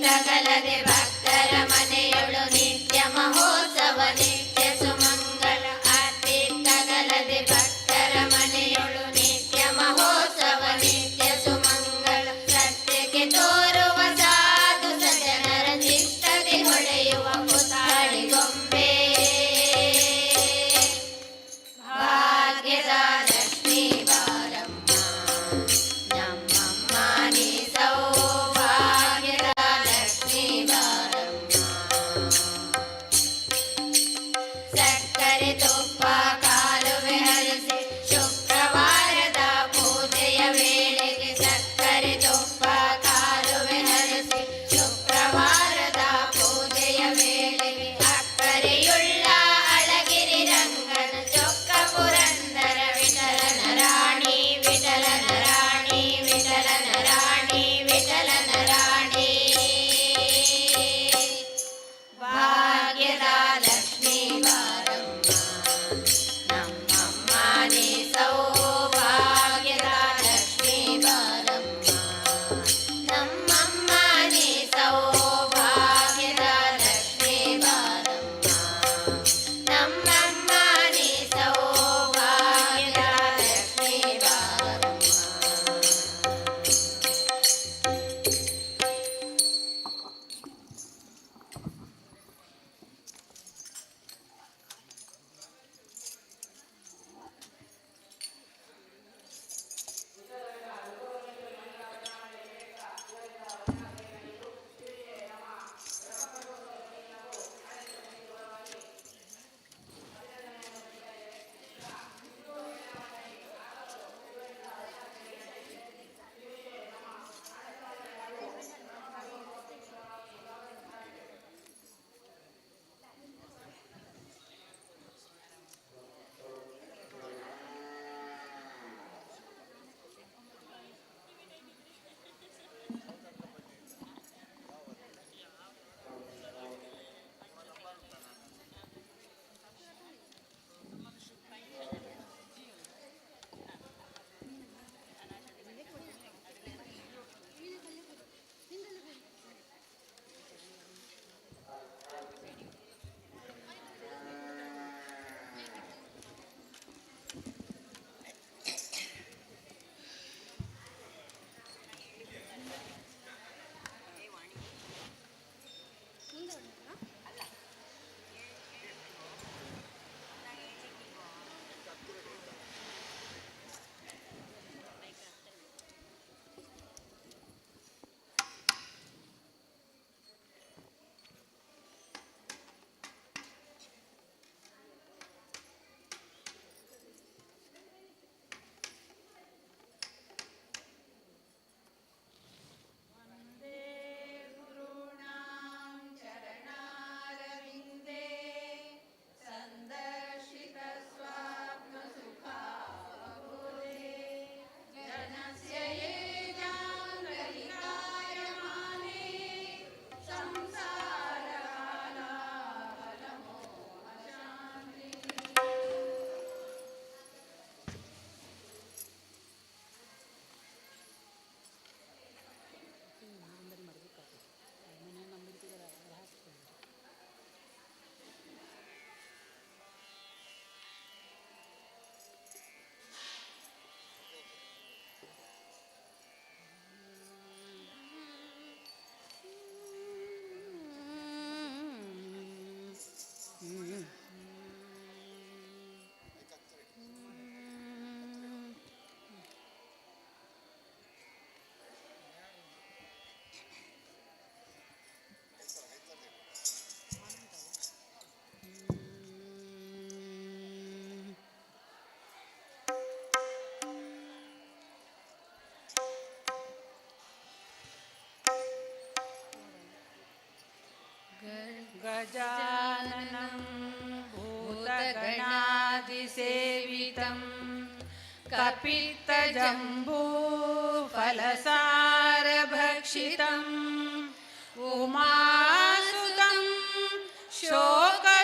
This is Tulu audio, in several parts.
ಅತ್ತಿತ್ತಗಲದೆ ಭಕ್ತರ ಮನೆಯೊಳು ನಿತ್ಯ ಮಹೋತ್ಸವ ನಿತ್ಯ ಸುಮಂಗಳ. ಅತ್ತಿತ್ತಗಲದೆ ಭಕ್ತರ ಮನೆಯೊಳು ನಿತ್ಯ ಮಹೋತ್ಸವ ನಿತ್ಯ ಸುಮಂಗಳ. ಸತ್ಯಕ್ಕೆ ತೋರುವ ಸಾಧು ಸಜ್ಜನರ ಚಿತ್ತದಿ ಹೊಳೆಯುವ ಪುತ್ಥಳಿ ಗೊಂಬೆ. ಭಾಗ್ಯದ ಲಕ್ಷ್ಮೀ ಬಾರಮ್ಮ, ನಮ್ಮಮ್ಮ ನೀ ಸೌಭಾಗ್ಯದ ಲಕ್ಷ್ಮೀ ಬಾರಮ್ಮ. ಸಕ್ಕರೆ ತುಪ್ಪ ಕಾಲುವೆ ಹರಿಸಿ ಶುಕ್ರವಾರದ ಪೂಜೆಯ ವೇಳೆಗೆ, ಸಕ್ಕರೆ ತುಪ್ಪ ಕಾಲುವೆ ಹರಿಸಿ ಶುಕ್ರವಾರದ ಪೂಜೆಯ ವೇಳೆಗೆ, ಅಕ್ಕರೆಯುಳ್ಳ ಅಳಗಿರಿ ರಂಗನ ಚೊಕ್ಕ ಪುರಂದರ ವಿಠಲನ ರಾಣಿ, ವಿಠಲನ ರಾಣಿ, ವಿಠಲನ ರಾಣಿ, ವಿಠಲನ ರಾಣಿ. ಭಾಗ್ಯದ ಲಕ್ಷ್ಮೀ ಬಾರಮ್ಮ, ನಮ್ಮಮ್ಮ ನೀ ಸೌಭಾಗ್ಯದ ಲಕ್ಷ್ಮೀ ಬಾರಮ್ಮ. ನಮ್ಮಮ್ಮ ನೀ ಸೌಭಾಗ್ಯದ ಲಕ್ಷ್ಮೀ ಬಾರಮ್ಮ. ನಮ್ಮಮ್ಮ ನೀ ಸೌಭಾಗ್ಯದ ಲಕ್ಷ್ಮೀ ಬಾರಮ್ಮ. चरणारविन्दे सन्दर्शितस्वात्मसुखावबोधे जनस्य ये जाङ्गलिकायमाने संसारकालाहलमोहशान्ति. गजाननं भूतगणादिसेवितं कपित्तजम्बूफलसारभक्षितम् उमासुतं शोकविनाशकारणं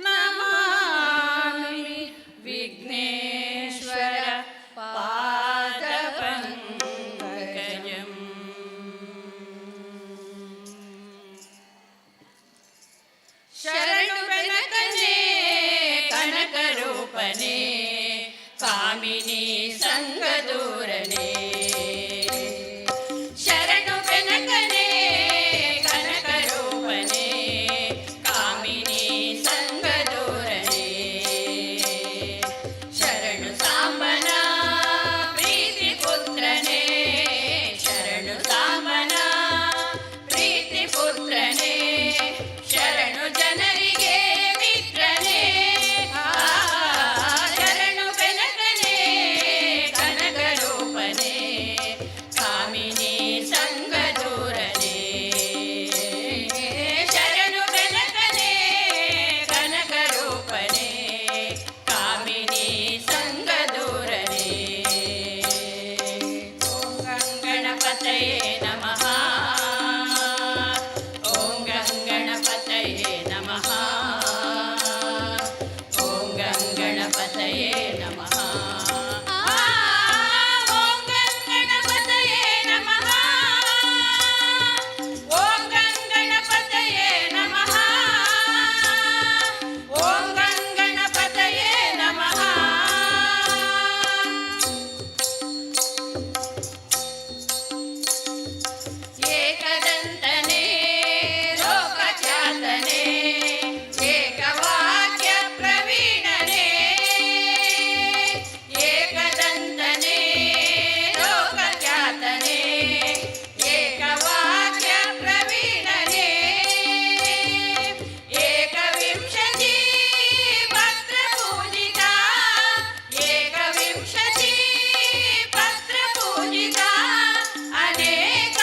नमामि विघ्नेश्वर पादपङ्कजम्. ಗಣಪತಯೇ ನಮಃ. ಓಂ ಗಂ ಗಣಪತಯೇ ನಮಃ. ಓಂ ಗಂ ಗಣಪತಯೇ ನಮಃ. ಓಂ ಗಂ ಗಣಪತಯೇ ನಮಃ. ಓಂ ಗಂ ಗಣಪತಯೇ ನಮಃ. ಓಂ ಗಂ ಗಣಪತಯೇ ನಮಃ. ಏಕದಂತನೇ, ಲೋಕಖ್ಯಾತನೇ, ಏಕವಾಕ್ಯ ಪ್ರವೀಣನೇ. ಏಕದಂತನೇ, ಲೋಕಖ್ಯಾತನೇ, ಏಕವಾಕ್ಯ ಪ್ರವೀಣನೇ. ಏಕವಿಂಶತಿ ಪತ್ರಪೂಜಿತ, ಏಕವಿಂಶತಿ ಪತ್ರಪೂಜಿತ, ಅನೇಕ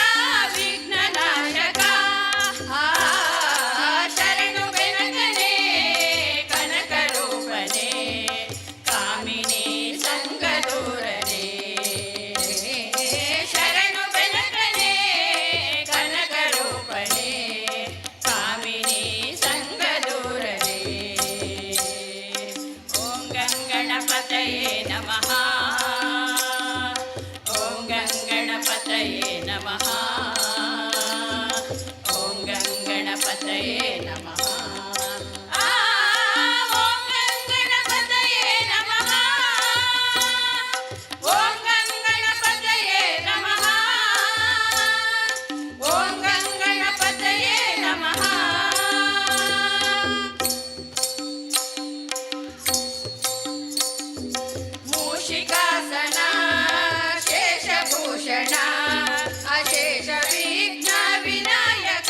ವಿಘ್ನನಾಶಕ. ಆ ಶರಣು ಬೆನಕನೆ, ಕನಕರೂಪನೆ, ಕಾಮಿನಿ ಸಂಗದೂರನೆ. ಶರಣು ಬೆನಕನೆ, ಕನಕರೂಪನೆ, ಕಾಮಿನಿ ಸಂಗದೂರನೆ. ಓಂ ಗಂ ಗಣಪತಯೇ ನಮಃ. ಓಂ ಗಂ ಗಣಪತಯೇ ನಮಃ. ಓಂ ಗಂ ಗಣಪತಯೇ ನಮಃ. ಓಂ ಗಂ ಗಣಪತಯೇ ನಮಃ. ಓಂ ಗಂ ಗಣಪತಯೇ ನಮಃ. ಓಂ ಗಂ ಗಣಪತಯೇ ನಮಃ. ಮೂಷಿಕಾಸನ, ಶೇಷಭೂಷಣ, ಅಶೇಷ ವಿಘ್ನ ವಿನಾಯಕ.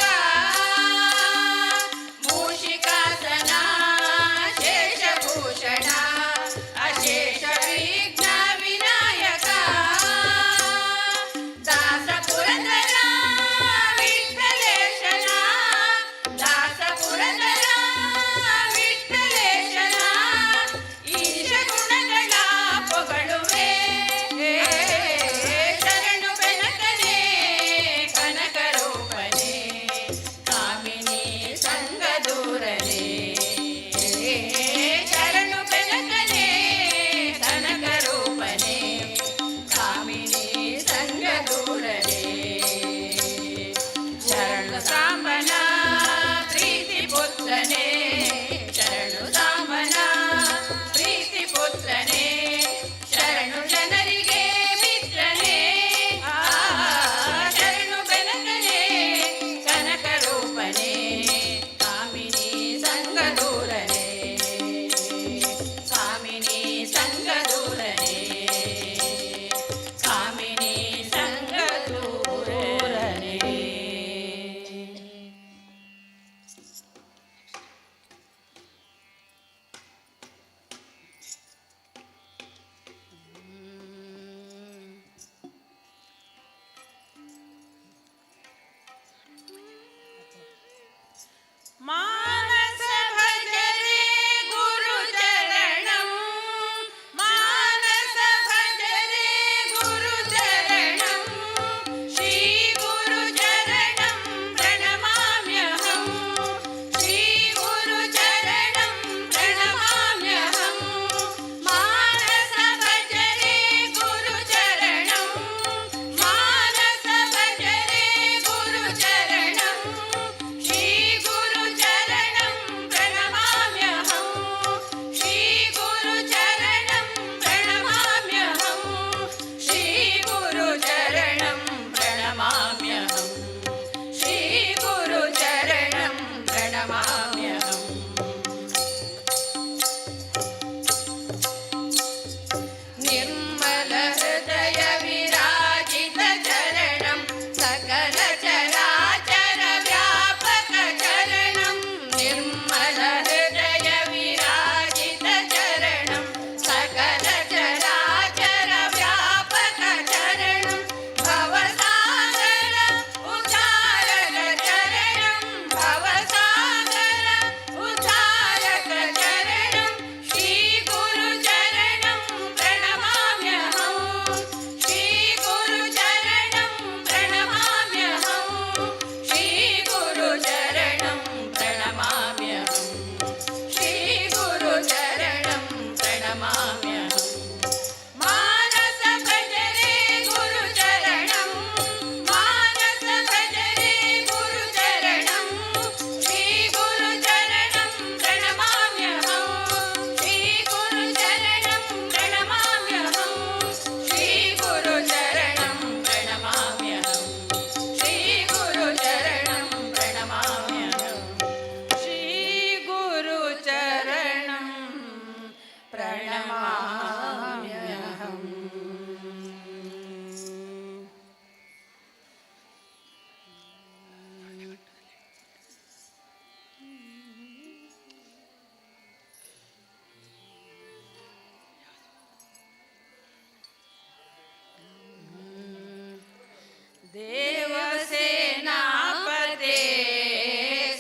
ದೇವಸೇನಾಪತೆ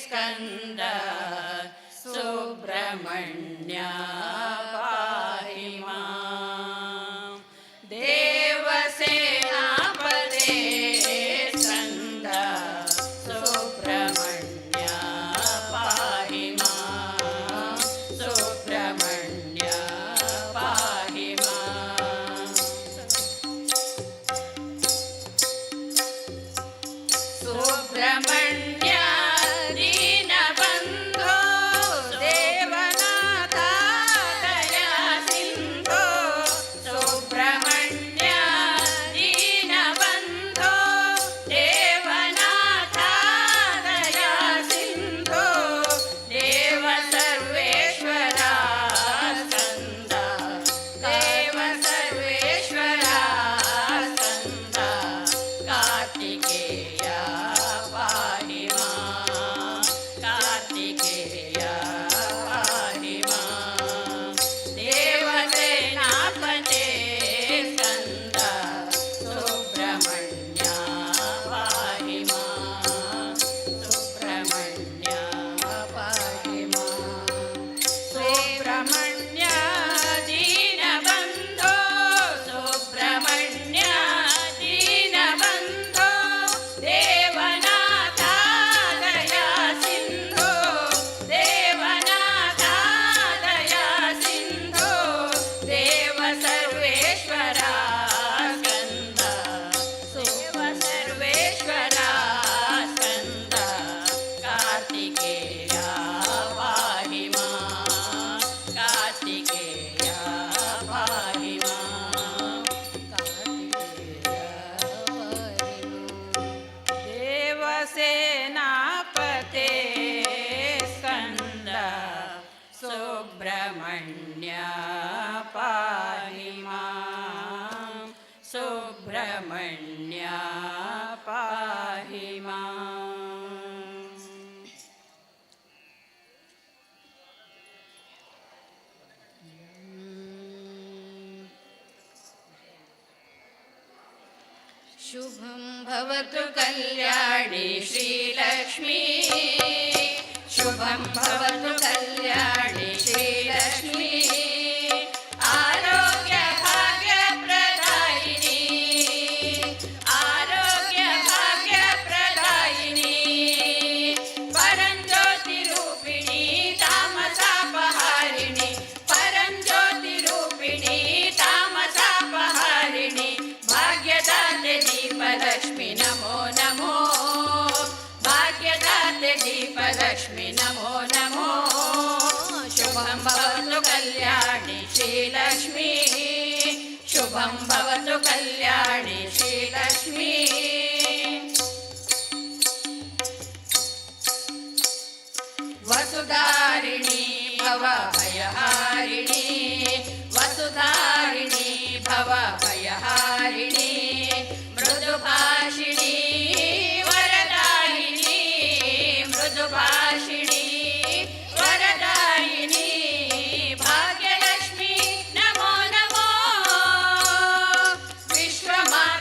ಸ್ಕಂದ ಸುಬ್ರಹ್ಮಣ್ಯ ಪಾಹಿ ಮಾಂ. ದೇವಸೇನಾಪತೆ ಸ್ಕಂದ ಸುಬ್ರಹ್ಮಣ್ಯ ಪಾಹಿ ಮಾಂ. ಸುಬ್ರಹ್ಮಣ್ಯ ಪಾಹಿ ಮಾಂ. ಸುಬ್ರಹ್ಮಣ್ಯ ದೀನಬಂಧೋ ದೇವನಾಥ ದಯಾ ಸಿಂಧೋ. ಸುಬ್ರಹ್ಮಣ್ಯ ದೀನಬಂಧೋ ದೇವನಾಥ ದಯಾ ಸಿಂಧೋ. ದೇವ ಸರ್ವೇಶ್ವರ ಸ್ಕಂದ, ದೇವ ಸರ್ವೇಶ್ವರ ಸ್ಕಂದ, ಕಾರ್ತಿಕೇಯ ಪಾಹಿ ಮಾಂ. ಕಾರ್ತಿಕೇಯ ಪಾಹಿ ಮಾಂ. ದೇವಸೇನಾಪತೆ ಸ್ಕಂದ ಸುಬ್ರಹ್ಮಣ್ಯ ಪಾಹಿ ಮಾಂ. ಸುಬ್ರಹ್ಮಣ್ಯ ಪಾಹಿ ಮಾಂ. ಸುಬ್ರಹ್ಮಣ್ಯ ದೀನಬಂಧೋ, ಸುಬ್ರಹ್ಮಣ್ಯ ದೀನಬಂಧೋ, ದೇವನಾಥ ದಯಾ ಸಿಂಧೋ, ದೇವನಾಥ ದಯಾ ಸಿಂಧೋ. ದೇವ ಸರ್ವೇಶ್ವರ ಸ್ಕಂದ, ದೇವ ಸರ್ವೇಶ್ವರ ಸ್ಕಂದ, ಕಾರ್ತಿಕೇಯ ಪಾಹಿ ಮಾಂ. ಕಾರ್ತಿಕೇಯ ಪಾಹಿ ಮಾಂ. ಕಾರ್ತಿಕೇಯ ಪಾಹಿ ಮಾಂ. ದೇವಸೇನಾಪತೆ ಸ್ಕಂದ ಸುಬ್ರಹ್ಮಣ್ಯ ಪಾಹಿ ಮಾಂ. ಸುಬ್ರಹ್ಮಣ್ಯ ಪಾಹಿ ಮಾಂ. ಶುಭಂ ಭವತು ಭವತು ಕಲ್ಯಾಣಿ ಶ್ರೀಲಕ್ಷ್ಮೀ. ಶುಭಂ ಭವತು ಕಲ್ಯಾಣಿ ಶ್ರೀಲಕ್ಷ್ಮೀ. ಆರೋಗ್ಯ ಭಾಗ್ಯ ಪ್ರದಾಯಿನಿ, ಆರೋಗ್ಯ ಭಾಗ್ಯ ಪ್ರದಾಯಿನಿ. ಪರಂಜ್ಯೋತಿ ರೂಪಿಣಿ ತಾಮಸಾಪಹಾರಿಣಿ, ಪರಂಜ್ಯೋತಿ ರೂಪಿಣಿ ತಾಮಸಾಪಹಾರಿಣಿ. ಭಾಗ್ಯದಾತೆ ದೀಪಲಕ್ಷ್ಮಿ ನಮೋ ನಮೋ. ಭಾಗ್ಯದಾತೆ ದೀಪಲಕ್ಷ್ಮಿ ನಮೋ ನಮೋ. ಶುಭಂ ಭವತು ಕಲ್ಯಾಣಿ ಶ್ರೀಲಕ್ಷ್ಮೀ. ಶುಭಂ ಭವತು ಕಲ್ಯಾಣಿ ಶ್ರೀಲಕ್ಷ್ಮೀ. ವಸುಧಾರಿಣಿ ಭವ ಭಯಹಾರಿಣಿ, ವಸುಧಾರಿಣಿ ಭವ ಭಯಹಾರಿಣಿ. ಮೃದುಭಾಷಿಣಿ ವರದಾಯಿನಿ, ಮೃದುಭಾಷಿಣಿ ವರದಾಯಿನಿ. ಭಾಗ್ಯಲಕ್ಷ್ಮಿ ನಮೋ ನಮೋ. ವಿಶ್ವಮಾತೆ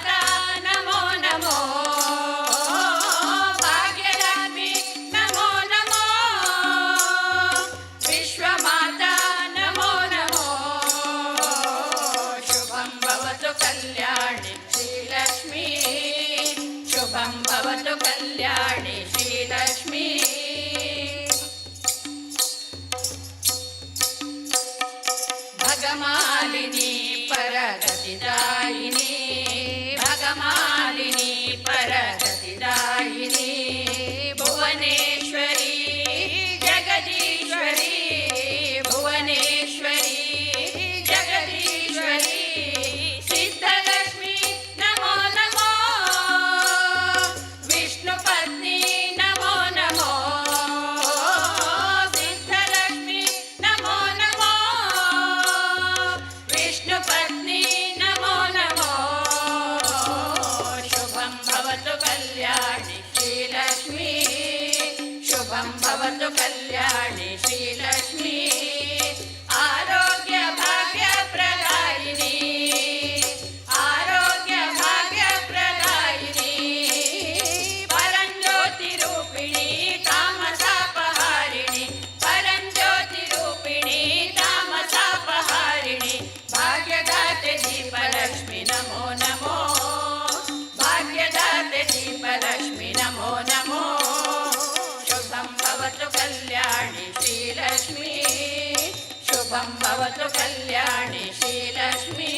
शुभं भवतु कल्याणि श्रीलक्ष्मी।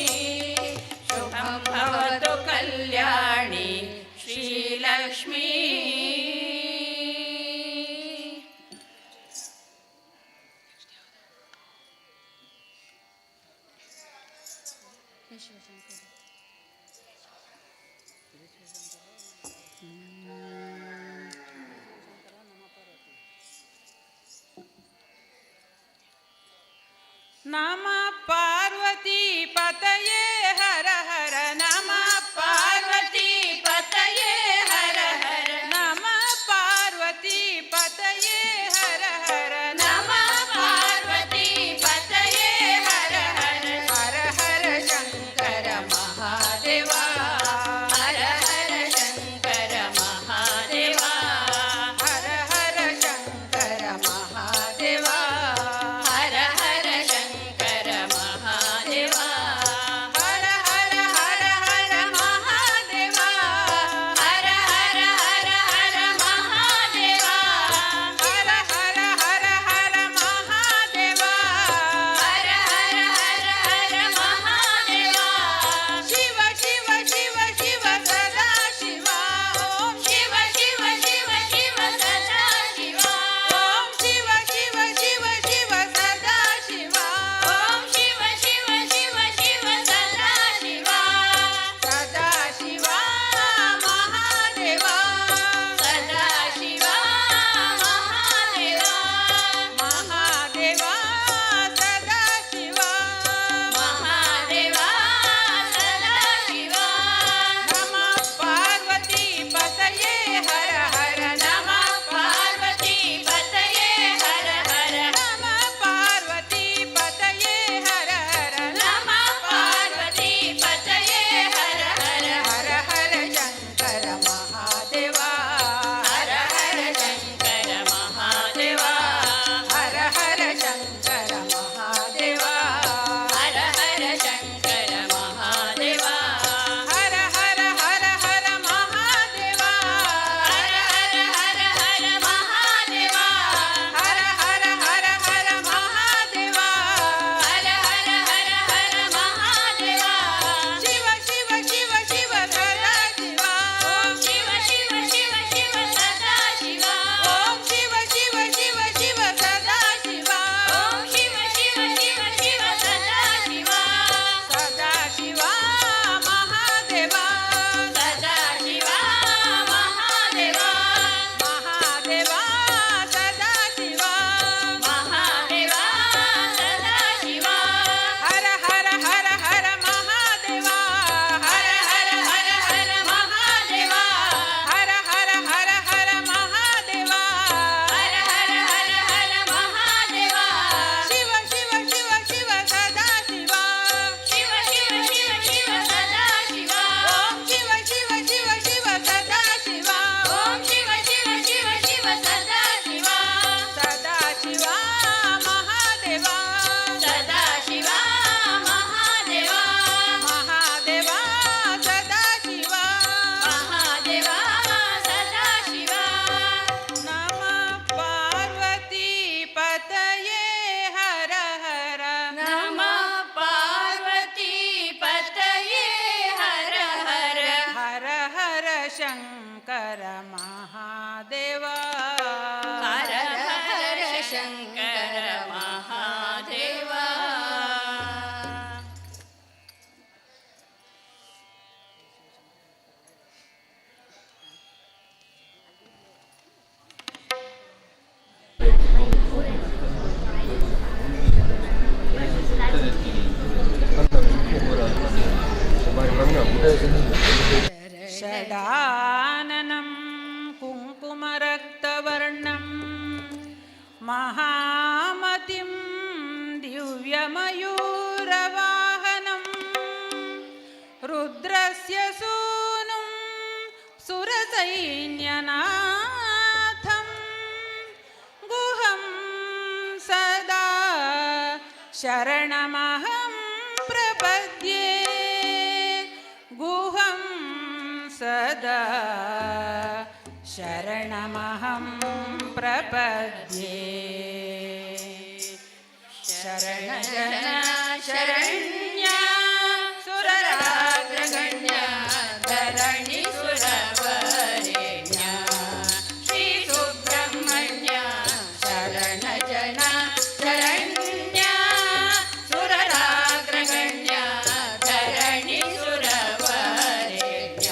शुभं भवतु कल्याणि श्रीलक्ष्मी। ನಮಃ ಪಾರ್ವತಿ ಪತಯೇ ಹರ ಹರ ನಮಃ ಪಾರ್ವತಿ ಪತಯೇ ಹರ ಹರ. ನಮಃ ಪಾರ್ವತಿ ಪತಯೇ ಹರ ಹರ. ನಮಃ ಪಾರ್ವತಿ ಪತಯೇ ಹರ ಹರ. ಹರ ಹರ ಶಂಕರ ಮಹಾದೇವ. ಹರ ಹರ ಶಂಕರ ಮಹಾದೇವ. ಹರ ಹರ ಶಂಕರ ಮಹಾದೇವ. ಹರ ಹರ ಶಂಕರ ಮಹಾದೇವ. ಹರ ಹರ ಹರ ಹರ ಮಹಾದೇವ. ಹರ ಹರ ಹರ ಹರ ಮಹಾದೇವ. ಹರ ಹರ ಹರ ಹರ ಮಹಾದೇವ. ಹರ ಹರ ಹರ ಹರ ಮಹಾದೇವ. ಶಿವ ಶಿವ ಶಿವ ಶಿವ ಸದಾ ಶಿವ ಓಂ. ಶಿವ ಶಿವ ಶಿವ ಶಿವ ಸದಾ ಶಿವ. ಓಂ ಶಿವ ಶಿವ ಶಿವ ಶಿವ ಸದಾ ಶಿವ. ಓಂ ಶಿವ ಶಿವ ಶಿವ ಶಿವ ಸದಾ ಶಿವ. ಸದಾ ಶಿವ ಮಹಾದೇವ. ಸದಾ ಶಿವ ಮಹಾದೇವ. ಮಹಾದೇವ ಸದಾ ಶಿವ. ಮಹಾದೇವ ಸದಾ ಶಿವ. ನಮಃ ಪಾರ್ವತಿ ಪತಯೇ ಹರ ಹರ. ನಮಃ ಪಾರ್ವತಿ ಪತಯೇ ಹರ ಹರ. ನಮಃ ಪಾರ್ವತಿ ಪತಯೇ ಹರ ಹರ. ನಮಃ ಪಾರ್ವತಿ ಪತಯೇ ಹರ ಹರ. ಹರ ಹರ ಶಂಕರ ಮಹಾದೇವ. ಹರ ಹರ ಶಂಕರ ಮಹಾದೇವ. ಹರ ಹರ ಶಂಕರ ಮಹಾದೇವ. ಹರ ಹರ ಶಂಕರ ಮಹಾದೇವ. ಹರ ಹರ ಹರ ಹರ ಮಹಾದೇವ. ಹರ ಹರ ಹರ ಹರ ಮಹಾದೇವ. ಹರ ಹರ ಹರ ಹರ ಮಹಾದೇವ. ಹರ ಹರ ಹರ ಹರ ಮಹಾದೇವ. ಶಿವ ಶಿವ ಶಿವ ಶಿವ ಸದಾ ಶಿವ. ಶಿವ ಶಿವ ಶಿವ ಶಿವ ಸದಾ ಶಿವ. ಓಂ ಶಿವ ಶಿವ ಶಿವ ಶಿವ ಸದಾ ಶಿವ. ಓಂ ಶಿವ ಶಿವ ಶಿವ ಶಿವ ಸದಾ ಶಿವ. ಸದಾ ಶಿವ ಮಹಾದೇವ. ಸದಾ ಶಿವ ಮಹಾದೇವ. ಮಹಾದೇವ ಸದಾ ಶಿವ. ಮಹಾದೇವ ಸದಾ ಶಿವ. ಹರ ಹರ ಹರ ಹರ ಮಹಾದೇವ. ಹರ ಹರ ಹರ ಹರ ಮಹಾದೇವ. ಹರ ಹರ ಹರ ಹರ ಮಹಾದೇವ. ಹರ ಹರ ಹರ ಹರ ಮಹಾದೇವ. ಶಿವ ಶಿವ ಶಿವ ಶಿವ ಸದಾ ಶಿವ. ಶಿವ ಶಿವ ಶಿವ ಶಿವ ಸದಾ ಶಿವ. ಓಂ ಶಿವ ಶಿವ ಶಿವ ಶಿವ ಸದಾ ಶಿವ. ಓಂ ಶಿವ ಶಿವ ಶಿವ ಶಿವ ಸದಾ ಶಿವ. ಸದಾ ಶಿವ ಮಹಾದೇವ. ಸದಾ ಶಿವ ಮಹಾದೇವ. ಮಹಾದೇವ ಸದಾ ಶಿವ. ಮಹಾದೇವ ಸದಾ ಶಿವ. ನಮಃ ಪಾರ್ವತಿ ಪತಯೇ ಹರ ಹರ. ನಮಃ ಪಾರ್ವತಿ ಪತಯೇ ಹರ ಹರ. ಹರ ಹರ ಶಂಕರ ಮಹಾದೇವ. ಹರ ಹರ ಶಂಕರ ಮಹಾದೇವ. षडाननं कुङ्कुमरक्तवर्णं महामतिं दिव्यमयूरवाहनं रुद्रस्य सूनुं सुरसैन्यनाथं गुहं सदा शरणमहं प्रपद्ये। गुहं सदा शरणमहं प्रपद्ये। शरण। ಜನ ಶರಣ್ಯ ಸುರರಾಗ್ರಗಣ್ಯ ಧರಣಿ ಸುರವರೆಣ್ಯ ಶ್ರೀ ಸುಬ್ರಹ್ಮಣ್ಯ ಶರಣ ಜನ ಶರಣ್ಯ ಸುರರಾಗ್ರಗಣ್ಯ ಧರಣಿ ಸುರವರೆಣ್ಯ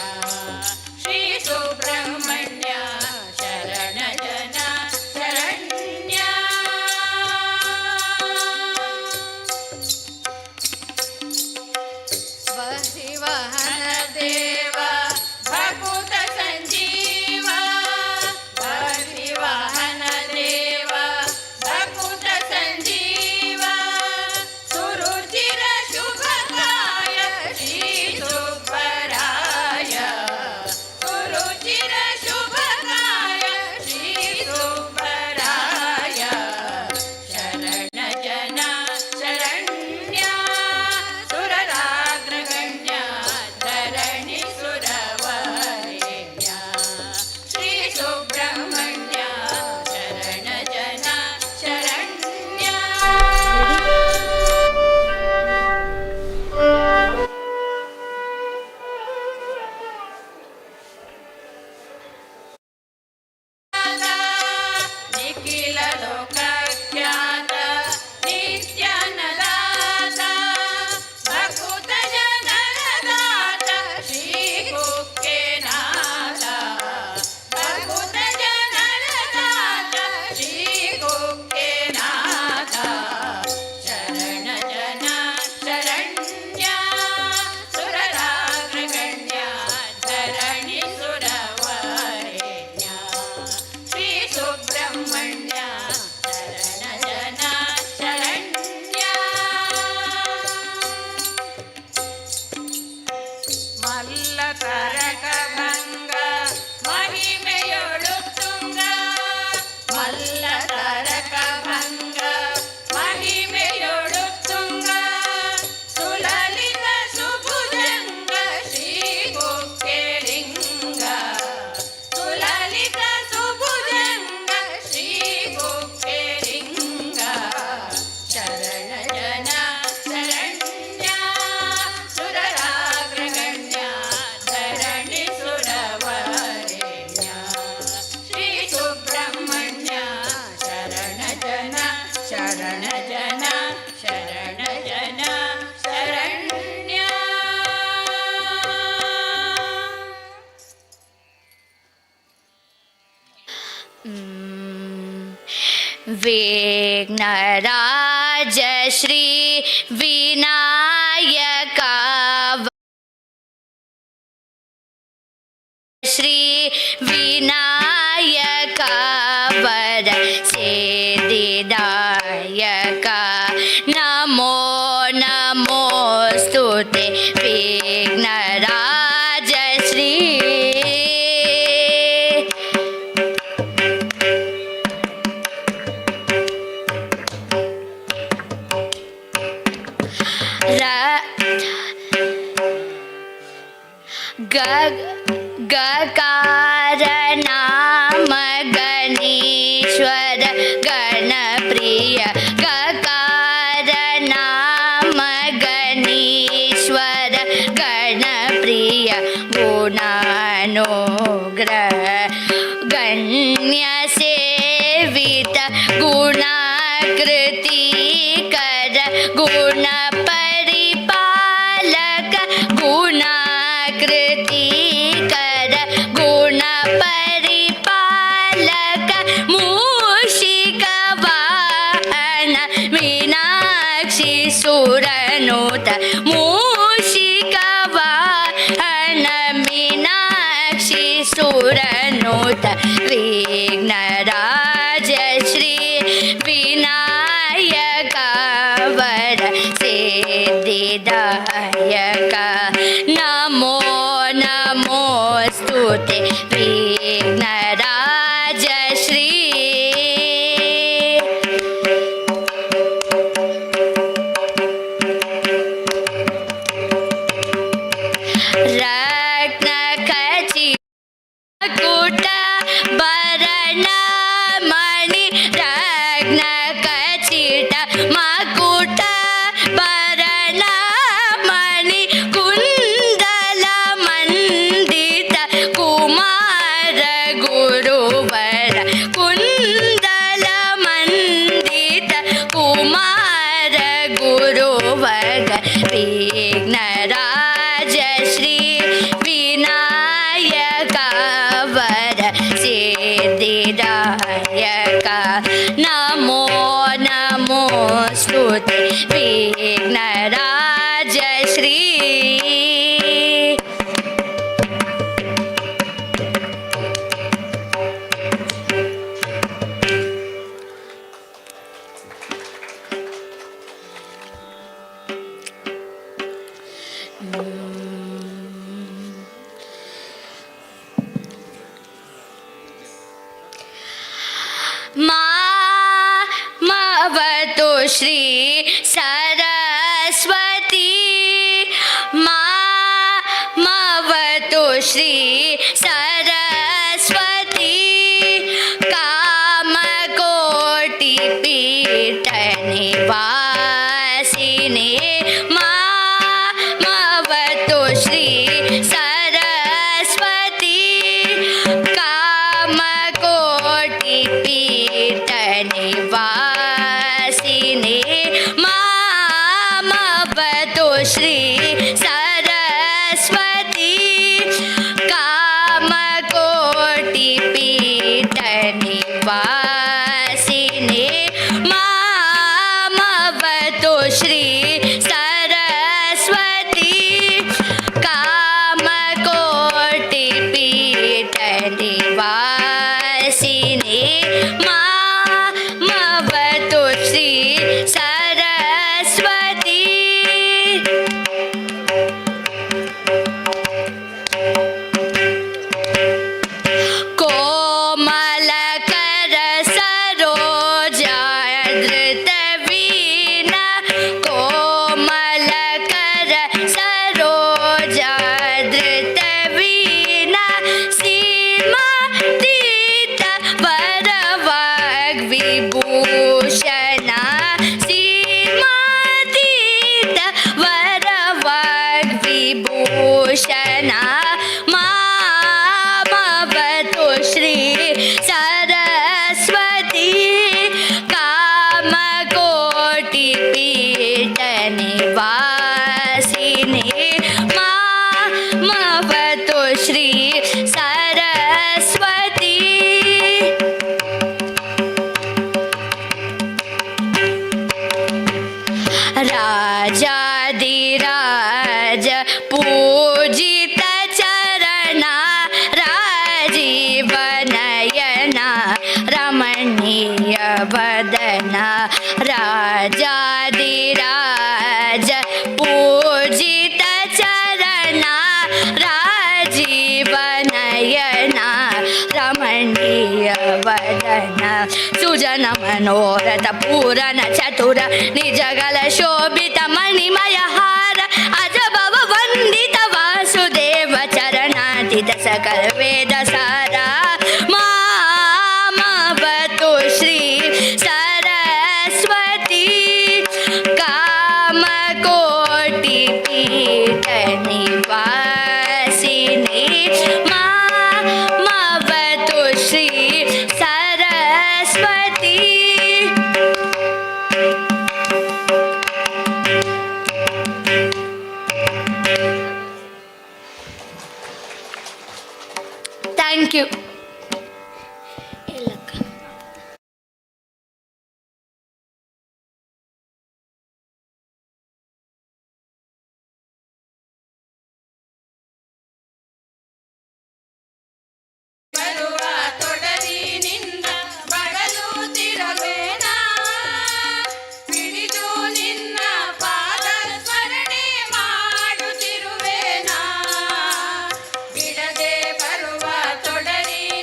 ಶ್ರೀ ಸುಬ್ರಹ್ಮಣ್ಯ ಶರಣ ಜನ ಶರಣ್ಯ. ವಹಿವಹನ ದೇವ ಭಕುತ ಸಂಜೀವ, ವಾಹನ ದೇವ ಭಕುತ ಸಂಜೀವ, ಸುರುಚಿರ ಶುಭಕಾಯ ಶ್ರೀ ಸುಬ್ಬರಾಯ, ಸುರುಚಿರ ಶುಭಕಾಯ ಶ್ರೀ ಸುಬ್ಬರಾಯ, ಶರಣ ಜನ ಶರಣ್ಯ ಸುರರಾಗ್ರಗಣ್ಯ ಧರಣಿ ಸುರವರೆಣ್ಯ ಶ್ರೀ ಸುಬ್ರಹ್ಮಣ್ಯ ಶರಣ ಜನ ಶರಣ್ಯ. ನಿಖಿಲ ಲೋಕಖ್ಯಾತ ನಿತ್ಯಾನದಾತ ಭಕುತ ಜನರದಾತ ಶ್ರೀ ಕುಕ್ಕೆನಾಥ, ಭಕುತ ಜನರದಾತ ಶ್ರೀ ಕುಕ್ಕೆನಾಥ, ಶರಣ ಜನ ಶರಣ್ಯ ಸುರರಾಗ್ರಗಣ್ಯ ಧರಣಿ ಸುರವರೆಣ್ಯ ಶ್ರೀ ಸುಬ್ರಹ್ಮಣ್ಯ ಶರಣ ಜನ ಶರಣ್ಯ. ಮಲ್ಲ ತಾರಕ ಭಂಗ ಮಹಿಮೆಯೊಳು ತುಂಗ, ಮಲ್ಲ ತಾರಕ ಭಂಗ ಮಹಿಮೆಯೊಳು ತುಂಗ, ಸುಲಲಿತ ಸುಭುಜಂಗ ಶ್ರೀ ಕುಕ್ಕೆಲಿಂಗ, ಸುಲಲಿತ ಸುಭುಜಂಗ ಶ್ರೀ ಕುಕ್ಕೆಲಿಂಗ, ಶರಣ ಜನ ಶರಣ್ಯ ಸುರರಾಗ್ರಗಣ್ಯ ಧರಣಿ ಸುರವರೆಣ್ಯ ಶ್ರೀ ಸುಬ್ರಹ್ಮಣ್ಯ ಶರಣ ಜನ ಶರಣ ಜನ ಶರಣ ಜನ ಶರಣ್ಯ. विघ्नराज श्री विनायका श्री विनायका वर सिद्धिदायका नमो नमोऽस्तु ते विघ्नराज श्री. र ग गकार नाम गणेश्वर गणप्रिय, गकार नाम गणेश्वर गणप्रिय, गुणानुग्रह गण्य सेवित गुणाकृति कर गुण परिपालक, गुणाकृति कर गुण परिपालक, मूषिक वाहन मीनाक्षी सुरनुत, मूषिक वाहन मीनाक्षी सुरनुत, विघ्नराज श्री विनायक वर सिद्धिदायक नमो नमोऽस्तु ते विघ्नराज श्री. रत्नखचि कुट भरण मणि रत्नखचित मकुट. ಶ್ರೀ ಸರಸ್ವತಿ ಮಾಮವತು ಶ್ರೀ ಸರಸ್ವತಿ ಕಾಮಕೋಟಿ ಪೀಠ ನಿವಾಸಿನಿ ಮಾಮವತು ಶ್ರೀ ಸರಸ್ವತಿ ಕಾಮಕೋಟಿ ಪೀಠ ನಿವಾಸಿನಿ ಮಾಮವತು ಶ್ರೀ ಸರಸ್ವತಿ ಕಾಮಕೋಟಿ ಪೀಠ ನಿವಾಸಿನಿ ಮಾಮವತು ಶ್ರೀ ಸರಸ್ವತಿ ಕಾಮಕೋಟಿ ಪೀಠ ನಿವಾಸಿನಿ ಮಾಮವತು ಶ್ರೀ ಸರಸ್ವತಿ. ಕೋಮಲಕರ ಸರೋಜ ಧೃತವೀನ ಕೋಮಲಕರ ಸರೋಜ ಧೃತವೀನ ಸೀಮಾತೀತ ವರವಾಗ್ವಿಭೂಷಣ ಸೀಮಾತೀತ ವರವಾಗ್ವಿಭೂಷಣ ಮಾಮವತು ಶ್ರೀ ಸರಸ್ವತಿ ಕಾಮಕೋಟಿ ಪೀಠ ನಿವಾಸಿನಿ ಮಾಮವತು ಶ್ರೀ ಸರಸ್ವತಿ. ರಾಜಾದಿರಾಜ ಪೂಜಿತ ಚರಣ ರಾಜೀವನಯನ ರಮಣೀಯ ವದನ ರಾಜಾದಿರಾಜ ಪೂಜಿತ ಚರಣ ರಾಜೀವನಯನ ರಮಣೀಯ ವದನ ಸುಜನ ಮನೋರಥ ಪೂರಣ ಚತುರ ನಿಜಗಲ ಶೋಭಿತ ಮಣಿಮಯ ಹಾರ ಅಜಭವ ವಂದಿತ ವಾಸುದೇವ ಚರಣಾತೀತ ಸಕಲ ವೇದ ಸಾರ ಮಾಮವತು ಶ್ರೀ ಸರಸ್ವತಿ ಕಾಮಕೋಟಿ ಪೀಠ ನಿವಾಸಿನಿ ಮಾಮವತು ಶ್ರೀ ಸರಸ್ವತಿ. Thank you. ಬರುವ ತೊಡರಿನಿಂದ ಬಳಲುತ್ತಿರವೇನಾ, ಹಿಡಿದು ನಿನ್ನ ಪಾದ ಸ್ಮರಣೆ ಮಾಡುತ್ತಿರುವೇನಾ. ಬಿಡದೆ ಬರುವ ತೊಡರಿನಿಂದ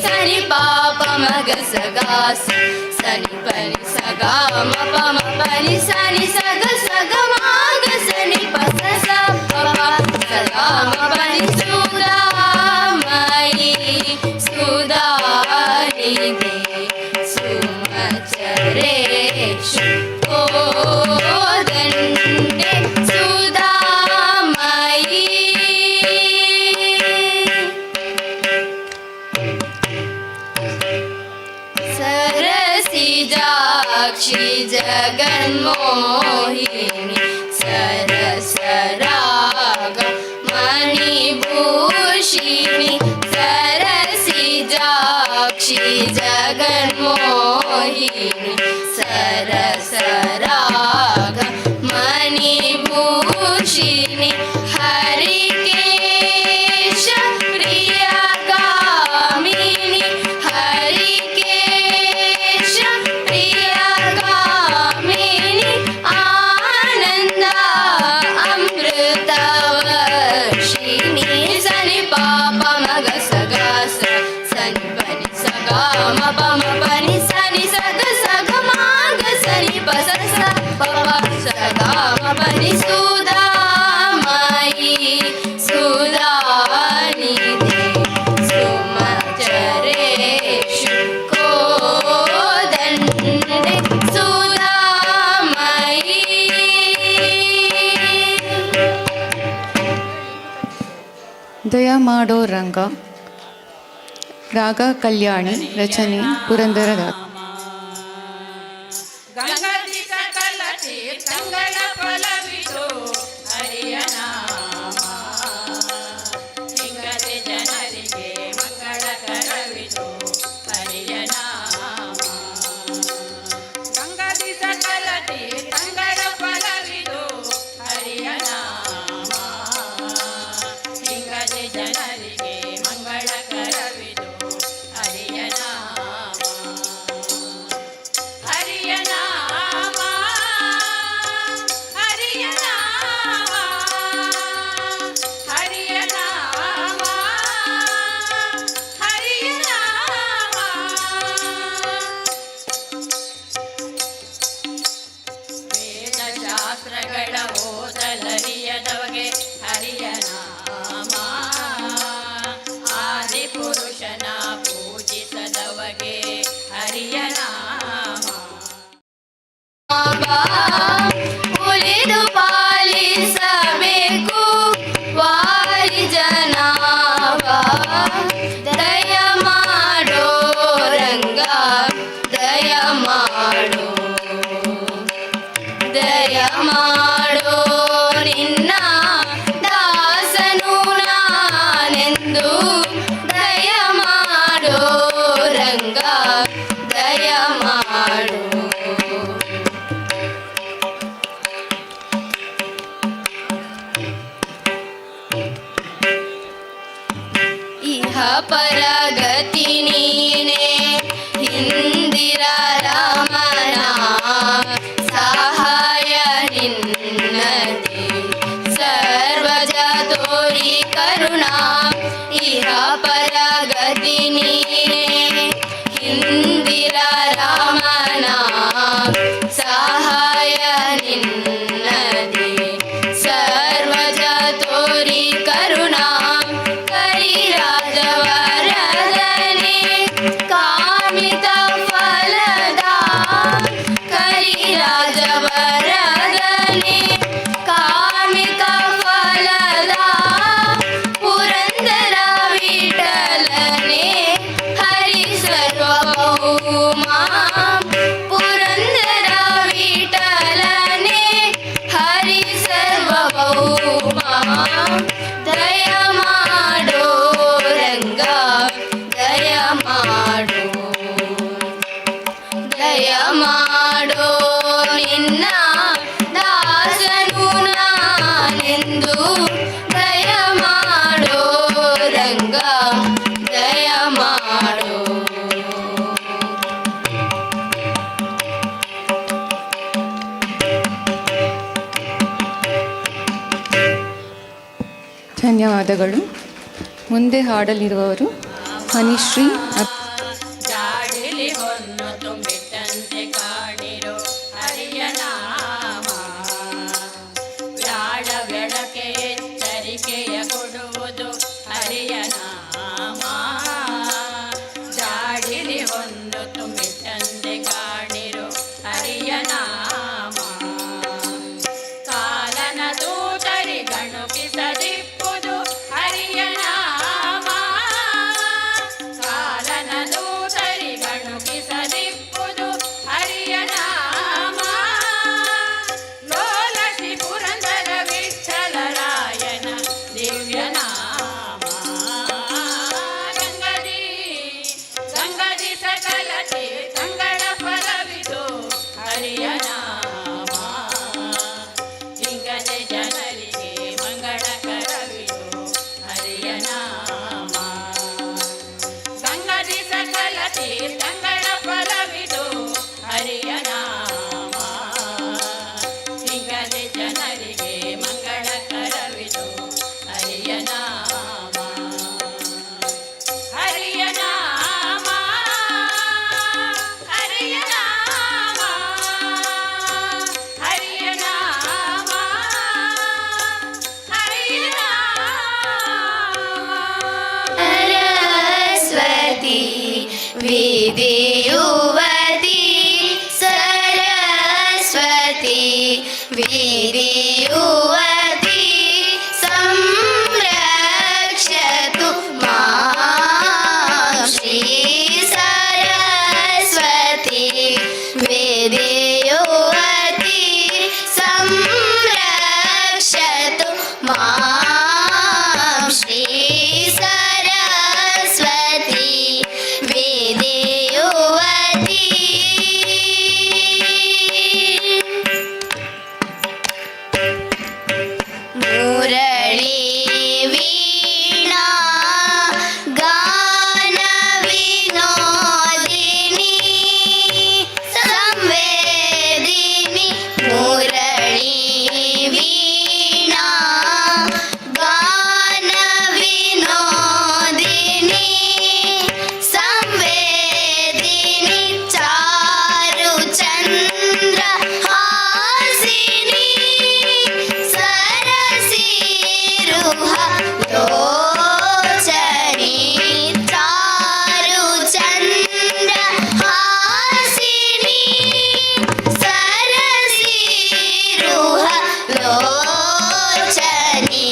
ಸನಿ ಪಾಪ ಮಗ ಸಗ ಸನಿ ಪನಿ ಸಗ ಮ ಪ ಮ ಪನಿ ಸನಿ ಸಗ ಸಗ ಮಾಗ ಸನಿ ಪ ಸ ಸ ಪ ಪ ಸ ಗ ಮ ಪನಿ ಸುಧಾಮಯಿ ಸುಧಾನಿಧಿ ಸುಮಚರೇಶು ಕೋದಂಡೆ ಸುಧಾಮಯಿ. सरसिजाक्षि जगन्मोहिनी सरसराग मणिभूषिणि सरसिजाक्षि जगन्मोहिनी सरसराग मणिभूषिणि हरिकेश प्रियगामिनि हरिकेश प्रियगामिनि आनन्द अमृतवर्षिणि सनि पाप मग सग सनि पनि सग म प म पनि सनि सग सग माग सनि प स स प प स ग म पनि सुधामयि सुधानिधि सुमचरेषु ಕೋದಂಡೆ ಸುಧಾಮಯಿ. ದಯ ಮಾಡೋ ರಂಗ, ರಾಗ ಕಲ್ಯಾಣಿ, ರಚನೆ ಪುರಂದರದಾಸ್. ಗಂಗಾದಿ ಸಕಲ ತೀರ್ಥಂಗಳ ಫಲವಿದು ಹರಿಯ ನಾಮ. ಹಿಂಗದೆ ಜನರಿಗೆ ಮಂಗಳಕರವಿದು ಹರಿಯ ನಾಮ. ಗಂಗಾದಿ ಸಕಲ ತೀರ್ಥಂಗಳ ಫಲವಿದು ಹರಿಯ ನಾಮ. ಹಿಂಗದೆ ಜನರಿಗೆ ಮಂಗಳಕರವಿದು ಹರಿಯ ನಾಮ. ಹರಿಯ ನಾಮ, ಹರಿಯ ನಾಮ, ಹರಿಯ ನಾಮ, ಹರಿಯ ನಾಮ. ವೇದಶಾಸ್ತ್ರಗಳ ಓದಲರಿಯದವಗೆ ಹರಿಯ ನಾಮ. ಆದಿಪುರುಷನ ಪೂಜಿಸದವಗೆ ಹರಿಯ ನಾಮ. ಉಳಿದು ಪಾಲಿಸಬೇಕು ವಾರಿ ಜನಾಭ. ದಯ ಮಾಡೋ ರಂಗ, ದಯ ಮಾಡೋ, ದಯ ಮಾಡೋ, ನಿನ್ನ ದಾಸನು ನಾನೆಂದು. ದಯ ಮಾಡೋ ರಂಗ, ದಯ ಮಾಡೋ. ಇಹ ಪರಗತಿ ನೀನೆ ಹಿಂದಿರ ರಾಮನ, ಸಹಾಯ ನಿನ್ನದೇ ಸರ್ವಜ ತೋರಿ ಕರುಣಾ. ಇಹ ಪರಗತಿ ನೀನೆ ಹಿಂದಿರ ರಾಮನ, ಸಹಾಯ ನಿನ್ನದೇ ಸರ್ವಜ ತೋರಿ ಕರುಣಾ. ಕರಿರಾಜವರದನೆ ಕಾಮಿತ ಫಲದ, ಕರಿರಾಜವರದನೆ ಕಾಮಿತ ಫಲದ, ಪುರಂದರ ವಿಠಲನೆ ಹರಿ ಸರ್ವಭೌಮ, ಪುರಂದರ ವಿಠಲನೆ ಹರಿ ಸರ್ವಭೌಮ. ದಯ ಮಾಡೋ ರಂಗ, ದಯ ಮಾಡೋ, ದಯ ಮಾಡೋ, ನಿನ್ನ ದಾಸನು ನಾನೆಂದು. ದಯ ಮಾಡೋ ರಂಗ, ದಯ ಮಾಡೋ. ಧನ್ಯವಾದಗಳು. ಮುಂದೆ ಹಾಡಲಿರುವವರು ಹನಿಶ್ರೀ. ಜಾಡಿಲಿ ಹೊನ್ನು ತುಂಬಿಟ್ಟಂತೆ ಕಾಣಿರೋ ಹರಿಯ ನಾಮ. ವ್ಯಾಳ ಬೆಳಕೆ ಎಚ್ಚರಿಕೆಯ ಕೊಡುವುದು ಹರಿಯ ನಾಮ. ಜಾಡಿಲಿ ಹೊನ್ನು ತುಂಬಿಟ್ಟಂತೆ ಕಾಣಿರೋ ಹರಿಯ ನಾಮ. ಕಾಲನ ದೂತರಿ ಗಣುಕಿಸದಿಪ್ಪುದು ಹರಿಯ ನಾಮ. ಕಾಲನ ದೂತರಿ ಗಣುಕಿಸದಿಪ್ಪುದು ಹರಿಯ ನಾಮ. ಲೋಲಸಿ ಪುರಂದರ ವಿಠಲರಾಯನ ದಿವ್ಯ ನಾಮ. ಗಂಗದಿ ಗಂಗದಿ ಸಕಲ ತೀರ್ಥಂಗಳ ಫಲವಿದು ಹರಿಯ ನಾಮ. ಹಿಂಗದೆ ಜನರಿಗೆ ಮಂಗಳಕರವಿದು ಹರಿಯ ನಾಮ. ಗಂಗದಿ ಸಕಲ ತೀರ್ಥಂಗಳ ಫಲವಿದು ಹರಿಯ ನಾಮ. ಹಿಂಗದೆ ಜನರಿಗೆ ಮಂಗಳಕರವಿದು ಹರಿಯ ನಾಮ. ಹರಿಯ ನಾಮ, ಹರಿಯ ನಾಮ, ಹರಿಯ ನಾಮ, ಹರಿಯ ನಾಮ. ಸರಸ್ವತಿ ವಿಧಿಯುವತಿ, ಸರಸ್ವತಿ ವಿಧಿಯುವತಿ, ಸಂರಕ್ಷತು ಮಾಂ ಶ್ರೀ ಸರಸ್ವತಿ ವಿಧಿಯುವತಿ, ಸಂರಕ್ಷತು ಮಾಂ ಶ್ರೀ ಸರಸ್ವತಿ ವಿಧಿಯುವತಿ. ಮುರಳಿ ವೀಣಾ ಗಾನ ವಿನೋದಿನಿ ಸಂವೇದಿನಿ, ಮುರಳಿ ವೀಣಾ ಗಾನ ವಿನೋದಿನಿ ಸಂವೇದಿನಿ, ಚಾರು ಚಂದ್ರ ಹಾಸಿನಿ, ಸರಸಿರುಹ ಲೋಚನಿ, ಚಾರು ಚಂದ್ರ ಹಾಸಿನಿ, ಸರಸಿರುಹ ಲೋಚನಿ,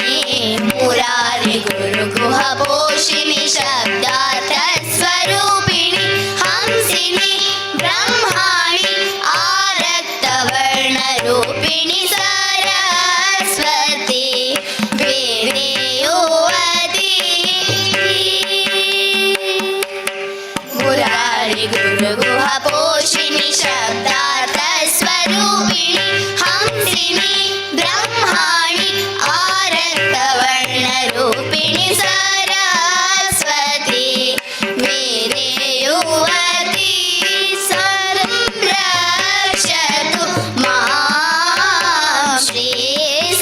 ಮುರಾರಿ ಗುರು ಗುಹ ಪೋಷಿಣಿ, ಶಬ್ದಾರ್ಥ ಸ್ವರೂಪಿಣಿ, ಹಂಸಿನಿ ಬ್ರಹ್ಮಾಣಿ, ಆರಕ್ತವರ್ಣ ರೂಪಿಣಿ, ಸರಸ್ವತಿ ವಿಧಿಯುವತಿ. ಮುರಾರಿ ಗುರು ಗುಹ ಪೋಷಿಣಿ, ಶಬ್ದಾರ್ಥ ಸ್ವರೂಪಿಣಿ, ಹಂಸಿನಿ ಬ್ರಹ್ಮಾಣಿ, ಆರಕ್ತವರ್ಣ ರೂಪಿಣಿ, ಸರಸ್ವತಿ ವಿಧಿಯುವತಿ, ಸಂರಕ್ಷತು ಮಾಂ ಶ್ರೀ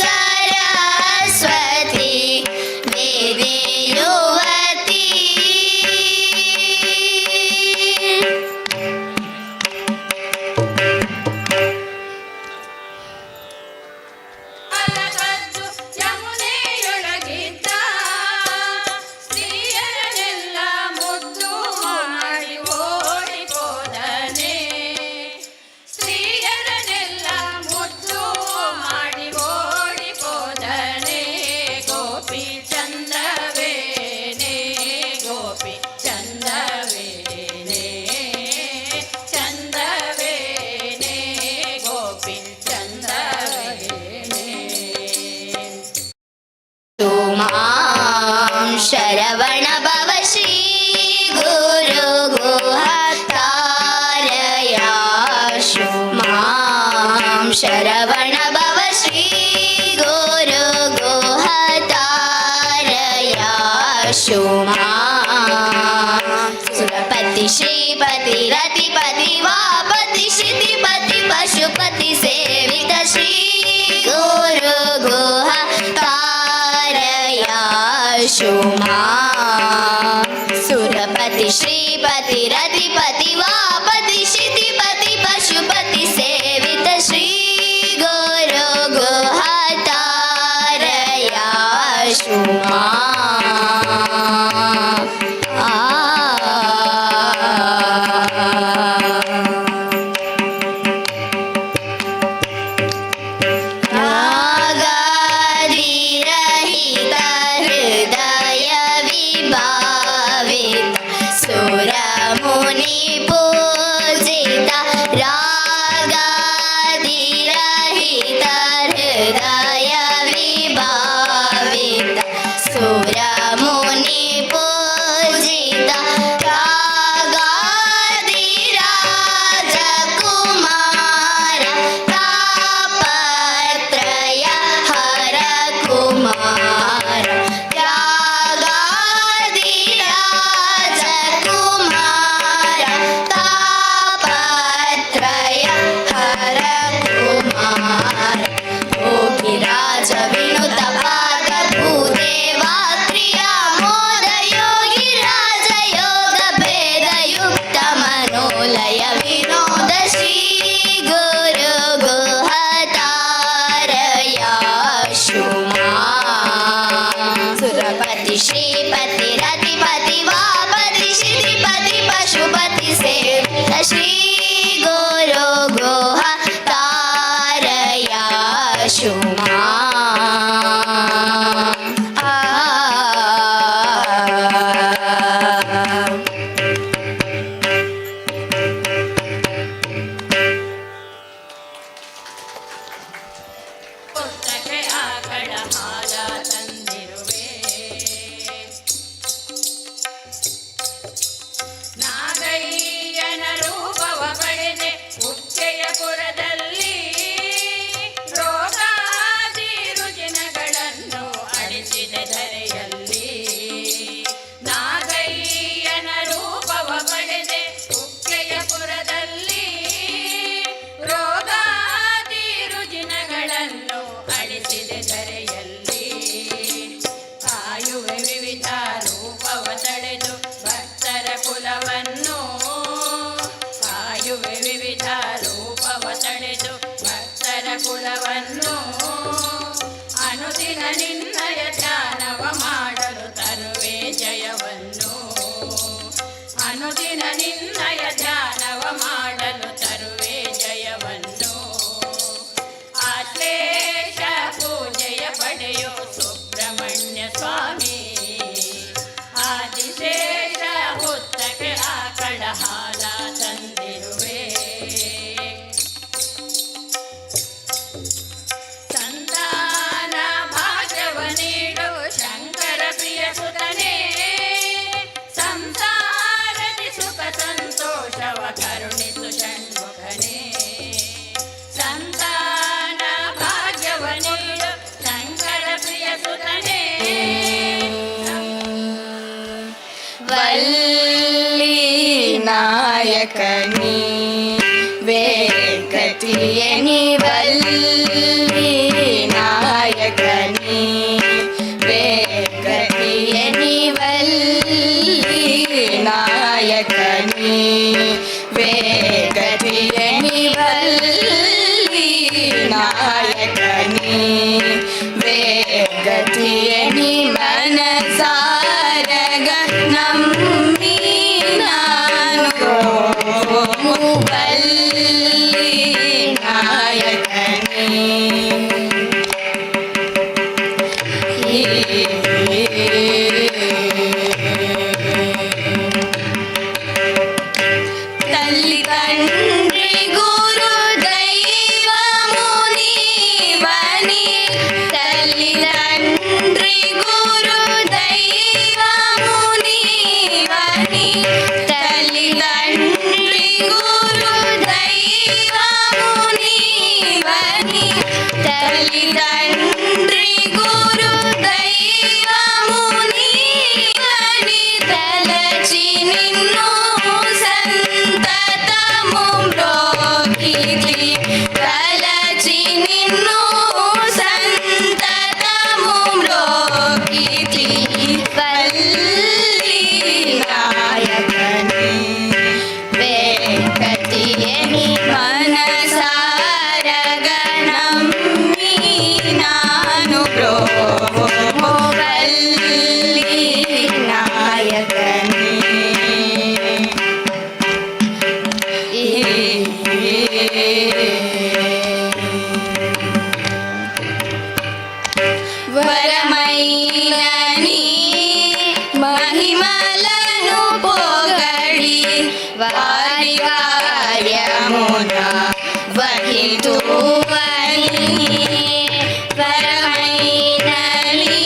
ಸರಸ್ವತಿ ವಿಧಿಯುವತಿ. ಅಲಕದ್ದು ಯಮುನೆಯೊಳಗಿದ್ದ ಸ್ತ್ರೀಯರನ್ನೆಲ್ಲ ಮುದ್ದು ಮಾಡಿ ಓಡಿಹೋದನೆ. ಸ್ತ್ರೀಯರನ್ನೆಲ್ಲ ಮುದ್ದು ಮಾಡಿ ಓಡಿಹೋದನೆ. ಗೋಪಿ ಚಂದವೇನೆ, ಗೋಪಿ ಚಂದವೇನೆ, ಚಂದವೇನೆ, ಗೋಪಿ ಚಂದವೇನೆ. ಮಾಂ ಶರವಣ ಭವ ಶ್ರೀ ಗುರು ಗುಹ ತಾರಯಾಶು ಮಾಂ ಶರವಣ ಭವ ಶ್ರೀ ಗುರು ಗುಹ ತಾರಯಾಶು ಮಾಂ. ಸುರಪತಿ ಶ್ರೀಪತಿ ರತಿಪತಿ ವಾಪತಿ ಶ್ರುತಿಪತಿ ಪಶುಪತಿ ಸೇವಿತ ಶ್ರೀ ಗುರು ಗುಹ ತಾರಯಾಶು ಮಾಂ. ಸುರಪತಿ ಸುರಪತಿ ರತಿಪತಿ ವಾಪತಿ ಶಿತಿಪತಿ ಪಶುಪತಿ ಸೇವಿತ ಶ್ರೀ ಗುರು ಗುಹತಾರಯ ಶುಮಾ. रागादिरहित हृदय विभावित सुरमुनि पूजित, रागादिरहित हृदय विभावित सुरमुनि पूजित, रागादिराजकुमार तापत्रय हर कुमार, रागादिराजकुमार तापत्रय हर कुमार, योगिराज विनुत पाद भूदेवा क्रिया मोद योगिराज योग भेदयुक्त मनोलय विनोद श्री गुरु गुहतारया शुमा। सुरपति श्रीपति रतिपति वापति श्रीपति पशुपति सेवित श्री गुरु गुह तारया शुमा। ಆ. ಪುಸ್ತಕೆ ಆಕಳ ಹಾಲ ತಂದಿರುವೆ. ನಾಗಯ್ಯನ ರೂಪವ ಪಡೆದೆ ಉಕ್ಕೆಯ ಪುರದಲ್ಲಿ ರೋಗಾದಿ ರುಜಿನಗಳನ್ನು ಅಳಿಸಿದ ಧರೆಯಲ್ಲಿ. ನಾಗಯ್ಯನ ರೂಪವ ಪಡೆದೆ ಉಕ್ಕೆಯ ಪುರದಲ್ಲಿ ರೋಗಾದಿ ರುಜಿನಗಳನ್ನು ಅಳಿಸಿದೆ ಧರೆಯಲ್ಲಿ. ಕಾಯುವೆ ವಿವಿಧ ರೂಪವ ತಳೆದು ಭಕ್ತರ ಕುಲವನ್ನು, ಕಾಯುವೆ ವಿವಿಧ ರೂಪವ ತಳೆದು ಭಕ್ತರ ಕುಲವನ್ನು. ಅನುದಿನ ನಿನ್ನಯ ಧ್ಯಾನವ ಮಾಡಲು ತರುವೆ ಜಯವನ್ನು, ಅನುದಿನ ನಿನ್ನಯ ಧ್ಯಾನವ ಮಾಡಲು ತರುವೆ ಜಯವನ್ನು. ಆಶ್ಲೇಷ ಪೂಜೆಯ ಪಡೆಯೋ ಸುಬ್ರಹ್ಮಣ್ಯ ಸ್ವಾಮಿ, ಆದಿಶೇಷ ಹುತ್ತಕ್ಕೆ ಆಕಳ ಹಾಲ ತಂದಿರುವೆ. ಸಂತಾನ ಭಾಗ್ಯವ ನೀಡು ಶಂಕರ ಪ್ರಿಯ ಸುತನೇ, ಸಂಸಾರದಿ ಸುಖ ಸಂತೋಷವ ಕರುಣಿಸು ಷಣ್ಮುಖನೇ. ಸಂತಾನ ಭಾಗ್ಯವ ನೀಡು ಶಂಕರ ಪ್ರಿಯ ಸುತನೇ. ವಲ್ಲಿ ನಾಯಕನಿ ವೇಗತಿಯನಿ, ವಲ್ಲಿ ನಾಯಕನಿ ವೇಗತಿಯನಿ, ವಲ್ಲಿ ನಾಯಕನಿ ವೇಗತಿಯನಿ, ವಲ್ಲಿ ನಾಯಕನಿ ವೇಗತಿಯನಿ. ಮನಸಾರಗ ನಂಬಿ ನಾನು ಬಲ್ಲಿ ನಾಯಕನಿ. వారి కార్యమున వహితువని పరమైన నీ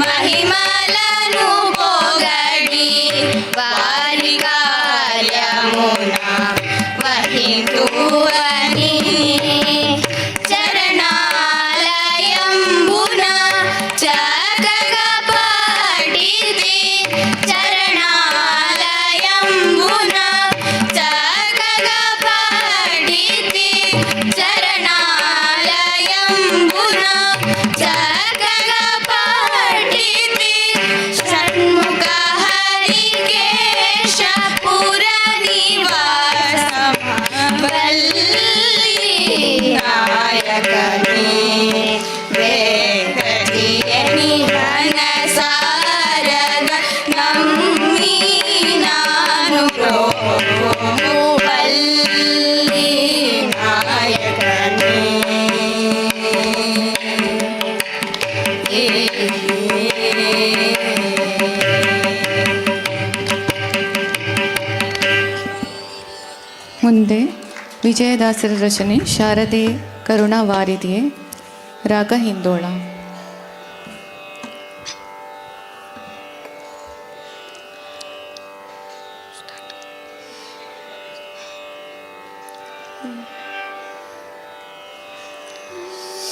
మహిమలను పొగడి వారి కార్యమున వహితువని చరణాలయంబున చక్కగా పాడితి, చరణాలయంబున చక్కగా పాడితి, చరణాలయంబున చక్కగా పాడితి. షణ్ముఖ హరికేశ పుర నివాస వల్లి ನಾಯಕನೇ, ವೇಗತಿಯ ನಿಹನ ಸಾರಗ ನಮ್ಮಿ ನಾನು ಬಲ್ಲಿ ನಾಯಕನೇ. ಮುಂದೆ ವಿಜಯದಾಸರ ರಚನೆ ಶಾರದೆ ಕರುಣಾವಾರಿಧಿಯೇ, ರಾಗ ಹಿಂದೋಳ.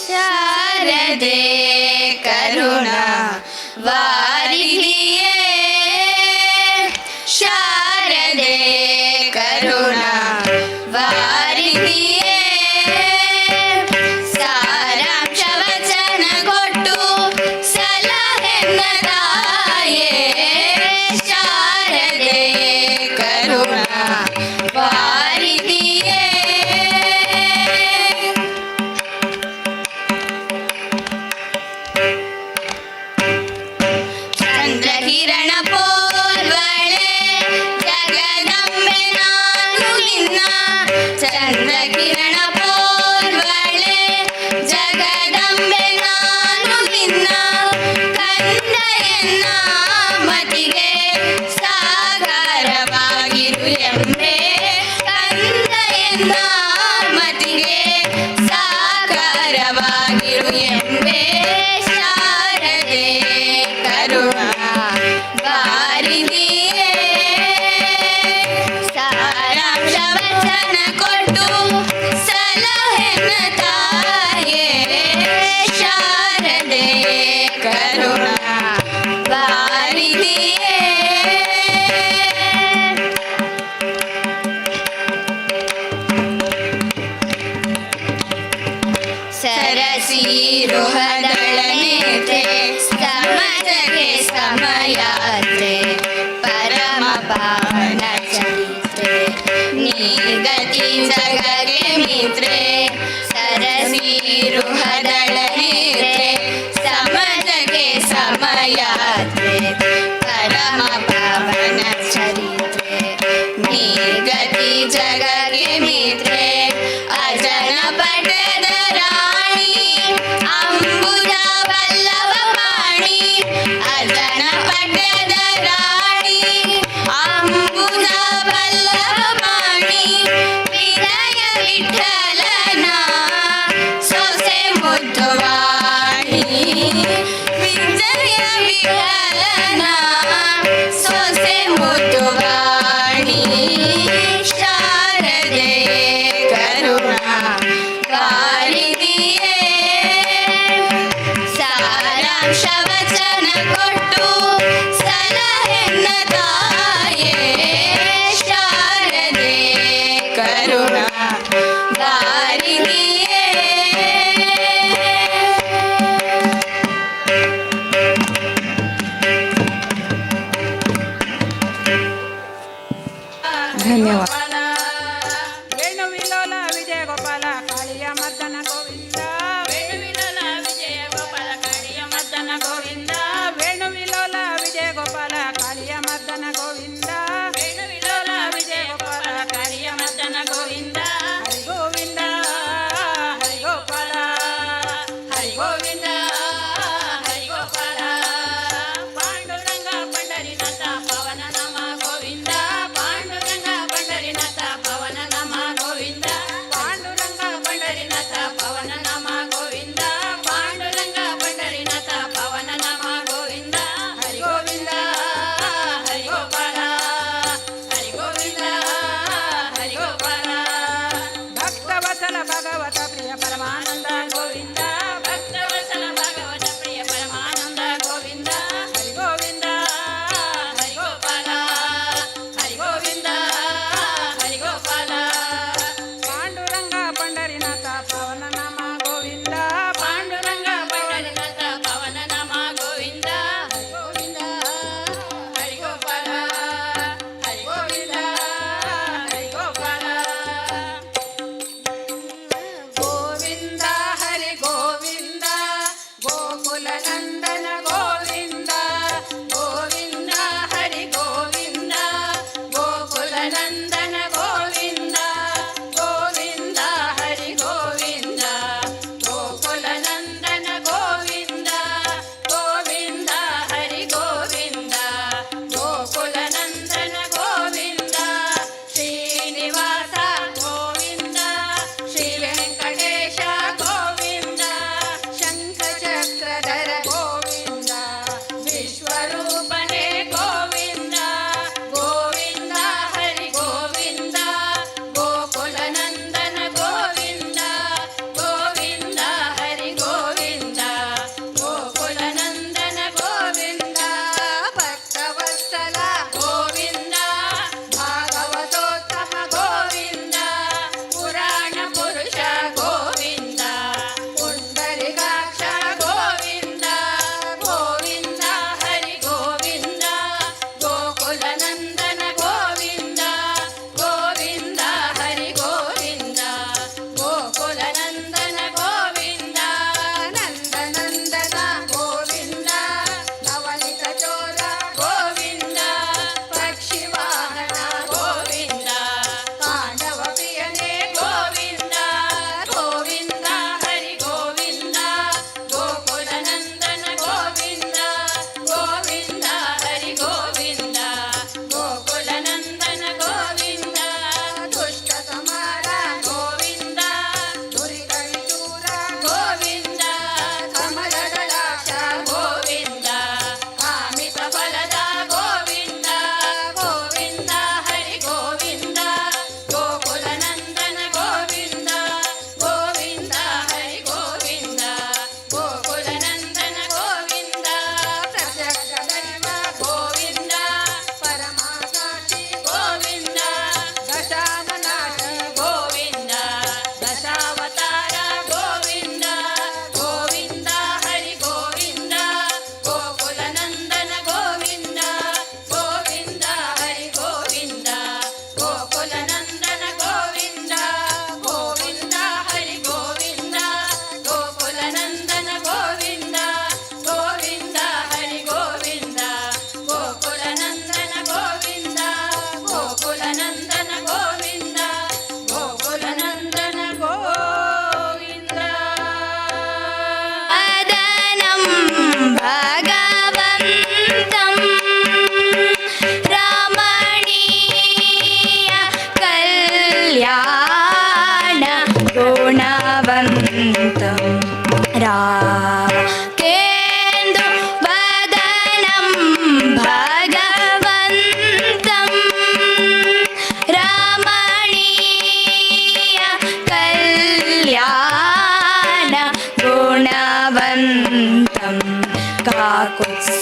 ಶಾರದೆ ಕರುಣಾ ವಾರಿಧಿಯೇ, ಶಾರದೆ ಕರುಣಾ ವಾರಿಧಿಯೇ, ಸಾರಾಂಶ ವಚನ ಕೊಟ್ಟು ಸಲಹೆನ್ನ ತಾಯೇ, ಶಾರದೆ ಕರುಣಾ ವಾರಿಧಿಯೇ. ಚಂದ್ರಕಿರಣ ಪೋಲ್ವಳೆ ಜಗದಂಬೆ ನಾನು ನಿನ್ನ, ಚಂದ್ರಕಿರಣ ಪೋಲ್ವಳೆ ಜಗದಂಬೆ ನಾನು ನಿನ್ನ, ಕಂದ ಎನ್ನ ಮತಿಗೆ ಸಾಗರವಾಗಿರು ಎಂಬೆ, ಕಂದ ಎನ್ನ ಮತಿಗೆ ಸಾಗರವಾಗಿರು ಎಂಬೆ, ಶಾರದೆ ಕರುಣಾ ವಾರಿಧಿಯೇ, ಸಾರಾಂಶ ವಚನ ಕೊಟ್ಟು ಸಲಹೆನ ತಾಯೇ, ಶಾರದೆ ಕರುಣಾ ವಾರಿಧಿಯೇ. ಸರಸೀರುಹದಳ ನೇತ್ರೆ ಸಮಜಗೆ ಸಮಯಾತ್ರೆ ಪರಮ ಪಾವನ ಚರಿತ್ರೆ ನೀಗತಿ ಜಗಗೆ ಮಿತ್ರೆ, ಸರಸೀರುಹದಳ ನೇತ್ರೆ ಸಮಜಗೆ ಸಮಯಾತ್ರೆ ಪರಮ ಪಾವನ ಚರಿತ್ರೆ ನೀಗತಿ ಜಗಗೆ ಮಿತ್ರೆ. ಅಜನ ಪಟದ ರಾಣಿ ಅಂಬುಜ ವಲ್ಲಭ ಪಾಣಿ, ಅಜನ ಪಟದ ರಾಣಿ ಅಂಬುಜ ವಲ್ಲಭ ಪಾಣಿ, ವಿನಯ ವಿಠಲನ ಸೊಸೆ ಮುದ್ದುವಾಣಿ, ವಿಜಯ ವಿಠಲನ ಸೊಸೆ ಮುದ್ದುವಾಣಿ, ಶಾರದೆ ಕರುಣಾ ವಾರಿಧಿಯೇ, ಸಾರಾಂಶ ವಚನ ಕೊಟ್ಟು ಸಲಹೆನ್ನ ತಾಯೇ, ಶಾರದೆ ಕರುಣಾ ವಾರಿಧಿಯೇ. ಧನ್ಯವಾದ. ವೇಣು ವಿಲೋಲ ವಿಜಯ ಗೋಪಾಲ ಕಾಳಿಯ ಮರ್ದನ ಗೋವಿಂದ, ವೇಣು ವಿಲೋಲ ವಿಜಯ ಗೋಪಾಲ ಕಾಳಿಯ ಮರ್ದನ ಗೋವಿಂದ, ವೇಣು ವಿಲೋಲ ವಿಜಯ ಗೋಪಾಲ ಕಾಳಿಯ ಮರ್ದನ ಗೋವಿಂದ, ವೇಣು ವಿಲೋಲ ವಿಜಯ ಗೋಪಾಲ ಕಾಳಿಯ ಮರ್ದನ ಗೋವಿಂದ, ಹರಿ ಗೋವಿಂದ ಹರಿ ಗೋಪಾಲ ಹರಿ ಗೋವಿಂದ ಹರಿ ಗೋಪಾಲ, ಪಾಂಡುರಂಗ ಪಂಡರಿನಾಥ ಪವನ ನಾಮ ಗೋವಿಂದ, ಪಾಂಡುರಂಗ ಪಂಡರಿನಾಥ.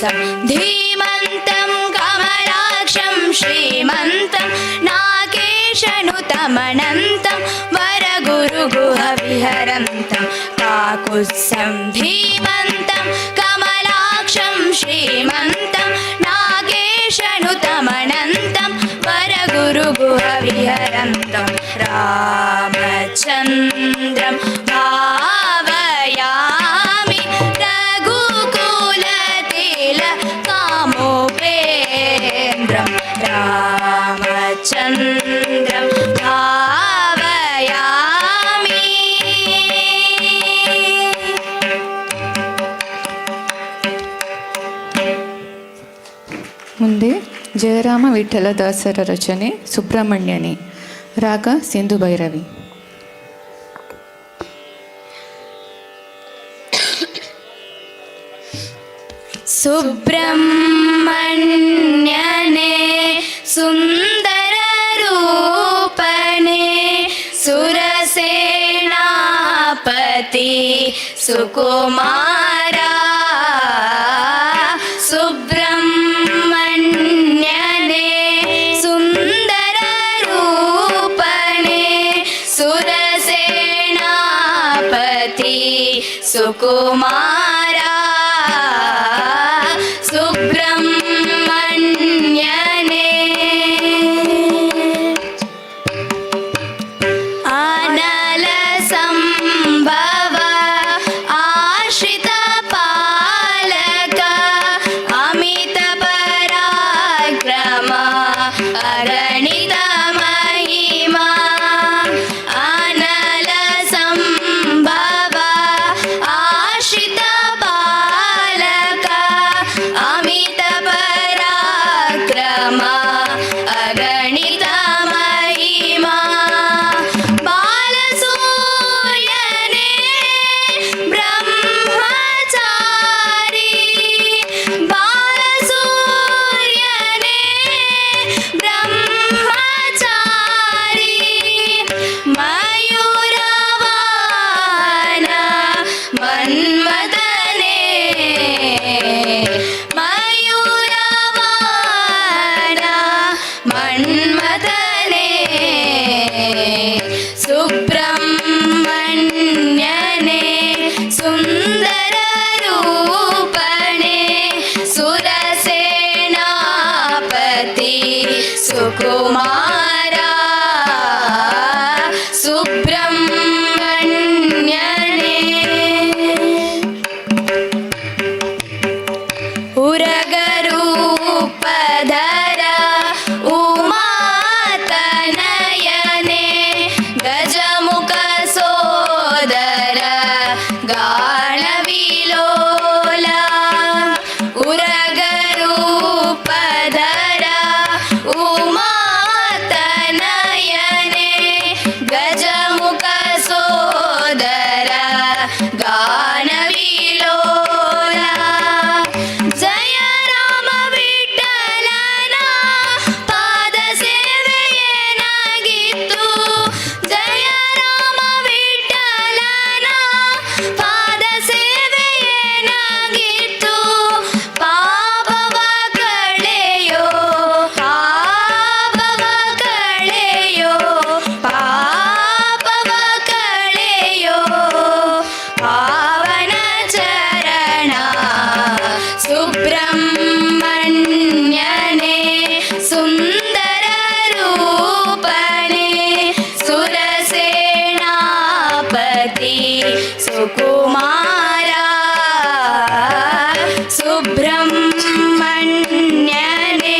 काकुत्सं धीमन्तं कमलाक्षं श्रीमन्तं नागेशनुतमनन्तं वरगुरुगुहविहरन्तं काकुत्सं धीमन्तं कमलाक्षं श्रीमन्तं नागेशनुतमनन्तं वरगुरुगुहविहरन्तं रामचन्द्रं भावयामि रघुकुलतिलकामुपेन्द्रं रामचन्द्रं भावयामि. ಮುಂದೆ ಜಯರಾಮ ವಿಠಲ ದಾಸರ ರಚನೆ ಸುಬ್ರಹ್ಮಣ್ಯನೇ, ರಾಗ ಸಿಂಧು ಭೈರವಿ. ಸುಬ್ರಹ್ಮಣ್ಯನೇ, ಸುಂದರ ರೂಪನೆ, ಸುರಸೇನಾಪತಿ ಸುಕುಮಾರ, ಸುಬ್ರಹ್ಮಣ್ಯನೇ, ಸುಂದರ ರೂಪನೆ, ಸುರಸೇನಾಪತಿ ಸುಕುಮಾರ, ಸುಬ್ರಹ್ಮಣ್ಯನೇ. ಅನಲ ಸಂಭವ ಆಶ್ರಿತ ಪಾಲಕ ಅಮಿತ ಪರಾಕ್ರಮ ಅಗಣಿತ ಮಹಿಮಾ. ಅನಲ ಸಂಭವ ಆಶ್ರಿತ ಪಾಲಕ ಅಮಿತ ಪರಾಕ್ರಮ ಅಗಣಿತ ಮಹಿಮಾ. ಬಾಲಸೂರ್ಯನೇ, ಬ್ರಹ್ಮಚಾರಿ, ಬಾಲಸೂರ್ಯನೇ, ಬ್ರಹ್ಮಚಾರಿ, ಮಯೂರವಾಹನ ಮನ್ಮಥನೇ, ಮಯೂರವಾಹನ ಮನ್ಮಥನೇ, ಸುಬ್ರಹ್ಮಣ್ಯನೇ, ಸುಂದರ ರೂಪಣೆ, ಸುರಸೇನಾಪತಿ ಸುಕುಮಾರ, ಸುಬ್ರಹ್ಮಣ್ಯನೇ. ಉರಗರೂಪಧರ ಉಮಾತನಯನೆ, ಗಜಮುಖ ಸೋದರ ಗಾಣವಿಲೋಲ, ಉರಗರೂಪಧರ ಉಮಾತನಯನೆ, ಗಜಮುಖ ಸೋದರ ಗಾನವಿಲೋಲ, ಜಯ ರಾಮ ವಿಠಲನ ಪಾದ ಸೇವೆಯೇನಾಗಿತ್ತು, ಜಯ ರಾಮ ವಿಠಲನ ಪಾದ ಸೇವೆಯೇನಾಗಿತ್ತು, ಪಾಪವ ಕಳೆಯೋ, ಪಾಪವ ಕಳೆಯೋ, ಪಾಪವ ಕಳೆಯೋ ಪಾವನ ಚರಣ, ಸುಬ್ರಹ್ಮಣ್ಯನೇ, ಸುಂದರ ರೂಪಣೆ, ಸುರಸೇನಾಪತಿ ಸುಕುಮಾರ, ಸುಬ್ರಹ್ಮಣ್ಯನೇ.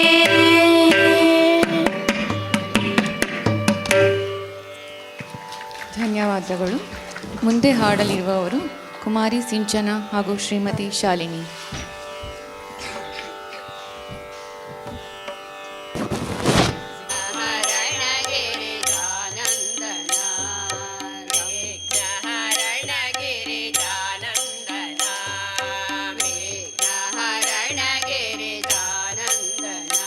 ಧನ್ಯವಾದಗಳು. ಮುಂದೆ ಹಾಡಲಿರುವವರು ಕುಮಾರಿ ಸಿಂಚನ ಹಾಗೂ ಶ್ರೀಮತಿ ಶಾಲಿನಿ. ಹರಣಗಿರಿಜಾನಂದನ, ವಿಘ್ನಹರಣಗಿರಿಜಾನಂದನ, ವಿಘ್ನಹರಣಗಿರಿಜಾನಂದನ,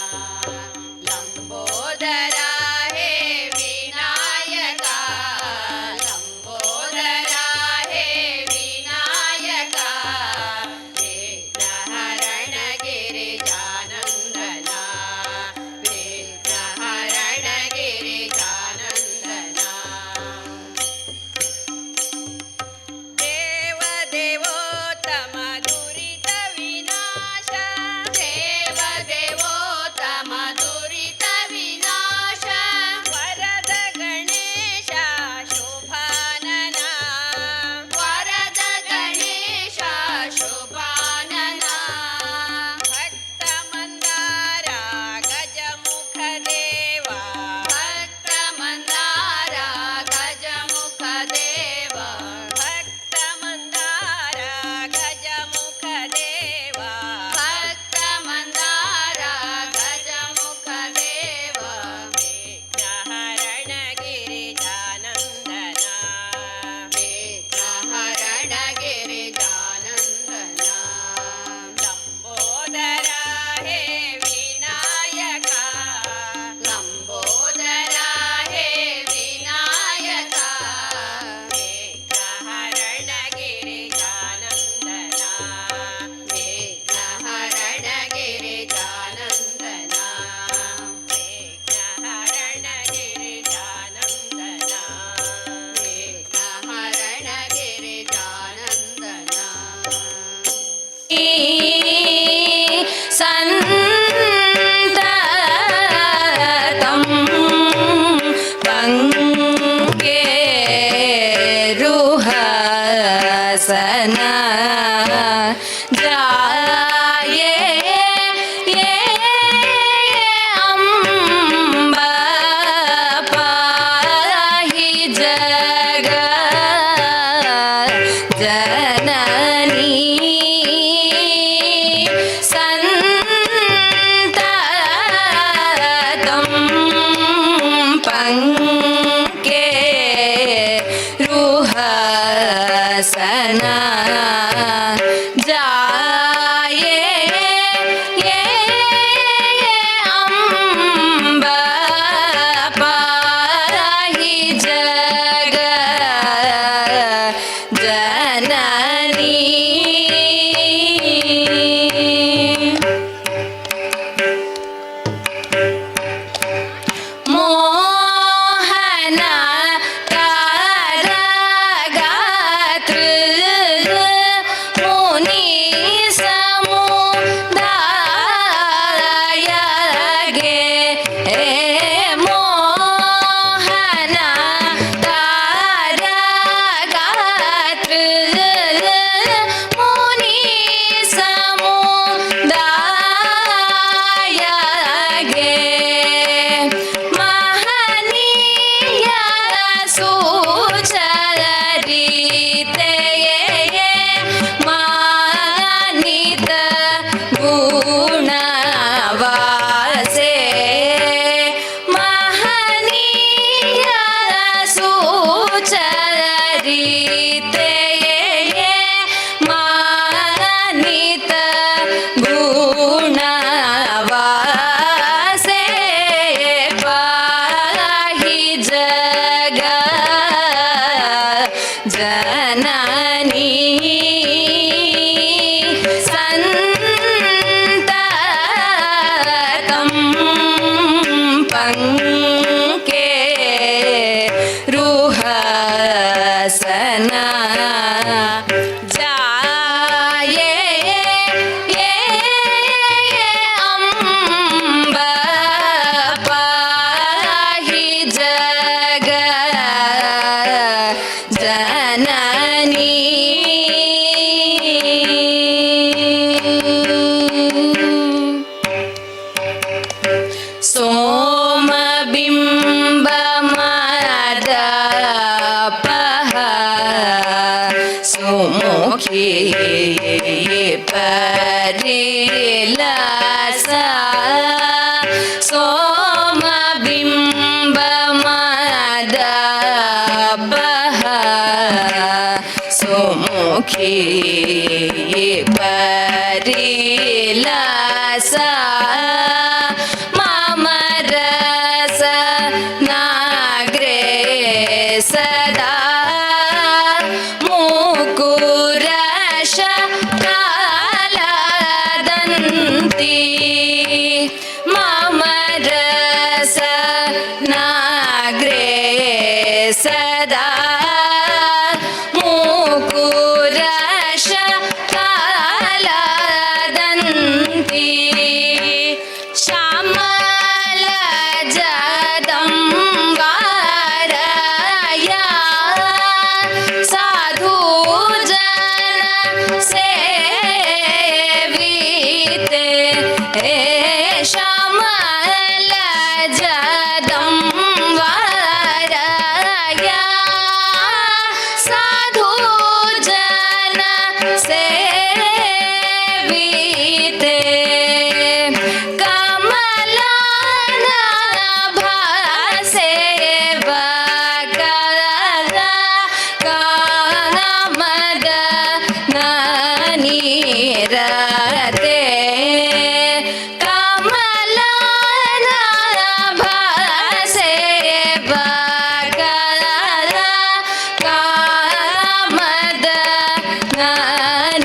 ಲಂಬೋದರ ಹೇ ವಿನಾಯಕ, ಲಂಬೋದರ ಹೇ ವಿನಾಯಕ, ವಿಘ್ನಹರಣ. ಪಂಕೆ ರುಹಸನ ಜಾಯೇ ಯೇ ಅಂಬ ಪಾಹಿ ಜಗ ಜನನಿ. ಮೋಹನ ಗಾತ್ರ ಮುನಿ ಸಮುದಾಯಗೆ, ಮೋಹನ ಗಾತ್ರ ಮುನಿ ಸಮುದಾಯಗೆ, ಮಹನೀಯ ಸುಚರಿತೆಯೇ ಮಾನಿತ ಗುಣವಾಸೆ, ಮಹನೀಯ ಸುಚರಿತೆಯೇ ಮಾನಿತ ಗುಣವಾಸೆ ಪಾಹಿ ಜಗ ಜನನಿ ಸಂತತಂ ಪಂಕೆ ರುಹಸನ ಜಾಯೇ ಯೇ ಅಂಬ ಪಾಹಿ ಜಗ ಜನನಿ. ಸೋಮಬಿಂಬ ಮದಪಹ ಸುಮುಖಿ ಪರಿಲಸ, ಸೋಮಬಿಂಬ ಮದಪಹ ಸುಮುಖಿ ಪರಿಲಸ, ಮಮರಸ ನಾಗ್ರೆ ಸದಾ ಮುಕುರಶ ಕಾಲದಂತಿ, ಮಮರಸ ನಾಗ್ರೆ ಸದಾ ಮುಕುರಶ ಕಾಲದಂತಿ, ಶ್ಯಾಮಲ ಜಗದಂಬಾರಯ ಸಾಧು ಜನ ಸೇವಿತೆ, ಶ್ಯಾಮಲ ಜಗದಂಬಾರಯ ಸಾಧು ಜನ ಸೇವಿತೆ, ಕಮಲನಾಭ ಸೇವಕ ಕಾಮದ ನೀರತೆ, ಕಮಲನಾಭ ಸೇವಕ ಕಾಮದ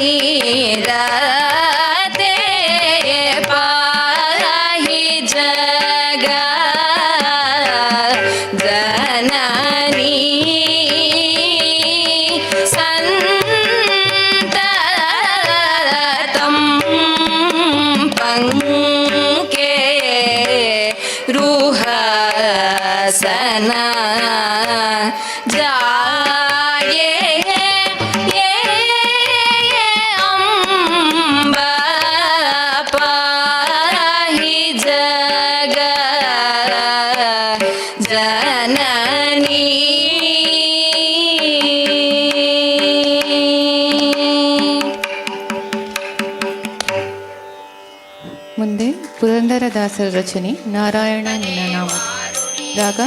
ನೀರತೆ ಪಾಹಿ ಜಗ ಜನನಿ ಸಂತತಂ ಪಂಕೆ ರುಹಸನ ಜಾಯೇ ಯೇ ಅಂಬ ಪಾಹಿ ಜಗ ಜನನಿ. ಮುಂದೆ ಪುರಂದರದಾಸರ ರಚನೆ ನಾರಾಯಣ ನಿನ್ನ ನಾಮ, ರಾಗ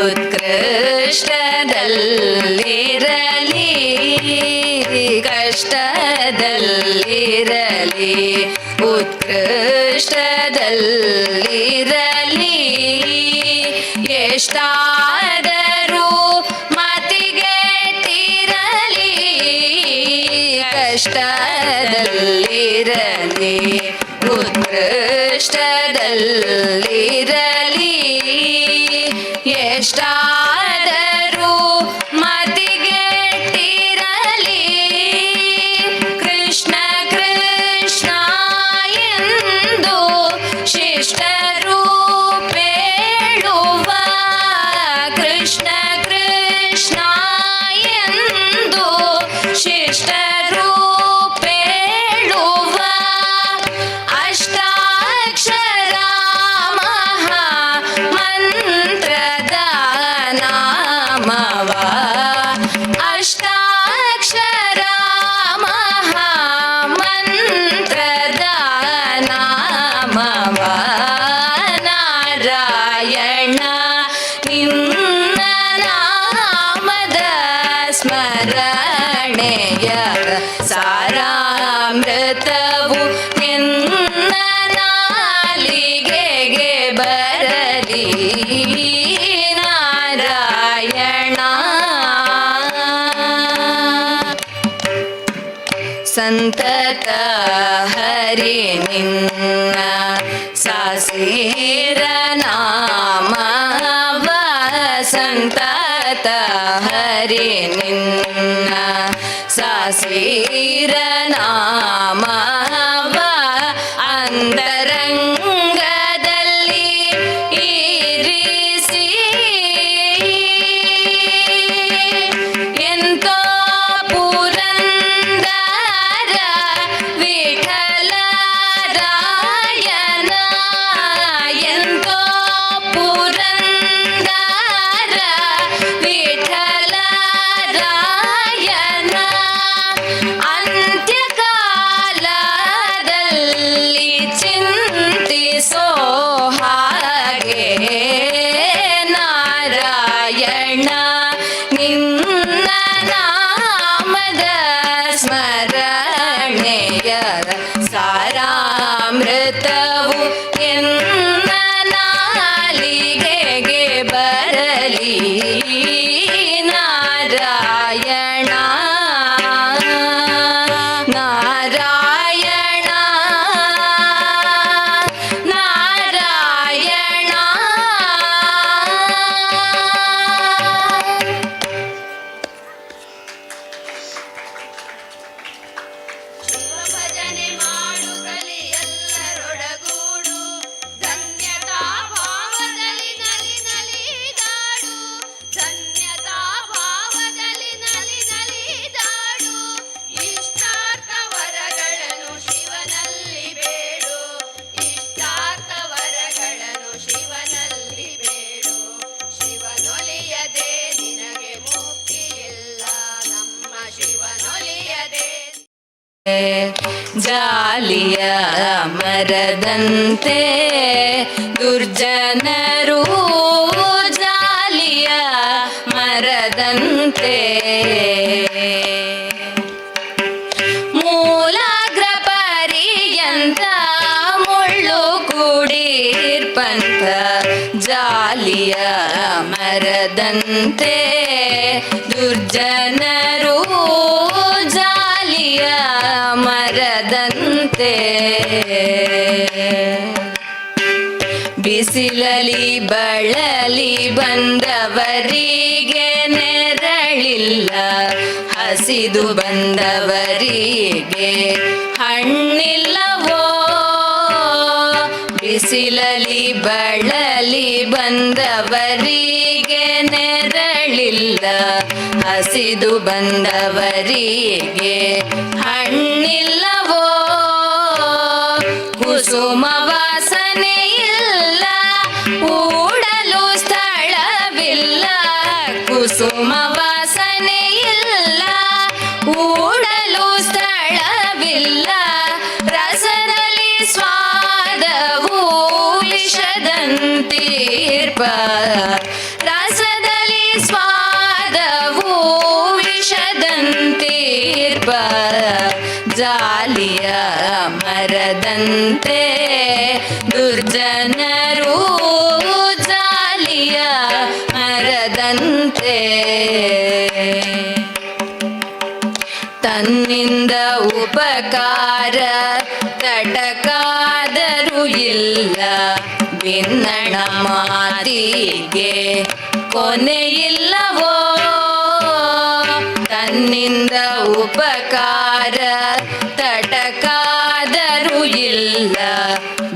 ಉತ್ಕೃಷ್ಟದಲ್ಲಿರಲಿ, ಕಷ್ಟದಲ್ಲಿರಲಿ, ಉತ್ಕೃಷ್ಟದಲ್ಲಿರಲಿ, ಎಷ್ಟಾದರೂ ಮತಿಗೆಟ್ಟಿರಲಿ, ಕಷ್ಟದಲ್ಲಿರಲಿ, ಉತ್ಕೃಷ್ಟದಲ್ಲಿರಲಿ, ಎಷ್ಟಾದರೂ ಮತಿಗೆಟ್ಟಿರಲಿ, ಕೃಷ್ಣ ಕೃಷ್ಣ ಎಂದು ಶಿಷ್ಟರು ಪೇಳುವ, ಕೃಷ್ಣ ಕೃಷ್ಣ ಎಂದು ಶಿಷ್ಟರು ಪೇಳುವ, ಅಷ್ಟಾಕ್ಷರ ಮಹಾ ಮಂತ್ರದ ನಾಮವ, ಅಷ್ಟಾಕ್ಷರ ಮಹಾ ಮಂತ್ರದ ನಾಮವ, ನಾರಾಯಣ ನಿನ್ನ ನಾಮದ ಸ್ಮರಣೆಯ ಸಾರಾಮೃತವು ನಿನ್ನ ನಾಲಿಗೆಗೆ ಬರಲಿ, ನಾರಾಯಣ. ಸಂತತ ಹರಿ ನಿನ್ನ ಸಾಸಿರ ನಾಮವ, ಸಂತತ ಹರಿ ನಿನ್ನ ಸಾಸಿರ ನಾಮವ, ಅಂತರಂಗದಲ್ಲಿ ಇರಿಸಿ, ಎಂತೋ ಪುರಂದರ ವಿಠಲರಾಯನ, ಎಂತೋ ಪುರಂದರ ವಿಠಲರಾಯನ, ಅಂತ್ಯಕಾಲದಲ್ಲಿ ಚಿಂತಿಸೋ ಹಾಗೆ, ನಾರಾಯಣ ನಿನ್ನ ನಾಮದ ಸ್ಮರಣೆಯ ಸಾರಾಮೃತವು ಎನ್ನ ನಾಲಿಗೆಗೆ ಬರಲಿ, ನಾರಾಯಣ, ನಾರಾಯಣ, ನಾರಾಯಣ. ಶಿವ ಭಜನೆ ಮಾಡು ಕಲಿ ಎಲ್ಲರೊಡಗೂಡು, ಧನ್ಯತಾ ಭಾವದಲ್ಲಿ ನಲಿ ನಲಿದಾಡು, ಧನ್ಯತಾ ಭಾವದಲ್ಲಿ ನಲಿ ನಲಿದಾಡು, ಇಷ್ಟಾರ್ಥ ವರಗಳನ್ನು ಶಿವನಲ್ಲಿ ಬೇಡು, ಇಷ್ಟಾರ್ಥ ವರಗಳನ್ನು ಶಿವನಲ್ಲಿ ಬೇಡು, ಶಿವನೊಲಿಯದೆ ನಿನಗೆ ಮುಕ್ತಿಯಿಲ್ಲ, ನಮ್ಮ ಶಿವನೊಲಿಯದೆ. ಜಾಲಿಯ ಮರದಂತೆ ದುರ್ಜನರು, ಜಾಲಿಯ ಮರದಂತೆ, ಮೂಲಾಗ್ರ ಪರ್ಯಂತ ಮುಳ್ಳು ಕೂಡಿರ್ಪಂತ, ಜಾಲಿಯ ಮರದಂತೆ ದುರ್ಜನರು, ಜಾಲಿಯ ಮರದಂತೆ. ಬಿಸಿಲಲಿ ಬಳಲಿ ಬಂದವರಿಗೆ ನೆರಳಿಲ್ಲ, ಹಸಿದು ಬಂದವರಿಗೆ ಹಣ್ಣಿಲ್ಲವೋ? ಬಿಸಿಲಲಿ ಬಳಲಿ ಬಂದವರಿಗೆ ನೆರಳಿಲ್ಲ, ಹಸಿದು ಬಂದವರಿಗೆ ಹಣ್ಣಿಲ್ಲವೋ? ಕುಸುಮ ವಾಸನೆ ಇಲ್ಲ, ಊಡಲು ಸ್ಥಳವಿಲ್ಲ, ಕುಸುಮ ವಾಸನೆ ಇಲ್ಲ, ಊಡಲು ಸ್ಥಳವಿಲ್ಲ, ರಸದಲ್ಲಿ ಸ್ವಾದವು ವಿಷದಂತೀರ್ಪ. ಮರದಂತೆ, ದುರ್ಜನರು ಜಾಲಿಯ ಮರದಂತೆ. ತನ್ನಿಂದ ಉಪಕಾರ ತಟಕಾದರೂ ಇಲ್ಲ, ಭಿನ್ನಣ ಮಾತಿಗೆ ಕೊನೆಯಿಲ್ಲವೋ? ತನ್ನಿಂದ ಉಪಕಾರ ತಟಕಾದರೂ ಇಲ್ಲ,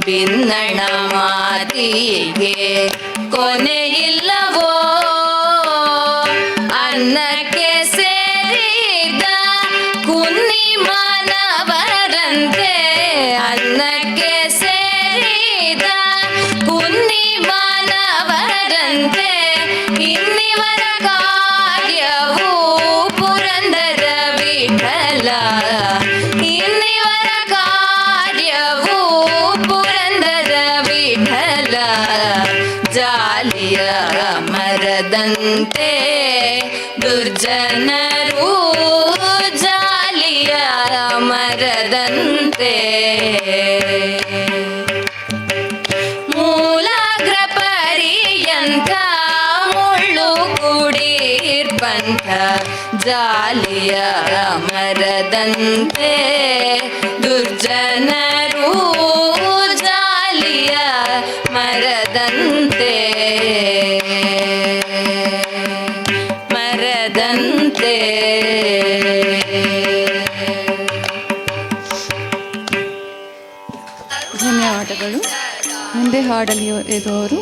ಭಿನ್ನಣ ಮಾತಿಗೆ ಕೊನೆಯಿಲ್ಲವೋ? ಅನ್ನಕ್ಕೆ ಸೇರಿದ ಕುನ್ನಿ ಮಾನವರಂತೆ, ಅನ್ನಕ್ಕೆ ಸೇರಿದ ಕುನ್ನಿ ಮಾನವರಂತೆ, ಇನ್ನಿವರ ಕಾರ್ಯವು ಪುರಂದರ ವಿಠಲ, ಇನ್ನಿವರ ಕಾರ್ಯವು ಪುರಂದರ ವಿಠಲ. ಜಾಲಿಯ ಮರದಂತೆ, ದುರ್ಜನರು ಜಾಲಿಯ ಮರದಂತೆ. ಮೂಲಾಗ್ರ ಪರ್ಯಂತ ಮುಳ್ಳು ಕೂಡಿರ್ಪಂಥ, ಜಾಲಿಯ ಮರದಂತೆ, ದುರ್ಜನರು ಜಾಲಿಯ ಮರದಂತೆ, ಮರದಂತೆ. ಧನ್ಯವಾದಗಳು. ಮುಂದೆ ಹಾಡಲು ಇರುವವರು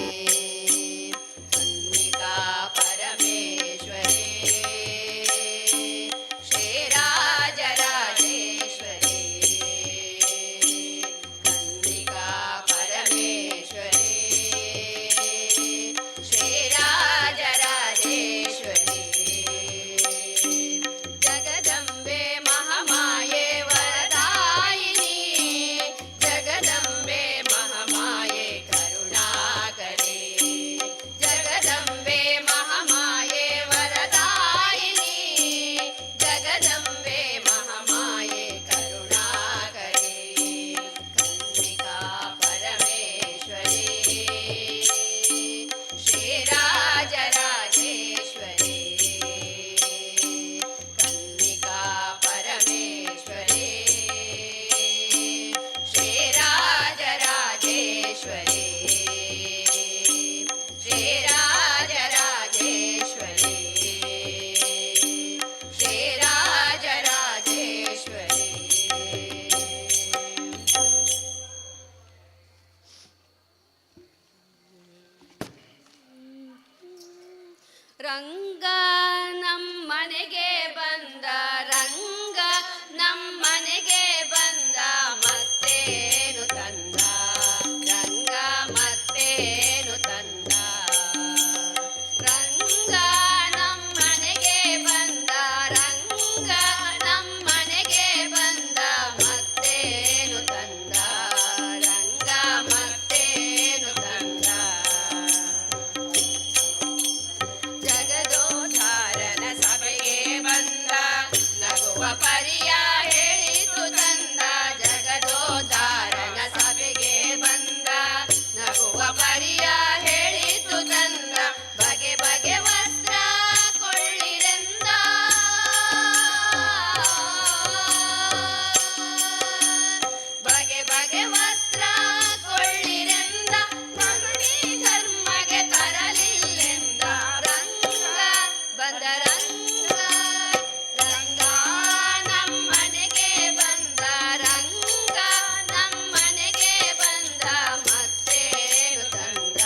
ಪರಮೇಶ್ವರಿ ಶ್ರೀರಾಜರಾಜೇಶ್ವರಿ, ಕಂದಿಕಾ ಪರಮೇಶ್ವರಿ ಶ್ರೀರಾಜರಾಜೇಶ್ವರಿ, ಜಗದಂಬೆ ಮಹಾಮಾಯೆ ವರದಾಯಿನಿ, ಜಗದಂಬೆ ಮಹಾಮಾಯೆ ಕರುಣಾಕರಿ, ಜಗದಂಬೆ ಮಹಾಮಾಯೆ ವರದಾಯಿನಿ, ಜಗದಂಬೆ ಮಹಾಮಾಯೆ ಕರುಣಾಕರಿ, ಕಂದಿಕಾ ಪರಮೇಶ್ವರಿ ಶ್ರೀರಾಜರಾಜೇಶ್ವರಿ, ಕಂದಿಕಾ ಪರಮೇಶ್ವರಿ ಶ್ರೀರಾಜರಾಜೇಶ್ವರಿ, ಶ್ರೀರಾಜರಾಜೇಶ್ವರಿ, ಶ್ರೀರಾಜರಾಜೇಶ್ವರಿ. ರಂಗ ನಮ್ಮನೆಗೆ ಬಂದ, ರಂಗ ನಮ್ಮನೆಗೆ ಬಂದ, ಮತ್ತೇನು ತಂದ ರಂಗ, ಮತ್ತೇನು ತಂದ? ರಂಗ ನಮ್ಮನೆಗೆ ಬಂದ, ರಂಗ ನಮ್ಮನೆಗೆ ಬಂದ, ಮತ್ತೇನು ತಂದ ರಂಗ, ಮತ್ತೇನು ತಂದ? ಜಗದೋಧಾರನ ಸಭೆಗೆ ಬಂದ, ನಗುವ ಪರಿಯ ಹೇಳಿತು ತಂದ. ಜಗದೋಧಾರನ ಸಭೆಗೆ ಬಂದ, ನಗುವ ಪರಿಯ ಹೇಳಿತು ತಂದ, ಬಗೆ ಬಗೆ ವಸ್ತ್ರ ಕೊಳ್ಳಿರೆಂದ, ಬಗೆ ಬಗೆ ವಸ್ತ್ರ ಕೊಳ್ಳಿರೆಂದ, ಮಗುಳಿ ಧರ್ಮಗೆ ತರಲಿಲ್ಲೆಂದ. ರಂಗ ಬಂದ ರಂಗ, ರಂಗ ನಮ್ಮನೆಗೆ ಬಂದ, ರಂಗ ನಮ್ಮನೆಗೆ ಬಂದ, ಮತ್ತೇನು ತಂದ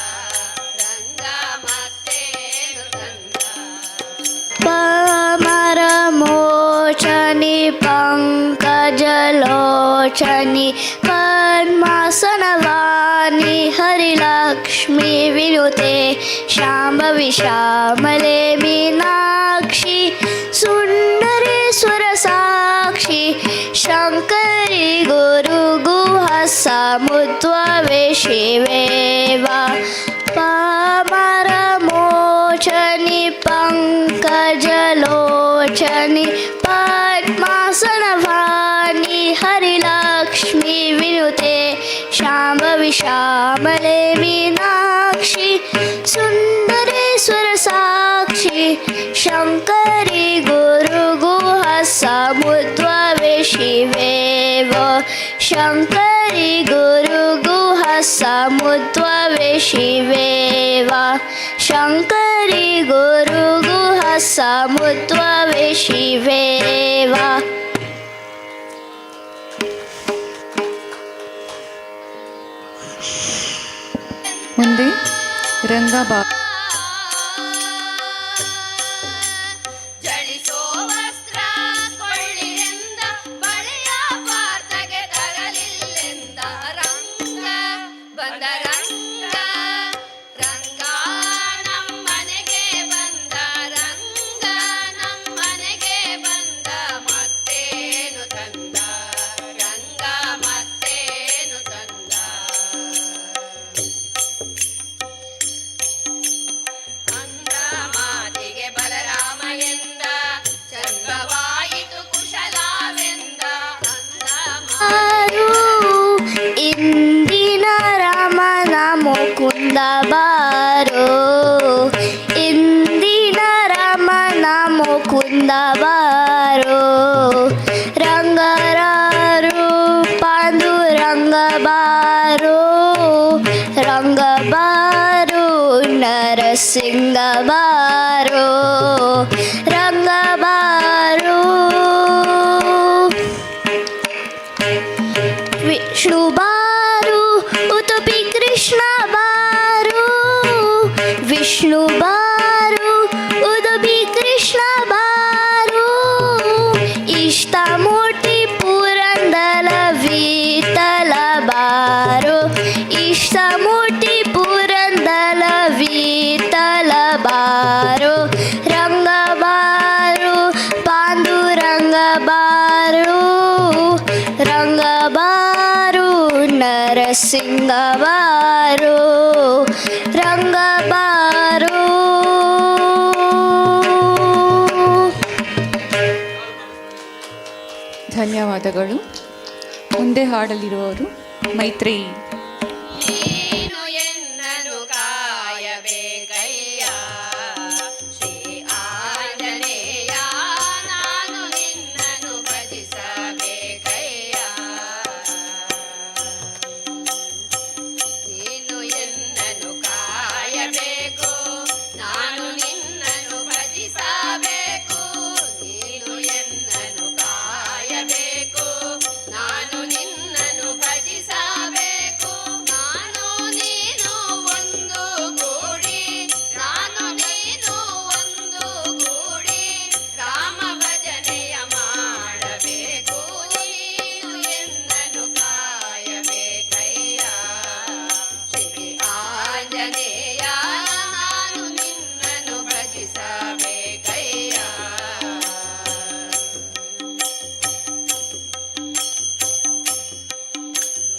ರಂಗ, ಮತ್ತೇನು ತಂದ? ಪಾಮರಮೋಚನಿ ಪಂಕಜಲೋಚನಿ ಪದ್ಮಾಸನವಾನಿ ಹರಿಲಕ್ಷ್ಮೀ ವಿನುತೆ ಶಾಂಭವಿ ಶ್ಯಾಮಲೆ ಮೀನಾಕ್ಷಿ ಸುಂದರೇಶ್ವರ ಸಾಕ್ಷಿ ಶಂಕರಿ ಗುರು ಗುಹ ಸಮುದ್ವವೆ ಶಿವೇವಾ. ಪಾಮರಮೋಚನಿ ಪಂಕಜಲೋಚನಿ ಪದ್ಮಾಸನವಾನಿ ಹರಿಲಕ್ಷ್ಮೀ ವಿನುತೆ. शाम्भवि श्यामले मीनाक्षी सुन्दरेश्वर साक्षी शङ्करी गुरुगुह समुद्भवे शिवेव शङ्करी गुरुगुह समुद्भवे शिवेव शङ्करी गुरुगुह समुद्भवे शिवेव. ಮುಂದೆ ರಂಗಬಾ. ಜಳಿಸೋ ವಸ್ತ್ರ ಕೊಳ್ಳಿರೆಂದ, ಬಳೆಯ ಪಾರ್ತಗೆ ತರಲಿಲ್ಲೆಂದ, ರಂಗ ಬಂದ ರಂಗ, ರಂಗ ನಮ್ಮನೆಗೆ ಬಂದ, ರಂಗ ನಮ್ಮನೆಗೆ ಬಂದ, ಮತ್ತೇನು ತಂದ ರಂಗ, ಮತ್ತೇನು ತಂದ? ಅಂದ ಮಾತಿಗೆ ಬಲರಾಮ ಎಂದ, ಚಂದವಾಯಿತು ಕುಶಲವೆಂದ, ಅಂದ ಬಾರು ಇಂದಿನ ರಾಮನ ಮುಕುಂದ ಬಾರೋ, ಇಂದಿನ ರಾಮನ ಮುಕುಂದ ಬಾರೋ, ರಂಗರಾರು ಪಾಂಡುರಂಗ ಬಾರೋ, ರಂಗ ಬಾರೋ ನರಸಿಂಗ ಬಾರೋ, ರಂಗ ಬಾರೋ. ವಿಷ್ಣು ಬಾರು ಉಡುಪಿ ಕೃಷ್ಣ ಬಾರು, ವಿಷ್ಣು ಬಾರು ಉಡುಪಿ ಕೃಷ್ಣ ಬಾರು, ಇಷ್ಟ ಮೂರ್ತಿ ಪುರಂದರ ವಿಠಲ ಬಾರು, ಇಷ್ಟ ಮೂರ್ತಿ ಪುರಂದರ ವಿಠಲ ಬಾರು, ರಂಗ ಬಾರು ಪಾಂಡುರಂಗ ಬಾರು, ರಂಗ ಬಾರು ನರಸಿಂಗ ಬಾರು, ರಂಗ ಬಾರು. ಧನ್ಯವಾದಗಳು. ಮುಂದೆ ಹಾಡಲಿರುವವರು ಮೈತ್ರೇಯಿ. ನೀನು ಎನ್ನನು ಕಾಯಬೇಕಯ್ಯ ಶ್ರೀ ಆಂಜನೇಯ, ನಾನು ನಿನ್ನನು ಭಜಿಸಬೇಕಯ್ಯ. ನೀನು ಎನ್ನನು ಕಾಯಬೇಕು, ನಾನು ನಿನ್ನನು ಭಜಿಸಬೇಕು. ನೀನು ಎನ್ನನು ಕಾಯಬೇಕು, ನಾನು ನಿನ್ನನು ಭಜಿಸಬೇಕು. ನಾನು ನೀನು ಒಂದು ಗೂಡಿ, ನಾನು ನೀನು ಒಂದು ಗೂಡಿ, ರಾಮ ಭಜನೆಯ ಮಾಡಬೇಕು. ನೀನು ಎನ್ನನು ಕಾಯಬೇಕಯ್ಯ ಶ್ರೀ ಆಂಜನೇಯ, ನಾನು ನಿನ್ನನು ಭಜಿಸಬೇಕಯ್ಯ.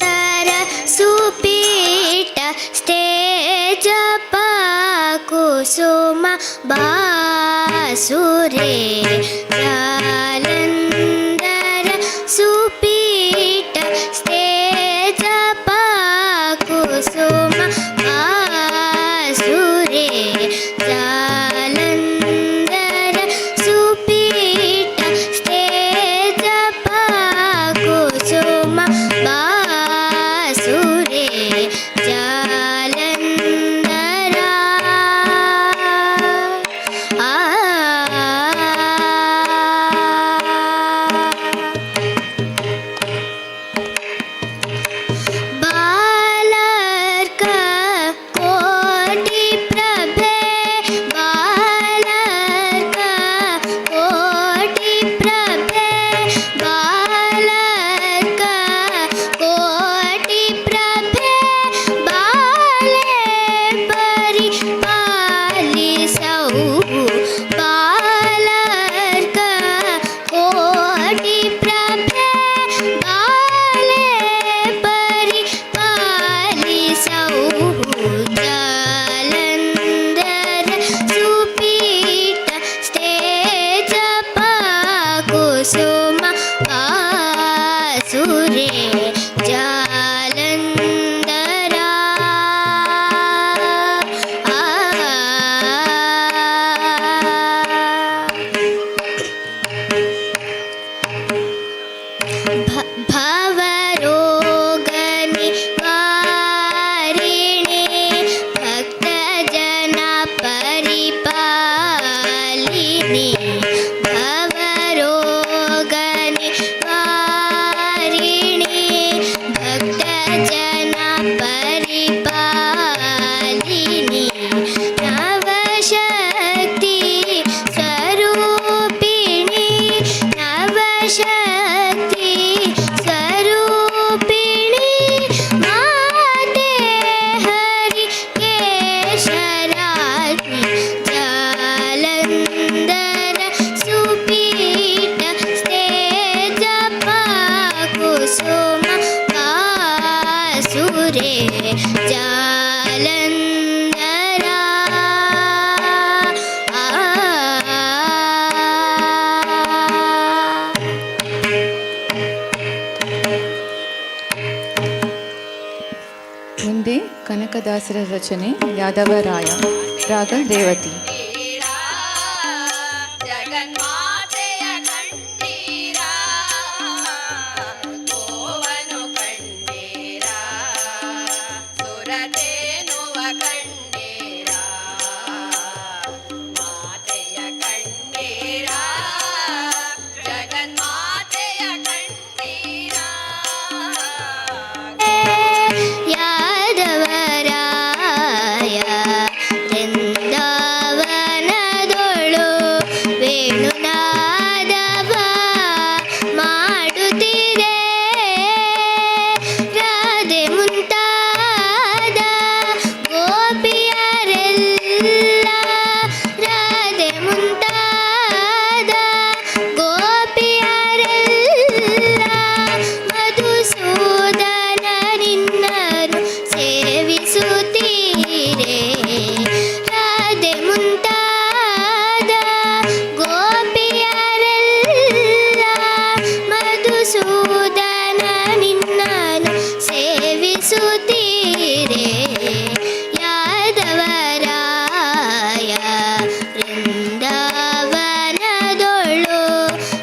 ತರ ಸುಪೀಠ ಸ್ಟೇಜ ಕುಸುಮ ಬಾಸುರೆ, ಜಾಲಂಧರ ಸುಪೀಠ ಸ್ಟೇಜ ಕುಸುಮ ಬಾಸುರೆ, ಜಾಲಂಧರ ಸುಪೀಠ ಸ್ಟೇಜ ಕುಸುಮ ಬಾಸುರೆ, ಜಾಲಂಧರ ಆ. ಜಾಲಂಧರ. ಮುಂದೆ ಕನಕದಾಸರ ರಚನೆ ಯಾದವರಾಯ, ರಾಗ ರೇವತಿ. ಜಗನ್ಮಾತೆಯ ಕಂಡೀರಾ, ಗೋವನು ಕಂಡೀರಾ, ಸುರಧೇನುವ ಕಂಡೀರಾ, ಮಾತೆಯ ಕಂಡೀರಾ, ಜಗನ್ಮಾತೆಯ ಕಂಡೀರಾ. ಯಾದವರಾಯ ವೃಂದಾವನದೊಳು ವೇಣುನಾದವ ಮಾಡುತ್ತೀರೆ. ರಾಧೆ ಮುಂತಾದ ಗೋಪಿಯರೆಲ್ಲ, ರಾಧೆ ಮುಂತಾದ ಗೋಪಿಯರೆಲ್ಲ ಮಧುಸೂದನ ನಿನ್ನನು ಸೇವಿಸುತ್ತೀರೆ. ರಾಧೆ ಮುಂತಾದ ಗೋಪಿಯರೆಲ್ಲ ಮಧುಸೂದನ ನಿನ್ನನು ಸೇವಿಸುತ್ತೀರೆ. ಯಾದವರಾಯ ವೃಂದಾವನದೊಳು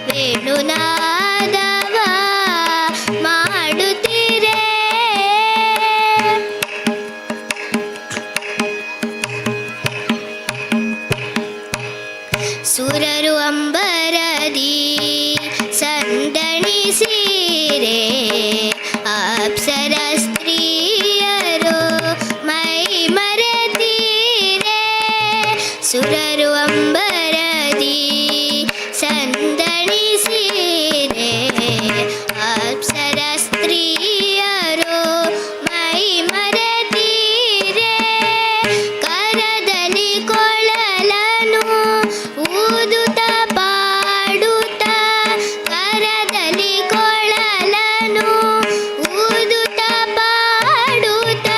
ವೇಣುನಾದವ ಮಾಡುತ್ತೀರೆ. ಸುರರು ಅಂಬರದಿ ಸಂದಣಿಸೀರೆ, ಅಪ್ಸರ ಸ್ತ್ರೀಯರು ಮೈ ಮರೆತೀರೆ. ಸುರರು ಅಂಬರದಿ ಸಂದಣಿಸೀರೆ, ಅಪ್ಸರ ಸ್ತ್ರೀಯರು ಮೈ ಮರೆತೀರೆ. ಕರದಲ್ಲಿ ಕೊಳಲನು ಊದುತ್ತ ಪಾಡುತ್ತ, ಕರದಲ್ಲಿ ಕೊಳಲನು ಊದುತ್ತ ಪಾಡುತ್ತ,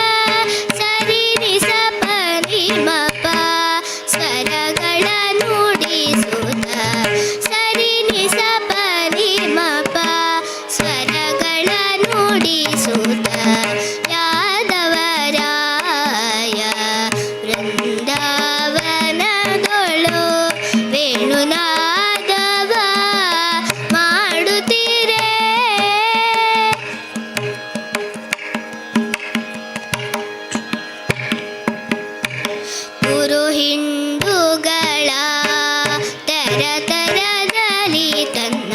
ಸರಿ ನಿ ಸ ಪ ನಿ ಮ ಪ ಸ್ವರಗಳ ನುಡಿಸುತ್ತ, ಸರಿ ನಿ ಸ ಪ ನಿ ಮ ಪ ಸ್ವರಗಳ ನುಡಿಸುತ್ತ, ಯಾದವರಾಯ ವೃಂದಾವನದೊಳು ವೇಣುನಾದವ ಮಾಡುತ್ತೀರೆ. ಗುರು ಹಿಂಡುಗಳ ತರ ತರದಲ್ಲಿ ತನ್ನ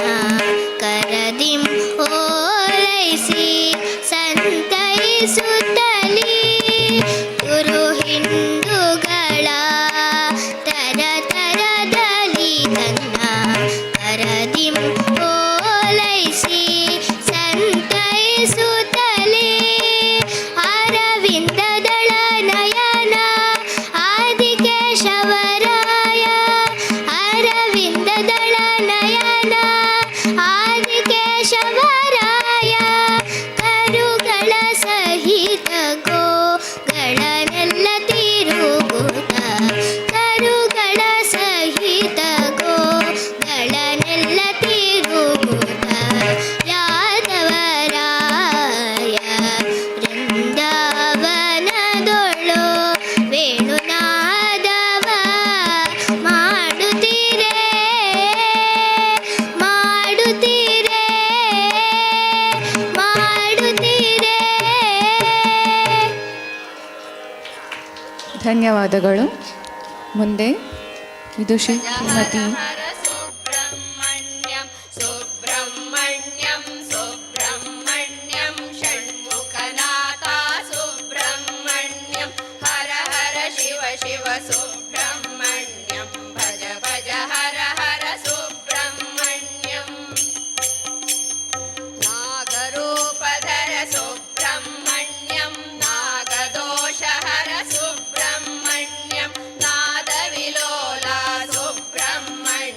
ಕರದಿಂ ಓಲೈಸಿ ಸಂತೈಸುತ್ತಲಿ, ಗುರು ಹಿಂಡುಗಳ ತರ ತರದಲ್ಲಿ ತನ್ನ ಕರದಿಂ ಓಲೈಸಿ ಸಂತೈಸುತ್ತಲೇ, ಅರವಿಂದದಳ ನಯನ ಆದಿಕೇಶವರಾಯ, ಅರವಿಂದದಳ ನಯನ ಆದಿಕೇಶವರಾಯ, ಕರುಗಳ ಸಹಿತ ಗೋಗಳನ್ನೆಲ್ಲ ತಿರುಗುತ್ತ, ಕರುಗಳ ಸಹಿತ ಗೋಗಳನ್ನೆಲ್ಲ ತಿರುಗುತ್ತ, ಯಾದವರಾಯ ವೃಂದಾವನದೊಳು ವೇಣುನಾದವ ಮಾಡುತ್ತೀರೆ, ಮಾಡುತ್ತೀರೆ, ಮಾಡುತ್ತೀರೆ. ಧನ್ಯವಾದಗಳು. ಮುಂದೆ ವಿದುಷಿ ಶ್ರೀಮತಿ ಹರ ಸುಬ್ರಹ್ಮಣ್ಯಂ ಸುಬ್ರಹ್ಮಣ್ಯಂ ಸುಬ್ರಹ್ಮಣ್ಯಂ ಷಣ್ಮುಖನಾಥ ಸುಬ್ರಹ್ಮಣ್ಯಂ ಹರ ಹರ ಶಿವ ಶಿವ ಸುಬ್ರಹ್ಮಣ್ಯಂ ಭಜ ಭಜ ಹರ ಹರ ಸುಬ್ರಹ್ಮಣ್ಯಂ. ನಾಗರೂಪಧರ ಸುಬ್ರಹ್ಮಣ್ಯಂ ನಾಗದೋಷಹರ ಸುಬ್ರಹ್ಮಣ್ಯಂ ನಾದವಿಲೋಲ ಸುಬ್ರಹ್ಮಣ್ಯಂ.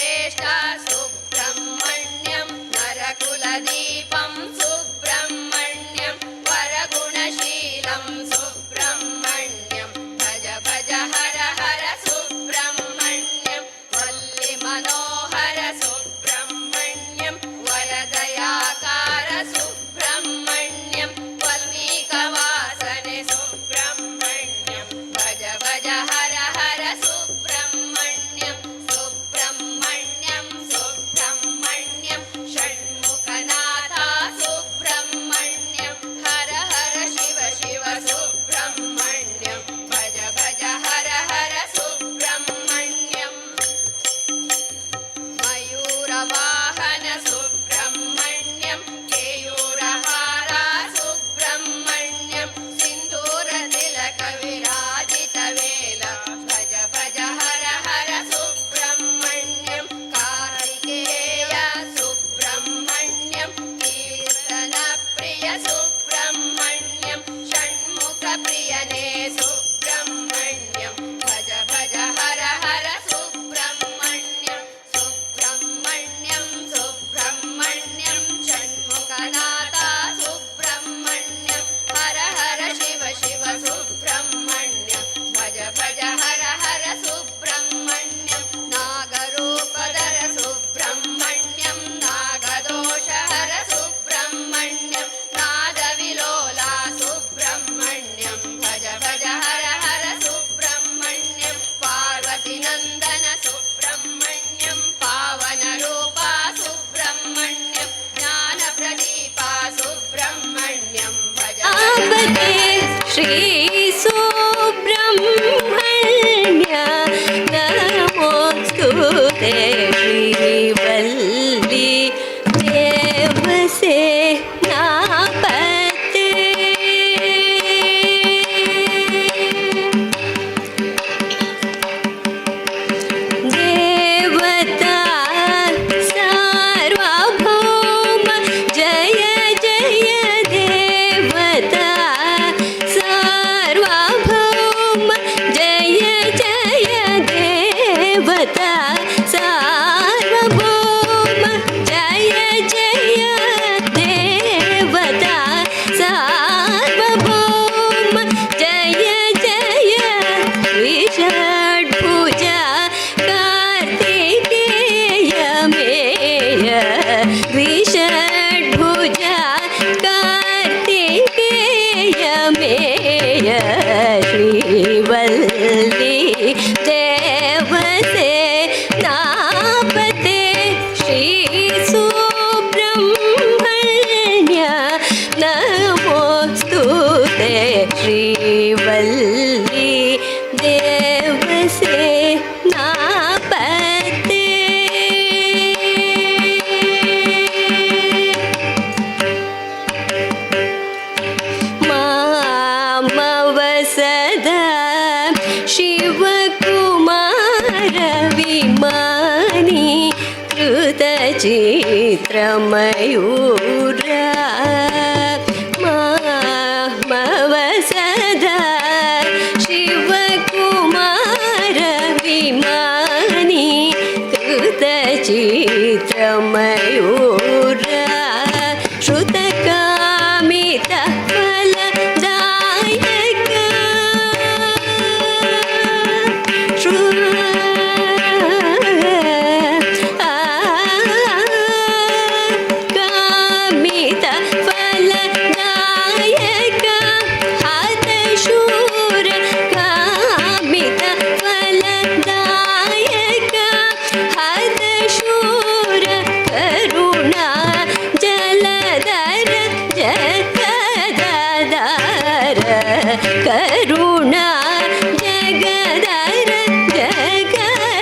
श्रेष्ठ सुब्रह्मण्यं नरकुलदीपं सुब्रह्मण्यं वरगुणशीलं सुब्रह्मण्यं भज भज हर हर सुब्रह्मण्यं वल्लिमनोहर सुब्रह्मण्यं वरदयाकार सुब्रह्मण्यं वल्मीकवासने सुब्रह्मण्यं भज भज हर हर सुब्रह्मण्यं सुब्रह्मण्यं सुब्रह्मण्यं षण्मुखनाथा सुब्रह्मण्यं हर हर शिव शिव सुब्रह्मण्यं भज भज हर हर सुब्रह्मण्यम्। मयूरवाहन सुब्रह्मण्यं केयूरहारा सुब्रह्मण्यं सिन्दूरतिलकविराजितवेल भज भज हर हर सुब्रह्मण्यं कार्तिकेय सुब्रह्मण्यं कीर्तनप्रिय सुब्रह्मण्यं षण्मुखप्रियने सुब्रह्मण्यं भज भज हर हर सुब्रह्मण्यं सुब्रह्मण्यं सुब्रह्मण्यं षण्मुखनाथा सुब्रह्मण्यं हर हर शिव शिव सुब्रह्मण्यं भज भज हर हर सुब्रह्मण्यं नागरूपधर सुब्रह्मण्यं नागदोषहर सुब्रह्मण्यं नादविलोला सुब्रह्मण्यं भज भज हर हर सुब्रह्मण्यं पार्वतीनन्दन सुब्रह्मण्यं पावनरूपा सुब्रह्मण्यं ज्ञानप्रदीपा सुब्रह्मण्यं भज भज श्री सुब्रह्मण्य नमोऽस्तु ते श्रीवल्ली देवसेनापते। देवता सार्वभौम जय जय देवता सार्वभौम जय जय देवता सार्वभौम जय जय देवता सार्वभौम जय जय विषड्भुज कार्तिकेय मेय विषड्भुज कार्तिकेय मेय श्रीवल्ली देवसेनापते श्री सुब्रह्मण्य नमोऽस्तु ते श्रीवल्ली देवसेनापते। मामवसदा शिवकुमार विमानी कृतचित्रमयूर मामवसदा शिवकुमार विमानी कृतचित्रमयूर श्रुतकामित फलदायक कामित फलदायक हतशूर कामित फलदायक हतशूर करुणा जलधर जगदाधार करुणा जगदर जगदाधार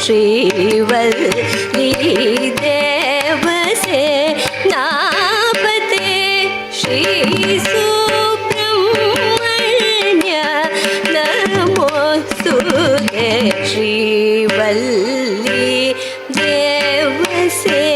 श्रीवल्ली देवसेनापते श्री सुब्रह्मण्य नमोऽस्तु ते श्रीवल्ली देवसेनापते।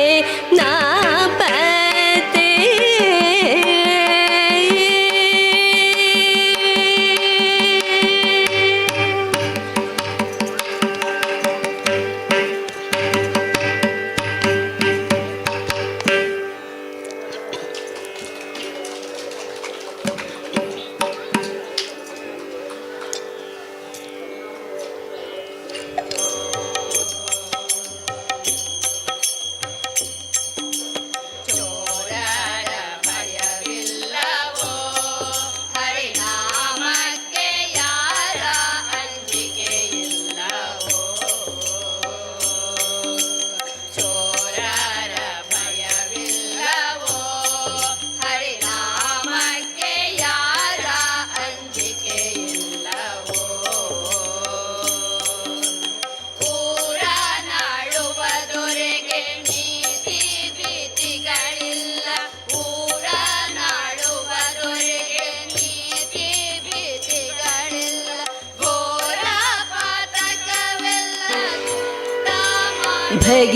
ಭಗೀರಥನ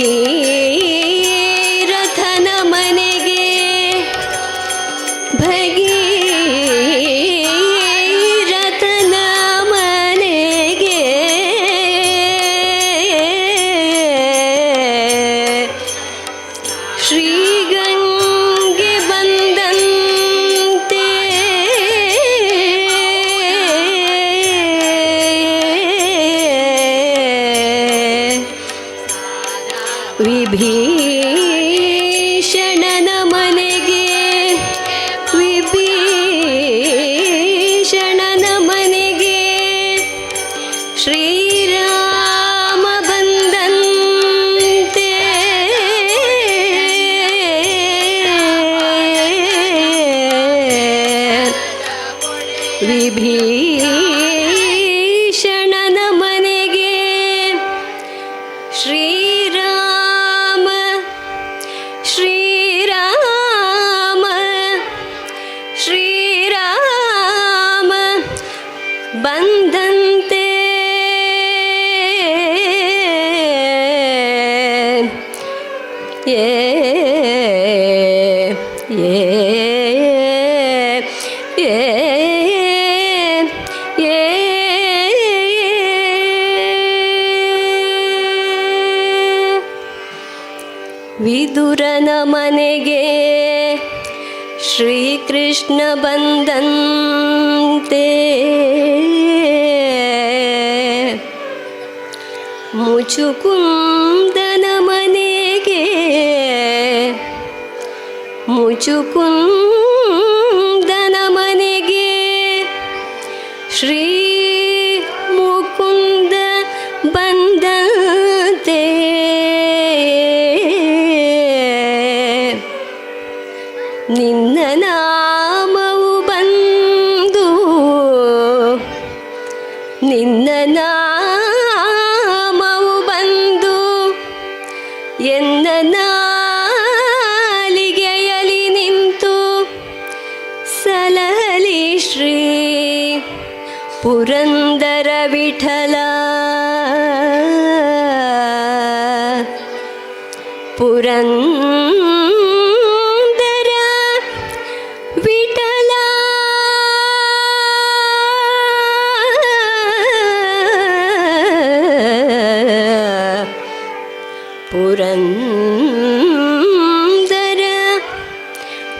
ಮನೆಗೆ, ಭಗೀರಥನ ಮನೆಗೆ ಶ್ರೀಗಂಗೆ ಬಂದಂತೆ. ವಿಭೀಷಣನ ಮನೆಗೆ, ವಿಭೀಷಣನ ಮನೆಗೆ ಶ್ರೀರಾಮ ಬಂದಂತೆ. ವಿಭೀಷಣನ ಮನೆಗೆ ಶ್ರೀರಾಮ, ಶ್ರೀರಾಮ, ಶ್ರೀರಾಮ ಬಂದಂತೆ. ಏ ಏ ಏ ಏ. ವಿದುರನ ಮನೆಗೆ ಶ್ರೀಕೃಷ್ಣ ಬಂದಂತೆ. ಮುಚುಕುಂದನ ಮನೆಗೆ, ಮುಚುಕುಂದನ ಮನೆಗೆ ಶ್ರೀ ಮುಕುಂದ ಬಂದಂತೆ. ನಿನ್ನ ನಾಮವು ಬಂದು, ನಿನ್ನ ನಾಮವು ಬಂದು ಎನ್ನ ನಾಲಿಗೆಯಲಿ ನಿಂತು ಸಲಹಲಿ ಶ್ರೀ ಪುರಂದರ ವಿಠಲ, ಪುರಂದರ ವಿಠಲ. ಪುರಂದರ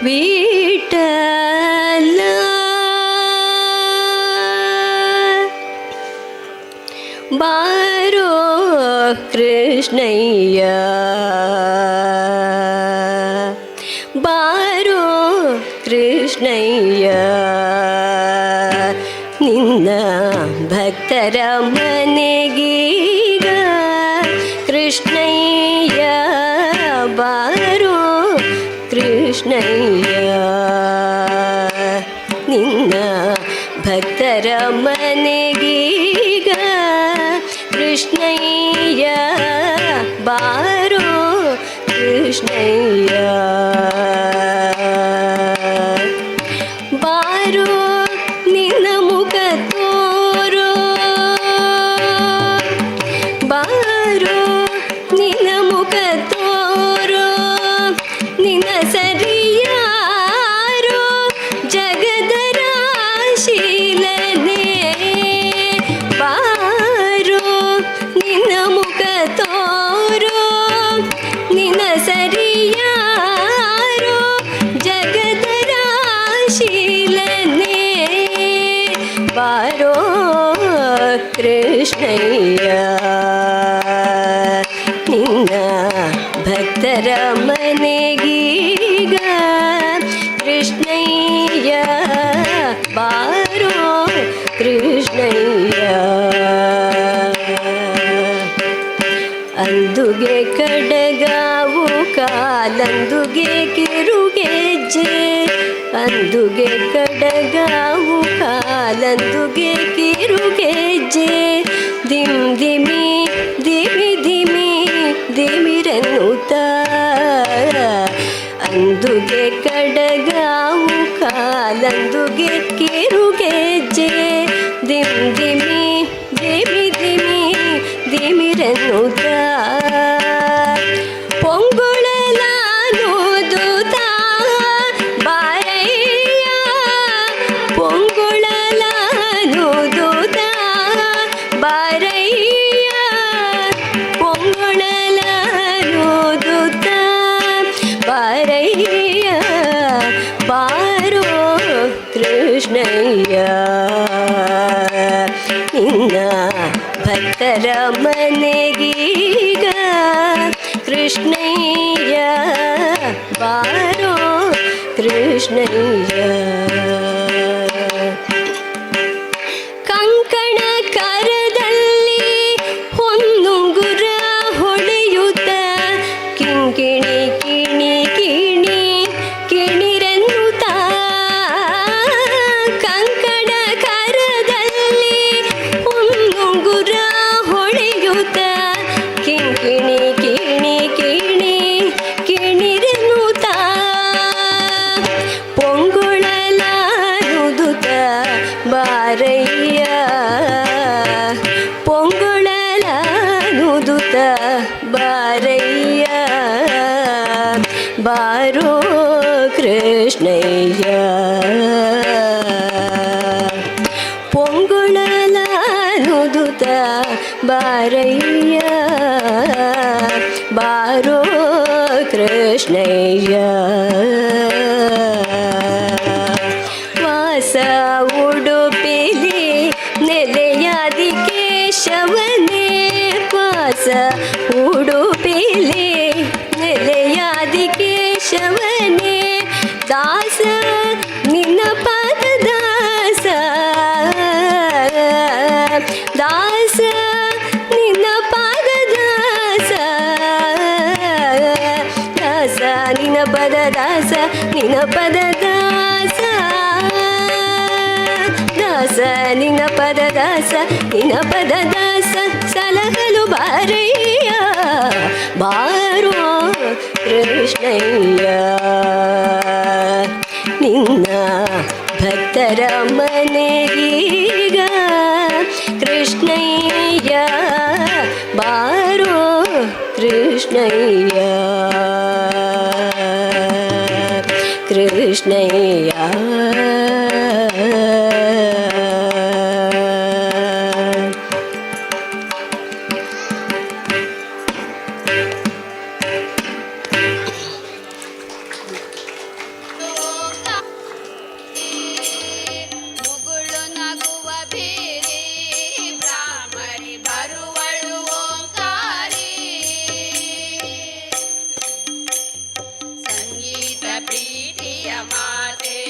ವಿಠಲ. ಬಾರೋ ಕೃಷ್ಣಯ್ಯ, ಬಾರೋ ಕೃಷ್ಣಯ್ಯ, ನಿನ್ನ ಭಕ್ತರ ಮನೆಗೀಗ ಕೃಷ್ಣಯ್ಯ ಬಾರೋ ಕೃಷ್ಣಯ್ಯ, ನಿನ್ನ ಭಕ್ತರ ಮನೆಗೀಗ ಕೃಷ್ಣಯ್ಯ ಬಾರೋ ಕೃಷ್ಣಯ್ಯ. ಬಾರೋ ನಿನ್ನ ಮುಖ ತೋರೋ, ಬಾರೋ ನಿನ್ನ ಮುಖ ತೋರೋ, ನಿನ್ನ ಸರಿಯಾರೋ ಜಗದರ ಶೀಲನೆ. ಬಾರೋ ನಿನ್ನ ಮುಖ ತೋರೋ, ನಿನ್ನ ಸರಿಯಾರೋ ಜಗದರ ಶೀಲನೆ. ಬಾರೋ ಕೃಷ್ಣಯ್ಯ, ನಿನ್ನ ಭಕ್ತರ ಮನೆಗೀಗ ಕೃಷ್ಣಯ್ಯ ಬಾರೋ ಕೃಷ್ಣಯ್ಯ. ಅಂದುಗೆ ಕಡಗಾವು ಕಾಲಂದುಗೆ ಕಿರುಗೆಜ್ಜೆ, ಅಂದುಗೆ ಕಡಗಾವು ಕಾಲಂದುಗೆ ಕಿರುಗೆಜ್ಜೆ, ದಿಮ್ ದಿಮಿ ದಿಮಿ ದಿಮಿ ದಿಮಿರನ್ನುತ್ತ. ಅಂದುಗೆ ಕಡಗಾವು ಕಾಲಂದುಗೆ ಕಿರುಗೆಜ್ಜೆ, ದಿಮ್ ದಿಮಿ ದಿಮಿ ದಿಮಿ ದಿಮಿರನ್ನುತ್ತ. ಭಕ್ತರ ಮನೆಗೀಗ ಕೃಷ್ಣಯ್ಯ ಬಾರೋ ಕೃಷ್ಣಯ್ಯ. ಕಂಕಣ ಕರದಲ್ಲಿ ಹೊನ್ನುಂಗುರ ಹೊಳೆಯುತ್ತ ಕಿಂಕಿಣಿ ಕಿಣಿ ಕಿಣಿ ಕಿಣಿರೆನ್ನುತ್ತ, ಕಂಕಣ ಕರದಲ್ಲಿ ಹೊನ್ನುಂಗುರ ಹೊಳೆಯುತ್ತ ಕಿಂಕಿಣಿ ಕಿಣಿ ಕಿಣಿ ಕಿಣಿರೆನ್ನುತ್ತ, ಪೊಂಗುಳಲಾನುದುತ ಬಾರಯ್ಯ, ಪೊಂಗುಳಲಾನುದುತ ಬಾರಯ್ಯ, ಬಾರೋ ಕೃಷ್ಣಯ್ಯ, ಪೊಂಗುಳಲಾನುದುತ ಬಾರಯ್ಯ, ಬಾರೋ ಕೃಷ್ಣಯ್ಯ. ವಾಸ ಉಡುಪಿಲಿ ನೆಲೆಯಾದಿ ಕೇಶವನೇ, ವಾಸ ಉಡುಪಿಲಿ ನೆಲೆಯಾದಿ ಕೇಶವನೇ, ದಾಸ ನಿನ್ನ ಪಾದ ದಾಸ, ದಾಸ ನಿನ್ನ ಪಾದ ದಾಸ, ದಾಸ ನಿನ್ನ ಪದ ದಾಸ, ನಿನ್ನ ಪದ ದಾಸ, ದಾಸ ನಿನ್ನ ಪದ ದಾಸ, ನಿನ್ನ ಪದ ದಾಸ, ಸಲಹಲು ಬಾರಯ್ಯ, ಬಾರೋ ಕೃಷ್ಣಯ್ಯ, ನಿನ್ನ ಭಕ್ತರ ಮನೆಗೀಗ ಕೃಷ್ಣಯ್ಯ ಬಾರೋ ಕೃಷ್ಣಯ್ಯ, ಕೃಷ್ಣಯ್ಯ. ಮುಗುಳು ನಗುವ ಬೀರಿ ಭ್ರಾಮರಿ ಬರುವಳು ಓಂಕಾರಿ, ಸಂಗೀತ ಪ್ರೀತಿಯ ಮಾತೆ,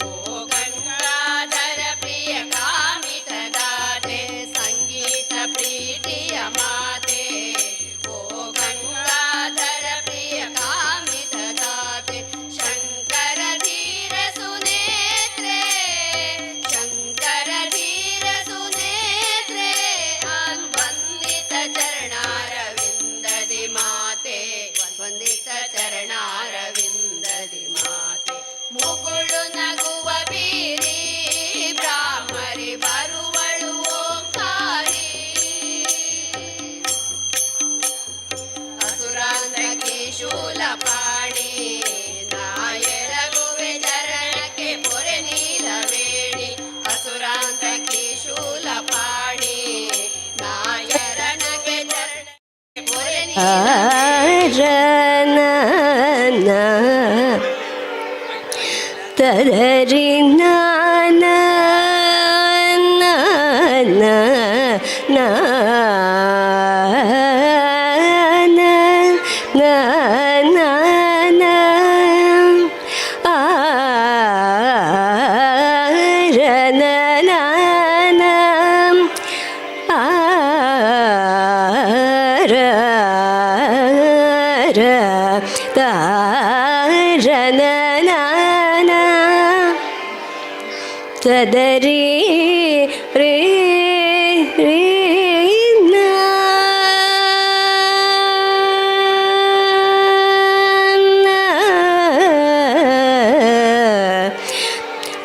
ಓ ಗಂಗಾಧರ ಪ್ರಿಯ ಕಾಮಿತ ದಾತೆ, ಸಂಗೀತ ಪ್ರೀತಿಯ ಮಾತೆ, ಓ ಗಂಗಾಧರ ಪ್ರಿಯ ಕಾಮಿತ ದಾತೆ, ಶಂಕರ ಧೀರ ಸುನೇತ್ರೆ, ಶಂಕರ ಧೀರ ಸುನೇತ್ರೆ, ವಂದಿತ ಚರಣಾರವಿಂದದಿ ಮಾತೆ, ವಂದಿತ ಚರಣಾರವಿಂದದಿ ಮಾತೆ, ಮುಗುಳು ನಗುವ ಬೀರಿ ಬ್ರಾಹ್ಮರಿ ಬರುವಳು ಓಂಕಾರಿ, ಅಸುರಾಂತಕಿ ಶೂಲಪಾಣಿ ನಾಯರಗುವೆ ಚರಣಕ್ಕೆ ಪೊರೆ ನೀಲವೇಣಿ, ಅಸುರಾಂತಕಿ ಶೂಲಪಾಣಿ ನಾಯರಣಕ್ಕೆ ಚರಣಕ್ಕೆ ಪೊರೆ ರನ ತದರಿ ನಾನ ನ ನ ನ ನ ಆ ರನ ನ ಆ ರ ರ ತ ರ ನ ನ ತದರಿ ರೇ ರೇ ನ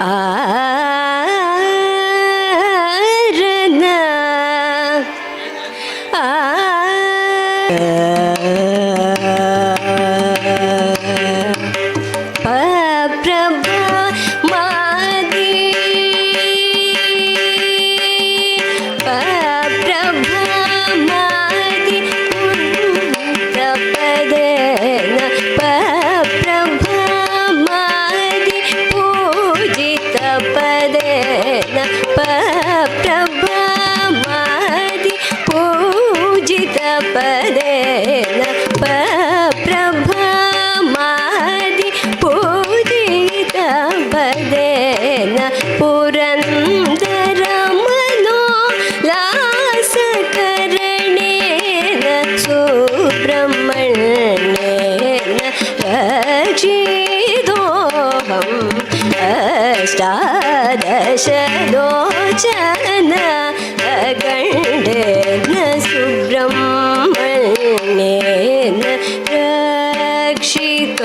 ಆ ರ ನ ಆ ಪ್ರಭಾ ಮಾದಿ, ಪ್ರಭಾ ಮಾದಿ ಪದೇನ, ಪ್ರಭಾ ಮಾದಿ ಪೂಜಿತ ಪದೇನ, ಪ್ರಭಾ ಮಾದಿ.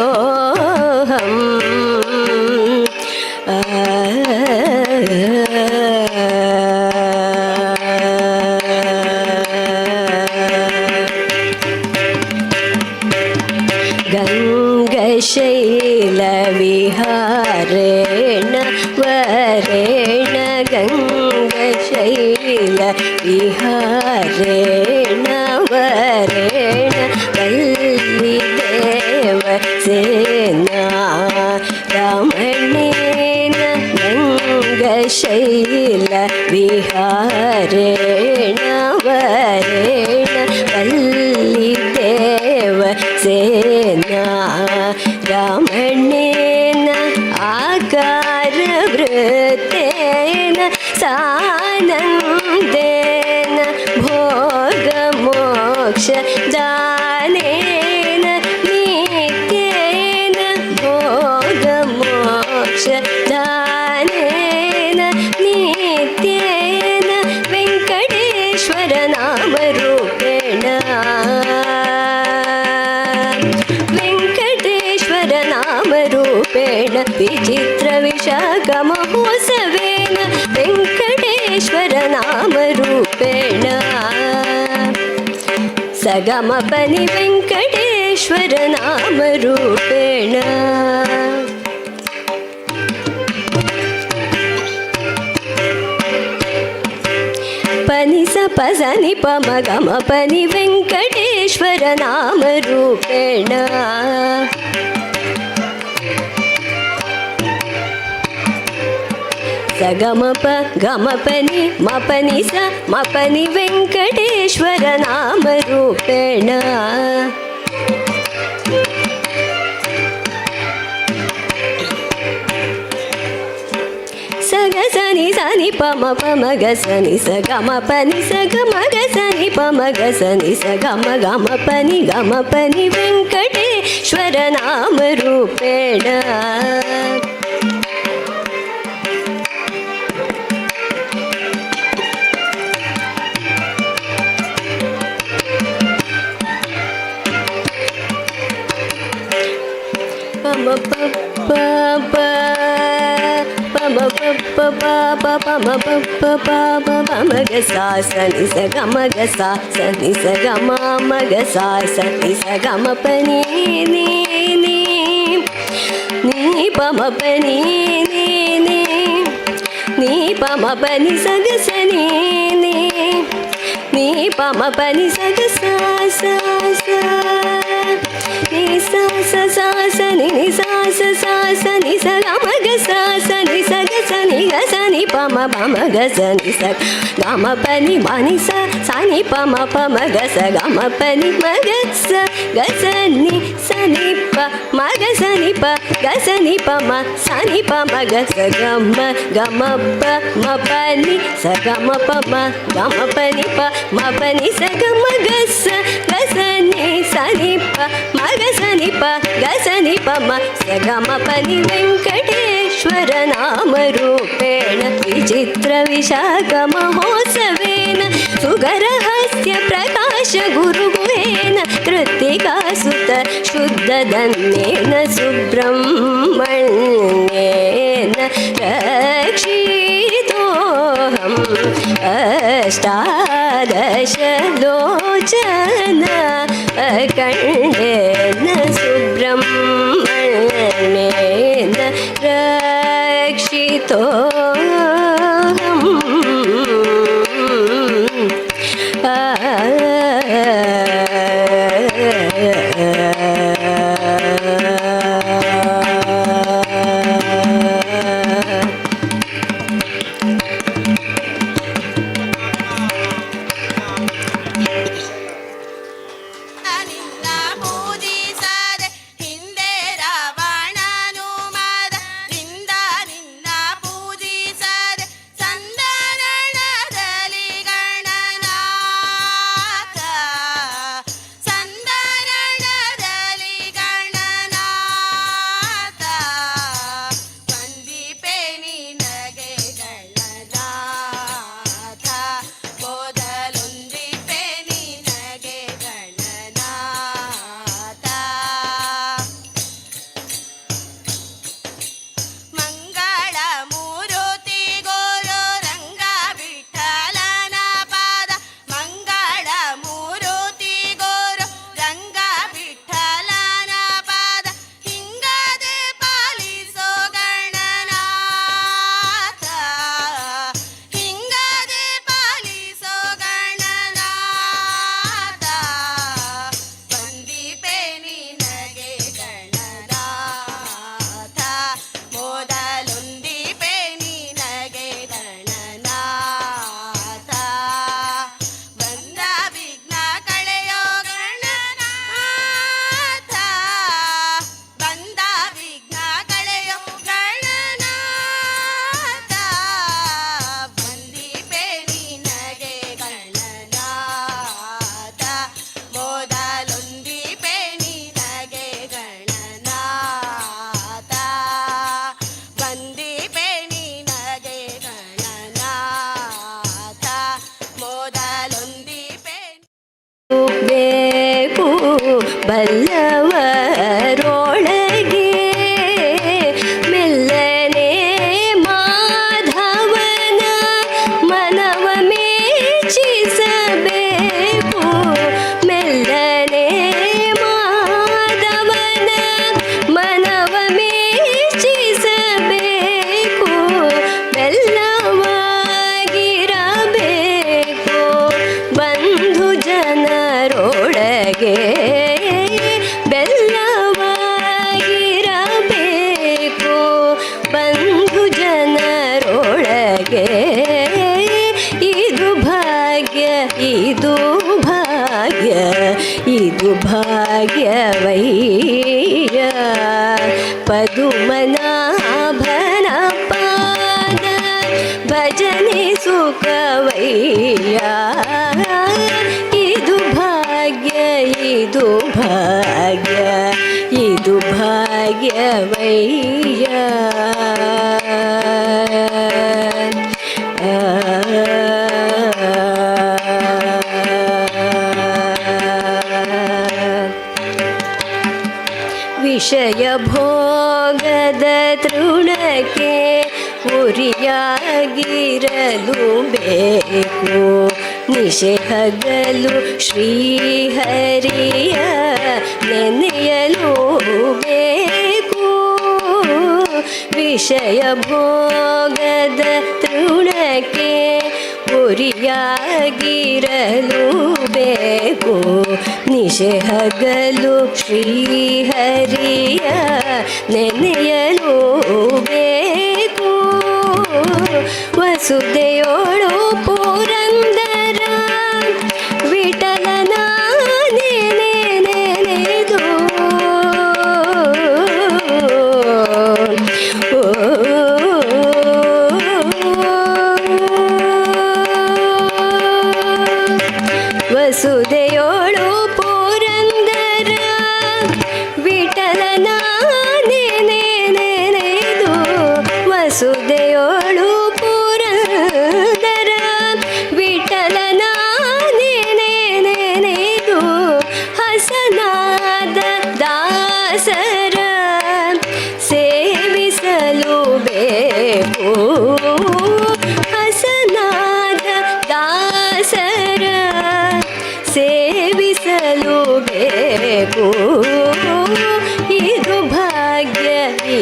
रक्षितोऽहम्। गङ्गशैलविहारेण वरेण, गङ्गशैलविहारेण वरेण, वल्लिदेव सेना रमणेन, गङ्गशैलविहारेण वरेण, वल्लिदेव सेना रमणेन, आकारवृत्तेन सानन्देन, भोगमोक्ष दानेन नित्येन, भोगमोक्ष दानेन नित्येन, वेङ्कटेश्वर नामरूपेण, वेङ्कटेश्वर नामरूपेण, विचित्रविशाखमहोत्सवेन, वेङ्कटेश्वर नामरूपेण, सगमपनि वेङ्कटेश्वर नामरूपेण। పని స ప స ని ప మ గ మ పని వెంకటేశ్వర నామ రూపేణ. స గ మ ప గ మ పని మ పని స మ పని వెంకటేశ్వర నామ రూపేణ. స గ స ని స ని ప మ ప మ గ స ని స గ మ ప ని స గ మ గ స ని ప మ గ స ని స గ మ గ మ ప ని గ మ ప ని వెంకటేశ్వర నామ రూపేణ. ప మ ప ప ప ప మ ప ప ప ప ప మ ప ప ప ప ప మ గ సా స ని స గ మ గ సా స ని స గ మ మ గ సా స ని స గ మ ప ని ని ని ని ప మ ప ని ని ని ని ప మ ప ని స గ స ని ని ని ప మ ప ని స గ స స స ని స స స స ని ని స స స స ని స గ మ గ స స ని స గ స ని గ స ని ప మ ప మ గ స ని స గ మ ప ని మ ని స స ని ప మ ప మ గ స గ మ ప ని మ గ స గ స ని స ని ప మ గ స ని ప గ స ని ప మ స ని ప మ గ స గ మ గ మ ప మ ప ని స గ మ ప మ గ మ ప ని ప మ ప ని స గ మ గ స గ స ని స ని ప మ గ స ని ప గ స ని ప మ స గ మ ప ని వెంకటేశ్వర నామ రూపేణ, విచిత్ర విశాఖ మహోత్సవేన, సుగరహస్య ప్రకాశ గురుగుహేన, కృత్తికాసుత శుద్ధధన్యేన, సుబ్రహ్మణ్యేన రక్షితోऽహం, అష్టాదశలోచన అఖండేన, సుబ్రహ్మణ్యేన రక్షితోऽహం. ಬಲ್ಲವರೊಳಗೆ ಮೆಲ್ಲನೆ ಮಾಧವನ ಮನವ ಮೆಚ್ಚಿಸಬೇಕು. ಮೆಲ್ಲನೆ ಮಾಧವನ ಮನವ ಮೆಚ್ಚಿಸಬೇಕು. ಬೆಲ್ಲವಾಗಿರಬೇಕು ಬಂಧು ಜನರೊಳಗೆ. ಬೆಲ್ಲವಾಗಿರಬೇಕು ಬಂಧು ಜನರೊಳಗೆ. ಇದು ಭಾಗ್ಯ, ಇದು ಭಾಗ್ಯ, ಇದು ಭಾಗ್ಯವಯ್ಯ. ಪದುಮನಾಭನ ಪಾದ ಭಜನೆ ಸುಖವಯ್ಯ. ಇದು ಭಾಗ್ಯ, ಇದು ಭಾಗ್ಯ, ಇದು ಭಾಗ್ಯವಯ್ಯ. ವಿಷಯ ಭೋಗದ ತೃಣಕ್ಕೆ ಉರಿಯಾಗಿರಲು ಬೇಕು. ನಿಶೆ ಹಗಲು ಶ್ರೀಹರಿಯ ನೆನೆಯಲು ಬೇಕು. ವಿಷಯ ಭೋಗದ ತೃಣಕ್ಕೆ ಉರಿಯಾಗಿರಲು ಬೇಕು. ನಿಶೆ ಹಗಲು ಶ್ರೀಹರಿಯ ನೆನೆಯಲು ಬೇಕು. ವಸುದೆಯೋಳು ಪುರಂದರ ವಿಠಲನ ನೆನೆ ನೆನೆದು. ವಸುದೆಯೋಳು ಪುರಂದರ ವಿಠಲನ ನೆನೆ ನೆನೆದು. ವಸುದೆಯೋಳು ಪುರಂದರ ವಿಠಲನ ನೆನೆ ನೆನೆದು. ಹಸನಾದ ದಾಸರ ಸೇವಿಸಲು ಬೇಕು. ಹಸನಾದ ದಾಸರ ಸೇವಿಸಲು ಬೇಕು. ಇದು ಭಾಗ್ಯ,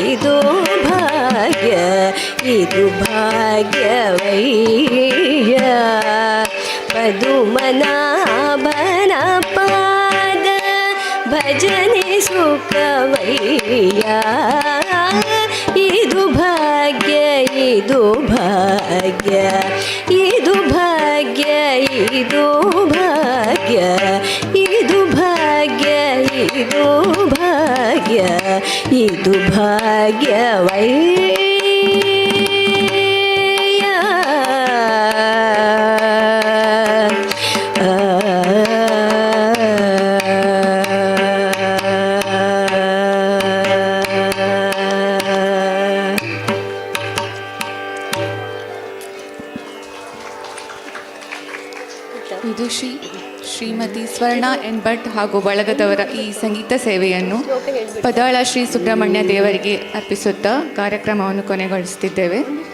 ಇದು ಭಾಗ್ಯ, ಇದು ಭಾಗ್ಯವಯ್ಯ. ಪದುಮನಾಭನ ಪಾದ ಭಜನೆ ಸುಖವಯ್ಯ. ಇದು ಭಾಗ್ಯ, ಇದು ಭಾಗ್ಯ, ಇದು ಭಾಗ್ಯ, ಇದು ಭಾಗ್ಯ, ಇದು ಭಾಗ್ಯ, ಇದು ಭಾಗ್ಯ, ಇದು ಭಾಗ್ಯವಯ್ಯ. ವಿದುಷಿ ಶ್ರೀಮತಿ ಸ್ವರ್ಣ ಎನ್ ಭಟ್ ಹಾಗೂ ಬಳಗದವರ ಈ ಸಂಗೀತ ಸೇವೆಯನ್ನು ಪದಾಳ ಶ್ರೀ ಸುಬ್ರಹ್ಮಣ್ಯ ದೇವರಿಗೆ ಅರ್ಪಿಸುತ್ತಾ ಕಾರ್ಯಕ್ರಮವನ್ನು ಕೊನೆಗೊಳಿಸುತ್ತಿದ್ದೇವೆ.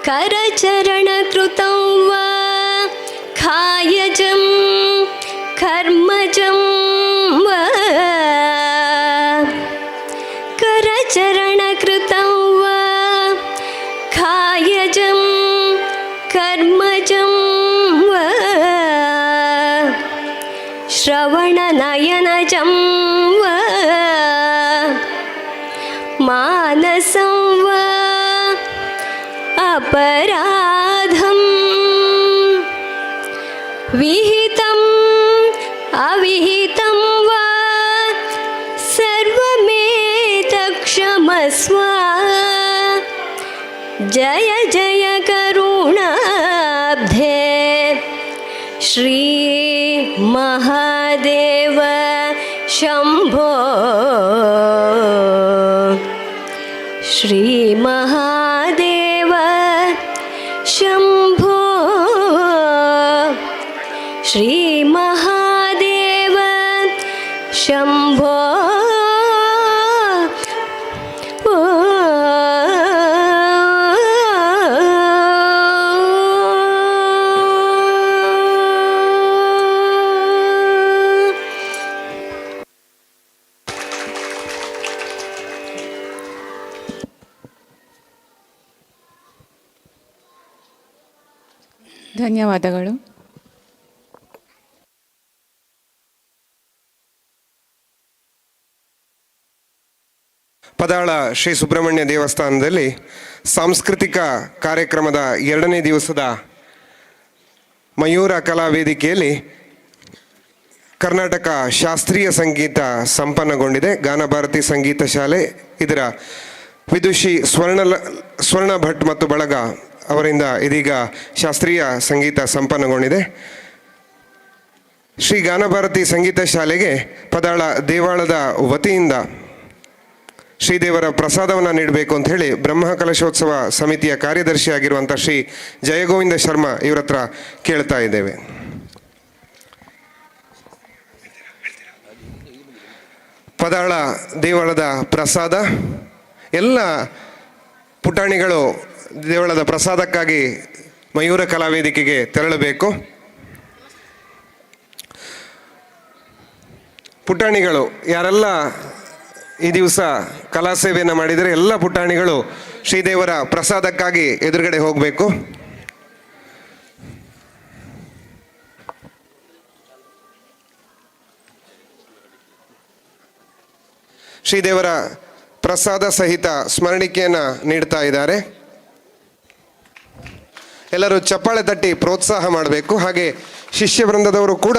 करचरणकृतं वा खायजं कर्मजं वा. करचरणकृतं वा खायजं कर्मजं वा. श्रवणनयनजं वा मानसं वा अपराधं विहितम् अविहितं वा सर्वमेतत्क्षमस्व. जय जय करुणाब्धे श्री महादेव शम्भो. श्री महादेव शम्भो. ಶ್ರೀ ಮಹಾದೇವ ಶಂಭೋ. ಓ. ಧನ್ಯವಾದಗಳು. ಪದಾಳ ಶ್ರೀ ಸುಬ್ರಹ್ಮಣ್ಯ ದೇವಸ್ಥಾನದಲ್ಲಿ ಸಾಂಸ್ಕೃತಿಕ ಕಾರ್ಯಕ್ರಮದ ಎರಡನೇ ದಿವಸದ ಮಯೂರ ಕಲಾ ವೇದಿಕೆಯಲ್ಲಿ ಕರ್ನಾಟಕ ಶಾಸ್ತ್ರೀಯ ಸಂಗೀತ ಸಂಪನ್ನಗೊಂಡಿದೆ. ಗಾನಭಾರತಿ ಸಂಗೀತ ಶಾಲೆ ಇದರ ವಿದುಷಿ ಸ್ವರ್ಣ ಸ್ವರ್ಣ ಭಟ್ ಮತ್ತು ಬಳಗ ಅವರಿಂದ ಇದೀಗ ಶಾಸ್ತ್ರೀಯ ಸಂಗೀತ ಸಂಪನ್ನಗೊಂಡಿದೆ. ಶ್ರೀ ಗಾನಭಾರತಿ ಸಂಗೀತ ಶಾಲೆಗೆ ಪದಾಳ ದೇವಾಳದ ವತಿಯಿಂದ ಶ್ರೀದೇವರ ಪ್ರಸಾದವನ್ನು ನೀಡಬೇಕು ಅಂತ ಹೇಳಿ ಬ್ರಹ್ಮಕಲಶೋತ್ಸವ ಸಮಿತಿಯ ಕಾರ್ಯದರ್ಶಿಯಾಗಿರುವಂಥ ಶ್ರೀ ಜಯಗೋವಿಂದ ಶರ್ಮಾ ಇವರ ಹತ್ರ ಕೇಳ್ತಾ ಇದ್ದೇವೆ. ಪದಾಳ ದೇವಳದ ಪ್ರಸಾದ, ಎಲ್ಲ ಪುಟಾಣಿಗಳು ದೇವಳದ ಪ್ರಸಾದಕ್ಕಾಗಿ ಮಯೂರ ಕಲಾವೇದಿಕೆಗೆ ತೆರಳಬೇಕು. ಪುಟಾಣಿಗಳು ಯಾರೆಲ್ಲ ಈ ದಿವಸ ಕಲಾ ಸೇವೆಯನ್ನು ಮಾಡಿದರೆ ಎಲ್ಲ ಪುಟಾಣಿಗಳು ಶ್ರೀದೇವರ ಪ್ರಸಾದಕ್ಕಾಗಿ ಎದುರುಗಡೆ ಹೋಗಬೇಕು. ಶ್ರೀದೇವರ ಪ್ರಸಾದ ಸಹಿತ ಸ್ಮರಣಿಕೆಯನ್ನು ನೀಡ್ತಾ ಇದ್ದಾರೆ. ಎಲ್ಲರೂ ಚಪ್ಪಾಳೆ ತಟ್ಟಿ ಪ್ರೋತ್ಸಾಹ ಮಾಡಬೇಕು. ಹಾಗೆ ಶಿಷ್ಯ ವೃಂದದವರು ಕೂಡ.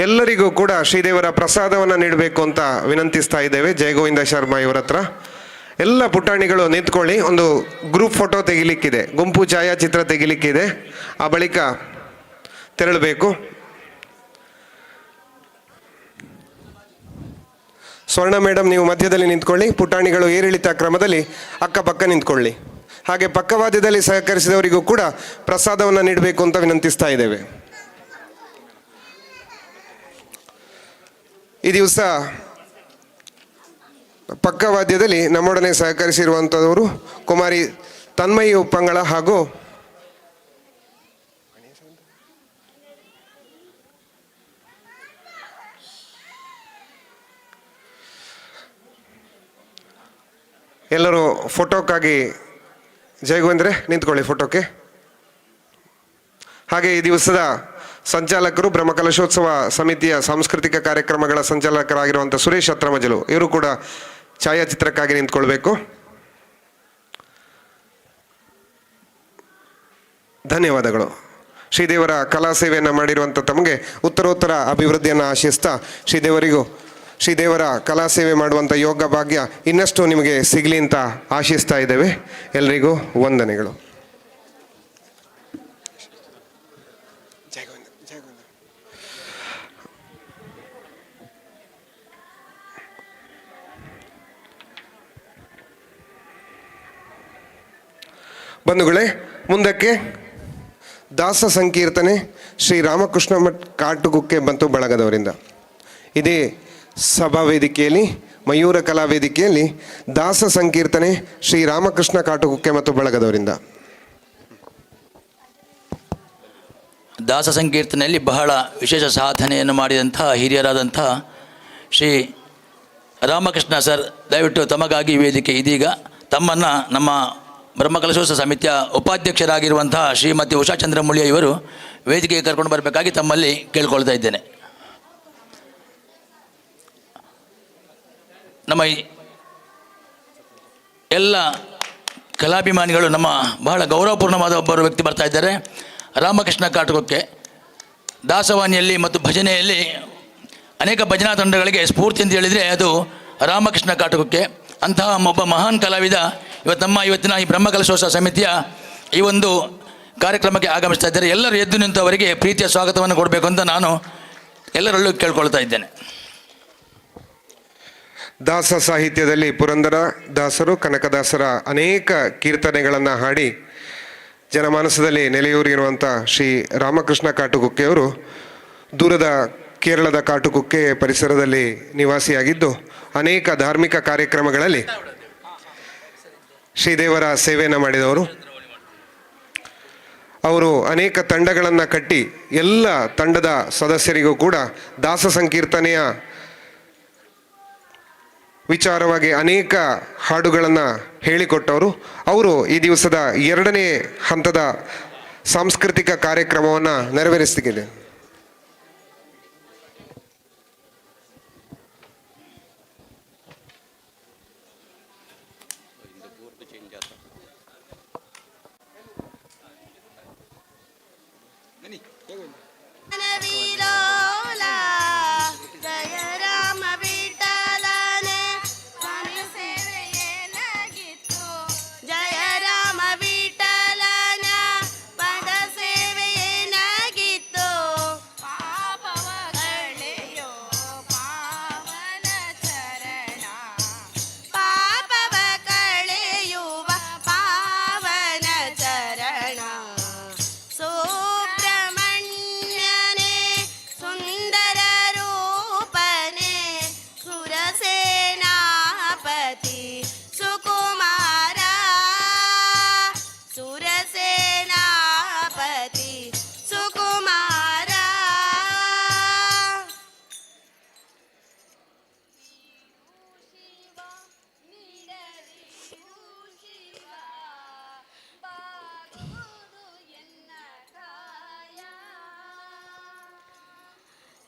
ಎಲ್ಲರಿಗೂ ಕೂಡ ಶ್ರೀದೇವರ ಪ್ರಸಾದವನ್ನು ನೀಡಬೇಕು ಅಂತ ವಿನಂತಿಸ್ತಾ ಇದ್ದೇವೆ ಜಯಗೋವಿಂದ ಶರ್ಮಾ ಇವರ ಹತ್ರ. ಎಲ್ಲ ಪುಟಾಣಿಗಳು ನಿಂತ್ಕೊಳ್ಳಿ, ಒಂದು ಗ್ರೂಪ್ ಫೋಟೋ ತೆಗಿಲಿಕ್ಕಿದೆ, ಗುಂಪು ಛಾಯಾಚಿತ್ರ ತೆಗಿಲಿಕ್ಕಿದೆ. ಆ ಬಳಿಕ ತೆರಳಬೇಕು. ಸ್ವರ್ಣ ಮೇಡಮ್, ನೀವು ಮಧ್ಯದಲ್ಲಿ ನಿಂತ್ಕೊಳ್ಳಿ. ಪುಟಾಣಿಗಳು ಏರಿಳಿತ ಕ್ರಮದಲ್ಲಿ ಅಕ್ಕಪಕ್ಕ ನಿಂತ್ಕೊಳ್ಳಿ. ಹಾಗೆ ಪಕ್ಕವಾದ್ಯದಲ್ಲಿ ಸಹಕರಿಸಿದವರಿಗೂ ಕೂಡ ಪ್ರಸಾದವನ್ನು ನೀಡಬೇಕು ಅಂತ ವಿನಂತಿಸ್ತಾ ಇದ್ದೇವೆ. ಈ ದಿವಸ ಪಕ್ಕವಾದ್ಯದಲ್ಲಿ ನಮ್ಮೊಡನೆ ಸಹಕರಿಸಿರುವಂಥವರು ಕುಮಾರಿ ತನ್ಮಯಿ ಉಪ್ಪಂಗಳ ಹಾಗೂ ಎಲ್ಲರೂ ಫೋಟೋಕ್ಕಾಗಿ ಜಯಗೋವಿಂದ್ರೆ ನಿಂತ್ಕೊಳ್ಳಿ ಫೋಟೋಕ್ಕೆ. ಹಾಗೆ ಈ ದಿವಸದ ಸಂಚಾಲಕರು ಬ್ರಹ್ಮಕಲಶೋತ್ಸವ ಸಮಿತಿಯ ಸಾಂಸ್ಕೃತಿಕ ಕಾರ್ಯಕ್ರಮಗಳ ಸಂಚಾಲಕರಾಗಿರುವಂಥ ಸುರೇಶ್ ಅತ್ರಮಜಲು ಇವರು ಕೂಡ ಛಾಯಾಚಿತ್ರಕ್ಕಾಗಿ ನಿಂತ್ಕೊಳ್ಬೇಕು. ಧನ್ಯವಾದಗಳು. ಶ್ರೀದೇವರ ಕಲಾ ಸೇವೆಯನ್ನು ಮಾಡಿರುವಂಥ ತಮಗೆ ಉತ್ತರೋತ್ತರ ಅಭಿವೃದ್ಧಿಯನ್ನು ಆಶಿಸ್ತಾ, ಶ್ರೀದೇವರಿಗೂ ಶ್ರೀದೇವರ ಕಲಾ ಸೇವೆ ಮಾಡುವಂಥ ಯೋಗ ಭಾಗ್ಯ ಇನ್ನಷ್ಟು ನಿಮಗೆ ಸಿಗಲಿ ಅಂತ ಆಶಿಸ್ತಾ ಇದ್ದೇವೆ. ಎಲ್ರಿಗೂ ವಂದನೆಗಳು. ಜಯ ಗೋವಿಂದ, ಜಯ ಗೋವಿಂದ. ಬಂಧುಗಳೇ, ಮುಂದಕ್ಕೆ ದಾಸ ಸಂಕೀರ್ತನೆ ಶ್ರೀ ರಾಮಕೃಷ್ಣ ಮಠ್ ಕಾಟುಗುಕ್ಕೆ ಬಂತು ಬಳಗದವರಿಂದ. ಇದೇ ಸಭಾ ವೇದಿಕೆಯಲ್ಲಿ, ಮಯೂರ ಕಲಾ ವೇದಿಕೆಯಲ್ಲಿ ದಾಸ ಸಂಕೀರ್ತನೆ ಶ್ರೀ ರಾಮಕೃಷ್ಣ ಕಾಟುಗುಕ್ಕೆ ಮತ್ತು ಬಳಗದವರಿಂದ. ದಾಸ ಸಂಕೀರ್ತನೆಯಲ್ಲಿ ಬಹಳ ವಿಶೇಷ ಸಾಧನೆಯನ್ನು ಮಾಡಿದಂಥ ಹಿರಿಯರಾದಂಥ ಶ್ರೀ ರಾಮಕೃಷ್ಣ ಸರ್, ದಯವಿಟ್ಟು ತಮಗಾಗಿ ವೇದಿಕೆ ಇದೀಗ. ತಮ್ಮನ್ನು ನಮ್ಮ ಬ್ರಹ್ಮಕಲಶೋತ್ಸವ ಸಮಿತಿಯ ಉಪಾಧ್ಯಕ್ಷರಾಗಿರುವಂತಹ ಶ್ರೀಮತಿ ಉಷಾ ಚಂದ್ರಮುಳಿಯ ಇವರು ವೇದಿಕೆಗೆ ಕರ್ಕೊಂಡು ಬರಬೇಕಾಗಿ ತಮ್ಮಲ್ಲಿ ಕೇಳ್ಕೊಳ್ತಾ ಇದ್ದೇನೆ. ನಮ್ಮ ಈ ಎಲ್ಲ ಕಲಾಭಿಮಾನಿಗಳು, ನಮ್ಮ ಬಹಳ ಗೌರವಪೂರ್ಣವಾದ ಒಬ್ಬರು ವ್ಯಕ್ತಿ ಬರ್ತಾ ಇದ್ದಾರೆ, ರಾಮಕೃಷ್ಣ ಕಾಟುಕೊಕ್ಕೆ. ದಾಸವಾಣಿಯಲ್ಲಿ ಮತ್ತು ಭಜನೆಯಲ್ಲಿ ಅನೇಕ ಭಜನಾ ತಂಡಗಳಿಗೆ ಸ್ಫೂರ್ತಿ ಅಂತ ಹೇಳಿದರೆ ಅದು ರಾಮಕೃಷ್ಣ ಕಾಟುಕೊಕ್ಕೆ. ಅಂತಹ ಒಬ್ಬ ಮಹಾನ್ ಕಲಾವಿದ ಇವತ್ತು ನಮ್ಮ ಇವತ್ತಿನ ಈ ಬ್ರಹ್ಮಕಲಶೋತ್ಸವ ಸಮಿತಿಯ ಈ ಒಂದು ಕಾರ್ಯಕ್ರಮಕ್ಕೆ ಆಗಮಿಸ್ತಾ ಇದ್ದಾರೆ. ಎಲ್ಲರೂ ಎದ್ದು ನಿಂತು ಅವರಿಗೆ ಪ್ರೀತಿಯ ಸ್ವಾಗತವನ್ನು ಕೊಡಬೇಕು ಅಂತ ನಾನು ಎಲ್ಲರಲ್ಲೂ ಕೇಳ್ಕೊಳ್ತಾ ಇದ್ದೇನೆ. ದಾಸ ಸಾಹಿತ್ಯದಲ್ಲಿ ಪುರಂದರ ದಾಸರು, ಕನಕದಾಸರ ಅನೇಕ ಕೀರ್ತನೆಗಳನ್ನು ಹಾಡಿ ಜನಮಾನಸದಲ್ಲಿ ನೆಲೆಯೂರಿರುವಂಥ ಶ್ರೀ ರಾಮಕೃಷ್ಣ ಕಾಟುಕುಕ್ಕೆಯವರು ದೂರದ ಕೇರಳದ ಕಾಟುಕುಕ್ಕೆ ಪರಿಸರದಲ್ಲಿ ನಿವಾಸಿಯಾಗಿದ್ದು ಅನೇಕ ಧಾರ್ಮಿಕ ಕಾರ್ಯಕ್ರಮಗಳಲ್ಲಿ ಶ್ರೀದೇವರ ಸೇವೆಯನ್ನು ಮಾಡಿದವರು. ಅವರು ಅನೇಕ ತಂಡಗಳನ್ನು ಕಟ್ಟಿ ಎಲ್ಲ ತಂಡದ ಸದಸ್ಯರಿಗೂ ಕೂಡ ದಾಸ ಸಂಕೀರ್ತನೆಯ ವಿಚಾರವಾಗಿ ಅನೇಕ ಹಾಡುಗಳನ್ನು ಹೇಳಿಕೊಟ್ಟವರು. ಅವರು ಈ ದಿವಸದ ಎರಡನೇ ಹಂತದ ಸಾಂಸ್ಕೃತಿಕ ಕಾರ್ಯಕ್ರಮವನ್ನು ನೆರವೇರಿಸ್ತಿದೆ.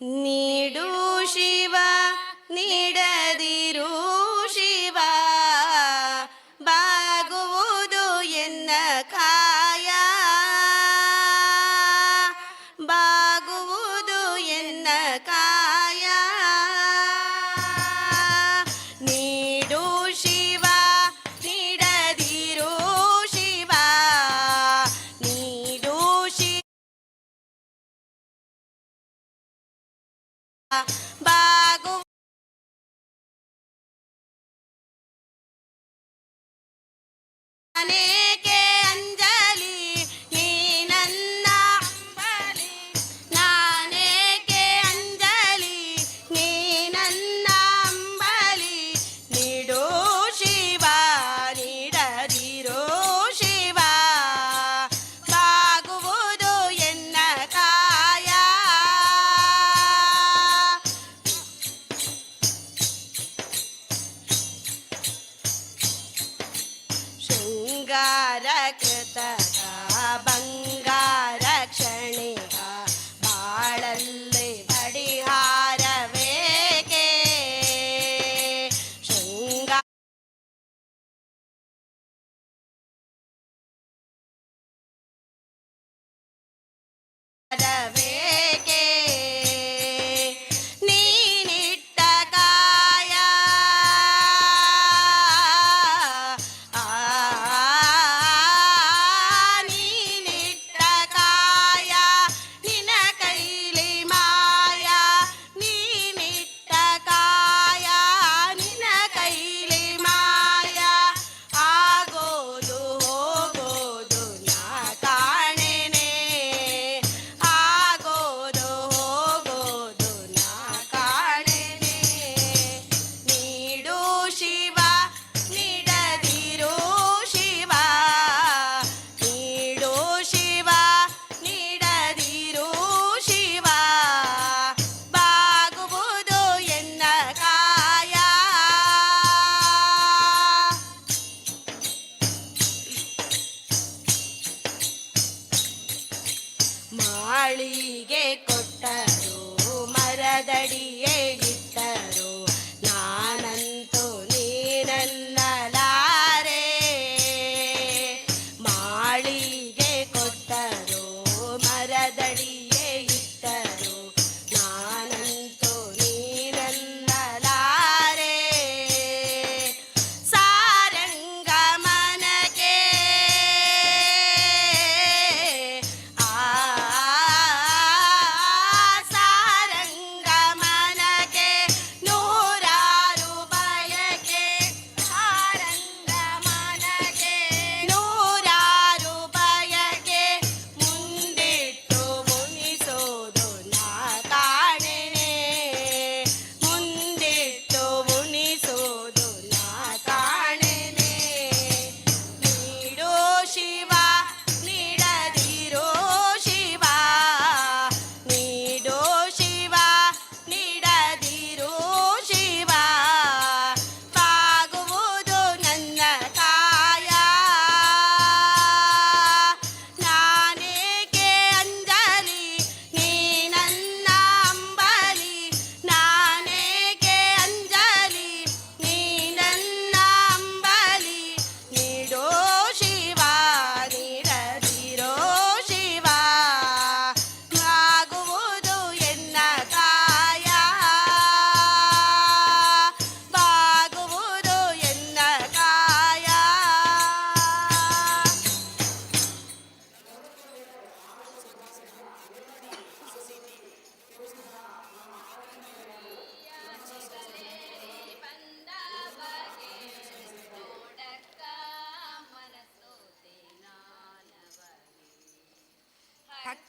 ನೀಡು ಶಿವ ನೀಡದಿರು ಶಿವ, ಬಾಗುವುದು ಎನ್ನ ಕಾಯ, ಬಾಗುವುದು ಎನ್ನ ಕಾಯ. ನೀಡು ಶಿವ ನೀಡದಿರು ಶಿವ, ನೀಡು ಶಿವ ಬಾಗು ಅನೇಕೆ ಅಂಜಲಿ ನೀ ನನ್ನ ಅಂಬಲಿ, ನಾನೇಕೆ ಅಂಜಲಿ ನೀ ನನ್ನ ಅಂಬಲಿ. ನೀಡೋ ಶಿವ ನೀಡದಿರೋ ಶಿವ, ಬಾಗುವುದು ಎನ್ನ ಕಾಯ. ಶೃಂಗಾರ ಕೃತಕ ಬಂಗಾರ ಕ್ಷಣಿಕ, ಬಾಳಲ್ಲಿ ಪರಿಹಾರವೇಕೆ? ಶೃಂಗಾರವೇಕೆ? ನೀನಿಟ್ಟ ಕಾಯ, ಆ, ನೀನಿಟ್ಟ ಕಾಯ ನಿನ ಕೈಲಿ ಮಾಯ, ನೀನಿಟ್ಟ ಕಾಯ ನಿನ ಕೈಲಿ ಮಾಯ. ಆಗೋದು ಹೋಗೋದು ನಾ ಕಾಣೆನೆ, ಆಗೋದು ಹೋಗೋದು ನಾ ಕಾಣೆನೆ. ನೀಡು ಶಿವ ನೀಡದಿರು ಶಿವ, ನೀಡು ಶಿವ ನೀಡದಿರು ಶಿವ, ಬಾಗುವುದು ಎನ್ನ ಕಾಯ. ಮಾಳಿಗೆ ಕೊಟ್ಟರು ಮರದಡಿಯೇ ಇಟ್ಟರು, ನಾನಂತೂ ನೀನನ್ನಲಾರೆ. ಮಾಳಿಗೆ ಕೊಟ್ಟರು ಮರದಡಿಯೇ ಇಟ್ಟರು, ನಾನಂತೂ ನೀನನ್ನಲಾರೆ. ಸಾರಂಗ ಮನಕೆ,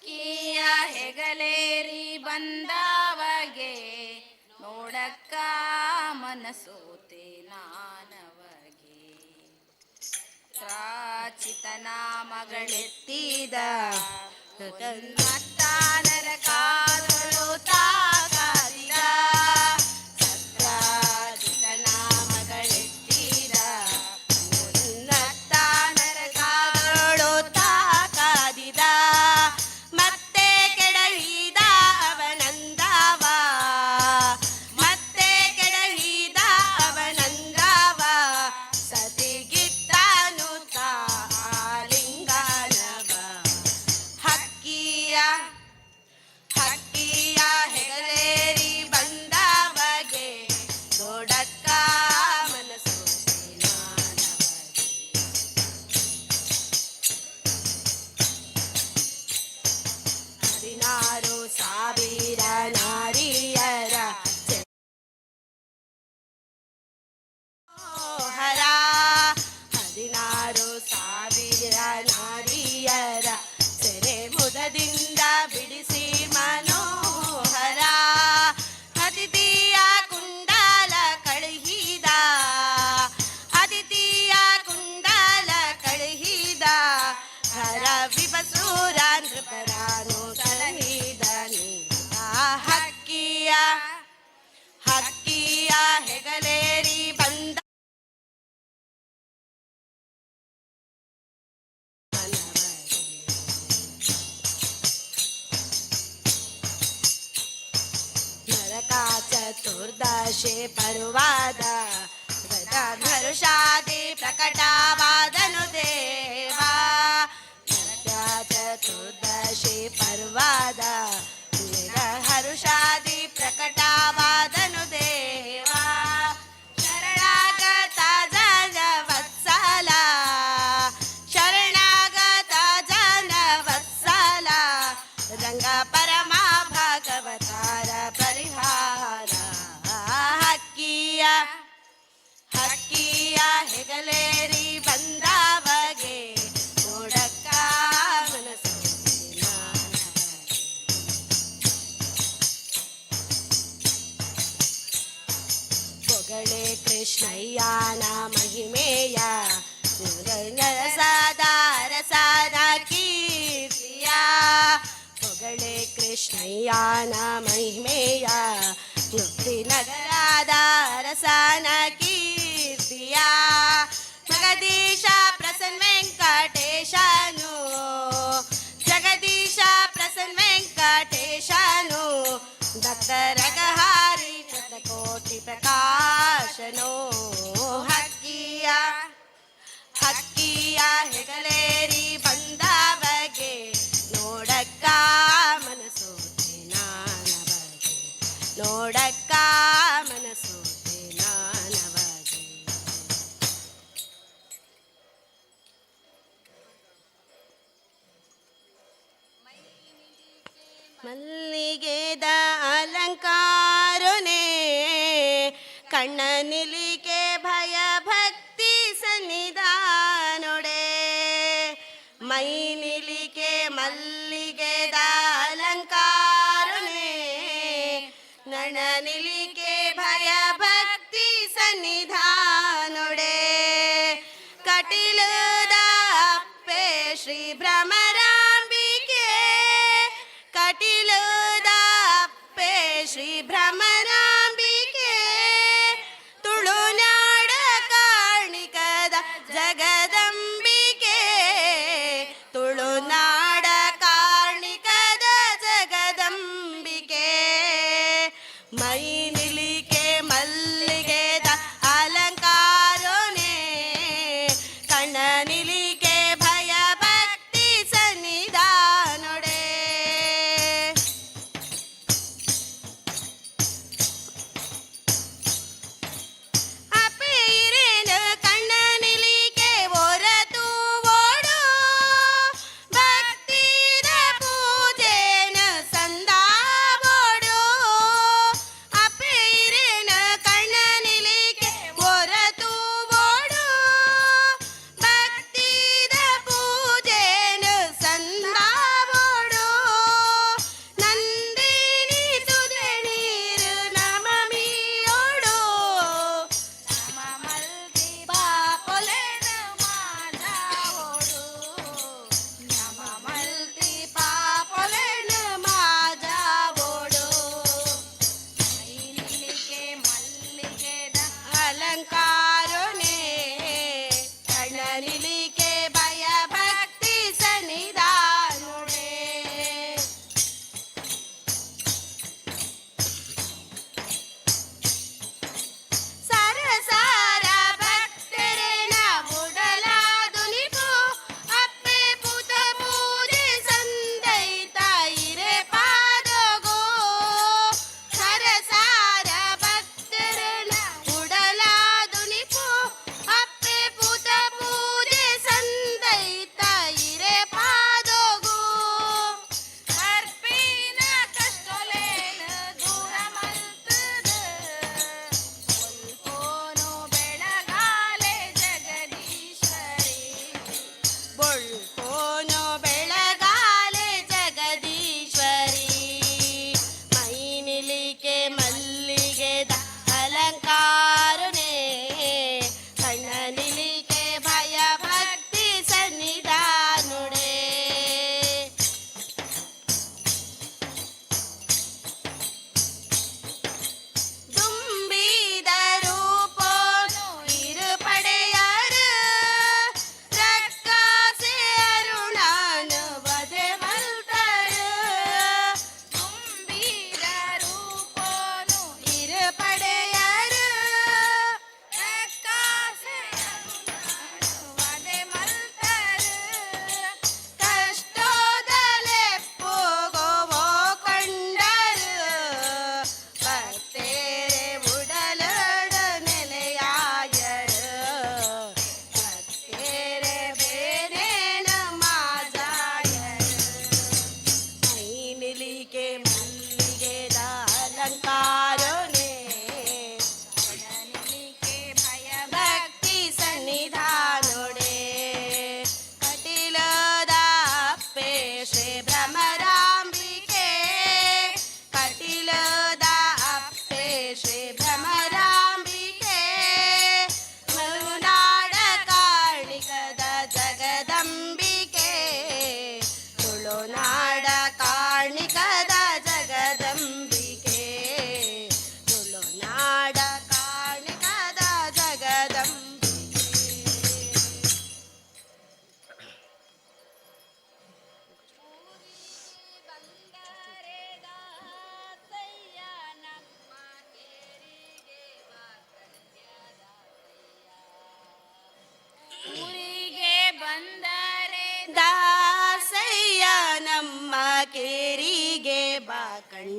ಹಕ್ಕಿಯ ಹೆಗಲೇರಿ ಬಂದವಗೆ ನೋಡಕ್ಕ ಮನಸೋತೆ ನಾನವಗೆ. ತ್ರಾಚಿತನ ಮಗಳೆತ್ತಿದ ನರಕಾದಳು ತಾಕಾದಿದ, ಸತ್ರಾಜಿತನ ಮಗಳೆತ್ತಿದ ನರಕಾದಳು ತಾಕಾದಿದ, ಮತ್ತೆ ಕೆಡಹಿದ ಅವನಂದವ, ಮತ್ತೆ ಕೆಡಹಿದ ಅವನಂದವ, ಸತಿಗಿತ್ತಾನು ಲಿಂಗನವ. ಹಕ್ಕಿಯ ಹಕ್ಕಿಯ ಹೆಗಲೇರಿ ಬಂದವಗೆ ನೋಡಕ್ಕ ಮನಸ್ಸು ನಾನವಗೆ. 16,000 ನಾರಿಯರ ಹರ, 16,000 ನಾರಿಯರ ಸೆರೆ ಮುದದಿಂದ ಬಿಡಿಸಿ ಮನೋಹರ, ಅದಿತಿಯ ಕುಂಡಲ ಕಳುಹಿದ, ಅದಿತಿಯ ಕುಂಡಲ ಕಳುಹಿದ, ಹರ ವಿಪಸೂರ ನೃಪರಾನು ಸಲಹಿದ ಹಕ್ಕಿಯ ಹಕ್ಕಿಯ ಹೆಗಲೇರಿ ಬಂದ. ನರಕ ಚತುರ್ದಶಿ ಪರ್ವಾದ ಧನುಷಾದಿ ಪ್ರಕಟವಾದನು ದೇವ, ನರಕ ಚತುರ್ದಶಿ ಪರ್ವಾದ ಹರುಷಾದಿ ಪ್ರಕಟವಾದನು ದೇವ, ಶರಣಾಗತ ಜನ ವತ್ಸಲ, ಶರಣಾಗತ ಜನ ವತ್ಸಲ, ರಂಗ ಪರಮ ಭಾಗವತಾರ ಪರಿಹಾರ. ಹಕ್ಕಿಯ ಹಕ್ಕಿಯ ಹೆಗಲೇರಿ ಬಂದವಗೆ ನೋಡಕ್ಕ ಮನಸ್ಸು ನಾನವಗೆ. ಪೊಗಳೆ ಕೃಷ್ಣಯ್ಯನ ಮಹಿಮೆಯ ರಸದ ಕೀರ್ತಿಯ, ಪೊಗಳೆ ಕೃಷ್ಣಯ್ಯನ ಮಹಿಮೆಯ ಮುಕ್ತಿ ನಗರದ ರಸನ ಕೀರ್ತಿಯ, ಜಗದೀಶ ಪ್ರಸನ್ನ ವೆಂಕಟೇಶನು, ಜಗದೀಶ ಪ್ರಸನ್ನ ವೆಂಕಟೇಶನು, ದತ್ತರಗಹಾರಿ ಶತಕೋಟಿ ಪ್ರಕಾಶನೋ. ಹಕ್ಕಿಯ ಹಕ್ಕಿಯ ಹೆಗಲೇರಿ ಬಂದವಗೆ ನೋಡಕ್ಕ ಮನಸ್ಸು ನಾನವಗೆ, ನೋಡಕ್ಕ ಮನಸ್ಸು ನಾನವಗೆ. ಮಲ್ಲಿಗೆದ ಅಲಂಕಾರನೆ ಕಣ್ಣ ನಿಲಿಕೆ ಭಯ ಭಕ್ತಿ ಸನ್ನಿಧಾನೊಡೆ, ಮೈ ನಿಲಿಕೆ ಮಲ್ಲಿಗೆದ ಅಲಂಕಾರನೆ ನಣ ನಿಲಿಕೆ ಭಯ ಭಕ್ತಿ ಸನ್ನಿಧಾನೊಡೆ, ಕಟಿಲದ ಅಪ್ಪೆ ಶ್ರೀ ಭ್ರಮರಾಂಬಿಕೆ, ಕಟಿಲದ ಅಪ್ಪೆ ಶ್ರೀ ಭ್ರಮರಾಂಬಿಕೆ, ತುಳುನಾಡ ಕಾರ್ಣಿಕದ ಜಗದಂಬಿಕೆ, ತುಳುನಾಡ ಕಾರ್ಣಿಕದ ಜಗದಂಬಿಕೆ, ಮೈ ನಿಲಿಕೆ ಮಲ್ಲಿಗೆದ ಅಲಂಕಾರೋನೆ ಕಣ್ಣ ನಿಲಿಕೆ ಭಯ ಭಕ್ತಿ.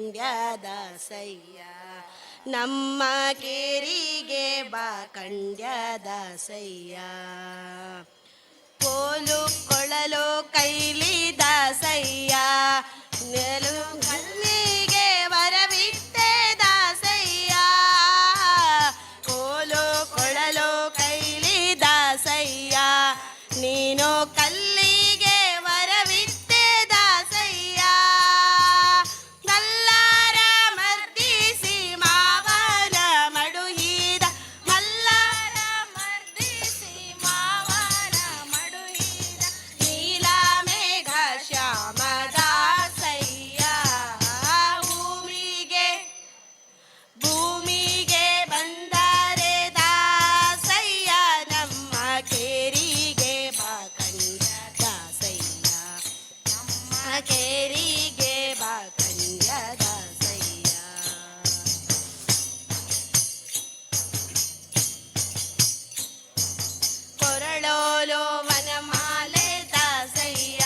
ಕಂಡ್ಯ ದಾಸಯ್ಯ, ನಮ್ಮ ಕೇರಿಗೆ ಬಾ ಕಂಡ್ಯ ದಾಸಯ್ಯ. ಕೋಲು ಕೊಳಲು ಕೈಲಿ ದಾಸಯ್ಯ, ನೆಲು ಕಲ್ಲಿಗೆ ವರವಿತ್ತೆ ದಾಸಯ್ಯ. ಕೋಲು ಕೊಳಲು ಕೈಲಿ ದಾಸಯ್ಯ, ನೀನು ಕಲ್ಲಿಗೆ ವರವಿತ್ತೆ ದಾಸಯ್ಯ. ಮಲ್ಲಾರ ಮರ್ದಿಸಿ ಮಾವನ ಮಡುಹಿದ, ಮಲ್ಲಾರ ಮರ್ದಿಸಿ ಮಾವನ ಮಡುಹಿದ, ನೀಲ ಮೇಘ ಶ್ಯಾಮ ದಾಸಯ್ಯ. ಭೂಮಿಗೆ ಭೂಮಿಗೆ ಬಂದರೆ ದಾಸಯ್ಯ, ನಮ್ಮ ಕೇರಿಗೆ ಬಾ ಕಂಡ್ಯ ದಾಸಯ್ಯ, ನಮ್ಮ ಕೇರಿಗೆ ಬಾ ಕಂಡ್ಯ ದಾಸಯ್ಯ. ಕೊರಳೋಲೋ ವನಮಾಲೆ ದಾಸಯ್ಯ,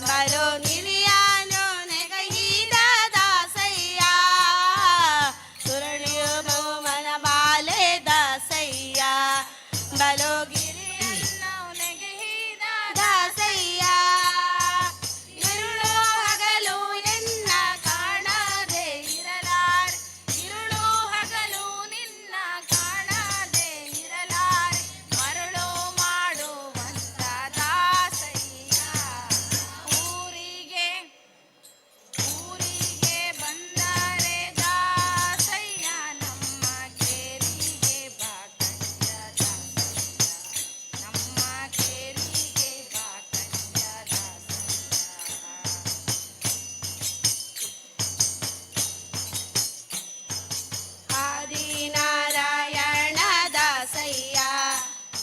ಬರೋ ನಿರಿಯಾನೋ ನೆಗಹೀದ ದಾಸಯ್ಯ. ಕೊರಳೋಲೋ ವನಮಾಲೆ ದಾಸಯ್ಯ, ಬಲೋ ಗಿರಿಯನ್ನು ನೆಗಹೀದ ದಾಸಯ್ಯ. ಇರುಳು ಹಗಲು ಎನ್ನ ಕಾಣದೆ ಇರಲಾರೆ, ಇರುಳು ಹಗಲು ನಿನ್ನ ಕಾಣದೆ ಇರಲಾರೆ, ಮರುಳು ಮಾಡುವಂತ ದಾಸಯ್ಯ. ಊರಿಗೆ ಊರಿಗೆ ಬಂದರೆ ದಾಸಯ್ಯ, ನಮ್ಮ ಕೇರಿಗೆ ಬಾ ಕಂಡ್ಯ ದಾಸಯ್ಯ, ನಮ್ಮ ಕೇರಿಗೆ ಬಾ ಕಂಡ್ಯ ದಾಸಯ್ಯ. ಆದಿನಾರಾಯಣ ದಾಸಯ್ಯ,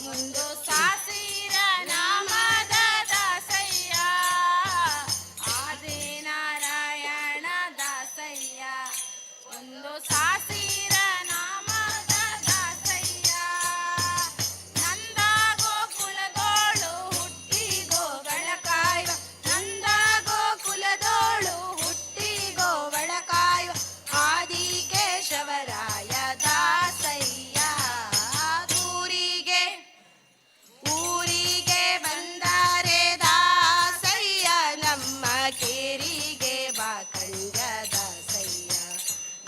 ಮುಂದು ಸಾಸಿರ ನಾಮದ ದಾಸಯ್ಯ. ಆದಿನಾರಾಯಣ ದಾಸಯ್ಯ, ಒಂದು ಸಾಸಿರ ನಾಮದ ದಾಸಯ್ಯ. ನಂದ ಗೋಕುಲದೋಳು ಹುಟ್ಟಿ ಗೋಗಳ ಕಾಯುವ, ನಂದ ಗೋಕುಲದೋಳು ಹುಟ್ಟಿ ಗೋಗಳ ಕಾಯುವ, ಆದಿಕೇಶವರಾಯ ದಾಸಯ್ಯ. ಊರಿಗೆ ಊರಿಗೆ ಬಂದರೆ ದಾಸಯ್ಯ, ನಮ್ಮ ಕೇರಿಗೆ ಬಾ ಕಂಡ್ಯ ದಾಸಯ್ಯ,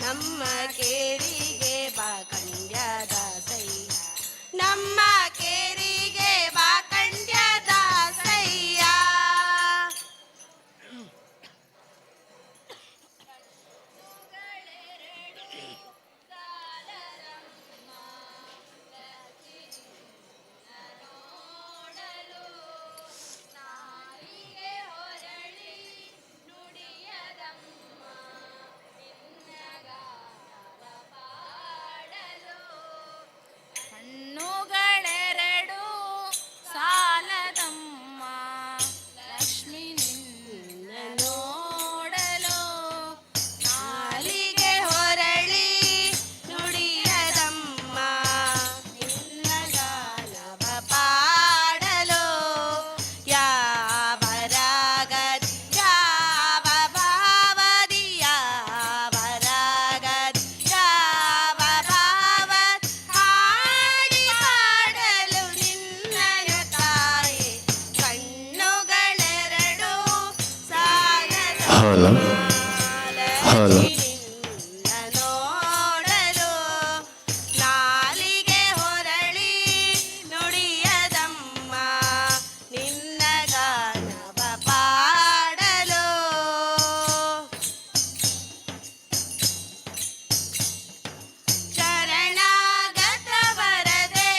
ನಮ್ಮ ಕೇರಿಗೆ ಬಾ ಕಂಡ್ಯ ದಾಸಯ್ಯ, ನಮ್ಮ ಕೇರಿಗೆ ಬಾ ಕಂಡ್ಯ ದಾಸಯ್ಯ. ಕಣ್ಣುಗಳೆರಡು ಸಾಲದಮ್ಮ ಲಕ್ಷ್ಮಿ ನಿನ್ನ ನೋಡಲು, ನಾಲಿಗೆ ಹೊರಳಿ ನುಡಿಯದಮ್ಮ ನಿನ್ನ ಗಾನವ ಪಾಡಲು. ಯಾವ ರಾಗದಿ ಯಾವ ಭಾವದಿ, ಯಾವ ರಾಗದಿ ಯಾವ ಭಾವ ಹಾಡಿ ಪಾಡಲು ನಿನ್ನಯ ತಾಯಿ. ಕಣ್ಣುಗಳೆರಡು ಸಾಲದ ಹಲೋ ಹಲೋ. ನಿನ್ನ ನೋಡಲು, ನಾಲಿಗೆ ಹೊರಳಿ ನುಡಿಯದಮ್ಮ ನಿನ್ನ ಗಾನವ ಪಾಡಲು. ಶರಣಾಗತ ವರದೆ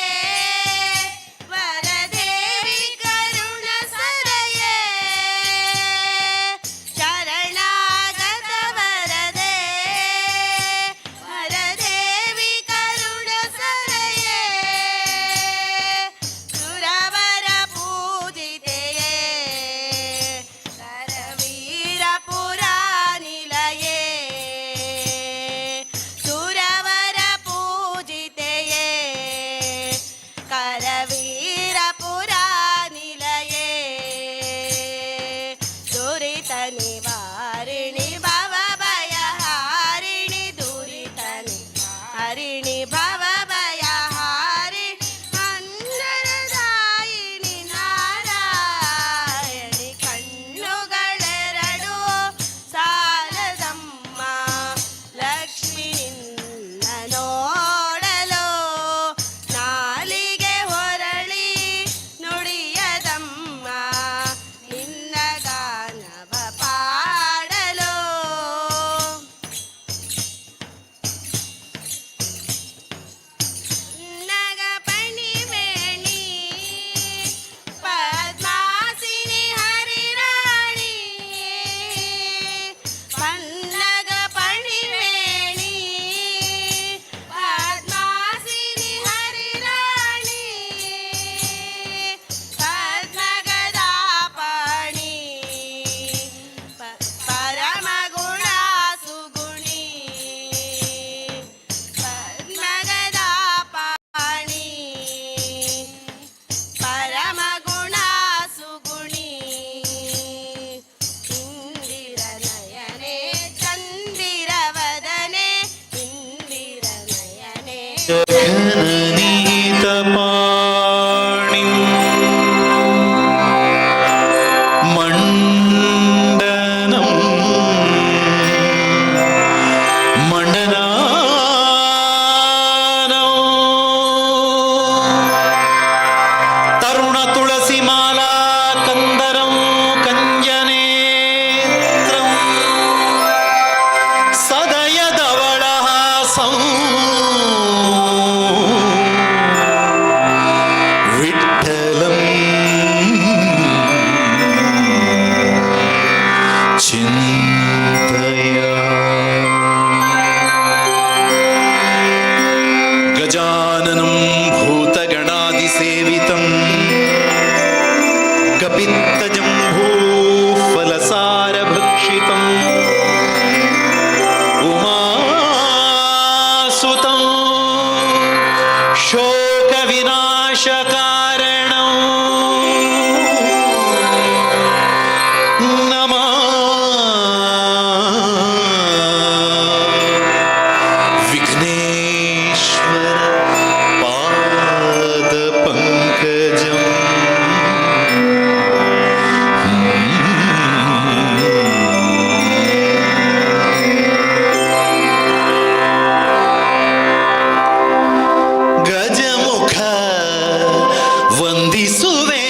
ವರದೇವಿ ಕರುಣ ಸರಯೇ, ಶರಣಾಗತ ವರದೆ ನಮಃ. ವಿಘ್ನೇಶ್ವರ ಪಾದ ಪಂಕಜಂ. ಗಜಮುಖ ವಂದಿಸುವೆ.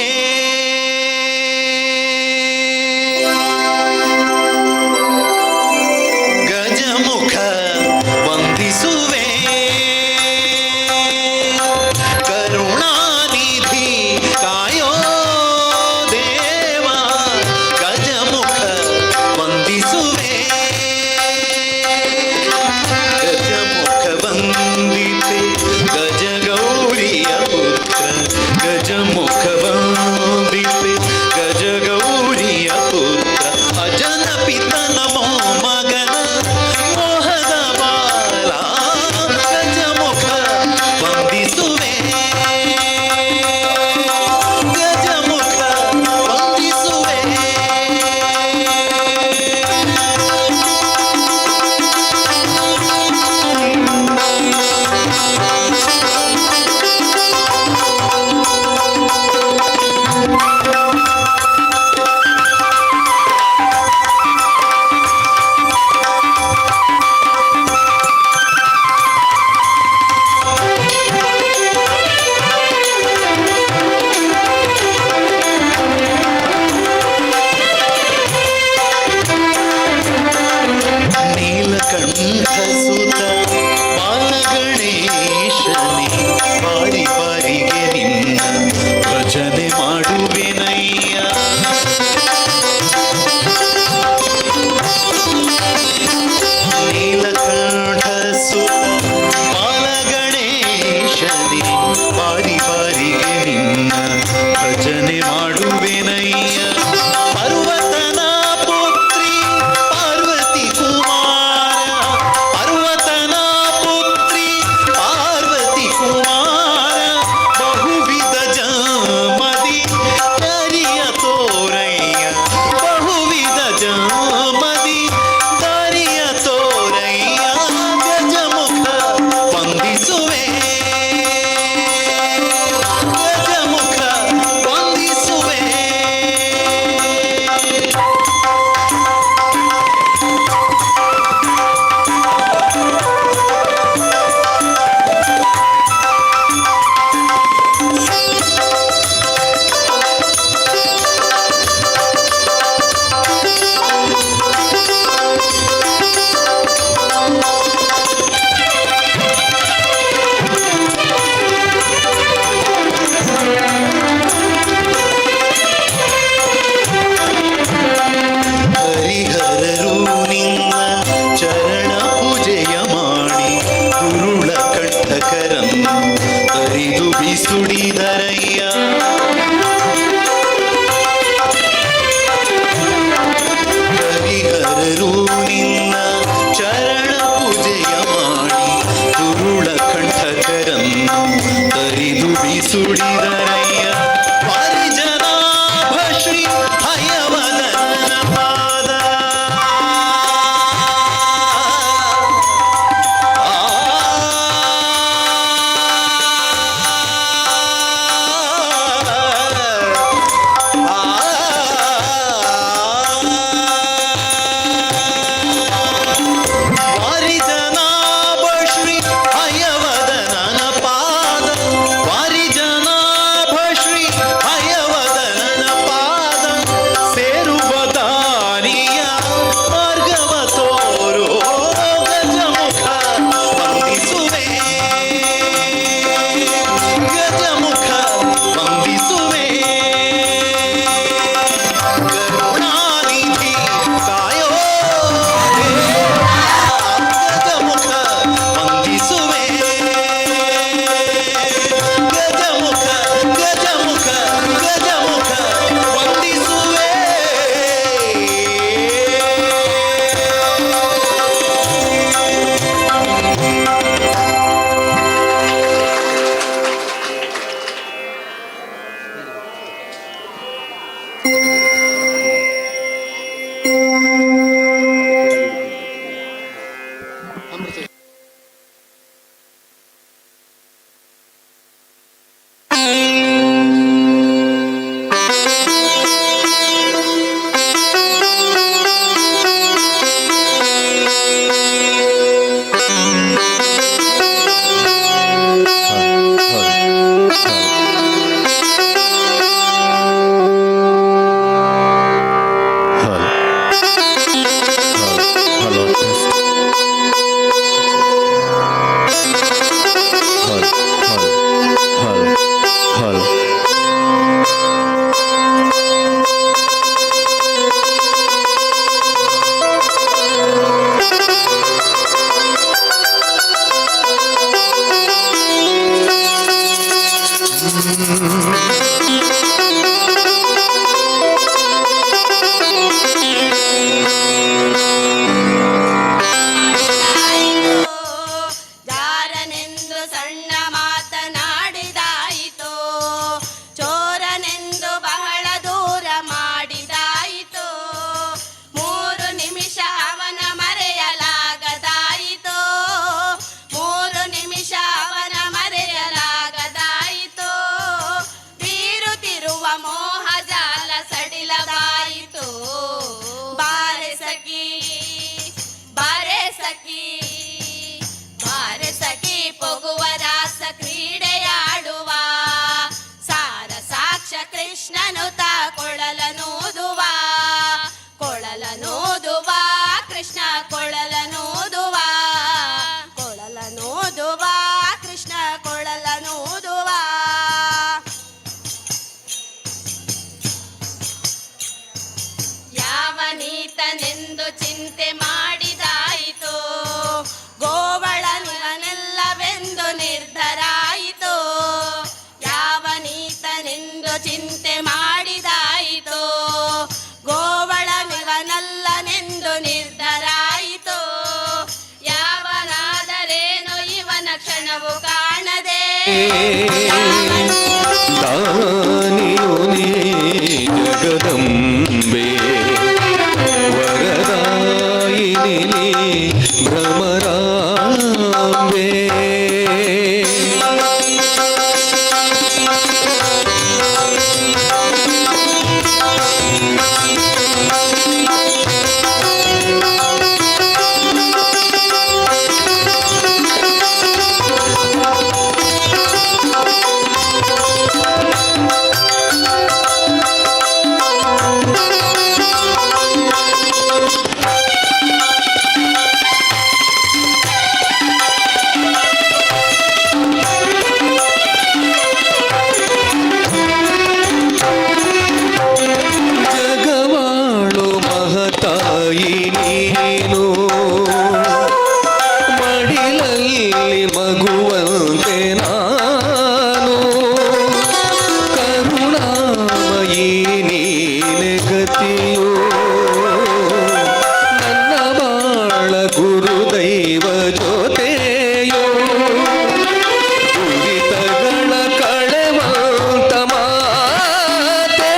ದಾನಿಯು ನೀ ಜಗದಂಬೆ, ವರದಾಯಿನಿ ನೀ ಭ್ರಮರಾಂಬೆ. ಜಗವಾಳು ಮಹತಾಯಿ ನೀನು, ಮಡಿಲಲ್ಲಿ ಮಗುವಂತೆ ನಾನು. ಕರುಣಾಮಯಿ ನೀನೆ ಗತಿಯು, ನನ್ನ ಬಾಳ ಗುರುದೈವ ಜೊತೆಯೋ. ದುರಿತಗಳ ಕಳೆವಂತ ಮಾತೆ,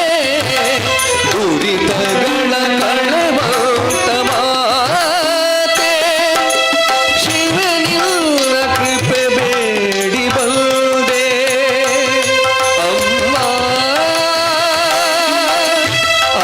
ದುರಿತಗಳ ಕಳೆವಂತ ಮಾತೆ, ಶಿವನಿಲ್ಲ ಕೃಪೆ ಬೇಡಿ ಬಂದೆ ಅಮ್ಮ. ಆ,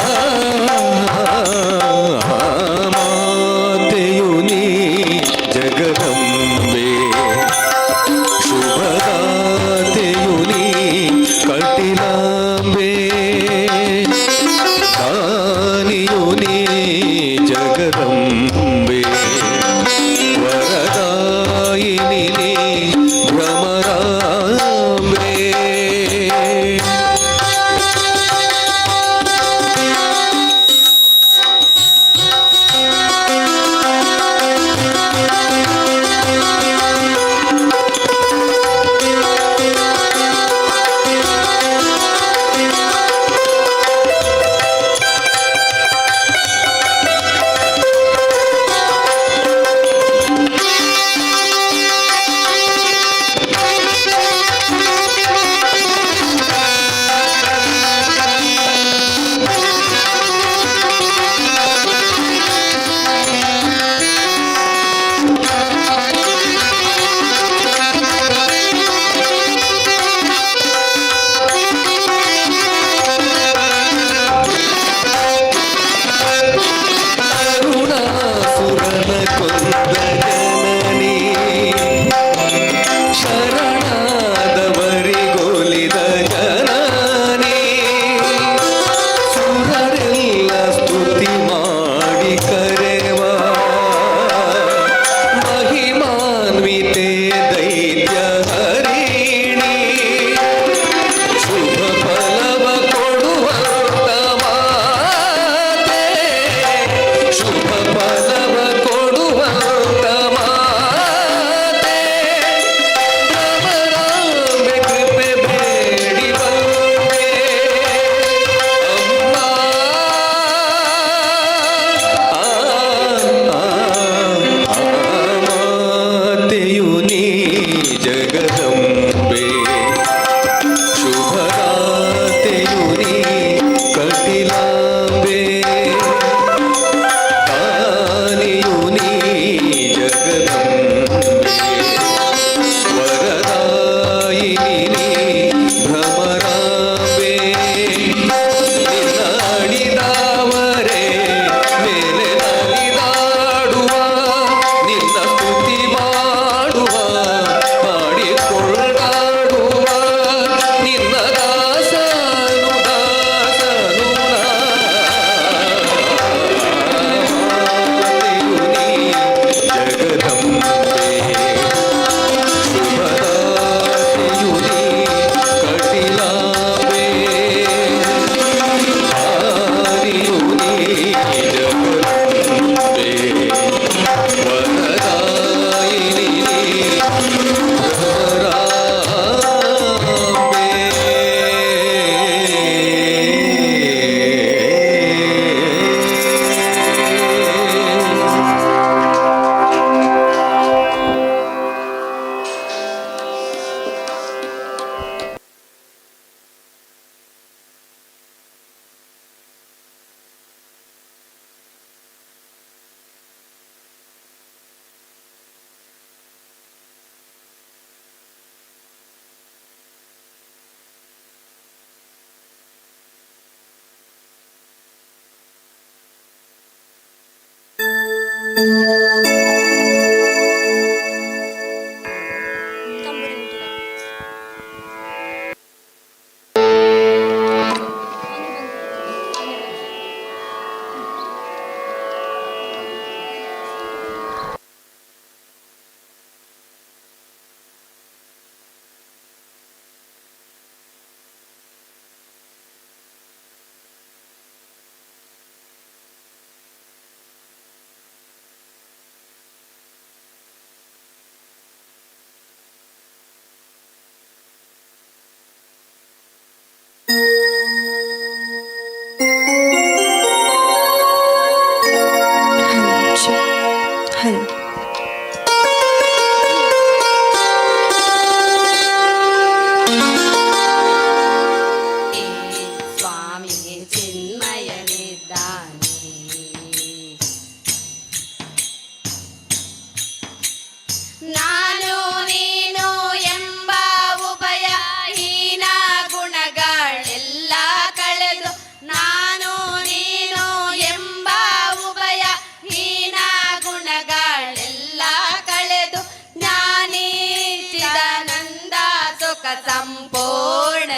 ಸಂಪೂರ್ಣನಿದ್ದಾನೆ,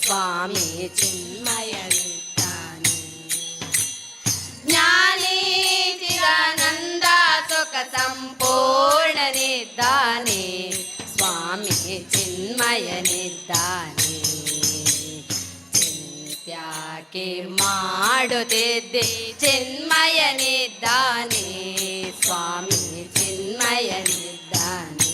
ಸ್ವಾಮಿ ಚಿನ್ಮಯನಿದ್ದಾನೆ. ಜ್ಞಾನಿ ಚಿದಾನಂದ ಸುಖ ಸಂಪೂರ್ಣನಿದ್ದಾನೆ, ಸ್ವಾಮಿ ಚಿನ್ಮಯನಿದ್ದಾನೆ. ಚಿಂತ್ಯಾಕೆ ಮಾಡುತ್ತಿದ್ದೆ, ಚಿನ್ಮಯನಿದ್ದಾನೆ, ಸ್ವಾಮಿ ಚಿನ್ಮಯನಿದ್ದಾನೆ.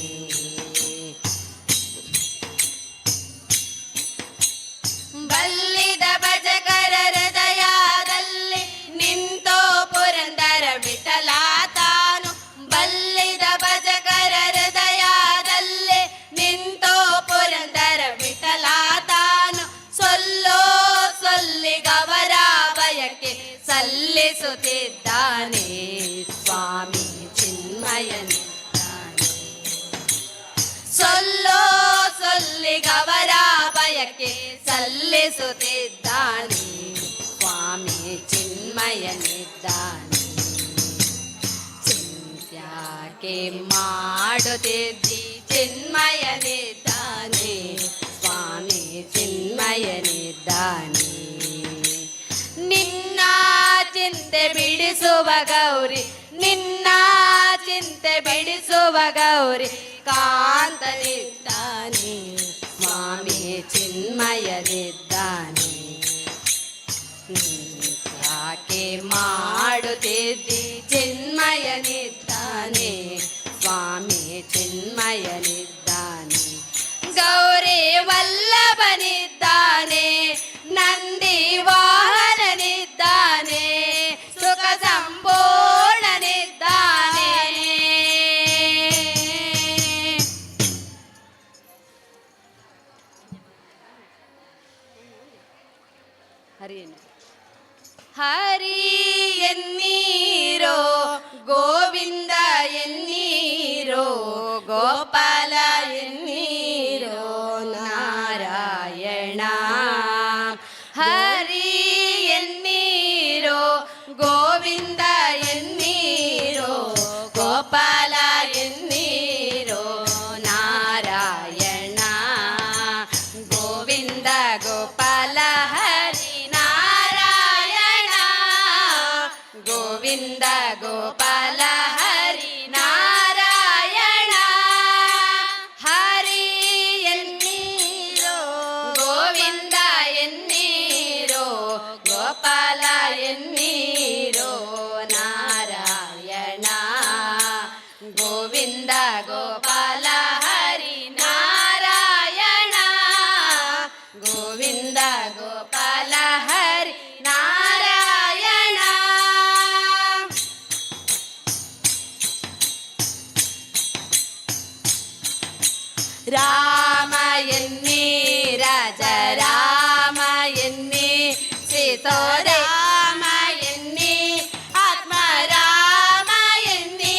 ಬಲ್ಲಿದ ಭಜಕರ ಹೃದಯದಲ್ಲಿ ನಿಂತೋ ಪುರಂದರ ವಿಠಲ ತಾನು. ಬಲ್ಲಿದ ಭಜಕರ ಹೃದಯದಲ್ಲಿ ನಿಂತೋ ಪುರಂದರ ವಿಠಲ ತಾನು. ಸೊಲ್ಲೋ ಸೊಲ್ಲಿಗವರ ಬಯಕೆ ಸಲ್ಲಿಸುತ್ತಿದ್ದಾನೆ, ಸ್ವಾಮಿ ಚಿನ್ಮಯನಿದ್ದಾನೆ. ಸೊಲ್ಲೋ ಸೊಲ್ಲಿಗವರ ಬಯಕೆ ಸಲ್ಲಿಸುತ್ತಿದ್ದಾನೆ, ಸ್ವಾಮಿ ಚಿನ್ಮಯನಿದ್ದಾನೆ. ಚಿಂತ್ಯಾಕೆ ಮಾಡುತ್ತಿದ್ದಿ, ಚಿನ್ಮಯನಿದ್ದಾನೆ, ಸ್ವಾಮಿ ಚಿನ್ಮಯನಿದ್ದಾನೆ. ನಿನ್ನ ಚಿಂತೆ ಬಿಡಿಸುವ ಗೌರಿ, ನಿನ್ನ ಚಿಂತೆ ಬಿಡಿಸುವ ಗೌರಿ ಕಾಂತನಿದ್ದಾನೆ, ಸ್ವಾಮಿ ಚಿನ್ಮಯನಿದ್ದಾನೆ. ಯಾಕೆ ಮಾಡುತ್ತಿದ್ದಿ, ಚಿನ್ಮಯನಿದ್ದಾನೆ, ಸ್ವಾಮಿ ಚಿನ್ಮಯನಿದ್ದಾನೆ. ಗೌರಿ ವಲ್ಲಭನಿದ್ದಾನೆ, ನಂದಿ ವಾಹನನಿದ್ದಾನೆ, ಸುಖ ಸಂಪೂರ್ಣನಿದ್ದಾನೆ. ಹರಿಯನು ಹರಿ ಎನ್ನೀರೋ, ಗೋವಿಂದ ಎನ್ನೀರೋ, ಗೋಪಾಲ ಎನ್ನೀರೋ, ನಾರಾಯಣ. ಹರಿ ಎನ್ನೀರೋ, ಗೋವಿಂದ ಎನ್ನೀರೋ, ಗೋಪಾಲ ಎನ್ನೀರೋ, ನಾರಾಯಣ. ಗೋವಿಂದ ಗೋಪಾಲ ಹರಿ ನಾರಾಯಣ, ಗೋವಿಂದ ಗೋಪಾಲ ಹರಿ ನಾರಾಯಣ. ಹರಿ ಎನ್ನೀರೋ, ಗೋವಿಂದ ಎನ್ನೀರೋ, ಗೋಪಾಲ ಎನ್ನೀರೋ, ನಾರಾಯಣ. ಗೋವಿಂದ ಗೋಪಾಲ ಹರಿ ನಾರಾಯಣ, ಗೋವಿಂದ ಗೋಪಾಲ ಹರಿ ನಾರಾಯಣ. ರಾಮ ಎನ್ನಿ, ರಾಜ ರಾಮ ಎನ್ನಿ, ಸೀತೋ ರಾಮ ಎನ್ನಿ, ಆತ್ಮ ರಾಮ ಎನ್ನಿ.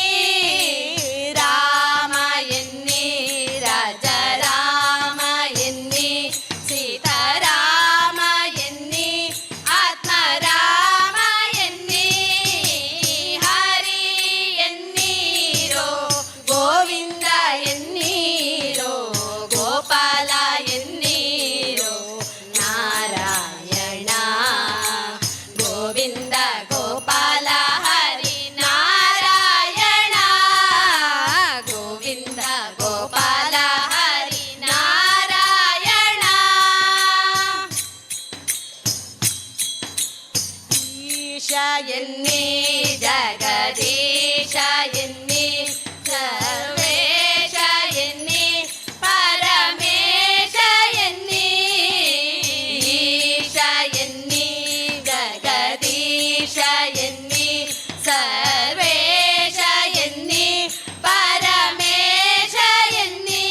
ರಾಮ ಎನ್ನಿ, ರಾಜ ರಾಮ ಎನ್ನಿ, ಸೀತಾರಾಮ ಎನ್ನಿ, ಆತ್ಮ ರಾಮ ಎನ್ನಿ. ಹರಿ ಎನ್ನೀರೋ, ಗೋವಿಂದ ಎನ್ನೀರೋ, ಗೋಪಾಲ ಎನ್ನೀರೋ, ನಾರಾಯಣ. ಗೋವಿಂದ ಗೋಪಾಲ ಹರಿ ನಾರಾಯಣ, ಗೋವಿಂದ ಗೋಪಾಲ ಹರಿ ನಾರಾಯಣ. ಈಶ ಎನ್ನಿ, ಜಗದೀಶ ಎನ್ನಿ, ಸರ್ವೇಶ ಎನ್ನಿ, ಪರಮೇಶ ಎನ್ನಿ. ಈಶ ಎನ್ನಿ, ಜಗದೀಶ ಎನ್ನಿ, ಸರ್ವೇಶ ಎನ್ನಿ, ಪರಮೇಶ ಎನ್ನಿ.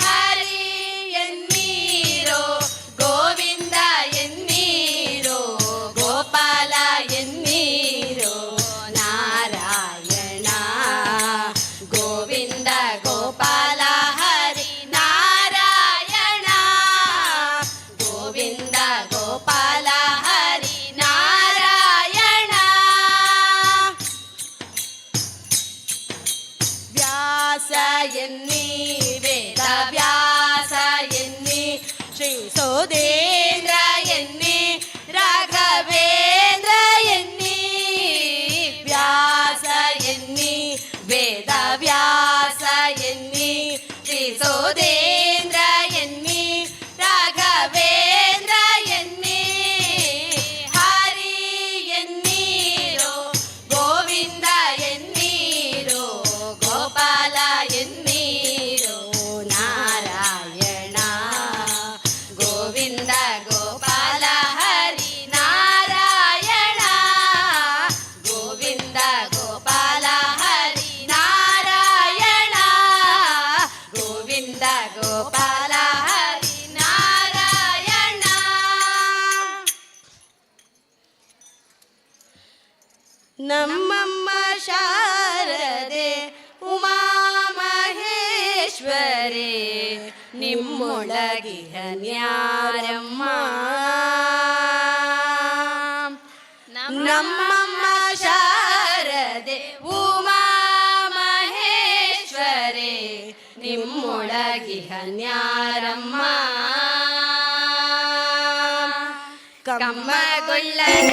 ಹರಿ ಎನ್ನೀರೋ, ಗೋವಿಂದ ಎನ್ನೀರೋ, ಗೋಪಾಲ ಎನ್ನೀರೋ. ನಮ್ಮಮ್ಮ ಶಾರದೆ ಉಮಾ ಮಹೇಶ್ವರಿ ನಿಮ್ಮೊಳಗಿಹ ನ್ಯಾರಮ್ಮ. ನಮ್ಮಮ್ಮ ಶಾರದೆ ಉಮಾ ಮಹೇಶ್ವರಿ ನಿಮ್ಮೊಳಗಿಹ ನ್ಯಾರಮ್ಮ. ಕಮ್ಮಗೊಳ್ಳನ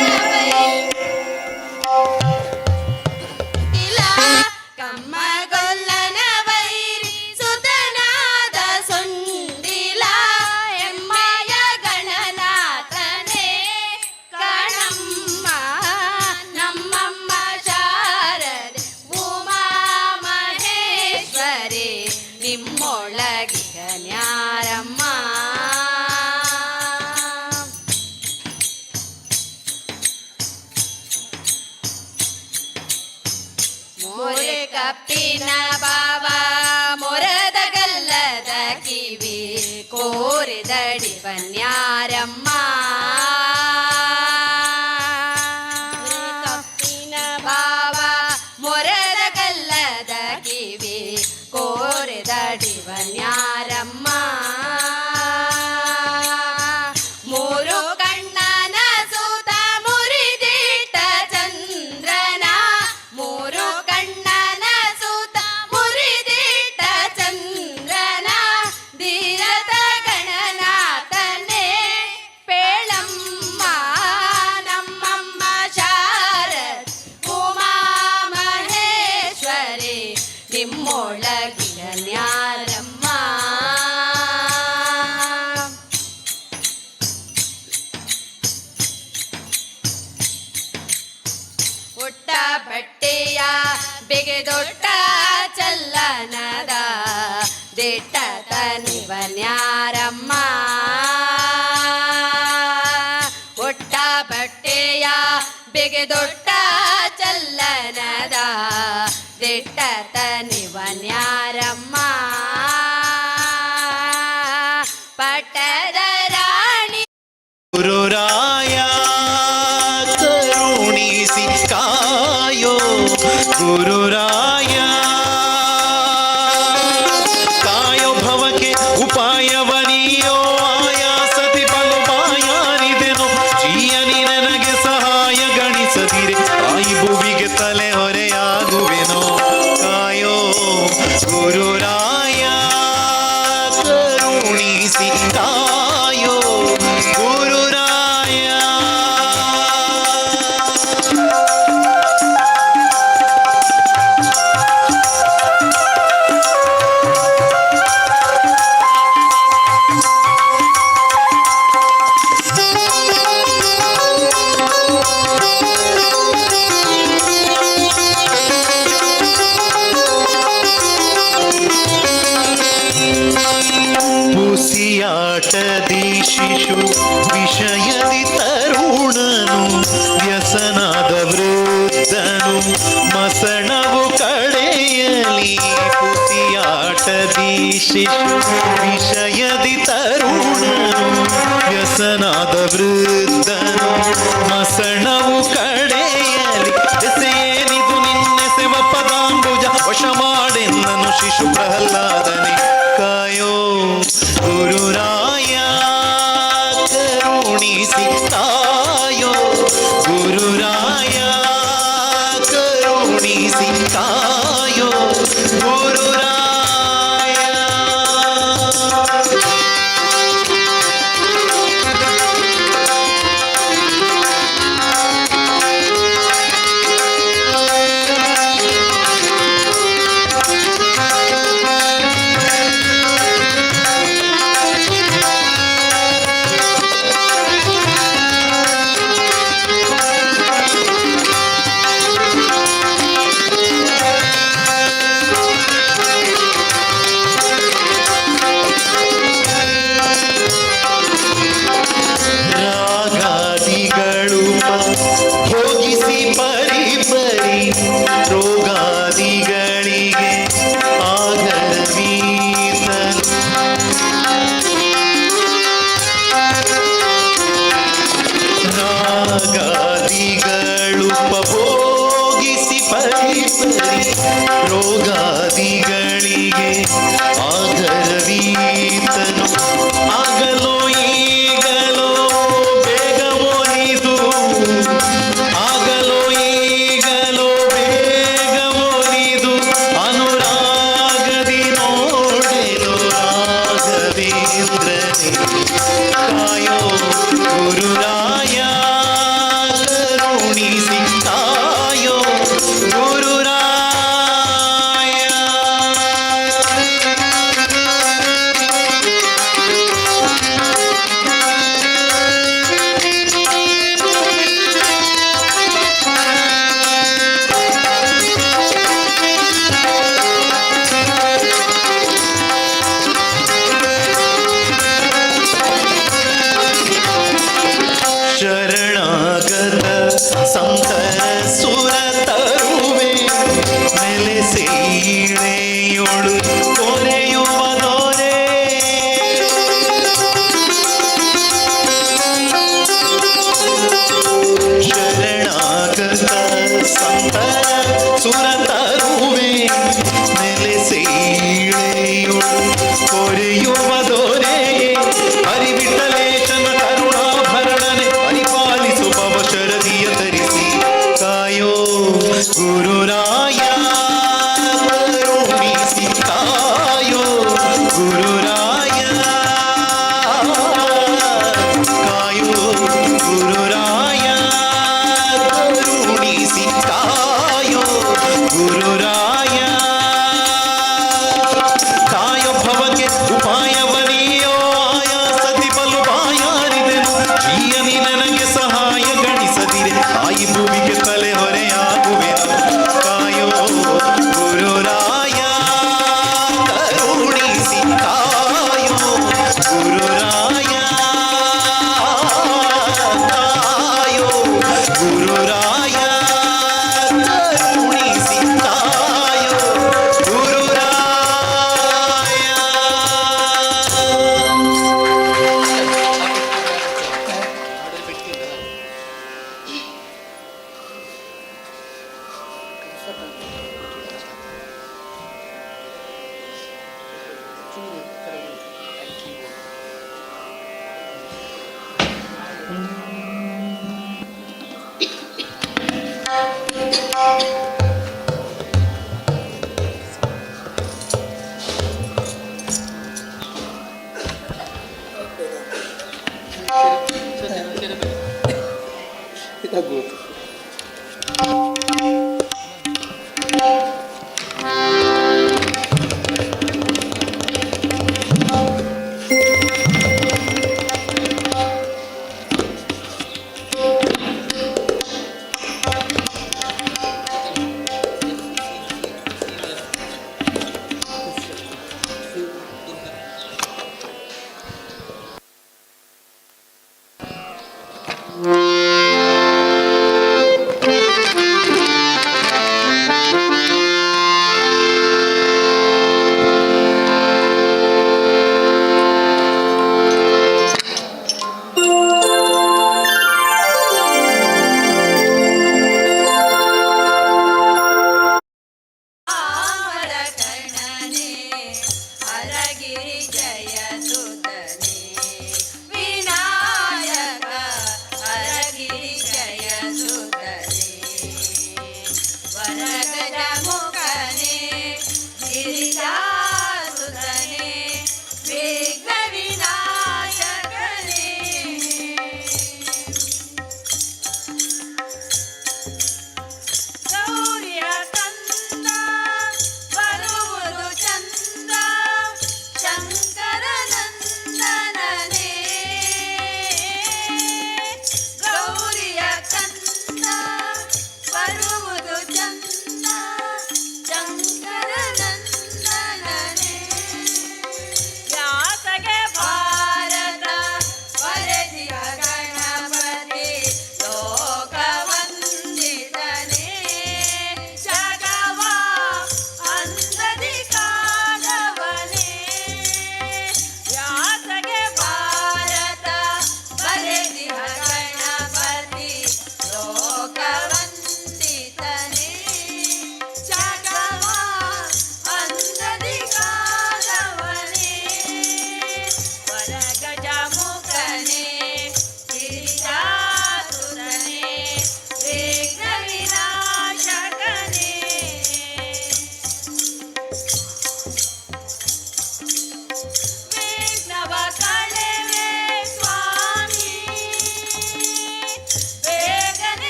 ಕಮ್ಮಗೊಲ್ಲನ ವೈರಿ ಸುತನಾದ ಸುಂಡಿಲ ಎಮ್ಮಯ ಗಣನಾಥನೇ ಕಣಮ್ಮ. ನಮ್ಮಮ್ಮ ಶಾರದೆ ಉಮಾ ಮಹೇಶ್ವರಿ ನಿಮ್ಮೊಳಗಿಗ ನ್ಯಾರಮ್ಮ. ಮೋರೆ ಕಪ್ಪಿನ ಬಾವ ಮೊರದ ಗಲ್ಲದ ಕಿವಿ ಕೋರಿದಡಿ ಬನ್ಯಾರಮ್ಮ. ಕಪ್ಪಿನ ಬಾವ ಮೊರದ ಗಲ್ಲದ ಕಿವಿ ಕೋರಿದಡಿ ಬನ್ಯಾರಮ್ಮ. ಮೂರು ಕಣ್ಣನ ಸೂತ ಮುರಿದಿಟ್ಟ ಚಂದ್ರನ, ಮೂರು ಕಣ್ಣನ ಸೂತ ಮುರಿದಿಟ್ಟ ಚಂದ್ರನ ಧೀರತ ಗಣನಾಥನೇ ಪೇಳಮ್ಮ. ನಮ್ಮಮ್ಮ ಶಾರದ್ ಉಮಾ ಮಹೇಶ್ವರಿ ನಿಮ್ಮೊಳಗಿನ ನ್ಯಾರಮ್ಮ. ಉಟ್ಟ ಬಟ್ಟೆಯ ಬಿಗಿದೊಟ್ಟ ಚಲ್ಲನದ ದಿಟ್ಟ ತನಿವನ್ಯಾರಮ್ಮ. ಉಟ್ಟ ಬಟ್ಟೆಯ ಬಿಗಿದೊಟ್ಟ ಚಲ್ಲನದ ದಿಟ್ಟ ತನಿವನ್ಯಾರಮ್ಮ. ಪಟ್ಟದ ರಾಣಿ ಗುರುರಾಯ ಕರುಣಿಸಿ ಕಾಯೋ ಗುರುರಾಯ, ಕಾಯೋ ಭವಕ್ಕೆ ಉಪಾಯವನಿಯೋ ಆಯಾಸತಿ ಬಲು ಬಾಯಾರಿದೆನು ಜೀಯನಿ ನನಗೆ ಸಹಾಯ ಗಣಿಸದಿರೆ ತಾಯಿ ಭುವಿಗೆ ತಲೆ ಹೊರೆಯಾಗುವೆನೋ. ಕಾಯೋ ಗುರುರಾಯ ಕರುಣಿಸಿ ಕಾಯೋ ಗುರುರಾಯ. ಪುಸಿಯಾಟದಿ ಶಿಶು ವಿಷಯದಿ ತರುಣನು ವ್ಯಸನಾದ ವೃದ್ಧನು ಮಸಣವು ಕಡೆಯಲಿ. ಪುಸಿಯಾಟದಿ ಶಿಶು ವಿಷಯದಿ ತರುಣನು ವ್ಯಸನಾದ ವೃದ್ಧನು ಮಸಣವು ಕಡೆಯಲಿ. ದೆಸೆಯೇನಿದು ನಿನ್ನೆಸೆವ ಪದಾಂಬುಜ ವಶ ಮಾಡೆನ್ನನು ಶಿಶು ಪ್ರಹ್ಲಾದನೆ. ಕಾಯೋ ಗುರುರಾಯ ಕರುಣಿಸಿ ಕಾಯೋ ಗುರುರಾಯ ಕರುಣಿಸಿ ಕಾಯೋ ಗುರುರಾಯ. ರಾಗಾದಿಗಳು ಭೋಗಿಸಿ ಪರಿ ಪರಿ ರೋಗಾದಿಗಳಿಗೆ ಆಗರವೀತನು. ರಾಗಾದಿಗಳು ಭೋಗಿಸಿ ಪರಿ ರೋಗಾದಿಗಳಿಗೆ ಆಗರವೀತನು ಆಗಲೋ ಈಗಲೋ ಬೇಗವೋನಿದು, ಆಗಲೋ ಈಗಲೋ ಬೇಗವೋನಿದು, ಅನುರಾಗದಿ ನೋಡೆನು ರಾಘವೇಂದ್ರನೇ. ಕಾಯೋ ಗುರುರಾಯ ಕರುಣಿಸಿ ಕಾಯೋ ಗುರುರಾಯ. ಶರಣಾಗತ ಸಂತರ ಸುರತರುವೆ ನೆಲೆಸೆಯಿಳೆಯೊಳು ಕೊರೆಯುವ ದೊರೆ. ಶರಣಾಗತ ಸಂತರ ಸುರತರುವೆ ನೆಲೆಸೆಯಿಳೆಯೊಳು ಕೊರೆಯುವ ದೊರೆ. ಹರಿವಿಠಲೇಶನ ಕರುಣಾಭರಣನೆ ಪರಿಪಾಲಿಸು ಭವ ಶರದಿಯ ಧರಿಸಿ ಕಾಯೋ ಗುರುರಾಯ ಕರುಣಿಸಿ ಕಾಯೋ ಗುರುರಾಯ, ಕಾಯೋ ಗುರುರಾಯ ಕರುಣಿಸಿ ಕಾಯೋ ಗುರುರಾಯ. ಕಾಯೋ ಭವಕ್ಕೆ ಉಪಾಯವನಿಯೋ ಆಯಾಸದಿ ಬಲು ಬಾಯಾರಿದೆನು ಜೀಯನಿ ನನಗೆ ಸಹಾಯ ಗಣಿಸದಿರೆ ಆಯಿ ಭೂಮಿಗೆ ತಲೆ ಹೊರೆಯಾಗುವೆನು. ಕಾಯೋ ಗುರುರಾಯ ಕರುಣಿಸಿ ಕಾಯೋ ಗುರುರಾಯ, ಕಾಯೋ ಗುರುರಾಯ ಕರುಣಿಸಿ ಕಾಯೋ ಗುರುರಾಯ. Thank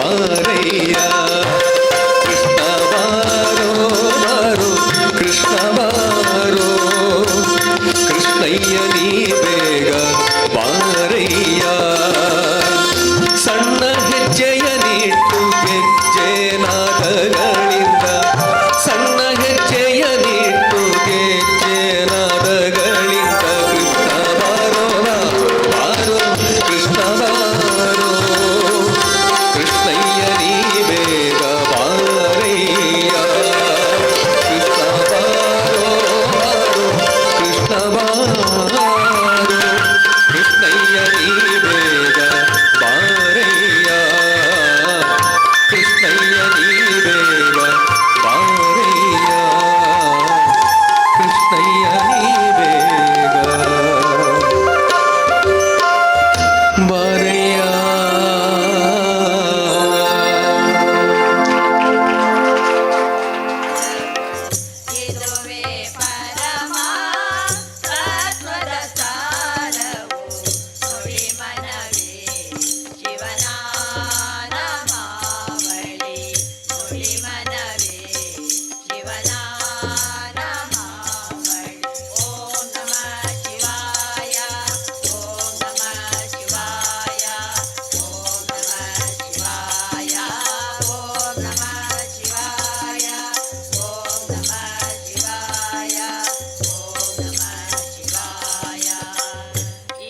ಬಾರಯ್ಯ. ಕೃಷ್ಣ ಬಾರೋ ಬಾರೋ, ಕೃಷ್ಣ ಬಾರೋ, ಕೃಷ್ಣಯ್ಯ ನೀ ಬೇಗ ಬಾರಯ್ಯ. ಸಣ್ಣ ಹೆಜ್ಜೆಯ ನೀಟ್ಟು ಗೆಜ್ಜೆ ನಾದಗಳಿಂದ, ಸಣ್ಣ ಹೆಜ್ಜೆಯ ನೀಟ್ಟು ಗೆಜ್ಜೆ ನಾದಗಳಿಂದ. ಕೃಷ್ಣ ಬಾರೋ ಬಾರೋ, ಕೃಷ್ಣ ಬಾರೋ, ಕೃಷ್ಣಯ್ಯ ನೀ ಬೇಗ ಬಾರಯ್ಯ. ಕೃಷ್ಣ ಬಾರೋ ಬಾರೋ, ಕೃಷ್ಣ ಬಾರೋ, ಕೃಷ್ಣಯ್ಯ ನೀ ಬೇಗ ಬಾರಯ್ಯ. ಕೃಷ್ಣಯ್ಯ ನೀ ಬೇಗ ಬಾರಯ್ಯ. ಕೃಷ್ಣಯ್ಯ ನೀ ಬೇಗ ಬಾರಯ್ಯ. ಇದುವೇ ಪರಮ ತತ್ವದ ಸಾರವು, ನುಡಿ ಮನವೇ ಶಿವನಾಮಾವಳಿ, ನುಡಿ ಮನವೇ ಶಿವನಾಮಾವಳಿ. ಓಂ ನಮಃ ಶಿವಾಯ, ಓಂ ನಮಃ ಶಿವಾಯ, ಓಂ ನಮಃ ಶಿವಾಯ, ಓಂ ನಮಃ ಶಿವಾಯ, ಓಂ ನಮಃ ಶಿವಾಯ, ಓಂ ನಮಃ ಶಿವಾಯ.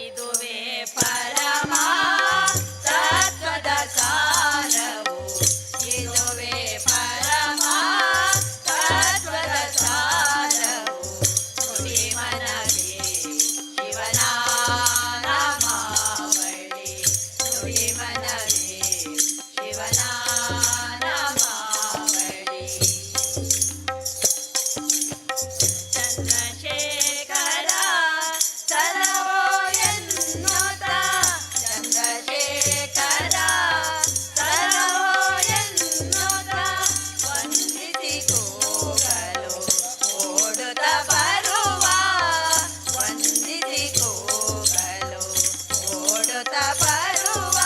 ಇದುವೇ ಪರಮ ತತ್ವದ ಸಾರವು, ಇದುವೇ ಪರಮ ತತ್ವದ ಸಾರವು, ನುಡಿ ಮನವೇ ಶಿವನಾಮಾವಳಿ, ನುಡಿ ಮನವೇ ಶಿವನಾಮಾವಳಿ. ಚಂದ್ರಶೇಖರ ಸಲಹೋ ಎನ್ನುತ್ತ, ಚಂದ್ರಶೇಖರ ಸಲಹೋ ಎನ್ನುತ್ತ, ವಂದಿಸಿ ಕೂಗಲು ಓಡುತ್ತ ಬರುವ, ವಂದಿಸಿ ಕೂಗಲು ಓಡುತ್ತ ಬರುವ.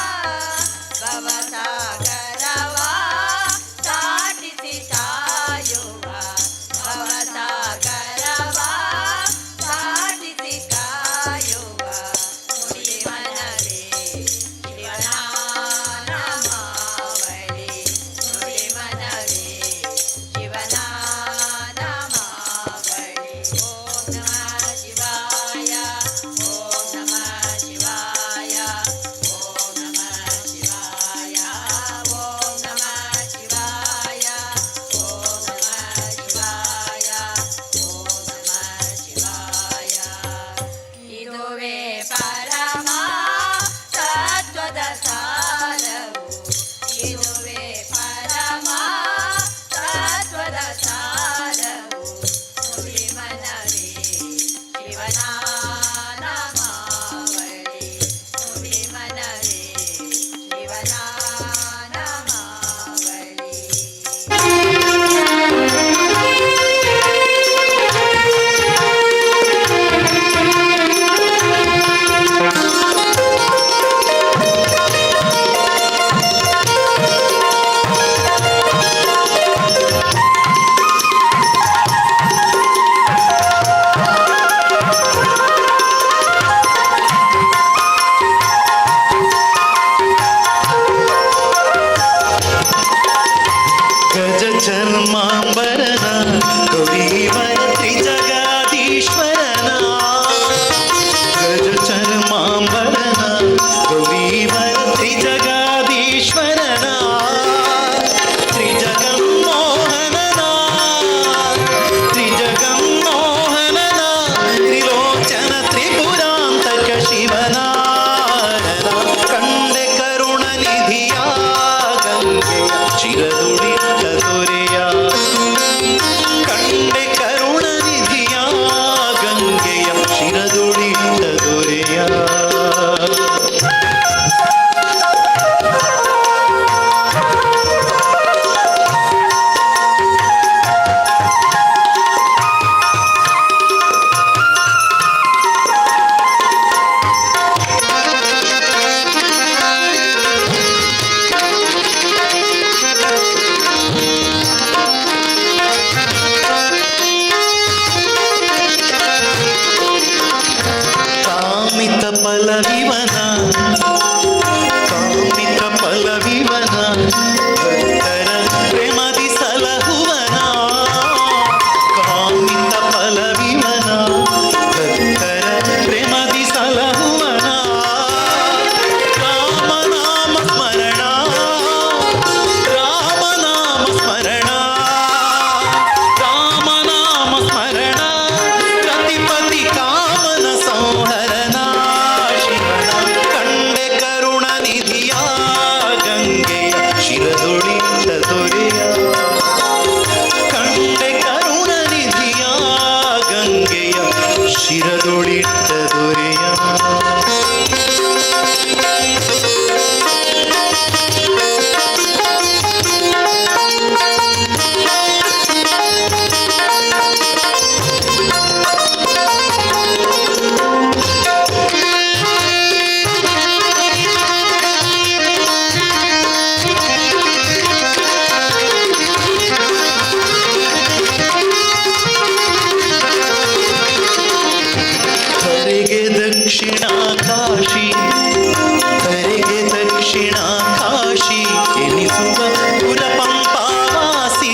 ದಕ್ಷಿಣ ಕಾಶಿ ಎನಿಸುವ ಪುರಪಂಪಾವಾಸಿ.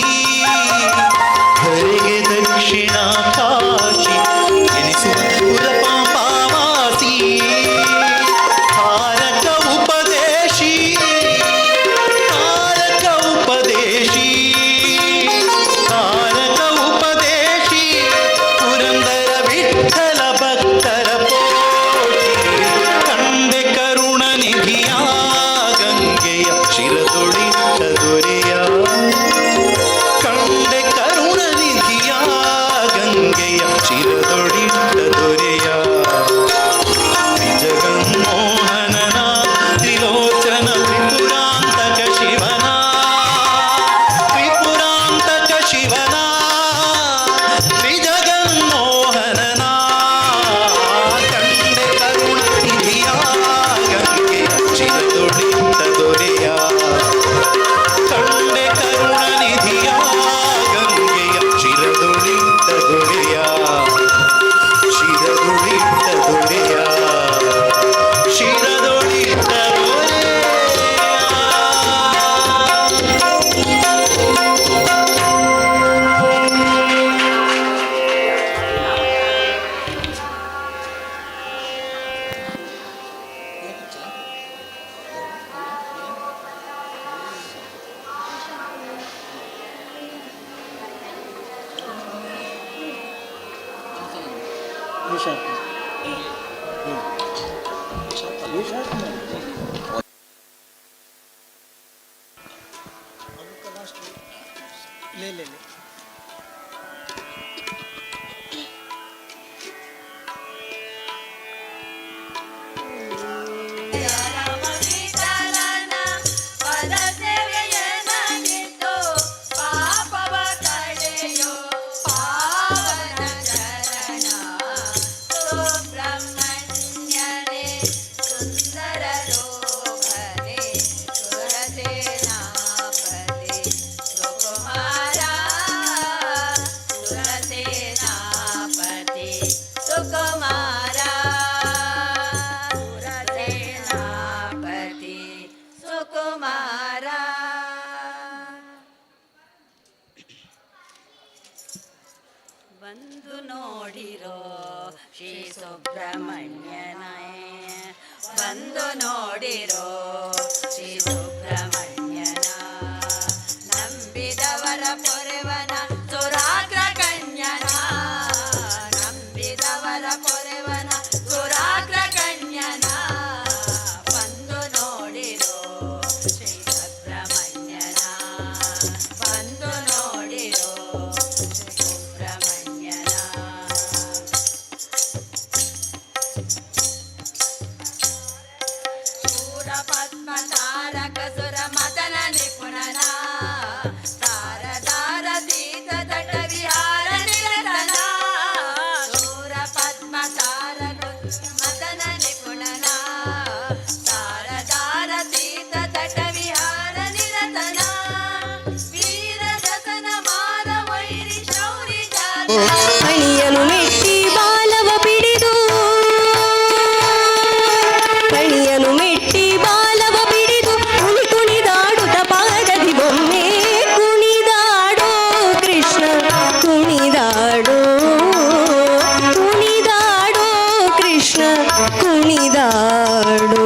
ಧರೆಗೆ ದಕ್ಷಿಣ ಕಾಶಿ ಎನಿಸುವ ಪುರಪಂಪಾವಾಸಿ. ತಾರಕ ಉಪದೇಶಿ, ತಾರಕ ಉಪದೇಶಿ, ತಾರಕ ಉಪದೇಶಿ, ಪುರಂದರ ವಿಠಲ ಭಕ್ತರ ಪೋಷಿ. ಕಂದೆ ಕರುಣ ನಿಧಿಯ ಗಂಗೆಯ ಶಿರದೊಳಿಟ್ಟ ದೊರೆಯ. ಕಂಡೆ ಕರುಣ ನಿಧಿಯ ಗಂಗೆಯ ಶಿರದೊಳಿಟ್ಟ ದೊರೆಯ. ಜಗನ್ಮೋಹನನ ತ್ರಿಲೋಚನ ತ್ರಿಪುರಾಂತಕ ಶಿವನ, ತ್ರಿಪುರಾಂತಕ ಶಿವನ, ತ್ರಿಜಗನ್ಮೋಹನನ. ಕಂಡೆ ಕರುಣ ನಿಧಿಯ ಗಂಗೆ ಶಿರದೊಳಿಟ್ಟ ದೊರೆಯ. ಕಂಡೆ ಕರುಣ ನಿಧಿಯ ಗಂಗೆಯ ಶಿರದೊಳಿಟ್ಟ ದೊರೆಯ, ಶಿರದೊಳಿಟ್ಟ ದೊರೆಯ, ಶಿರದೊಳಿಟ್ಟ ದೊರೆಯ. ವಿಠಲನ ಪದ ಸೇವೆಯನ್ನಾಗಿತ್ತು ಪಾಪವ ಕಳೆಯೋ ಪಾವನ ಚರಣ ಸುಬ್ರಹ್ಮಣ್ಯನೇ, ಸುಂದರ ರೂಪನೆ, ಸುರಸೇನಾಪತಿ ಸುಕುಮಾರ, ಸುರಸೇನಾಪತಿ ಸುಕುಮಾರ, ಸುರಸೇನಾಪತಿ ಸುಕುಮಾರ. ಬಂದು ನೋಡಿರೋ ಶ್ರೀ ಸುಬ್ರಹ್ಮಣ್ಯನೇ, ಬಂದು ನೋಡಿರೋ ಶ್ರೀ ಸುಬ್ರಹ್ಮಣ್ಯನ, ನಂಬಿದವರ ಪೊರೆವನ ಸುರಾಗ್ರ ಕನ್ಯನ, ನಂಬಿದವರ ಪೊರೆವನ ಸುರಾಗ್ರ ಕನ್ಯನ. ಬಂದು ನೋಡಿರೋ ಶ್ರೀ ಸುಬ್ರಹ್ಮಣ್ಯನ, ಬಂದು ನೋಡಿರೋ ಶ್ರೀ ಸುಬ್ರಹ್ಮಣ್ಯನ. ಶೂರ ಪದ್ಮ ತಾರಕ ಸುರ ಮದನ ನಿಪುಣನ, ತಾರ ತಾರ ತೀತ ತಟ ವಿಹಾರ ನಿರತನ. ಶೂರ ಪದ್ಮ ತಾರಕ ಮದನ ನಿಪುಣನ, ತಾರ ತಾರ ತೀತ ತಟ ವಿಹಾರ ನಿರತನ. ವೀರ ರತನ ಮಾರ ವೈರಿ ಶೌರಿ ಜಾತ. ಫಣಿಯನು ಮೆಟ್ಟಿ ಬಾಲವ ಬಿಡಿದು, ಫಣಿಯನು ಮೆಟ್ಟಿ ಬಾಲವ ಬಿಡಿದು, ಕುಣಿ ಕುಣಿದಾಡುತ್ತ ಪಾದದಿ ಬೊಮ್ಮೆ ಕುಣಿದಾಡೋ ಕೃಷ್ಣ ಕುಣಿದಾಡೋ, ಕುಣಿದಾಡೋ ಕೃಷ್ಣ ಕುಣಿದಾಡೋ.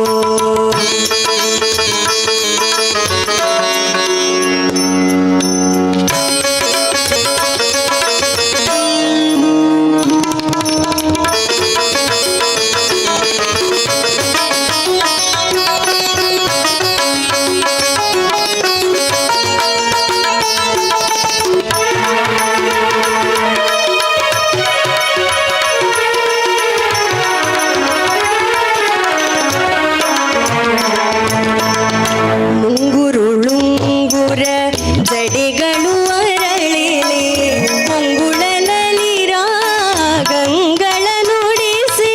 ಮುಂಗುರುಳುಂಗುರ ಜಡೆಗಳು ಅರಳಿಲೆ, ಮುಂಗುಳಲಲಿ ರಾಗಂಗಳ ನುಡಿಸಿ,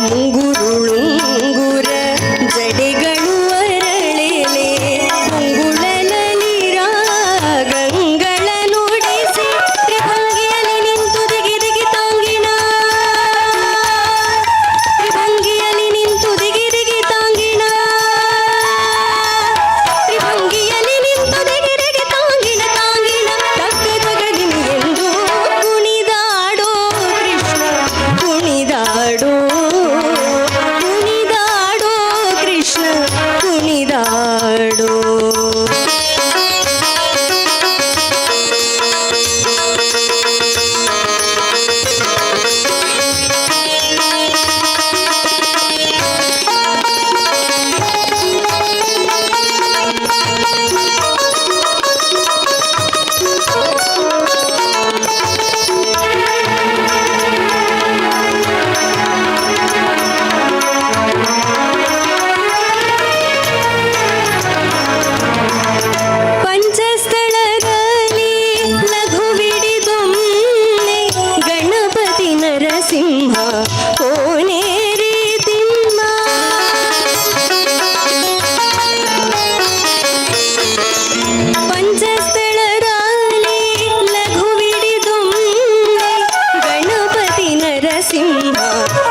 ಮುಂಗುರುಳುಂಗುರ ಜಡೆಗಳು ಅರಳಿಲೆ, ಮುಂಗುಳಲಲಿ ರಾಗಂಗಳ ನುಡಿಸಿ, ತ್ರಿಭಂಗಿಯಲ್ಲಿ ನಿಂತು ದಿಗಿ ದಿಗಿ ತಾಂಗಿನ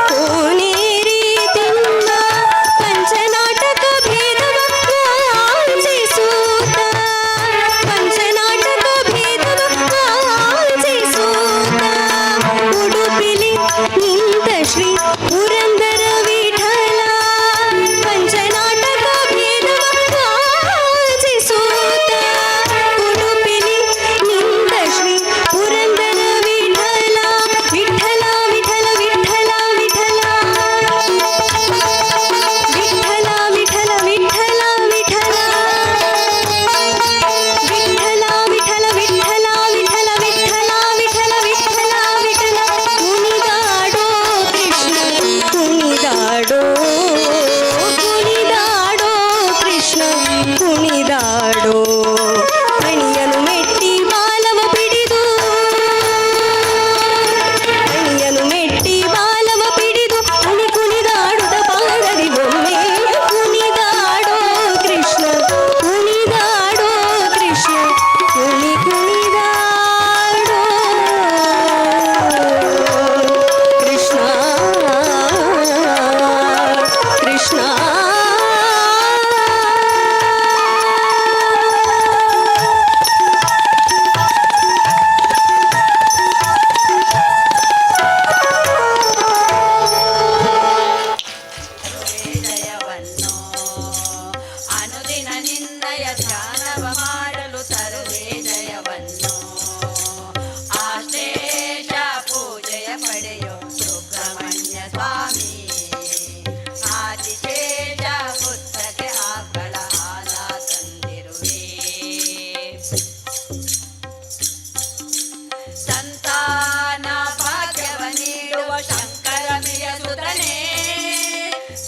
ಕೋನೇರಿ ತಿಮ್ಮ ಪಂಚನಾಟಕ ಭೇದವ ವಾಸಿಸೂತ ಪಂಚನಾಟಕ ಭೇದವ ವಾಸಿಸೂತ ಉಡುಪಿಲಿ ನಿಂತ ಶ್ರೀ ಪುರಂದರ ವಿಠಲ ಪಂಚನಾಟಕ ಭೇದವ ವಾಸಿಸೂತ ಉಡುಪಿಲಿ ನಿಂತ ಶ್ರೀ ಪುರಂದರ ವಿಠಲ ವಿಠಲ ವಿಠಲ ವಿಠಲ ವಿಠಲ ವಿಠಲ ವಿಠಲ ವಿಠಲ ವಿಠಲ ವಿಠಲ ವಿಠಲ ವಿಠಲ ವಿಠಲ ವಿಠಲ ವಿಠಲ ವಿಠಲ ವಿಠಲ ಕುಣಿದಾಡೋ ಕೃಷ್ಣ ಕುಣಿದಾಡೋ ಕುಣಿದಾಡೋ ಕೃಷ್ಣ ಕುಣಿದಾಡೋ ಮಣಿಯನು ಮೆಟ್ಟಿ ಬಾಲವ ಪಿಡಿದು ಮಣಿಯನು ಮೆಟ್ಟಿ ಬಾಲವ ಪಿಡಿದು ಕುಣಿ ಕುಣಿದಾಡುತ್ತ ಪಾರದಿ ಒಮ್ಮೆ ಕುಣಿದಾಡೋ ಕೃಷ್ಣ ಕುಣಿದಾಡೋ ಕೃಷ್ಣ ಕುಣಿ ಕುಣಿದಾಡೋ ಕೃಷ್ಣ ಕೃಷ್ಣ. ಜಯವನ್ನು ಅನುದಿನ ನಿನ್ನಯ ಧ್ಯಾನವ ಮಾಡಲು ತರುವೆ ಜಯವನ್ನು. ಆಶೇಷ ಪೂಜೆಯ ಪಡೆಯೋ ಸುಬ್ರಹ್ಮಣ್ಯ ಸ್ವಾಮಿ, ಆದಿಶೇಷ ಪುಸ್ತಕ ಆಕಳ ಹಾಲ ತಂದಿರುವೆ. ಸಂತಾನ ಭಾಗ್ಯವ ನೀಡುವ ಶಂಕರ ಸುತನೇ,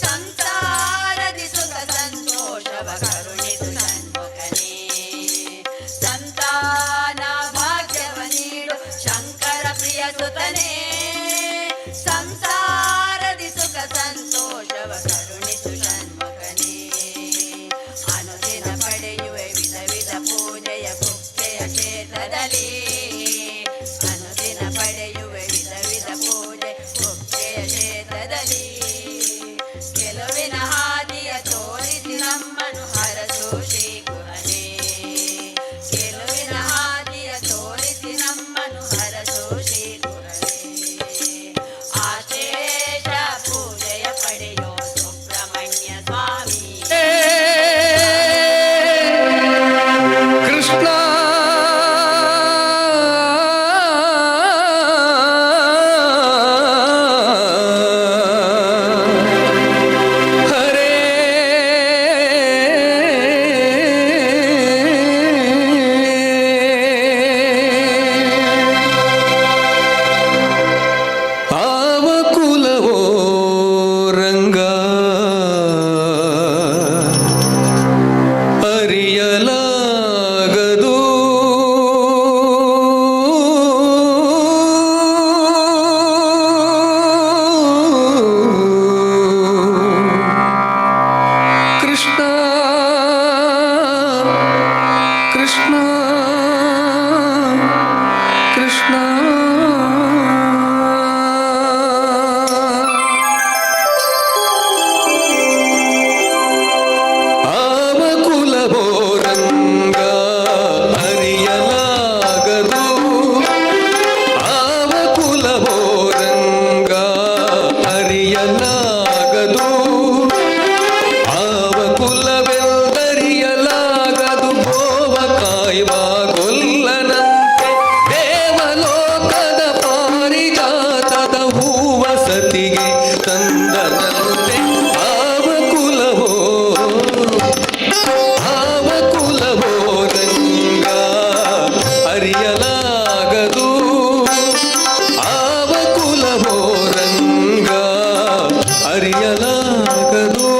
ಸಂಸಾರದಿ ಸುಖ ಸಂತೋಷವ ಕರುಣಿಸು ಷಣ್ಮುಖನೇ. ಸಂತಾನ ಭಾಗ್ಯವ ನೀಡು ಶಂಕರ ಪ್ರಿಯ ಸುತನೇ, ಸಂಸಾರದಿ ಸುಖ ಸಂತೋಷವ ಕರುಣಿಸು ಷಣ್ಮುಖನೇ. ಅನುದಿನ ಪಡೆಯುವೆ ವಿಧ ವಿಧ ಪೂಜೆಯ ಕುಕ್ಕೆಯ ಕ್ಷೇತ್ರದಲ್ಲಿ, ಅನುದಿನ ಪಡೆಯುವೆ ವಿಧ ವಿಧ ಪೂಜೆ ಕುಕ್ಕೆಯ ಕ್ಷೇತ್ರದಲ್ಲಿ. ಗೆಲುವಿನ ಹಾದಿಯ ತೋರಿಸಿ ನಮ್ಮನು ಹರಸು ಶ್ರೀ ಗುಹನೆ, ಗೆಲುವಿನ ಹಾದಿಯ ತೋರಿಸಿ ನಮ್ಮನು ಹರಸು ಶ್ರೀ ಗುಹನೆ. ಆಶೇಷ ಪೂಜೆಯ ಪಡೆಯೋ ಸುಬ್ರಹ್ಮಣ್ಯ ಸ್ವಾಮಿ. ಕೃಷ್ಣ ಹರೇ ಆವ ಕುಲವೋ ರಂಗ ಅರಿಯಲಾಗದು, ಕೃಷ್ಣ ಕೃಷ್ಣ ಕೃಷ್ಣ. ಆವ ಕುಲವೋ ರಂಗ ಅರಿಯಲಾಗದು, ಆವ ಕುಲವೋ ರಂಗ ಅರಿಯಲಾಗದು, ಆವ ಕುಲವೆಂದರಿಯಲಾಗದು ಗೋವ ಕಾಯುವ ಗೊಲ್ಲನಂತೆ ದೇವಲೋಕದ ಪಾರಿಜಾತದ ಹೂವ ಸತಿಗೆ ತಂದನಂತೆ. ಆವ ಕುಲವೋ, ಆವ ಕುಲವೋ ರಂಗ ಅರಿಯಲಾಗದು, ಆವ ಕುಲವೋ ರಂಗ ಅರಿಯಲಾಗದು.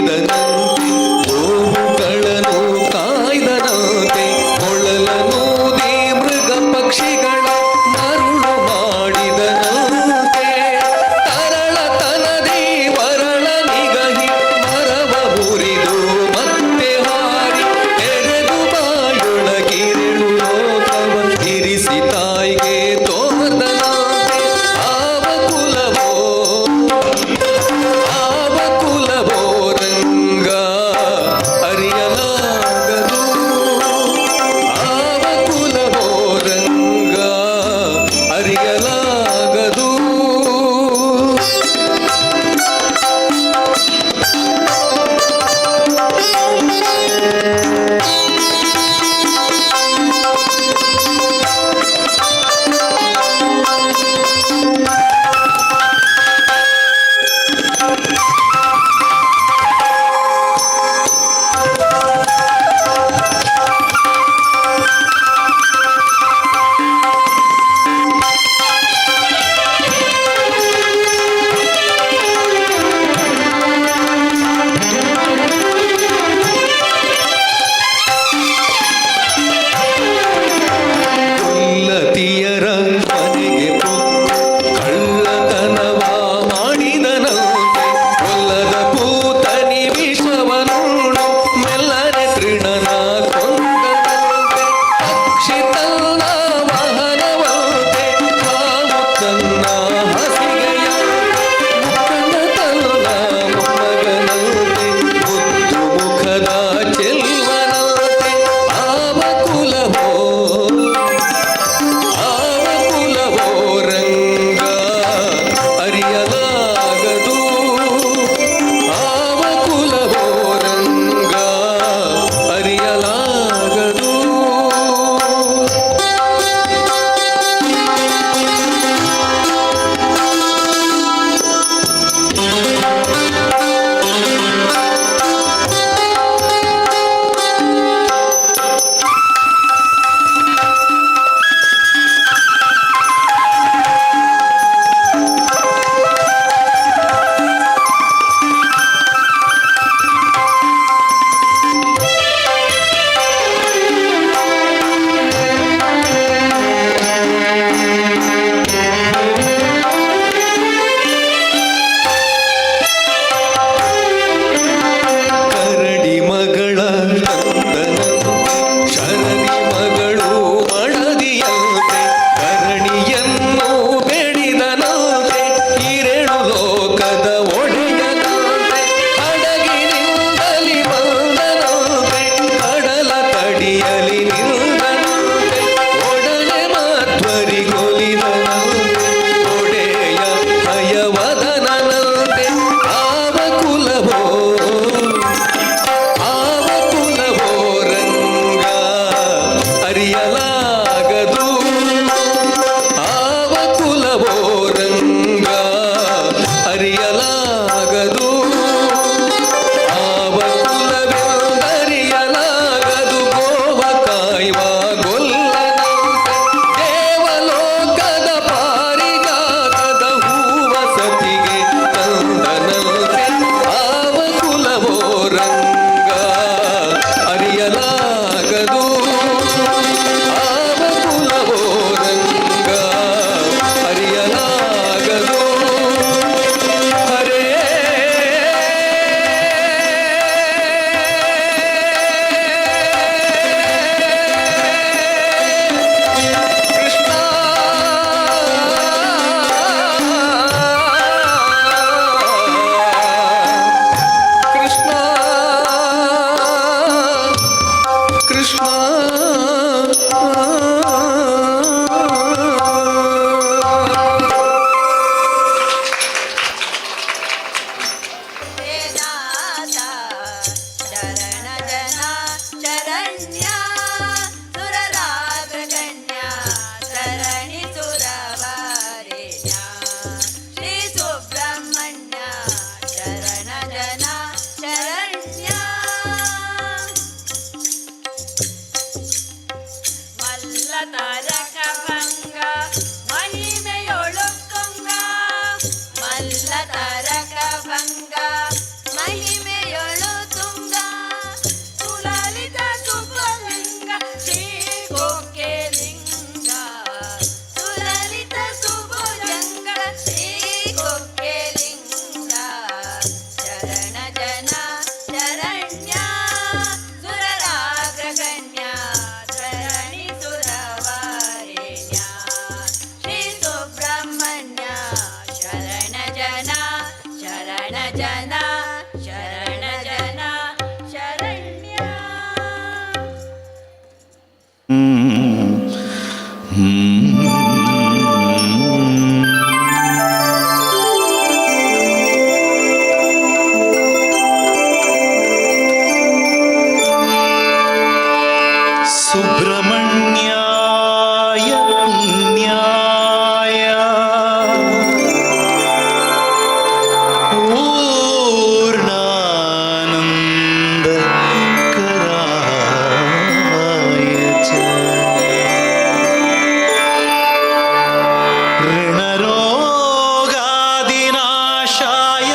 ಕಾಯ್ದನಂತೆ, ಗೋವುಗಳನ್ನು ಕಾಯ್ದನಂತೆ, ಕೊಳಲನೂದಿ ಮೃಗ ಪಕ್ಷಿಗಳ ಮರುಳು ಮಾಡಿದನಂತೆ, ತರಳ ತನದಿ ವರಳ ನಿಗಹಿ ಮರವ ಮುರಿದು ಮತ್ತೆ ಹಾರಿ ತೆರೆದು ಬಾಯೊಳಗಿರುಳು ಲೋಕವ ಇರಿಸಿ ತಾಯಿಗೆ ತೋರ್ದನಂತೆ. ಆವ ಕುಲವೋ, ಆವ ಕುಲವೋ ರಂಗ. ಸುಬ್ರಹ್ಮಣ್ಯಾಯ ಪುಣ್ಯಾಯ ಪೂರ್ಣಾನಂದ कराय च ऋणरोगादिनाशाय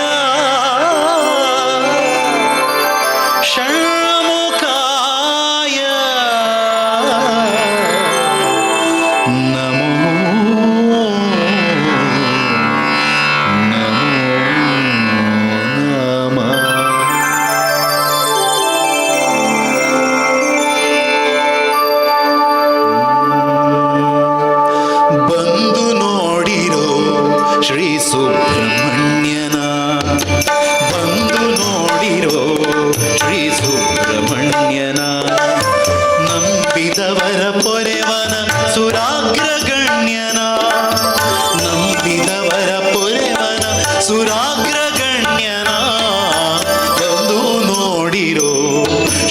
षण्मुखाय नमो नमो नमः। ಬಂದು ನೋಡಿರೋ ಶ್ರೀ ಸುಬ್ರಹ್ಮಣ್ಯನ, ಬಂದು ನೋಡಿರೋ ಶ್ರೀ ಸುಬ್ರಹ್ಮಣ್ಯನ, ನಂಬಿದವರ ಪೊರೆವನ ಸುರಾಗ್ರಗಣ್ಯನ, ನಂಬಿದವರ ಪೊರೆವನ ಸುರಾಗ್ರಗಣ್ಯನ, ಬಂದು ನೋಡಿರೋ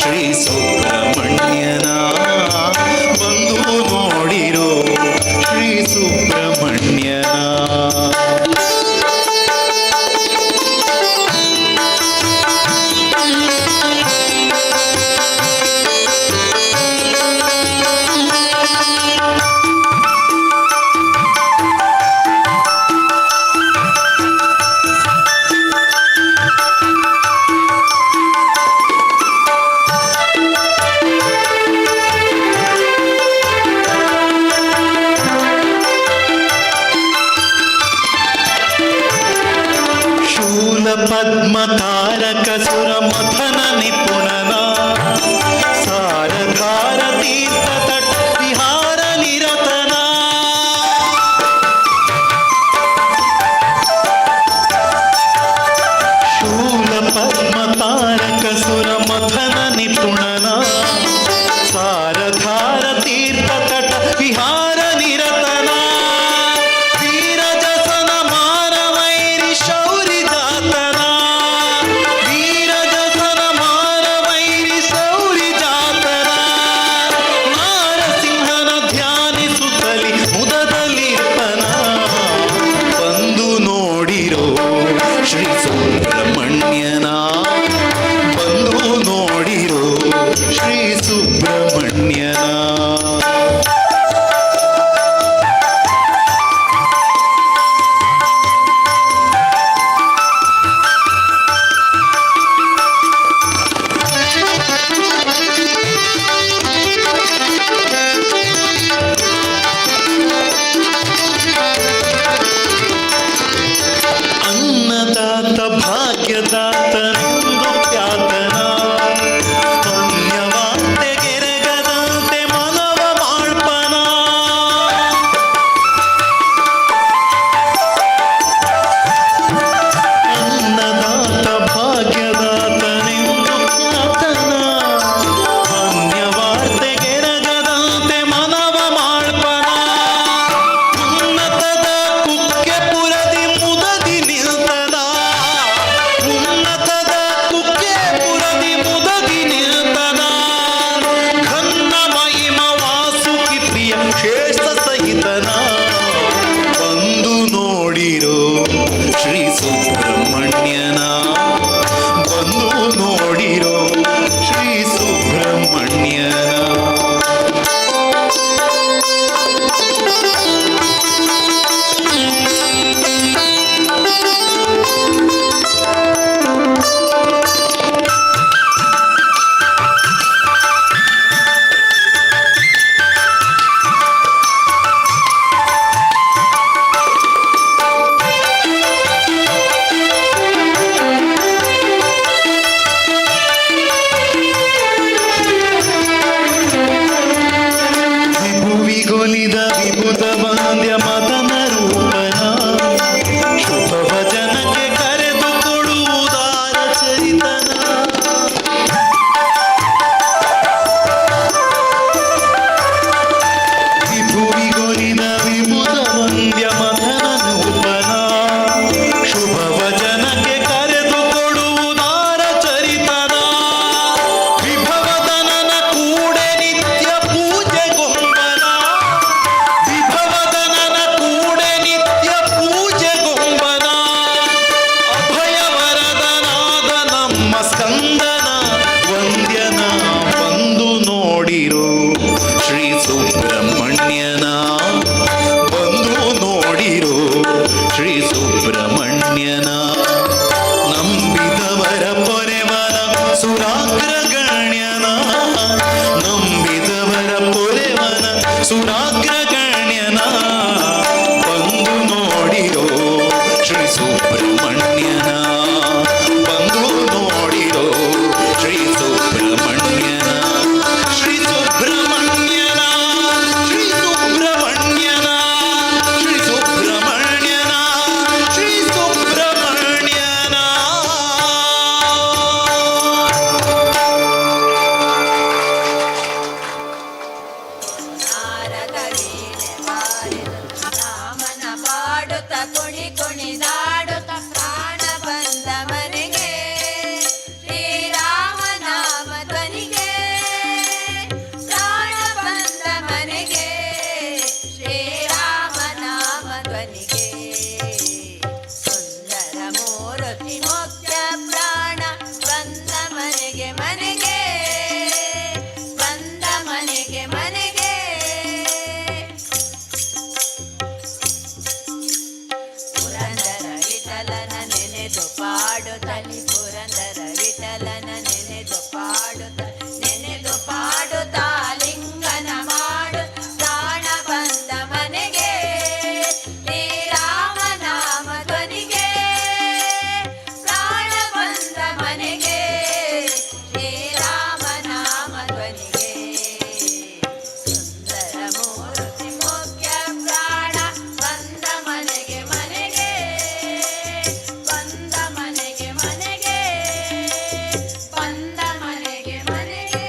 ಶ್ರೀ ಸುಬ್ರಹ್ಮಣ್ಯನ, ಬಂದು ನೋಡಿರೋ ಶ್ರೀ ಸುಬ್ರಹ್ಮಣ್ಯನ. ಶೂಲ ಪದ್ಮ ತಾರಕ ಸುರ ಮಥನ ನಿಪುಣನ, ಸಾರಧಾರ ತೀರ್ಥ ತಟ ವಿಹಾರ ನಿರತನ, ಶೂಲ ಪದ್ಮ ತಾರಕ ಸುರ ಮಥನ ನಿಪುಣನ, ಸಾರಧಾರ ತೀರ್ಥ ತಟ ವಿಹಾರ ನಿರತನ, ವೀರಜಸನ ಮಾನವೈರಿ ಶೌರಿ ಜಾತನ, ವೀರಜಸನ ಮಾನವೈರಿ. ಸುರಾಗ್ರಗಣ್ಯನ, ನಂಬಿದವರ ಪೊರೆವನ ಸುರಾಗ್ರಗಣ್ಯನ. ಬಂದು ನೋಡಿರೋ ಶ್ರೀ ಸುಬ್ರಹ್ಮಣ್ಯನ, ಬಂದು ನೋಡಿರೋ ಶ್ರೀ ಸುಬ್ರಹ್ಮಣ್ಯನ, ಶ್ರೀ ಸುಬ್ರಹ್ಮಣ್ಯನ, ಶ್ರೀ ಸುಬ್ರಹ್ಮಣ್ಯನ, ಶ್ರೀ ಸುಬ್ರಹ್ಮಣ್ಯನ, ಶ್ರೀ ಸುಬ್ರಹ್ಮಣ್ಯನ. ರಾಮನ ಪಾಡುತ್ತ ಕುಣಿ ಕುಣಿದಾಡುತ್ತ ಪ್ರಾಣ ಬಂದ ಮನೆಗೆ, ಶ್ರೀರಾಮ ನಾಮ ಧ್ವನಿಗೆ. ಪ್ರಾಣ ಬಂದ ಮನೆಗೆ, ಶ್ರೀರಾಮ ನಾಮ ಧ್ವನಿಗೆ. ಸುಂದರ ಮೂರ್ತಿ ಮುಖ್ಯ ಪ್ರಾಣ ಬಂದ ಮನೆಗೆ ಮನೆಗೆ, ಬಂದ ಮನೆಗೆ ಮನೆಗೆ. ಪುರಂದರ ವಿಠಲನ ನೆನೆದು ಪಾಡುತ್ತಲಿ, ಪುರಂದರ ವಿಠಲನ ನೆನೆದು ಪಾಡುತ್ತ, ನೆನೆದು ಪಾಡುತ್ತಾ ಲಿಂಗನ ಮಾಡು ಪ್ರಾಣ ಬಂದ ಮನೆಗೆ, ಶ್ರೀರಾಮ ನಾಮ ಧ್ವನಿಗೆ. ಪ್ರಾಣ ಬಂದ ಮನೆಗೆ, ಶ್ರೀರಾಮ ನಾಮ ಧ್ವನಿಗೆ. ಸುಂದರ ಮೂರ್ತಿ ಮುಖ್ಯ ಪ್ರಾಣ ಬಂದ ಮನೆಗೆ ಮನೆಗೆ, ಬಂದ ಮನೆಗೆ ಮನೆಗೆ, ಬಂದ ಮನೆಗೆ ಮನೆಗೆ.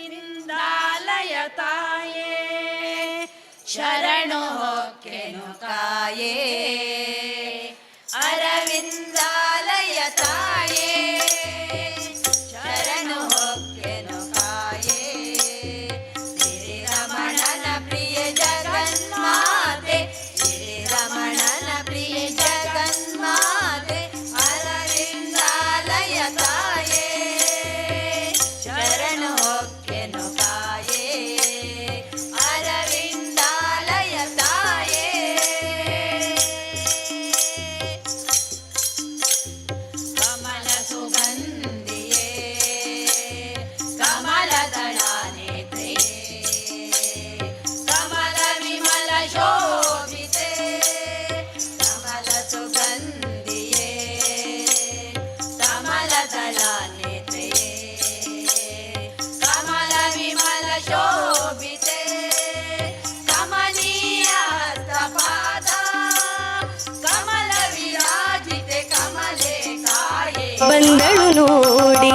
ಅರವಿಂದಾಲಯ ತಾಯೇ, ಶರಣು ಹೊಕ್ಕೆನು ಕಾಯೇ. ಅರವಿಂದಾಲಯ ತಾಯೇ, ಶರಣು ಹೊಕ್ಕೆನು ಕಾಯೇ. ಶ್ರೀರಮಣನ ಪ್ರಿಯ ಜಗನ್ಮಾತೆ, ಶ್ರೀರಮಣನ ಪ್ರಿಯ ಜಗನ್ಮಾತೆ, ಅರವಿಂದಾಲಯ ತಾಯೇ, ಶರಣು ಹೊಕ್ಕೆನು ಕಾಯೇ. ಅರವಿಂದಾಲಯ ತಾಯೇ. ಕಮಲ ಸುಗಂಧಿಯೇ, ಕಮಲದಳ ನೇತ್ರೆಯೇ, ಕಮಲ ವಿಮಲ ಶೋಭಿತೆ. ಕಮಲ ಸುಗಂಧಿಯೇ, ಕಮಲದಳ ನೇತ್ರೆಯೇ, ಕಮಲ ವಿಮಲ ಶೋಭಿತೆ. ಕಮನೀಯ ಪಾದ ಕಮಲ ವಿರಾಜಿತೆ ಕಮಲೆ ಕಾಯೇ. ಬಂದಳು ನೋಡಿ.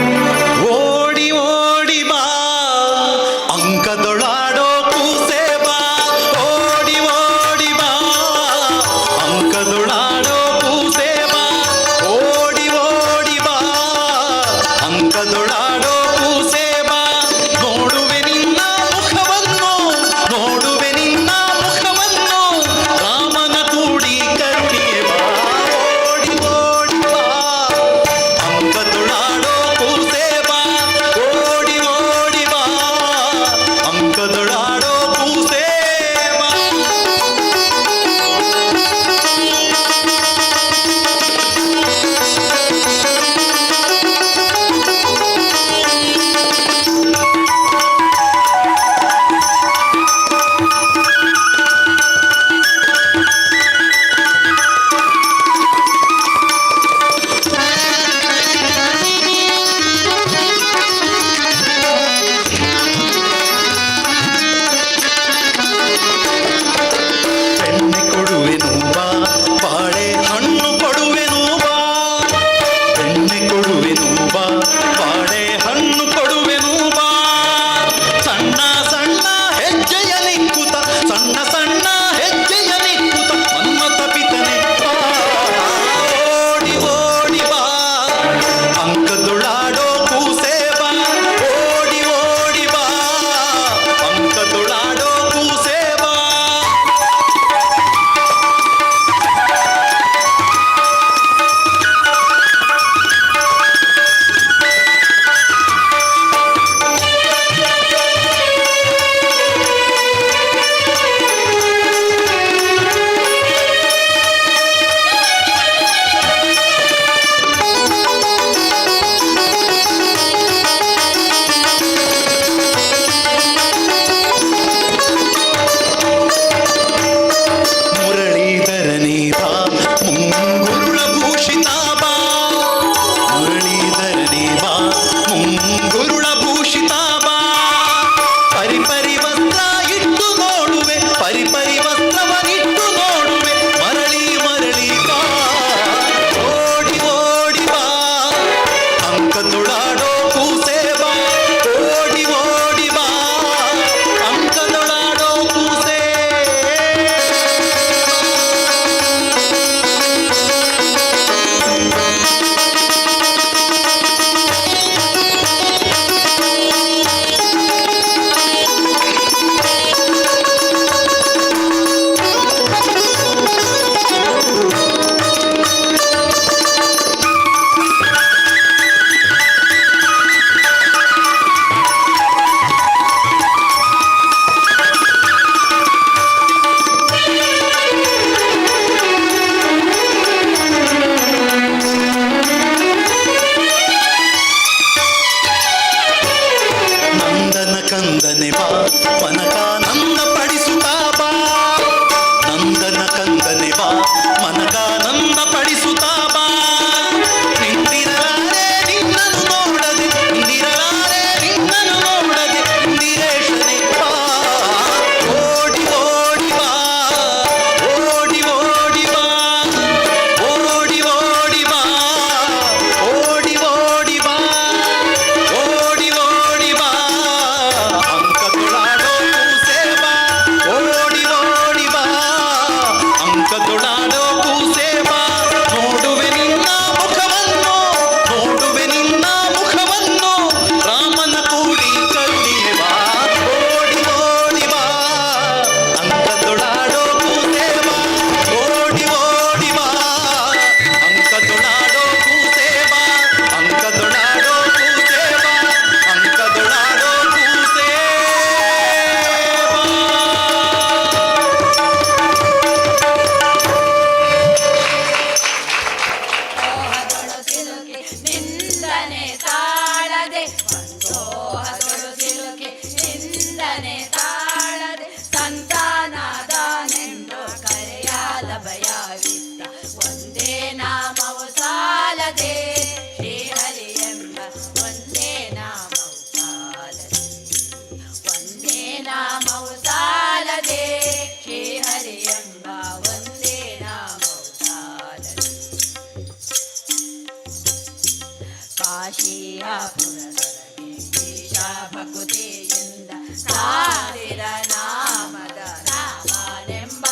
ಪುರದೊಳಗೆ ಈಶ ಭಕುತಿಯಿಂದ ಸಾರಿದ ನಾಮದ ರಾಮನೆಂಬ.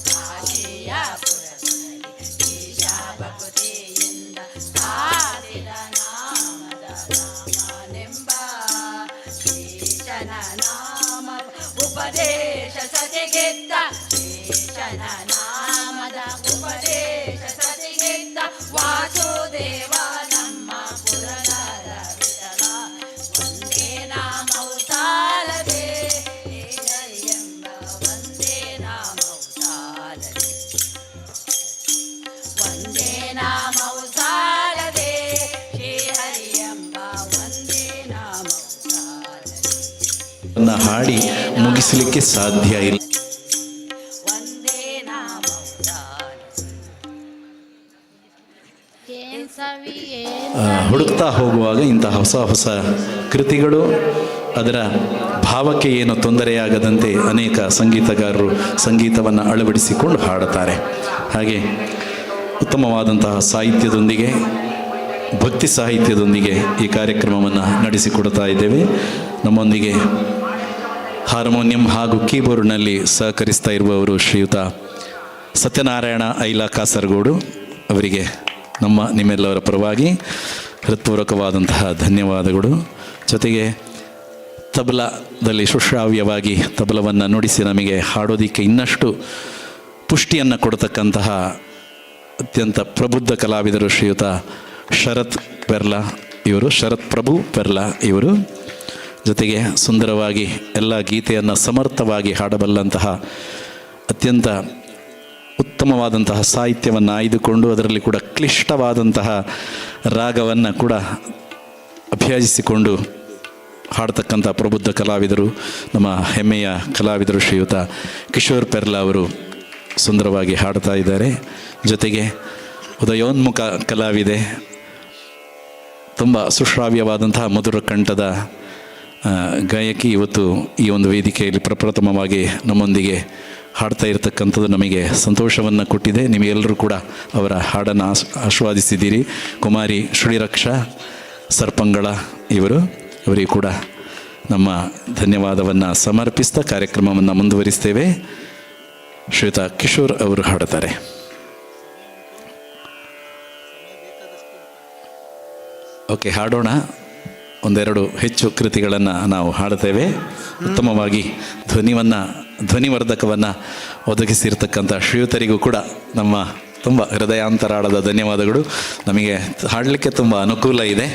ಕಾಶಿಯ ಪುರದೊಳಗೆ ಈಶ ಭಕುತಿಯಿಂದ ಸಾರಿದ ನಾಮದ ರಾಮನೆಂಬ. ಈಶನ ನಾಮ ಉಪದೇಶ ಸತಿಗಿತ್ತ, ಈಶನ ನಾಮದ ಉಪದೇಶ ಸತಿಗಿತ್ತ ವಾಸುದೇವ ನಮ್ಮ ಪುರನರ ವಿಠಲ. ಒಂದೇ ನಾಮವು ಸಾಲದೆ ಎಂಬ, ಒಂದೇ ನಾಮವು ಸಾಲದೆ, ಒಂದೇ ನಾಮವು ಸಾಲದೆ ಶ್ರೀಹರಿ ಎಂಬ, ಒಂದೇ ನಾಮವು ಸಾಲದೆ. ಅನ್ನ ಹಾಡಿ ಮುಗಿಸಲಿಕ್ಕೆ ಸಾಧ್ಯ ಇಲ್ಲ. ಒಂದೇ ನಾಮವು ಸಾಲದೆ. ಏನ್ ಸವಿ ಏನ್ ಹುಡುಕ್ತಾ ಹೋಗುವಾಗ ಇಂತಹ ಹೊಸ ಹೊಸ ಕೃತಿಗಳು, ಅದರ ಭಾವಕ್ಕೆ ಏನು ತೊಂದರೆಯಾಗದಂತೆ ಅನೇಕ ಸಂಗೀತಗಾರರು ಸಂಗೀತವನ್ನು ಅಳವಡಿಸಿಕೊಂಡು ಹಾಡುತ್ತಾರೆ. ಹಾಗೆ ಉತ್ತಮವಾದಂತಹ ಸಾಹಿತ್ಯದೊಂದಿಗೆ, ಭಕ್ತಿ ಸಾಹಿತ್ಯದೊಂದಿಗೆ ಈ ಕಾರ್ಯಕ್ರಮವನ್ನು ನಡೆಸಿಕೊಡ್ತಾ ಇದ್ದೇವೆ. ನಮ್ಮೊಂದಿಗೆ ಹಾರ್ಮೋನಿಯಂ ಹಾಗೂ ಕೀಬೋರ್ಡ್ನಲ್ಲಿ ಸಹಕರಿಸ್ತಾ ಇರುವವರು ಶ್ರೀಯುತ ಸತ್ಯನಾರಾಯಣ ಐಲಾ ಕಾಸರಗೋಡು ಅವರಿಗೆ ನಮ್ಮ ನಿಮ್ಮೆಲ್ಲವರ ಪರವಾಗಿ ಹೃತ್ಪೂರ್ವಕವಾದಂತಹ ಧನ್ಯವಾದಗಳು. ಜೊತೆಗೆ ತಬಲದಲ್ಲಿ ಸುಶ್ರಾವ್ಯವಾಗಿ ತಬಲವನ್ನು ನುಡಿಸಿ ನಮಗೆ ಹಾಡೋದಿಕ್ಕೆ ಇನ್ನಷ್ಟು ಪುಷ್ಟಿಯನ್ನು ಕೊಡತಕ್ಕಂತಹ ಅತ್ಯಂತ ಪ್ರಬುದ್ಧ ಕಲಾವಿದರು ಶ್ರೀಯುತ ಶರತ್ ಪೆರ್ಲಾ ಇವರು, ಶರತ್ ಪ್ರಭು ಪೆರ್ಲಾ ಇವರು. ಜೊತೆಗೆ ಸುಂದರವಾಗಿ ಎಲ್ಲ ಗೀತೆಯನ್ನು ಸಮರ್ಥವಾಗಿ ಹಾಡಬಲ್ಲಂತಹ, ಅತ್ಯಂತ ಉತ್ತಮವಾದಂತಹ ಸಾಹಿತ್ಯವನ್ನು ಆಯ್ದುಕೊಂಡು ಅದರಲ್ಲಿ ಕೂಡ ಕ್ಲಿಷ್ಟವಾದಂತಹ ರಾಗವನ್ನು ಕೂಡ ಅಭ್ಯಾಸಿಸಿಕೊಂಡು ಹಾಡ್ತಕ್ಕಂಥ ಪ್ರಬುದ್ಧ ಕಲಾವಿದರು, ನಮ್ಮ ಹೆಮ್ಮೆಯ ಕಲಾವಿದರು ಶ್ರೀಯುತ ಕಿಶೋರ್ ಪೆರ್ಲಾ ಅವರು ಸುಂದರವಾಗಿ ಹಾಡ್ತಾ ಇದ್ದಾರೆ. ಜೊತೆಗೆ ಉದಯೋನ್ಮುಖ ಕಲಾವಿದೆ, ತುಂಬ ಸುಶ್ರಾವ್ಯವಾದಂತಹ ಮಧುರ ಕಂಠದ ಗಾಯಕಿ, ಇವತ್ತು ಈ ಒಂದು ವೇದಿಕೆಯಲ್ಲಿ ಪ್ರಪ್ರಥಮವಾಗಿ ನಮ್ಮೊಂದಿಗೆ ಹಾಡ್ತಾ ಇರತಕ್ಕಂಥದ್ದು ನಮಗೆ ಸಂತೋಷವನ್ನು ಕೊಟ್ಟಿದೆ. ನಿಮಗೆಲ್ಲರೂ ಕೂಡ ಅವರ ಹಾಡನ್ನು ಆಸ್ವಾದಿಸಿದ್ದೀರಿ. ಕುಮಾರಿ ಶ್ರೀರಕ್ಷಾ ಸರ್ಪಂಗಳ ಇವರು. ಅವರಿಗೂ ಕೂಡ ನಮ್ಮ ಧನ್ಯವಾದವನ್ನು ಸಮರ್ಪಿಸ್ತಾ ಕಾರ್ಯಕ್ರಮವನ್ನು ಮುಂದುವರಿಸ್ತೇವೆ. ಶ್ರೀಯುತ ಕಿಶೋರ್ ಅವರು ಹಾಡುತ್ತಾರೆ. ಓಕೆ, ಹಾಡೋಣ. ಒಂದೆರಡು ಹೆಚ್ಚು ಕೃತಿಗಳನ್ನು ನಾವು ಹಾಡುತ್ತೇವೆ. ಉತ್ತಮವಾಗಿ ಧ್ವನಿವರ್ಧಕವನ್ನು ಒದಗಿಸಿರ್ತಕ್ಕಂಥ ಶ್ರೀಯುತರಿಗೂ ಕೂಡ ನಮ್ಮ ತುಂಬ ಹೃದಯಾಂತರಾಳದ ಧನ್ಯವಾದಗಳು. ನಮಗೆ ಹಾಡಲಿಕ್ಕೆ ತುಂಬ ಅನುಕೂಲ ಇದೆ.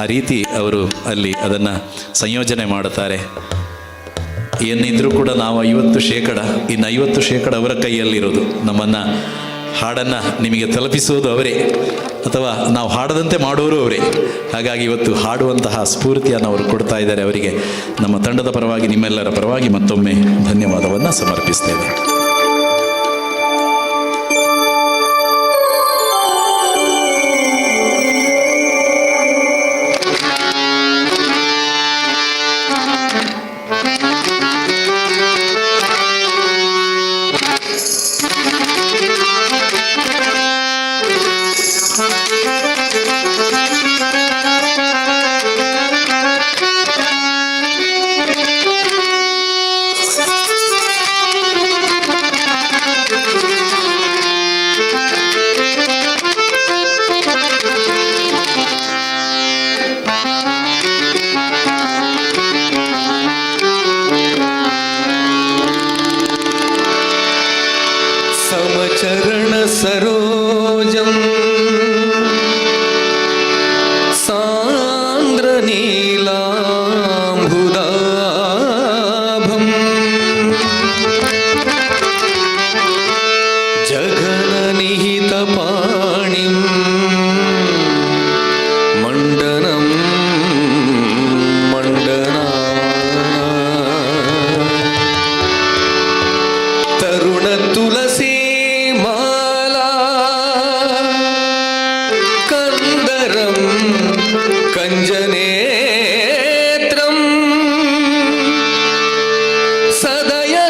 ಆ ರೀತಿ ಅವರು ಅಲ್ಲಿ ಅದನ್ನು ಸಂಯೋಜನೆ ಮಾಡುತ್ತಾರೆ. ಏನಿದ್ರೂ ಕೂಡ ನಾವು 50%, ಇನ್ನು 50% ಅವರ ಕೈಯಲ್ಲಿರೋದು. ನಮ್ಮನ್ನು ಹಾಡನ್ನು ನಿಮಗೆ ತಲುಪಿಸುವುದು ಅವರೇ, ಅಥವಾ ನಾವು ಹಾಡದಂತೆ ಮಾಡೋರು ಅವರೇ. ಹಾಗಾಗಿ ಇವತ್ತು ಹಾಡುವಂತಹ ಸ್ಫೂರ್ತಿಯನ್ನು ಅವರು ಕೊಡ್ತಾ ಇದ್ದಾರೆ. ಅವರಿಗೆ ನಮ್ಮ ತಂಡದ ಪರವಾಗಿ, ನಿಮ್ಮೆಲ್ಲರ ಪರವಾಗಿ ಮತ್ತೊಮ್ಮೆ ಧನ್ಯವಾದವನ್ನು ಸಮರ್ಪಿಸ್ತೇವೆ. समचरणसरोजम् सान्द्रनीलाम्बुदाभम् जघननिहितपाणिं मण्डनं मण्डना तरुणतुलसी माला कन्दरं कञ्जनेत्रं सदयधवलहासं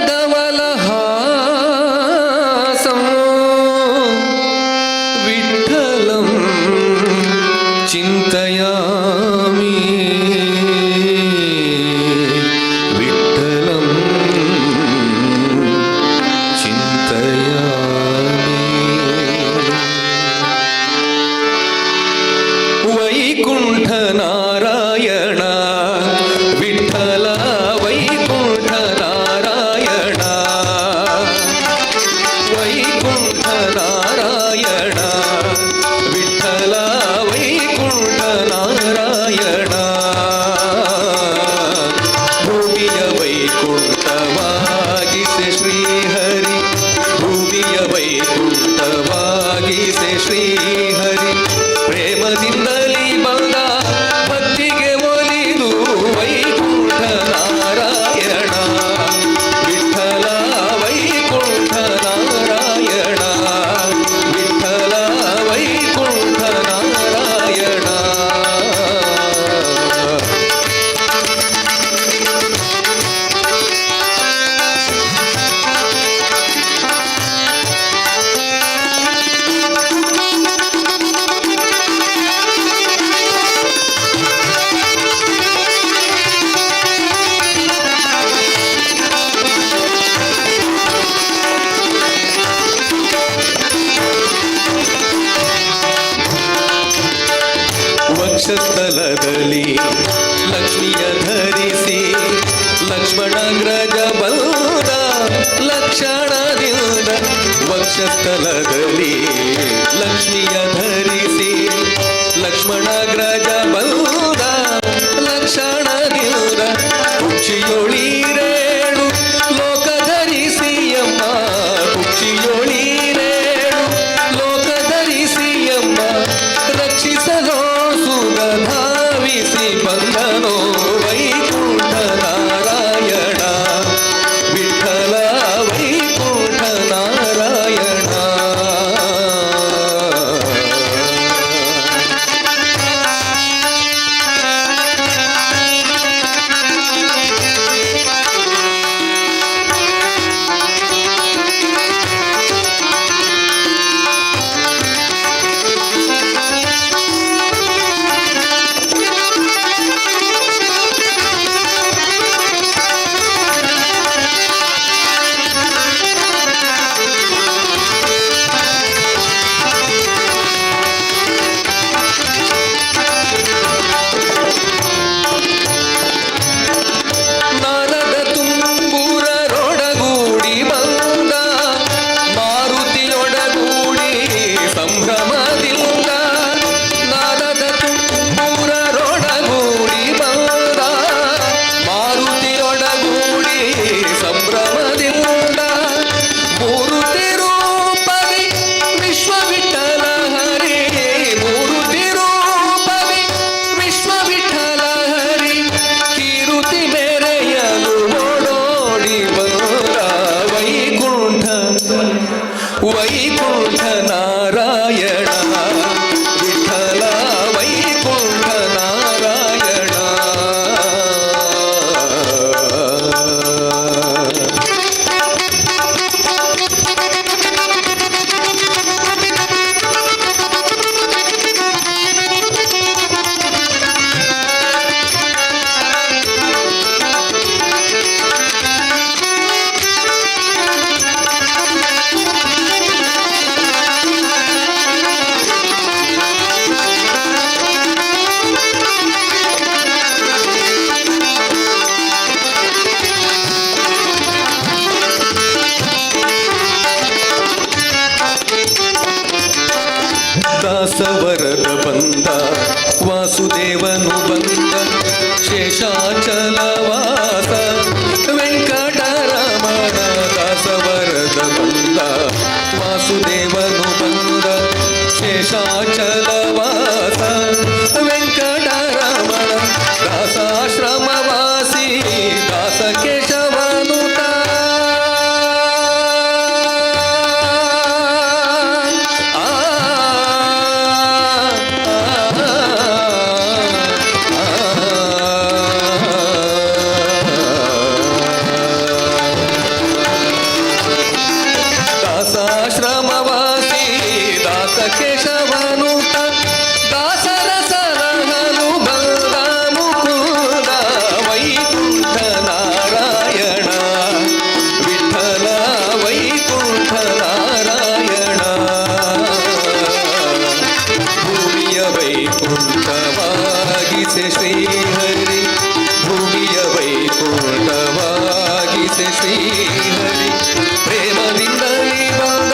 विठ्ठलं चिन्तयामि. Vaikuntha Narayana Vittala Vaikuntha Narayana Vaikuntha Narayana Vittala Vaikuntha Narayana. ಭೂಮಿಯ ವೈಕುಂಠವಾಗಿಸೆ ಶ್ರೀಹರಿ, ಭೂಮಿಯ ವೈಕುಂಠವಾಗಿಸೆ ಶ್ರೀಹರಿ, ಪ್ರೇಮದಿಂದಲೇ ಬಂದ ಭಕ್ತಿಗೆ ಒಲಿದು ವೈಕುಂಠ ನಾರಾಯಣ ವಿಠಲ ವೈಕುಂಠ ನಾರಾಯಣ ವಿಠಲ ವೈಕುಂಠ ನಾರಾಯಣ. ವಕ್ಷಸ್ಥಲದಲ್ಲಿ ಲಕ್ಷ್ಮಿಯ ಧರಿಸಿ ಲಕ್ಷ್ಮಣಗ್ರಜ ಬಂದ ಲಕ್ಷಣದಿಂದ, ವಕ್ಷಸ್ಥಲದಲ್ಲಿ ಲಕ್ಷ್ಮಿಯ ಧರಿಸಿ ಲಕ್ಷ್ಮಣಗ್ರಜ ಬಂದ ಲಕ್ಷಣದಿಂದ, ಕುಕ್ಷಿಯೊಳೀರೇಳು ಲೋಕ ಧರಿಸಿಯಮ್ಮ, ಕುಕ್ಷಿಯೊಳೀರೇಳು ಲೋಕ ಧರಿಸಿಯಮ್ಮ, ರಕ್ಷಿಸಲೋ ಸುಗ ಧಾವಿಸಿ ಬಂದನೋ ವೈಕುಂಠ ನಾರಾಯಣ ವಿಠಲ ವೈಕುಂಠ ನಾರಾಯಣ. ನಾರದ ತುಂಬೂರರೊಡಗೂಡಿ ಬಂದ ಮಾರುತಿಯೊಡಗೂಡಿ ಸಂಭ್ರಮದಿಂದ, ನಾರದ ತುಂಬೂರರೊಡಗೂಡಿ ಬಂದ ಮಾರುತಿಯೊಡಗೂಡಿ ಸಂಭ್ರಮದಿಂದ, ಮೂರುತಿ ರೂಪವಿ ವಿಶ್ವವಿಠಲ ಹರಿ, ಮೂರುತಿ ರೂಪವಿ ವಿಶ್ವವಿಠಲ ಹರಿ, ಕೀರುತಿ ಮೇರೆಯಲು ಓಡೋಡಿ ಬಂದ ವೈಕುಂಠ ವೈಕುಂಠ ನಾರಾಯಣ ವಿಠಲ ವೈಕುಂಠ ನಾರಾಯಣ. ದಾಸವರದ ಬಂದ ವಾಸುದೇವನು ಬಂದ ಶೇಷಾಚಲವಾಸ ವೆಂಕಟರಮಣ, ದಾಸವರದ ಬಂದ ವಾಸುದೇವನು ಬಂದ ಶೇಷಾಚಲವಾಸ ವೆಂಕಟರಮಣ, ದಾಸಾಶ್ರಮವಾಸಿ ದಾಸ ಕೇಶವನುತ. ಆ ದಾಸಾಶ್ರಮವಾಸಿ ದಾಸ ಕೇಶವನುತ. ವೈಕುಂಠವಾಗಿಸೆ ಶ್ರೀಹರಿ, ಭೂಮಿಯ ವೈಕುಂಠವಾಗಿಸೆ ಶ್ರೀಹರಿ. ಪ್ರೇಮದಿಂದಲೇ ಬಂದ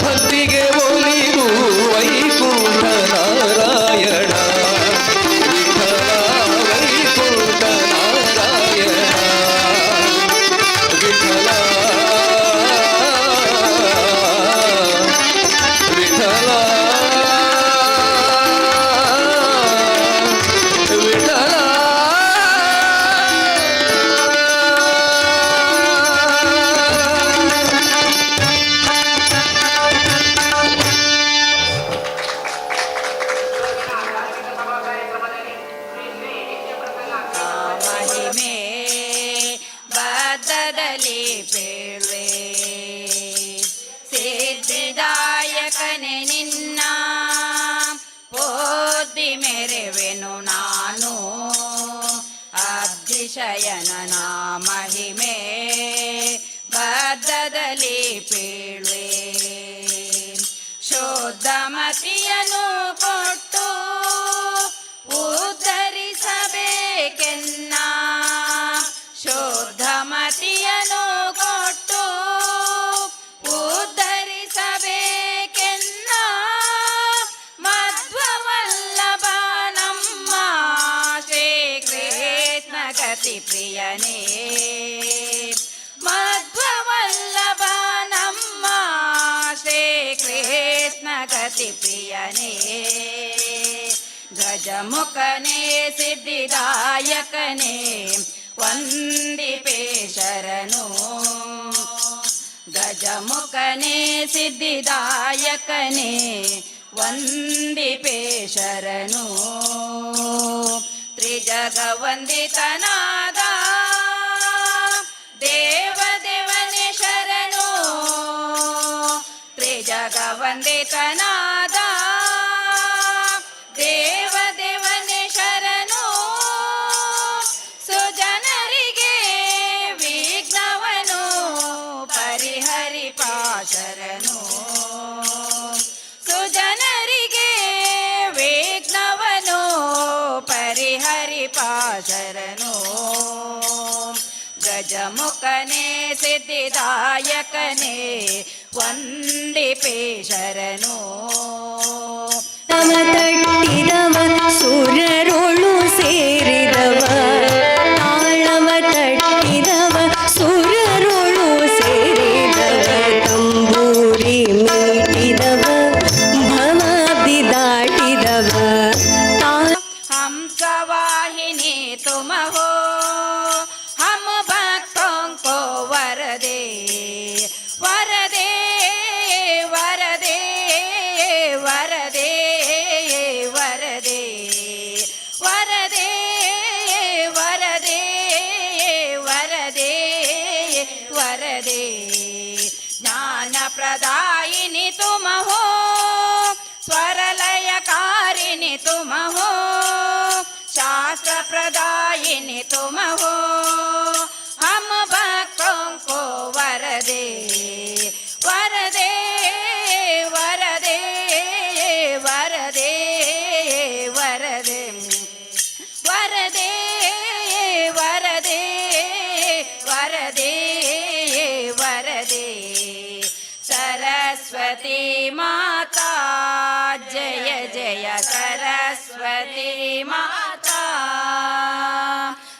ಭಕ್ತಿಗೆ ಒಲಿದು ವೈಕುಂಠ ನಾರಾಯಣ, ವಿಠಲ ವೈಕುಂಠ ನಾರಾಯಣ, ವಿಠಲ ವಿಠಲ ವಿಠಲ. ಮಹಿಮೆ ಬದ್ಧದಲ್ಲಿ ಪೇಳುವೆ, ಸಿದ್ಧಿದಾಯಕನೆ ನಿನ್ನ ಪೋದ್ದಿ ಮೆರೆವೆನು ನಾನು. ಅಬ್ಧಿಶಯನ ಮಹಿಮೆ ಬದ್ಧದಲ್ಲಿ ಪೇಳುವೆ, ಶುದ್ಧಮತಿಯನು ಕೊಟ್ಟು ಉದ್ಧರಿಸಬೇಕೆನ್ನ, ಶುದ್ಧಮತಿಯನು ಕೊಟ್ಟು ಉದ್ಧರಿಸಬೇಕೆನ್ನ. ಮಧ್ವವಲ್ಲಭ ನಮ್ಮ ಶ್ರೀ ಕೃಷ್ಣ ಗತಿ ಪ್ರಿಯನೇ, ಮಧ್ವವಲ್ಲಭ ನಮ್ಮ ಶ್ರೀ ಕೃಷ್ಣ ಗತಿ ಪ್ರಿಯನೇ. ಗಜಮುಖನೇ ಸಿದ್ಧಿದಾಯಕನೇ ವಂದಿಪೇ ಶರಣು, ಗಜಮುಖನೇ ಸಿದ್ಧಿದಾಯಕನೇ ವಂದಿಪೇ ಶರಣು. ತ್ರಿಜಗವಂದಿತನಾದ ದೇವದೇವನೇ ಶರಣು, ತ್ರಿಜಗವಂದಿತನಾದ ದೇವದೇವನೇ ಶರಣು. ಸುಜನರಿಗೆ ವಿಘ್ನವನು ಪರಿಹರಿಪ ಶರಣು, ಸುಜನರಿಗೆ ವಿಘ್ನವನು ಪರಿಹರಿಪ ಶರಣು. ಗಜಮುಖನೇ ಸಿದ್ಧಿದಾಯಕನೇ ವಂದಿಪೇ ಶರಣು. ತವ ತಟ್ಟಿದವ ಸುರರೊಳು ಸೇರಿದವ, ತಾಳವ ತಟ್ಟಿದವ ಸುರರೊಳು ಸೇರಿದವ, ತಂಬೂರಿ ಮೀಟಿದವ ಭವಾಬ್ದಿ ದಾಟಿದವ ತಾ हंसवाहिनी तुम हो, हम भक्तों को वर दे, वर दे, वर दे, वर दे, वर दे, वर दे, वर दे, वर दे, वर दे। ज्ञान प्रदायिनी तुम हो, स्वरलयकारिणि तुम हो, शास्त्र प्रदायिनी तुम हो, हम भक्तों को वर दे, वर दे, वर दे, वर दे, वर दे, वर दे, वर दे, वर दे, वर दे। सरस्वती माता जय जय सरस्वती माता,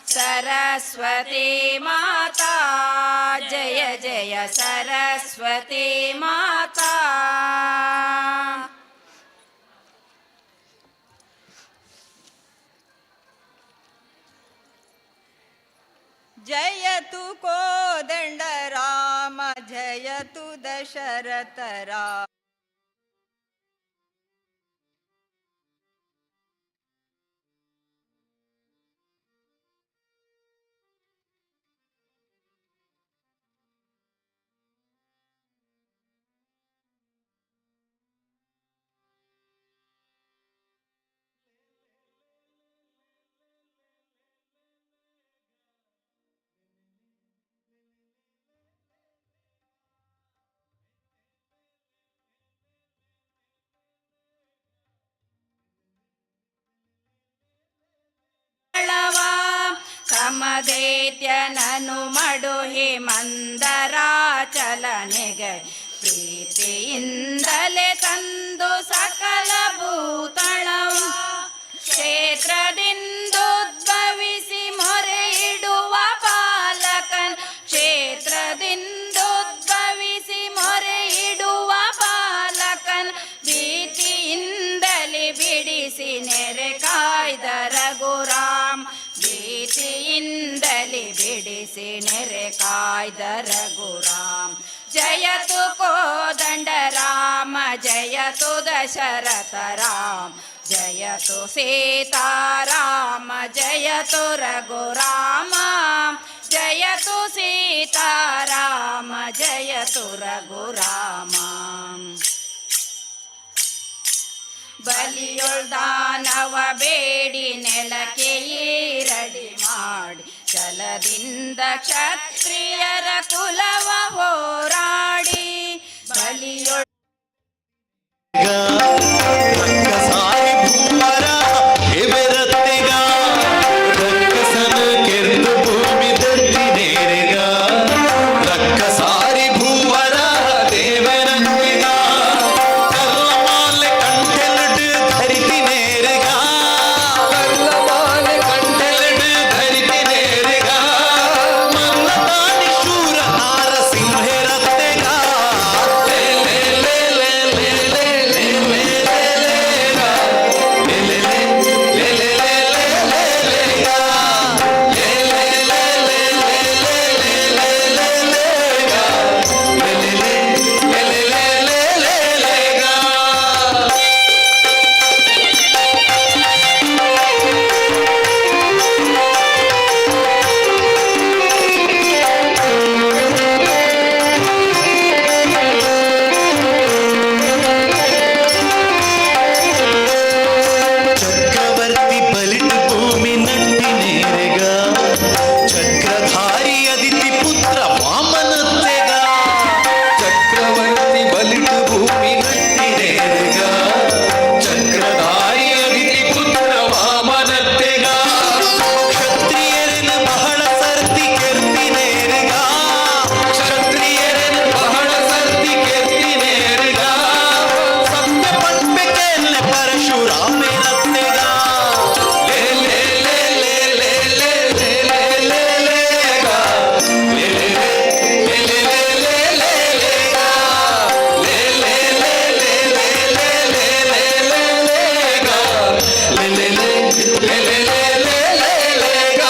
सरस्वती माता जय जय सरस्वती माता। जयतु कोदण्ड राम, जयतु दशरथ राम। ದೈತ್ಯನನು ಮಡುಹಿ ಮಂದರಾಚಲನೆಗೆ ಪ್ರೀತಿಯಿಂದಲೇ ತಂದು ಸಕಲ ಭೂತಳವ ಕ್ಷೇತ್ರದಿಂದುದ್ಭವಿಸಿ ಮೊರೆಯಿಡುವ ಪಾಲಕನ್ ಕ್ಷೇತ್ರದಿಂದುದ್ಭವಿಸಿ ಮೊರೆಯಿಡುವ ಪಾಲಕನ್ ಭೀತಿಯಿಂದಲೇ ಬಿಡಿಸಿ ನೆರೆ ಕಾಯ್ದ ರಘುರಾಮ್ ಭೀತಿಯಿಂದಲೇ ಬಿಡಿಸಿ ನೆರೆ ಕಾಯ್ದ ರಘುರಾಮ್. ಜಯತು ಕೋದಂಡ ರಾಮ ಜಯತು ದಶರಥ ರಾಮ ಜಯತು ಸೀತಾರಾಮ ಜಯತು ರಘುರಾಮ ಜಯತು ಸೀತಾರಾಮ ಜಯತು ರಘುರಾಮ. ಬಲಿಯೊಳ್ ದಾನವ ಬೇಡಿ ನೆಲಕ್ಕೆ ಈರಡಿ ಮಾಡಿ ಛಲದಿಂದ ಕ್ಷತ್ರಿಯರ ಕುಲವ ಹೋರಾಡಿ ಬಲಿಯೊಳ್ ಸಾರಿ ಭೂವರ ಹೆಬೆರತ್ತೆಗ ರಕ್ಕಸನ ಕೆರ್ದು ಭೂಮಿ ದತ್ತಿ ನೇರೆಗ ರಕ್ಕಸಾರಿ ಭೂವರ ದೇವರತ್ತೆಗ ಕಲ್ಲಮಾಲೆ ಕಂಠೆಲುಡು ಧರಿತಿ ನೇರೆಗ ಕಲ್ಲಮಾಲೆ ಕಂಠೆಲುಡು ಧರಿತಿ ನೇರೆಗ ಮಲ್ಲದಾನಿ ಶೂರ ನಾರಸಿಂಹರತ್ತೆಗ ಲೇ ಲೇ ಲೇ ಲೇ ಲೇ ಲೇ ಲೇ ಲೇ ಲೇ ಚಕ್ರವರ್ತಿ ಬಲಿಟ್ ಭೂಮಿ ನಟ್ಟಿ ನೇರೆಗ ಚಕ್ರಧಾರಿ ಅದಿತಿ ಪುತ್ರ ವಾಮನತ್ತೆಗ ಚಕ್ರವರ್ತಿ ಬಲಿಟ್ ಭೂಮಿ ನಟ್ಟಿ ನೇರೆಗ ಚಕ್ರಧಾರಿ ಅದಿತಿ ಪುತ್ರ ವಾಮನತ್ತೆಗ ಕ್ಷತ್ರಿಯರನ್ನು ಬಹಳ ಸರ್ತಿ ಕೆರ್ತಿ ನೇರೆಗ ಕ್ಷತ್ರಿಯರನ್ನು ಬಹಳ ಸರ್ತಿ ಕೆರ್ತಿ ನೇರೆಗ ಸತ್ಯ ಪಂಪೆ ಕೆಲ್ಲೆ ಪರಶುರಾಮೇನತ್ತೆಗ ಲೇ ಲೇ ಲೇ ಲೇ ಲೇ ಲೇ ಲೇ ಲೇ ಲೇ ಲೇ ಗ. ಲೇ ಲೇ ಲೇ ಲೇ ಲೇ ಲೇ ಲೇ ಲೇ ಗ. ಲೇ ಲೇ ಲೇ ಲೇ ಲೇ ಲೇ ಲೇ ಲೇ ಲೇ ಲೇ ಗ. ಲೇ ಲೇ ಲೇ ಲೇ ಲೇ ಲೇ ಲೇ ಲೇ ಲೇ ಗ.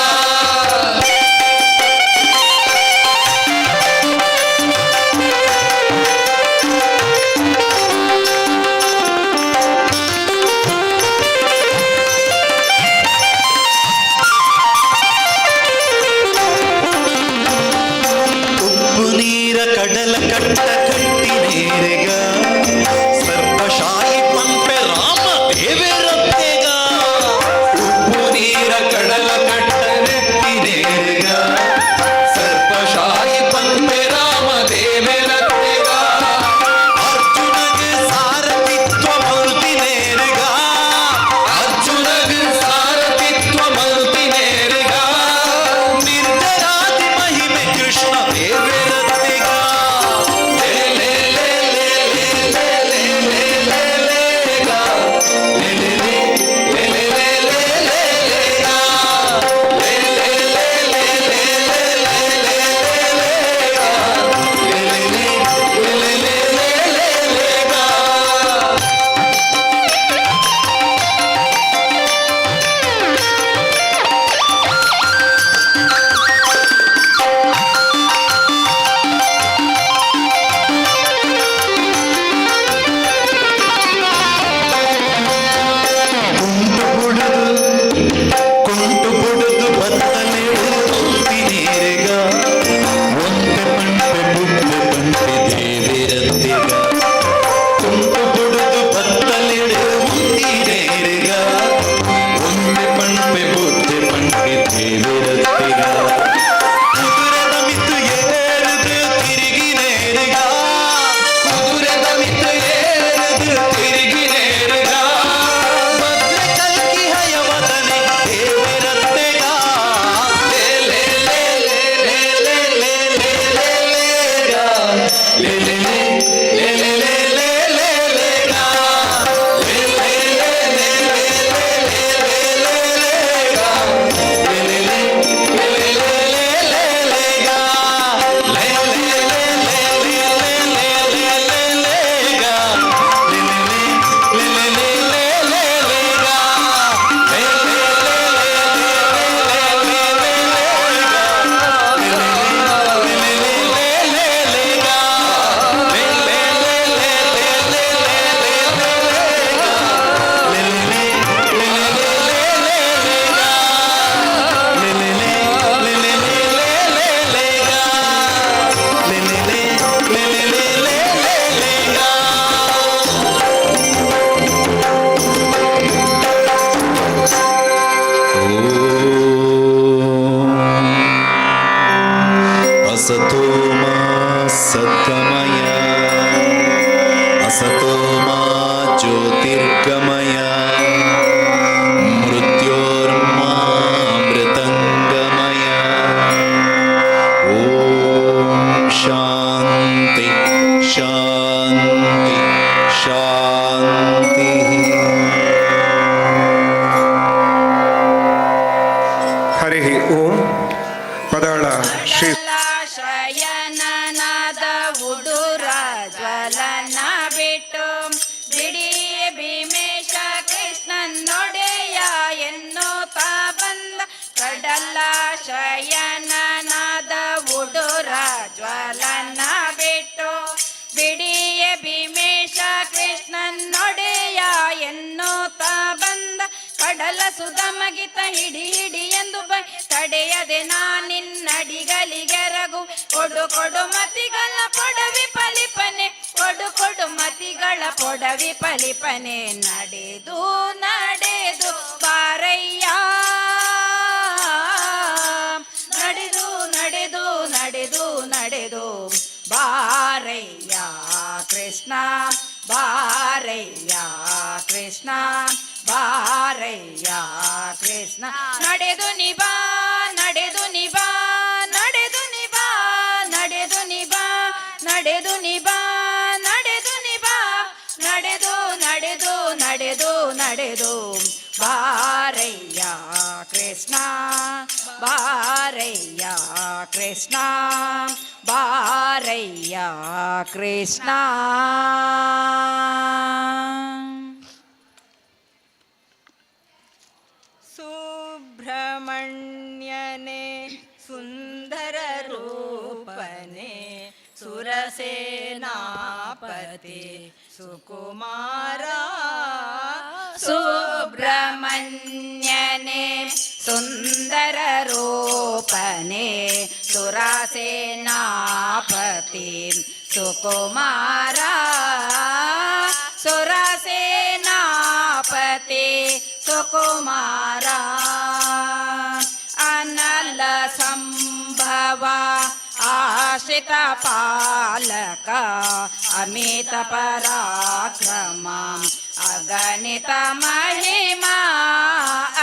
ಉಪ್ಪು ನೀರ ಕಡಲ ಕಟ್ಟ ಕಟ್ಟಿ ನೇರೆಗ ಸರ್ಪಶಾಹಿ ಪಂಪೆ ರಾಮ ದೇವರತ್ತೆಗ ಉಪ್ಪು ನೀರ ಕಡಲ ಕಟ್ಟ ನೆಟ್ಟಿ ನೇರೆಗ ಸರ್ಪಶಾಹಿ ಪಂಪೆ ರಾಮ ದೇವರತ್ತೆಗ ಅರ್ಜುನಗ ಸಾರಥಿತ್ವ ಮರುತಿ ನೇರೆಗ ಅರ್ಜುನಗ ಸಾರಥಿತ್ವ ಮರುತಿ ನೇರೆಗ ನಿರ್ಜರಾತಿ ಮಹಿಮೆ ಕೃಷ್ಣ ದೇವರತ್ತೆಗ ಲೇ ಹರಿ ಓಂ. ಪದಾಳ ಶ್ರೀ ಶಯನನಾದ ಉಡುರ ಜ್ವಲನ ಬಿಟ್ಟು ಬಿಡಿ ಭೀಮೇಶ ಕೃಷ್ಣನೊಡೆಯ ಎನ್ನುತ್ತಾ ಬಂದ. ಕಡಲ ಶಯನನಾದ ಉಡುರ ಜ್ವಲನ ಬಿಟ್ಟು ಬಿಡಿಯ ಭೀಮೇಶ ಕೃಷ್ಣನೊಡೆಯ ಎನ್ನುತ್ತಾ ಬಂದ. ಕಡಲ ಸುಧಮಗಿತ ಹಿಡಿ ಹಿಡಿ ಎಂದು ಬೈ ತಡೆಯದೆ ನಾನಿನ್ನಡಿಗಲಿಗೆರಗು. ಕೊಡು ಕೊಡು ಮತಿಗಳ ಪೊಡವಿ ಪಲಿಪನೆ, ಕೊಡು ಕೊಡು ಮತಿಗಳ ಪೊಡವಿ ಪಲಿಪನೆ. ನಡೆದು ನಡೆದು ಬಾರಯ್ಯ, ನಡೆದು ನಡೆದು ನಡೆದು ನಡೆದು ಬಾರಯ್ಯ ಕೃಷ್ಣ, ಬಾರಯ್ಯ ಕೃಷ್ಣ, ಬಾರಯ್ಯ ಕೃಷ್ಣ. ನಡೆದು ನಿಬಾ, ನಡೆದು ನಿಬಾ, ನಡೆದು ನಿಬಾ, ನಡೆದು ನಿಬಾ, ನಡೆದು ನಿಬಾ, ನಡೆದು ನಿಬಾ, ನಡೆದು ನಡೆದು ನಡೆದು ನಡೆದು ಬಾರಯ್ಯ ಕೃಷ್ಣ, ಬಾರಯ್ಯ ಕೃಷ್ಣ, ಬಾರಯ್ಯ ಕೃಷ್ಣ. ಸುಬ್ರಹ್ಮಣ್ಯನೆ ಸುಂದರ ರೂಪನೆ, ಸುರಸೇನಾಪತಿ ಸುಕುಮಾರ. ಸುಬ್ರಹ್ಮಣ್ಯನೆ ಸುಂದರ ರೂಪನೆ, ಸುರಸೇನಾಪತಿ ಸುಕುಮಾರ, ಸುರಸೇನಾಪತಿ ಸುಕುಮಾರ. ಅನಲ ಸಂಭವ ಆಶ್ರಿತ ಪಾಲಕ, ಅಮಿತ ಪರಾಕ್ರಮ ಅಗಣಿತ ಮಹಿಮಾ.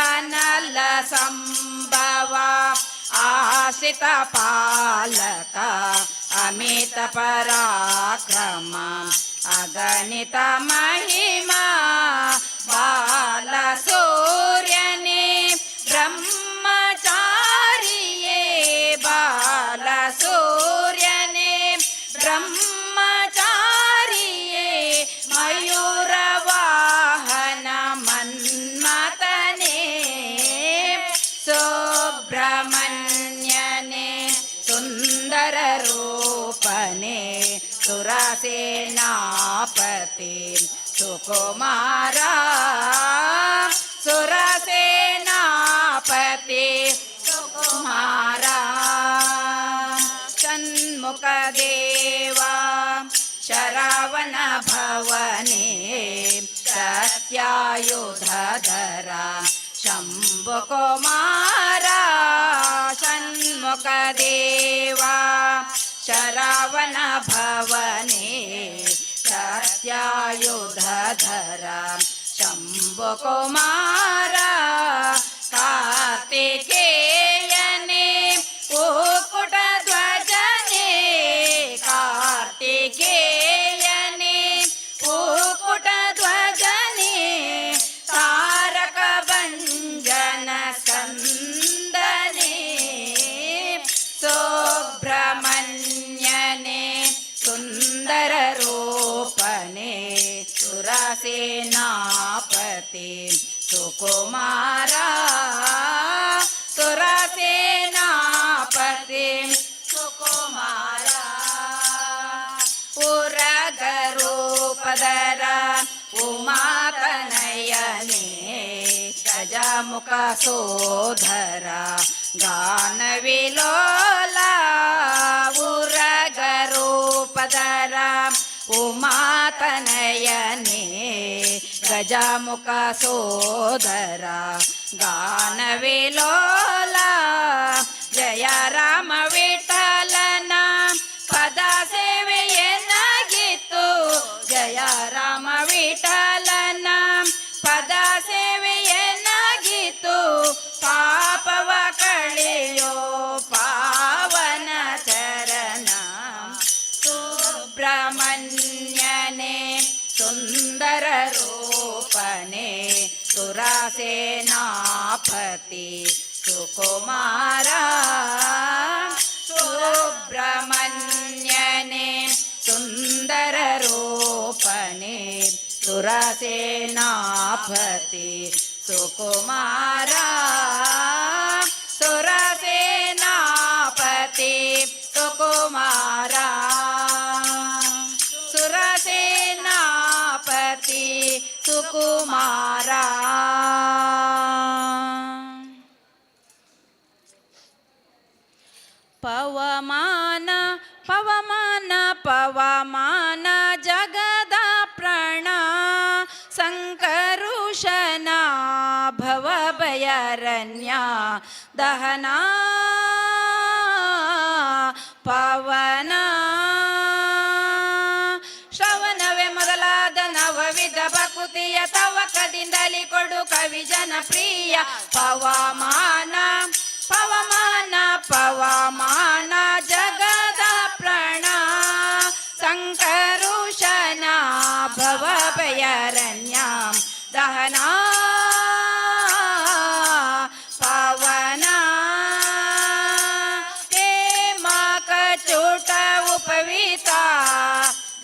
ಅನಲ ಸಂಭವ ಆಶ್ರಿತ ಪಾಲಕ, ಅಮಿತ ಪರಾಕ್ರಮ ಅಗಣಿತ ಮಹಿಮಾ. ಬಾಲ ಸೂರ್ಯನೇ ಬ್ರಹ್ಮಚಾರಿಯೇ, ಬಾಲ ಸೂರ್ಯನೇ ಬ್ರಹ್ಮಚಾರಿಯೇ, ಮಯೂರ ವಾಹನ ಮನ್ಮತನೇ. ಸುಬ್ರಹ್ಮಣ್ಯನೇ ಸುಂದರ ರೂಪನೆ, ಸುರಸೇನಾಪತಿ ಸುಕುಮಾರ, ಸುರಸೇನಾಪತಿ ಸುಕುಮಾರ. ಷಣ್ಮುಖ ದೇವ ಶರವಣ ಭವನೆ, ಸತ್ಯಾಯುಧರ ಶಂಭುಕುಮಾರ. ಷಣ್ಮುಖ ದೇವ ಶರವಣ ಭವನೆ, ಸತ್ಯಾಯುಧರ ಶಂಭುಕುಮಾರ. ಕಾರ್ತಿಕೇಯನೇ ಕುಕ್ಕುಟ ಧ್ವಜನೆ, ಕಾರ್ತಿಕೇಯನೇ ಕುಕ್ಕುಟ ಧ್ವಜನೆ, ತಾರಕ ಭಂಜನ ಸ್ಕಂದನೆ. ಸುಬ್ರಹ್ಮಣ್ಯನೆ ಸುಂದರ ರೂಪನೆ, ಸುರಸೇನಾಪತಿ ಸುಕುಮಾರ, ಸುರಸೇನಾಪತಿ ಸುಕುಮಾರ. ಪುರಗರೂಪದರ ಉಮಾತನಯನೆ, ಗಜಮುಖ ಸೋದರ ಗಾನವಿಲೋಲ. ಉರಗರೂಪದರ ಉಮಾತನಯನೆ, ಗಜಮುಖ ಸೋದರ ಗಾನವಿಲೋಲ. ಜಯ ರಾಮ ವಿಠಲನ ಪದ ಸೇವೆಯನ್ನಾಗಿತ್ತು, ಜಯ ರಾಮ ವಿಠಲನ ಪದ ಸೇವೆಯನ್ನಾಗಿತ್ತು. ಪಾಪವ ಕಳೆಯೋ ಪಾವನ ಚರಣ. ಸುಬ್ರಹ್ಮಣ್ಯನೆ ಸುಂದರ ರೂಪನೆ, ಸುರಸೇನಾಪತಿ ಸುಕುಮಾರ. ಸುಬ್ರಹ್ಮಣ್ಯನೆ ಸುಂದರ ರೂಪನೆ ಸುರಸೇನಾಪತಿ ಸುಕುಮಾರ. ಸುರಸೇನಾಪತಿ ಸುಕುಮಾರ. ಸುರಸೇನಾಪತಿ ಸುಕುಮಾರ. ಪವಮಾನ ಪವಮಾನ ಪವಮಾನ ಜಗದ ಪ್ರಾಣ ಸಂಕರುಷನ ಭವಭಯರಣ್ಯ ದಹನ ಪವನ. ಶ್ರವಣವೇ ಮೊದಲಾದ ನವವಿಧ ಭಕುತಿಯ ತವಕದಿಂದಲಿ ಕೊಡು ಕವಿ ಜನಪ್ರಿಯ. ಪವಮಾನ ಪವಮಾನ ಪವಮಾನ ಜಗದ ಪ್ರಾಣ ಸಂಕರುಷನ ಭವಭಯರಣ್ಯ ದಹನ ಪವನ. ಹೇಮಕಚೂಟ ಉಪವೀತ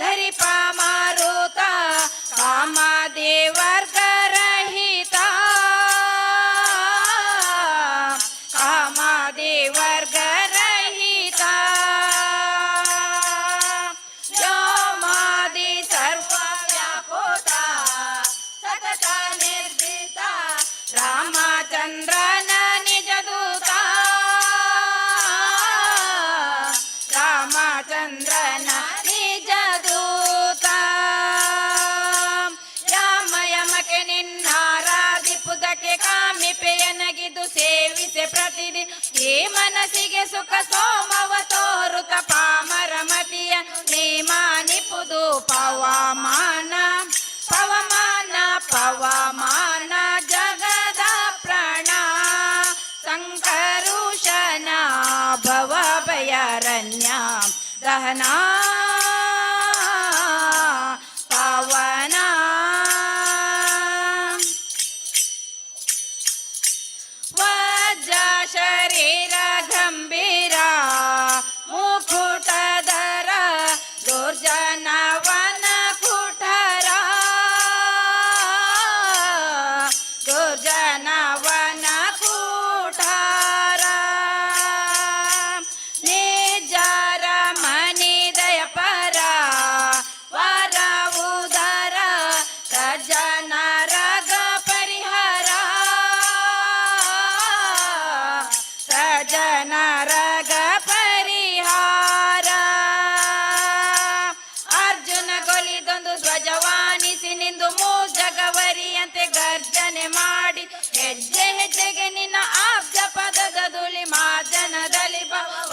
ಧರಿಪ ಮಾರುತ ಕಾಮದೇವರ್ಗ ರಹಿತ ಕಾಮದೇವರ್ಗ ರಹಿತ ವ್ಯೋಮಾದಿ ಸರ್ವ ವ್ಯಾಪುತ ಸತತ ನಿರ್ದಿತ ರಾಮಚಂದ್ರನ ನಿಜ ದೂತ ರಾಮಚಂದ್ರನ ನಿಜ ದೂತ. ಯಾಮ ಯಮಕ್ಕೆ ನಿನ್ನಾರಾಧಿಪುದಕ್ಕೆ ಕಾಮಿಪೆಯನಗಿದು ಸೇವಿಸೆ ಪ್ರತಿದಿನ ಈ ಮನಸ್ಸಿಗೆ ಸುಖ ಸೋಮವ ತೋರುತ ಪಾಮರ ಮತಿಯ ನೇಮಾನಿಪುದು. ಪವಮಾನ ಪವಮಾನ ಪವಮಾನ ಜಗದ ಪ್ರಾಣ ಸಂಕರುಷನ ಭವಭಯರಣ್ಯ ದಹನ ಪವನ. ವಜ್ರ ಶರೀರ ಗಂಭೀರ ಮುಕುಟಧರ ದುರ್ಜನವನ ಕುಠರ ದುರ್ಜನವನ ಕುಠಾರ. ನಿಜರ ಮನಿ ದಯಪರ ವರ ಉದರ ಸಜ್ಜನ ರಗ ಪರಿಹರ ಸಜ್ಜನ ರಗ ಪರಿಹಾರ. ಅರ್ಜುನ ಗೊಲಿದೊಂದು ಧ್ವಜವಾನಿಸಿ ನಿಂದು ಮೂಜಗವರಿಯಂತೆ ಗರ್ಜನೆ ಮಾಡಿ ಹೆಜ್ಜೆ ಹೆಜ್ಜೆಗೆ ನಿನ್ನ ಆಬ್ಜ ಪದದ ಧೂಳಿ ಮಾಜನದಲ್ಲಿ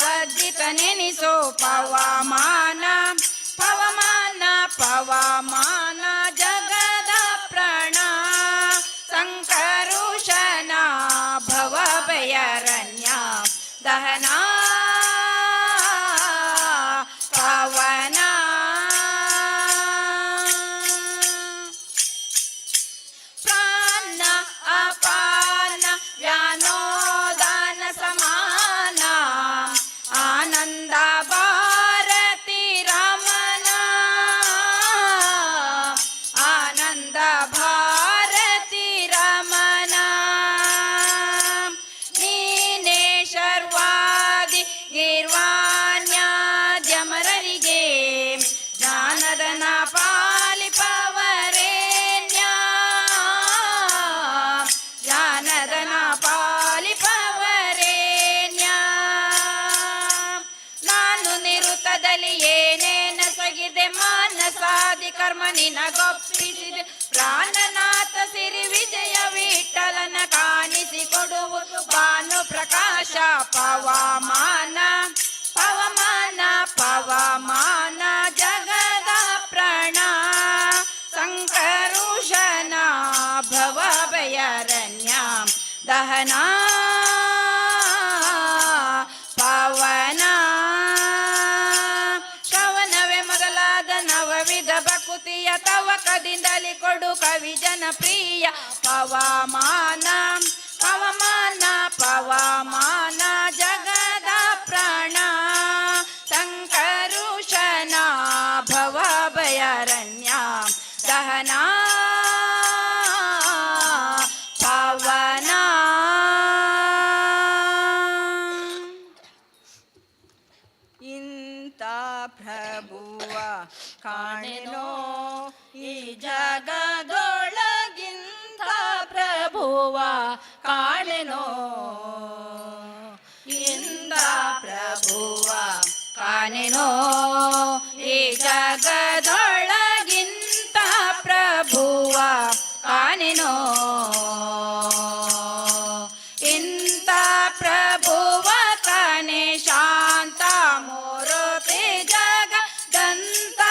ವರ್ಜಿತ ನೆನಿಸೋ. ಪವಮಾನ ಪವಮಾನ ಪವಮಾನ ಜಗದ ಪ್ರಾಣ ಸಂಕರುಷನ ಭವಭಯರಣ್ಯ ದಹನ ಪವನ. ಪ್ರಾಣ ಅಪಾನ ವ್ಯಾನೋದಾನ ಸಮಾನ ಆನಂದ ಭಾರತಿ ರಮಣ ಆನಂದ ಭಾರತಿ ರಮಣ. ನೀನೇ ಶರ್ವಾದಿ ಗೀರ್ವಾಣ್ಯಾದ್ಯಮರರಿಗೆ ಜ್ಞಾನದನ ಪಾಲಿಪವರೇಣ್ಯ ಜ್ಞಾನದನ ಪಾಲಿಪವರೇಣ್ಯ. ನಾನು ನಿರುತದಲ್ಲಿ ಏನೇನ ಸಗಿದೆ ಮಾನಸಾದಿ ಕರ್ಮ ನಿನಗೊಪ್ಪಿಸಿದೆ. ಪ್ರಾಣನಾಥ ಸಿರಿ ವಿಜಯ ವಿಠಲನ ಕಾಣಿಸಿ ಕೊಡುವುದು ಭಾನು ಪ್ರಕಾಶ. ಪವಮಾನ ಪವಮಾನ ಪವಮಾನ ಜಗದ ಪ್ರಾಣ ಸಂಕರುಷನ ಭವಭಯರಣ್ಯ ದಹನ ಪವನ. ಶ್ರವಣವೇ ಮೊದಲಾದ ನವವಿಧ ಭಕುತಿಯ ತವಕದಿಂದಲಿ ಕೊಡು ಕವಿ ಜನಪ್ರಿಯ. ಪವಮಾನ ಪವಮಾನ ಪವಮಾನ. ಪ್ರಭುವ ಕಾಣೆನೋ ಈ ಜಗದೊಳಗಿಂತ ಪ್ರಭುವ ಕಾಣೆನೋ ಇಂದ ಪ್ರಭುವ ಕಾಣೆನೋ ಈ ಜಗದೊಳಗಿಂತ ಪ್ರಭುವ ಕಾಣೆನೋ ಇಂಥ ಪ್ರಭುವ ಕಾಣೆ ಶಾಂತ ಮೂರುತಿ ಜಗದಂತ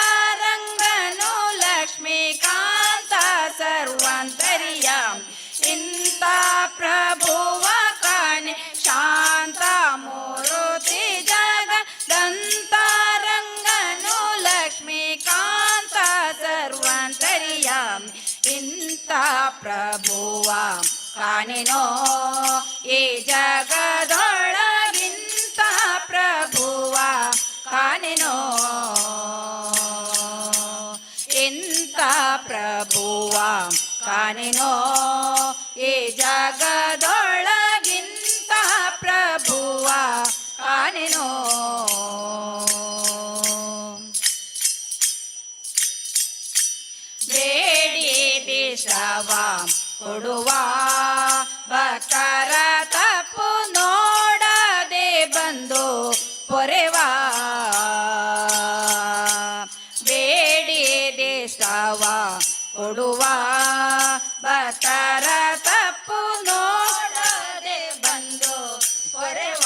ರಂಗನು ಲಕ್ಷ್ಮೀಕಾಂತ ಸರ್ವಾಂತರ್ಯ ಇಂಥ ಪ್ರಭುವ ಕಾಣೆ ಶಾಂತ ಮೂರುತಿ ಜಗದಂತ ರಂಗನು ಲಕ್ಷ್ಮೀಕಾಂತ ಸರ್ವಾಂತರ್ಯ ಇಂಥ ಪ್ರಭುವ ಕಾಣೆನೋ ಈ ಜಗದೊಳಗಿಂತ ಪ್ರಭುವ ಕಾಣೆನೋ ಇಂಥ ಪ್ರಭುವ ಕಾಣೆನೋ ಈ ಜಗದೊಳಗಿಂತ ಪ್ರಭುವ ಕಾಣೆನೋ. ಬೇಡಿ ದಿಶವ ಕೊಡುವ ಭಕ್ತರ ತಪ್ಪು ನೋಡದೆ ಬಂದು ಪೊರೆವ, ಬೇಡಿ ದೇಶವ ಕೊಡುವ ಭಕ್ತರ ತಪ್ಪು ನೋಡದೆ ಬಂದು ಪೊರೆವ,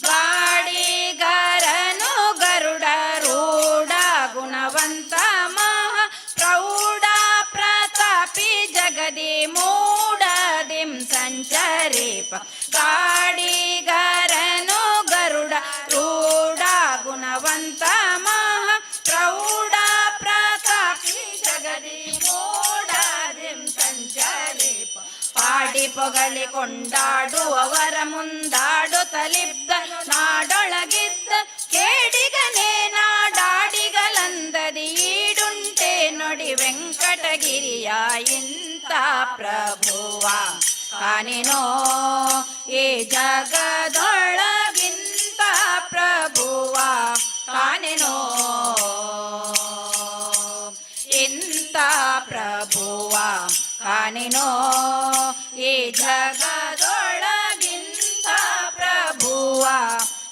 ಗಾಡಿಗಾರನು ಗರುಡ ರೂಢ ಗುಣವಂತ ಮಹಾ ಪ್ರೌಢ ಪ್ರತಾಪಿ ಜಗದಿ ಮೂಡದಿಂ ಸಂಚರಿಪ, ಗಾಡಿಗಾರನು ಗರುಡ ರೂಢ ಗುಣವಂತ ಮಹಾ ಪ್ರೌಢ ಪ್ರತಾಪಿ ಜಗದಿ ಮೂಡದಿಂ ಸಂಚರಿಪ, ಪಾಡಿ ಪೊಗಳಿ ಕೊಂಡಾಡುವವರ ಮುಂದಾಡುತ್ತಲಿದ್ದ ನಾಡೊಳಗಿದ್ದ ಕೇಡಿಗನೇ ನಾಡಾಡಿಗಲಂದದಿ ಈಡುಂಟೆ ನುಡಿ ವೆಂಕಟಗಿರಿಯ ಇಂಥ ಪ್ರಭುವ ಕಾಣೆನೋ ಈ ಜಗದೊಳಗಿಂತ ಪ್ರಭುವ ಕಾಣೆನೋ ಇಂಥ ಪ್ರಭುವ ಕಾಣೆನೋ ಈ ಜಗದೊಳಗಿಂತ ಪ್ರಭುವ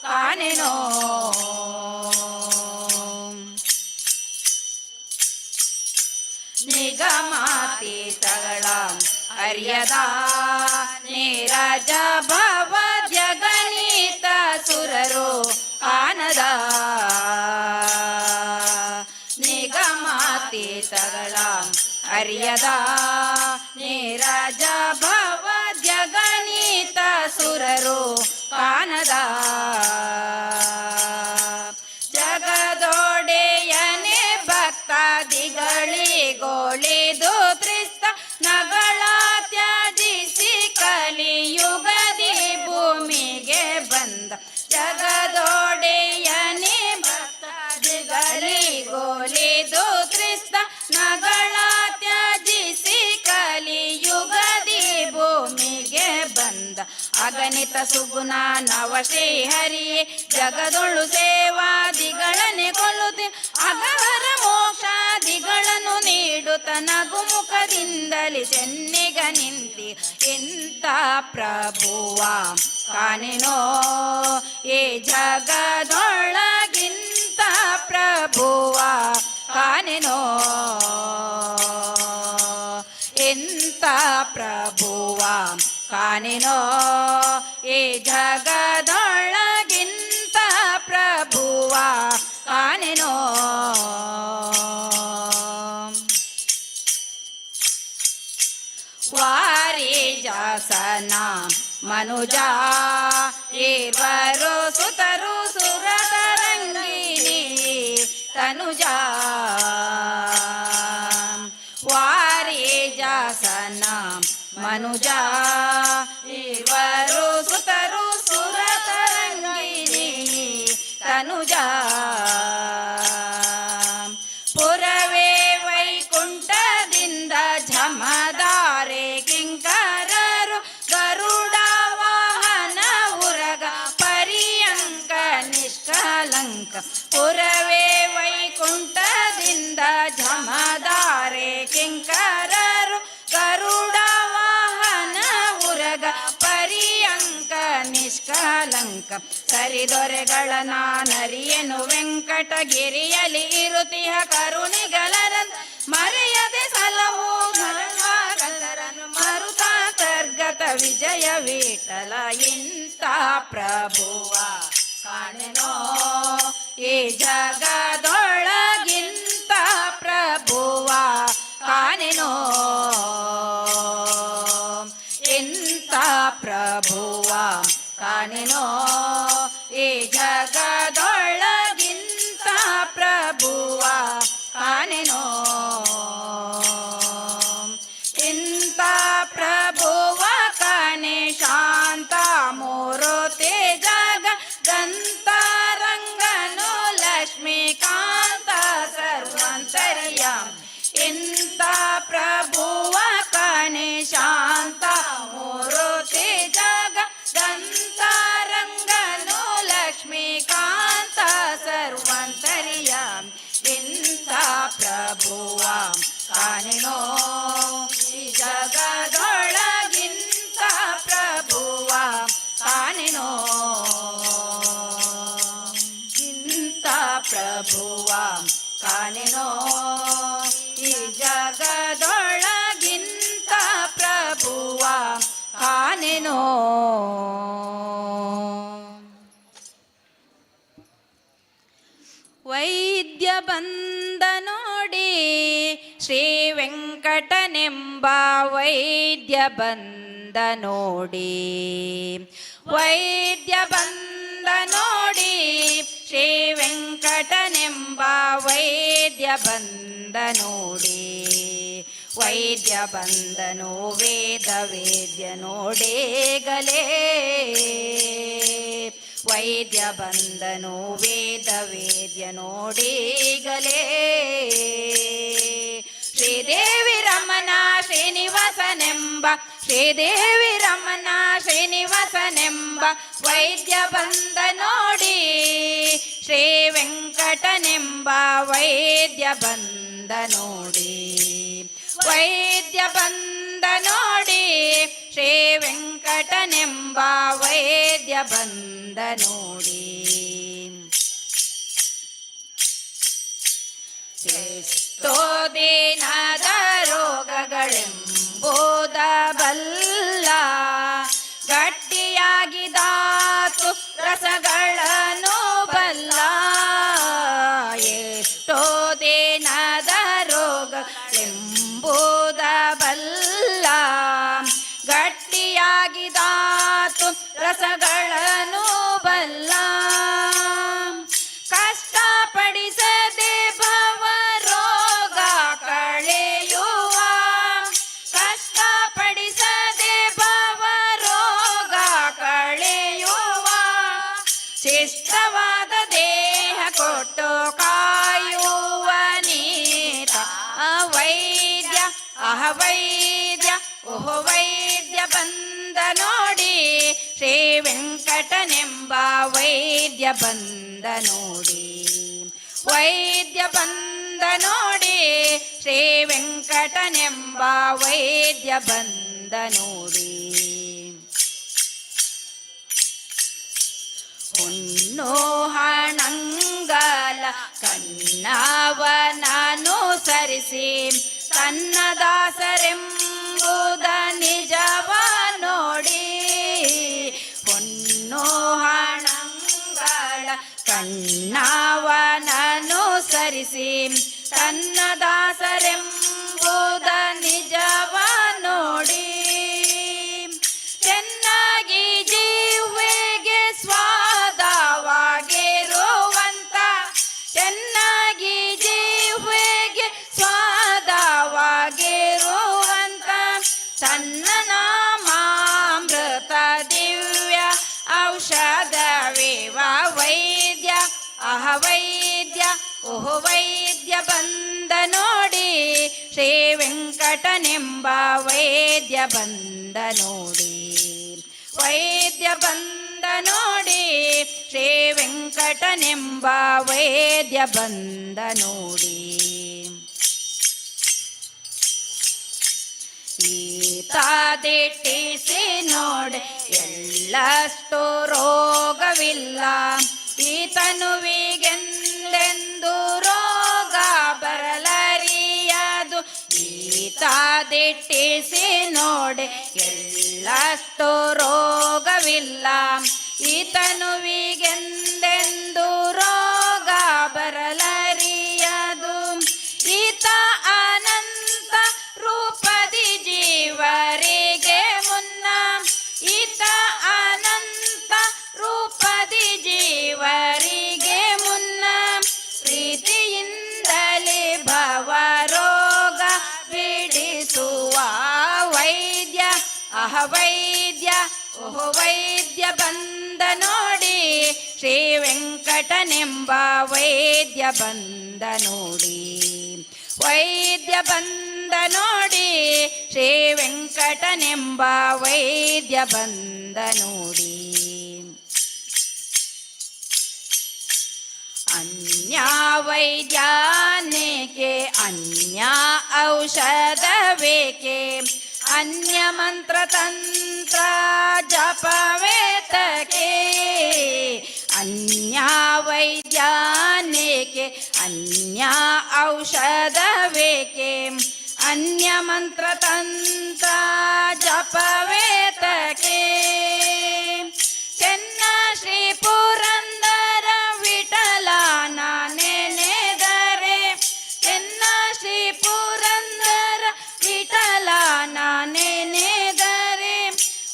ಕಾಣೆನೋ. ನಿಗಮಾತೀತಗಳ ಅರ್ಯದ ನೀರಜ ಭವ ಜಗನೀತ ಸುರರು ಕಾನದ, ನಿಗಮಾತೀತಗಳ ಅರ್ಯದ ನೀರಜ ಭವ ಜಗನೀತ ಸುರರು ಕಾನದ, ಜಗದೊಡೆಯನೇ ಭಕ್ತಾದಿಗಳಿಗೋಳಿದು ತ್ರಿಸ್ತ ನಗಳ ತ್ಯಜಿಸಿ ಕಲಿಯುಗದಿ ಭೂಮಿಗೆ ಬಂದ, ಜಗದೊಡೆಯನೇ ಭಕ್ತಾದಿಗಳಿಗೋಲಿದು ತ್ರಿಸ್ತ ನಗಳ ತ್ಯಜಿಸಿ ಕಲಿಯುಗದಿ ಭೂಮಿಗೆ ಬಂದ, ಅಗಣಿತ ಸುಗುಣ ನವ ಶ್ರೀಹರಿಯೇ ಜಗದೊಳು ಸೇವಾದಿಗಳನ್ನೇ ಕೊಲ್ಲುತ್ತೆ ಅಗಹರ ಮೋಕ್ಷಾದಿಗಳನ್ನು ನೀಡುತ್ತ ನಗುಮುಖದಿಂದಲೇ ಚೆನ್ನಿಗ ನಿಂತಿ ಇಂಥ ಪ್ರಭುವ ಕಾಣೆನೋ ಈ ಜಗದೊಳಗಿಂತ ಪ್ರಭುವ ಕಾಣೆನೋ ಇಂಥ ಪ್ರಭುವ ಕಾಣೆನೋ ಈ ಜಗದೊಳಗಿಂತ ಪ್ರಭುವ ಕಾಣೆನೋ. ವಾರಿಜಾಸನ ಮನುಜ ಇವರು ಸುತರು ಸುರತರಂಗಿಣಿ ತನುಜ, ವಾರಿಜಾಸನ ಮನುಜ ಇವರು ಸುತರು ಸುರತರಂಗಿಣಿ ತನುಜ, ಪುರವೇ ವೈಕುಂಠದಿಂದ ಝಮದಾರೆ ಕಿಂಕರರು ಗರುಡ ವಾಹನ ಉರಗ ಪರ್ಯಂಕ ನಿಜ ಕಳಂಕ ಸರಿದೊರೆಗಳ ನಾನರಿಯನು ವೆಂಕಟಗಿರಿಯಲಿ ಇರುತಿಹ ಕರುಣಿಗಲರ ಮರೆಯದೆ ಸಲಹು ಮರುತ ಮರುತಾಂತರ್ಗತ ವಿಜಯ ವಿಠಲ ಇಂಥ ಪ್ರಭುವ ಕಾಣೆನೋ ಈ ಜಗದೊಳಗಿಂತ ಪ್ರಭುವ ಕಾಣೆನೋ ಇಂಥ ಪ್ರಭುವ ಕಾಣೆನೋ ಈ ಜಗದೊಳಗಿಂತ ಪ್ರಭುವ ಕಾಣೆನೋ ಇಂಥ ಪ್ರಭುವ ಕಾಣೆ ಶಾಂತ ಮೂರುತಿ ಜಗ ದಂತರಂಗನು ಲಕ್ಷ್ಮೀಕಾಂತ ಸರ್ವಂತರ್ಯ ಇಂಥ ಪ್ರಭುವ ಕಾಣೆ ಶಾಂತ ಮೂರುತಿ ಜಗ ದಂತರಂಗನು ಲಕ್ಷ್ಮೀಕಾಂತ ಸರ್ವಂತರ್ಯ ಇಂಥ ಪ್ರಭುವ ಕಾಣೆನೋ ಈ ಜಗದೊಳಗಿಂತ ಪ್ರಭುವ ಕಾಣೆನೋ ಇಂಥ ಪ್ರಭುವ ಕಾಣೆನೋ ಈ ಜಗದೊಳಗಿಂತ ಪ್ರಭುವ ಕಾಣೆನೋ. ವೈದ್ಯ ಬಂದ ನೋಡಿ ಶ್ರೀ ವೆಂಕಟನೆಂಬ ವೈದ್ಯ ಬಂದ ನೋಡಿ, ವೈದ್ಯ ಬಂದ ನೋಡಿ ಶ್ರೀ ವೆಂಕಟನೆಂಬ ವೈದ್ಯ ಬಂದ ನೋಡಿ, ವೈದ್ಯ ಬಂದನು ವೇದ ವೇದ್ಯ ನೋಡೇಗಲೇ, ವೈದ್ಯ ಬಂದನು ವೇದ ವೇದ್ಯ ನೋಡೀಗಲೇ. ಶ್ರೀದೇವಿ ರಮಣ ಶ್ರೀನಿವಾಸನೆಂಬ ಶ್ರೀದೇವಿ ರಮಣ ಶ್ರೀನಿವಾಸನೆಂಬ ವೈದ್ಯ ಬಂದ ನೋಡಿ ಶ್ರೀ ವೆಂಕಟನೆಂಬ ವೈದ್ಯ ಬಂದ ನೋಡಿ, ವೈದ್ಯ ಬಂದ ನೋಡಿ ಶ್ರೀ ವೆಂಕಟನೆಂಬ ವೈದ್ಯ ಬಂದ ನೋಡಿ. ಎಷ್ಟೋ ದಿನದ ರೋಗಗಳೆಂಬುದ ಬಲ್ಲ, ಗಟ್ಟಿಯಾಗಿ ಧಾತು ರಸಗಳನ್ನು ಬಲ್ಲ. ಎಷ್ಟೋ ದಿನದ ರೋಗಗಳೆಂಬುದ ಬಲ್ಲ, ಗಟ್ಟಿಯಾಗಿ ಧಾತು ರಸಗಳನ್ನು ಬಲ್ಲ. ಕಷ್ಟಪಡಿಸದೆ ಭವ ರೋಗ ಕಳೆಯುವ, ಕಷ್ಟಪಡಿಸದೆ ಭವ ರೋಗ ಕಳೆಯುವ, ಶಿಷ್ಟವಾದ ದೇಹ ಕೊಟ್ಟು ಕಾಯುವ ನೀತ ವೈದ್ಯ ಅಹ ವೈದ್ಯ ಓಹೋ ವೈದ್ಯ ಬಂದ ನೋಡಿ ಶ್ರೀ ವೆಂಕಟನೆಂಬ ವೈದ್ಯ ಬಂದ ನೋಡಿ, ವೈದ್ಯ ಬಂದ ನೋಡಿ ಶ್ರೀ ವೆಂಕಟನೆಂಬ ವೈದ್ಯ ಬಂದ ನೋಡಿ. ಹೊನ್ನು ಹಣಂಗಲ ಕಣ್ಣವನನು ಸರಿಸಿ ತನ್ನ ದಾಸರೆಂಬುದ ನಿಜವ ನೋಡಿ, ಹೊನ್ನು ಹಣಂಗಳ ಕಣ್ಣವನನು ಸರಿಸಿ ತನ್ನ ದಾಸರೆಂಬುದ ನಿಜವ ನೋಡಿ. ಚೆನ್ನಾಗಿ ಜೀವೆಗೆ ಸ್ವಾದವಾಗಿರುವಂತ, ಚೆನ್ನಾಗಿ ಜೀವೆಗೆ ಸ್ವಾದವಾಗಿರುವಂತ ತನ್ನ ನಾಮಾಮೃತ ದಿವ್ಯ ಔಷಧವಿವ ವೈದ್ಯ ಅಹ ವೈದ್ಯ ಓಹೋ ವೈದ್ಯ ಬಂದ ನೋಡಿ ಶ್ರೀ ವೆಂಕಟನೆಂಬ ವೈದ್ಯ ಬಂದ ನೋಡಿ, ವೈದ್ಯ ಬಂದ ನೋಡಿ ಶ್ರೀ ವೆಂಕಟನೆಂಬ ವೈದ್ಯ ಬಂದ ನೋಡಿ. ಈತ ದಿಟ್ಟಿಸಿ ನೋಡಿ ಎಳ್ಳಷ್ಟು ರೋಗವಿಲ್ಲ. ಈತ ದಿಟ್ಟಿಸಿ ನೋಡಿ ಎಳ್ಳಷ್ಟು ರೋಗವಿಲ್ಲ. ಈತನುವಿಗೆಂದೆಂದು ರೋಗ ಬರಲರಿಯದು. ಈತ ಅನಂತ ರೂಪದಿ ಜೀವರಿಗೆ ಮುನ್ನ. ಈತ ಅನಂತ ರೂಪದಿ ಜೀವರಿಗೆ ಮುನ್ನ. ಪ್ರೀತಿಯಿಂದಲೇ ಭವರೋಗ ಬಿಡಿಸುವ ವೈದ್ಯ, ಅಹ ವೈದ್ಯ, ಓಹೋ ವೈದ್ಯ ಬಂದ ನೋಡಿ. ಶ್ರೀ ವೆಂಕಟನೆಂಬ ವೈದ್ಯ ಬಂದ ನೋಡಿ. ವೈದ್ಯ ಬಂದ ನೋಡಿ. ಶ್ರೀ ವೆಂಕಟನೆಂಬ ವೈದ್ಯ ಬಂದ ನೋಡಿ. ಅನ್ಯ ವೈದ್ಯಾನೇಕೆ, ಅನ್ಯ ಔಷಧವೇಕೆ, ಅನ್ಯ ಮಂತ್ರ ತಂತ್ರ ಜಪವೇತಕೆ? ಅನ್ಯ ವೈದ್ಯಾನೇಕೆ, ಅನ್ಯ ಔಷಧವೇಕೆ, ಅನ್ಯ ಮಂತ್ರ ತಂತ್ರ ಜಪವೇತಕೆ? ಚೆನ್ನ ಶ್ರೀ ಪುರಂದರ ವಿಠಲ ನೆನೆದರೆ, ಚೆನ್ನ ಶ್ರೀ ಪುರಂದರ ವಿಠಲ ನೆನೆದರೆ,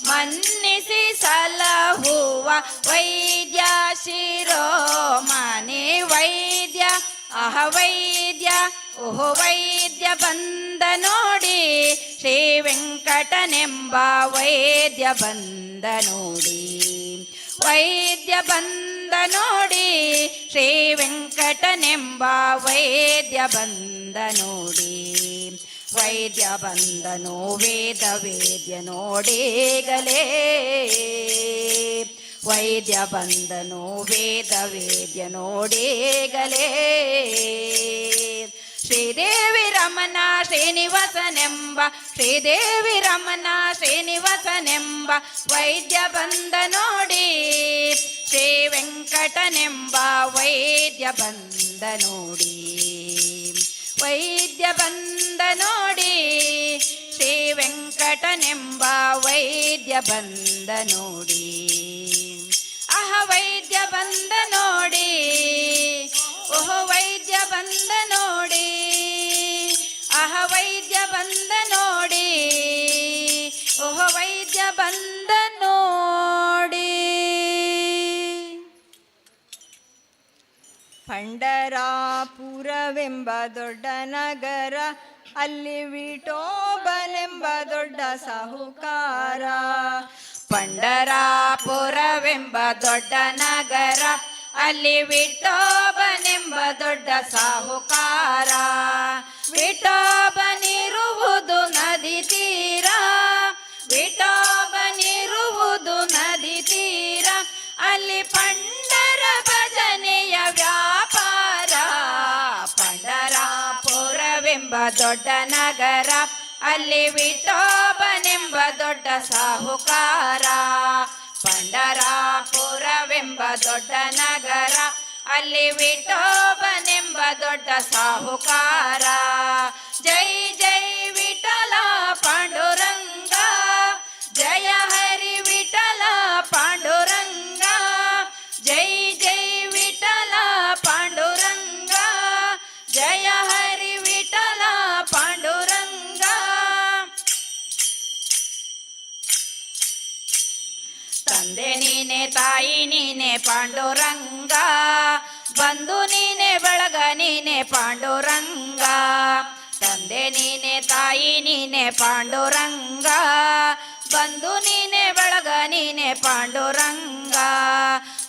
ಮನ್ನಿಸಿ ಸಲಹುವ ವೈದ್ಯ ಶಿರೋಮಣಿ ವೈದ್ಯ, ಅಹ ವೈದ್ಯ, ಓಹೋ ವೈದ್ಯ ಬಂದ ನೋಡಿ. ಶ್ರೀ ವೆಂಕಟನೆಂಬ ವೈದ್ಯ ಬಂದ ನೋಡಿ. ವೈದ್ಯ ಬಂದ ನೋಡಿ. ಶ್ರೀ ವೆಂಕಟನೆಂಬ ವೈದ್ಯ ಬಂದ ನೋಡಿ. ವೈದ್ಯ ಬಂದನು ವೇದ ವೇದ್ಯ ನೋಡೀಗಲೇ. ವೈದ್ಯ ಬಂದನು ವೇದ ವೇದ್ಯ ನೋಡೀಗಲೇ. ಶ್ರೀದೇವಿ ರಮಣ ಶ್ರೀನಿವಾಸನೆಂಬ, ಶ್ರೀದೇವಿ ರಮಣ ಶ್ರೀನಿವಾಸನೆಂಬ ವೈದ್ಯ ಬಂದ ನೋಡಿ. ಶ್ರೀ ವೆಂಕಟನೆಂಬ ವೈದ್ಯ ಬಂದ ನೋಡಿ. ವೈದ್ಯ ಬಂದ ನೋಡಿ. ಶ್ರೀ ವೆಂಕಟನೆಂಬ ವೈದ್ಯ ಬಂದ ನೋಡಿ. ಅಹ ವೈದ್ಯ ಬಂದ ನೋಡಿ. ಓಹೋ ವೈದ್ಯ ಬಂದ ನೋಡಿ. ಅಹ ವೈದ್ಯ ಬಂದ ನೋಡಿ. ಓಹೋ ವೈದ್ಯ ಬಂದ ನೋಡಿ. ಪಂಡರಾಪುರವೆಂಬ ದೊಡ್ಡ ನಗರ, ಅಲ್ಲಿ ವಿಠೋಬನೆಂಬ ದೊಡ್ಡ ಸಾಹುಕಾರ. ಪಂಡರಾಪುರವೆಂಬ ದೊಡ್ಡ ನಗರ, ಅಲ್ಲಿ ವಿಠೋಬನೆಂಬ ದೊಡ್ಡ ಸಾಹುಕಾರ. ವಿಠೋಬನಿರುವುದು ನದಿ ತೀರ. ವಿಠೋಬನಿರುವುದು ನದಿ ತೀರ. ಅಲ್ಲಿ ಪಂಡರ ಭಜನೆಯ ವ್ಯಾಪಾರ. ಪಂಡರಾಪುರವೆಂಬ ದೊಡ್ಡ ನಗರ, ಅಲ್ಲಿ ವಿಠೋಬನೆಂಬ ದೊಡ್ಡ ಸಾಹುಕಾರ. ಪಂಡರಾಪುರವೆಂಬ ದೊಡ್ಡ ನಗರ, ಅಲ್ಲಿ ವಿಠೋಬನೆಂಬ ದೊಡ್ಡ ಸಾಹುಕಾರ. ಜೈ ಜೈ ವಿಠಲ ಪಾಂಡುರಂಗ, ಜಯ ಹರಿ ವಿಠಲ ಪಾಂಡುರಂಗ. ಜೈ ಜೈ ವಿಠಲ ಪಾಂಡುರಂಗ, ಜಯ ಹರಿ ವಿಠಲ ಪಾಂಡುರಂಗ. ತಂದೆ ನೀನೆ, ತಾಯಿ ನೀನೆ ಪಾಂಡುರಂಗ. ಬಂಧು ನೀನೆ, ಬಳಗ ನೀನೆ ಪಾಂಡುರಂಗ. ತಂದೆ ನೀನೆ, ತಾಯಿ ನೀನೆ ಪಾಂಡುರಂಗ. ಬಂಧು ನೀನೆ, ಬಳಗ ನೀನೆ ಪಾಂಡುರಂಗ.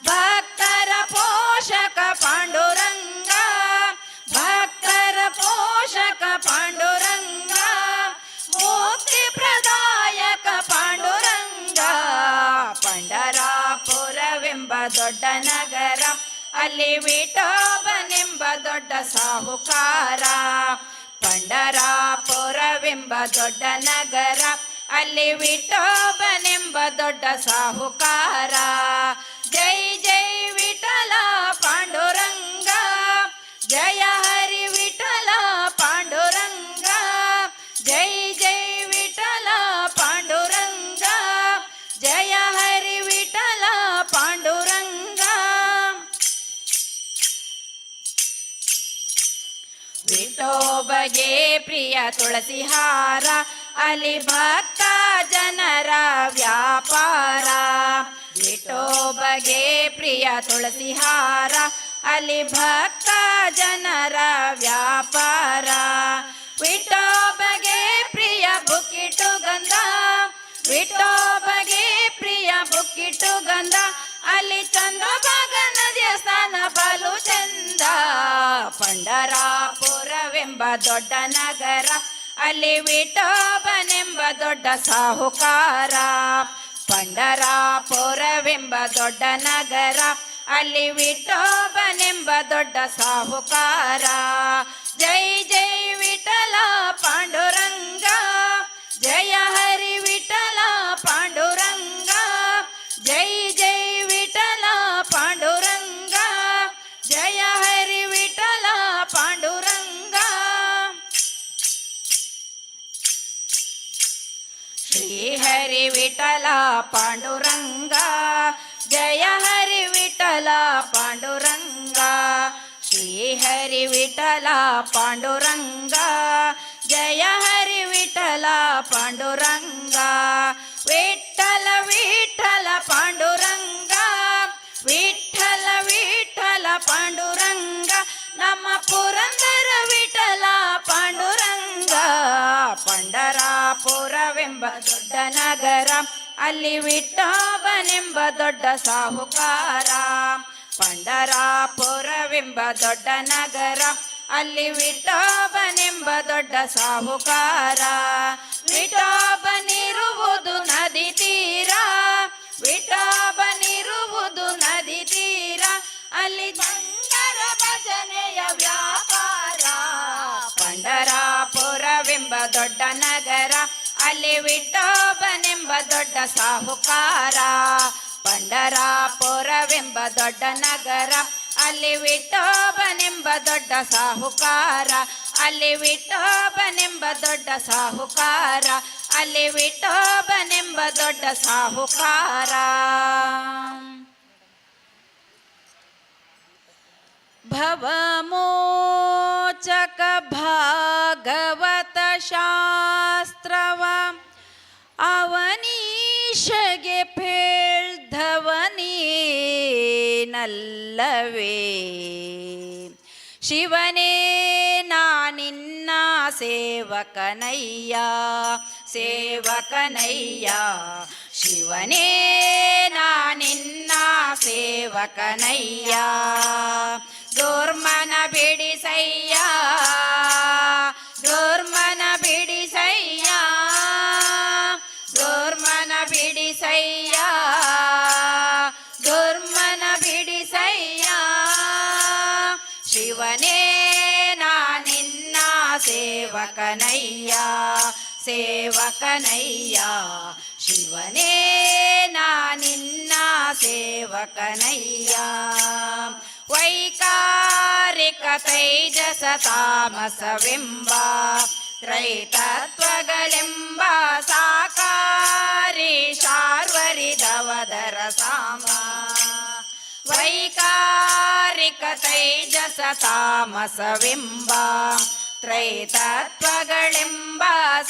ಭಕ್ತರ ಪೋಷಕ ಪಾಂಡುರಂಗ. ಭಕ್ತರ ಪೋಷಕ ಪಾಂಡುರಂಗ. ಮುಕ್ತಿ ಪ್ರದಾಯಕ ಪಾಂಡುರಂಗ. ಪಂಡರಾಪುರವೆಂಬ ದೊಡ್ಡ ನಗರ, ಅಲ್ಲಿ ವಿಠೋಬನೆಂಬ ದೊಡ್ಡ ಸಾಹುಕಾರ. ಪಂಡರಾಪುರವೆಂಬ ದೊಡ್ಡ ನಗರ, ಅಲ್ಲಿ ವಿಠೋಬನೆಂಬ ದೊಡ್ಡ ಸಾಹುಕಾರ. ಜೈ ಜೈ ವಿಠಲ ಪಾಂಡುರಂಗ, ಜಯ ಹರಿ ವಿಠಲ ಪಾಂಡುರಂಗ. ಜೈ ವಿಠೋಬಗೆ ಪ್ರಿಯ ತುಳಸಿಹಾರ, ಅಲ್ಲಿ ಭಕ್ತ ಜನರ ವ್ಯಾಪಾರ. ವಿಠೋಬಗೆ ಪ್ರಿಯ ತುಳಸಿಹಾರ, ಅಲ್ಲಿ ಭಕ್ತ ಜನರ ವ್ಯಾಪಾರ. ವಿಠೋಬಗೆ ಪ್ರಿಯ ಬುಕ್ಕಿಟು ಗಂಧ, ವಿಠೋಬಗೆ ಪ್ರಿಯ ಬುಕ್ಕಿಟು ಗಂಧ, ಅಲ್ಲಿ ಚಂದ್ರಭಾಗ ನದಿಯ ಸ್ನಾನ ಬಲು ಚಂದ. ಪಂಡರಾಪುರವೆಂಬ ದೊಡ್ಡ ನಗರ, ಅಲ್ಲಿ ವಿಠೋಬನೆಂಬ ದೊಡ್ಡ ಸಾಹುಕಾರ. ಪಂಡರಾಪುರವೆಂಬ ದೊಡ್ಡ ನಗರ, ಅಲ್ಲಿ ವಿಠೋಬನೆಂಬ ದೊಡ್ಡ ಸಾಹುಕಾರ. ಜೈ ಜೈ ವಿಠಲ ಪಾಂಡುರಂಗ, ಜಯ ಹರಿ ವಿಠಲ ಪಾಂಡುರಂಗ, ಜೈ ಜೈ ವಿಠಲ ಪಾಂಡುರಂಗ, ಜಯ ಹರಿ ವಿಠಲ ಪಾಂಡುರಂಗ. ಶ್ರೀ ಹರಿ ವಿಠಲ ಪಾಂಡುರಂಗ, ಜಯ ಹರಿ ವಿಠಲ ಪಾಂಡುರಂಗ, ಶ್ರೀ ಹರಿ ವಿಠಲ ಪಾಂಡುರಂಗ, ಜಯ ಹರಿ ವಿಠಲ ಪಾಂಡುರಂಗ. ವಿಠಲ ವಿಠಲ ಪಾಂಡುರಂಗ, ವಿಠಲ ವಿಠಲ ಪಾಂಡುರಂಗ, ನಮ್ಮ ಪುರಂದರ ವಿಠಲ ಪಾಂಡುರಂಗ. ಪಂಡರಾಪುರವೆಂಬ ದೊಡ್ಡ ನಗರ, ಅಲ್ಲಿ ವಿಠೋಬನೆಂಬ ದೊಡ್ಡ ಸಾಹುಕಾರ. ಪಂಡರಾಪುರವೆಂಬ ದೊಡ್ಡ ನಗರ, ಅಲ್ಲಿ ವಿಠೋಬನೆಂಬ ದೊಡ್ಡ ಸಾಹುಕಾರ. ವಿಠೋಬನಿರುವುದು ನದಿ ತೀರ, ವಿಠೋಬನಿರುವುದು ನದಿ ತೀರ, ಅಲ್ಲಿ ಬಂಡರ ಭಜನೆಯ ವ್ಯಾಪಾರ. ಪಂಡರಾಪುರವೆಂಬ ದೊಡ್ಡ ನಗರ, ಅಲ್ಲಿ ವಿಠೋಬನೆಂಬ ದೊಡ್ಡ ಸಾಹುಕಾರ. ಪಂಡರಾಪುರವೆಂಬ ದೊಡ್ಡ ನಗರ, ಅಲ್ಲಿ ವಿಠೋಬನೆಂಬ ದೊಡ್ಡ ಸಾಹುಕಾರ. ಅಲ್ಲಿ ವಿಠೋಬನೆಂಬ ದೊಡ್ಡ ಸಾಹುಕಾರ, ಅಲ್ಲಿ ವಿಠೋಬನೆಂಬ ದೊಡ್ಡ ಸಾಹುಕಾರ. ಭವಮೋಚಕ ಭಾಗವತ ಶಾಸ್ತ್ರವ ಅವನೀಶಗೆ ಪೇಳ್ಧವನೀನಲ್ಲವೇ? ಶಿವನೇ ನಾ ನಿನ್ನ ಸೇವಕನಯ್ಯ, ಸೇವಕನಯ್ಯ. ಶಿವನೇ ನಾ ನಿನ್ನ ಸೇವಕನಯ್ಯ, ದುರ್ಮನ ಬಿಡಿಸಯ್ಯ, ದುರ್ಮನ ಬಿಡಿಸಯ್ಯ, ದುರ್ಮನ ಬಿಡಿಸಯ್ಯ, ದುರ್ಮನ ಬಿಡಿಸಯ್ಯ. ಶಿವನೇ ನಾ ನಿನ್ನ ಸೇವಕನಯ್ಯ, ಸೇವಕನಯ್ಯ. ಶಿವನೇ ನಾ ನಿನ್ನ ಸೇವಕನಯ್ಯ. ವೈಕಾರಿಕ ತೈಜಸ ತಾಮಸವೆಂಬ ತ್ರೈತತ್ವಗಳೆಂಬ ಸಾಕಾರಿ ಶಾರ್ವರಿ ದವದರ ಸಾಮ. ವೈಕಾರಿಕ ತೈಜಸ ತಾಮಸವೆಂಬ ತ್ರೈತತ್ವಗಳೆಂಬ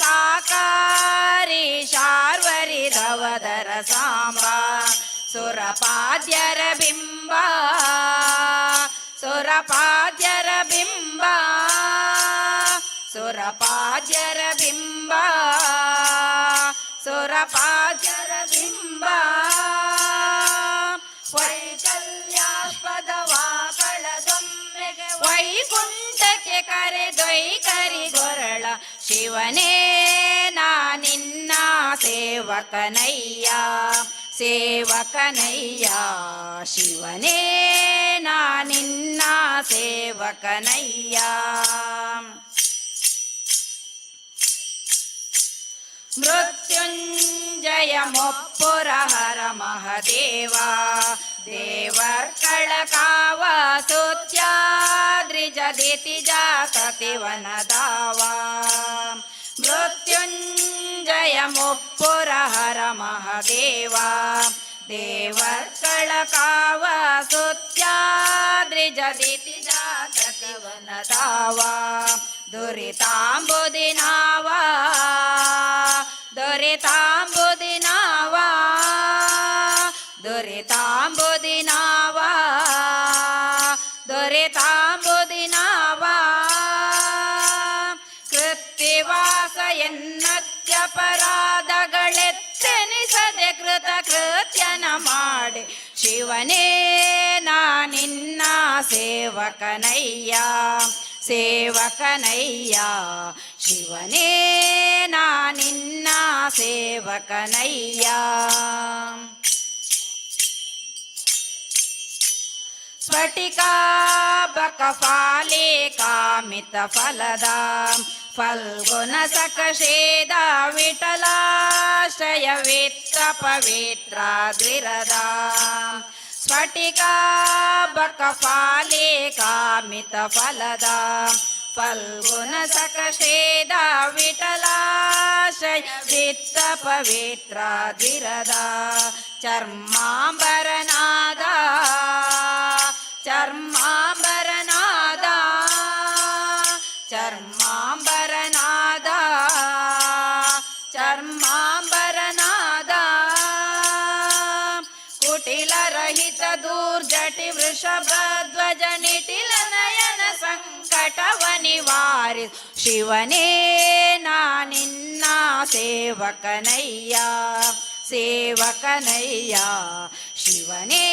ಸಾಕಾರಿ ಶಾರ್ವರಿ ದವದರ ಸಾಂಬ. ಸುರಪಾದ್ಯರ ಬಿಂಬ, ಸುರಪಾದ್ಯರ ಬಿಂಬ, ಸುರಪಾದ್ಯರ ಬಿಂಬ, ಸುರಪಾದ್ಯರ ಬಿಂಬ. ವೈಕಲ್ಯಾಸ್ಪದವಾ ಕಳದೊಮ್ಮೆಗೆ ವೈಕುಂಠಕ್ಕೆ ಕರೆದೊಯ್ ಕರಿಗೊರಳ. ಶಿವನೇ ನಾ ನಿನ್ನ ಸೇವಕನಯ್ಯ, ಸೇವಕನಯ್ಯ. ಶಿವನೇ ನಾ ನಿನ್ನ ಸೇವಕನಯ್ಯ. ಮೃತ್ಯುಂಜಯ ಮೊಪ್ಪುರ ಹರ ಮಹದೇವ, ದೇವರ್ಕಳ ಕಾವ ಸುತ್ಯಾದ್ರಿಜದಿತಿ ಜಾತತಿವನದಾವ. ಮೃತ್ಯುಂಜಯ ಮುಪ್ಪುರ ಹರ ಮಹದೇವ, ದೇವರ್ಕಳ ಕಾವ ಸುತ್ಯಾದ್ರಿಜದಿತಿ ಜಾತತಿವನದಾವ. ಶಿವನದಾವ ದುರಿತಾಂಬುದಿನಾವ ದುರಿತಾಂಬುದಿನಾವ ದುರಿತಾಂಬುದಿನಾವ ದುರಿತಾಂಬುದಿನಾವ ಕೃತ್ತಿವಾಸ ಎನ್ನತ್ಯಪರಾಧಗಳೆತ್ತೆನಿಸದೆ ಕೃತ ಕೃತ್ಯನ ಮಾಡಿ ಶಿವನೇ ನಾ ನಿನ್ನ ಸೇವಕನಯ್ಯ ಸೇವಕನಯ್ಯ ಶಿವನೇ ನಾ ನಿನ್ನ ಸೇವಕನಯ್ಯ. ಸ್ಫಟಿಕಾ ಬಕಫಾಲೆ ಕಾಮಿತ ಫಲದ ಫಲ್ಗುಣ ಸಕಶೇದ ವಿಠಲಾಶ್ರಯ ವಿತ್ತ ಪವಿತ್ರ ದ್ವಿರದ. ಸ್ಫಟಿಕಾ ಬಕಫಾಲೆ ಕಾಮಿತ ಫಲದ ಫಲ್ಗುಣ ಸಕಶೇದ ವಿಠಲಾಶ್ರಯ ವಿತ್ತ ಪವಿತ್ರ ದ್ವಿರದ. ಚರ್ಮಾಂಬರನಾದ ಚರ್ಮಾಂಬರನಾದ ಚರ್ಮಾಂಬರನಾದ ಚರ್ಮಾಂಬರನಾದ ಕುಟಿಲ ರಹಿತ ದೂರ್ಜಟಿ ವೃಷಭಧ್ವಜ ನಿಟಿಲ ನಯನ ಸಂಕಟವ ನಿವಾರಿ ಶಿವನೇ ನಾ ನಿನ್ನ ಸೇವಕನಯ್ಯ ಸೇವಕನಯ್ಯ ಶಿವನೇ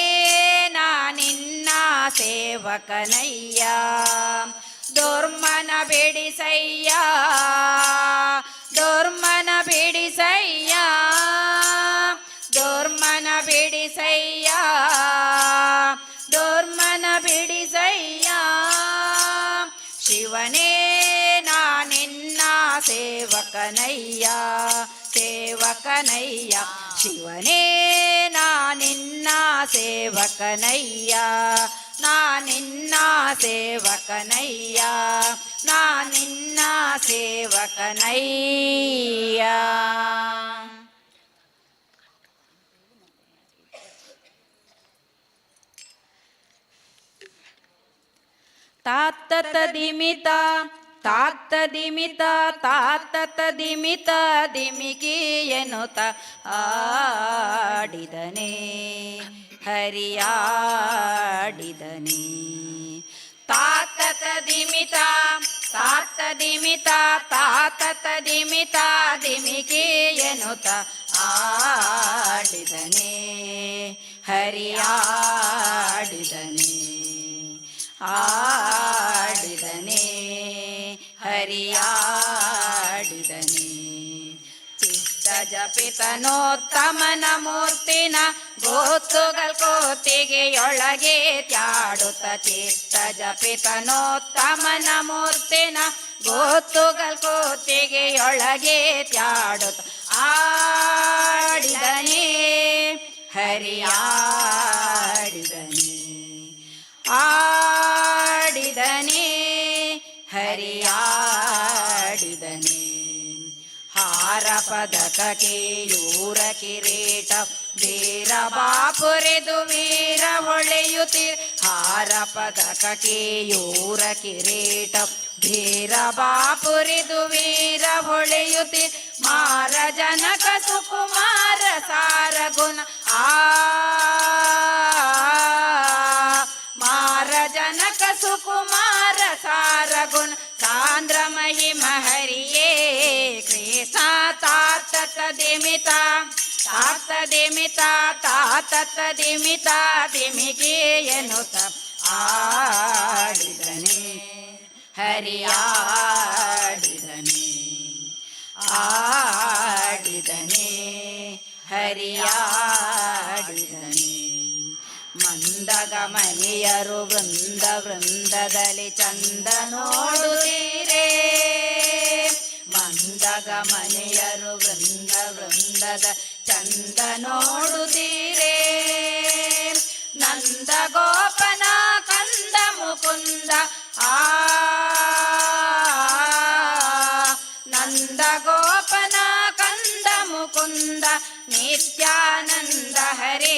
ನಾ ನಿನ್ನ ಸೇವಕನಯ್ಯ. ದುರ್ಮನ ಬಿಡಿಸಯ್ಯ ದುರ್ಮನ ಬಿಡಿಸಯ್ಯ ದುರ್ಮನ ಬಿಡಿಸಯ್ಯ ದುರ್ಮನ ಬಿಡಿಸಯ್ಯ ಶಿವನೇ ನಾ ನಿನ್ನ ಸೇವಕನಯ್ಯ ಸೇವಕನಯ್ಯ ಶಿವನೇ ನಾ ನಿನ್ನ ಸೇವಕನಯ್ಯ ನಾ ನಿನ್ನ ಸೇವಕನಯ್ಯ ನಾ ನಿನ್ನ ಸೇವಕನಯ್ಯ. ತಾತತ ದಿಮಿತ ತಾತ ದಿಮಿತ ತಾತತ ದಿಮಿತ ದಿಮಿಕಿ ಎನ್ನುತ್ತ ಆಡಿದನೆ ಹರಿಯಾಡಿದನೆ. ತಾತತ ದಿಮಿತ ತಾತ ದಿಮಿತ ತಾತತ ದಿಮಿತ ದಿಮಿಕಿ ಎನ್ನುತ್ತ ಆಡಿದನೆ ಹರಿಯಾಡಿದನೆ ಆಡಿದನೆ ಹರಿಯಾಡಿದನೆ. ಚಿತ್ತ ಜಪಿತನೋತ್ತಮನ ಮೂರ್ತಿನ ಗೋತ್ತುಗಲ್ ಕೋತಿಗೆಯೊಳಗೆ ತ್ಯಾಡುತ್ತ ಚಿತ್ತ ಜಪಿತನೋತ್ತಮನ ಮೂರ್ತಿನ ಗೋತ್ತುಗಲ್ ಕೋತಿಗೆಯೊಳಗೆ ತ್ಯಾಡುತ್ತ ಆಡಿದನೆ ಹರಿಯಾಡಿದನೆ ಆಡಿದನೆ ಹರಿಯಾಡಿದನೆ. ಹಾರ ಪದಕ ಕೇಯೂರ ಕಿರೀಟ ವೀರ ಬಾಪುರಿದು ವೀರ ಹೊಳೆಯುತ್ತಿ ಹಾರ ಪದಕ ಕೇಯೂರ ಕಿರೀಟ ಧೀರ ಬಾಪುರಿದು ವೀರ ಹೊಳೆಯುತ್ತಿ ಮಾರ ಜನಕ ಸುಕುಮಾರ ಸಾರ ಗುಣ ಆ ಮಾರ ಜನಕ ಸುಕುಮಾರ ಸಾರ ಗುಣ ಸಾಂದ್ರ ಮಹಿಮ ಹರಿಯೇ ಕೃಷ್ಣ. ತಾತತ ದಿಮಿತ ತಾತ ದಿಮಿತ ತಾತತ ದಿಮಿತ ದಿಮಿಗೆ ಎನ್ನುತ್ತ ಆಡಿದನೆ ಹರಿಯಾಡಿದನೆ ಆಡಿದನೆ ಹರಿಯಾಡಿದನೆ. ಮಂದಗಮನಿಯರು ವೃಂದ ವೃಂದದಲ್ಲಿ ಚಂದ ನೋಡುತ್ತೀರೇ ಮಂದಗಮನಿಯರು ವೃಂದ ವೃಂದದ ಚಂದ ನೋಡುತ್ತೀರೇ ನಂದ ಗೋಪನ ಕಂದ ಮುಕುಂದ ಆ ನಂದ ಗೋಪನ ಕಂದ ಮುಕುಂದ ನಿತ್ಯಾನಂದ ಹರೇ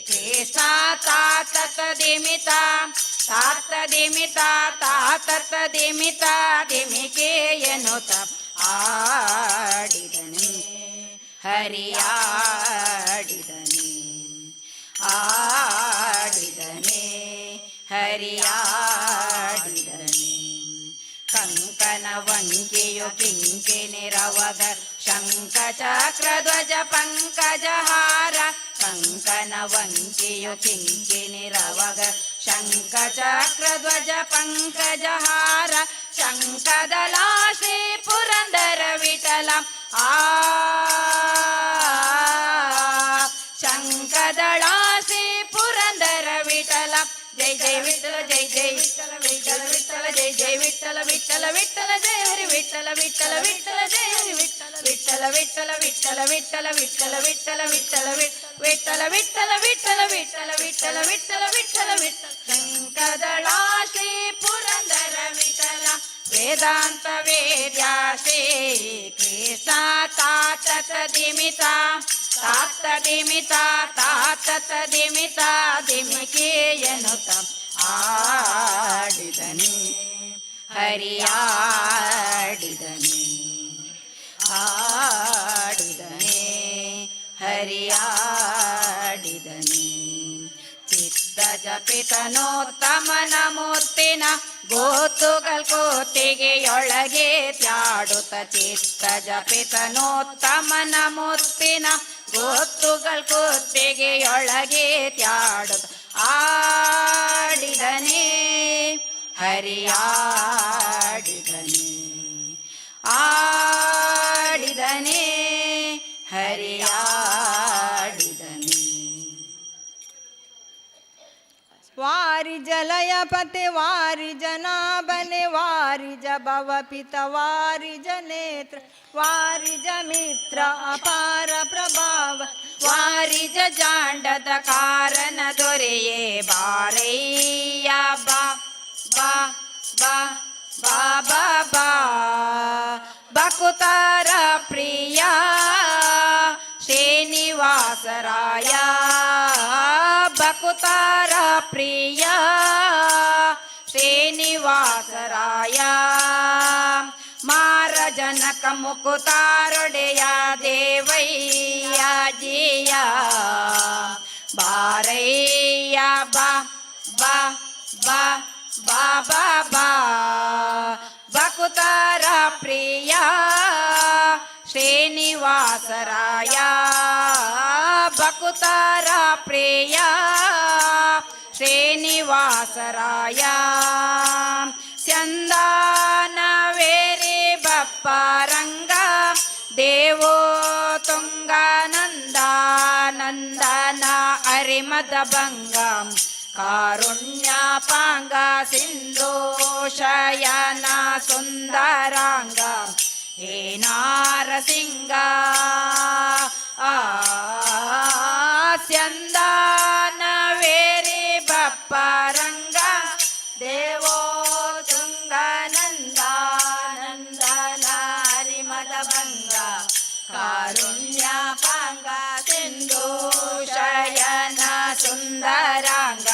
ಕೃಷ್ಣ. ತಾತತ ದಿಮಿತ ತಾತ ದಿಮಿತ ತಾತತ ದಿಮಿತ ದಿಮಿಕೆಯನುತ ಆಡಿದನೆ ಹರಿಯಾಡಿದನೆ ಆಡಿದನೆ ಹರಿಯಾಡಿದನೆ. ಕಂಕನ ವಂಕಿಯು ಕಿಂಕಿಣಿ ರವಗ ಶಂಖ ಚಕ್ರಧ್ವಜ ಪಂಕಜಹಾರ. ಕಂಕನ ವಂಕಿಯು ಕಿಂಕಿಣಿ ರವಗ ಶಂಖ ಚಕ್ರಧ್ವಜ ಪಂಕಜಹಾರ. ಶಂಖದಲ ಶ್ರೀ ಪುರಂದರ ವಿಠಲ ಆ ಶಂಖದಳ ಶ್ರೀ ಪುರಂದರ ವಿಠಲ. ಜೈ ಜೈ ವಿಠಲ ಜೈ ಜೈ ವಿಠಲ ವಿಠಲ ವಿಠಲ ಜೈ ಜೈ ವಿಠಲ ವಿಠಲ ವಿಠಲ ಜಯ ಹರಿ ವಿಠಲ ವಿಠಲ ವಿಠಲ ಜಯ ಹರಿ ವಿಠಲ ವಿಠಲ ವಿಠಲ ವಿಠಲ ವಿಠಲ ವಿಠಲ ವಿಠಲ ವಿಠಲ ವಿಠಲ ವಿಠಲ ವಿಠಲ ವಿಠಲ ವಿಠಲ ವಿಠಲ ವಿಠಲ ವಿಠಲ ಶಂಕದಳ ಶ್ರೀ ಪುರಂದರ ವಿಠಲ. ವೇದಾಂತ ವೇದ್ಯ ಶ್ರೀ ಕೃಷ್ಣ ತಾತತ ದಿಮಿತ ತಾತ ದಿಮಿತ ತಾತತ ದಿಮಿತ ದಿಮಿಕೆಯನುತ ಆಡಿದನೆ ಹರಿಯಾಡಿದನೆ ಆಡಿದನೆ ಹರಿಯಾಡಿದನೆ. ಚಿತ್ತ ಜಪಿತನೋತ್ತಮನ ಮೂರ್ತಿನ ಗೋತುಗಲ್ ಕೋತಿಗೆಯೊಳಗೆ ತ್ಯಾಡುತ್ತ. ಚಿತ್ತ ಜಪಿತನೋತ್ತಮನ ಮೂರ್ತಿನ ಗೋತುಗಲ್ ಕೋತಿಗೆಯೊಳಗೆ ತ್ಯಾಡುತ್ತ ಆಡಿದನೆ ಹರಿಯಾಡಿದನೆ ಆಡಿದನೆ ಹರಿಯಾಡಿದನೆ. ವಾರಿ ಜಲಯ ಪತೆ ವಾರಿ ಜನಾಭನೆ ವಾರಿ ಭವ ಪಿತ ವಾರಿ ಜನೇತ್ರ ವಾರಿ ಮಿತ್ರ ಅಪಾರ ಪ್ರಭಾವ. ವಾರಿಜ ಜಾಂಡದ ಕಾರಣ ದೊರೆಯೇ ಬಾರಯ್ಯ ಬಾ ಬಾ ಬಾ ಬಾ ಬಾ ಬಾ. ಬಕುತಾರ ಪ್ರಿಯ ಶ್ರೀನಿವಾಸರಾಯ ಬಕುತಾರ ಪ್ರಿಯ ಶ್ರೀನಿವಾಸರಾಯ. ಮಾರ ಜನಕ ಮುಕುತಾರೊಡೆಯ ದೇವಯ್ಯ ಜಿಯ ಬಾರಯ್ಯ ಬಾ ಬಾ ಬಾ ಬಾ ಬಾ ಬಾ. ಬಕುತಾರ ಪ್ರಿಯ ಶ್ರೀನಿವಾಸರಾಯ ಬಕುತಾರ ಪ್ರಿಯ ಶ್ರೀನಿವಾಸರಾಯ. ಚಂದಾನವೇರಿ ಬಪ್ಪರಂಗ ದೇವೋ ತುಂಗಾನಂದ ನಂದನ ಅರಿಮದ ಭಂಗ ಕಾರುಣ್ಯ ಪಾಂಗ ಸಿಂಧು ಶಯನ ಸುಂದರಾಂಗ ಹೇ ನಾರಸಿಂಗ. ಆ ಸ್ಯಂದಾನವೇರಿ ಬಪ್ಪರಂಗ ದೇವೋ ತುಂಗನಂದ ನಂದನ ಹರಿಮದ ಭಂಗ ಕಾರುಣ್ಯ ಪಾಂಗ ಸಿಂಧು ಶಯನ ಸುಂದರಾಂಗ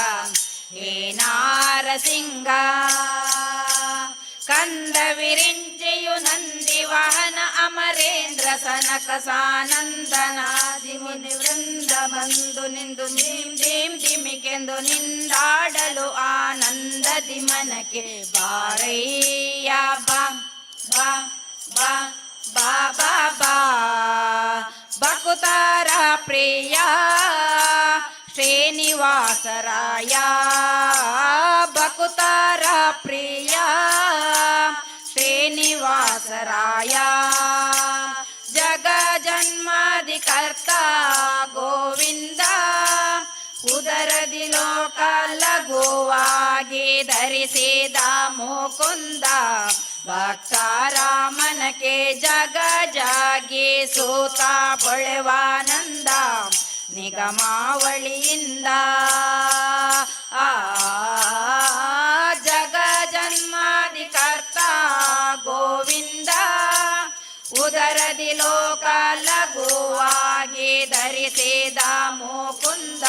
ಹೇ ನಾರಸಿಂಗ. ಕಂದ ವಿರಿಂಚಿಯು ನಂದಿ ವಾಹನ ಅಮರೇಂದ್ರ ಸನಕ ಸಾನಂದನಾದಿ ಮುನಿ ವೃಂದ ಬಂದು ನಿಂದು ಧೀಂ ಧೀಂ ಧಿಮಿಕೆಂದು ನಿಂದಾಡಲು ಆನಂದದಿ ಮನಕ್ಕೆ ಬಾರಯ್ಯ ಬಾ ಬಾ ಬಾ ಬಾ ಬಾ ಬಾ. ಬಕುತಾರ ಪ್ರಿಯ ಶ್ರೀನಿವಾಸರಾಯ ಬಕುತಾರ ಪ್ರಿಯ ಶ್ರೀನಿವಾಸರಾಯ. ಜಗ ಜನ್ಮಾದಿಕರ್ತ ಗೋವಿಂದ ಉದರದಿ ಲೋಕ ಲಘುವಾಗಿ ಧರಿಸಿದ ಮುಕುಂದ ಭಕ್ತ ರಾಮನಕ್ಕೆ ಜಗ ಜಾಗಿ ಸೂತ ಪೊಳೆವಾನಂದ ನಿಗಮಾವಳಿಯಿಂದ. ಆ ಜಗ ಜನ್ಮಾದಿಕರ್ತ ಗೋವಿಂದ ಉದರದಿ ಲೋಕ ಲಘುವಾಗಿ ಧರಿಸಿದ ಮುಕುಂದ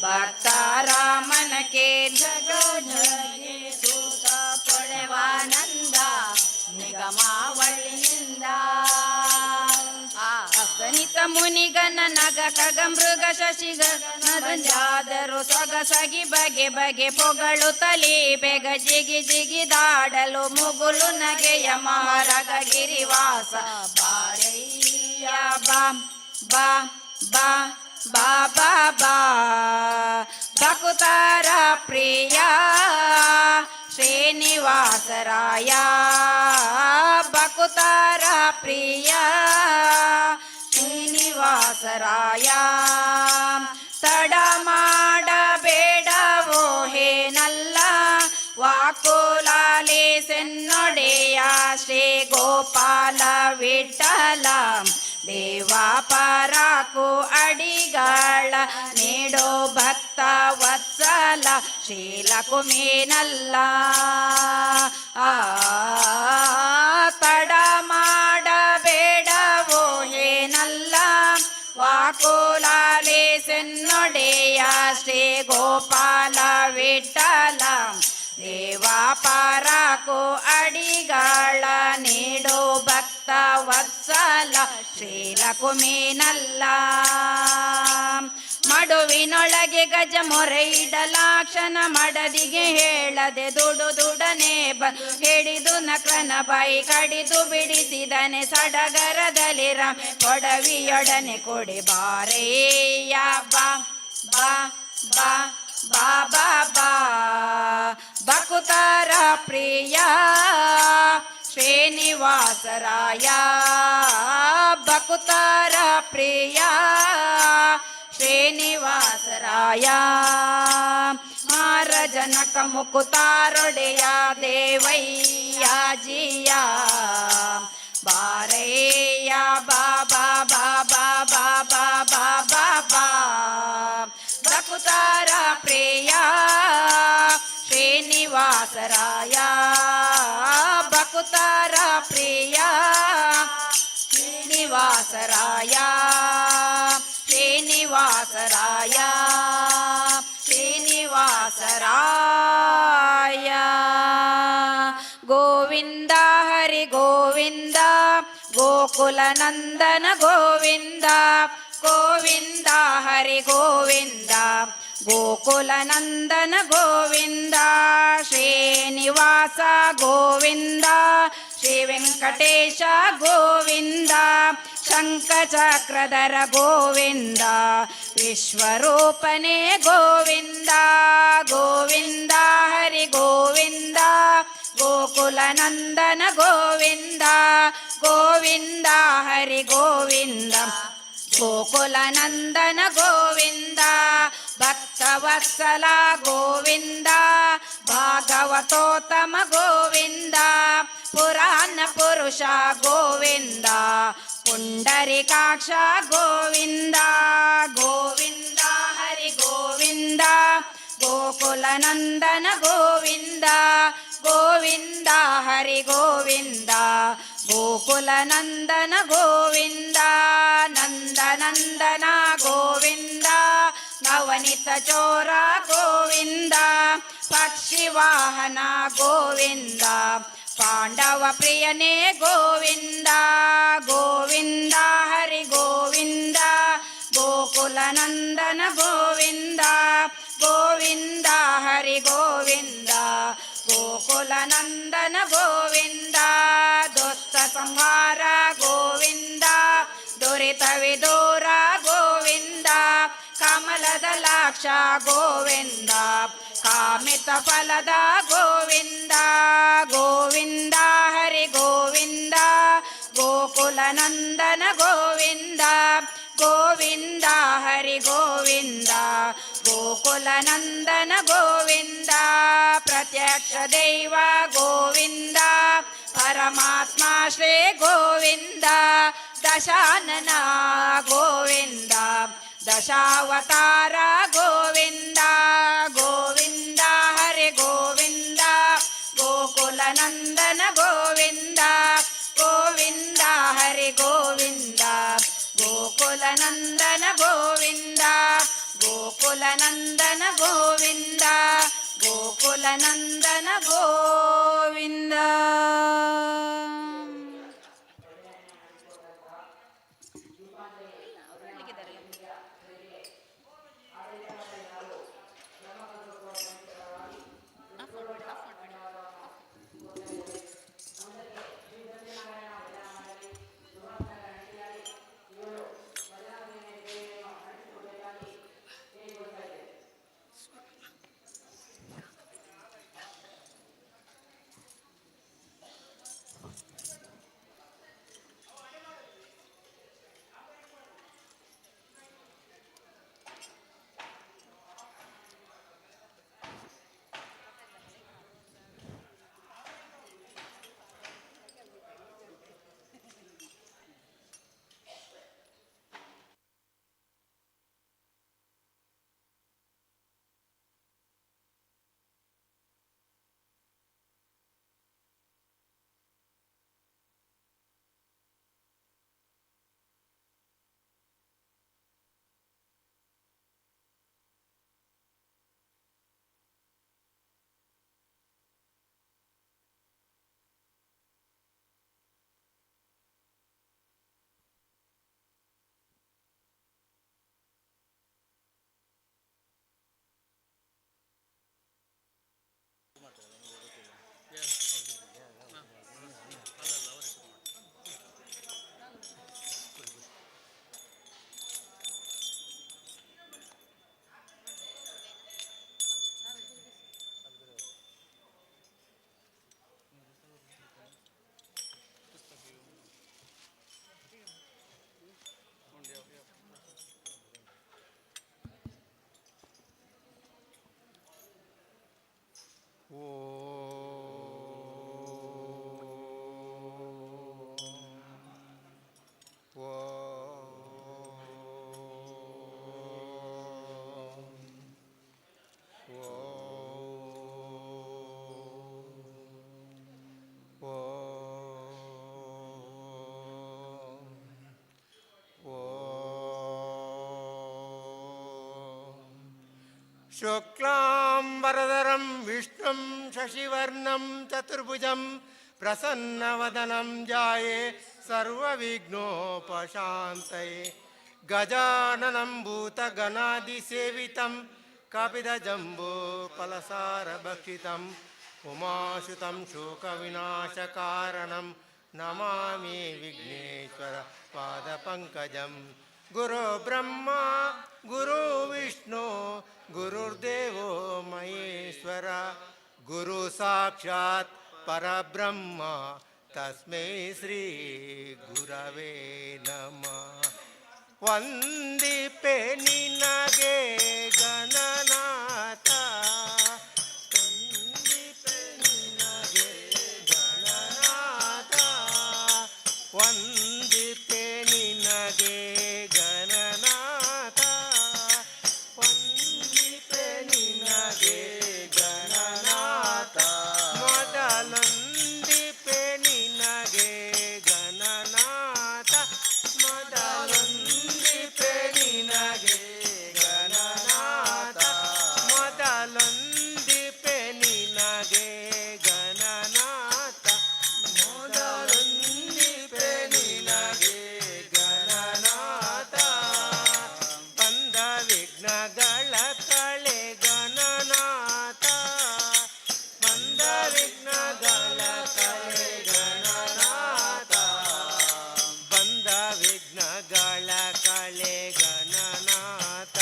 ಭಕ್ತಾರ ಮನಕ್ಕೆ ಜಗಜಗೆ ಸುಖ ಪಡೆವಾನಂದ ನಿಗಮಾವಳಿಯಿಂದ. ಗಣಿತ ಮುನಿಗನ ನಗ ಖಗ ಮೃಗ ಶಶಿಗ ಜಾದರು ಸೊಗಸಗಿ ಬಗೆ ಬಗೆ ಪೊಗಳು ತಲಿ ಬೇಗ ಜಿಗಿ ಜಿಗಿದಾಡಲು ಮುಗುಲು ನಗೆಯ ಮಹಾರಗ ಗಿರಿವಾಸ ಬಾರಯ್ಯ ಬಾ ಬಾ ಬಾ ಬಾ ಬಾ ಬಾ. ಭಕುತಾರ ಪ್ರಿಯ ಶ್ರೀನಿವಾಸರಾಯ, ಭಕುತಾರ ಪ್ರಿಯ ಶ್ರೀನಿವಾಸರಾಯ. ತಡ ಮಾಡಬೇಡವೋ ಹೇನಲ್ಲ ವಾಕುಲಾಲಿ ಸೆನ್ನೊಡೆಯ ಶ್ರೀ ಗೋಪಾಲ ವಿಠಲ ದೇವ, ಪರಾಕು ಅಡಿಗಳ ನೀಡೋ ಭಕ್ತ ವತ್ಸಲ ಶ್ರೀಲಕುಮೇನಲ್ಲ. ಆ ತಡ ಮಾಡಬೇಡವೋ ಹೇನಲ್ಲ ವಾಕುಲಾಲಿ ಸೆನ್ನೊಡೆಯ ಶ್ರೀ ಗೋಪಾಲ ವಿಠಲ ದೇವ, ಪರಾಕು ಅಡಿಗಳ ನೀಡೋ ಭಕ್ತ ವತ್ಸಲ ಶ್ರೀಲಕುಮೇನಲ್ಲ. ಮಡುವಿನೊಳಗೆ ಗಜ ಮೊರೆ ಇಡಲಾಕ್ಷಣ ಮಡದಿಗೆ ಹೇಳದೆ ದುಡು ದುಡನೆ ಬ ಹಿಡಿದು ನಕ್ರನ ಬಾಯಿ ಕಡಿದು ಬಿಡಿಸಿದನೆ ಸಡಗರದಲ್ಲಿ ರಾಮ್ ಕೊಡವಿಯೊಡನೆ ಕೊಡಿ ಬಾರೇಯ ಬಾ ಬಾ ಬಾ ಬಾ ಬಾ ಬಾ. ಬಕುತಾರ ಪ್ರಿಯ ಶ್ರೀನಿವಾಸರಾಯ, ಬಕುತಾರ ಪ್ರಿಯ ಶ್ರೀನಿವಾಸರಾಯ. ಮಾರಜನಕ ಮುಕುತಾರೊಡೆಯ ದೇವಯ್ಯ ಜಿಯ ಬಾರಯ್ಯ ಬಾ ಬಾ ಬಾ ಬಾ ಬಾ ಬಾ ಬಾ ಬಾ ಬಾ. ಬಕುತಾರ ಪ್ರಿಯ ಶ್ರೀನಿವಾಸರಾಯ, ಬಕುತಾರ ಪ್ರಿಯ ಶ್ರೀನಿವಾಸರಾಯ, ಶ್ರೀನಿವಾಸರಾಯ, ಶ್ರೀನಿವಾಸರಾಯ. ಗೋವಿಂದ ಹರಿ ಗೋವಿಂದ ಗೋಕುಲ ನಂದನ ಗೋವಿಂದ, ಗೋವಿಂದ ಹರಿ ಗೋವಿಂದ ಗೋಕುಲ ನಂದನ ಗೋವಿಂದ, ಶ್ರೀನಿವಾಸ ಗೋವಿಂದ ಶ್ರೀ ವೆಂಕಟೇಶ ಗೋವಿಂದ, ಶಂಖಚಕ್ರಧರ ಗೋವಿಂದ ವಿಶ್ವರೂಪನೇ ಗೋವಿಂದ, ಗೋವಿಂದ ಹರಿ ಗೋವಿಂದ ಗೋಕುಲ ನಂದನ ಗೋವಿಂದ, ಗೋವಿಂದ ಹರಿ ಗೋವಿಂದ ಗೋಕುಲ ನಂದನ ಗೋವಿಂದ, ಭಕ್ತವತ್ಸಲ ಗೋವಿಂದ ಭಾಗವತೋತ್ತಮ ಗೋವಿಂದ, ಪುರಾಣ ಪುರುಷ ಗೋವಿಂದ ಪುಂಡರಿಕಾಕ್ಷ ಗೋವಿಂದ, ಗೋವಿಂದ ಹರಿ ಗೋವಿಂದ ಗೋಕುಲ ನಂದನ ಗೋವಿಂದ, ಗೋವಿಂದ ಹರಿ ಗೋವಿಂದ ಗೋಕುಲ ನಂದನ ಗೋವಿಂದ, ನಂದ ನಂದನ ಗೋವಿಂದ ನವನಿತ ಚೋರ ಗೋವಿಂದ, ಪಕ್ಷಿವಾಹನ ಗೋವಿಂದ ಪಾಂಡವ ಪ್ರಿಯನೇ ಗೋವಿಂದ, ಗೋವಿಂದ ಹರಿ ಗೋವಿಂದ ಗೋಕುಲ ನಂದನ ಗೋವಿಂದ, ಗೋವಿಂದ ಹರಿ ಗೋವಿಂದ ಗೋಕುಲ ನಂದನ ಗೋವಿಂದ, ದುಷ್ಟ ಸಂಹಾರ ಗೋವಿಂದ ದುರಿತ ವಿದೂರ ಗೋವಿಂದ, ಕಮಲದ ಲಾಕ್ಷ ಗೋವಿಂದ ಕಾಮಿತ ಫಲದ ಗೋವಿಂದ, ಗೋವಿಂದ ಹರಿ ಗೋವಿಂದ ಗೋಕುಲ ನಂದನ ಗೋವಿಂದ, ಗೋವಿಂದ ಹರಿ ಗೋವಿಂದ ಗೋಕುಲ ನಂದನ ಗೋವಿಂದ, ಪ್ರತ್ಯಕ್ಷ ದೈವ ಗೋವಿಂದ ಪರಮಾತ್ಮ ಶ್ರೀ ಗೋವಿಂದ, ದಶಾನನ ಗೋವಿಂದ ದಶಾವತಾರ ಗೋವಿಂದ, ಗೋವಿಂದ ಹರಿ ಗೋವಿಂದ ಗೋಕುಲ ನಂದನ ಗೋವಿಂದ, ಗೋವಿಂದ ಹರಿ ಗೋವಿಂದ ಗೋಕುಲ ನಂದನ ಗೋವಿಂದ, ಗೋಕುಲ ನಂದನಂದನ ಗೋವಿಂದ, ಗೋಕುಲ ನಂದನ ಗೋವಿಂದ. शुक्लां वरदरं विष्णुं शशिवर्णं चतुर्भुजं प्रसन्नवदनं जाये सर्वविघ्नोपशान्तये। गजाननं भूतगणादिसेवितं कपिदजम्बूफलसारभक्षितम् उमासुतं शोकविनाशकारणं नमामि विघ्नेश्वर पादपङ्कजं। गुरु ब्रह्मा गुरु विष्णु गुरुर्देवो महेश्वर, गुरु साक्षात् परब्रह्म तस्मै श्री गुरवे नमः। ವಂದಿಪೆ ನಿನಗೆ ಗಣನಾಥ, ವಂದಿಪೆ ನಿನಗೆ ಗಣನಾಥ, ವಂದಿಪೆ ನಿನಗೆ ಗಣನಾಥ, ವಂದಿಪೆ ನಿನಗೆ ಗಣನಾಥ, ಮೊದಲೊಂದಿಪೆ ನಿನಗೆ ಗಣನಾಥ, ಮೊದಲೊಂದಿಪೆ ನಿನಗೆ ಗಣನಾಥ, ಮೊದಲೊಂದಿಪೆ ನಿನಗೆ ಗಣನಾಥ, ಮೊದಲೊಂದಿಪೆ ನಿನಗೆ ಗಣನಾಥ, ಬಂದ ವಿಘ್ನಗಳ ಕಳೆ ಗಣನಾಥ, ಬಂದ ವಿಘ್ನಗಳ ಕಳೆ ಗಣನಾಥ, ಬಂದ ವಿಘ್ನಗಳ ಕಳೆ ಗಣನಾಥ,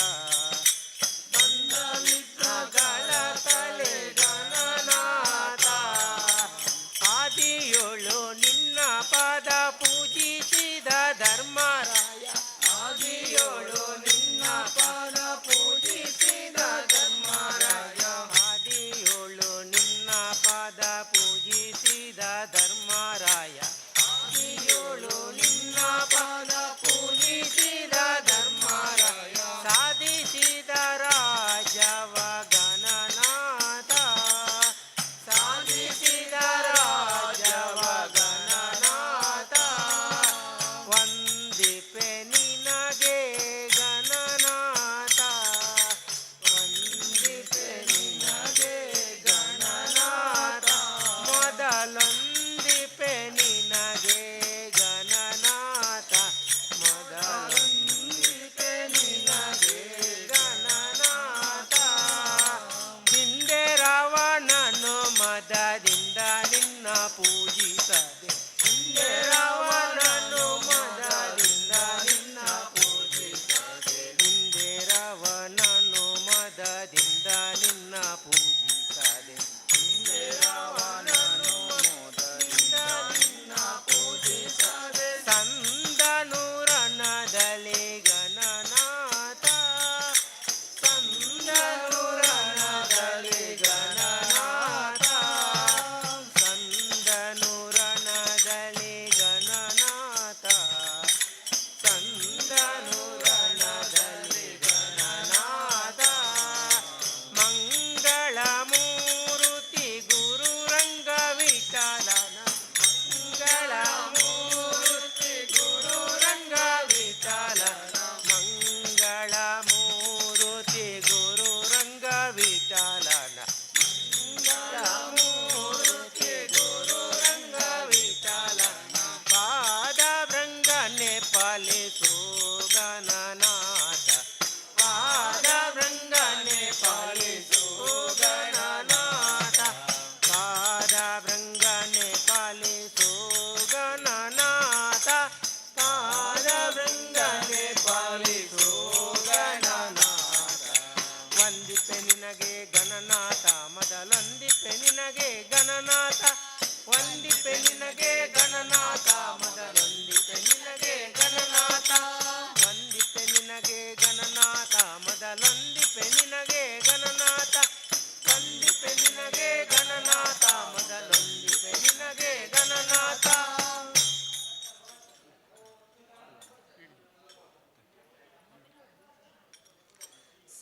ಬಂದ ವಿಘ್ನಗಳ ಕಳೆ ಗಣನಾಥ. ಆದಿಯೋಳು ನಿನ್ನ ಪಾದ ಪೂಜಿಸಿದ ಧರ್ಮರಾಯ, ಆದಿಯೋಳು ನಿನ್ನ ಪಾದ ಪೂಜಿಸಿದ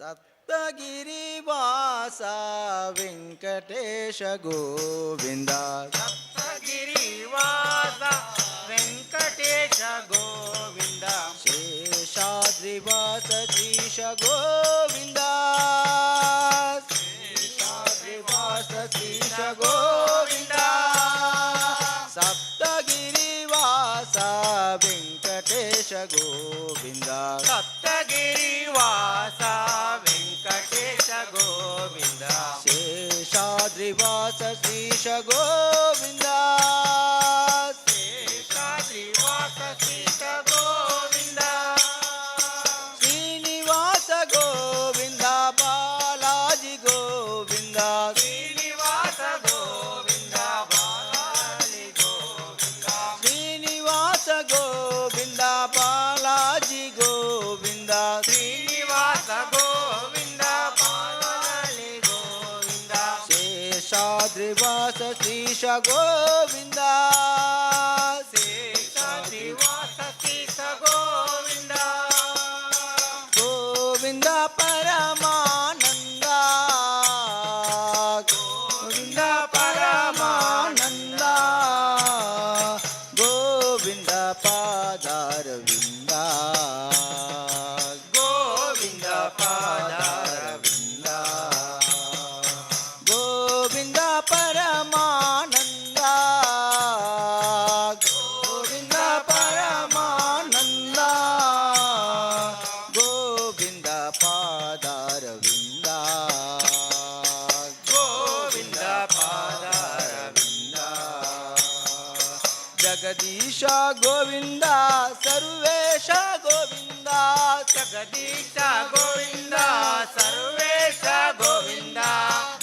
ಸಪ್ತಗಿರಿವಾಸ ವೆಂಕಟೇಶ ಗೋವಿಂದ. ಸಪ್ತಗಿರಿವಾಸ ವೆಂಕಟೇಶ ಗೋವಿಂದ. ಶೇಷಾದ್ರಿವಾಸ ಶ್ರೀಶ ಗೋವಿಂದ. ಶೇಷಾದ್ರಿವಾಸ ಶ್ರೀಶ ಗೋವಿಂದ. ಸಪ್ತಗಿರಿವಾಸ ವೆಂಕಟೇಶ ಗೋವಿಂದ. ಸಪ್ತಗಿರಿವಾಸ ವೆಂಕಟೇಶ ಗೋವಿಂದ. ಶೇಷಾದ್ರಿವಾಸ ಶ್ರೀಶ ಗೋವಿಂದ. ಶೇಷಾದ್ರಿವಾಸ ಶ್ರೀಶ ಗೋವಿಂದ. ಶ್ರೀನಿವಾಸ ಗೋವಿಂದ, ಬಾಲಾಜಿ ಗೋವಿಂದ. ಶ್ರೀನಿವಾಸ ಗೋವಿಂದ, ಬಾಲಾಜಿ ಗೋವಿಂದ. ಶ್ರೀನಿವಾಸ ಗೋವಿಂದ, ಬಾಲಾಜಿ ಗೋವಿಂದ. ಶ್ರೀನಿವಾಸ ಗೋವಿಂದ, ಬಾಲಾಜಿ ಗೋವಿಂದ. ಶೇಷಾದ್ರಿವಾಸ ಶ್ರೀಶ ಗೋವಿಂದ. ಶೇಷಾದ್ರಿವಾಸ ಶ್ರೀಶ ಗೋವಿಂದ. ಗೋವಿಂದ ಪರಮಾನಂದ, ಗೋವಿಂದ ಪರಮಾನಂದ, ಗೋವಿಂದ ಪಾದಾರವಿಂದ, ಗೋವಿಂದ ಪಾದಾರವಿಂದ. ಗೋವಿಂದ ಪರಮಾನಂದ, ಗೋವಿಂದ ಪರಮಾನಂದ, ಗೋವಿಂದ ಪಾದಾರವಿಂದ, ಗೋವಿಂದ ಪಾದಾರವಿಂದ. ಜಗದೀಶ ಗೋವಿಂದ, ಸರ್ವೇಶ ಗೋವಿಂದ. ಜಗದೀಶ ಗೋವಿಂದ, ಸರ್ವೇಶ ಗೋವಿಂದ.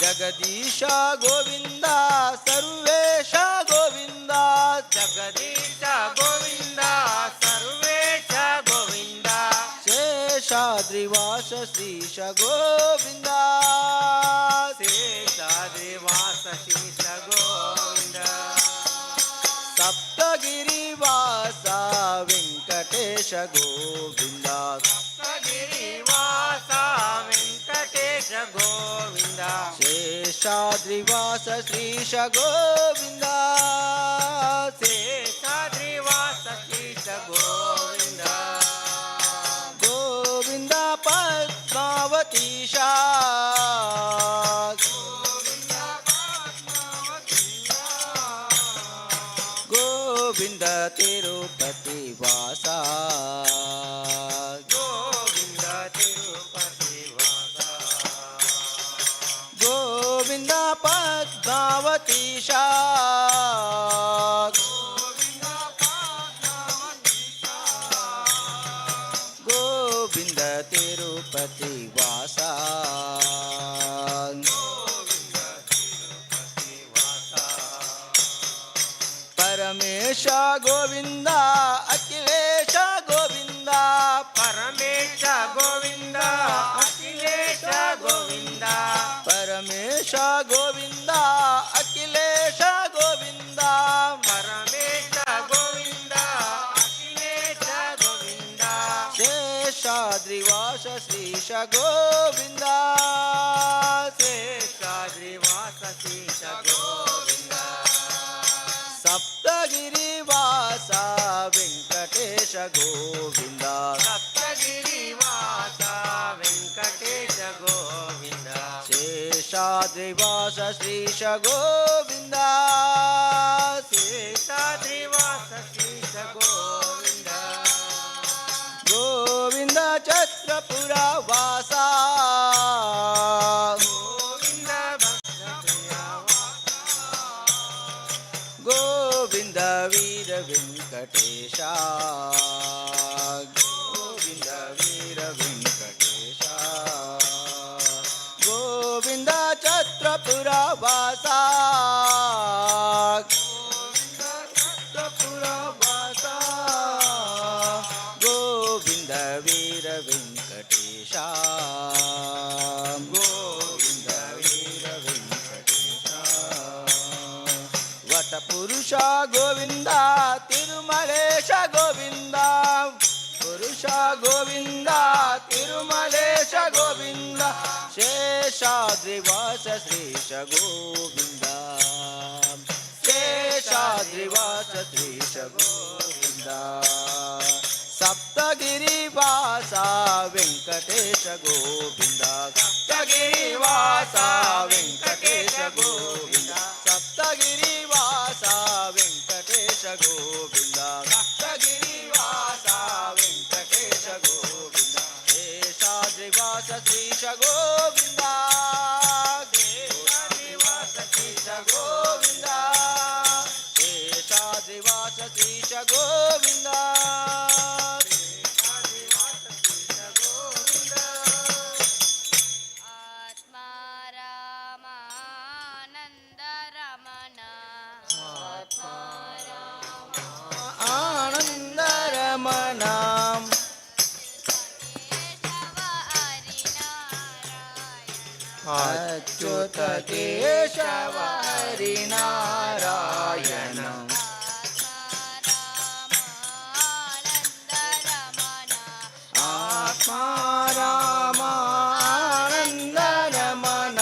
ಜಗದೀಶ ಗೋವಿಂದ, ಸರ್ವೇಶ ಗೋವಿಂದ. ಜಗದೀಶ ಗೋವಿಂದ, ಸರ್ವೇಶ ಗೋವಿಂದ. ಶೇಷಾದ್ರಿವಾಸ ಶ್ರೀಶ ಗೋವಿಂದ. ಶೇಷಾದ್ರಿವಾಸ ಶ್ರೀಶ ಗೋವಿಂದ. ಸಪ್ತಗಿರಿವಾಸ ವೆಂಕಟೇಶ ಗೋವಿಂದ. ಸಪ್ತಗಿರಿವಾಸ ವೆಂಕಟೇಶ ಗೋವಿಂದ. ಶೇಷಾದ್ರಿವಾಸ ಶ್ರೀಶ ಗೋವಿಂದ. ಶೇಷಾದ್ರಿವಾಸ ಶ್ರೀಶ ಗೋವಿಂದ. ಗೋವಿಂದ ಪದ್ಮಾವತೀಶ, ಗೋವಿಂದ ತಿರುಪತಿ ವಾಸ, ಗೋವಿಂದ ತಿರುಪತಿ ವಾಸ. ಗೋವಿಂದ ಪದ್ಮಾವತೀಶ, ಗೋವಿಂದ ತಿರುಪತಿ ವಾಸ. ಪರಮೇಶ ಗೋವಿಂದ, ಅಖಿಲೇಶ ಗೋವಿಂದ. ಪರಮೇಶ ಗೋವಿಂದ, ಅಖಿಲೇಶ ಗೋವಿಂದ. ಪರಮೇಶ ಗೋವಿಂದ, ಅಖಿಲೇಶ ಗೋವಿಂದ. ಪರಮೇಶ ಗೋವಿಂದ, ಅಖಿಲೇಶ ಗೋವಿಂದ. ಶೇಷಾದ್ರಿವಾಸ ಶ್ರೀಶ ಗೋವಿಂದ. ಶೇಷಾದ್ರಿವಾಸ ಶ್ರೀಶ ಗೋವಿಂದ. ಸಪ್ತಗಿರಿವಾಸ ವೆಂಕಟೇಶ ಗೋವಿಂದ. ಸಪ್ತಗಿರಿವಾಸ ವೆಂಕಟೇಶ ಗೋವಿಂದ. ಶೇಷಾದ್ರಿವಾಸ ಶ್ರೀಶ ಗೋವಿಂದ. ಶೇಷಾದ್ರಿವಾಸ ಶ್ರೀಶ ಗೋವಿಂದ. ಗೋವಿಂದ ಛತ್ರಪುರ ವಾಸ, ಗೋವಿಂದ ಭಕ್ತಪ್ರಿಯ ವಾಸ. ಗೋವಿಂದ ವೀರ ವೆಂಕಟೇಶ, ಗೋವಿಂದ ವೀರ ವೆಂಕಟೇಶ, ಗೋವಿಂದ ಛತ್ರಪುರ ವಾಸ, ಛತ್ರಪುರ ವಾಸ, ಗೋವಿಂದ ವೀರ ವೆಂಕಟೇಶ, ಗೋವಿಂದ ವೀರ ವೆಂಕಟೇಶ. ವಟಪುರುಷ ಗೋವಿಂದ, ತಿರುಮಲೇಶ ಗೋವಿಂದ. ಪುರುಷ ಗೋವಿಂದ, ತಿರುಮಲೇಶ ಗೋವಿಂದ. ಶೇಷಾದ್ರಿವಾಸ ಶ್ರೀಶ ಗೋವಿಂದ, ಶೇಷಾದ್ರಿವಾಸ ಶ್ರೀಶ ಗೋವಿಂದ, ಸಪ್ತಗಿರಿವಾಸ ವೆಂಕಟೇಶ ಗೋವಿಂದ, ಸಪ್ತಗಿರಿವಾಸ ವೆಂಕಟೇಶ ಗೋವಿಂದ, ಸಪ್ತಗಿರಿವಾಸ ವೆಂಕಟೇಶ ಗೋವಿಂದ, ಸಪ್ತಗಿರಿವಾಸ ವೆಂಕಟೇಶ ಗೋವಿಂದ, ಶೇಷಾದ್ರಿವಾಸ ಶ್ರೀಶ ಗೋವಿಂದ, ಶೇಷಾದ್ರಿವಾಸ ಶ್ರೀಶ ಗೋವಿಂದ, ಶೇಷಾದ್ರಿವಾಸ ಶ್ರೀಶ ಗೋವಿಂದ, ಶೇಷಾದ್ರಿವಾಸ ಶ್ರೀಶ ಗೋವಿಂದ. ಆತ್ಮ ರಾಮಾನಂದ ರಮಣ, ಆತ್ಮ ಆನಂದ ರಮಣ, ಅಚ್ಯುತ ಕೇಶವ ಹರಿನಾರಾಯಣ, ಆತ್ಮ ರಾಮ ಆನಂದ ರಮಣ,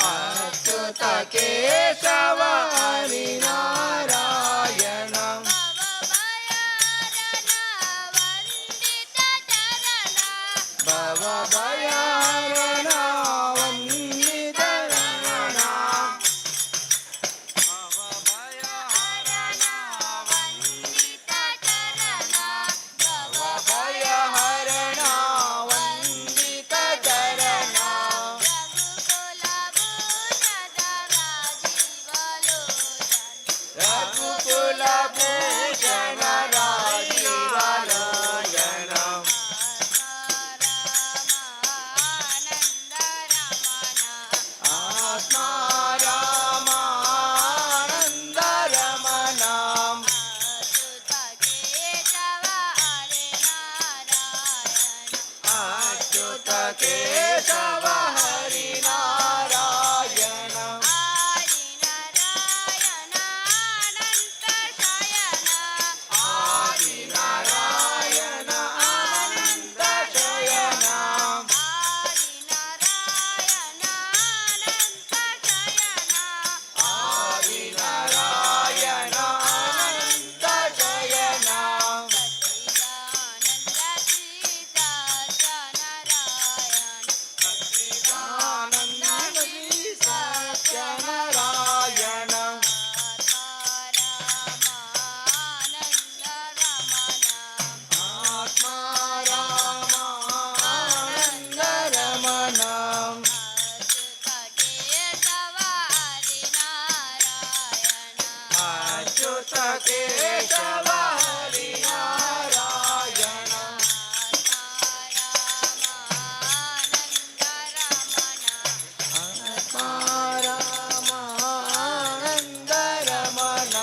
ಅಚ್ಯುತ ಕೇಶವ ಹರಿನಾರಾಯಣ, ಭವ ಭಯಾರಣ ವಂದಿತ ರಮಣ, ಭಯ ಹರಣ ವಂದಿತ ಚರಣ, ರಘುಕುಲ ಭೂಷಣ ರಾಜೀವಲೋಚನ, ಆತ್ಮ ರಾಮ ಆನಂದ ರಮಣ, ಅಚ್ಯುತ ಕೇಶವ ಹರಿನಾರಾಯಣ, ಆದಿನಾರಾಯಣ ಅನಂತ ಶಯನ, ಆದಿನಾರಾಯಣ ಅನಂತ ಶಯನ, ಆನಂದ ಸತ್ಯನಾರಾಯಣ, ಆತ್ಮ ರಾಮ ಆನಂದ ರಮಣ, ಅಚ್ಯುತ ಕೇಶವ ಹರಿನಾರಾಯಣ, ಆತ್ಮ ರಾಮ ಆನಂದ ರಮಣ,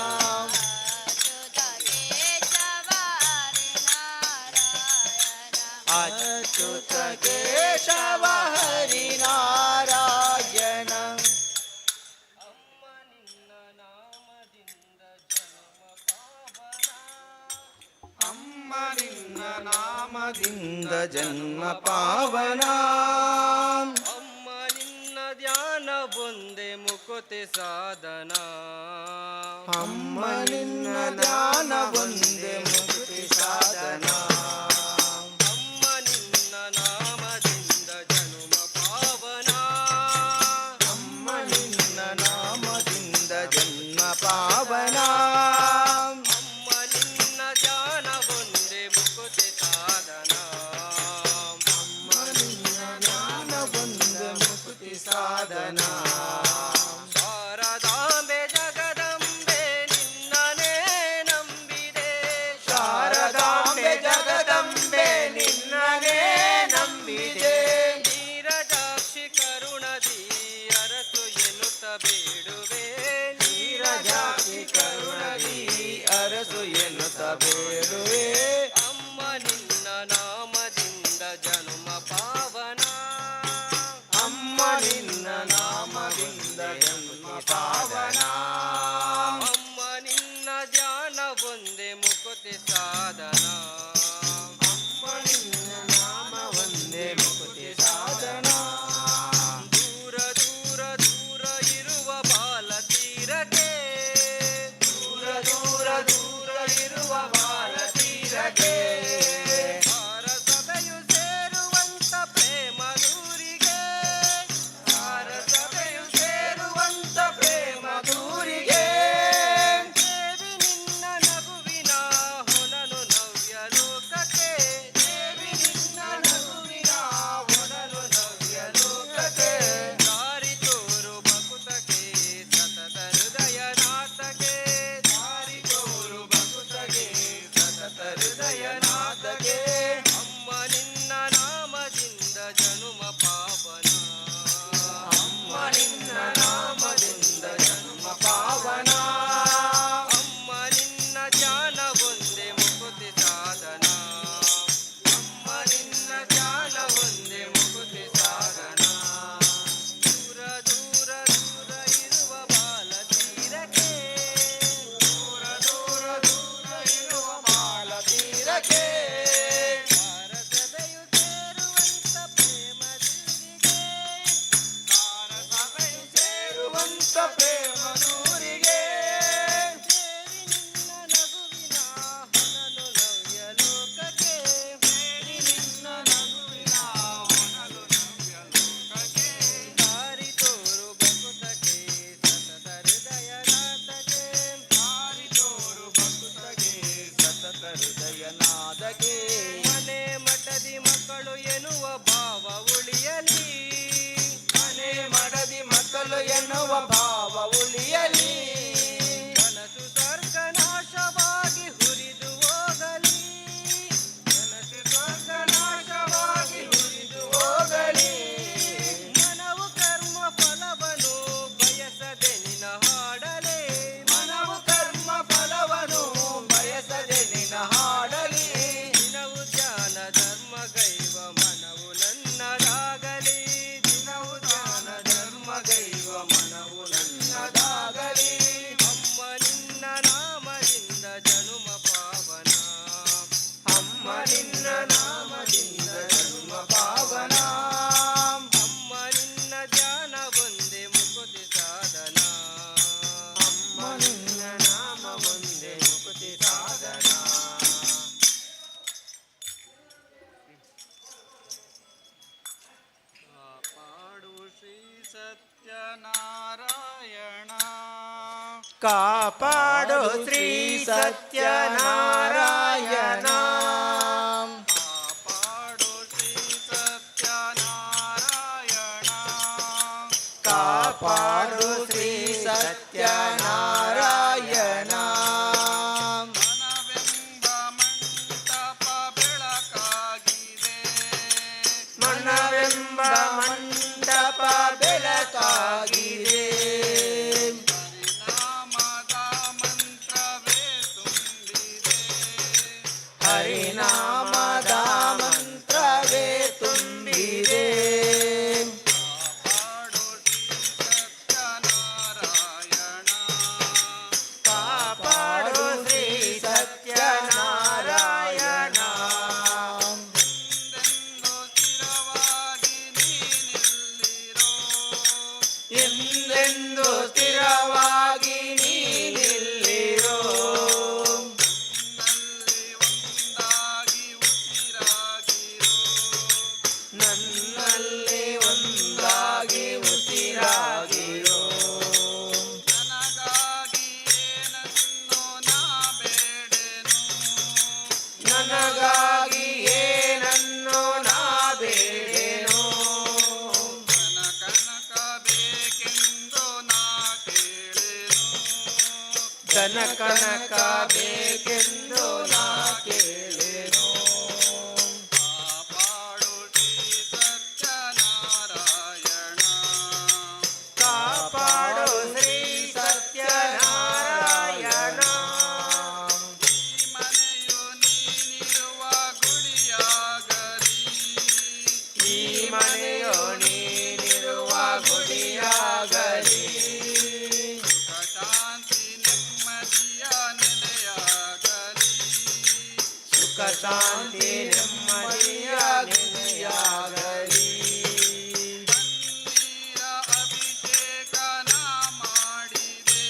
ಅಚ್ಯುತ ಕೇಶವ ಹರಿನಾರಾಯಣ. ಅಮ್ಮ ನಿನ್ನ ನಾಮದಿಂದ ಜನ್ಮ ಪಾವನ, ಅಮ್ಮ ನಿನ್ನ ಧ್ಯಾನ ಒಂದೇ ಮುಕುತಿ ಸಾಧನ, ಅಮ್ಮ ನಿನ್ನ ಧ್ಯಾನ ಒಂದೇ ಮುಕ್ತಿ ಸಾಧನ, ಅಮ್ಮ ನಿನ್ನ ನಾಮದಿಂದ ಜನುಮ ಪಾವನ, ಅಮ್ಮ ನಿನ್ನ ನಾಮದಿಂದ ಜನ್ಮ ಪಾವನ, ಅಮ್ಮ ನಿನ್ನ ಧ್ಯಾನ ಒಂದೇ ಮುಕುತಿ ಸಾಧನ, ಅಮ್ಮ ನಿನ್ನ ಜ್ಞಾನ ಒಂದೇ ಮುಕ್ತಿ ಸಾಧನ, ಶಾರದಾಂಬೆ ಜಗದಂಬೆ ನಿನ್ನನೇ ನಂಬಿದೆ, ಶಾರದಾಂಬೆ ಜಗದಂಬೆ ನಿನ್ನನೇ ನಂಬಿದೆ, ನೀರಜಾಕ್ಷಿ ಕರುಣದಿ ಅರಸು ಎನ್ನುತ್ತ ಬೇಡುವೆ, ನೀರಜಾಕ್ಷಿ ಕರುಣದಿ ಅರಸು ಎನ್ನುತ್ತ ಬೇಡುವೆ, ಅಮ್ಮ ನಿನ್ನ ನಾಮದಿಂದ ಜನುಮ ಪಾವನ, ಅಮ್ಮ ನಿನ್ನ ನಾಮದಿಂದ ಜನ್ಮ ಪಾವನ, ಅಮ್ಮ ನಿನ್ನ ಧ್ಯಾನ ಒಂದೇ ಮುಕುತಿ ಸಾಧನ, ಲೋಕಕ್ಕೆ. ಸಭೆಯು ಸೇರುವಂತ ಪ್ರೇಮ ದೂರಿಗೆ. ಸಭೆಯು ಸೇರುವಂತ ಪ್ರೇಮ ದೂರಿಗೆ. ದೇವಿ ನಿನ್ನ ನಗುವಿನ ಹೊನಲು ನವ್ಯ ಲೋಕಕ್ಕೆ. ದೇವಿ ನಿನ್ನ ನಗುವಿನ ಹೊನಲು ನವ್ಯ ಲೋಕಕ್ಕೆ. ದಾರಿ ತೋರು ಬಕುತಕ್ಕೆ ಸತತ ಹೃದಯ ನಾಥಕ್ಕೆ. ದಾರಿ ತೋರು ಬಕುತಗೆ ಸತತ ಹೃದಯ ನಾಥಗೆ. ಅಮ್ಮ ನಿನ್ನ ನಾಮದಿಂದ ಜನುಮ ಪಾವನ. ಅಮ್ಮ ನಿನ್ನ ನಾಮದಿಂದ ಜನ್ಮ ಪಾವನ. ಅಮ್ಮ ನಿನ್ನ ಧ್ಯಾನ ಒಂದೇ ಮುಕುತಿ ಸಾಧನ. ಅಮ್ಮ ನಿನ್ನ ಧ್ಯಾನ ಒಂದೇ ಮುಕುತಿ ಸಾಧನ. ದೂರ ದೂರ ದೂರ ಇರುವ ಬಾಲ ತೀರಕ್ಕೆ. ದೂರ ದೂರ ದೂರ ಇರುವ ಬಾಲ ತೀರಕ್ಕೆ. ಸಭೆಯು ಸೇರುವಂತ ಪ್ರೇಮ ದೂರಿಗೆ. ಸಭೆಯು ಸೇರುವಂತ ಪ್ರೇಮ ದೂರಿಗೆ. ದೇವಿ ನಿನ್ನ ನಗುವಿನ ಹೊನಲು ನವ್ಯ ಲೋಕಕ್ಕೆ. ದೇವಿ ನಿನ್ನ ನಗುವಿನ ಹೊನಲು ನವ್ಯ ಲೋಕಕ್ಕೆ. ದಾರಿ ತೋರು ಬಕುತಕ್ಕೆ ಸತತ ಹೃದಯ ನಾಥಕ್ಕೆ. ದಾರಿ ತೋರು ಭಕ್ತಗೆ ಸತತ ಹೃದಯ ನಾದಗೆ. ಮನೆ ಮಠದಿ ಮಕ್ಕಳು ಎನ್ನುವ ಭಾವ ಉಳಿಯಲಿ. ಮನೆ ಮಡದಿ ಮಕ್ಕಳು ಎನ್ನುವ ಭಾವ ಉಳಿಯಲಿ. ಕನಸು ಸ್ವರ್ಗ ನಾಶವಾಗಿ ಹುರಿದು ಹೋಗಲಿ. ಕನಸು ಸ್ವರ್ಗ ನಾಶವಾಗಿ ಹುರಿದು ಹೋಗಲಿ. ಮನವು ಕರ್ಮ ಫಲವನ್ನು ಬಯಸದೆ ನಿನ ಹಾಡಲೇ. ಮನವು ಕರ್ಮ ಫಲವನ್ನು ಬಯಸದೆ ನಿನ ಹಾಡಲಿ. ದಿನವು ಧ್ಯಾನ ಧರ್ಮ ಗೈವ ಮನವು ನನ್ನದಾಗಲಿ. ದಿನವು ಧ್ಯಾನ ಧರ್ಮ ಗೈವ ಮನವು ನನ್ನದಾಗಲಿ. ಅಮ್ಮ ನಿನ್ನ ನಾಮದಿಂದ ಜನುಮ ಪಾವನ. ಅಮ್ಮ ನಿನ್ನ ನಾಮದಿಂದ ಜನ್ಮ ಪಾವನ. ಅಮ್ಮ ನಿನ್ನ ಧ್ಯಾನ ಒಂದೇ ಮುಕುತಿ ಸಾಧನ. ಅಮ್ಮ ನಿನ್ನ ನಾಮ ಒಂದೇ ಮುಕುತಿ ಸಾಧನ. ಕಾಪಾಡು ಶ್ರೀ ಸತ್ಯನಾರಾಯಣ. ಕಾಪಾಡು ಶ್ರೀ ಸತ್ಯನಾರಾಯಣ. ಕಾಪಾಡು ಶ್ರೀ ಸತ್ಯನಾರಾಯಣ. ಕಾಪಾಡು ಶ್ರೀ ಸತ್ಯನಾರಾಯಣ. ಮನವೆಂಬ ಮಂಟಪ ಬೆಳಕಾಗಿದೆ. ಮನವೆಂಬ ಮಂಟಪ ಬೆಳಕಾಗಿದೆ. ನಾಮದ ಮಂತ್ರವೇ ತುಂಬಿದೆ. ಹರಿನಾಮದ ಮಂತ್ರವೇ ತುಂಬಿದೆ. ಕಾಪಾಡು ಶ್ರೀ ಸತ್ಯನಾರಾಯಣ. ಕಾಪಾಡು ಶ್ರೀ ಸತ್ಯನಾರಾಯಣ. ಎಂದೆಂದು ಸ್ಥಿರವಾಗಿ ನೀನಿಲ್ಲಿರೋ. ಎಂದೆಂದು ಸ್ಥಿರವಾಗಿ ನೀನಿಲ್ಲಿರೋ. ನನ್ನಲ್ಲಿ ಒಂದಾಗಿ ಉಸಿರಾಗಿರೋ. ನನ್ನಲ್ಲಿ ಒಂದಾಗಿ ಉಸಿರಾಗಿರೋ. ನನಗಾಗಿ ಏನನ್ನು ನಾ ಬೇಡೆನು. ನನಗಾಗಿ ಏನನ್ನು ನಾ ಬೇಡೆನು. ಧನ ಕನಕ ಬೇಕೆಂದು ನಾ ಕೇಳೆನು. ಧನ ಕನಕ ಬೇಕೆಂದು ನಾ ಕೇಳೆನು. ಕಾಪಾಡು ಶ್ರೀ ಸತ್ಯನಾರಾಯಣ. ಕಾಪಾಡು ಶ್ರೀ ಸತ್ಯನಾರಾಯಣ. ಈ ಮನೆಯು ನೀನಿರುವ ಗುಡಿಯಾಗಲಿ. ಈ ಮನೆಯು ನೀನಿರುವ ಗುಡಿಯಾಗಲಿ. ಸುಖ ಶಾಂತಿ ನೆಮ್ಮದಿಯ ನೆಲೆಯಾಗಲಿ. ಸುಖ ಶಾಂತಿ ನೆಮ್ಮದಿಯ ನೆಲೆಯಾಗಲಿ. ನೀರ ಅಭಿಷೇಕ ನಾ ಮಾಡಿದೆ.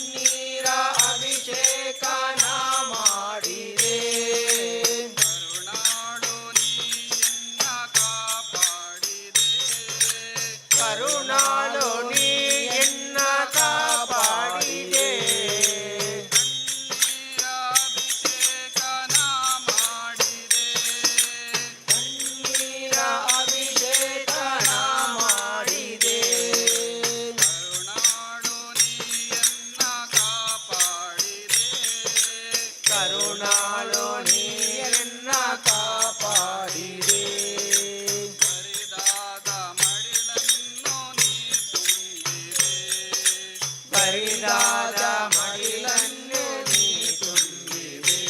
ನೀರ ಅಭಿಷೇಕ ನಾ ಮಾಡಿದೆ. ಕರುಣಾಳು ನೀರೆನ್ನ ಕಾಪಾಡಿದೆ. ಬರಿದಾದ ಮಡಿಲನ್ನು ನೀ ತುಂಬಿದೆ.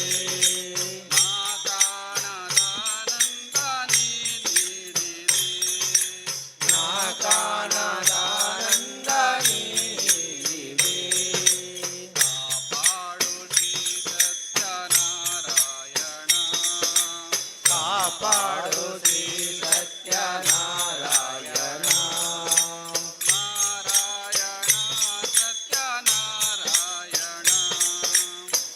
ನಾ ಕಾಣದಾನಂದ ನೀ ನೀಡಿದೆ. ಕಾಪಾಡು ಶ್ರೀ ಸತ್ಯನಾರಾಯಣ.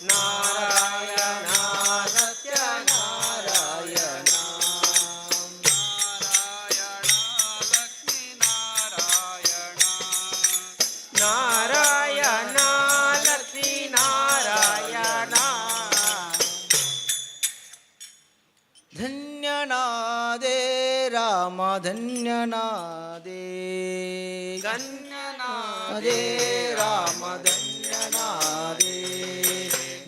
ನಾರಾಯಣ ಸತ್ಯನಾರಾಯಣ. ನಾರಾಯಣ ಲಕ್ಷ್ಮೀ ನಾರಾಯಣ. ಧನ್ಯನಾದೆ ರಾಮ ಧನ್ಯನಾದೆ, ಧನ್ಯನಾದೆ ರಾಮ ಧನ್ಯನಾದೆ,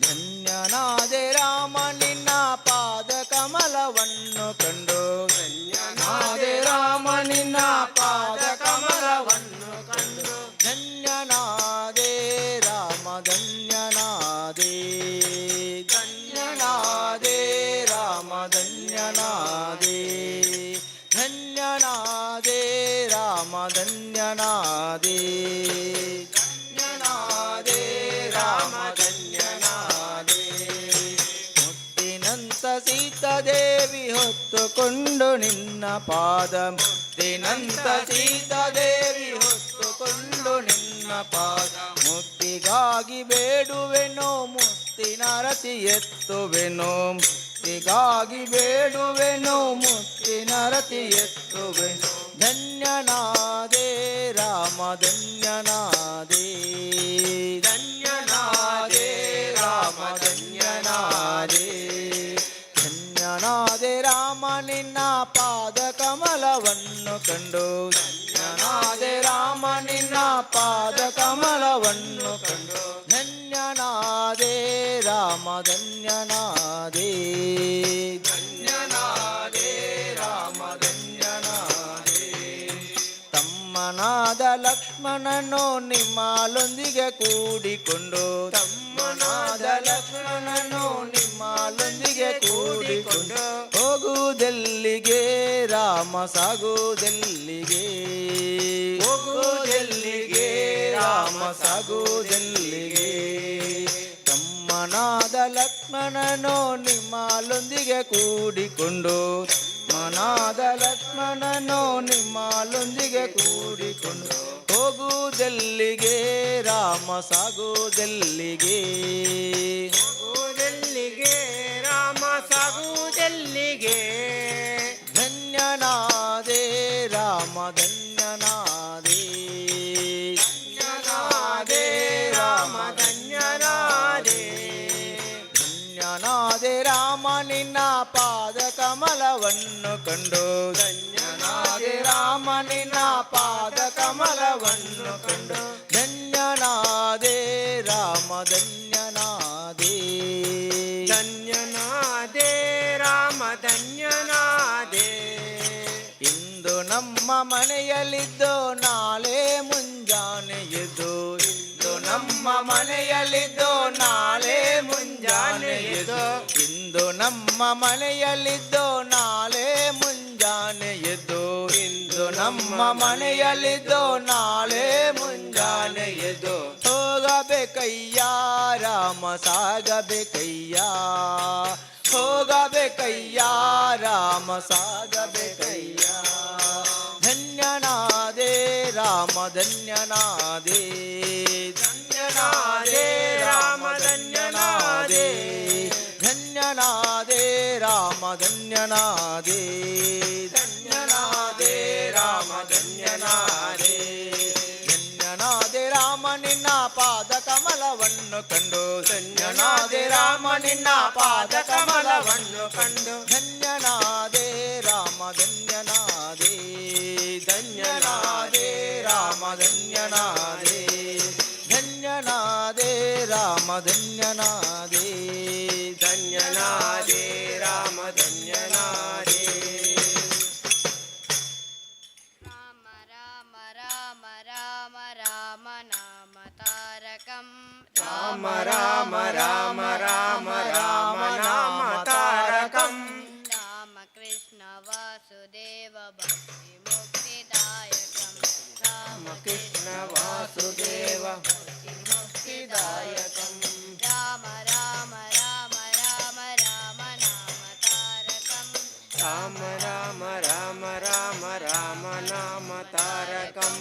ಧನ್ಯನಾದೆ ರಾಮ ನಿನ್ನ ಪಾದ ಕಮಲವನ್ನು ಕಂಡು, ಧನ್ಯನಾದೆ ರಾಮ ನಿನ್ನ ಪಾದ ಕಮಲವನ್ನು ಕಂಡು, ಧನ್ಯನಾದೆ ರಾಮ ಧನ್ಯನಾದೆ, ಧನ್ಯನಾದೆ ರಾಮ ಧನ್ಯನಾದೆ, ಧನ್ಯನಾದೆ ರಾಮ ಧನ್ಯನಾದೆ, ಧನ್ಯನಾದೆ ರಾಮ ಧನ್ಯನಾದೆ. ಮುತ್ತಿನಂತ ಸೀತಾದೇವಿ ಹೊತ್ತುಕೊಂಡು ನಿನ್ನ ಪಾದ, ಮುತ್ತಿನಂತ ಸೀತಾದೇವಿ ಹೊತ್ತುಕೊಂಡು ನಿನ್ನ ಪಾದ, ಮುಕ್ತಿಗಾಗಿ ಬೇಡುವೆನೋ ಮುತ್ತಿನ ರತಿ ಎತ್ತುವೆನೋ, ಮುಕ್ತಿಗಾಗಿ ಬೇಡುವೆನೋ ಮುತ್ತಿನ ರತಿ ಎತ್ತುವೆನೋ. ಧನ್ಯನಾದೆ ರಾಮ ಧನ್ಯನಾದೆ, ಧನ್ಯನಾದೆ ರಾಮ ಧನ್ಯನಾದೆ, ಧನ್ಯನಾದೆ ರಾಮ ನಿನ್ನ ಪಾದ ಕಮಲವನ್ನು ಕಂಡು, ಧನ್ಯನಾದೆ ರಾಮ ನಿನ್ನ ಪಾದ ಕಮಲವನ್ನು ಕಂಡು, ಧನ್ಯನಾದೆ ರಾಮ ಧನ್ಯನಾದೆ, ಧನ್ಯನಾದೆ ರಾಮ ಧನ್ಯನಾದೆ. ತಮ್ಮನಾದ ಲಕ್ಷ್ಮಣನು ನಿಮ್ಮಲೊಂದಿಗೆ ಕೂಡಿಕೊಂಡು, ತಮ್ಮನಾದ ಲಕ್ಷ್ಮಣನು ನಿಮ್ಮಲೊಂದಿಗೆ ಕೂಡಿಕೊಂಡು, ಹೋಗುವುದೆಲ್ಲಿಗೆ ರಾಮ ಸಾಗುವುದೆಲ್ಲಿಗೆ, ಹೋಗುವುದೆಲ್ಲಿಗೆ ರಾಮ ಸಾಗುವುದೆಲ್ಲಿಗೆ, ತಮ್ಮನಾದ ಲಕ್ಷ್ಮಣನು ನಿಮ್ಮಲೊಂದಿಗೆ ಕೂಡಿಕೊಂಡು, ತಮ್ಮನಾದ ಲಕ್ಷ್ಮಣನು ನಿಮ್ಮಲೊಂದಿಗೆ ಕೂಡಿಕೊಂಡು, ಹೋಗುವುದೆಲ್ಲಿಗೆ ರಾಮ ಸಾಗುವುದೆಲ್ಲಿಗೆ, ಸಾಗುವುದೆಲ್ಲಿಗೆ ರಾಮ ಸಾಗುವುದೆಲ್ಲಿಗೆ. ಧನ್ಯನಾದೆ ರಾಮ ಧನ್ಯನಾದೆ, ಧನ್ಯನಾದೆ ರಾಮ ಧನ್ಯನಾದೆ, ಧನ್ಯನಾದೆ ರಾಮ ನಿನ್ನ ಪಾದ ಕಮಲವನ್ನು ಕಂಡು, ಧನ್ಯನಾದೆ ರಾಮ ನಿನ್ನ ಪಾದ ಕಮಲವನ್ನು ಕಂಡು, ಧನ್ಯನಾದೆ ರಾಮ ಧನ್ಯನಾದೆ, ಧನ್ಯನಾದೆ ರಾಮ ಧನ್ಯನಾದೆ. ಇಂದು ನಮ್ಮ ಮನೆಯಲ್ಲಿದ್ದು ನಾಳೆ ಮುಂಜಾನೆ ಎದ್ದು, ಇಂದು ನಮ್ಮ ಮನೆಯಲ್ಲಿದ್ದು ನಾಳೆ ಮುಂಜಾನೆ ಎದ್ದು, ಇಂದು ನಮ್ಮ ಮನೆಯಲ್ಲಿದ್ದು ನಾಳೆ ಮುಂಜಾನೆ ಎದ್ದು, ಇಂದು ನಮ್ಮ ಮನೆಯಲ್ಲಿದ್ದು ನಾಳೆ ಮುಂಜಾನೆ ಎದ್ದು, ಹೋಗಬೇಕಯ್ಯ ರಾಮ ಸಾಗಬೇಕಯ್ಯ, ಹೋಗಬೇಕಯ್ಯ ರಾಮ ಸಾಗಬೇಕಯ್ಯ, ಧನ್ಯನಾದೆ ರಾಮ ಧನ್ಯನಾದೆ, ಧನ್ಯನಾದೆ ರಾಮ ಧನ್ಯನಾದೆ, ಧನ್ಯನಾದೆ ರಾಮ ಧನ್ಯನಾದೆ, ಧನ್ಯನಾದೆ ರಾಮ ಧನ್ಯನಾದೆ, ಧನ್ಯನಾದೆ ರಾಮ ನಿನ್ನ ಪಾದ ಕಮಲವನ್ನು ಕಂಡು, ಧನ್ಯನಾದೆ ರಾಮ ನಿನ್ನ ಪಾದ ಕಮಲವನ್ನು ಕಂಡು, ಧನ್ಯನಾದೆ ರಾಮ ಧನ್ಯನಾದೆ, ಧನ್ಯನಾದೆ ರಾಮ ಧನ್ಯನಾದೆ, ಧನ್ಯನಾದೆ ರಾಮ ಧನ್ಯನಾದೆ. ರಾಮ ರಾಮ ರಾಮ ರಾಮ ರಾಮ ನಾಮ ತಾರಕಂ.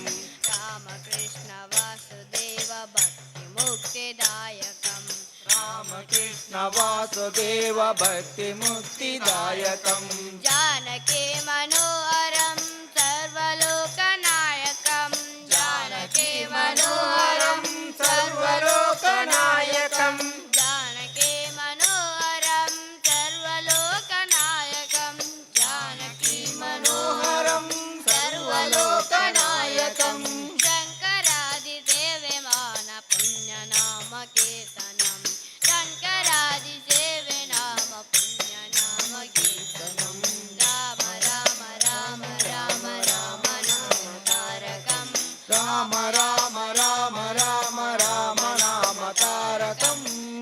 ರಾಮಕೃಷ್ಣ ವಾಸುದೇವ ಭಕ್ತಿ ಮುಕ್ತಿದಾಯಕಂ. ರಾಮಕೃಷ್ಣ ವಾಸುದೇವ ಭಕ್ತಿ ಮುಕ್ತಿದಾಯಕಂ. ಜಾನಕಿ ಮನೋಹರಂ ಸರ್ವಲೋಕನಾಯಕಂ. ಜಾನಕಿ ಮನೋಹರಂ ಸರ್ವಲೋಕನಾಯಕಂ. ಜಾನಕಿ ಮನೋಹರಂ ಸರ್ವಲೋಕನಾಯಕಂ. ಜಾನಕಿ ಮನೋಹರಂ ಸರ್ವಲೋಕನಾಯಕಂ. ಶಂಕರಾದಿ ಸೇವೆಮಾನ ಪುಣ್ಯನಾಮ ಕೀರ್ತನಂ. ಶಂಕರಾದಿ ಸೇವೆ ನಾಮ ಪುಣ್ಯನಾಮ ಕೀರ್ತನಂ. ರಾಮ ರಾಮ ರಾಮ ರಾಮ ರಾಮ ನಾಮ ತಾರಕಂ. ರಾಮ ರಾಮ ರಾಮ ರಾಮ ರಾಮ ನಾಮ ತಾರಕಂ.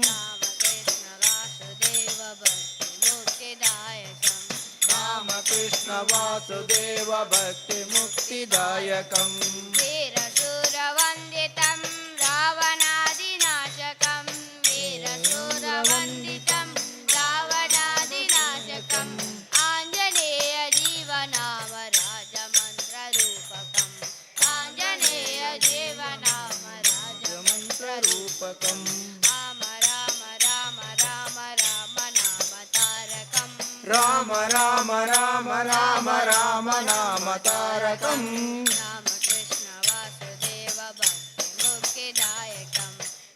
ರಾಮಕೃಷ್ಣ ವಾಸುದೇವ ಭಕ್ತಿ ಮುಕ್ತಿದಾಯಕಂ. ರಾಮಕೃಷ್ಣ ವಾಸುದೇವ ಭಕ್ತಿ ಮುಕ್ತಿದಾಯಕಂ. ವೀರಶೂರವಂದಿತಂ ರಾವಣಾದಿನಾಶಕಂ. ವೀರಶೂರವಂದಿತಂ ರಾವಣಾದಿನಾಶಕಂ. ಆಂಜನೇಯ ಜೀವನಾಮ ರಾಜಮಂತ್ರರೂಪಕಂ. ಆಂಜನೇಯ ಜೀವನಾಮ ರಾಜಮಂತ್ರರೂಪಕಂ. ರಾಮ ರಾಮ ರಾಮ ರಾಮ ರಾಮ ನಾಮ ತಾರಕಂ. ರಾಮ ರಾಮ ರಾಮ ರಾಮ ರಾಮ ನಾಮ ತಾರಕಂ. ರಾಮಕೃಷ್ಣ ವಾಸುದೇವ ಭಕ್ತಿ ಮುಕ್ತಿದಾಯಕಂ.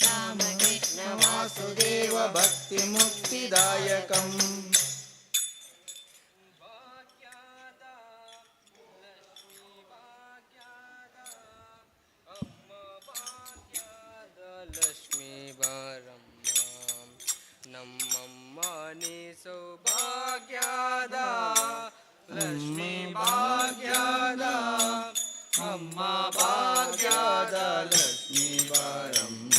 ರಾಮಕೃಷ್ಣ ವಾಸುದೇವ ಭಕ್ತಿ ಮುಕ್ತಿದಾಯಕಂ. ಲಕ್ಷ್ಮೀ ಬಾರಮ್ಮ, ನಮ್ಮಮ್ಮ ನೀ ಸೌಭಾಗ್ಯದ ಲಕ್ಷ್ಮೀ, ಭಾಗ್ಯದ ಅಮ್ಮ, ಭಾಗ್ಯದ ಲಕ್ಷ್ಮೀ ಬಾರಮ್ಮ.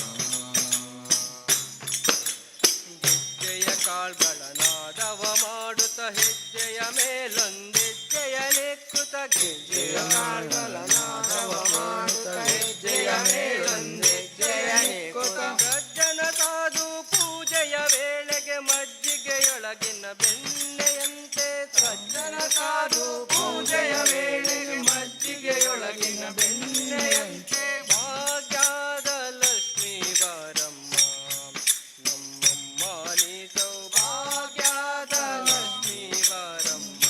ಗೆಜ್ಜೆಯ ಕಾಳ್ಗಳ ನಾದವ ಮಾಡುತ್ತ ಹೆಜ್ಜೆಯ ಮೇಲೊಂದೆಜ್ಜೆಯ ನೆಕ್ಕುತ್ತ, ಗೆಜ್ಜೆಯ ಕಾಳ್ಗಳ ನಾದವ ಮಾಡುತ್ತ ಹೆಜ್ಜೆಯ ಮೇಲೊಂದೆಜ್ಜೆಯ ನೆಕ್ಕುತ್ತ, ಸಜ್ಜನ ಸಾಧು ಪೂಜೆಯ ವೇಳೆಗೆ ಮಜ್ಜಿಗೆಯೊಳಗಿನ ಬೆಣ್ಣೆಯಂತೆ, ಸಜ್ಜನ ಸಾಧು ಪೂಜೆಯ ವೇಳೆಗೆ ಮಜ್ಜಿಗೆಯೊಳಗಿನ ಬೆಣ್ಣೆಯಂತೆ, ಭಾಗ್ಯದ ಲಕ್ಷ್ಮೀ ಬಾರಮ್ಮ, ನಮ್ಮಮ್ಮ ನೀ ಸೌಭಾಗ್ಯದ ಲಕ್ಷ್ಮೀ ಬಾರಮ್ಮ.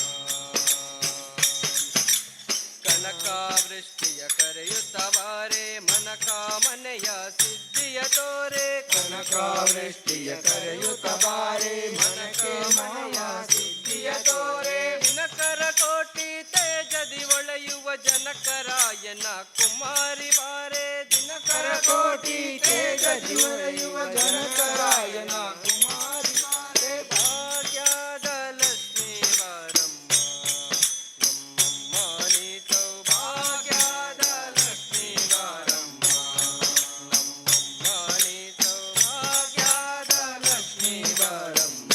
ಕನಕಾವೃಷ್ಟಿಯ ಕರೆಯುತ್ತ ಬಾರೆ, ಮನಕಾಮನೆಯ ಸಿದ್ಧಿಯ ತೋರೆ. ಕನಕಾವೃಷ್ಟಿಯ ಕರೆಯುತ್ತ ಬಾರೆ, ಮನಕ್ಕೆ ಮನೆಯ ಸಿದ್ಧಿಯ ತೋರೆ. ದಿನಕರ ಕೋಟಿ ತೇಜದಿ ಒಳೆಯುವ ಜನಕರಾಯನ ಕುಮಾರಿ ಬಾರೆ. ದಿನಕರ ಕೋಟಿ ತೇಜದಿ ಒಳೆಯುವ ಜನಕರಾಯನ ಕುಮಾರಿ ಬಾರೆ. ಭಾಗ್ಯದ ಲಕ್ಷ್ಮೀ ಬಾರಮ್ಮ, ನಮ್ಮಮ್ಮ ನೀ ಸೌಭಾಗ್ಯದ ಲಕ್ಷ್ಮೀ ಬಾರಮ್ಮ, ನಮ್ಮಮ್ಮ ನೀ ಸೌಭಾಗ್ಯದ ಲಕ್ಷ್ಮೀ ಬಾರಮ್ಮ.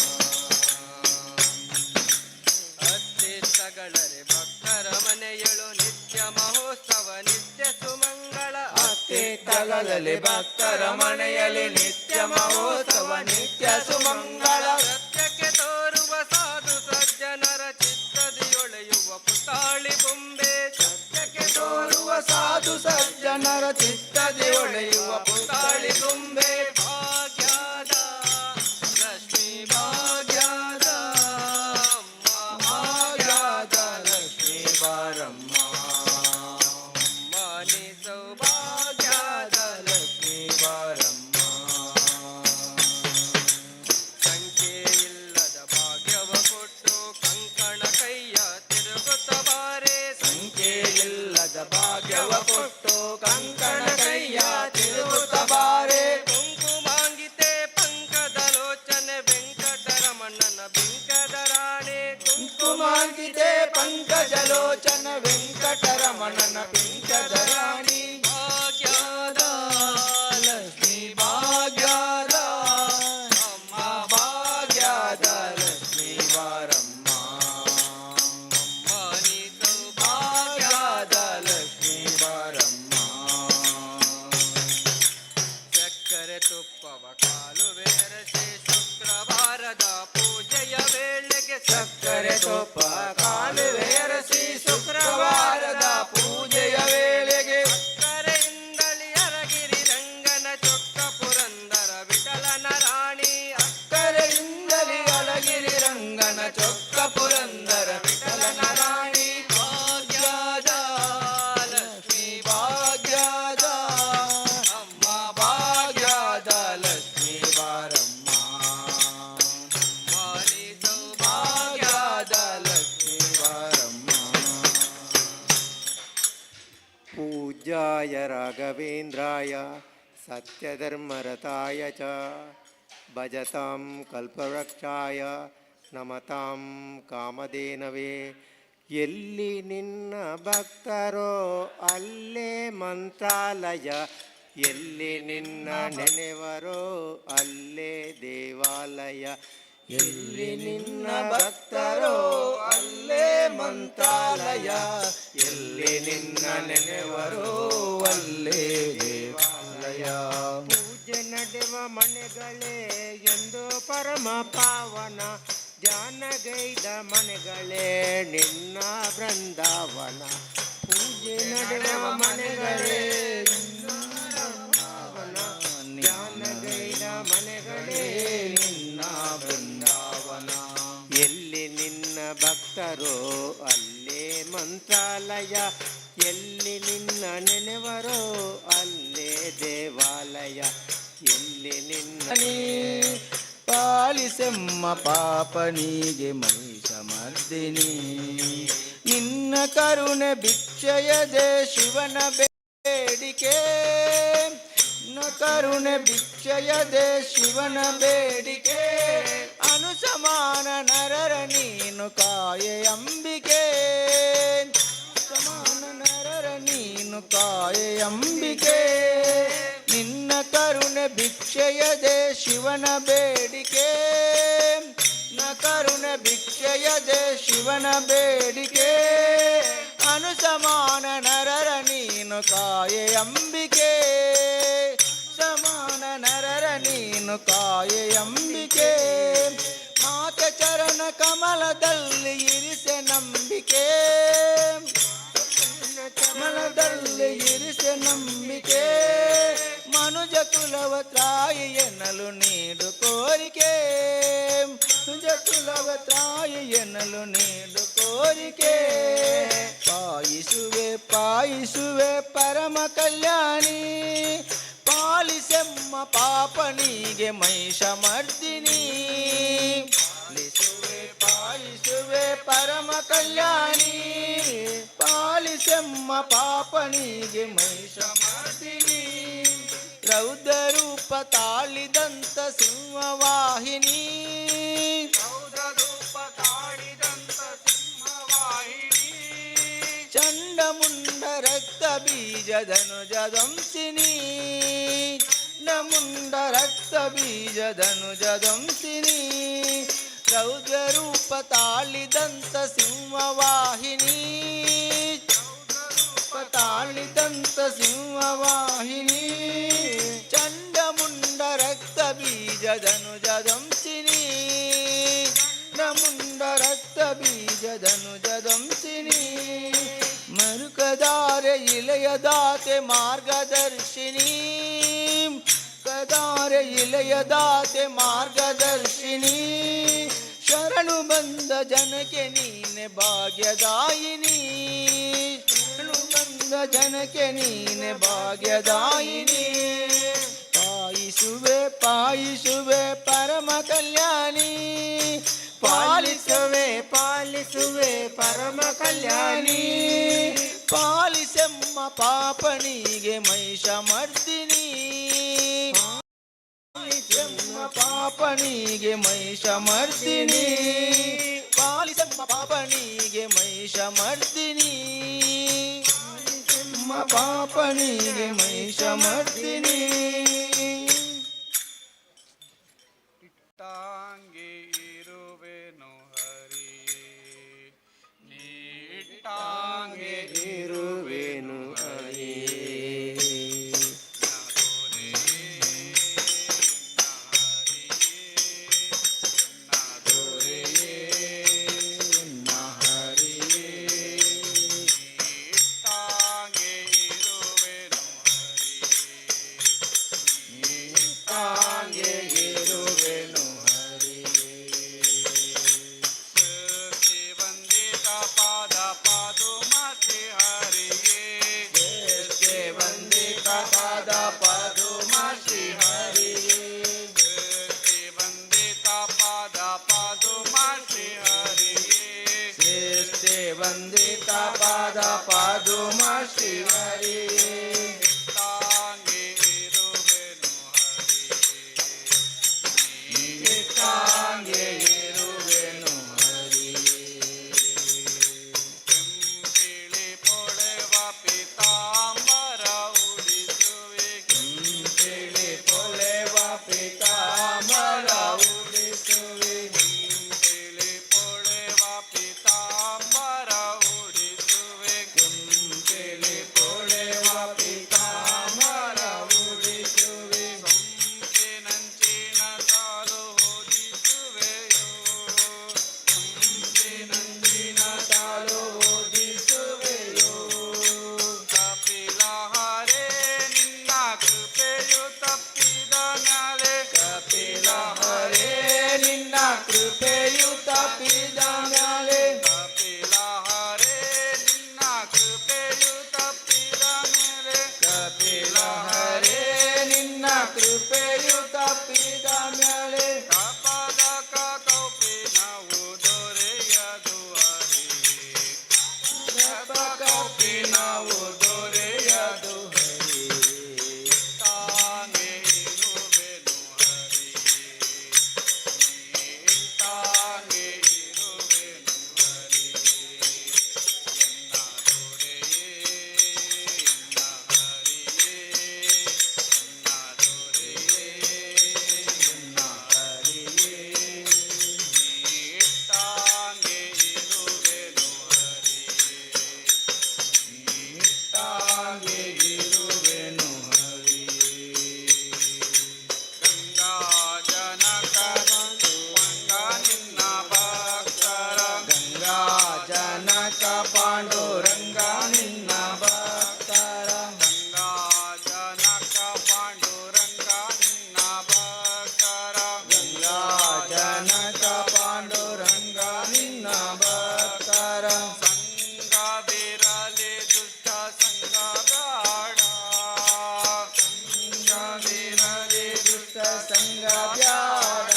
ಅತ್ತಿತ್ತಗಳರೆ ಭಕ್ತರ ಮನೆಯಳು ನಿತ್ಯ ಮಹೋತ್ಸವ ನಿತ್ಯ ಸುಮಂಗಳ. ಅತ್ತಿತ್ತಗಳಲ್ಲಿ ಭಕ್ತರ ಮನೆಯಲ್ಲಿ ನಿತ್ಯ ಮಹೋತ್ಸವ ನಿತ್ಯ ಸುಮಂಗಳ. ಸತ್ಯಕ್ಕೆ ತೋರುವ ಸಾಧು ಸಜ್ಜನರ ಚಿತ್ತದಿಯೊಳೆಯುವ ಪುತಾಳಿ ಬೊಂಬೆ. ಸತ್ಯಕ್ಕೆ ತೋರುವ ಸಾಧು ಸಜ್ಜನರ ಚಿತ್ತದಿ ಒಳೆಯುವ ಪುತಾಳಿ ತುಂಬೆ. ಭಾಗ್ಯದ ಲಕ್ಷ್ಮೀ, ಭಾಗ್ಯದ ಅಮ್ಮ, ಭಾಗ್ಯದ ಲಕ್ಷ್ಮೀ ಬಾರಮ್ಮ. ಮಾನಿ ಸೌಭಾಗ್ಯದ ಭಾಗ್ಯದ ಲಕ್ಷ್ಮೀ ಬಾರಮ್ಮ. ಸಂಖ್ಯೆ ಇಲ್ಲದ ಭಾಗ್ಯವ ಕೊಟ್ಟು ಕಂಕಣ ಕೈಯ ತಿರುಗುತ್ತ ಬಾರೆ. ಸಂಖ್ಯೆ ಇಲ್ಲದ ಭಾಗ್ಯವ ಕೊಟ್ಟು ಕಂಕಣ ಕೈಯ ತಿರುಗುತ್ತ ಬಾರೆ. ಕುಂಕುಮಾಂಗಿತೆ ಪಂಕದ ಲೋಚನೆ ವೆಂಕಟರಮಣನ ಬಿಂಕದ ರಾಣೆ. ಕುಂಕುಮಾಂಕಿತೆ ಪಂಕಜಲೋಚನ ವೆಂಕಟರಮಣನ ಪಿಂಕದ ರಾಣಿ. ಭಾಗ್ಯದ ಲಕ್ಷ್ಮೀ, ಭಾಗ್ಯದ ಅಮ್ಮ, ಭಾಗ್ಯದ ಲಕ್ಷ್ಮೀ ಬಾರಮ್ಮ. ಮಾನಿ ಸೌಭಾಗ್ಯದ ಭಾಗ್ಯದ ಲಕ್ಷ್ಮೀ ಬಾರಮ್ಮ. ಸಕ್ಕರೆ ತುಪ್ಪವ ಕಾಲುವೆ ಅರಸಿ ಶುಕ್ರವಾರದ ಪೂಜೆಯ ವೇಳೆಗೆ. ಸಕ್ಕರೆ ತುಪ್ಪವ ಚೊಪ್ಪ ಕಾಲುವೆ ಅರಸಿ ಶುಕ್ರವಾರದ ಪೂಜೆಯ ವೇಳೆಗೆ. ಅಕ್ಕರೆಯಿಂದಲಿ ಅರಗಿರಿ ರಂಗನ ಚೊಕ್ಕ ಪುರಂದರ ವಿಠಲನ ರಾಣಿ. ಅಕ್ಕರೆಯಿಂದಲಿ ಅಳಗಿರಿ ರಂಗನ ಚೊಕ್ಕ ಪುರಂದರ ವಿಠಲನ ರಾಣಿ. ಭಾಗ್ಯದ ಲಕ್ಷ್ಮೀ, ಭಾಗ್ಯದ ಅಮ್ಮ, ಭಾಗ್ಯದ ಲಕ್ಷ್ಮೀ ಬಾರಮ್ಮ. ಭಾಗ್ಯದ ಲಕ್ಷ್ಮೀ ಬಾರಮ್ಮ. ಪೂಜ್ಯಾಯ ರಾಘವೇಂದ್ರಾಯ ಸತ್ಯಧರ್ಮರತಾಯ ಚ ಭಜತಾಂ ಕಲ್ಪವೃಕ್ಷಾಯ ನಮತಾಂ ಕಾಮಧೇನವೇ. ಎಲ್ಲಿ ನಿನ್ನ ಭಕ್ತರೋ ಅಲ್ಲೇ ಮಂತ್ರಾಲಯ, ಎಲ್ಲಿ ನಿನ್ನ ನೆನೆವರೋ ಅಲ್ಲೇ ದೇವಾಲಯ. ಎಲ್ಲಿ ನಿನ್ನ ಭಕ್ತರೋ ಅಲ್ಲೇ ಮಂತ್ರಾಲಯ, ಎಲ್ಲಿ ನಿನ್ನ ನೆನೆವರೋ ಅಲ್ಲೇ ದೇವಾಲಯ. ಪೂಜೆ ನಡೆವ ಮನೆಗಳೇ ಎಂದು ಪರಮ ಪಾವನ, ಧ್ಯಾನಗೈದ ಮನೆಗಳೇ ನಿನ್ನ ಬೃಂದಾವನ. ಪೂಜೆ ನಡೆವ ಮನೆಗಳೇ ನಿನ್ನ ಬೃಂದಾವನ, ಧ್ಯಾನಗೈದ ಮನೆಗಳೇ ನಿನ್ನ ಬೃಂದಾವನ. ಎಲ್ಲಿ ನಿನ್ನ ಭಕ್ತರೋ ಅಲ್ಲೇ ಮಂತ್ರಾಲಯ, ಎಲ್ಲಿ ನಿನ್ನ ನೆನೆವರೋ ಅಲ್ಲೇ ದೇವಾಲಯ. ಎಲ್ಲಿ ನಿನ್ನ ಪಾಲಿಸೆಮ್ಮ ಪಾಪನಿಗೆ ಮಹಿಷಮರ್ದಿನಿ. ನಿನ್ನ ಕರುಣೆ ಭಿಕ್ಷೆಯದೆ ಶಿವನ ಬೇಡಿಕೆ. ನಿನ್ನ ಕರುಣೆ ಭಿಕ್ಷೆಯದೆ ಶಿವನ ಬೇಡಿಕೆ. ಅನುಸಮಾನ ನರರ ನೀನು ಕಾಯೆ ಅಂಬಿಕೆ. ಸಮಾನ ನರರ ನೀನು ಕಾಯೆ ಅಂಬಿಕೆ. ನಿನ್ನ ಕರುಣೆ ಭಿಕ್ಷೆಯದೆ ಶಿವನ ಬೇಡಿಕೆ. ನ ಕರುಣೆ ಭಿಕ್ಷೆಯದೆ ಶಿವನ ಬೇಡಿಕೆ. ಅನುಸಮಾನ ನರರ ನೀನು ಕಾಯೆ ಅಂಬಿಕೆ. ಸಮಾನ ನರರ ನೀನು ಕಾಯೆ ಅಂಬಿಕೆ. ಮಾತ ಚರಣ ಕಮಲದಲ್ಲಿ ಇರಿಸೆ ನಂಬಿಕೆ. ಕಮಲದಲ್ಲಿ ಇರಿಸೆ ನಂಬಿಕೆ. ಮನುಜ ಕುಲವ ತ್ರಾಯಿ ಎನ್ನಲು ನೀಡು ಕೋರಿಕೆ. ಮನುಜ ಕುಲವ ತ್ರಾಯಿ ಎನ್ನಲು ನೀಡು ಕೋರಿಕೆ. ಪಾಯಿಸುವೆ, ಪಾಯಿಸುವೆ ಪರಮ ಕಲ್ಯಾಣಿ. ಪಾಲಿಸೆಮ್ಮ ಪಾಪನಿಗೆ ಮಹಿಷಮರ್ದಿನಿ. ಪಾಲಿಸುವೆ, ಪಾಲಿಸುವೆ ಪರಮ ಕಲ್ಯಾಣಿ. ಪಾಲಿಸೆಮ್ಮ ಪಾಪನಿಗೆ ಮಹಿಷಮರ್ದಿನಿ. ರೌದ್ರ ರೂಪ ತಾಳಿದಂತ ಸಿಂಹವಾಹಿನಿ. ರೌದ್ರ ರೂಪ ತಾಳಿದಂತ ಸಿಂಹವಾಹಿನಿ. ಚಂಡಮುಂಡ ರಕ್ತ ಬೀಜ ಧನುಜ ಧ್ವಂಸಿನಿ. ಮುಂಡ ರಕ್ತ ಬೀಜ ಧನುಜ ಧ್ವಂಸಿನಿ. ರೌದ್ರ ರೂಪ ತಾಳಿದಂತ ಸಿಂಹವಾಹಿನಿ. ರೂಪ ತಾಳಿದಂತ ಸಿಂಹವಾಹಿನಿ. ಚಂಡಮುಂಡ ರಕ್ತ ಬೀಜ ಧನುಜ ಧ್ವಂಸಿನಿ. ಮುಂಡ ರಕ್ತ ಬೀಜ ಧನುಜ ಧ್ವಂಸಿನಿ. ಮರುಕದಾರೆ ಇಲೆಯದಾತೆ ಮಾರ್ಗದರ್ಶಿನಿ. ಕದಾರೆ ಇಲೆಯದಾತೆ ಮಾರ್ಗದರ್ಶಿನಿ. ಶರಣು ಬಂದ ಜನಕ್ಕೆ ನೀನೆ ಭಾಗ್ಯದಾಯಿನಿ. ಶರಣು ಬಂದ ಜನಕ್ಕೆ ನೀನೆ ಭಾಗ್ಯದಾಯಿನಿ. ಪಾಯಿಸುವೆ, ಪಾಯಿಸುವೆ ಪರಮ ಕಲ್ಯಾಣಿ. ಪಾಲಿಸುವೆ, ಪಾಲಿಸುವೆ ಪರಮ ಕಲ್ಯಾಣಿ. ಪಾಲಿಸೆಮ್ಮ ಪಾಪನಿಗೆ ಮಹಿಷಮರ್ದಿನಿ. ಪಾಲಿಸೆಮ್ಮ ಪಾಪನಿಗೆ ಮಹಿಷಮರ್ದಿನಿ. ಪಾಲಿಸೆಮ್ಮ ಪಾಪನಿಗೆ ಮಹಿಷಮರ್ದಿನಿ. ಪಾಲಿಸೆಮ್ಮ ಪಾಪನಿಗೆ ಮಹಿಷಮರ್ದಿನಿ. ಇಟ್ಟಾಂಗೆ ಇರುವೆನು ಹರಿ, ನೀಟಾಂಗೆ ಇರುವೆನು ಹರಿ. ವಂದಿತ ಪಾದ ಪಾದುಮ ಶ್ರೀಹರಿ. ತಾಂಗೆ ಇರುವೆನು ಹರಿ. ತಾಂಗೆ ಇರುವೆನು ಹರಿ. ತಿಳಿ ಪೊಳೆವ ಪೀತಾಂಬರ ಉಡಿಸುವೆ. ತಿಳಿ ಪೊಳೆವ ಪೀತಾಂಬರ ಉಡಿಸುವೆ. ತಿಳಿ ಪೊಳೆವ ಪೀತಾಂಬರ ಉಡಿಸುವೆ. ತಿಳಿ ಪೊಳೆವ ಪೀತಾಂಬರ ಉಡಿಸುವೆ. ಸೊಂಪಿನಂಚಿನ ಸಾಲು ಹೊದಿಸುವೆಯೋ. ನಂದಿನ ಸಾಲು ಓದಿಸುವೆಯೋ. ಕಪಿಲ ಹರೇ ನಿನ್ನ ಕೃಪೆಯು ತಪ್ಪಿದ ಮ್ಯಾಲೆ. ಕಪಿಲ ಹರೇ ನಿನ್ನ ಕೃಪೆಯು ತಪ್ಪಿದ ಮ್ಯಾಲೆ. ಕಪಿಲ ಹರೇ ನಿನ್ನ ಕೃಪೆಯು ತಪ್ಪಿದ ಮೇಲೆ. ಕಪಿಲ ಹರೇ ನಿನ್ನ ಕೃಪೆಯು ತಪ್ಪಿದ ಮ್ಯಾಲೆ. ಕಪದಕ ಕೌಪಿನವು ದೊರೆಯದು ಹರಿ. ಕಪಿನವು ದೊರೆಯದು ಹರಿ. ತಾನೇ ಇರುವೆನು ಹರಿ. ತಾನೇ ಇರುವೆನು ಹರಿ. ಎನ್ನ ದೊರೆಯೇ ಎನ್ನ ಹರಿಯೇ, ಎನ್ನ ದೊರೆಯೇ ಎನ್ನ ಹರಿಯೇ. ತಾನೇ ಇರುವೆನು ಹರಿ. ತಾಂಗೆ ಇರುವೆನು ಹರಿ. ಗಂಗಾ ಜನಕ ಪಂಗ ನಿನ್ನ ಭಕ್ತರ. ಗಂಗಾ ಜನಕ ಪಾಂಡುರಂಗ ನಿನ್ನ ಭಕ್ತರ. ಗಂಗಾ ಜನಕ ಪಾಂಡುರಂಗ ನಿನ್ನ ಭಕ್ತರ. ಗಂಗಾ ಜನಕ ಪಾಂಡುರಂಗ ನಿನ್ನ ಭಕ್ತರ. ಸಂಗವಿರಲಿ ದುಷ್ಟ ಸಂಗ ಬ್ಯಾಡ. ಸಂಗವಿರಲಿ ದುಷ್ಟ ಸಂಗ ಬ್ಯಾಡ.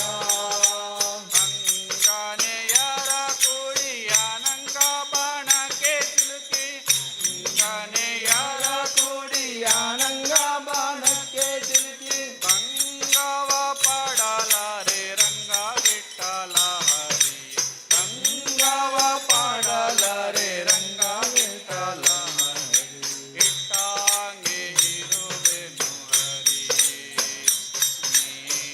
ಅಂಗನೆಯರ ಕೂಡಿ ಅನಂಗ ಬಾಣಕ್ಕೆ ಸಿಲುಕಿ. ಅಂಗನೆಯರ ಕೂಡಿ ಆನಂಗ ಬಾಣಕ್ಕೆ ಸಿಲುಕಿ. ಭಂಗವ ಪಡಲಾರೆ ರಂಗ ವಿಠಲ ಹರಿ. ಗಂಗವ ಪಾಡಲಾರೆ ರಂಗ ವಿಠಲ ಹರಿ. ಇಟ್ಟಾಂಗೆ ಇರುವೆನು ಹರಿ.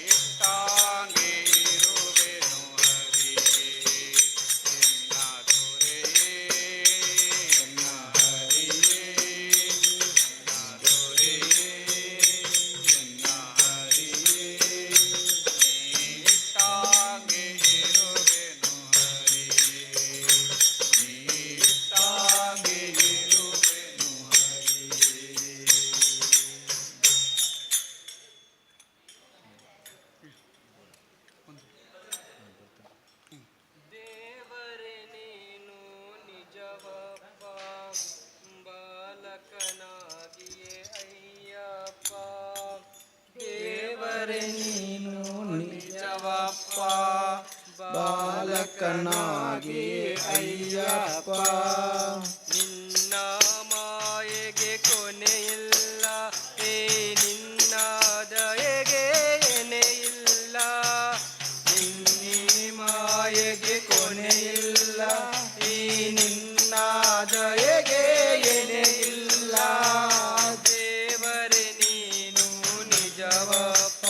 ಇಟ್ಟಾಂಗೆ ಇರುವೆನು ಹರಿ. ಎನ್ನ ದೊರೆಯೇ ಎನ್ನ ಹರಿಯೇ, ಎನ್ನ ದೊರೆಯೇ ಎನ್ನ ಹರಿಯೇ. ಇಟ್ಟಾಂಗೆ ಇರುವೆನು ಹರಿ. ತಾಂಗೆ ಇರುವೆನು ಹರಿ. ದೇವರೇ ನೀನು ನಿಜವಪ್ಪ, ಬಾಲಕನಾಗಿಯೇ ಅಯ್ಯಪ್ಪ. ದೇವರೇ ನೀನು ನಿಜವಪ್ಪ, ಬಾಲಕನಾಗಿ ಅಯ್ಯಪ್ಪ. ನಿನ್ನ ಮಾಯೆಗೆ ಕೊನೆಯಿಲ್ಲ, ಏ ನಿನ್ನ ದಯೆಗೆ ಎನೆಯಿಲ್ಲ. ನಿನ್ನಿ ಮಾಯೆಗೆ ಕೊನೆಯಿಲ್ಲ, ಈ ನಿನ್ನ ದಯೆಗೆ ಎನೆಯಿಲ್ಲ. ದೇವರೇ ನೀನು ನಿಜವಪ್ಪ,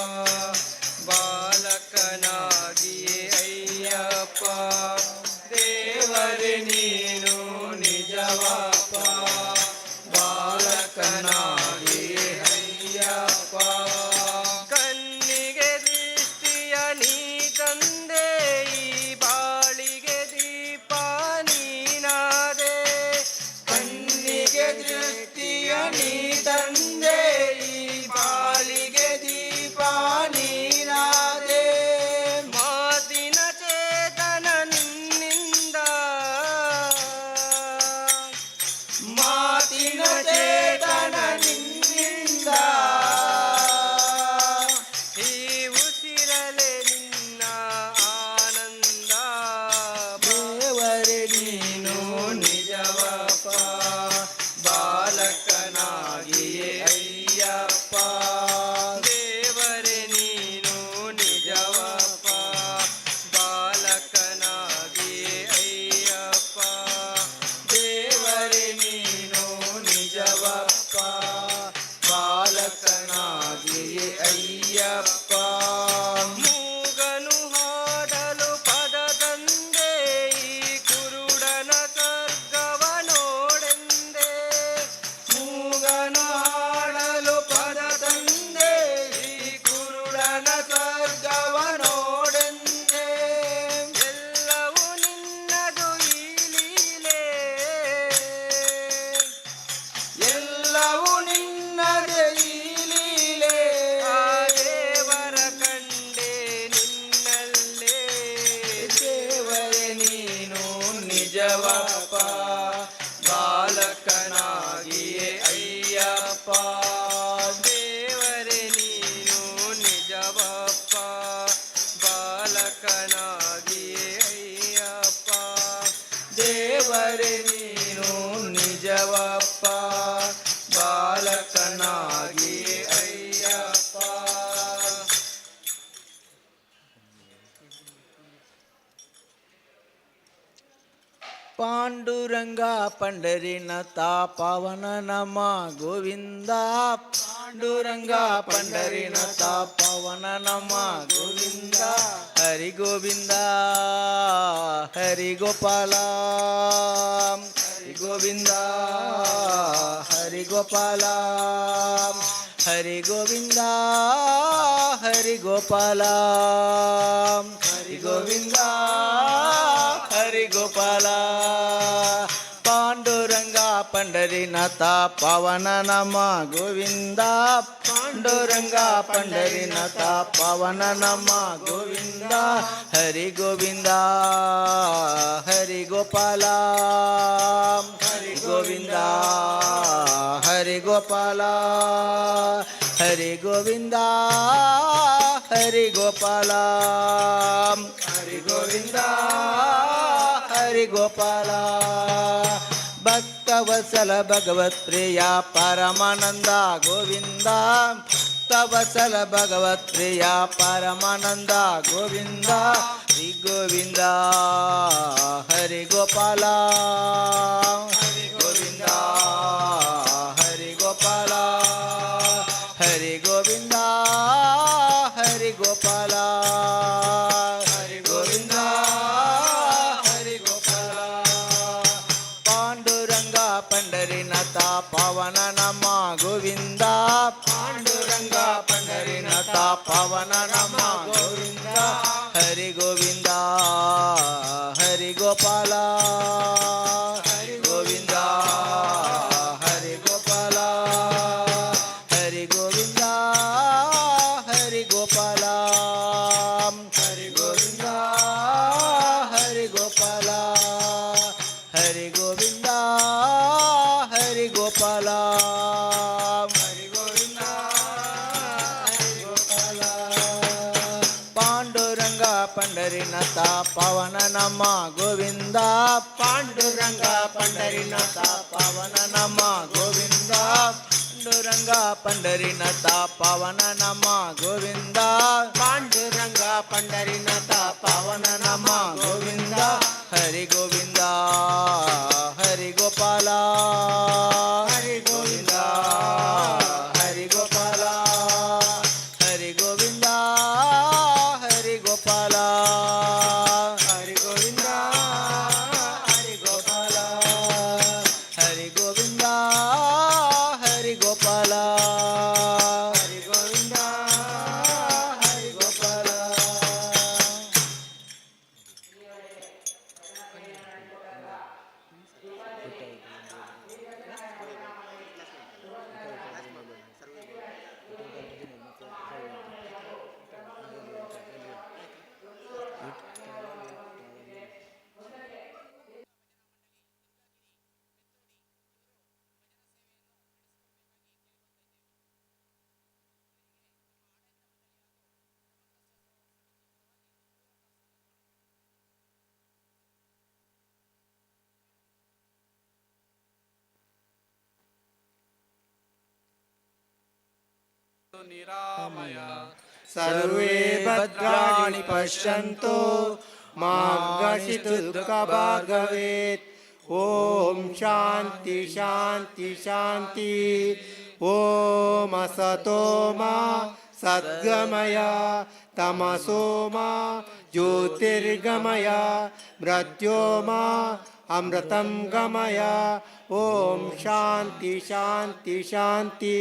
ಬಾಲಕನಾಗಿಯೇ ಅಯ್ಯಪ್ಪ. ದೇವರೇ ನೀನು ನಿಜವಪ್ಪ, ಬಾಲಕನಾಗಿ ಅಯ್ಯಪ್ಪ. ಕಣ್ಣಿಗೆ ದೃಷ್ಟಿಯ ನೀ ತಂದೆ, ಈ ಬಾಳಿಗೆ ದೀಪ ನೀನಾದೆ. ಕಣ್ಣಿಗೆ ದೃಷ್ಟಿಯ ನೀ ತಂದೆ, ಈ ಬಾಳಿಗೆ ದೀಪ ನೀನಾದೆ. ಮಾತಿನ ಚೇತನ ನಿನ್ನ ದೇವರೇ ನೀನು ನಿಜವಪ್ಪ, ಬಾಲಕನಾಗಿ ಅಯ್ಯಪ್ಪ. ಪಾಂಡುರಂಗ ಪಂಡರಿನಾಥ ಪವನ ನಮ ಗೋವಿಂದ, ಪಾಂಡುರಂಗ ಪಂಡರಿನಾಥ ಪವನ ನಮ ಗೋವಿಂದ, ಹರಿ ಗೋವಿಂದ ಹರಿ ಗೋಪಾಲ, ಹರಿ ಗೋವಿಂದ ಹರಿ ಗೋಪಾಲ, ಹರಿ ಗೋವಿಂದ ಹರಿ ಗೋಪಾಲ, ಹರಿ ಗೋವಿಂದ ಹರಿ ಗೋಪಾಲ. ಪಾಂಡುರಂಗ ಪಂಡರಿನಾಥ ಪವನ ನಮ ಗೋವಿಂದ, ಪಾಂಡುರಂಗ ಪಂಡರಿನಾಥ ಪವನ ನಮ ಗೋವಿಂದ, ಹರಿ ಗೋವಿಂದ ಹರಿ ಗೋಪಾಲ, ಹರಿ ಗೋವಿಂದ ಹರಿ ಗೋಪಾಲ, ಹರಿ ಗೋವಿಂದ ಹರಿ ಗೋಪಾಲ, ಹರಿ ಗೋವಿಂದ ಹರಿ ಗೋಪಾಲ. ಭಕ್ತವತ್ಸಲ ಭಗವತ್ ಪ್ರಿಯ ಪರಮಾನಂದ ಗೋವಿಂದ, ಭಕ್ತವತ್ಸಲ ಭಗವತ್ ಪ್ರಿಯ ಪರಮಾನಂದ ಗೋವಿಂದ, ಹರಿ ಗೋವಿಂದ ಹರಿ ಗೋಪಾಲ, ಹರಿ ಗೋವಿಂದ ಹರಿ ಗೋಪಾಲ, ಹರಿ ಗೋವಿಂದ ಹರಿ ಗೋಪಾಲ, ಹರಿ ಗೋವಿಂದ ಹರಿ ಗೋಪಾಲ. ಪಾಂಡುರಂಗ ಪಂಡರಿನಾಥ ಪವನ ನಮ ಗೋವಿಂದ, ಪಾಂಡುರಂಗ ಪಂಡರಿನಾಥ ಪವನ ನಮ ಗೋವಿಂದ, ಹರಿ ಗೋವಿಂದ ಹರಿ ಗೋಪಾಲ, ಹರಿ ಗೋವಿಂದ ಹರಿ ಗೋಪಾಲ, ಹರಿ ಗೋವಿಂದ ಹರಿ ಗೋಪಾಲ, ಹರಿ ಗೋವಿಂದ ಹರಿ ಗೋಪಾಲ, ಹರಿ ಗೋವಿಂದ ಹರಿ ಗೋಪಾಲ, ಹರಿ ಗೋವಿಂದ ಹರಿ ಗೋಪಾಲ. ಪಾಂಡುರಂಗ ಪಂಡರಿನಾಥ ಪವನ ನಮ ಗೋವಿಂದ, ಪಾಂಡುರಂಗ ಪಂಡರಿನಾಥ ಪವನ ನಮ ಗೋವಿಂದ, ಪಾಂಡುರಂಗ ಪಂಡರಿನಾಥ ಪವನ ನಮ ಗೋವಿಂದ, ಪಾಂಡುರಂಗ ಪಂಡರಿನಾಥ ಪವನ ನಮ ಗೋವಿಂದ, ಹರಿ ಗೋವಿಂದ ಹರಿ ಗೋಪಾಲ, ಹರಿ ಗೋವಿಂದ ಹರಿ ಗೋಪಾಲ, ಹರಿ ಗೋವಿಂದ ಹರಿ ಗೋಪಾಲ, ಹರಿ ಗೋವಿಂದ ಹರಿ ಗೋಪಾಲ, ಹರಿ ಗೋವಿಂದ ಹರಿ ಗೋಪಾಲ, ಹರಿ ಗೋವಿಂದ ಹರಿ ಗೋಪಾಲ. ನಿರಾಮಯ. ಸರ್ವೇ ಭದ್ರಾಣಿ ಪಶ್ಯಂತು ಮಾ ಕಶ್ಚಿತ್ ದುಃಖಭಾಗ್ ಭವೇತ್. ಓಂ ಶಾಂತಿ ಶಾಂತಿ ಶಾಂತಿ. ಓಂ ಅಸತೋ ಮಾ ಸದ್ಗಮಯ, ತಮಸೋ ಮಾ ಜ್ಯೋತಿರ್ಗಮಯ, ಮೃತ್ಯೋ ಮಾ ಅಮೃತಂ ಗಮಯ. ಓಂ ಶಾಂತಿ ಶಾಂತಿ ಶಾಂತಿ.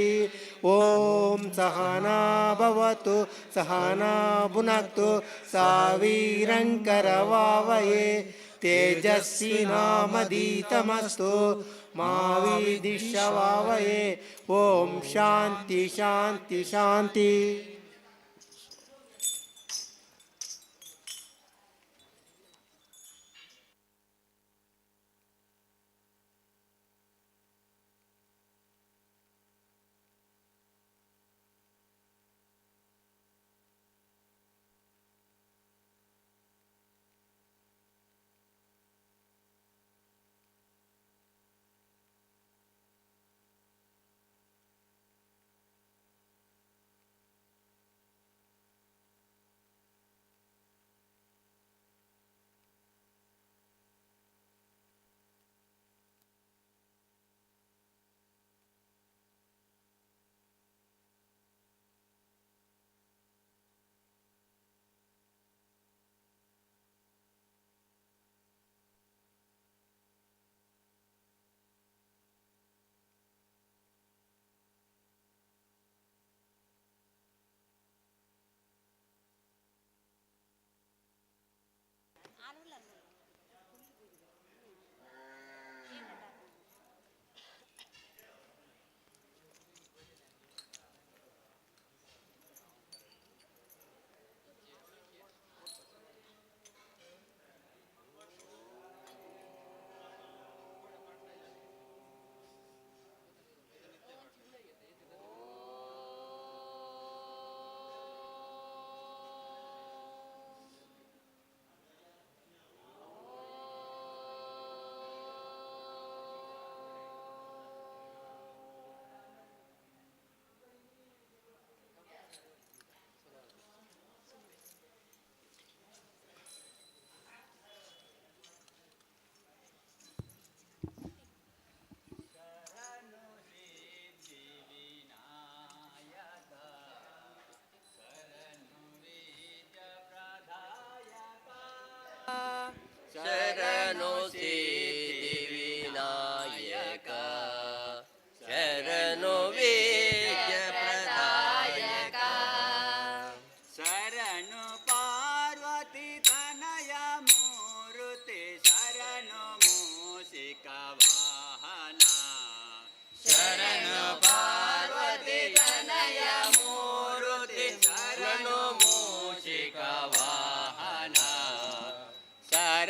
ಓಂ ಸಹನಾ ಭವತು ಸಹನಾ ಭುನಕ್ತು ಸಾ ವೀರಂಕರವಾವಹೇ ತೇಜಸ್ವಿನಾಮಧೀತಮಸ್ತು ಮಾ ವಿದ್ವಿಷಾವಹೈ. ಓಂ ಶಾಂತಿ ಶಾಂತಿ ಶಾಂತಿ.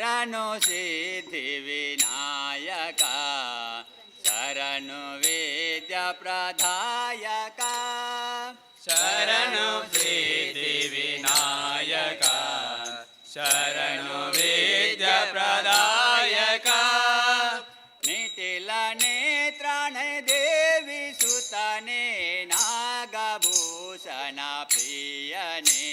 ಶರಣು ಸಿದ್ಧಿ ವಿನಾಯಕ ಶರಣು ವಿದ್ಯಾ ಪ್ರದಾಯಕ ಶರಣು ಸಿದ್ಧಿ ವಿನಾಯಕ ಶರಣು ವಿದ್ಯಾ ಪ್ರದಾಯಕ. ನಿಟಿಲ ನೇತ್ರಣ ದೇವಿ ಸುತನೆ ನಾಗಭೂಷಣ ಪ್ರಿಯನೇ.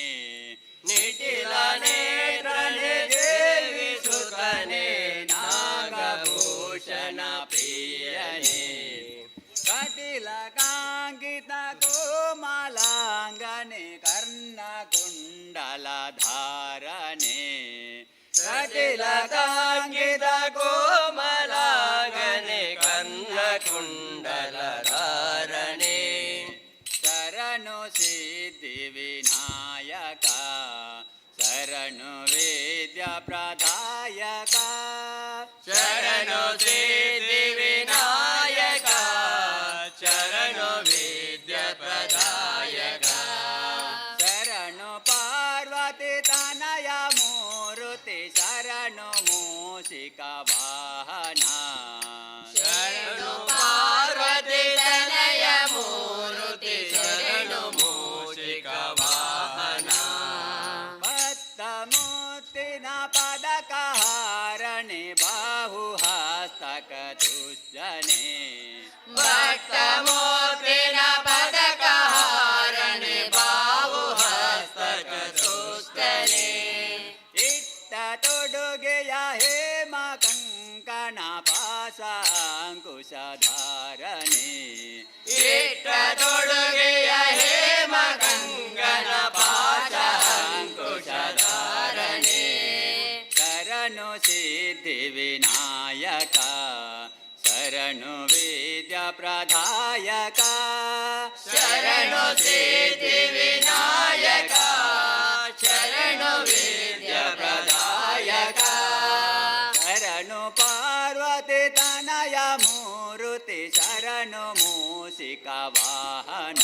ನಿಟಿಲ ನೇತ್ರಣ ದೇವಿ ಸುತನೆ ನಾಗಭೂಷಣ ಪ್ರಿಯನೇ. ಕಟಿಲ ಕಾಂಗಿತ ಕೋಮಲಾಂಗನೆ ಕರ್ಣ ಕುಂಡಲ ಧಾರನೆ. ಕಟಿಲ ಕಾಂಗಿತ ಕೋಮಲಾಂಗನೆ ಕರ್ಣ ಕುಂಡಲ ಧಾರಣೆ. ಶರಣು ಸಿದ್ಧಿ ವಿನಾಯಕ ಶರಣು ವಿದ್ಯಾ ಪ್ರದಾಯಕ. ಶರಣು ಸಿದ್ಧಿ ವಿನಾಯಕ ಶರಣು ವಿದ್ಯಾ ಪ್ರದಾಯಕ. ಶರಣು ಪಾರ್ವತಿ ತನಯ ಮೂರುತಿ ಶರಣು ಮೂಷಿಕ ವಾಹನ. ಶರಣು ಪಾರ್ವತಿ ತನಯ ಮೂರುತಿ ಶರಣು ಮೂಷಿಕ ವಾಹನ. ಭಕ್ತ ಮೂರ್ತಿನ ಪದಕ ಹಾರಣೆ ಬಾಹು ಹಸ್ತಕ ದುರ್ಜನೆ. ಭಕ್ತ ಮೂರ್ತಿನ ಪದಕ ಹಾರಣೆ ಬಾಹು ಹಸ್ತಕ ದುಷ್ಟನೆ. ಇಟ್ಟ ತೊಡುಗೆಯ ಹೇಮ ಕಂಕಣ ಪಾಶ ಅಂಕುಶ ಧಾರಣೆ. ಇಟ್ಟ ತೊಡುಗೆಯ ಹೇಮ ಕಂಕಣ ಪಾಶ ಅಂಕುಶ ಧಾರಣೆ. ಶರಣು ಸಿದ್ಧಿ ವಿನಾಯಕ ಶರಣು ವಿದ್ಯಾ ಪ್ರದಾಯಕ. ಶರಣು ಸಿದ್ಧಿ ವಿನಾಯಕ ಶರಣು ವಿದ್ಯಾ ಪ್ರದಾಯಕ. ಶರಣು ಪಾರ್ವತಿ ತನಯ ಮೂರುತಿ ಶರಣು ಮೂಷಿಕ ವಾಹನ.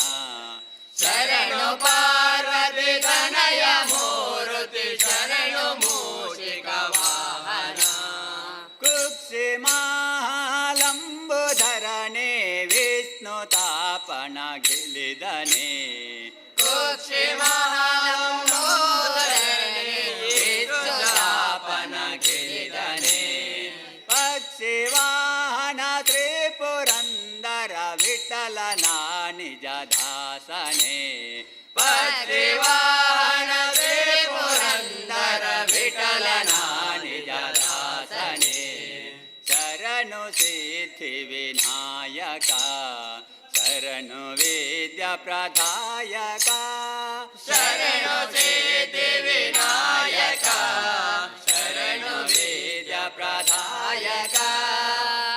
ಶರಣು ಪಾರ್ವತಿ ತನಯ ಮೂರುತಿ ಶರಣು ಮೂಷಿಕ ವಾಹನ. ಕುಕ್ಷಿ ಮಹಾಲಂಬುಧರಣೆ ವಿಷ್ಣು ತಾಪನ ಗಿಲಿದನೆ. ಕುಕ್ಷಿ ಮಹಾಲಂಬೋದರನೆ ವಿಷ್ಣು ತಾಪನ ಗಿಲಿದನೆ. ಪಕ್ಷಿ ವಾಹನ ತ್ರಿಪುರಂದರ ವಿಠಲನ ನಿಜ ದಾಸನೆ. ಪಕ್ಷಿ ವಾಹನ ತ್ರಿಪುರಂದರ ವಿಠಲನ ನಿಜ ದಾಸನೆ. ಶರಣು ಸಿದ್ಧಿ ವಿನಾಯಕ ಶರಣು ವಿದ್ಯಾ ಪ್ರದಾಯಕ. ಶರಣು ಸಿದ್ಧಿ ವಿನಾಯಕ ಶರಣು ವಿದ್ಯಾ ಪ್ರದಾಯಕ.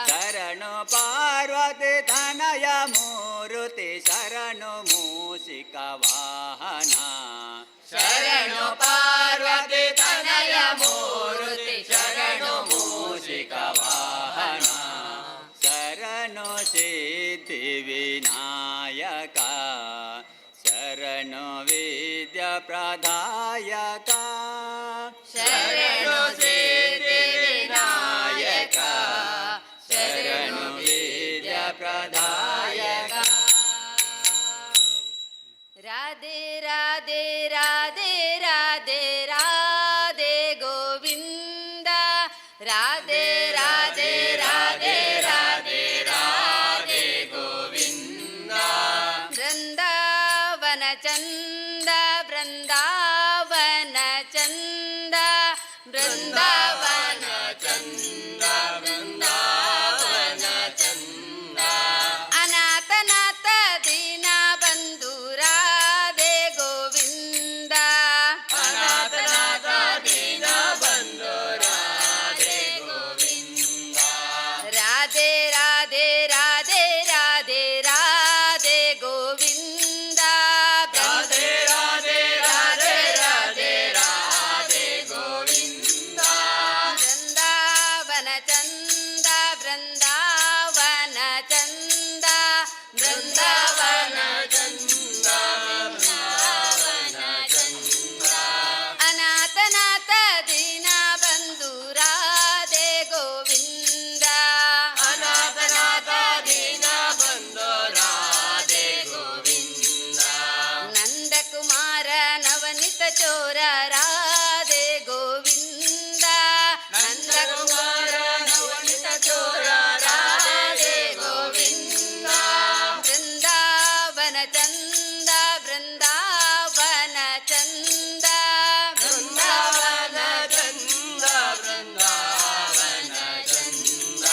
ಶರಣು ಪಾರ್ವತಿ ತನಯ ಮೂರುತಿ ಶರಣು ಮೂಷಿಕ ವಾಹನ. ಶರಣು ಪಾರ್ವತಿ ತನಯ ಮೂರುತಿ ಶರಣು ಮೂಷಿಕ ವಾಹನ. ಶರಣು ಸಿದ್ಧಿ ವಿನಾಯಕ ಶರಣು ವಿದ್ಯಾ ಪ್ರದಾಯಕ. ಶರಣು ಸಿದ್ಧಿ ವಿನಾಯಕ ಶರಣು ವಿದ್ಯಾ ಪ್ರದಾಯಕ. ರಾಧೆ ರಾಧೆ ರಾಧೆ ರಾಧೆ ರಾಧೆ ಗೋವಿಂದ ರಾಧೆ ರಾಧೆ ರಾಧೆ ರಾಧೆ ರಾಧೆ ಗೋವಿಂದ. ಬೃಂದಾವನ ಚಂದ ಬೃಂದಾವನ ಚಂದ ಬೃಂದಾವನ ಚಂದ ಬೃಂದಾವನ ಚಂದ. ಅನಾಥನಾಥ ದೀನ ಬಂಧು ರಾಧೆ ಗೋವಿಂದ. ಚಂದ ಬೃಂದಾವನ. ಅನಾಥನಾಥ ದೀನ ಬಂಧು ರಾಧೆ ಗೋವಿಂದ. ರಾಧೆ ರಾಧೆ ರಾಧೆ ರಾಧೆ ರಾಧೆ ಗೋವಿಂದ. ರಾಧೆ ರಾಧೆ ರಾಧೆ ರಾಧೆ ರಾಧೆ ಗೋವಿಂದ. ಬೃಂದಾವನ ಚಂದ ಬೃಂದಾವನ ಚಂದ ಬೃಂದಾವನ ಚಂದ ಬೃಂದಾವನ ಚಂದ. ಅನಾಥನಾಥ ದೀನ ಬಂಧು. ಚೋರ ರಾಧೆ ಗೋವಿಂದ. ನಂದಕುಮಾರ ನವನಿತ ಚೋರ ರಾಧೆ ಗೋವಿಂದ. ಬೃಂದಾವನ ಚಂದ ಬೃಂದಾವನ ಚಂದ ಬೃಂದಾವನ ಚಂದ ಬೃಂದಾವನ ಚಂದ.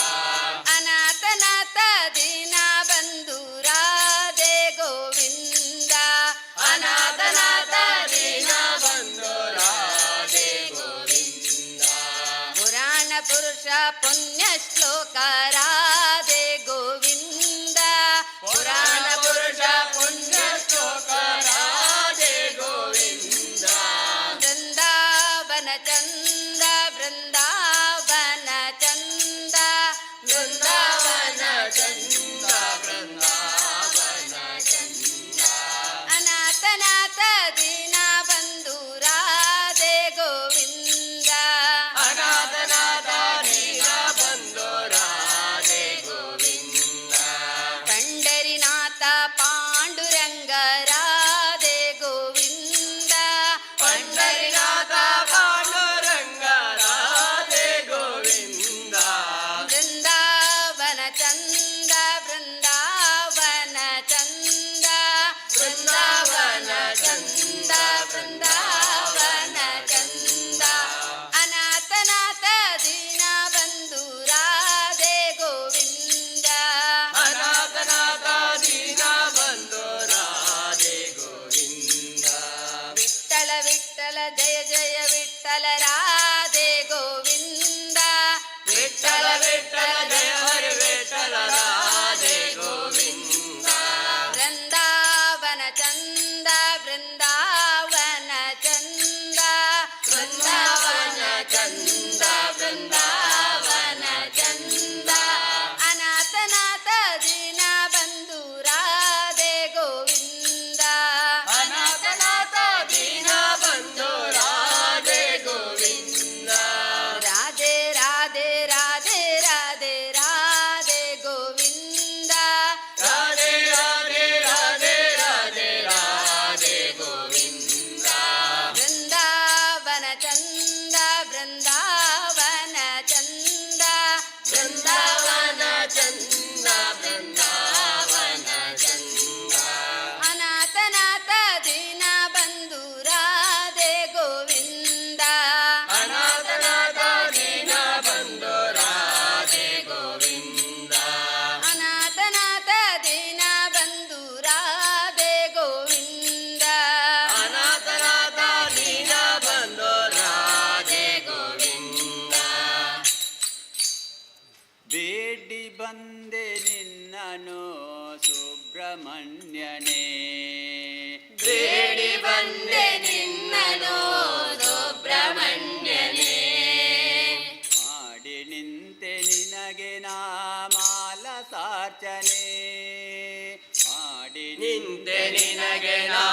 ಅನಾಥನಾಥ ದೀನ ಬಂಧು ರಾಧೆ ಗೋವಿಂದ. ಅನಾಥನಾಥ ದೀನ ಬಂಧು ರಾಧೆ ಗೋವಿಂದ. ಪುರಾಣ ಪುರುಷ ಪುಣ್ಯ ಶ್ಲೋಕ ರಾಧೆ ಗೋವಿಂದ. ಪುರಾಣ ಪುರುಷ ಪುಣ್ಯ ಶ್ಲೋಕ ರಾಧೆ ಗೋವಿಂದ. ಬೃಂದಾವನ ಚಂದ ಬೃಂದಾವನ ಚಂದ ಬೃಂದಾವನ ಚಂದ ಬೃಂದಾವನ ಚಂದ. ಅನಾಥನಾಥ ದೀನ ಬಂಧು ರಾಧೆ ಗೋವಿಂದ. ಅನಾಥನಾಥ ದೀನ ಬಂಧು ರಾಧೆ ಗೋವಿಂದ. ಪಂಡರಿನಾಥ ಪಾಂಡುರಂಗ ರಾಧೆ ಗೋವಿಂದ. ಪಂಡರಿನಾಥ ಪಾಂಡುರಂಗ ರಾಧೆ ಗೋವಿಂದ. ಬೃಂದಾವನ ಚಂದ ಬೃಂದಾವನ ಚಂದ ಬೃಂದಾವನ ಚಂದ ಬೃಂದಾವನ ಚಂದ. ಅನಾಥನಾಥ ದೀನ ಬಂಧು ರಾಧೆ ಗೋವಿಂದ. ಅನಾಥನಾಥ ದೀನ ಬಂಧು ರಾಧೆ ಗೋವಿಂದ. ವಿಠ್ಠಲ ವಿಠ್ಠಲ ಜಯ ಜಯ ವಿಠ್ಠಲ ರಾಧೆ ಗೋವಿಂದ. ವಿಠ್ಠಲ ವಿಠ್ಠಲ ಜಯ ಹರಿ ವಿಠ್ಠಲ ರಾಧೆ ಗೋವಿಂದ. ಬೃಂದಾವನ ಚಂದ ಬೃಂದಾವನ ಚಂದ ಬೃಂದಾವನ ಚಂದ ಬೃಂದಾವನ ಚಂದ. ಅನಾಥನಾಥ ದೀನ ಬಂಧು ರಾಧೆ ಗೋವಿಂದ. ಅನಾಥನಾಥ ದೀನ ಬಂಧು ರಾಧೆ ಗೋವಿಂದ. ರಾಧೆ ರಾಧೆ ರಾಧೆ ರಾಧೆ ರಾಧೆ ಗೋವಿಂದ. ರಾಧೆ ರಾಧೆ ರಾಧೆ ರಾಧೆ ರಾಧೆ ಗೋವಿಂದ. ಬೃಂದಾವನ ಚಂದ ಬೃಂದಾವನ ಚಂದ ಬೃಂದಾವನ ಚಂದ ಬೃಂದಾವನ ಚಂದ. ಅನಾಥನಾಥ ದೀನ ಬಂಧು ರಾಧೆ ಗೋವಿಂದ. ಅನಾಥನಾಥ ದೀನ ಬಂಧು ರಾಧೆ ಗೋವಿಂದ. ಅನಾಥನಾಥ ದೀನ ಬಂಧು ರಾಧೆ ಗೋವಿಂದ. ಅನಾಥನಾಥ ದೀನ ಬಂಧು ರಾಧೆ ಗೋವಿಂದ. ಬೇಡಿ ಬಂದೆ ನಿನ್ನನು ಸುಬ್ರಹ್ಮಣ್ಯನೇ. ಬೇಡಿ ಬಂದೆ ನಿನ್ನನು ಸುಬ್ರಹ್ಮಣ್ಯನೇ. ಮಾಡಿ ನಿಂತೆ ನಿನಗೆ ನಾ ಮಾಲಸಾರ್ಚನೆ. ಮಾಡಿ ನಿಂತೆ ನಿನಗೆ ನಾ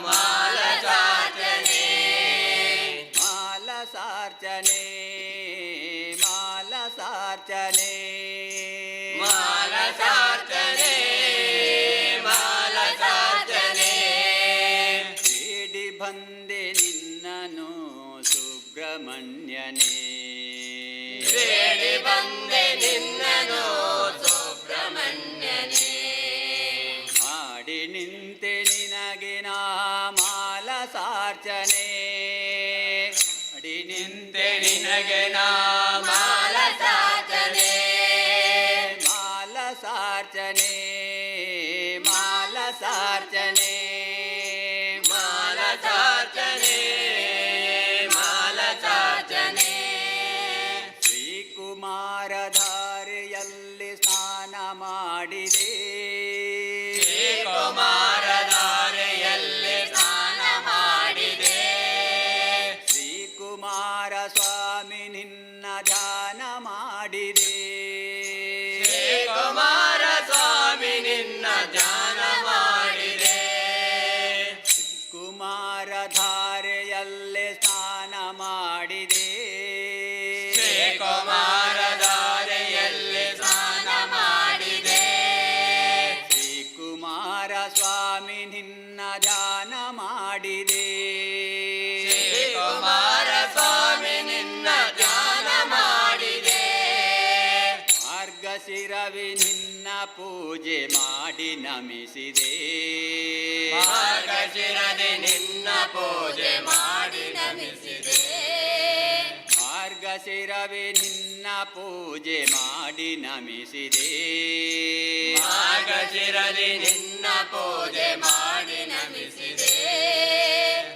ಮಾಲಸಾರ್ಚನೆ. ಮಾಲಸಾರ್ಚನೆ ಮಾಲಸಾರ್ಚನೆ ಮಾಲಸಾರ್ಚನೆ ಮಾಲಸಾರ್ಚನೆ. ಬೇಡಿ ಬಂದೆ ನಿನ್ನನು ಸುಬ್ರಹ್ಮಣ್ಯನೇ. ಬೇಡಿ ಬಂದೆ ನಿನ್ನನು ಸುಬ್ರಹ್ಮಣ್ಯನೇ. ಮಾಡಿ ನಿಂತೆ ನಿನಗೆ ನಾ ಮಾಲಸಾರ್ಚನೆ. ಮಾಡಿ ನಿಂತೆ ನಿನಗೆ ನಾ ಮಾಲಸಾರ್ಚನೆ. ಮಾಲಸಾರ್ಚನೆ ಮಾಲಸಾರ್ಚನೆ ಮಾಲಸಾರ್ಚನೆ ಮಾಲಸಾರ್ಚನೆ. ಶ್ರೀಕುಮಾರಧಾರೆಯಲ್ಲಿ ಸ್ನಾನ ಮಾಡಿದೆ. ಶ್ರೀಕುಮಾರಧಾರೆಯಲ್ಲಿ ಸ್ನಾನ ಮಾಡಿದೆ. ಶ್ರೀಕುಮಾರ ಸ್ವಾಮಿ ನಿನ್ನ ಧ್ಯಾನ ಮಾಡಿದೆ. ಶ್ರೀಕುಮಾರ ಸ್ವಾಮಿ ನಿನ್ನ ಧ್ಯಾನ ಮಾಡಿದೆ. ಕುಮಾರಧಾರೆಯಲ್ಲಿ ಸ್ನಾನ ಮಾಡಿದೆ. ಶ್ರೀಕುಮಾರಧಾರೆಯಲ್ಲಿ ಸ್ನಾನ ಮಾಡಿದೆ. ಶ್ರೀಕುಮಾರ ಸ್ವಾಮಿ ನಿನ್ನ ಧ್ಯಾನ ಮಾಡಿದೆ. ಮಾರ್ಗಶಿರವಿ ನಿನ್ನ ಪೂಜೆ ಮಾಡಿ ನಮಿಸಿದೆ. ಮಾರ್ಗಶಿರದಿ ನಿನ್ನ ಪೂಜೆ ಮಾಡಿ ನಮಿಸಿದೆ. ಮಾರ್ಗಶಿರವಿ ನಿನ್ನ ಪೂಜೆ ಮಾಡಿ ನಮಿಸಿದೆ. ಮಾರ್ಗಶಿರದಿ ನಿನ್ನ ಪೂಜೆ ಮಾಡಿ ನಮಿಸಿದೆ.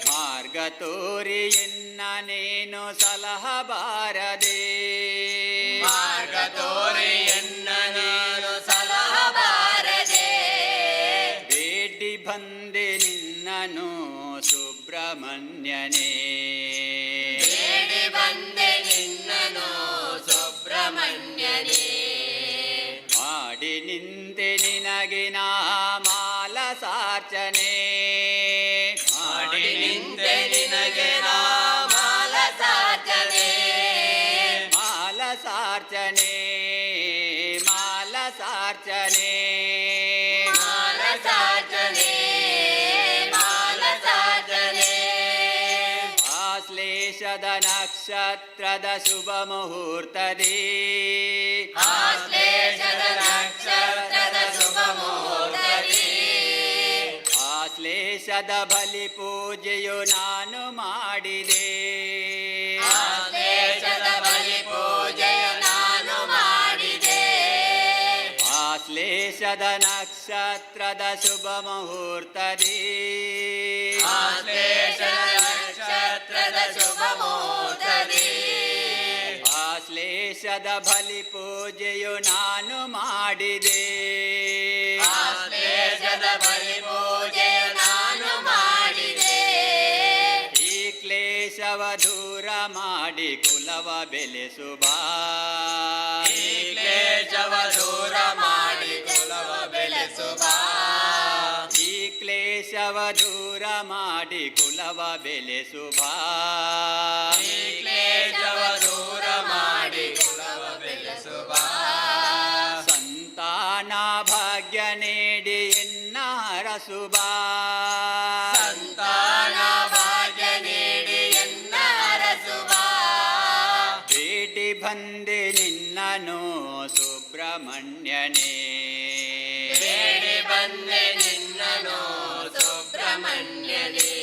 ಮಾರ್ಗ ತೋರಿ ಎನ್ನ ನೀನು ಸಲಹಬಾರದೆ. ಮಾರ್ಗ ತೋರಿ ಎನ್ನ ನೀನು ಸಲಹಬಾರದೆ. ಬೇಡಿ ಬಂದೆ ನಿನ್ನನು ಸುಬ್ರಹ್ಮಣ್ಯನೇ. ಬೇಡಿ ಬಂದೆ ನಿನ್ನನು ಸುಬ್ರಹ್ಮಣ್ಯನೇ. ಮಾಡಿ ನಿಂತೆ ನಿನಗೆ ನಾ ಮಾಲಸಾರ್ಚನೆ. ಮಾಡಿ ನಿಂತೆ ನಿನಗೆ ನಾ ಮಾಲಸಾರ್ಚನೆ. ಮಾಲಸಾರ್ಚನೆ, ಮಾಲಸಾರ್ಚನೆ. ಮಾಲಸಾರ್ಚನೆ, ಮಾಲಸಾರ್ಚನೆ. ಆಶ್ಲೇಷದ ನಕ್ಷತ್ರದ ಶುಭ ಮುಹೂರ್ತದಿ. ಆಶ್ಲೇಷದ ನಕ್ಷತ್ರದ ಶುಭ ಮುಹೂರ್ತದಿ. ಆಶ್ಲೇಷದ ಬಲಿ ಪೂಜೆಯು ನಾನು ಮಾಡಿದೆ. ಆಶ್ಲೇಷದ ಬಲಿ ಪೂಜೆಯು ನಾನು ಮಾಡಿದೆ. ಆಶ್ಲೇಷದ ನಕ್ಷತ್ರದ ಶುಭ ಮುಹೂರ್ತದಿ. ಆಶ್ಲೇಷದ ನಕ್ಷತ್ರದ ಶುಭ ಮುಹೂರ್ತದಿ. ಆಶ್ಲೇಷದ ಬಲಿ ಪೂಜೆಯು ನಾನು ಮಾಡಿದೆ. ಆಶ್ಲೇಷದ ಬಲಿ ಪೂಜೆಯು ನಾನು ಮಾಡಿದೆ. ಈ ಕ್ಲೇಶವ ದೂರ ಮಾಡಿ ಕುಲವ ಬೆಳೆಸುಬಾ. ಈ ಕ್ಲೇಶವ ದೂರ ಮಾಡಿ ಕುಲವ ಬೆಳೆಸುಬಾ. ಈ ಕ್ಲೇಶವ ದೂರ ಮಾಡಿ ಕುಲವ ಬೆಳೆಸುಬಾ. ಈ ಕ್ಲೇಶವ ದೂರ ಮಾಡಿ ಕುಲವ ಬೆಳೆಸುಬಾ. ಸಂತಾನ ಭಾಗ್ಯ ನೀಡಿ ಎನ್ನ ಅರಸುಬಾ. ಸಂತಾನ ಭಾಗ್ಯ ನೀಡಿ ಎನ್ನ ಅರಸುಬಾ. ಬೇಡಿ ಬಂದೆ ನಿನ್ನನು ಸುಬ್ರಹ್ಮಣ್ಯನೇ. ಬೇಡಿ ಬಂದೆ ನಿನ್ನನು ಸುಬ್ರಹ್ಮಣ್ಯನೇ.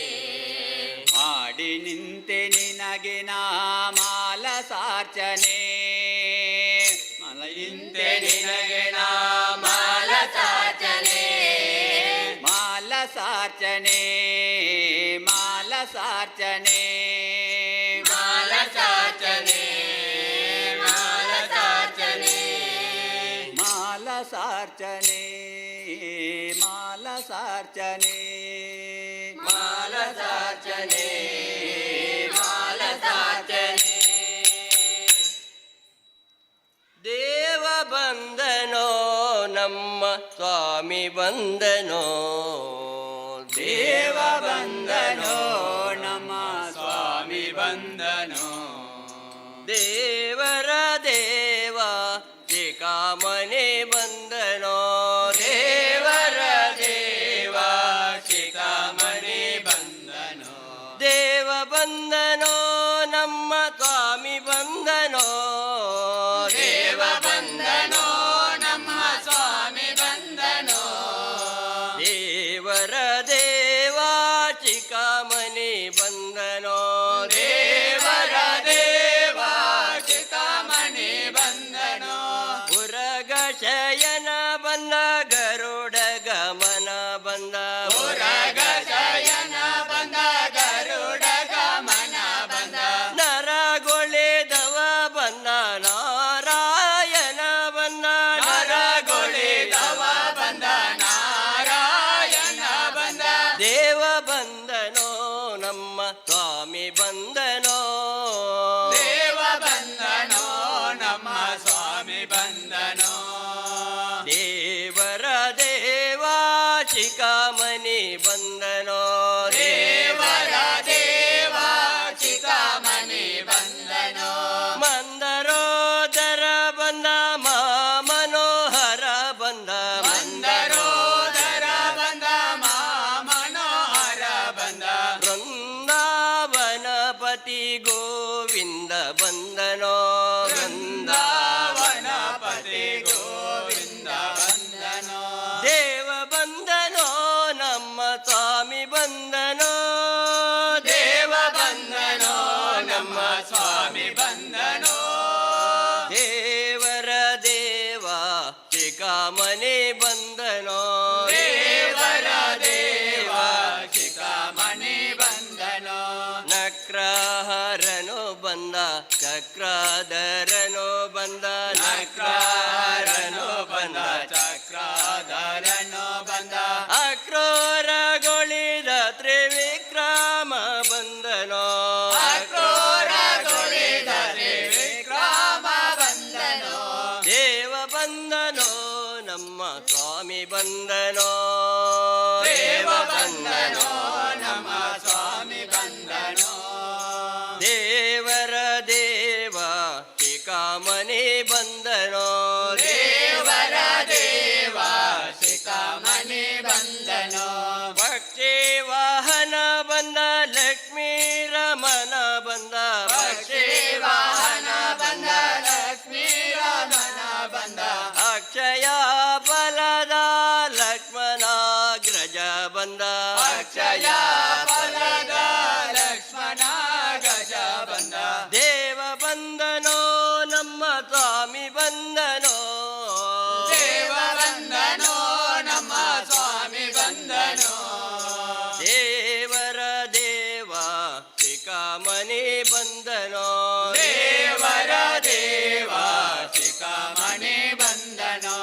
ಮಾಡಿ ನಿಂತೆ ನಿನಗೆ ನಾ ಮಾಲಸಾರ್ಚನೆ. ನಿಂತೆ ನಿನಗೆ ನಾ ಮಾಲಸಾರ್ಚನೆ. ಮಾಲಸಾರ್ಚನೆ, ಮಾಲಸಾರ್ಚನೆ. ಮಾಲಸಾರ್ಚನೆ, ಮಾಲಸಾರ್ಚನೆ. ಮಾಲಸಾರ್ಚನೆ, ಮಾಲಸಾರ್ಚನೆ. ಮಾಲಸಾರ್ಚನೆ, ಮಾಲಸಾರ್ಚನೆ. ದೇವ ಬಂದನೋ ನಮ್ಮ ಸ್ವಾಮಿ ಬಂದನೋ. ದೇವ ಬಂದನೋ ನಮ್ಮ ಸ್ವಾಮಿ ಬಂದನೋ. ದೇವರ ದೇವ ಶಿಖಾಮಣಿ ಬಂದನೋ. ದೇವರ ದೇವ ಶಿಖಾಮಣಿ ಬಂದನೋ. ದೇವ ಬಂದನೋ ನಮ್ಮ ಸ್ವಾಮಿ ಬಂದನೋ. ದೇವ ಬಂದನೋ ನಮ್ಮ ಸ್ವಾಮಿ ಬಂದನೋ. ದೇವರ ದೇವ ಚಿಕಾಮಣಿ ಬಂದನೋ. ದೇವರ ದೇವ ಚಿಕಾಮಣಿ ಬಂದನೋ. ಉರಗ ಶಯನ ಬಂದ ಗರುಡ ಗಮನ ಬಂದ. ಉರಗ ಶಯನ ಬಂದ ಗರುಡ ಗಮನ ಬಂದ. ನರಗೊಳಿದವ ಬಂದ ನಾರಾಯಣ ಬಂದ. ನರಗೊಳಿದವ ಬಂದ ನಾರಾಯಣ ಬಂದ. ದೇವ ಬಂದನೋ ನಮ್ಮ ಸ್ವಾಮಿ ಬಂದನೋ. ದೇವ ಬಂದನೋ ನಮ್ಮ ಸ್ವಾಮಿ ಬಂದನೋ. ದೇವರ ದೇವ ಶಿಖಾಮಣಿ ಬಂದನೋ. ದೇವರ ದೇವ ಚಿಕಾಮಣಿ ಬಂದನೋ. ಮಂದರೋದರ ಬಂದ ಮಾ ಮನೋಹರ ಬಂದ. ಮಂದರೋದರ ಬಂದ ಮಾ ಮನೋಹರ ಬಂದ. ವೃಂದಾವನಪತಿ ಗೋವಿಂದ ಬಂದನೋ. ವೃಂದಾವನಪತಿ ಗೋವಿಂದ ಬಂದನೋ. ದೇವರ ದೇವ ಶಿಖಾಮಣಿ ಬಂದನೋ. ನಕ್ರಹರನು ಬಂದ, ಚಕ್ರಧರನು ಬಂದ, ನಕ್ರಹರನು ಬಂದ, ಚಕ್ರಧರನು ಬಂದ. ಅಕ್ರೂರಗೊಳಿದ ತ್ರಿವಿಕ್ರಮ ಬಂದನೋ. ಅಕ್ರೂರಗೊಳಿದ ತ್ರಿವಿಕ್ರಮ ಬಂದನೋ. ದೇವ ಬಂದನೋ, ನಮ್ಮ ಸ್ವಾಮಿ ಬಂದನೋ. ದೇವ ಬಂದನೋ, ನಮ್ಮ ಸ್ವಾಮಿ ಬಂದನೋ. ದೇವರ ದೇವ ಶಿಖಾಮಣಿ ಬಂದನೋ. ದೇವರ ದೇವ ಶಿಖಾಮಣಿ ಬಂದನೋ. ಪಕ್ಷಿ ವಾಹನ ಬಂದ, ಲಕ್ಷ್ಮೀ ರಮಣ ಬಂದ. ಪಕ್ಷಿ ವಾಹನ ಬಂದ, ಲಕ್ಷ್ಮೀ ರಮಣ ಬಂದ. ಅಕ್ಷಯ ಬಲದ ಲಕ್ಷ್ಮಣಾಗ್ರಜ ಬಂದ. ಅಕ್ಷಯ ಬಲದ ಲಕ್ಷ್ಮಣ ಗಜ ಬಂದ. ದೇವ ಬಂದನೋ, ನಮ್ಮ ಸ್ವಾಮಿ ಬಂದನೋ. ದೇವ ಬಂದನೋ, ನಮ್ಮ ಸ್ವಾಮಿ ಬಂದನೋ. ದೇವರ ದೇವ ಶಿಖಾಮಣಿ ಬಂದನೋ. ದೇವರ ದೇವ ಶಿಖಾಮಣಿ ಬಂದನೋ.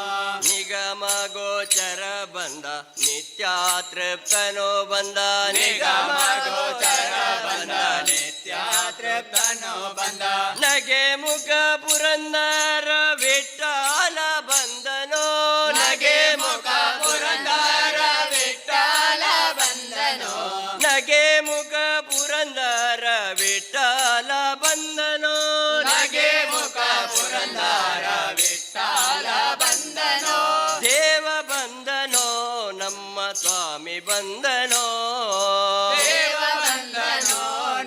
ನಿಗಮ ಗೋಚರ ಬಂದ, ನಿತ್ಯಾತೃಪ್ತನೋ ಬಂದ. ನಿಗಮ ಗೋಚರ ಬಂದ, ನಿತ್ಯಾತೃಪ್ತನೋ ಬಂದ. ನಗೆ ಮುಖ ಪುರಂದರ ವಿಠಲ ಬಂದನೋ. ನಗೆ ಮುಖ ಪುರಂದರ ವಿಠಲ ಬಂದನೋ. ನಗೆ ಮುಖ ಪುರಂದರ ವಿಠಲ ಬಂದನೋ. ನಗೆ ಮುಖ ಪುರಂದರ ವಿಠಲ ಬಂದನೋ. ದೇವ ಬಂದನೋ, ನಮ್ಮ ಸ್ವಾಮಿ ಬಂದನೋ. ದೇವ ಬಂದನೋ,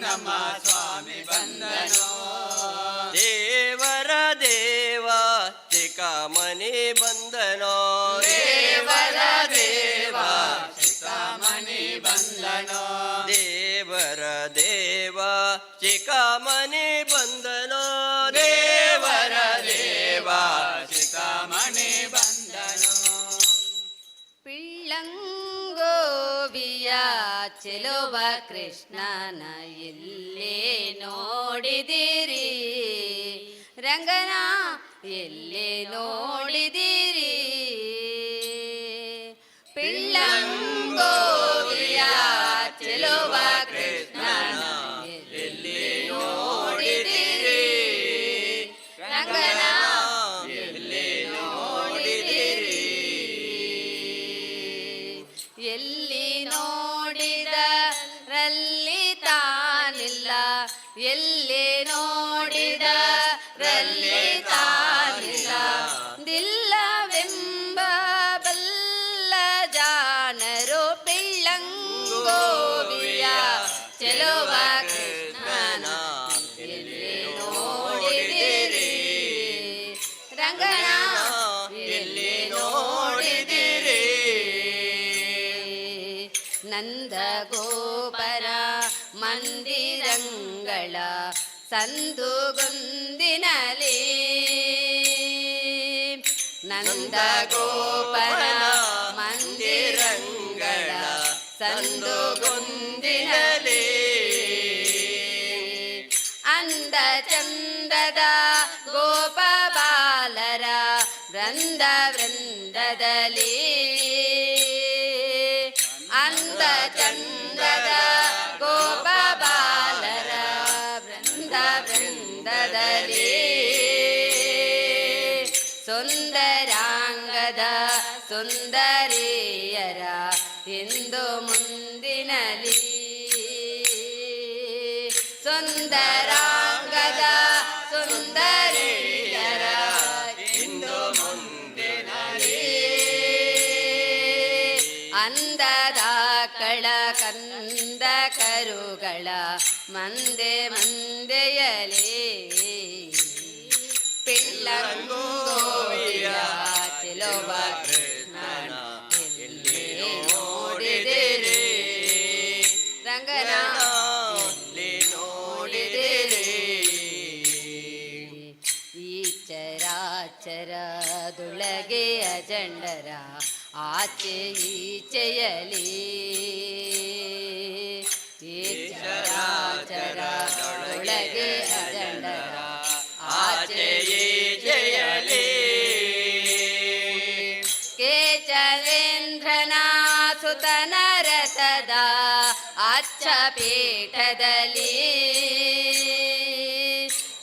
ನಮ್ಮ ಸ್ವಾಮಿ ಬಂದನೋ. ದೇವರ ದೇವ ಶಿಖಾಮಣಿ ಬಂದನೋ. ದೇವರ ದೇವ ಶಿಖಾಮಣಿ ಬಂದನೋ. ದೇವರ ದೇವ ಶಿಖಾಮಣಿ ಬಂದನೋ. ದೇವರ ದೇವ ಶಿಖಾಮಣಿ ಬಂದನೋ. ಪಿಳ್ಳಂಗೋವಿಯ ಚೆಲುವ ಕೃಷ್ಣನ ಎಲ್ಲಿ ನೋಡಿದಿರಿ ರಂಗನ, ಎಲ್ಲಿ ನೋಡಿದಿರಿ? ಪಿಳ್ಳಂಗೋವಿಯ ಚೆಲುವ ಕೃಷ್ಣನ ಎಲ್ಲಿ ನೋಡಿದಿರಿ ರಂಗನ, ಎಲ್ಲಿ ನೋಡಿದಿರಿ? ಎಲ್ಲಿ ನೋಡಿದರಲ್ಲಿ ತಾನಿಲ್ಲ, ಎಲ್ಲಿ ನೋಡಿದರಲ್ಲಿ ತಾನಿಲ್ಲ. ದಿಲ್ಲವೆಂಬ ಬಲ್ಲ ಜಾಣರು ಪಿಳ್ಳಂಗೋವಿಯ ಚೆಲುವ ಕೃಷ್ಣನ ಎಲ್ಲಿ ನೋಡಿದಿರಿ ರಂಗನ, ಎಲ್ಲಿ ನೋಡಿದಿರಿ? ನಂದಗೋಪರ ಮಂದಿರಂಗಳ ಸಂದುಗೊಂದಿನಲಿ, ನಂದಗೋಪರ ಮಂದಿರಂಗಳ ಸಂದುಗೊಂದಿನಲಿ, ಅಂದ ಚಂದದ ಗೋಪ ಬಾಲರ ವೃಂದ ವೃಂದದಲ್ಲಿ, ಅಂದ ಚಂದದ ಗೋಪ ಬಾಲರ ವೃಂದ ವೃಂದದಲ್ಲಿ, ಸುಂದರಾಂಗದ ಸುಂದರಿಯರ ಇಂದು ಮುಂದಿನಲಿ, ಸುಂದರಾಂಗದ ಸುಂದರಿಯರ ಇಂದು ಮುಂದಿನಲಿ, ಅಂದದ ಕಳ ಕಂದ ಕರುಗಳ ಮಂದೆ ಮಂದೆಯಲಿ, ಪಿಳ್ಳಂಗೋವಿಯ ಚೆಲುವ ಕೃಷ್ಣನ ಎಲ್ಲಿ ನೋಡಿದಿರಿ ರಂಗನ, ಎಲ್ಲಿ ನೋಡಿದಿರಿ? ಈ ಚರಾಚರ ಚರಾಚರದೊಳಗೆ ಅಜಂಡರ ಆಚೆ ಈಚೆಯಲಿ. ಈ ಚರಾಚರದೊಳಗೆ ಅಜಂಡರ ಆಚೆ ಈಚೆಯಲಿ. ಕೇಚರೇಂದ್ರನ ಸುತನ ರಥದ ಅಚ್ಚ ಪೀಠದಲ್ಲಿ,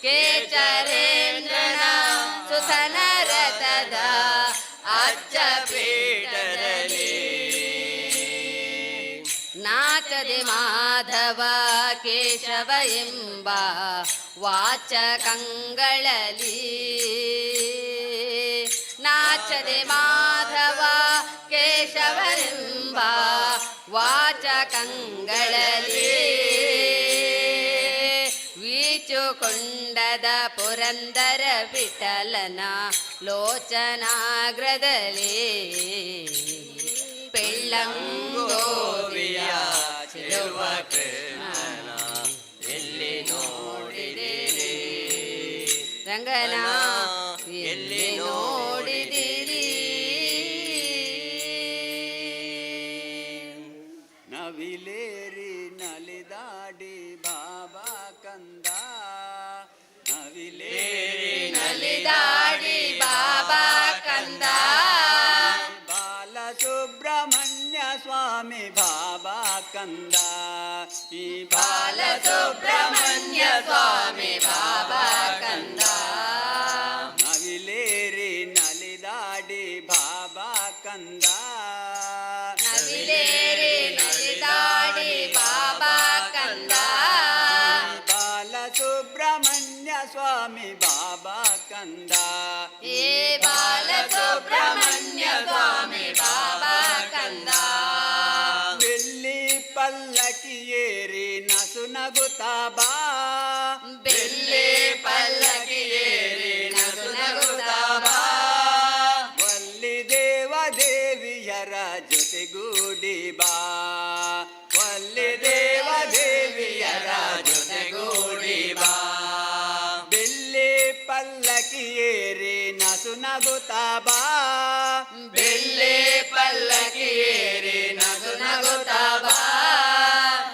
ಕೇಚರೇಂದ್ರನ ಸುತನ ರಥದ ಅಚ್ಚ ಪೀಠದಲ್ಲಿ, ನಾಚದೆ ಮಾಧವ ಕೇಶವ ಎಂಬ ವಾಚಕಂಗಳಲಿ, ನಾಚದೆ ಮಾಧವ ಕೇಶವನೆಂಬ ವಾಚಕಂಗಳಲಿ, ವೀಚುಕೊಂಡದ ಪುರಂದರ ವಿಠಲನ ಲೋಚನಾಗ್ರದಲ್ಲಿ, ಬೆಳ್ಳಂಗೋವಿಯ ಚೆಲುವ ಕೃಷ್ಣನ ಎಲ್ಲಿ ನೋಡಿದಿರಿ? ರಂಗನ ಎಲ್ಲಿ ನೋಡಿದಿರಿ? ನವಿಲೇರಿ ನಲಿದಾಡಿ ಬಾಬಾ ಕಂದ, ನವಿಲೇರಿ ನಲಿದಾಡಿ ಬಾಬಾ ಕಂದ, ಬಾಲ ಸುಬ್ರಹ್ಮಣ್ಯ ಸ್ವಾಮಿ ಬಾಬಾ ಕಂದ, ಈ ಬಾಲ ಸುಬ್ರಹ್ಮಣ್ಯ ಸ್ವಾಮಿ ಬಾಬಾ ಕಂದ, ನವಿಲೇರಿ ನಲಿದಾಡಿ ಬಾಬಾ ಕಂದ, ನವಿಲೇರಿ ನಲಿದಾಡಿ ಬಾಬಾ ಕಂದ, ಬಾಲ ಸುಬ್ರಹ್ಮಣ್ಯ ಸ್ವಾಮಿ ಬಾಬಾ ಕಂದ, ಏ ಬಾಲ ಸುಬ್ರಹ್ಮಣ್ಯ ಸ್ವಾಮಿ ಬಾಬಾ ಕಂದ, ಬೆಳ್ಳಿ ಪಲ್ಲಕ್ಕಿಯೇರಿ ನಸು ನಗುತ್ತಾ ಬಾ, ಬೆಳ್ಳಿ ಪಲ್ಲಕ್ಕಿಯೇರಿ ನಸು ನಗುತ್ತಾ ಬಾ, ವಲ್ಲಿ ದೇವ ದೇವಿಯರ ಜೊತೆಗೂಡಿ ಬಾ, ವಲ್ಲಿ ದೇವ ದೇವಿಯರ ಜೊತೆಗೂಡಿ ಬಾ, ಬೆಳ್ಳಿ ಪಲ್ಲಕ್ಕಿಯೇರಿ ನಸು ನಗುತ್ತಾ ಬಾ, ಬೆಳ್ಳಿ ಪಲ್ಲಕ್ಕಿಯೇರಿ ನಸು ನಗುತ್ತಾ ಬಾ,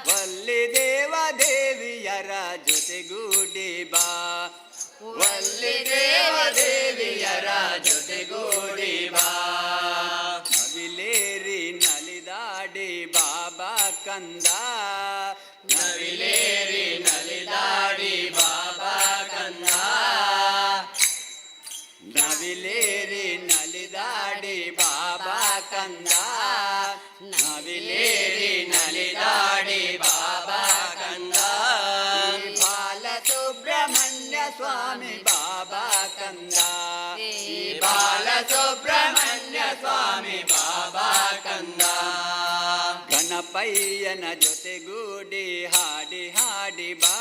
ವಲ್ಲಿ ದೇವ ದೇವಿಯರ ಜೊತೆಗೂಡಿ ಬಾ, ವಲ್ಲಿ ದೇವ ದೇವಿಯರ ಜೊತೆಗೂಡಿ ಬಾ, ನವಿಲೇರಿ ನಲಿದಾಡಿ ಬಾಬಾ ಕಂದ, ನವಿಲೇರಿ ನಲಿದಾಡಿ ಬಾಬಾ ಕಂದ, ನವಿಲೇರಿ ನಲಿದಾಡಿ ಬಾಬಾ ಕಂದ, ನವಿಲೇರಿ ನಲಿದಾಡಿ ಬಾಬಾ ಕಂದ, ಬಾಲ ಸುಬ್ರಹ್ಮಣ್ಯ ಸ್ವಾಮಿ ಬಾಬಾ ಕಂದ, ಬಾಲ ಸುಬ್ರಹ್ಮಣ್ಯ ಸ್ವಾಮಿ ಬಾಬಾ ಕಂದ, ಗಣಪಯ್ಯನ ಜೊತೆಗೂಡಿ ಹಾಡಿ ಹಾಡಿ ಬಾ,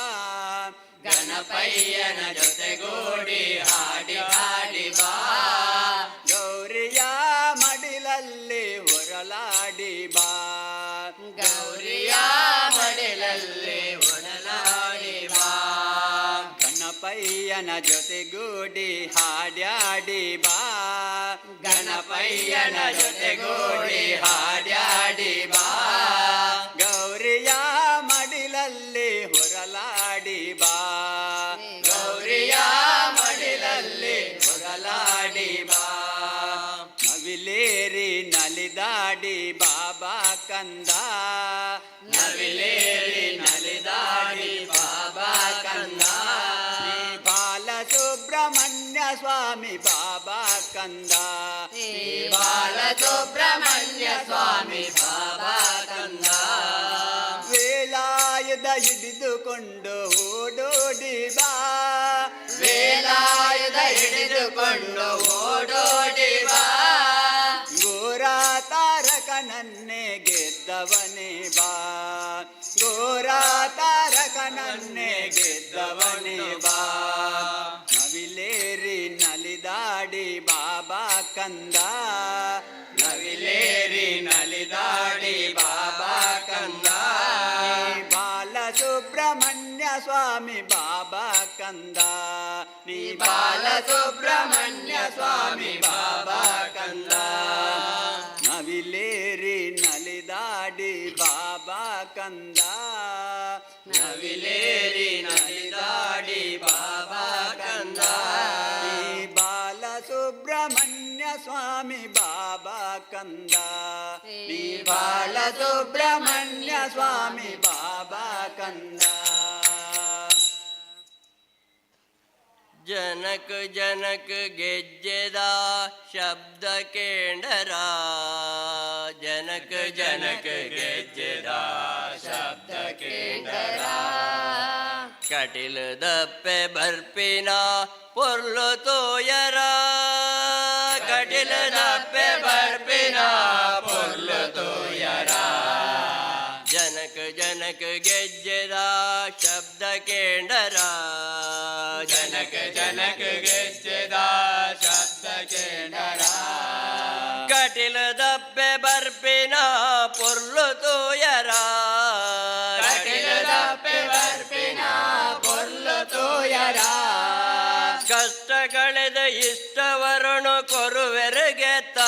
ಗಣಪಯ್ಯನ ಜೊತೆಗೂಡಿ ಹಾಡಿ ಹಾಡಿ ಬಾ, ಗೌರಿಯ ಮಡಿಲಲ್ಲಿ ಹೊರಲಾಡಿ ಬಾ, ಗೌರಿಯ ಮಡಿಲಲ್ಲಿ ಒಡಲಾಡಿ ಬಾ, ಗಣಪಯ್ಯನ ಜೊತೆಗೂಡಿ ಹಾಡ್ಯಾಡಿ ಬಾ, ಗಣಪಯ್ಯನ ಜೊತೆಗೂಡಿ ಹಾಡ್ಯಾಡಿ ಬಾ, ಗೌರಿಯ ಮಡಿಲಲ್ಲಿ ಹೊರಲಾಡಿ ಬಾ, ಗೌರಿಯ ಮಡಿಲಲ್ಲಿ ಹೊರಲಾಡಿ ಬಾ, ನವಿಲೇರಿ ನಲಿದಾಡಿ ಬಾಬಾ ಕಂದ, ನವಿಲೇರಿ ನಲಿದಾಡಿ ಬಾಬಾ ಕಂದ, ಬಾಲ ಸುಬ್ರಹ್ಮಣ್ಯ ಸ್ವಾಮಿ ಬಾಬಾ ಕಂದ, ಬಾಲ ಸುಬ್ರಹ್ಮಣ್ಯ ಸ್ವಾಮಿ ಬಾಬಾ ಕಂದ, ವೇಲಾಯದ ಹಿಡಿದುಕೊಂಡು ಓಡೋಡಿ ಬಾ, ವೇಲಾಯುಧ ಹಿಡಿದುಕೊಂಡು ಓಡೋಡಿ ಬಾ, ಗೋರ ತಾರಕನನ್ನೇ ಗೆದ್ದವನೇ ಬಾ, ಗೋರ ತಾರಕನನ್ನೇ ಗೆದ್ದವನೇ ಬಾ, ನವಿಲೇರಿ ನಲಿದಾಡಿ ಬಾಬಾ ಕಂದ, ನವಿಲೇರಿ ನಲಿದಾಡಿ ಬಾಬಾ ಕಂದ, ಬಾಲ ಬಾಲಸುಬ್ರಹ್ಮಣ್ಯ ಸ್ವಾಮಿ ಬಾಬಾ ಕಂದ, ನೀ ಬಾಲಸುಬ್ರಹ್ಮಣ್ಯ ಸ್ವಾಮಿ ಬಾಬಾ ಕಂದ. ನವಿಲೇರಿ ನಲಿದಾಡಿ ಬಾಬಾ ಕಂದ, ನವಿಲೇರಿ ನಲಿದಾಡಿ ಬಾಬಾ ಕಂದ. ನೀ ಬಾಲಸುಬ್ರಹ್ಮಣ್ಯ ಸ್ವಾಮಿ ಬಾಬಾ ಕಂದ, ನೀ ಬಾಲಸುಬ್ರಹ್ಮಣ್ಯ ಸ್ವಾಮಿ ಬಾಬಾ ಕಂದ. ಜನಕ ಜನಕ ಗೆಜ್ಜೆದ ಶಬ್ದ ಕೇಂಡರ, ಜನಕ ಜನಕ ಗೆಜ್ಜೆದ ಶಬ್ದ ಕೇಂಡರ. ಕಟಿಲು ದಪ್ಪೆ ಬರ್ಪಿನ ಪೊರ್ಲು ತೋಯರ, ಕಟಿಲು ದಪ್ಪೆ ಬರ್ಪಿನ ಪೊರ್ಲು ತೋಯರ. ಜನಕ ಜನಕ ಗೆಜ್ಜೆದ ಶಬ್ದ ಕೇಂಡರ, ಜನಕ ಜನಕ ಗೆಜ್ಜೆದ ಶಬ್ದ ಕೇಂಡರ. ಕಟಿಲು ದಪ್ಪೆ ಬರ್ಪಿನ ಪೊರ್ಲು ತೋಯರ, ಕಟಿಲು ದಪ್ಪೆ ಬರ್ಪಿನ ಪೊರ್ಲು ತೋಯರ. ಕಷ್ಟ ಕಳೆದ ಇಷ್ಟವರನು ಕೊರುವೆರುಗೆತ್ತ,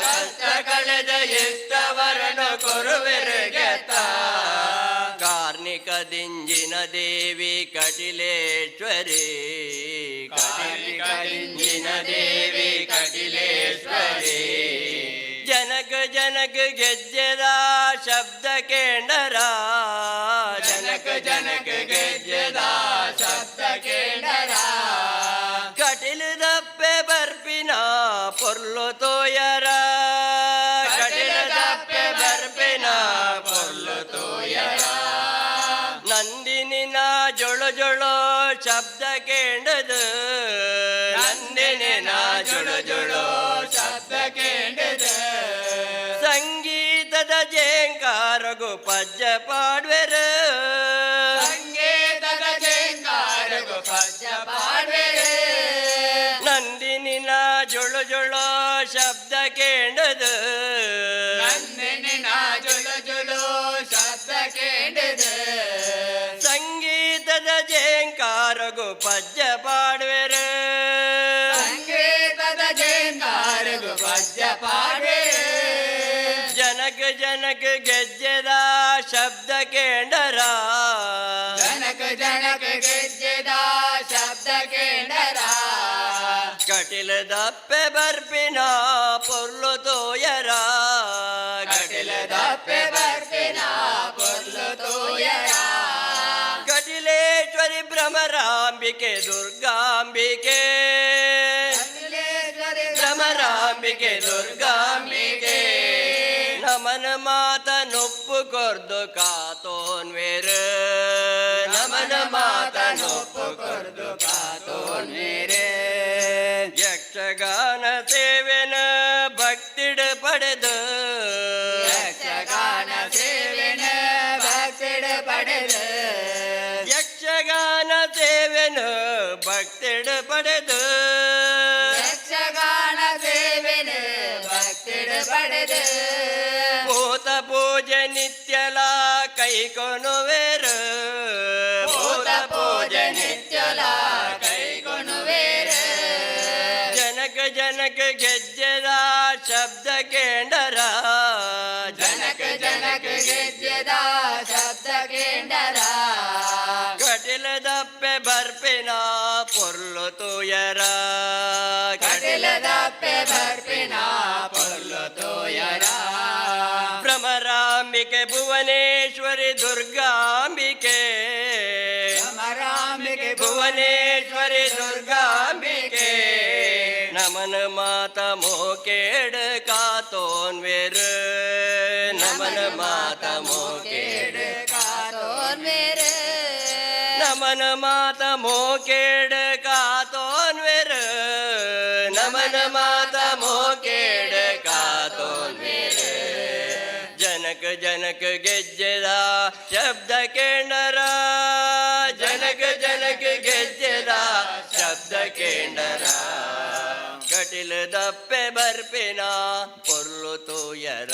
ಕಷ್ಟ ಕಳೆದ ಇಷ್ಟವರನು ಕೊರುವೆರುಗೆತ್ತ. ಕಾರ್ಣಿಕ ದಿಂಜಿನ ದೇವಿ ಕಟಿಲೇಶ್ವರಿ, ಕಾರ್ಣಿಕ ದಿಂಜಿನ ದೇವಿ ಕಟಿಲೇಶ್ವರಿ. ಜನಕ ಜನಕ ಗೆಜ್ಜೆದ ಶಬ್ದ ಕೇಂಡರ, ಜನಕ ಜನಕ ಗೆಜ್ಜೆದ ಶಬ್ದ ಕೇಂಡರ. ಕಟಿಲು ದಪ್ಪೆ ಬರ್ಪಿನ ಪೊರ್ಲು ತೋಯರ, ಕಟಿಲು ದಪ್ಪೆ ಬರ್ಪಿನ ಪೊರ್ಲು ತೋಯರ. ನಂದಿನಿನ ಜೊಳು ಜೊಳು ಶಬ್ದ ಕೇಂಡದು, ನಂದಿನಿನ ಜೊಳು ಜೊಳು ಶಬ್ದ ಕೇಂಡದು. ಸಂಗೀತದ ಜೇಂಕಾರಗು ಪಜ್ಜ ಪಾಡ್ವೆರು, ಸಂಗೀತದ ಜೇಂಕಾರಗು ಪಜ್ಜ ಪಾಡ್ವೆರು. ನಂದಿನಿನ ಜೊಳು ಜೊಳು ಶಬ್ದ ಕೇಂಡದು, ನಂದಿನಿನ ಜೊಳು ಜೊಳು ಶಬ್ದ ಕೇಂಡದು. ಸಂಗೀತದ ಜೇಂಕಾರಗು ಪಜ್ಜ ಪಾಡ್ವೆರು, ಸಂಗೀತದ ಜೇಂಕಾರಗು ಪಜ್ಜ ಪಾಡ್ವೆರು. ಜನಕ ಜನಕ ಗೆಜ್ಜೆದ ಶಬ್ದ ಕೇಂಡರ, ಜನಕ ಜನಕ ಗೆಜ್ಜೆದ ಶಬ್ದ ಕೇಂಡರ. ಕಟಿಲು ದಪ್ಪೆ ಬರ್ಪಿನ ಪೊರ್ಲು ತೋಯರ, ಕಟಿಲು ದಪ್ಪೆ ಬರ್ಪಿನ ಪೊರ್ಲು ತೋಯರ. ಕಟಿಲೇಶ್ವರಿ ಭ್ರಮರಾಂಬಿಕೆ ದುರ್ಗಾಂಬಿಕೆ, ಭ್ರಮರಾಂಬಿಕೆ ದುರ್ಗಾಂಬಿಕೆ. ನಮನ ಮಾತ ನೊಪ್ಪು ಕೊರ್ದು ಕಾತೋನ್ವೇರು, ನಮನ ಮಾತ ನೊಪ್ಪು ಕೊರ್ದು ಕಾತೋನ್ವೇರೆ. ಯಕ್ಷಗಾನ ಸೇವೆನ ಭಕ್ತಿಡ ಪಡೆದು, ಯಕ್ಷಗಾನ ಸೇವೆನ ಭಕ್ತಿಡ ಪಡೆದು. ಯಕ್ಷಗಾನ ಸೇವೆನ ಭಕ್ತಿಡ ಪಡೆದು, ಯಕ್ಷಗಾನ ಸೇವೆನ ಭಕ್ತಿಡ ಪಡೆದು. ಭೂತ ಪೂಜೆ ನಿತ್ಯಲ ಕೈಕೊನುವೇರು, ಭೂತ ಪೂಜೆ ನಿತ್ಯಲ ಕೈಕೊನುವೇರು. ಜನಕ ಜನಕ ಗೆಜ್ಜೆದ ಶಬ್ದ ಕೇಂಡರ, ಜನಕ ಜನಕ ಗೆಜ್ಜೆದ ಶಬ್ದ ಕೇಂಡರ. ಕಟಿಲು ದಪ್ಪೆ ಬರ್ಪಿನ ಪೊರ್ಲು ತೋಯರ, ಕಟಿಲು ದಪ್ಪೆ ಬರ್ಪಿನ ಪೊರ್ಲು ತೋಯರ. ಭ್ರಮರಾಂಬಿಕೆ ಭುವನೇಶ್ವರಿ ದುರ್ಗಾಂಬಿಕೆ, ಭ್ರಮರಾಂಬಿಕೆ ಭುವನೇಶ್ವರಿ ದುರ್ಗಾಂಬಿಕೆ. ನಮನ ಮಾತ ಮೋಕೇಡ ಕಾತೋನ್ವೇರು, ನಮನ ಮಾತ ಮೋಕೇಡ ಕಾತೋನ್ವೇರು. ನಮನ ಮಾತ ಮೋಕೇಡ ಕಾತೋನ್ವೇರು, ನಮನ ಮಾತ ಮೋಕೇಡ ಕಾತೋನ್ವೇರು. ಜನಕ ಜನಕ ಗೆಜ್ಜೆದ ಶಬ್ದ ಕೇಂಡರ, ಜನಕ ಜನಕ ಗೆಜ್ಜೆದ ಶಬ್ದ ಕೇಂಡರ. ಕಟಿಲ ಕಟಿಲ್ ದಪ್ಪೆ ಬರ್ಪಿನ ಪೊರ್ಲು ತೂಯರ.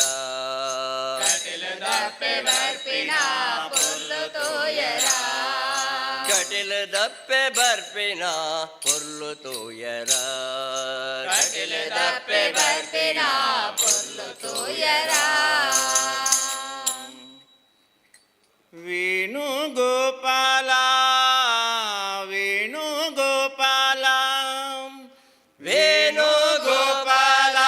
ಕಟಿಲ್ ದಪ್ಪೆ ಬರ್ಪಿನ ಪೊರ್ಲು ತೂಯರ. ಕಟಿಲ್ ದಪ್ಪೆ ಬರ್ಪಿನ ಪೊರ್ಲು ತೂಯರ. ಕಟಿಲ್ ದಪ್ಪೆ ಬರ್ಪಿನ ಪೊರ್ಲು ತೂಯರ. ವೇಣುಗೋಪಾಲ ವೇಣುಗೋಪಾಲ ವೇಣುಗೋಪಾಲ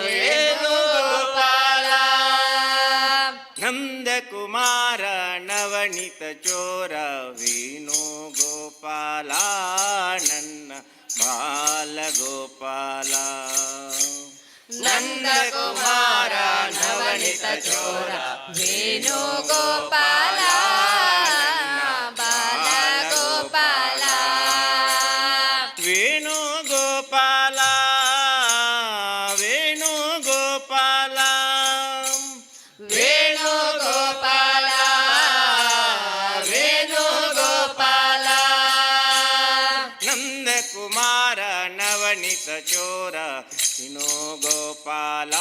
ವೇಣುಗೋಪಾಲ. ನಂದಕುಮಾರ ನವನಿತ ಚೋರ ವೇಣುಗೋಪಾಲ ನನ್ನ ಬಾಲಗೋಪಾಲ. ನಂದಕುಮಾರ ನವನಿತ ಚೋರ ವೇಣುಗೋಪಾಲ ಬಾಲಗೋಪಾಲ. ವೇಣುಗೋಪಾಲ ವೇಣುಗೋಪಾಲ ವೇಣುಗೋಪಾಲ ವೇಣುಗೋಪಾಲ. ನಂದಕುಮಾರ ನವನಿತ ಚೋರ ಗೋಪಾಲ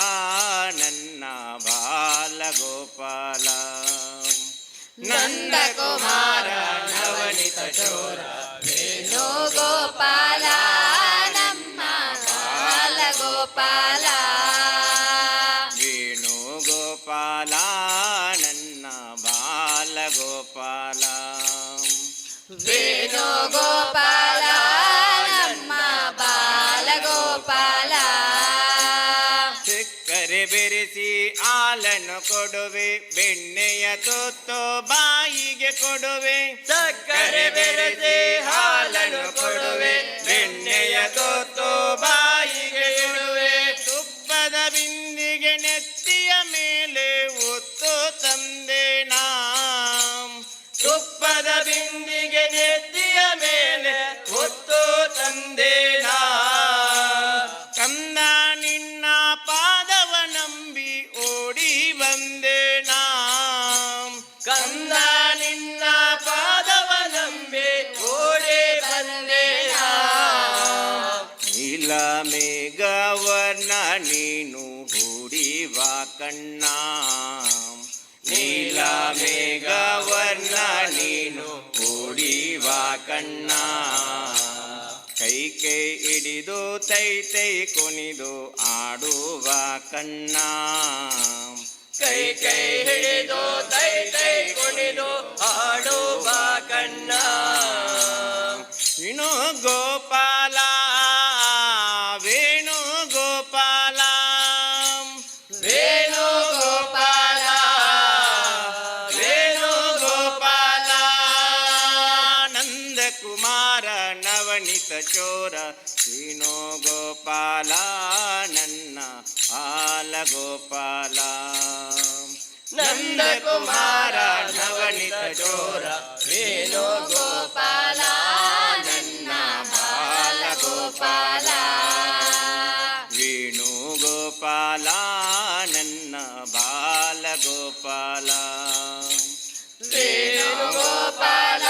ನನ್ನ ಬಾಲಗೋಪಾಲ. ನಂದಕುಮಾರ ನವನಿತ ಚೋರ ವೇಣುಗೋಪಾಲ ನಮ್ಮ ಬಾಲಗೋಪಾಲ. ವೇಣುಗೋಪಾಲ ನನ್ನ ಬಾಲಗೋಪಾಲ. ವೇಣುಗೋಪಾಲ ನಮ್ಮ ಬಾಲಗೋಪಾಲ. ಸಕ್ಕರೆ ಬೆರೆಸಿ ಹಾಲನ್ನು ಕೊಡುವೆ, ಬೆಣ್ಣೆಯ ತುತ್ತು ಬಾಯಿಗೆ ಕೊಡುವೆ. ಸಕ್ಕರೆ ಬೆರೆಸಿ ಹಾಲನ್ನು ಕೊಡುವೆ, ಬೆಣ್ಣೆಯ ತುತ್ತು ಬಾಯಿಗೆ ಇಡುವೆ. ತುಪ್ಪದ ಬಿಂದಿಗೆ ನೆತ್ತಿಯ ಮೇಲೆ ಒತ್ತು ತಂದೆ ನಾ. ತುಪ್ಪದ ಬಿಂದಿಗೆ ನೆತ್ತಿಯ ಮೇಲೆ ಹೊತ್ತು ತಂದೇನಾ. ಕಂದ ನಿನ್ನ ಪಾದವ ನಂಬಿ ಓಡಿ ಬಂದೆ ನಾ. ಕಂದ ನಿನ್ನ ಪಾದವ ನಂಬಿ ಓಡಿ ಬಂದೇನಾ. ನೀಲ ಮೇಘವರ್ಣ ನೀನು ಹೂಡಿವ ಕಣ್ಣ. ನೀಲ ಮೇಘವರ್ಣ ನೀನು ಹೂಡಿವ ಕಣ್ಣ. ಕೈ ಕೈ ಹಿಡಿದು ತೈ ತೈ ಕುಣಿದು ಆಡುವ ಕಣ್ಣ. ಕೈ ಕೈ ಹಿಡಿದು ತೈ ತೈ ಕುಣಿದು ಆಡುವ ಕಣ್ಣ. ವೇಣುಗೋಪಾಲ ವೇಣುಗೋಪಾಲ ವೇಣುಗೋಪಾಲ ವೇಣುಗೋಪಾಲ. ನಂದಕುಮಾರ ನವನಿತ ಚೋರ ವೇಣುಗೋಪಾಲ ನನ್ನ ಬಾಲಗೋಪಾಲ. ನಂದಕುಮಾರ ನವನಿತ ಚೋರ ವೇಣುಗೋಪಾಲ ನನ್ನ ಬಾಲಗೋಪಾಲ. ವೇಣುಗೋಪಾಲ ನನ್ನ ಬಾಲಗೋಪಾಲ. ವೇಣುಗೋಪಾಲ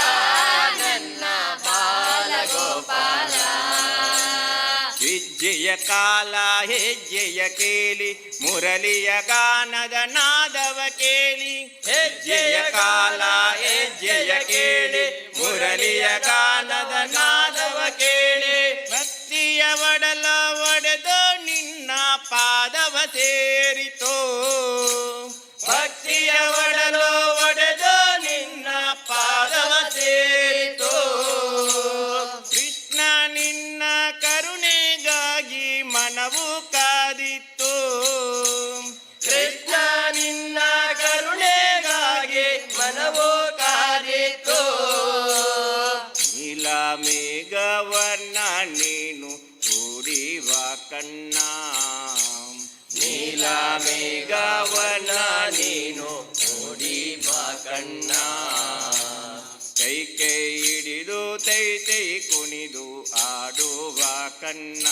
ನನ್ನ ಬಾಲಗೋಪಾಲ. ಹೆಜ್ಜೆಯ ಕಾಲ ಹೆಜ್ಜೆಯ ಕೇಳಿ ಮುರಳಿಯ ಗಾನದ ನಾದವ ಕೇಳಿ. ಹೆಜ್ಜೆಯ ಕಾಲ ಹೆಜ್ಜೆಯ ಕೇಳಿ ಮುರಳಿಯ ಗಾನದ ನಾದವ ಕೇಳಿ. ಭಕ್ತಿಯ ಒಡಲ ಒಡೆದು ನಿನ್ನ ಪಾದವ ಸೇರಿತೋ. ಭಕ್ತಿಯ ಒಡಲು ಒಡೆದು ನಿನ್ನ ಪಾದವ ಸೇರಿತೋ. ಕೃಷ್ಣ ನಿನ್ನ ಕರುಣೆಗಾಗಿ ಮನವು ಕಾದಿತ್ತು. ಕೃಷ್ಣ ನಿನ್ನ ಕರುಣೆಗಾಗಿ ಮನವು ಕಾದಿತು. ನೀಲ ಮೇಘವರ್ಣ ನೀನು ಕೂಡಿವ ಕಣ್ಣ. ನೀಲ ಮೇಘವರ್ಣ ನೀನು ಕೂಡಿವ ಕಣ್ಣ. ಕೈ ಕೈ ಹಿಡಿದು ತೈ ತೈ ಕುಣಿದು ಆಡುವ ಕಣ್ಣ.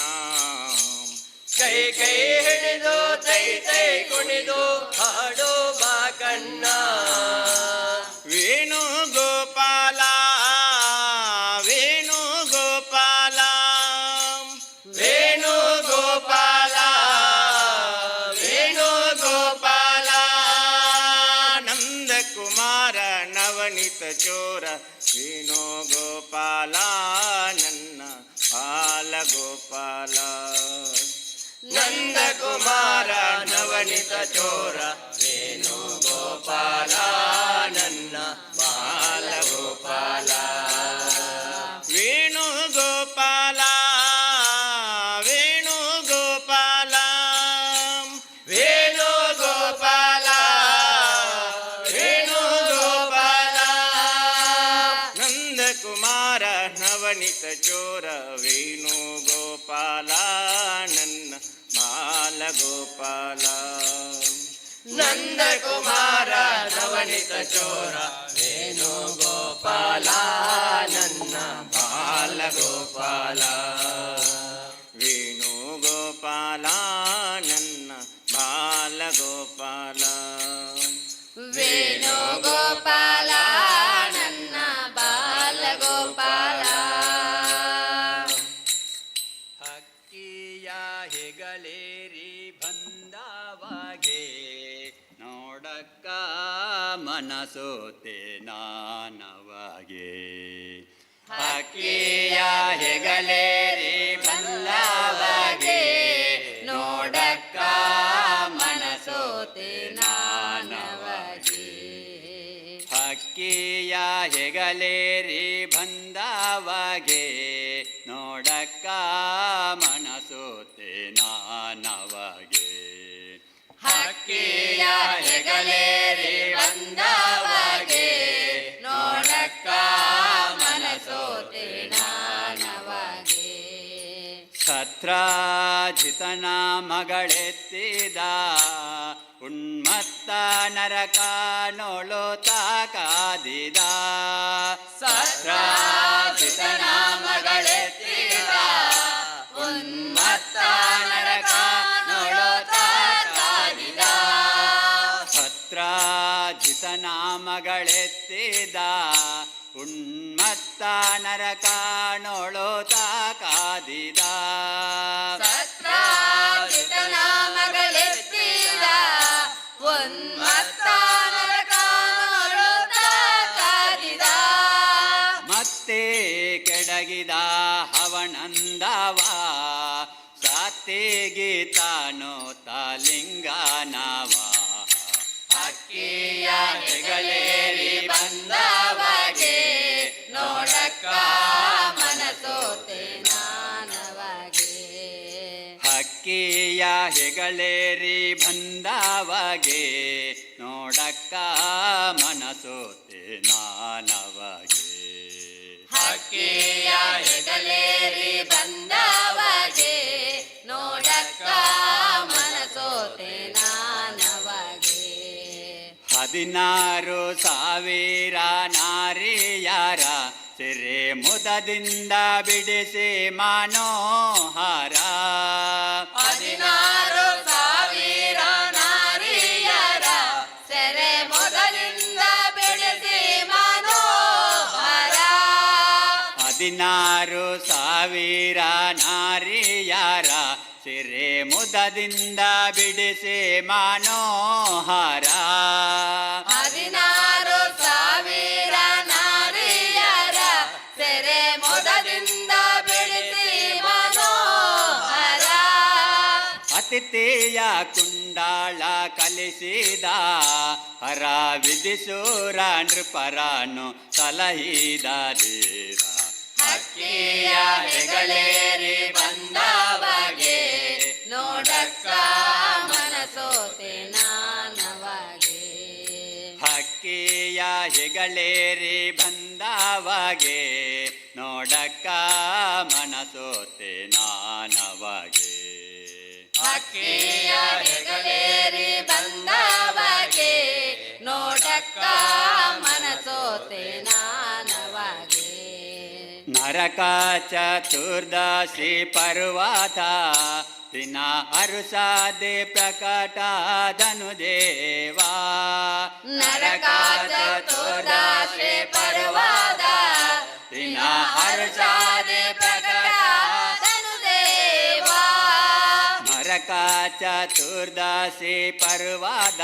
ಕೈ ಕೈ ಹಿಡಿದು ತೈ ತೈ ಕುಣಿದು ಹಾಡುವ ಕಣ್ಣ. ವೇಣುಗೋಪಾಲ ವೇಣುಗೋಪಾಲ ವೇಣುಗೋಪಾಲ. ವೇಣುಗೋಪಾಲ ನನ್ನ ಬಾಲಗೋಪಾಲ. ನಂದಕುಮಾರ ನವನಿತ ಚೋರ ವೇಣುಗೋಪಾಲ ನನ್ನ ಬಾಲಗೋಪಾಲ. ವೇಣುಗೋಪಾಲ ವೇಣುಗೋಪಾಲ ವೇಣುಗೋಪಾಲ ವೇಣುಗೋಪಾಲ. ನಂದಕುಮಾರ ನವನಿತ ಚೋರ ವೇಣುಗೋಪಾಲ ನನ್ನ ಬಾಲಗೋಪಾಲ. ನಂದಕುಮಾರ ನವನಿತ ಚೋರ ವೇಣುಗೋಪಾಲ ನನ್ನ ಬಾಲಗೋಪಾಲ. ವೇಣುಗೋಪಾಲ ನನ್ನ ಬಾಲಗೋಪಾಲ. ವೇಣುಗೋಪಾಲ ನನ್ನ ಬಾಲಗೋಪಾಲ. ಹಕ್ಕಿಯ ಹೆಗಲೇರಿ ಬಂದವಾಗೆ ನೋಡಕ್ಕ ಮನಸೋತೆ ನಾನವಾಗೆ. ಹಕ್ಕಿಯ ಹೆಗಲೇರಿ ಬಂದವಾಗೆ ನೋಡಕ್ಕ ಮನಸೋತೆ ನಾನವಗೆ. ಹಕ್ಕಿಯ ಹೆಗಲೇರಿ ಬಂದವಗೆ ನೋಡಕ್ಕ ಮನಸೋತೆ ನಾನವಗೆ. ಹಕ್ಕಿಯ ಹೆಗಲೇರಿ ಬಂದವಗೆ ನೋಡಕ್ಕ ಮನಸೋತೆ ನಾನವಗೆ. ಸತ್ರಾಜಿತನ ಮಗಳೆತ್ತಿದ ಉನ್ಮತ್ತ ನರಕ ನೋಳುತ್ತ ಕಾದಿದ. ಸತ್ರಾಜಿತನ ಮಗಳೆತ್ತಿದ ಉನ್ಮತ್ತ ನರಕ ನೋಳುತ್ತ ಕಾದಿದ. ಸತ್ರಾಜಿತನ ಮಗಳೆತ್ತಿದ ಉನ್ಮತ್ತ ನರಕ ನೋಳುತ್ತ ಕಾದಿದ. ಸತ್ರಾಜಿತನ ಮಗಳೆತ್ತಿದ ಉನ್ಮತ್ತ ನರಕ ನೋಡುತ್ತ ಕಾದಿದ. ಮತ್ತೆ ಕೆಡಗಿದ ಹವನಂದವ ಸಾತಿಗೆ ತಾನು ತಾಲಿಂಗನವ. ಹಕ್ಕಿಯ ಹೆಗಲೇರಿ ಬಂದವಗೆ ನೋಡಕ್ಕ ಮನಸೋತೆ ನಾನವಗೆ. ಹಕ್ಕಿಯ ಹೆಗಲೇರಿ ಬಂದವಗೆ ನೋಡಕ್ಕ ಮನಸೋತೆ ನಾನವಗೆ. ಹಕ್ಕಿಯ ಹೆಗಲೇರಿ ಬಂದವಗೆ ನೋಡಕ್ಕ ಮನಸೋತೆ ನಾನವಗೆ. 16,000 ನಾರಿಯರ ಸಿರೆ ಮುದದಿಂದ ಬಿಡಿಸಿ ಮನೋಹರ. 16,000 ನಾರಿಯರ ಸೆರೆ ಮೊದಲಿಂದ ಬಿಡಿಸಿ ಮನೋಹರ. 16,000 ನಾರಿಯರ ಸಿರೆ ಮುದದಿಂದ ಬಿಡಿಸಿ ಮನೋಹರ. 16,000 ನಾರಿಯರ ಸೆರೆ ಮೊದಲಿಂದ ಬಿಡಿಸಿ ಮನೋಹರ. ಅತಿಥಿಯ ಕುಂಡಾಳ ಕಲಿಸಿದ ಹರ ವಿಧಿಸೂರ ನೃಪರನು ಸಲಹಿದ ಧೀರ. ಹಕ್ಕಿಯ ಹೆಗಲೇರಿ ಬಂದವಗೆ ನೋಡಕ್ಕ ಮನಸೋತೆ ನಾನವಗೆ. ಹಕ್ಕಿಯ ಹೆಗಲೇರಿ ಬಂದವಗೆ ನೋಡಕ್ಕ ಮನಸೋತೆ ನಾನವಗೆ. ಹಕ್ಕಿಯ ಹೆಗಲೇರಿ ಬಂದವಗೆ ನೋಡಕ್ಕ ಮನಸೋತೆ ನಾನವಗೆ. ನರಕ ಚತುರ್ದಶಿ ಪರ್ವತ ದಿನ ಅರುಷಾದೆ ಪ್ರಕಟಾದನು ದೇವಾ. ನರಕ ಚತುರ್ದಶಿ ಪರ್ವದ ದಿನ ಹರ್ಷಾದೆ ಪ್ರಕಟಾದನು ದೇವಾ. ನರಕ ನರಕ ಚತುರ್ದಶಿ ಪರ್ವದ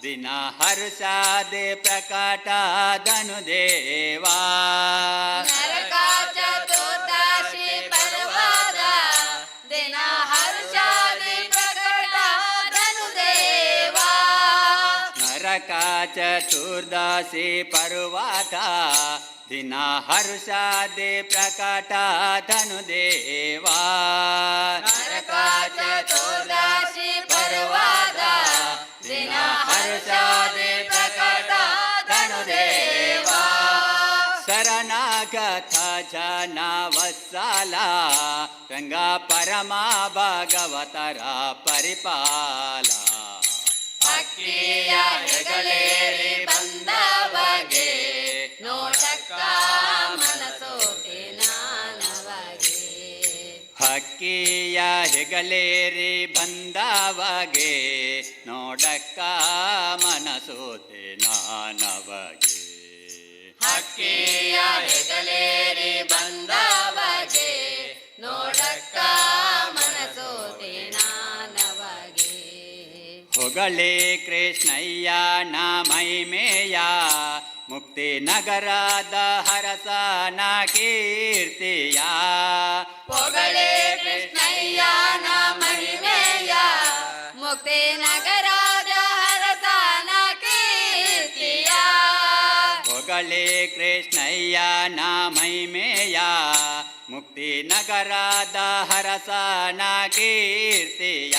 ದಿನ ಹರ್ಷಾದೆ ಪ್ರಕಟ ಧನುದೇವಾ. ನರಕ ಚತುರ್ದಶಿ ಪರ್ವದ ದಿನ ಹರ್ಷಾದಿ ಪ್ರಕಟ ಧನುದೇವಾ. ನರಕ ಚತುರ್ದಶಿ ಪರ್ವದ ದಿನ ಹರ್ಷಾದೆ ಪ್ರಕಟ ಧನುದೇವಾ. ನರಕ ಚತುರ್ದಶಿ ಪರ್ವದ ದಿನ ಹರ್ಷಾದಿ ಪ್ರಕಟ ಧನುದೇವಾ. ಶರಣಾಗತ ಜನ ವತ್ಸಲ ರಂಗ ಪರಮ ಭಾಗವತರ ಪರಿಪಾಲ. ಹಕ್ಕಿಯ ಹೆಗಲೇರಿ ಬಂದವಗೆ ನೋಡಕ್ಕ ಮನಸೋತೆ ನಾನವಗೆ. ಹಕ್ಕಿಯ ಹೆಗಲೇರಿ ಬಂದವಗೆ ನೋಡಕ್ಕ ಮನಸೋತೆ ನಾನವಗೆ. ಹಕ್ಕಿಯ ಹೆಗಲೇರಿ ಬಂದವಗೆ ನೋಡಕ್ಕ ಮನಸೋತೆ ನಾನವಗೆ. ಹೊಗಳೇ ಕೃಷ್ಣಯ್ಯ ಮಹಿಮೆಯ ಮುಕ್ತಿ ನಗರದ ಹರಸನ ಕೀರ್ತಿಯ. ಹೊಗಳೇ ಕೃಷ್ಣಯ್ಯನ ಮಹಿಮೆಯ ಮುಕ್ತಿ ನಗರದ ಹರಸನ ಕೀರ್ತಿಯ. ಹೊಗಳೇ ಕೃಷ್ಣಯ್ಯನ ಮಹಿಮೆಯ ಮುಕ್ತಿ ನಗರದ ಹರಸನ ಕೀರ್ತಿಯ.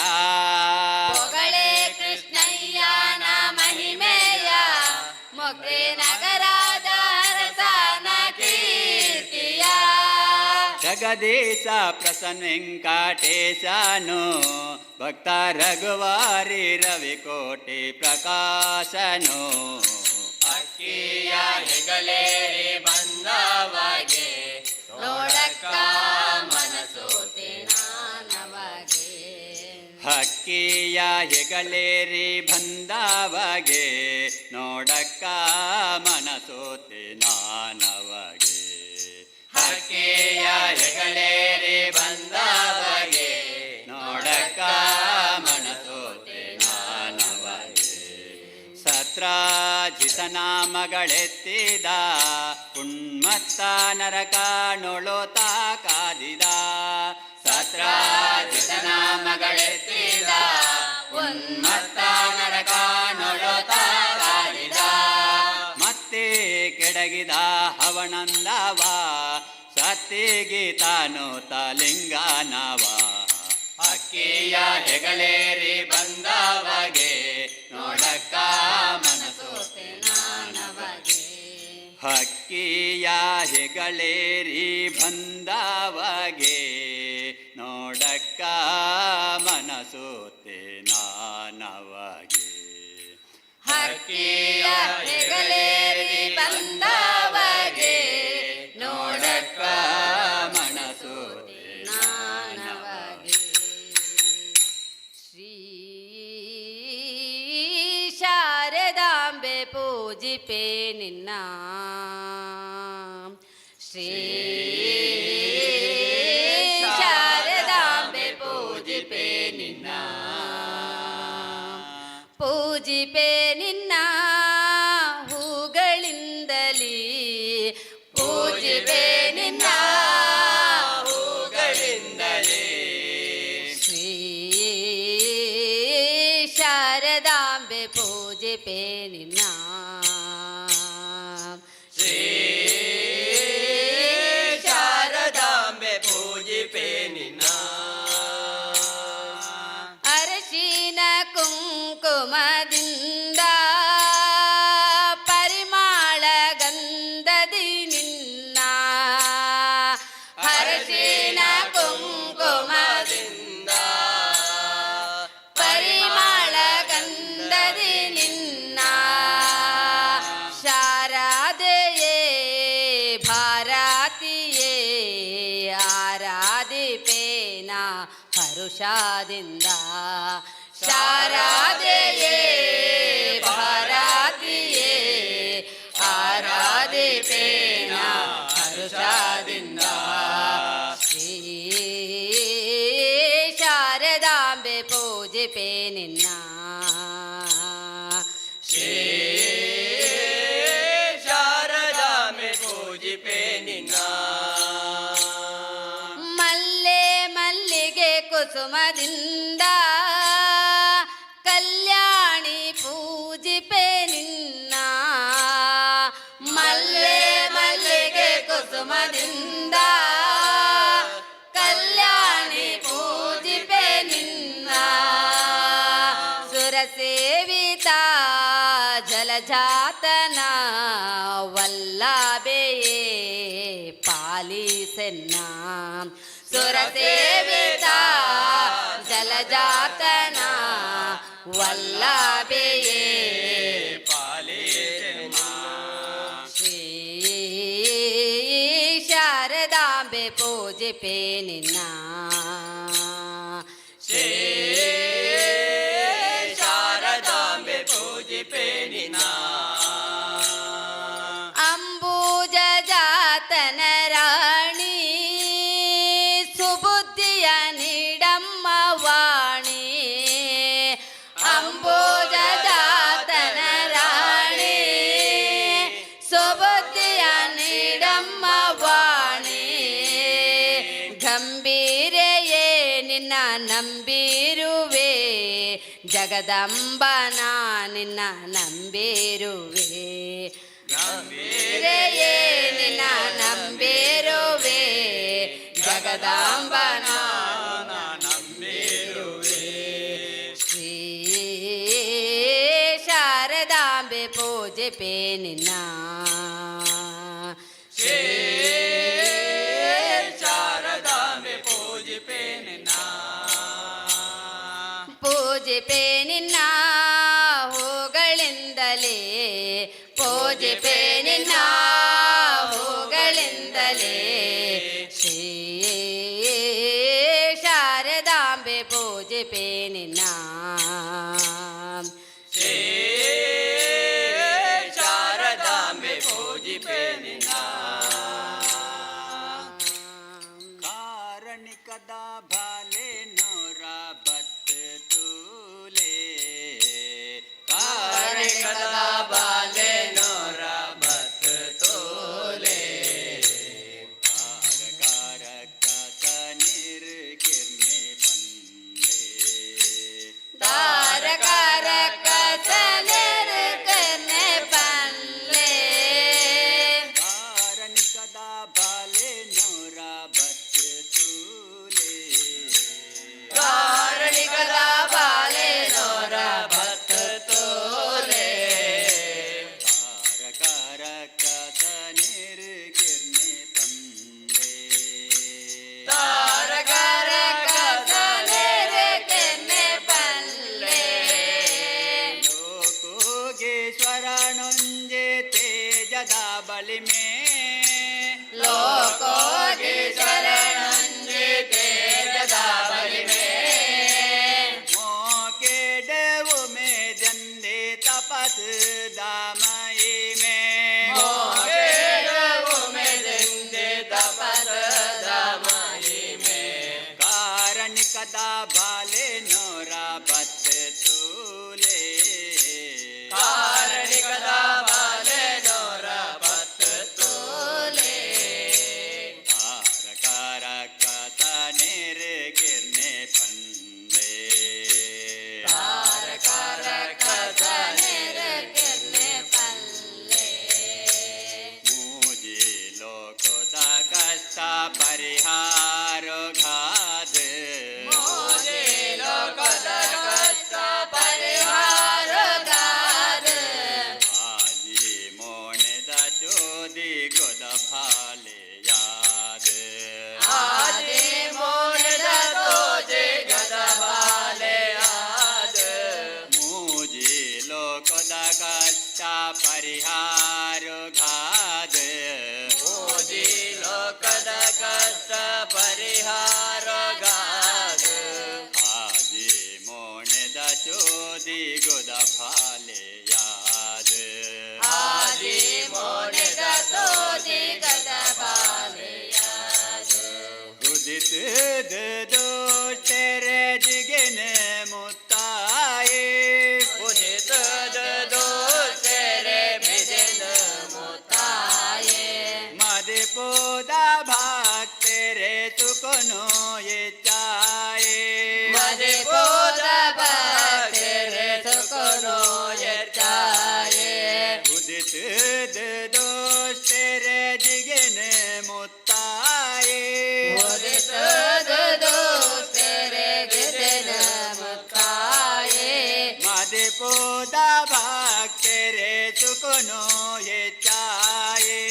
ಹೊಗಳೇ ಕೃಷ್ಣಯ್ಯನ ಮಹಿಮೆಯ ಮುಕ್ತಿ ನಗರದ ಹರಸನ ಕೀರ್ತಿಯ. ಜಗದೀಶ ಪ್ರಸನ್ನ ವೆಂಕಟೇಶನು ಭಕ್ತ ರಘುವಾರಿ ರವಿಕೋಟಿ ಪ್ರಕಾಶನು. ಹಕ್ಕಿಯ ಹೆಗಲೇರಿ ಬಂದವಗೆ ನೋಡಕ್ಕ ಮನಸೋತೆ ನಾನವಗೆ. ಹಕ್ಕಿಯ ಹೆಗಲೇರಿ ಬಂದವಗೆ ನೋಡಕ್ಕ ಮನಸೋತೆ ನಾನವಗೆ. ಹಕ್ಕಿಯ ಹೆಗಲೇರಿ ಬಂದವಗೆ ನೋಡಕ್ಕ ಮನಸೋತೆ ನಾನವಗೆ. ಸತ್ರಾಜಿತ ನಾಮಗಳೆತ್ತಿದ ಉನ್ಮತ್ತ ನರಕಾನೊಳೋತ ಕಾದಿದ. ಸತ್ರಾಜಿತ ನಾಮಗಳೆತ್ತಿದ ಉನ್ಮತ್ತ ನರಕಾನೊಳೋತ ಕಾದಿದ. ಮತ್ತೆ ಕೆಡಗಿದ ಹವಣಂದವ ಸತ್ತಿಗೆ ತಾನು ತಲಿಂಗನವ. ಹಕ್ಕಿಯ ಹೆಗಲೇರಿ ಬಂದವಗೆ ನೋಡಕ್ಕ ಮನಸೋತೆ ನಾನವಗೆ. ಹಕ್ಕಿಯ ಹೆಗಳೇರಿ ಬಂದವಗೆ ನೋಡಕ್ಕ ಮನಸೋತೆ ನಾನವಗೆ. ಹಕ್ಕಿಯ ಹೆಗಲೇರಿ ಬಂದವಗೆ ನೋಡಕ್ಕ ಮನಸೋತೆ ನಾನವಗೆ. ಶ್ರೀ ಶಾರದಾಂಬೆ ಪೂಜಿಪೆ ನಿನ್ನ, ಶ್ರೀ ಶಾರದಾಂಬೆ ಪೂಜಿಪೆ ನಿನ್ನ, ಪೂಜಿಪೆ ನಿನ್ನ ಹೂಗಳಿಂದಲೀ, ಪೂಜಿಪೆ ನಿನ್ನ ಹೂಗಳಿಂದಲೇ. ಶ್ರೀ ಶಾರದಾಂಬೆ ಪೂಜಿಪೆ ನಿನ್ನ, ಶ್ರೀ ಶಾರದಾಂಬೆ ಪೂಜಿಪೆ ನಿನ್ನ. ಅರಶಿನ ಕುಂಕುಮದಿಂದ ಪರಿಮಾಳ ಗಂಧದಿ ನಿನ್ನ, ಅರಶಿನ ಕುಂಕುಮದಿಂದ ಪರಿಮಾಳ ಗಂಧದಿ ನಿನ್ನ. ಶಾರದೆಯೇ ಭಾರತಿಯೇ ಆರಾಧಿಪೇನ ಹರುಷಾದಿಂದ, ಶಾರದೆಯೇ ಭಾರತಿಯೇ ಆರಾಧಿಪೇನ ಹರುಷಾದಿಂದ. ಶ್ರೀ ಶಾರದಾಂಬೆ ಪೂಜಿಪೆ ನಿನ್ನ. ಶ್ರೀ ಶಾರದಾಂಬೆ ಪೂಜಿಪೆ ನಿನ್ನ. ಮಲ್ಲೆ ಮಲ್ಲಿಗೆ ಕುಸುಮದಿಂದ ಕಲ್ಯಾಣಿ ಪೂಜಿಪೆ ನಿನ್ನ. ಮಲ್ಲೆ ಮಲ್ಲಿಗೆ ಕುಸುಮದಿಂದ ಕಲ್ಯಾಣಿ ಪೂಜಿಪೆ ನಿನ್ನ. ಸುರಸೇವಿತ ಜಲಜಾತನ ವಲ್ಲಭೆಯೇ ಪಾಲಿಸೆನ್ನ. ಸುರಸೇವಿತ ಜಲಜಾತನ ವಲ್ಲಭೆಯೇ ಪಾಲಿಸೆನ್ನ. ಶ್ರೀ ಶಾರದಾಂಬೆ ಪೂಜಿಪೆ ನಿನ್ನ. ಶ್ರೀ ಶಾರದಾಂಬೆ ಪೂಜಿಪೆ ನಿನ್ನ. ಅಂಬೂಜ ಜಾತನ ರಾಣಿ ಸುಬುದ್ಧಿಯ ನೀಡಮ್ಮ ವಾಣಿ. ಅಂಬೂಜ ಜಾತನ ರಾಣಿ ಸುಬುದ್ಧಿಯ ನೀಡಮ್ಮ ವಾಣಿ. ಗಂಭೀರೆಯೇ ನಿನ್ನ ನಂಬಿರುವೆ, ಜಗದಂಬನ ನಿನ್ನ ನಂಬಿರುವೆ. ಗಂಭೀರೆಯೇ ನಿನ್ನ ನಂಬಿರುವೆ, ಜಗದಾಂಬನ ನಂಬಿರುವೆ. ಶ್ರೀ ಶಾರದಾಂಬೆ ಪೂಜಿಪೆ ನಿನ್ನ. ಶ್ರೀ ಶಾರದಾಂಬೆ ಪೂಜಿಪೆ ನಿನ್ನ. ಪೂಜಿಪೆ ನಿನ್ನ ಹೂಗಳಿಂದಲೇ, ಪೂಜಿಪೆ ನಿನ್ನ ಹೂಗಳಿಂದಲೇ. ಶ್ರೀ ಶಾರದಾಂಬೆ ಪೂಜಿಪೆ ನಿನ್ನ. ಶ್ರೀ ಶಾರದಾಂಬೆ ಪೂಜಿಪೆ ನಿನ್ನ. ಕಾರಣಿಕದ ಬಾಲೆ ನೋರ ಬತ್ ತೂಲೆ. ಕಾರಣಿಕದ ಬಾಲೆ ನೋರ ಬತ್ ತೋಲೆ. ಕಾರ ನೀರ್ ಕಿರ್ನೆ ಪಂಡೆ. ತಾರಕಾರ ಕಸನೇರ್ ಕರ್ನೆ ಪಲ್ಲೆ. ಕಾರಣಿಕದ ಬಾಲೆ ನೋರ ಬತ್ ತೂಲೆ. ಕಾರಣಿಕದ ಬಾಲೆ ನೋರ ಬತ್ ತೋಲೆ. ಕಾರ ನೀರ್ ಕಿರ್ನೆ ಪಂಡೆ. ತಾರಕಾರ ಕಸನೇರ್ ಕರ್ನೆ ಪಲ್ಲೆ. ಲೋಕೋಗೇಶ್ವರನೊಂಜೆ ತೇಜದ ಬಲಿಮೆ. ಲೋಕೋಗೇಶ್ವರನೊಂಜೆ ತೇಜದ ಬಲಿಮೆ. ಮೋಕೆಡವು ಮೇದಂದೆ ತಪಸ್ ದಾಮಯಿಮೆ. ಮೋಕೆಡವು ಮೇದಂದೆ ತಪಸ್ ಮಹಿಮೆ. ಕಾರಣಿಕದ ಬಾಲೆ ನೋರ ಬತ್ ತೂಲೆ. ಕಾರಣಿಕದ ಬಾಲೆ ನೋರ ಬತ್ ತೋಲೆ. ಕಾರ ಕಸ ನೀರ್ ಕಿರ್ನೆ ಪಂಡೆ. ತಾರಕಾರ ಕಸನೇರ್ ಕರ್ನೆ ಪಲ್ಲೆ. ಮೂಜಿ ಲೋಕದ ಕಷ್ಟ ಪರಿಹಾರ ಗಾಧ. ಮೋಜಿ ಲೋಕದ ಕಷ್ಟ ಪರಿಹಾರ ಗಾದ. ಆಜಿ ಮೋಣದ ಚೋದಿ ಗೊದ ಭಾಲೆ ಯಾದ. ಆದಿ ಮೋನದ ತೋಜೆ ಗದ ಬಾಲೆ ಆದ. ಮೂಜಿ ಲೋಕದ ಕಷ್ಟ ಪರಿಹಾರ ಗಾಧ. ಮೋಜಿ ಲೋಕದ ಕಷ್ಟ ಪರಿಹಾರ ಗಾದ. ಆಜಿ ಮೋಣದ ಚೋದಿ ಗೊದ ಭಾಲೆ ಯಾದ. ಆದಿ ಮೋನದ ತೋಜೆ ಗದ ಬಾಲೆ ಆದ. ಉದಿತ ದೋಷ ತೆರೆ ಜಿಗಿನ ಮುತ್ತ. ಸುಖನೋ ಹೆಚ್ಚಾಯೇ. ಮದಿಪೋದ ಭಕ್ತರೆ ಸುಖನೋ ಹೆಚ್ಚಾಯೇ. ಉದಿತ ದೋಷರೆ ಜಿಗನೆ ಮುತ್ತಾಯೇ. ಉದಿತ ದೋಷರೆ ಜಿಗನ ಮುತ್ತಾಯೇ. ಮದಿಪೋದ ಭಕ್ತರೆ ಸುಖನೋ ಹೆಚ್ಚಾಯೇ.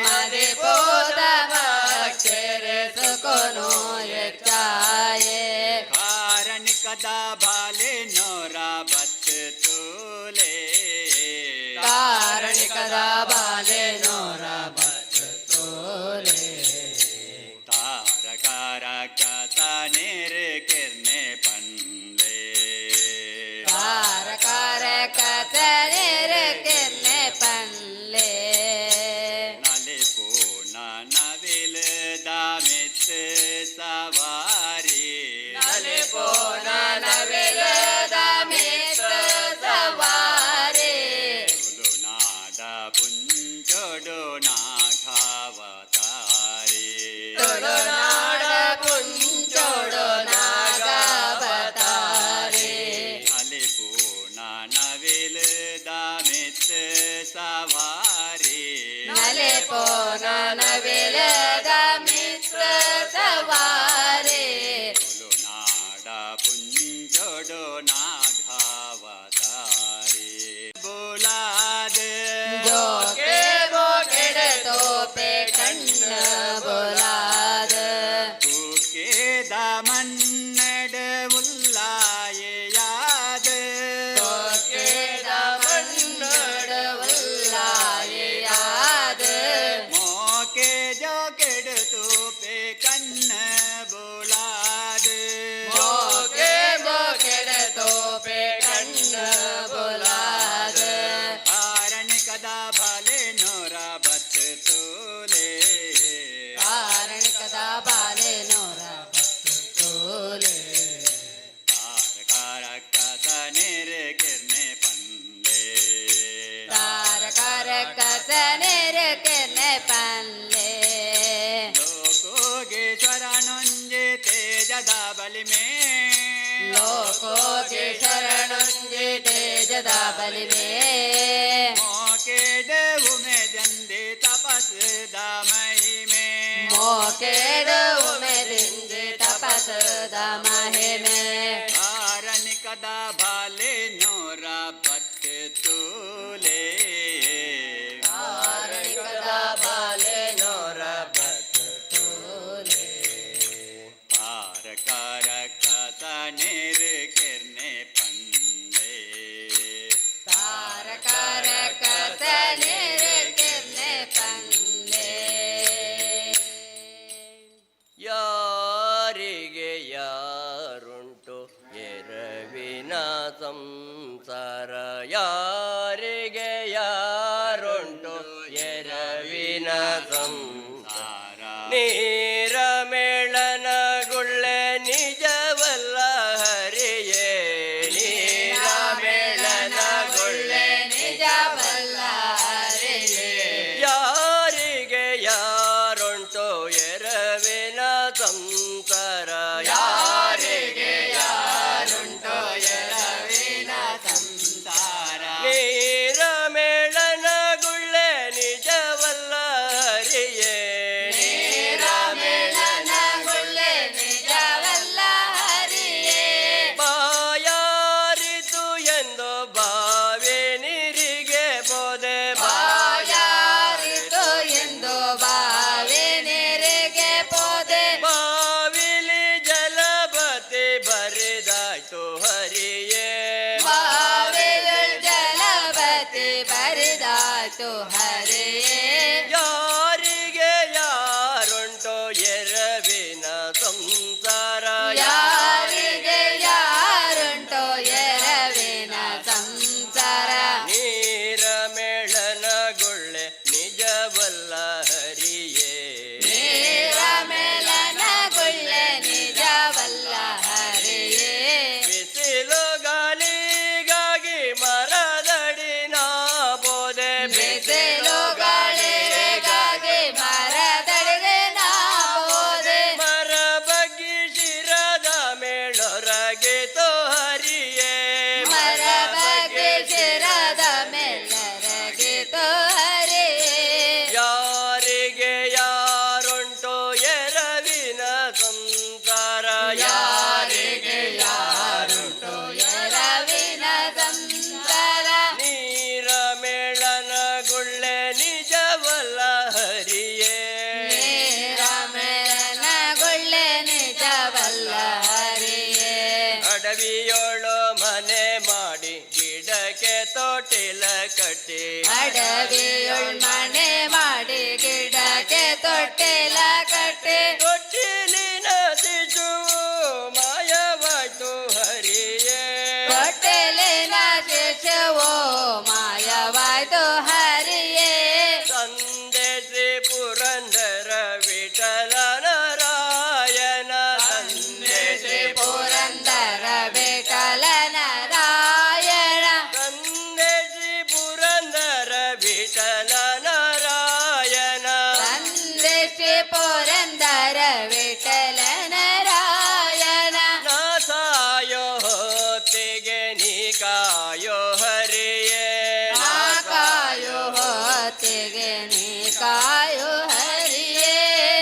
ಮದಿಪೋದ ಭಕ್ತರೆ ಸುಖನೋ ಹೆಚ್ಚಾಯೇ. ಕಾರಣಿಕದ ಬಾಲೆ ನೋರ ಬತ್ ತೋಲೆ. ಕಾರಣಿಕದ ಬಾಲೆ ನೋರ ಬತ್ ತೋಲೆ. ತಾರಕಾರ ಕಸ ನೀರ್ ಕಿರ್ನೆ ಪನ್ಲೆ. ತಾರಕಾರ ಕಸ ನೀರ್ ಕಿರ್ನೆ ಪನ್ಲೆ. ನಲೆ ಪೂರ್ಣ ನವಿಲ್ ದಾಮಿತ್ ಸವಾರಿ. ನಲೆ ಪೂರ್ಣ ನವಿಲ್ ದಾಮಿತ್ ಸವಾರಿ. ತುಳುನಾಡ ಪುಂಚೊಡು ನಾಗಾವತಾರಿ. ತುಳುನಾಡ ಪುಂಚೊಡು ನಾಗಾವತಾರಿ. ನಲೆ ಪೂರ್ಣ ನವಿಲ್ ದಾಮಿತ್ ಸವಾರಿ. ನಲೆ ಪೋನ ನವಿಲ್ ದಾಮಿತ್ ಸವಾರಿ. ತುಳುನಾಡ ಪುಂಚೊಡು ನಾಗಾವತಾರಿ. ಬೋಲಾದ ಜೋಕೆ ಮೋಕೆಡ ತೋಪೆ ಕಣ್ಣ ಬೋಲಾದ. ಕೂಕೇದ ಮನ್ನಡ ಉಲ್ಲಾಯೆಯಾದ. ಕೋಕೇದ ಮನ್ನಡ ಉಲ್ಲಾಯೆಯಾದ. ಮೋಕೆ ಜೋಕೆಡ ತೋಪೆ ಕಣ್ಣ ಬೋಲಾದ. ಮೋಕೆ ಮೋಕೆಡ ತೋಪೆ ಕಣ್ಣ ಬೋಲಾದ. ಕಾರಣಿಕದ ಬಾಲೆ ನೋರ ಬತ್ ತೋಲೆ. ಕಾರಣಿಕದ ಬಾಲೆ ನೋರ ಬತ್ ತೋಲೆ. ತಾರಕಾರ ಕಸ ನೀರ್ ಕಿರ್ನೆ ಪನ್ಲೆ. ತಾರಕಾರ ಕಸ ನೀರ್ ಕಿರ್ನೆ ಪನ್ಲೆ. ಲೋಕೋಗೇಶ್ವರನೊಂಜಿ ತೇಜದ ಬಲಿಮೆ. ಲೋಕೋಗೇಶ್ವರನೊಂಜಿ ತೇಜದ ಬಲಿಮೆ. ಮೋಕೆಡ ಉಮೆದಂದಿ ತಪಸ್ದ ಮಹಿಮೆ. ಮೋಕೆಡ ಉಮೆದಿಂದಿ ತಪಸ್ದ ಮಹಿಮೆ. ಕಾರಣಿಕದ ಬಾಲೆ ನೋರ ಬತ್ ತೋಲೆ. ಕಾರಣಿಕದ ಬಾಲೆ ನೋರ ಬತ್ ತೋಲೆ. ತಾರಕಾರ ಕಸ ನೀರ್ ಕಿರ್ನೆ ಪನ್ಲೆ. ತಾರಕಾರ ಕಸ ನೀರ್ ಕಿರ್ನೆ ಪನ್ಲೆ. ಯಾರಿಗೆ ಯಾರುಂಟು ಎರವಿನ ಸಂಸಾರ? ಯಾರಿಗೆ ಯಾರುಂಟು ಎರವಿನ ಸಂಸಾರ? ನೀರ ಮೇಳನ ಗುಳ್ಳೆ ನಿಜವಲ್ಲ ಹರಿಯೇ. ನೀರ ಮೇಳನ ಗುಳ್ಳೆ ನಿಜವಲ್ಲ ಹರಿಯೇ. ಯಾರಿಗೆ ಯಾರುಂಟು ಎರವಿನ ಸಂಸಾರ? ಯಾರಿಗೆ ಯಾರುಂಟು ಎರವಿನ ಸಂಸಾರ? ನೀರ ಮೇಳನ ಗುಳ್ಳೆ ನಿಜವಲ್ಲ ಹರಿಯೇ. ನೀರ ಮೇಳನ ಗುಳ್ಳೆ ನಿಜವಲ್ಲ ಹರಿಯೇ. ಬಾಯಾರಿತು ಎಂದು ಬಾವಿ ನೀರಿಗೆ ಬೋದೆ. ಬಾಯಾರಿತು ಎಂದು ಬಾವಿ ನೀರಿಗೆ ಪೋದೆ. ಬಾವಿಲಿ ಜಲ ಅಡವಿಯೊಳು ಮನೆ ಮಾಡಿ ಗಿಡಕ್ಕೆ ತೊಟ್ಟಿಲ ಕಟ್ಟಿ. ಅಡವಿಯೊಳ್ ಮನೆ ಮಾಡಿ ಗಿಡಕ್ಕೆ ತೊಟ್ಟಿಲ ಕಟ್ಟಿ. ತೊಟ್ಟಿಲಿನ ಶಿಶುವು ಮಾಯವಾಯ್ತು ಹರಿಯೇ. ತೊಟ್ಟಿಲಿನ ಶಿಶುವು ಮಾಯವಾಯ್ತು ಹರಿಯೇ. ತಂದೆ ಶ್ರೀ ಪುರಂದರ ವಿಠಲ ನಾರಾಯಣ, ತಂದೆ ಶ್ರೀ ಪುರಂದರ ವಿಠಲ ನಾರಾಯಣ. ತಂದೆ ಶ್ರೀ ಪುರಂದರ ವಿಠಲ ನಾರಾಯಣ. ತಂದೆ ಶ್ರೀ ಪುರಂದರ ವಿಠಲ ನಾರಾಯಣ. ನಾಸಾಯೋ ಹೊತ್ತಿಗೆ ನೀ ಕಾಯೋ ಹರಿಯೇ. ನಾ ಕಾಯೋ ಹೊತ್ತಿಗೆ ನೀ ಕಾಯೋ ಹರಿಯೇ.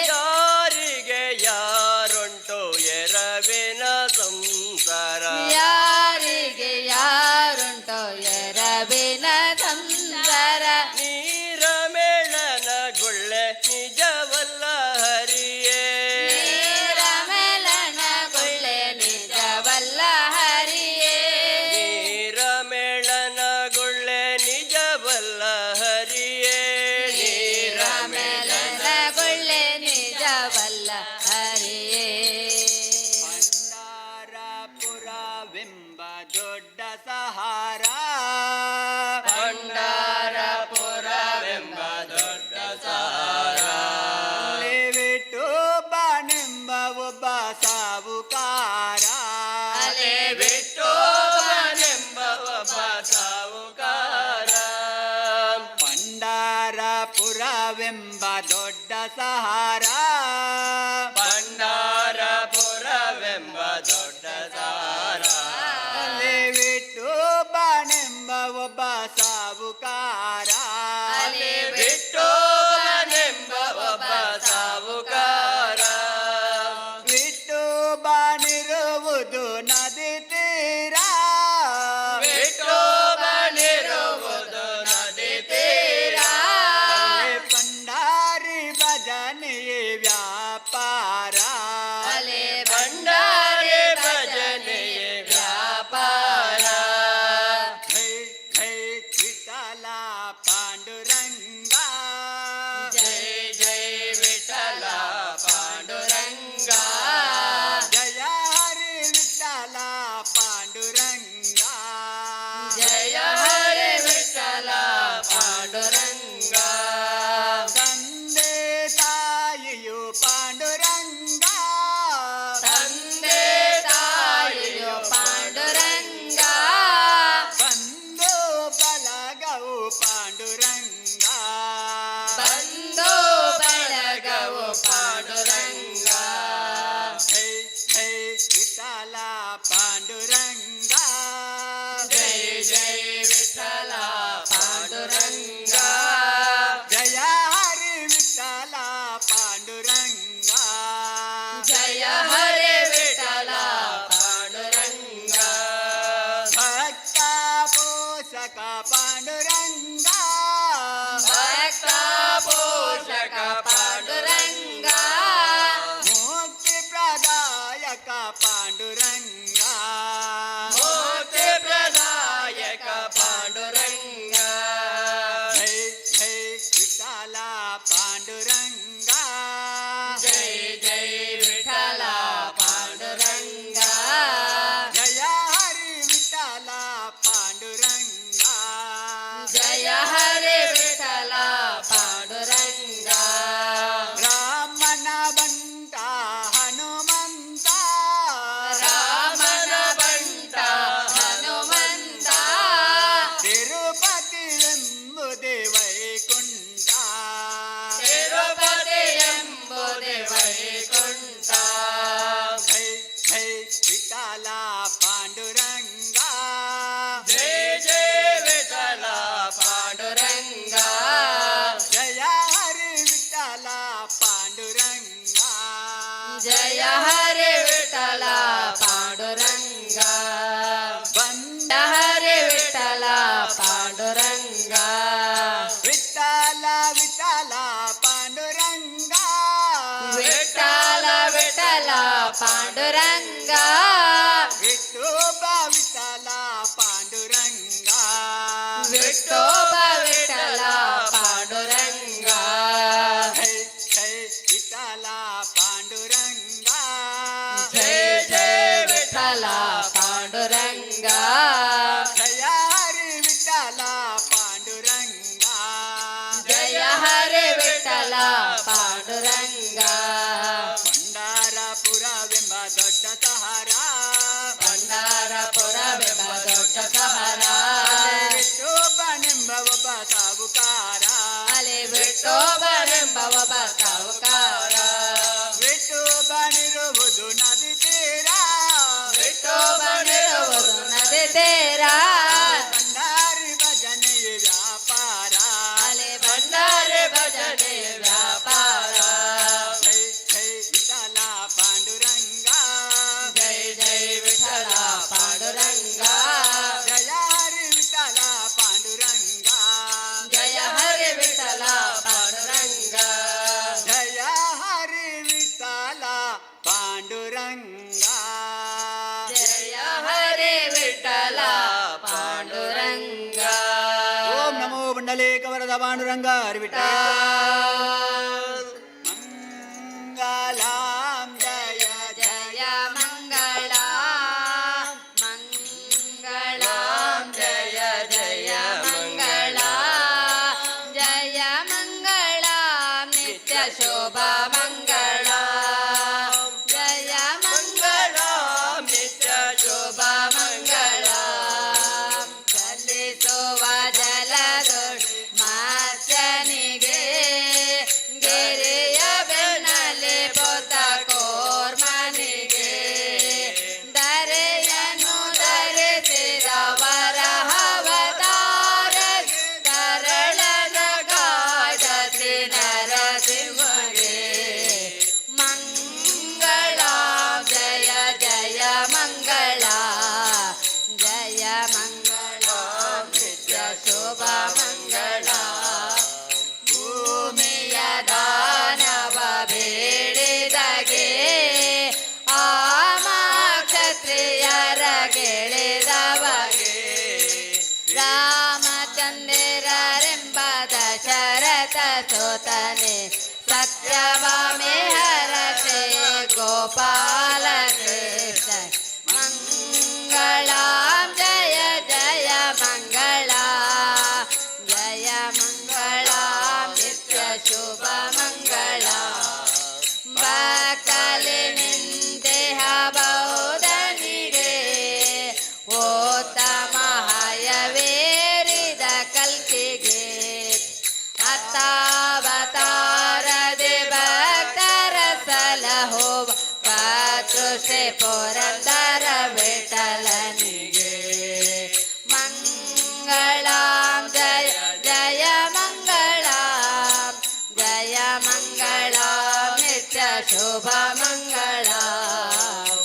ಯಾರಿಗೆ ಯಾರುಂಟು ಎರವಿನ ಸಂಸಾರ. ಯಾರಿಗೆ ಯಾರುಂಟು ಎರವಿನ ಸಂಸಾರ. ನೀರ ಮೇಳನ ಗುಳ್ಳೆ ನಿಜವಲ್ಲ ಹರಿಯೇ. ನೀರ ಮೇಲನ ಗುಳ್ಳೆ ನಿಜವಲ್ಲ ಹರಿಯೇ. ನೀರ ಮೇಳನ ಗುಳ್ಳೆ ನಿಜವಲ್ಲ ಹರಿಯೇ. ನೀರ ಮೇಲನ ಗುಳ್ಳೆ ನಿಜವಲ್ಲ ಹರಿಯೇ. ಪುರವೆಂಬ ದೊಡ್ಡ ಸಹಾರ. ಭಂಡಾರಪುರವೆಂಬ ದೊಡ್ಡ ಸಾರ. ಅಲ್ಲಿ ವಿಠೋಬನೆಂಬ ಒಬ್ಬ ಸಾವುಕಾರ. ಅಲೆ ವಿಠೋಬನೆಂಬ ಒಬ್ಬ ಸಾವುಕಾರ. ಭಂಡಾರಪುರವೆಂಬ ದೊಡ್ಡ ಸಹಾರ. ಭಂಡಾರಪುರವೆಂಬ ದೊಡ್ಡ ಸಾರ. ಅಲ್ಲಿ ವಿಠೋಬನೆಂಬ ಒಬ್ಬ ಸಾವುಕಾರ. ಅಲ್ಲಿ ವಿಠೋಬನೆಂಬ ಒಬ್ಬ ಸಾವುಕಾರ. ವಿಠೋಬನಿರುವುದು ನದಿ ತೀರ. ವಿಠೋಬನಿರುವುದು ನದಿ ತೀರ. ಅಲ್ಲಿ ಭಂಡಾರಿ ಭಜನೆಯೇ ವ್ಯಾಪಾರ. ಅಲೆ ಭಂಡಾರಿ ಭಜನೆಯೇ ವ್ಯಾಪಾರ. ಜೈ ಜೈ ವಿಠಲ ಪಾಂಡುರಂಗ. ಜೈ ಜೈ ವಿಠಲ ಪಾಂಡುರಂಗ. ಜಯ ಹರಿ ವಿಠಲ ಪಾಂಡುರಂಗ. ಜಯ ಹರಿ ವಿಠಲ ಪಾಂಡುರಂಗ. ತಂದೆ ತಾಯಿಯು ಪಾಂಡುರಂಗ. ತಂದೆ ತಾಯಿಯು ಪಾಂಡುರಂಗ. ಬಂಧು ಬಳಗವು ಪಾಂಡುರಂಗ. ಬಂಧು ಬಳಗವು ಪಾಂಡುರಂಗ. ಜೈ ಜೈ ವಿಠಲ ಪಾಂಡುರಂಗ. ಜೈ ಜೈ ವಿಠಲ ಪಾಂಡುರಂಗ. ಜಯ ಹರಿ ವಿಠಲ ಪಾಂಡುರಂಗ. ಜಯ ಹರಿ ವಿಠಲ ಪಾಂಡುರಂಗ. ಭಕ್ತ ಪೋಷಕ ಪಾಂಡುರಂಗ. ಭಕ್ತ ಪೋಷಕ ಪಾಂಡುರಂಗ. ಮುಕ್ತಿ ಪ್ರದಾಯಕ ಪಾಂಡುರಂಗ. ಮುಕ್ತಿ ಪ್ರದಾಯಕ ಪಾಂಡುರಂಗ. ಜೈ ಜೈ ವಿಠಲ ಪಾಂಡುರಂಗ. ಜೈ ಜೈ ವಿಠಲ ಪಾಂಡುರಂಗ. ಜಯ ಹರಿ ವಿಠಲ ಪಾಂಡುರಂಗ. ಜಯ ಹರಿ ವಿಠಲ ಪಾಂಡುರಂಗ. ರಾಮನ ಬಂಟ ಹನುಮಂತ. ರಾಮನ ಬಂಟ ಹನುಮಂತ. ತಿರುಪತಿ ಎಂಬುದೇ ವೈಕುಂಠ. ತಿರುಪತಿ ಎಂಬುದೇ ವೈಕುಂಠ. ಜೈ ಜೈ ವಿಠಲ ಪಾಂಡುರಂಗ. ಜೈ ಜೈ ವಿಠಲ ಪಾಂಡುರಂಗ. ಜಯ ಹರಿ ವಿಠಲ ಪಾಂಡುರಂಗ. ಜಯ ಹರಿ ವಿಠಲ ಪಾಂಡುರಂಗ. ಬಂದ ಹರಿ ವಿಠಲ ಪಾಂಡುರಂಗ. ವಿಠಲ ವಿಠಲ ಪಾಂಡುರಂಗ. ವಿಠಲ ವಿಠಲ ಪಾಂಡುರಂಗ. ವಿಠೋಬ ವಿಠಲ ಪಾಂಡುರಂಗ. ಜಯ ಹರಿ ವಿಠಲ ಪಾಂಡುರಂಗ. ಜಯ ಹರಿ ವಿಠಲ ಪಾಂಡುರಂಗ. ಭಂಡಾರಪುರವೆಂಬ ದೊಡ್ಡ ಸಹಾರ. ಭಂಡಾರಪುರವೆಂಬ ದೊಡ್ಡ ಸಹಾರ. ವಿಠೋಬನೆಂಬ ಒಬ್ಬ ಸಾಹುಕಾರ. ಅಲ್ಲಿ ವಿಠೋಬನೆಂಬ ಒಬ್ಬ ಸಾಹುಕಾರ. ವಿಠೋಬನಿರುವುದು ನದಿ ತೀರ. ವಿಠೋಬನಿರುವುದು ನದಿ ತೀರ. ಭಂಡಾರಿ ಭಜನೆಯ ವ್ಯಾಪಾರ. ಅಲ್ಲಿ ಭಂಡಾರಿ ಭಜನೆ ವ್ಯಾಪಾರ. ಜೈ ಜೈ ವಿಠಲ ಪಾಂಡುರಂಗ. ಜೈ ಜೈ ವಿಠಲ ಪಾಂಡುರಂಗ. ಜಯ ಹರಿ ವಿಠಲ ಪಾಂಡುರಂಗ. ಜಯ ಹರಿ ವಿಠಲ ಪಾಂಡುರಂಗ. ಜಯ ಹರಿ ವಿಠಲ ಪಾಂಡುರಂಗ. ಜಯ ಹರಿ ವಿಠಲ ಪಾಂಡುರಂಗ. ಓಂ ನಮೋ ಮಂಡಲೇಕ ವರದ ಪಾಂಡುರಂಗ ಹರಿ ವಿಠಲ. ಮಂಗಲಾಂ ಜಯ ಜಯ ಮಂಗಳ ಮಂಗಳಾಂ ಜಯ ಜಯ ಮಂಗಳ ಜಯ ಮಂಗಳ ನಿತ್ಯ ಶೋಭಾ ಮಂಗಳ ಜಯ ಮಂಗಳ ನಿತ್ಯ ಶೋಭಾ ಮಂಗಳ. ಚಲಿಸುವ ಜಲದೊಳು ಮಾಚನಿಗೆ ಗಿರಿಯ ಬೆನ್ನಲಿ ಪೋತ ಕೋರ್ಮನಿಗೆ ಧರೆಯನ್ನು ಧರಿಸಿದ ವರಹವತಾರ ತರಳನ ಕಾದಸಿ ನರಸಿಂಹಗೆ. ಮಂಗಳ ಜಯ ಜಯ ಮಂಗಳ ಜಯ ಮಂಗಳ ನಿತ್ಯ ಶೋಭ ಮಂಗಳ. ಭೂಮಿಯ ದಾನವ ಬೇಡಿದಗೆ ಆ ಕ್ಷತ್ರಿಯರ ಗೆಳೆದವಗೆ ರಾಮಚಂದ್ರರೆಂಬ ದಶರಥ ಸೋತನೆ ಸತ್ಯಭಾಮೆ ಹರಸೆ ಗೋಪಾಲ ಕೃಷ್ಣ. ಮಂಗಳಾಂ ಜಯ ಜಯ ಮಂಗಳ ಜಯ ಮಂಗಳಾಂ ನಿತ್ಯ ಶುಭ ಮಂಗಳ. ಬಕಲಿ ನಿಂತೆಹ ಬೌದನಿಗೆ ಓತಮ ಹಯವೇರಿದ ಕಲ್ಕಿಗೆ ಅತ್ತಾವತಾರದೆ ಭಕ್ತರ ಸಲಹೋವ ಪಾತೃಷೆ ಪುರಂದರ ವಿಠಲನಿಗೆ. ಮಂಗಳಾಂ ಜಯ ಜಯ ಮಂಗಳಾಂ ಜಯ ಮಂಗಳಾಂ ನಿತ್ಯ ಶುಭ ಮಂಗಳಾಂ.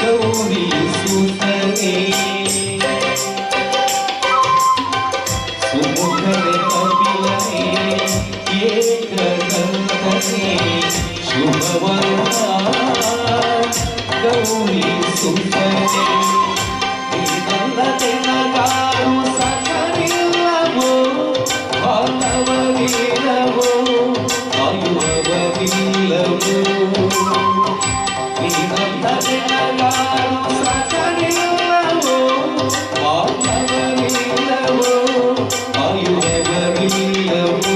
ಗೌರಿ ಸುತನೆ ಸುಮುಖನೆ ಕಪಿಲನೆ ಏಕದಂತನೆ ಶುಭವರ್ಣ ಗೌರಿ ಸುತನೆ ನೀನಲ್ಲದೆನಗಾರು ಸಖರಿಲ್ಲವೋ ಬಾಂಧವರಿಲ್ಲವೋ ಆಯುವವರಿಲ್ಲವೋ ನೀನಲ್ಲದೆನಗಾರು ಸಖರಿಲ್ಲವೋ ಬಾಂಧವರಿಲ್ಲವೋ ಆಯುವವರಿಲ್ಲವೋ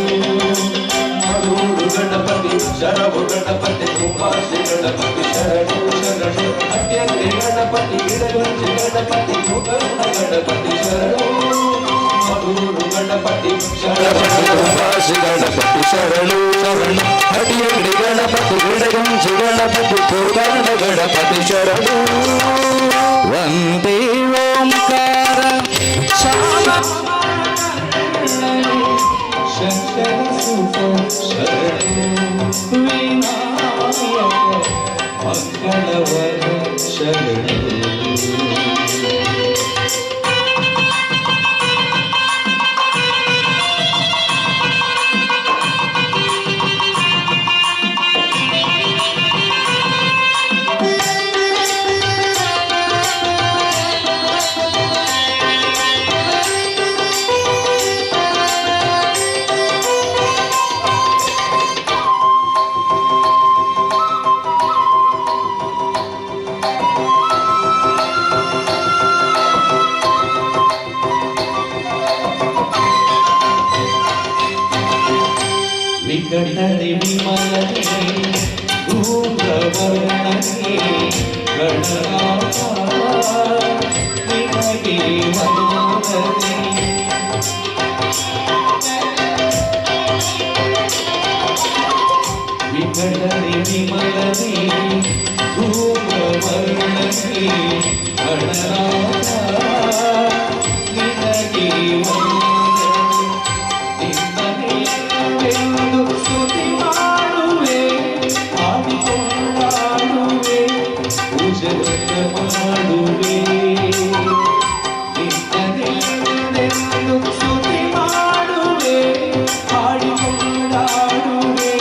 ಮಧುರು ಗಣಪತಿ ಶರವು ಗಣಪತಿ ಕುಮಾಸಿ ಗಣಪತಿ ಶರಣು ಶರಣು ಅತ್ಯಂತ ಗಣಪತಿ ಗಿಡಗೊಂಚಿ ಗಣಪತಿ ಗೋಕರ್ಣ ಗಣಪತಿ ಶರಣು ಮಧುರು ಗಣಪತಿ ಶರಣು ಗಣಪತಿ ಶರಣು ಶರಣು ಹಟಿಯಂಗಡಿ ಗಣಪತಿ ಗಿಡಗೊಂಚಿ ಗಣಪತಿ ಗೋಕರ್ಣ ಗಣಪತಿ ಶರಣು ವಂದೇ ಓಂಕಾರ ಶ್ಯಾಮ ಶಂಕರ ಸುತ ಶರಣು ವಿನಾಯಕ ಮಂಗಳವರ ಶರಣು. ವಿಕಟನೆ ವಿಮಲನೆ ಧೂಮ್ರವರ್ಣನೆ ಗಣನಾಥ ನಿನಗೆ ವಂದನೆ. ವಿಕಟನೆ ವಿಮಲನೆ ಧೂಮ್ರವರ್ಣನೆ ಗಣನಾಥ ನಿನಗೆ ವಂದನೆ. ನಿನ್ನನೆಂದು ಸ್ತುತಿ ಮಾಡುವೆ, ಹಾಡಿಕೊಂಡಾಡುವೆ, ಪೂಜೆಯನ್ನು ಮಾಡುವೆ. ನಿನ್ನನೆಂದು ಸ್ತುತಿ ಮಾಡುವೆ, ಹಾಡಿಕೊಂಡಾಡುವೆ,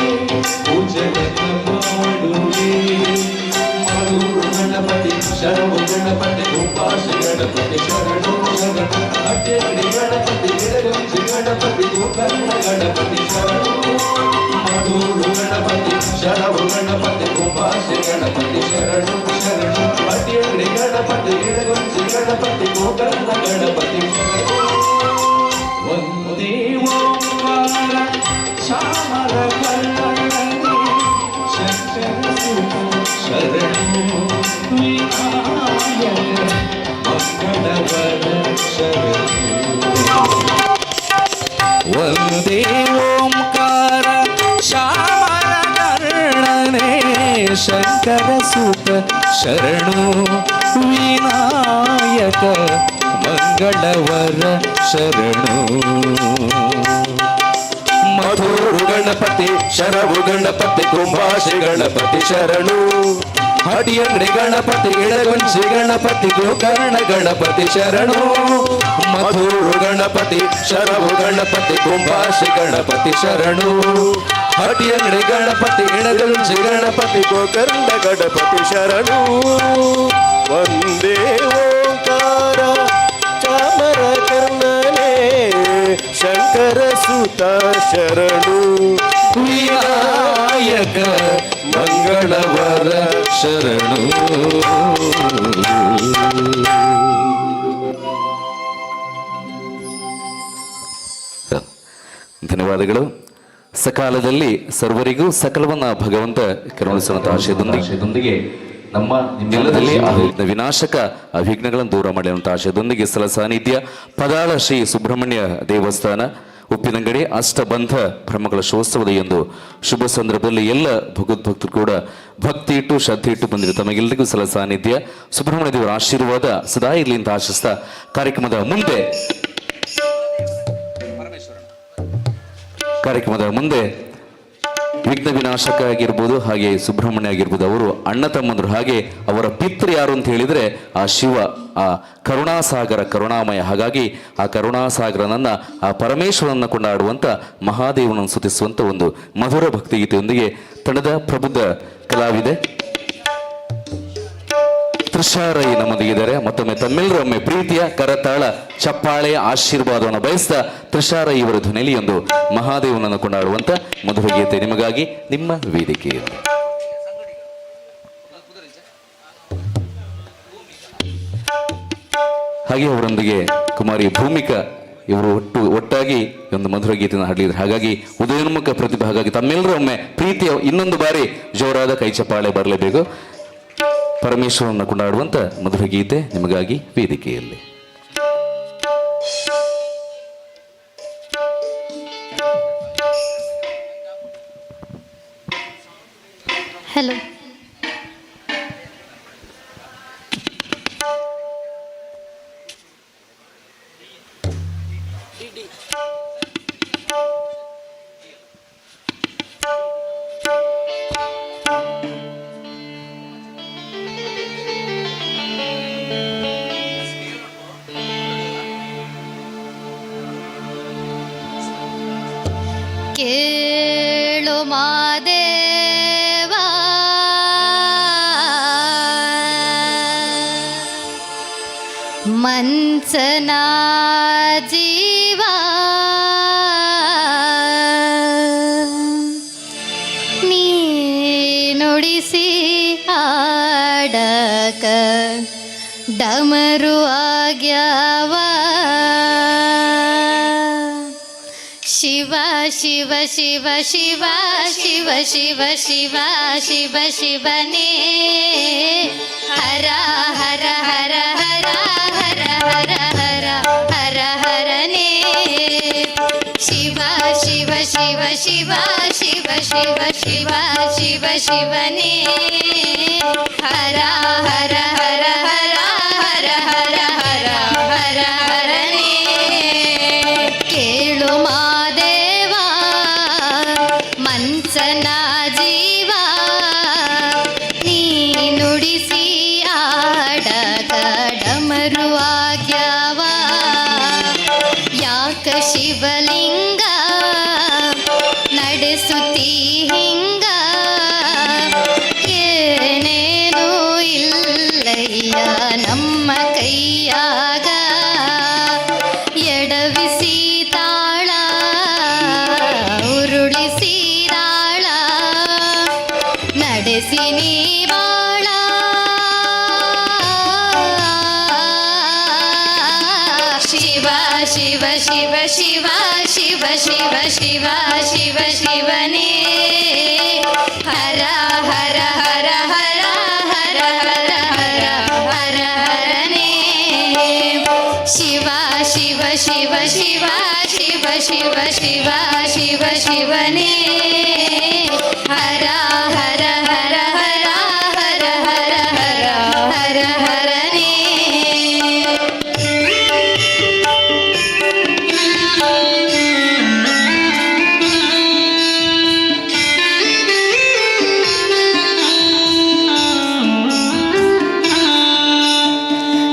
ಪೂಜೆಯನ್ನು ಮಾಡುವೆ. ಮಧುರು ಗಣಪತಿ ಶರಣು ಗಣಪತಿ ಉಪಾಸ ಗಣಪತಿ ಶರಣು ಶರಣು ಅಡ್ಡಗಡಿ ಗಣಪತಿ ಗಿಡಗೊಂಚಿ ಗಣಪತಿ ಗೋಕರ್ಣ ಗಣಪತಿ ಶರಣು ಮಧುರು ಗಣಪತಿ ಶರಣು ಗಣಪತಿ ಉಪಾಸ ಗಣಪತಿ ಶರಣು ಶರಣು ಅಡ್ಡಗಡಿ ಗಣಪತಿ ಗಿಡಗೊಂಚಿ ಗಣಪತಿ ಗೋಕರ್ಣ ಗಣಪತಿ ಶರಣು. ವಂದೇ ಓಂಕಾರ ಶ್ಯಾಮಲ ಕರ್ಣನೆ ಶಂಕರ ಸುತ ಶರಣು ವಿನಾಯಕ ಮಂಗಳವರ ಶರಣು. ವಂದೇ ಓಂಕಾರ ಶ್ಯಾಮಲ ಕರ್ಣನೆ ಶಂಕರ ಸುತ ಶರಣು ವಿನಾಯಕ ಮಂಗಳವರ ಶರಣು. ಮಧುರು ಗಣಪತಿ ಶರವು ಗಣಪತಿ ಕುಂಭಾಶಿ ಗಣಪತಿ ಶರಣು ಹಡಿಯಂಗಡಿ ಗಣಪತಿ ಇಳಗೊಂಚಿ ಗಣಪತಿ ಗೋಕರ್ಣ ಗಣಪತಿ ಶರಣು ಮಧುರು ಗಣಪತಿ ಶರವು ಗಣಪತಿ ಕುಂಭಾಶಿ ಗಣಪತಿ ಶರಣು ಹಡಿಯಂಗಡಿ ಗಣಪತಿ ಇಳಗೊಂಚಿ ಗಣಪತಿ ಗೋಕರ್ಣ ಗಣಪತಿ ಶರಣು. ವಂದೇ ಓಂಕಾರ ಚಾಮರ ಕರ್ಣನೆ ಶಂಕರ ಸುತ ಶರಣು ವಿನಾಯಕ ಮಂಗಳವರ ಶರಣು. ಧನ್ಯವಾದಗಳು. ಸಕಾಲದಲ್ಲಿ ಸರ್ವರಿಗೂ ಸಕಲವನ್ನ ಭಗವಂತ ಕರುಣಿಸುವಂತಹ ಆಶಯದೊಂದಿಗೆ ನಮ್ಮ ನಿಮ್ಮೆಲ್ಲರಲ್ಲಿ ವಿನಾಶಕ ಅವಿಘ್ನಗಳನ್ನು ದೂರ ಮಾಡಿರುವಂತಹ ಆಶಯದೊಂದಿಗೆ ಸ್ಥಳ ಸಾನ್ನಿಧ್ಯ ಪದಾಳ ಶ್ರೀ ಸುಬ್ರಹ್ಮಣ್ಯ ದೇವಸ್ಥಾನ ಉಪ್ಪಿನಂಗಡಿ ಅಷ್ಟಬಂಧ ಬ್ರಹ್ಮಕಲಶೋತ್ಸವದ ಎಂದು ಶುಭ ಸಂದರ್ಭದಲ್ಲಿ ಎಲ್ಲ ಭಗವದ್ಭಕ್ತರು ಕೂಡ ಭಕ್ತಿ ಇಟ್ಟು ಶ್ರದ್ಧೆ ಇಟ್ಟು ಬಂದಿದೆ. ತಮಗೆಲ್ಲರಿಗೂ ಸಲ ಸಾನ್ನಿಧ್ಯ ಸುಬ್ರಹ್ಮಣ್ಯ ದೇವರ ಆಶೀರ್ವಾದ ಸದಾ ಇರಲಿ ಅಂತ ಆಶಿಸ್ತಾ ಕಾರ್ಯಕ್ರಮದ ಮುಂದೆ ವಿಘ್ನ ವಿನಾಶಕ ಆಗಿರ್ಬೋದು, ಹಾಗೆ ಸುಬ್ರಹ್ಮಣ್ಯ ಆಗಿರ್ಬೋದು, ಅವರು ಅಣ್ಣ ತಮ್ಮಂದರು. ಹಾಗೆ ಅವರ ಪಿತೃ ಯಾರು ಅಂತ ಹೇಳಿದರೆ ಆ ಶಿವ, ಆ ಕರುಣಾಸಾಗರ, ಕರುಣಾಮಯ. ಹಾಗಾಗಿ ಆ ಕರುಣಾಸಾಗರನನ್ನು, ಆ ಪರಮೇಶ್ವರನನ್ನು ಕೊಂಡಾಡುವಂಥ ಮಹಾದೇವನನ್ನು ಸ್ತುತಿಸುವಂಥ ಒಂದು ಮಧುರ ಭಕ್ತಿಗೀತೆಯೊಂದಿಗೆ ತಂಡದ ಪ್ರಬುದ್ಧ ಕಲಾವಿದೆ ತ್ರಿಷಾರೈ ನಮ್ಮೊಂದಿಗಿದ್ದಾರೆ. ಮತ್ತೊಮ್ಮೆ ತಮ್ಮೆಲ್ಲರೊಮ್ಮೆ ಪ್ರೀತಿಯ ಕರತಾಳ ಚಪ್ಪಾಳೆಯ ಆಶೀರ್ವಾದವನ್ನು ಬಯಸ್ತಾ ತ್ರಿಷಾರೈ ಇವರ ಧ್ವನಿಯಲ್ಲಿ ಒಂದು ಮಹಾದೇವನನ್ನು ಕೊಂಡಾಡುವಂತ ಮಧುರ ಗೀತೆ ನಿಮಗಾಗಿ ನಿಮ್ಮ ವೇದಿಕೆಯಲ್ಲಿ. ಹಾಗೆ ಅವರೊಂದಿಗೆ ಕುಮಾರಿ ಭೂಮಿಕಾ ಇವರು ಒಟ್ಟಾಗಿ ಒಂದು ಮಧುರ ಗೀತೆಯನ್ನು ಹಾಡಲಿದ್ದಾರೆ. ಹಾಗಾಗಿ ಉದಯೋನ್ಮುಖ ಪ್ರತಿಭೆ. ಹಾಗಾಗಿ ತಮ್ಮೆಲ್ಲರೂ ಒಮ್ಮೆ ಪ್ರೀತಿಯ ಇನ್ನೊಂದು ಬಾರಿ ಜೋರಾದ ಕೈ ಚಪ್ಪಾಳೆ ಬರಲೇಬೇಕು. ಪರಮೇಶ್ವರನ ಕೊಂಡಾಡುವಂತ ಮಧುರ ಗೀತೆ ನಿಮಗಾಗಿ ವೇದಿಕೆಯಲ್ಲಿ. ಹಲೋ. ಕೇಳು ಮಾದೇವ, ಮಂಚನ ಜೀವ, ನೀನುಡಿಸಿ ಆಡಕ ಡಮರು ಆಗ್ಯಾವ. ಶಿವ ಶಿವ ಶಿವ ಶಿವ ಶಿವ ಶಿವ ಶಿವ ಶಿವ ಶಿವನೇ, ಹರ ಹರ ಹರ ಹರ ಹರ ಹರ ಹರ ಹರ ಹರನೇ. ಶಿವ ಶಿವ ಶಿವ ಶಿವ ಶಿವ ಶಿವ ಶಿವ ಶಿವ ಶಿವನೇ, ಹರ ಹರ ಹರ ಹರ ಹರ ಹರ ಹರ ಹರ ಹರನೇ. ಕೇಳು ಮಾದೇವ, ಮಂಚನ ಜೀವ, ನೀನುಡಿಸಿ ಆಡಕ ಡಮರು ಆಗ್ಯಾವ. ಯಾಕ ಶಿವಲಿಂಗ ನಡೆಸುತ್ತೀ ಹಿಂಗ, ಏನೇನೂ ಇಲ್ಲಯ್ಯ ನಮ್ಮ ಕೈಯಾಗ. ಎಡವಿಸಿ ತಾಳ ಉರುಳಿಸಿ ತಾಳ ನಡೆಸಿ ನೀ ಬಾಳ. ಶಿವ ಶಿವ ಶಿವ ಶಿವ ಶಿವ ಶಿವ ಶಿವ ಶಿವ ಶಿವನೇ, ಹರ ಹರ ಹರ ಹರ ಹರ ಹರ ಹರ ಹರ ಹರನೇ. ಶಿವ ಶಿವ ಶಿವ ಶಿವ ಶಿವ ಶಿವ ಶಿವ ಶಿವ ಶಿವನೇ, ಹರ ಹರ ಹರ ಹರ ಹರ ಹರ ಹರ ಹರ ಹರನೇ.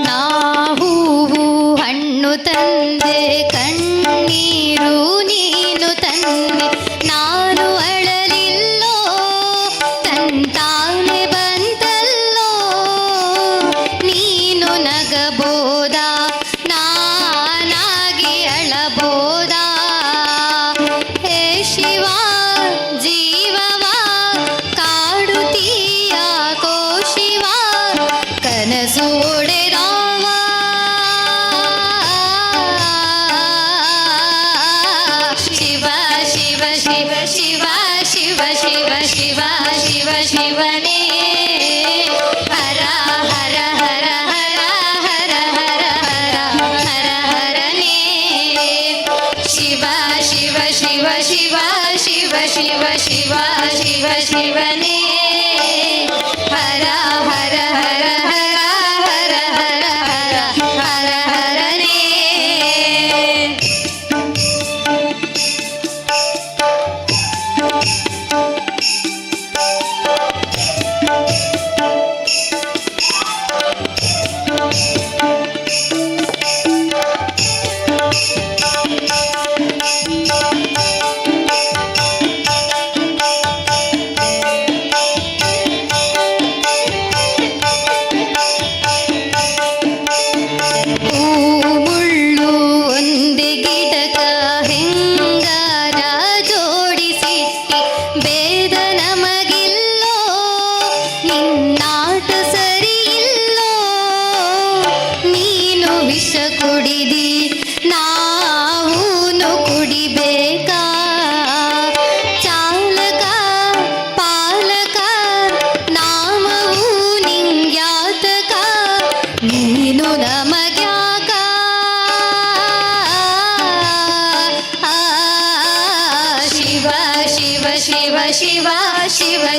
ನಾ ಹೂವು ಹಣ್ಣು ತಂದೆ, ಕಣ್ಣೀರು ನೀನು ತಂದೆ, ನಾನು ಅಳಲಿಲ್ಲೋ.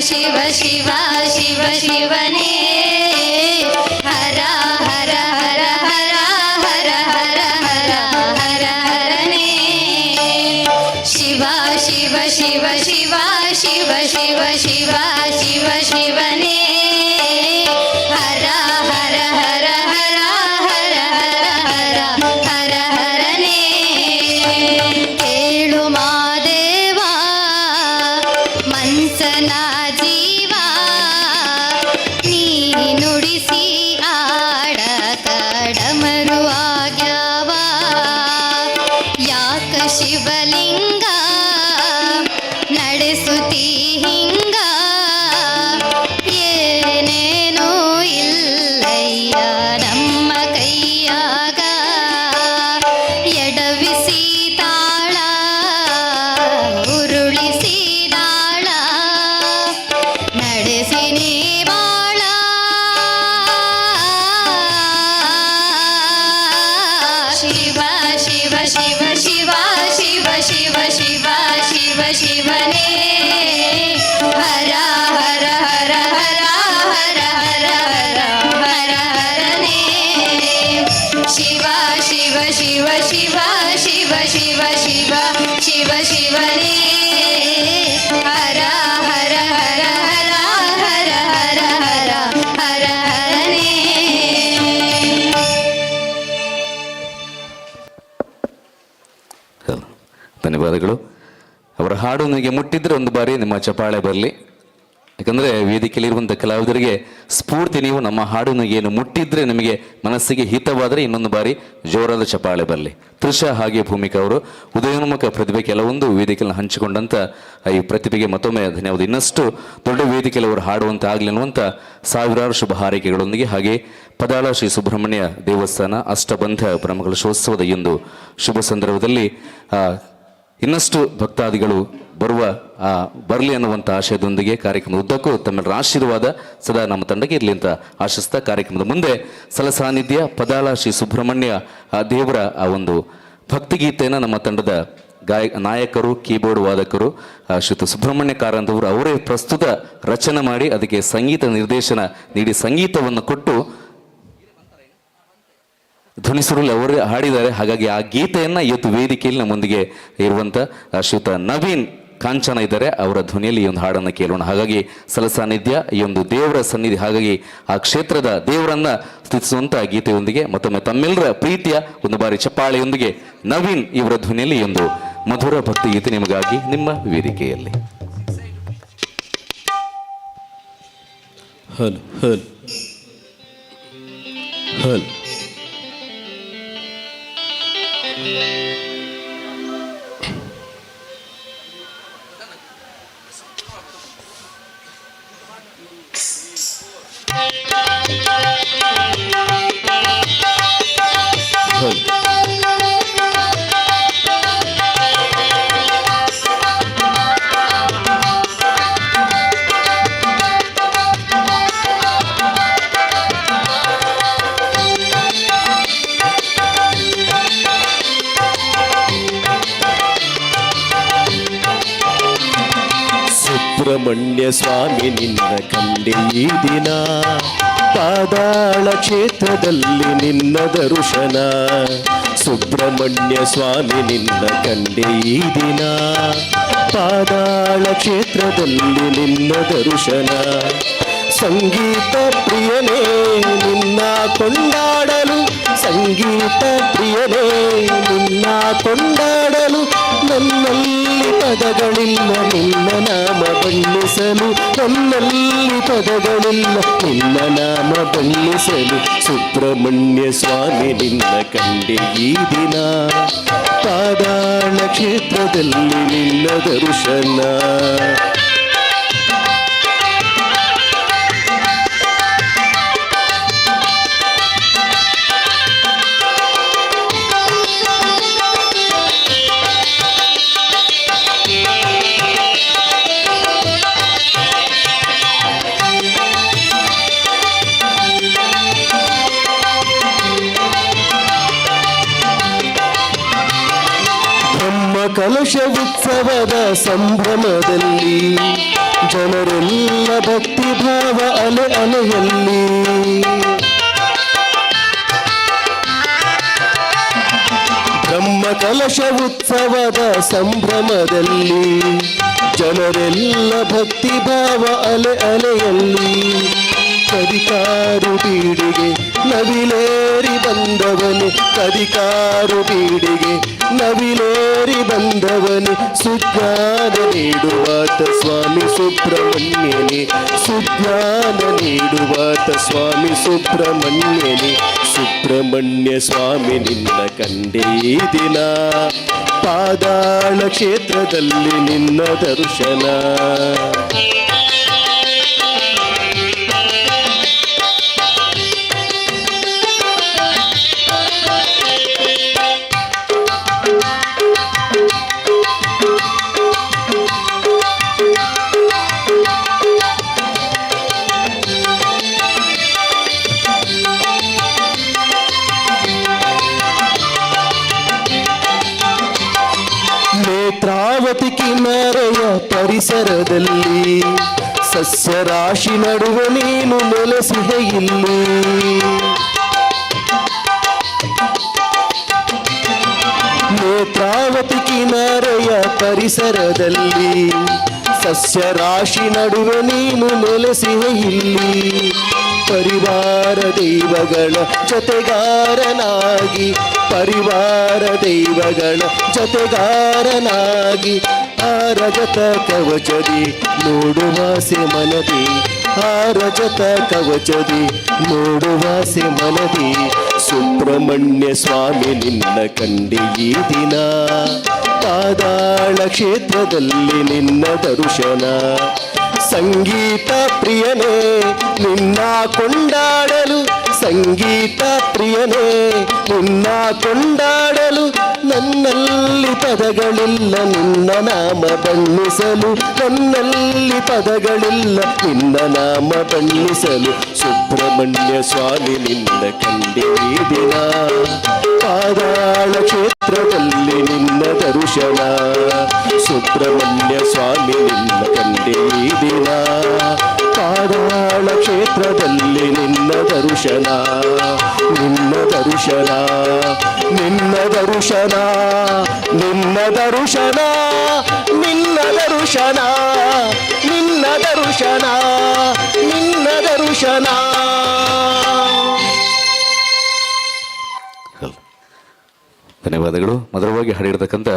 ಶಿವ ಶಿವ ಶಿವ ಶಿವನೇ ಹರ ಹರ ಹರ ಹರ ಹರ ಹರ ಹರ ಹರ ಹರನೇ ಶಿವ ಶಿವ ಶಿವ ಶಿವ ಶಿವ ಶಿವ ಶಿವ ಶಿವ ಶಿವನೇ ಹರ ಹರ ಹರ ಹರ ಹರ ಹರ ಹರ ಹರ ಹರನೇ ಕೇಳು ಮಾದೇವ ಮನ್ಸನ ಜೀವ ನೀ ನುಡಿಸಿ ಆಡ ಕಡಮರುವಾಗ್ಯಾವ ಯಾಕ ಶಿವಲಿಂಗ ನಡೆಸುತ್ತೀ ಹಿಂಗ ಏನೇನೋ ಇಲ್ಲಯ್ಯ ನಮ್ಮ ಕೈಯಾಗ ಎಡವಿಸಿ ತಾಳ ಉರುಳಿಸಿ ದಾಳ ನಡೆಸಿ ನೀ ಬಾಳ ಶಿವ ಶಿವ ಶಿವ ಶಿವ ಶಿವ ಶಿವ ಶಿವ ಶಿವ ಶಿವನೇ ಹರ ಹರ ಹರ ಹರ ಹರ ಹರ ಹರ ಹರ ಹರನೇ ಶಿವ ಶಿವ ಶಿವ ಶಿವ ಶಿವ ಶಿವ ಶಿವ ಶಿವ ಶಿವನೇ ಹರ ಹರ ಹರ ಹರ ಹರ ಹರ ಹರ ಹರ ಹರನೇ. ಧನ್ಯವಾದಗಳು. ಅವರ ಹಾಡು ನಿಮಗೆ ಮುಟ್ಟಿದ್ರೆ ಒಂದು ಬಾರಿ ನಿಮ್ಮ ಚಪಾಳೆ ಬರಲಿ. ಯಾಕಂದರೆ ವೇದಿಕೆಯಲ್ಲಿರುವಂಥ ಕಲಾವಿದರಿಗೆ ಸ್ಫೂರ್ತಿ ನೀವು. ನಮ್ಮ ಹಾಡು ಏನು ಮುಟ್ಟಿದ್ರೆ ನಿಮಗೆ ಮನಸ್ಸಿಗೆ ಹಿತವಾದರೆ ಇನ್ನೊಂದು ಬಾರಿ ಜೋರಾದ ಚಪಾಳೆ ಬರಲಿ. ತೃಷಾ ಹಾಗೆ ಭೂಮಿಕಾ ಅವರು ಉದಯೋನ್ಮುಖ ಪ್ರತಿಭೆ ಕೆಲವೊಂದು ವೇದಿಕೆಯನ್ನು ಹಂಚಿಕೊಂಡಂಥ ಈ ಪ್ರತಿಭೆಗೆ ಮತ್ತೊಮ್ಮೆ ಧನ್ಯವಾದ. ಇನ್ನಷ್ಟು ದೊಡ್ಡ ವೇದಿಕೆಯಲ್ಲಿ ಅವರು ಹಾಡುವಂಥ ಆಗಲಿ ಅನ್ನುವಂಥ ಸಾವಿರಾರು ಶುಭ ಹಾರೈಕೆಗಳೊಂದಿಗೆ ಹಾಗೆ ಪದಾಳ ಶ್ರೀ ಸುಬ್ರಹ್ಮಣ್ಯ ದೇವಸ್ಥಾನ ಅಷ್ಟಬಂಧ ಬ್ರಹ್ಮಕಲಶೋತ್ಸವದ ಈ ಒಂದು ಶುಭ ಸಂದರ್ಭದಲ್ಲಿ ಇನ್ನಷ್ಟು ಭಕ್ತಾದಿಗಳು ಬರಲಿ ಅನ್ನುವಂಥ ಆಶಯದೊಂದಿಗೆ ಕಾರ್ಯಕ್ರಮದ ಉದ್ದಕ್ಕೂ ತಮ್ಮೆಲ್ಲರ ಆಶೀರ್ವಾದ ಸದಾ ನಮ್ಮ ತಂಡಕ್ಕೆ ಇರಲಿ ಅಂತ ಆಶಿಸ್ತಾ ಕಾರ್ಯಕ್ರಮದ ಮುಂದೆ ಸಲ ಸಾನ್ನಿಧ್ಯ ಪದಾಳ ಶ್ರೀ ಸುಬ್ರಹ್ಮಣ್ಯ ದೇವರ ಆ ಒಂದು ಭಕ್ತಿಗೀತೆಯನ್ನು ನಮ್ಮ ತಂಡದ ನಾಯಕರು, ಕೀಬೋರ್ಡ್ ವಾದಕರು ಶ್ರೀಯುತ ಸುಬ್ರಹ್ಮಣ್ಯ ಕಾರಂತವರು ಅವರೇ ಪ್ರಸ್ತುತ ರಚನೆ ಮಾಡಿ ಅದಕ್ಕೆ ಸಂಗೀತ ನಿರ್ದೇಶನ ನೀಡಿ ಸಂಗೀತವನ್ನು ಕೊಟ್ಟು ಧ್ವನಿಸುರುಳಿ ಅವರೇ ಹಾಡಿದ್ದಾರೆ. ಹಾಗಾಗಿ ಆ ಗೀತೆಯನ್ನು ಇವತ್ತು ವೇದಿಕೆಯಲ್ಲಿ ನಮ್ಮೊಂದಿಗೆ ಇರುವಂಥ ಶ್ರೀಯುತ ನವೀನ್ ಕಾಂಚನ ಇದ್ದಾರೆ, ಅವರ ಧ್ವನಿಯಲ್ಲಿ ಈ ಒಂದು ಹಾಡನ್ನು ಕೇಳೋಣ. ಹಾಗಾಗಿ ಸಲಸಾನ್ನಿಧ್ಯ ಈ ಒಂದು ದೇವರ ಸನ್ನಿಧಿ, ಹಾಗಾಗಿ ಆ ಕ್ಷೇತ್ರದ ದೇವರನ್ನ ಸ್ತುತಿಸುವಂಥ ಗೀತೆಯೊಂದಿಗೆ ಮತ್ತೊಮ್ಮೆ ತಮ್ಮೆಲ್ಲರ ಪ್ರೀತಿಯ ಒಂದು ಬಾರಿ ಚಪ್ಪಾಳೆಯೊಂದಿಗೆ ನವೀನ್ ಇವರ ಧ್ವನಿಯಲ್ಲಿ ಈ ಒಂದು ಮಧುರ ಭಕ್ತಿ ಗೀತೆ ನಿಮಗಾಗಿ ನಿಮ್ಮ ವೇದಿಕೆಯಲ್ಲಿ. ಹಲ್ ಹಲ್ ಹಲ್. ಸುಬ್ರಹ್ಮಣ್ಯ ಸ್ವಾಮಿ ನಿನ್ನ ಕಂಡೆ ಈ ದಿನ, ಪಾದಾಳ ಕ್ಷೇತ್ರದಲ್ಲಿ ನಿನ್ನ ದರ್ಶನ. ಸುಬ್ರಹ್ಮಣ್ಯ ಸ್ವಾಮಿ ನಿನ್ನ ಕಂಡೆ ಈ ದಿನ, ಪಾದಾಳ ಕ್ಷೇತ್ರದಲ್ಲಿ ನಿನ್ನ ದರ್ಶನ. ಸಂಗೀತ ಪ್ರಿಯನೇ ನಿನ್ನ ಕೊಂಡಾಡಲು, ಸಂಗೀತ ಪ್ರಿಯನೇ ನಿನ್ನ ಕೊಂಡಾಡಲು, ನನ್ನಲ್ಲಿ ಪದಗಳಿಲ್ಲ ನಿನ್ನ ನಾಮ ಬಣ್ಣಿಸಲು, ನನ್ನಲ್ಲಿ ಪದಗಳಿಲ್ಲ ನಿನ್ನ ನಾಮ ಬಣ್ಣಿಸಲು. ಸುಬ್ರಹ್ಮಣ್ಯ ಸ್ವಾಮಿ ನಿನ್ನ ಕಂಡೆ ಈ ದಿನ, ಪಾದಾಳ ಕ್ಷೇತ್ರದಲ್ಲಿ ನಿನ್ನ ದರ್ಶನ. ಕಲಶ ಉತ್ಸವದ ಸಂಭ್ರಮದಲ್ಲಿ ಜನರೆಲ್ಲ ಭಕ್ತಿ ಭಾವ ಅಲೆ ಅಲೆಯಲ್ಲಿ. ಬ್ರಹ್ಮ ಕಲಶ ಉತ್ಸವದ ಸಂಭ್ರಮದಲ್ಲಿ ಜನರೆಲ್ಲ ಭಕ್ತಿ ಭಾವ ಅಲೆ ಅಲೆಯಲ್ಲಿ. ಕದಿಕಾರು ಬೀಡಿಗೆ ನವಿಲೇರಿ ಬಂದವನು, ಕದಿಕಾರು ಬೀಡಿಗೆ ನವಿಲೇರಿ ಬಂದವನು, ಸುಜ್ಞಾನ ನೀಡುವಾತ ಸ್ವಾಮಿ ಸುಬ್ರಹ್ಮಣ್ಯನೇ, ಸುಜ್ಞಾನ ನೀಡುವಾತ ಸ್ವಾಮಿ ಸುಬ್ರಹ್ಮಣ್ಯನೇ. ಸುಬ್ರಹ್ಮಣ್ಯ ಸ್ವಾಮಿ ನಿನ್ನ ಕಂಡೇ ಈ ದಿನ, ಪಾದಾಳ ಕ್ಷೇತ್ರದಲ್ಲಿ ನಿನ್ನ ದರ್ಶನ. ನೇತ್ರಾವತಿ ಕಿನಾರೆಯ ಪರಿಸರದಲ್ಲಿ ಸಸ್ಯರಾಶಿ ನಡುವೆ ನೀನು ನೆಲೆಸಿದೆ ಇಲ್ಲಿ. ನೇತ್ರಾವತಿ ಕಿನಾರೆಯ ಪರಿಸರದಲ್ಲಿ ಸಸ್ಯರಾಶಿ ನಡುವೆ ನೀನು ನೆಲೆಸಿದೆ ಇಲ್ಲಿ. ಪರಿವಾರ ದೈವಗಳ ಜೊತೆಗಾರನಾಗಿ, ಪರಿವಾರ ದೈವಗಳ ಜೊತೆಗಾರನಾಗಿ, ಆ ರಜತ ಕವಚದಿ ನೋಡುವಾಸೆ ಮನದಿ, ಆ ರಜತ ಕವಚದಿ ನೋಡುವಾಸೆ ಮನದಿ. ಸುಬ್ರಹ್ಮಣ್ಯ ಸ್ವಾಮಿ ನಿನ್ನ ಕಂಡೆ ಈ ದಿನ, ಪಾದಾಳ ಕ್ಷೇತ್ರದಲ್ಲಿ ನಿನ್ನ ದರ್ಶನ. ಸಂಗೀತ ಪ್ರಿಯನೇ ನಿನ್ನ ಕೊಂಡಾಡಲು, ಸಂಗೀತ ಪ್ರಿಯನೇ ನಿನ್ನ ಕೊಂಡಾಡಲು, ನನ್ನಲ್ಲಿ ಪದಗಳಿಲ್ಲ ನಿನ್ನ ನಾಮ ಬಣ್ಣಿಸಲು, ನನ್ನಲ್ಲಿ ಪದಗಳಿಲ್ಲ ನಿನ್ನ ನಾಮ ಬಣ್ಣಿಸಲು. ಸುಬ್ರಹ್ಮಣ್ಯ ಸ್ವಾಮಿ ನಿನ್ನ ಕಂಡೆ ಈ ದಿನ, ಪಾದಾಳ ಕ್ಷೇತ್ರದಲ್ಲಿ ನಿನ್ನ ದರ್ಶನ. ಸುಬ್ರಹ್ಮಣ್ಯ ಸ್ವಾಮಿ ನಿನ್ನ ಕಂಡೆ ಈ ದಿನ, ಪಾದಾಳ ಕ್ಷೇತ್ರದಲ್ಲಿ ನಿನ್ನ ದರ್ಶನ, ನಿನ್ನ ದರ್ಶನ, ನಿನ್ನ ದರ್ಶನ, ನಿನ್ನ ದರ್ಶನ, ನಿನ್ನ ದರ್ಶನ, ನಿನ್ನ ದರ್ಶನ, ನಿನ್ನ ದರ್ಶನ. ಧನ್ಯವಾದಗಳು. ಮಧುರವಾಗಿ ಹಾಡಿರ್ತಕ್ಕಂಥ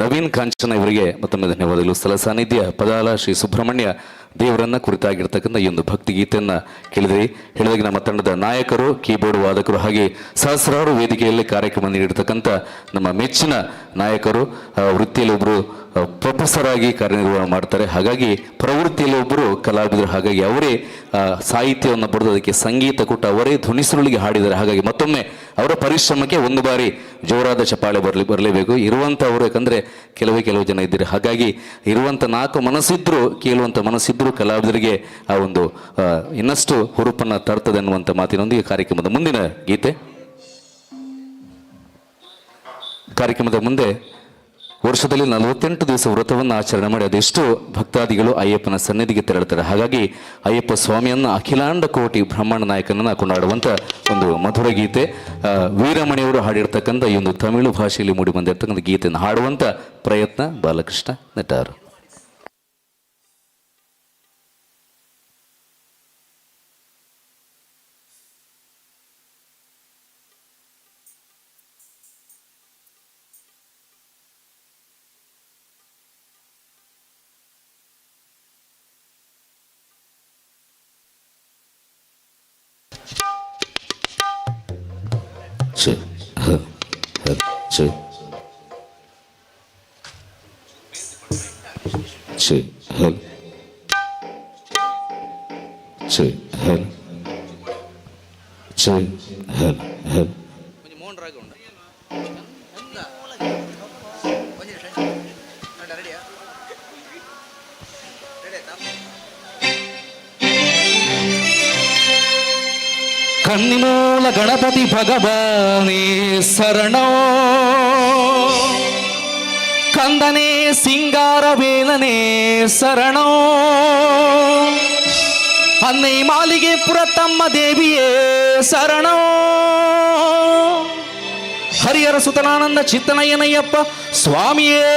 ನವೀನ್ ಕಾಂಚನ ಇವರಿಗೆ ಮತ್ತೊಮ್ಮೆ ಧನ್ಯವಾದಗಳು. ಸ್ಥಳ ಸಾನ್ನಿಧ್ಯ ಪದಾಲ ಶ್ರೀ ಸುಬ್ರಹ್ಮಣ್ಯ ದೇವರನ್ನ ಕುರಿತಾಗಿರ್ತಕ್ಕಂಥ ಈ ಒಂದು ಭಕ್ತಿ ಗೀತೆಯನ್ನು ಕೇಳಿದ್ರಿ. ಹೇಳಿದಾಗ ನಮ್ಮ ತಂಡದ ನಾಯಕರು, ಕೀಬೋರ್ಡ್ ವಾದಕರು, ಹಾಗೆ ಸಹಸ್ರಾರು ವೇದಿಕೆಯಲ್ಲಿ ಕಾರ್ಯಕ್ರಮ ನೀಡಿರ್ತಕ್ಕಂಥ ನಮ್ಮ ಮೆಚ್ಚಿನ ನಾಯಕರು, ವೃತ್ತಿಯಲ್ಲಿ ಒಬ್ಬರು ಪ್ರೊಫೆಸರ್ ಆಗಿ ಕಾರ್ಯನಿರ್ವಹಣೆ ಮಾಡ್ತಾರೆ, ಹಾಗಾಗಿ ಪ್ರವೃತ್ತಿಯಲ್ಲಿ ಒಬ್ಬರು ಕಲಾವಿದರು, ಹಾಗಾಗಿ ಅವರೇ ಸಾಹಿತ್ಯವನ್ನು ಬರೆದು ಅದಕ್ಕೆ ಸಂಗೀತ ಕೊಟ್ಟು ಅವರೇ ಧ್ವನಿಸುರುಳಿಗೆ ಹಾಡಿದ್ದಾರೆ. ಹಾಗಾಗಿ ಮತ್ತೊಮ್ಮೆ ಅವರ ಪರಿಶ್ರಮಕ್ಕೆ ಒಂದು ಬಾರಿ ಜೋರಾದ ಚಪಾಳೆ ಬರಲೇಬೇಕು. ಇರುವಂಥವರು, ಯಾಕಂದರೆ ಕೆಲವೇ ಕೆಲವು ಜನ ಇದ್ದೀರಿ, ಹಾಗಾಗಿ ಇರುವಂಥ ನಾಲ್ಕು ಮನಸ್ಸಿದ್ರೂ, ಕೇಳುವಂಥ ಮನಸ್ಸಿದ್ರೂ ಕಲಾವಿದರಿಗೆ ಆ ಒಂದು ಇನ್ನಷ್ಟು ಹುರುಪನ್ನು ತರ್ತದೆ ಅನ್ನುವಂಥ ಮಾತಿನೊಂದಿಗೆ ಕಾರ್ಯಕ್ರಮದ ಮುಂದಿನ ಗೀತೆ. ಕಾರ್ಯಕ್ರಮದ ಮುಂದೆ ವರ್ಷದಲ್ಲಿ 48 ದಿವಸ ವ್ರತವನ್ನು ಆಚರಣೆ ಮಾಡಿ ಅದೆಷ್ಟು ಭಕ್ತಾದಿಗಳು ಅಯ್ಯಪ್ಪನ ಸನ್ನಿಧಿಗೆ ತೆರಳುತ್ತಾರೆ. ಹಾಗಾಗಿ ಅಯ್ಯಪ್ಪ ಸ್ವಾಮಿಯನ್ನು ಅಖಿಲಾಂಡ ಕೋಟಿ ಬ್ರಹ್ಮಾಂಡ ನಾಯಕನನ್ನು ಕೊಂಡಾಡುವಂಥ ಒಂದು ಮಧುರ ಗೀತೆ, ವೀರಮಣಿಯವರು ಹಾಡಿರ್ತಕ್ಕಂಥ ಈ ಒಂದು ತಮಿಳು ಭಾಷೆಯಲ್ಲಿ ಮೂಡಿ ಬಂದಿರತಕ್ಕಂಥ ಗೀತೆಯನ್ನು ಹಾಡುವಂಥ ಪ್ರಯತ್ನ Balakrishna Nettaru. ch h h ch ch h ch h ch h h. Kannimoola Ganapati ಭಗವಾನೇ ಶರಣೋ. ಕಂದನೇ ಸಿಂಗಾರವೇಲನೇ ಶರಣೋ. ಅನ್ನೈ ಮಾಲಿಗೆ ಪುರತಮ್ಮ ದೇವಿಯೇ ಶರಣೋ. ಹರಿಹರ ಸುತನಾನಂದ ಚಿತ್ತನಯ್ಯನಯ್ಯಪ್ಪ ಸ್ವಾಮಿಯೇ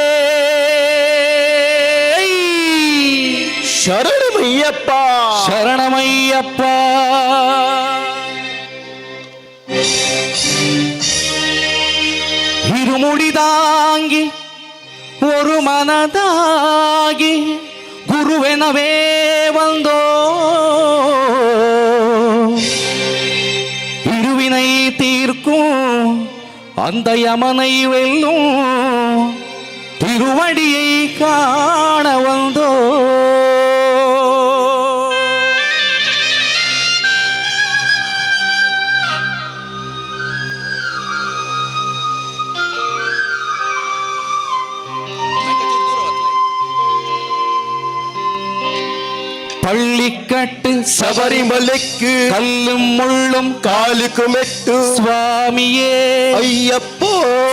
ಶರಣಮಯ್ಯಪ್ಪ. ಶರಣಮಯ್ಯಪ್ಪ. இருமுடிதாங்கி ஒரு மனதாகி குருவெனவே வந்தோ. இருவினை தீர்க்கும் அந்த யமனை வெல்லும் திருவடியை காண வந்தோ. பள்ளிக்கட்டு சபரிமலைக்கு கல்லும் முள்ளும் காலுக்கு மெட்டு சுவாமியே ஐயப்போ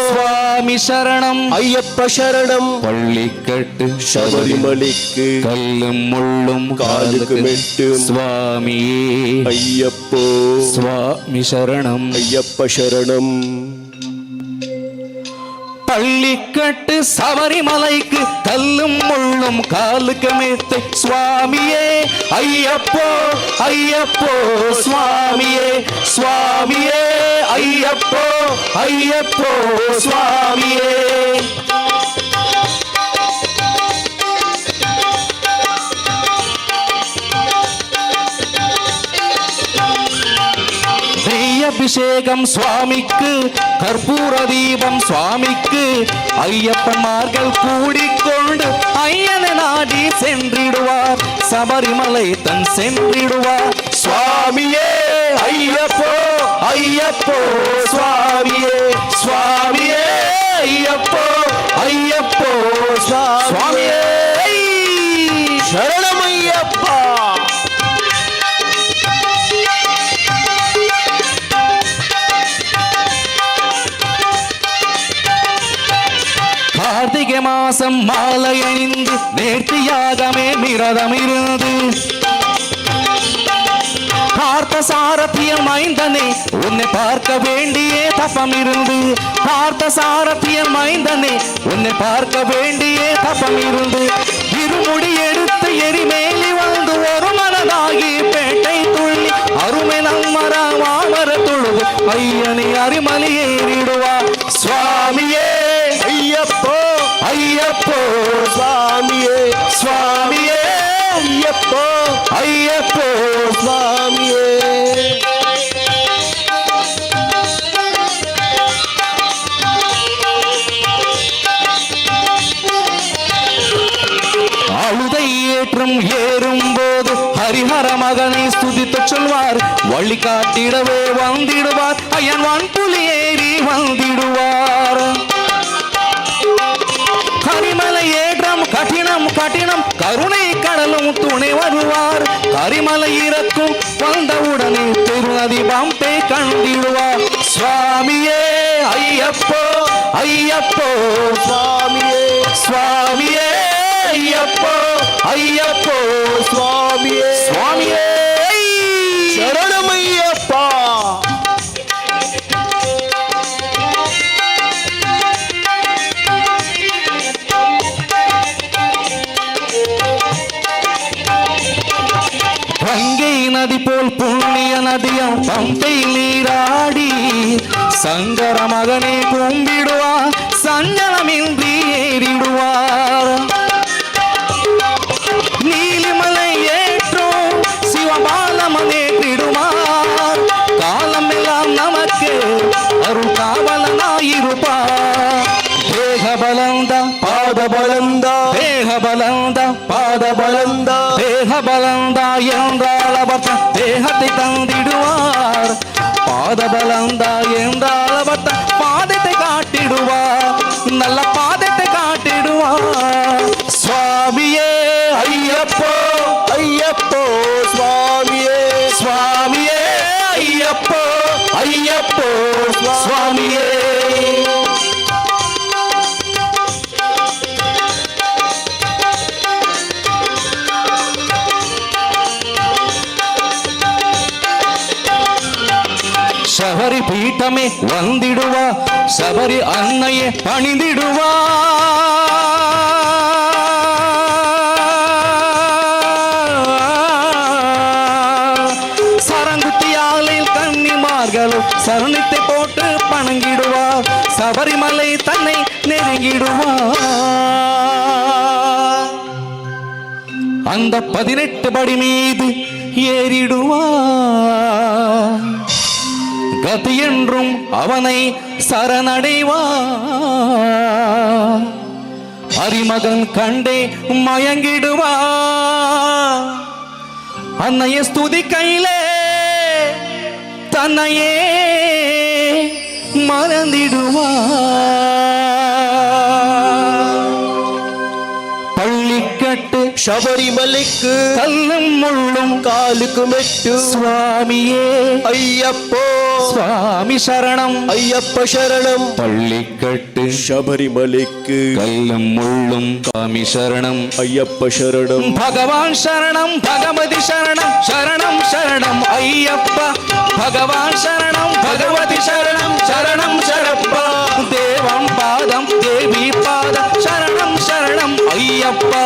சுவாமி சரணம் ஐயப்ப சரணம். பள்ளிக்கட்டு சபரிமலைக்கு கல்லும் முள்ளும் காலுக்கு மெட்டு சுவாமியே ஐயப்போ சுவாமி சரணம் ஐயப்ப சரணம். பள்ளிக்கட்டு சபரிமலைக்கு கல்லும் முள்ளும் காலுக்கு மெத்தை சுவாமியே ஐயப்போ ஐயப்போ சுவாமியே சுவாமியே ஐயப்போ ஐயப்போ சுவாமியே. அபிஷேகம் சுவாமிக்கு கற்பூர தீபம் சுவாமிக்கு ஐயப்பன்மார்கள் கூடிக்கொண்டு ஐயனை நாடி சென்றிடுவார் சபரிமலை தன் சென்றிடுவார். சுவாமியே ஐயப்போ ஐயப்போ சுவாமியே சுவாமியே ஐயப்போ ஐயப்போ சுவாமியே சரணமையப்பா. கார்த்திகை மாசம் மாலை அணிந்து நேர்த்தியாகவே மிரதமிருந்து பார்த்த சாரதிய மைந்தனே உன்னை பார்க்க வேண்டியே தபம் இருந்து. பார்த்த சாரதிய மைந்தனே உன்னை பார்க்க வேண்டியே தபம் இருந்து. இருமுடி எடுத்து எரிமேலி வந்து ஒரு மனதாகி பேட்டை துள்ளி அருமை நம்மர மாமர தொழுது ஐயனை அரிமலி ஏறிடுவார். சுவாமியே ஐயப்போ ஐயப்போ சுவாமியே சுவாமியே ஐயப்போ ஐயப்போ சுவாமியே. அழுதை ஏற்றம் ஏறும் போது ஹரிஹர மகனை ஸ்துதித்து சொல்வார். வழி காட்டிடவே வந்திடுவார் ஐயன் வன்புலி ஏறி வந்திடுவார். கரிமலை ஏற்றம் கடினம் கடினம் கருணை கடலும் துணை வருவார். கரிமலை இறக்கும் வந்தவுடனே திருநதி பம்பை கண்டிடுவார். சுவாமியே ஐயப்போ ஐயப்போ சுவாமியே சுவாமியே ஐயப்போ ஐயப்போ சுவாமியே சுவாமியே சரணமையப்பா. கங்கை நதி போல் புண்ணிய நதியம் பம்பை நீராடி சங்கர மகனை கும்பிடுவார். சஞ்சலமின்றி ஏறிடுவார். நீலிமலை ஏற்றும் சிவபாலமனேற்றிடுவார். காலமெல்லாம் நமக்கு அருள் காவலனாயிருப்பார். தேக பலந்த பாத பலந்த தேக பலந்த பாத பலந்த தேக பலந்த என்றால் அவர் தேகத்தை தந்திடுவார். பாத பலந்த என்றால் அவர் பாதத்தை காட்டிடுவார். நல்ல பாதத்தை காட்டிடுவார். சுவாமியே ஐயப்போ ஐயப்போ சுவாமியே சுவாமியே ஐயப்போ ஐயப்போ சுவாமியே. ಶಬರಿ ಪೀಠಮೆ ವಂದಿಡುವ, ಶಬರಿ ಅನ್ನಯೇ ಪಣಿದಿಡುವ. சரங்குத்தியாலில் கன்னிமார்களும் சரணித்தை போட்டு பணங்கிடுவார், சபரிமலை தன்னை நெருங்கிடுவார். அந்த 18 படி மீது ஏறிடுவார், கதி என்றும் அவனை சரணடைவார். அரிமகன் கண்டே மயங்கிடுவார், அன்னைய ஸ்துதி கையிலே தன்னையே மறந்திடுவார். பள்ளிக்கட்டு ಶಬರಿಮಲೆಕ್ಕು கல்லும் முள்ளும் ಕಾಲುಕು ಮೆಟ್ಟು சுவாமியே ಅಯ್ಯಪ್ಪೋ சுவாமி சரணம் ஐயப்ப சரணம். பள்ளிக்கட்டு ಶಬರಿಮಲೆಕ್ಕು கல்லும் முள்ளும் சுவாமி சரணம் ஐயப்ப சரணம். பகவான் சரணம் பகவதி சரணம் சரணம் சரணம் ஐயப்பா. பகவான் சரணம் பகவதி சரணம் சரணம் சரப்பா. தேவன் பாதம் தேவி பாதம் சரணம் சரணம் ஐயப்பா.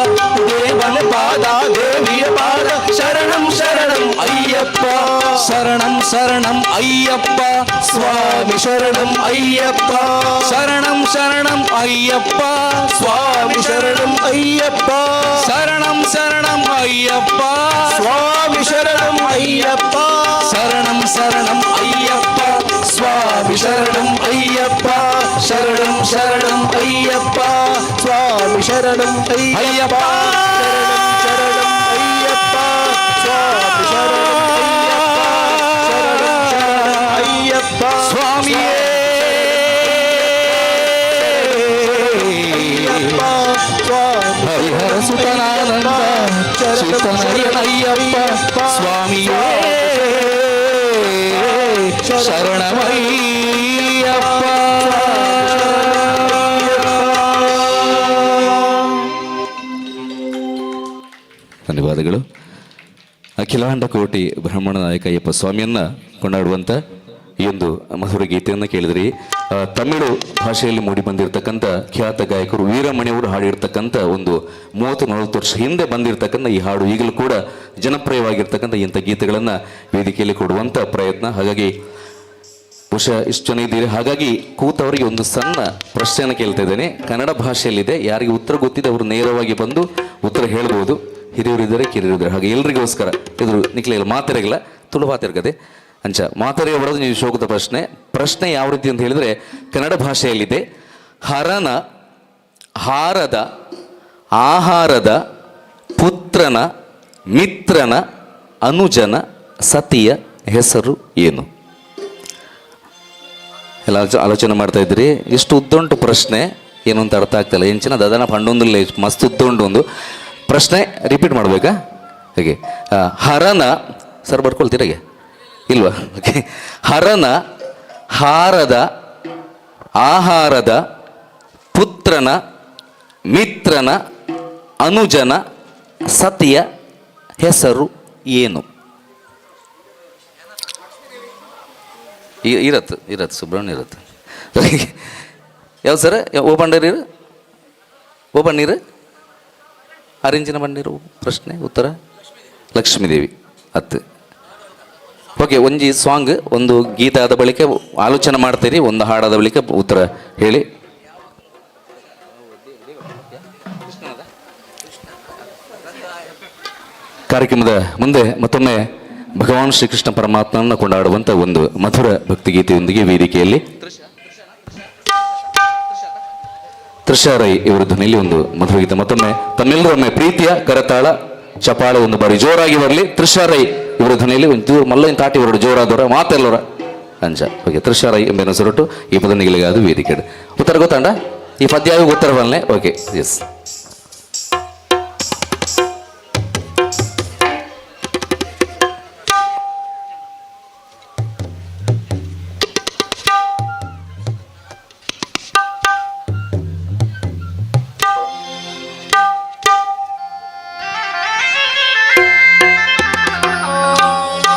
தேவன் பாதா தேவி பாதம் சரணம் சரணம் ஐயப்பா. சரணம் சரணம் ஐயப்பா சுவாமி சரணம் ஐயப்பா. சரணம் சரணம் ஐயப்பா சுவாமி சரணம் ஐயப்பா. சரணம் சரணம் ஐயப்பா சுவாமி சரணம் ஐயப்பா. சரணம் சரணம் ஐயப்பா சுவாமி சரணம் ஐயப்பா. சரணம் சரணம் ஐயப்பா சுவாமி சரணம் ஐயப்பா. சரணம் சரணம் ஐயப்பா சுவாமி சரணம் ஐயப்பா. சரணம் சரணம் ஐயப்பா சுவாமியே ஹரிஹர சுதனானந்த சுதனயன் ஐயப்பா சுவாமியே சரணமையப்பா. ಧನ್ಯವಾದಗಳು. ಅಖಿಲಾಂಡ ಕೋಟಿ ಬ್ರಾಹ್ಮಣ ನಾಯಕ ಅಯ್ಯಪ್ಪ ಸ್ವಾಮಿಯನ್ನ ಕೊಂಡಾಡುವಂಥ ಈ ಒಂದು ಮಧುರ ಗೀತೆಯನ್ನು ಕೇಳಿದ್ರಿ. ತಮಿಳು ಭಾಷೆಯಲ್ಲಿ ಮೂಡಿ ಬಂದಿರತಕ್ಕಂಥ ಖ್ಯಾತ ಗಾಯಕರು ವೀರಮಣಿಯವರು ಹಾಡಿರ್ತಕ್ಕಂಥ ಒಂದು 30-40 ವರ್ಷ ಹಿಂದೆ ಬಂದಿರತಕ್ಕಂಥ ಈ ಹಾಡು ಈಗಲೂ ಕೂಡ ಜನಪ್ರಿಯವಾಗಿರ್ತಕ್ಕಂಥ ಇಂಥ ಗೀತೆಗಳನ್ನು ವೇದಿಕೆಯಲ್ಲಿ ಕೊಡುವಂಥ ಪ್ರಯತ್ನ. ಹಾಗಾಗಿ ಬಹುಶಃ ಇಷ್ಟು ಜನ ಇದ್ದೀರಿ, ಹಾಗಾಗಿ ಕೂತವರಿಗೆ ಒಂದು ಸಣ್ಣ ಪ್ರಶ್ನೆಯನ್ನು ಕೇಳ್ತಾ ಇದ್ದೇನೆ. ಕನ್ನಡ ಭಾಷೆಯಲ್ಲಿದೆ, ಯಾರಿಗೆ ಉತ್ತರ ಗೊತ್ತಿದೆ ಅವರು ನೇರವಾಗಿ ಬಂದು ಉತ್ತರ ಹೇಳ್ಬೋದು. ಹಿರಿಯರು ಇದ್ದಾರೆ, ಕಿರಿಯರು ಇದ್ದಾರೆ, ಹಾಗೆ ಎಲ್ರಿಗೋಸ್ಕರ ಎದುರು ನಿಕ್ಲಿಲ್ಲ ಮಾತೆರೆಗಿಲ್ಲ ತುಳು ಮಾತಿರ್ಕದೆ ಅಂಚ ಮಾತೆರೆ ಬರೋದು ನೀವು ಶೋಕದ ಪ್ರಶ್ನೆ. ಪ್ರಶ್ನೆ ಯಾವ ರೀತಿ ಅಂತ ಹೇಳಿದರೆ ಕನ್ನಡ ಭಾಷೆಯಲ್ಲಿದೆ. ಹರನ ಹಾರದ ಆಹಾರದ ಪುತ್ರನ ಮಿತ್ರನ ಅನುಜನ ಸತಿಯ ಹೆಸರು ಏನು? ಎಲ್ಲ ಆಲೋಚನೆ ಮಾಡ್ತಾ ಇದ್ರಿ. ಇಷ್ಟು ಉದ್ದುಂಟು ಪ್ರಶ್ನೆ, ಏನು ಅಂತ ಅರ್ಥ ಆಗ್ತಿಲ್ಲ. ಎಂಚಿನ ದದನ ಪಂಡೊಂದಿಲ್ಲ, ಮಸ್ತ್ ಉದ್ದುಂಟು ಒಂದು ಪ್ರಶ್ನೆ. ರಿಪೀಟ್ ಮಾಡಬೇಕಾ? ಹೇಗೆ? ಹರನ ಸರ್ ಬರ್ಕೊಳ್ತೀರಾ? ಹೇಗೆ ಇಲ್ವಾ? ಓಕೆ. ಹರನ ಹಾರದ ಆಹಾರದ ಪುತ್ರನ ಮಿತ್ರನ ಅನುಜನ ಸತಿಯ ಹೆಸರು ಏನು? ಇರತ್ತೆ ಇರತ್ತೆ ಸುಬ್ರಹ್ಮಣ್ಯ ಇರತ್ತೆ. ಯಾವ್ದು ಸರ್? ಓ ಬಂಡೀರು, ಓ ಬಣ್ಣೀರು, ಆರೆಂಜಿನ ಬಂಡೀರು. ಪ್ರಶ್ನೆ ಉತ್ತರ ಲಕ್ಷ್ಮೀದೇವಿ ಹತ್ತು. ಓಕೆ, ಒಂಜಿ ಸಾಂಗ್, ಒಂದು ಗೀತ ಆದ ಬಳಿಕ ಆಲೋಚನೆ ಮಾಡ್ತೀರಿ, ಒಂದು ಹಾಡಾದ ಬಳಿಕ ಉತ್ತರ ಹೇಳಿ. ಕಾರ್ಯಕ್ರಮದ ಮುಂದೆ ಮತ್ತೊಮ್ಮೆ ಭಗವಾನ್ ಶ್ರೀಕೃಷ್ಣ ಪರಮಾತ್ಮನನ್ನು ಕೊಂಡಾಡುವಂಥ ಒಂದು ಮಧುರ ಭಕ್ತಿಗೀತೆಯೊಂದಿಗೆ ವೇದಿಕೆಯಲ್ಲಿ ತೃಷಾ ರೈ ಇವರ ಧ್ವನಿಯಲ್ಲಿ ಒಂದು ಮಧುರ ಗೀತೆ. ಮತ್ತೊಮ್ಮೆ ತಮ್ಮೆಲ್ಲರೊಮ್ಮೆ ಪ್ರೀತಿಯ ಕರತಾಳ ಚಪಾಳೆ ಒಂದು ಬಾರಿ ಜೋರಾಗಿ ಬರಲಿ. ತೃಷಾ ರೈ ಇವರ ಧ್ವನಿಯಲ್ಲಿ ಒಂದು ಜೋರು ಮಲ್ಲ ತಾಟಿ ಹೊರಡು ಜೋರಾದವರ ಮಾತೆಲ್ಲರ ಅಂಜ. ಓಕೆ, ತೃಷಾ ರೈ ಎಂಬ ಸೊರಟು ಈ ಪದನಿಗಳಿಗಾದ ವೇದಿಕೆ. ಉತ್ತರ ಗೊತ್ತಾಂಡ? ಈ ಪದ್ಯ ಉತ್ತರ ಬಲ್ಲೆ. Okay, yes.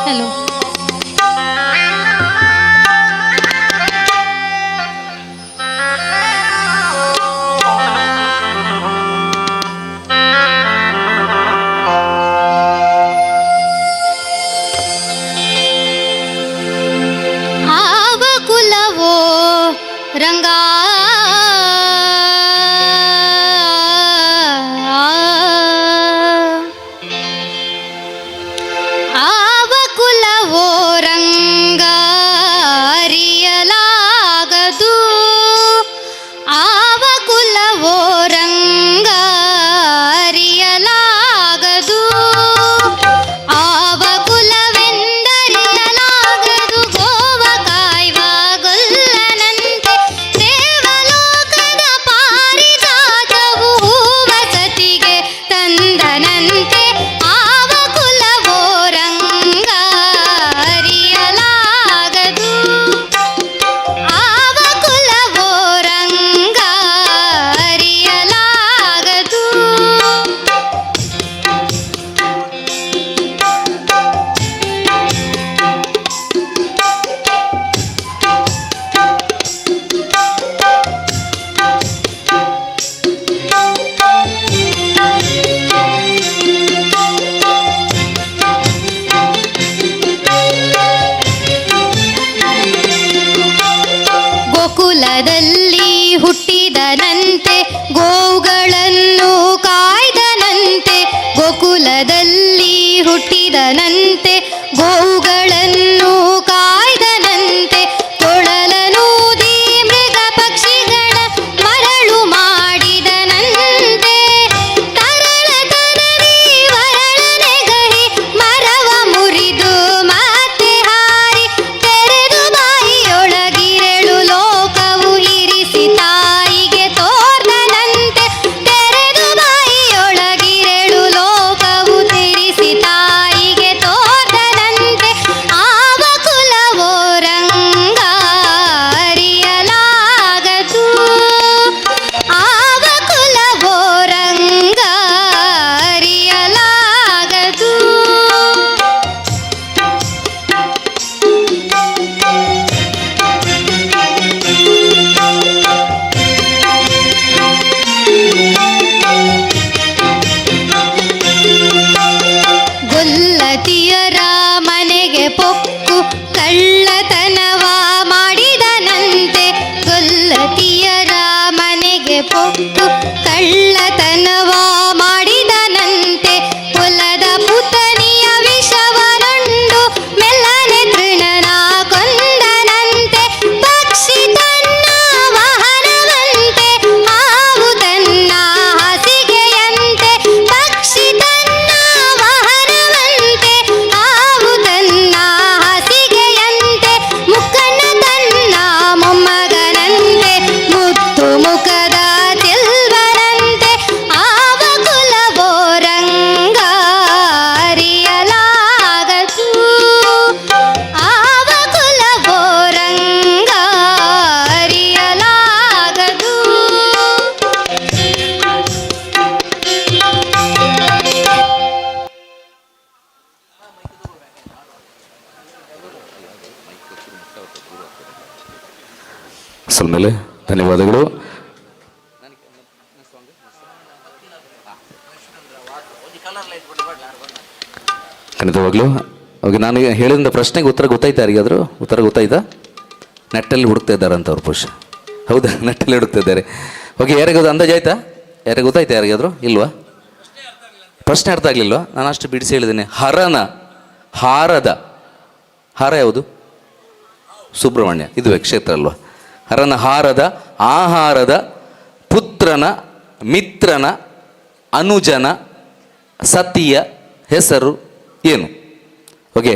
Hello. ಮೇಲೆ ಧನ್ಯವಾದಗಳು. ಖಂಡಿತವಾಗ್ಲೂ ಅವಾಗ ನಾನು ಹೇಳಿದ ಪ್ರಶ್ನೆಗೆ ಉತ್ತರ ಗೊತ್ತಾಯ್ತಾ ಯಾರಿಗಾದರೂ? ಉತ್ತರ ಗೊತ್ತಾಯ್ತಾ? ನೆಟ್ಟಲ್ಲಿ ಹುಡುಕ್ತಾ ಇದ್ದಾರೆ ಅಂತ ಅವ್ರು ಪುರುಷ. ಹೌದಾ, ನೆಟ್ಟಲ್ಲಿ ಹುಡುಕ್ತಾ ಇದ್ದಾರೆ. ಓಕೆ, ಯಾರಿಗಾದ್ರು ಅಂದಾಜು ಆಯ್ತಾ? ಯಾರಿಗೆ ಗೊತ್ತಾಯ್ತಾ? ಯಾರಿಗಾದರೂ ಇಲ್ವಾ? ಪ್ರಶ್ನೆ ಅರ್ಥ ಆಗಲಿಲ್ವಾ? ನಾನು ಅಷ್ಟು ಬಿಡಿಸಿ ಹೇಳಿದ್ದೇನೆ. ಹರನ ಹಾರದ ಹಾರ ಯಾವುದು? ಸುಬ್ರಹ್ಮಣ್ಯ, ಇದುವೇ ಕ್ಷೇತ್ರ ಅಲ್ವಾ? ಹರನ ಹಾರದ ಆಹಾರದ ಪುತ್ರನ ಮಿತ್ರನ ಅನುಜನ ಸತಿಯ ಹೆಸರು ಏನು? ಓಕೆ,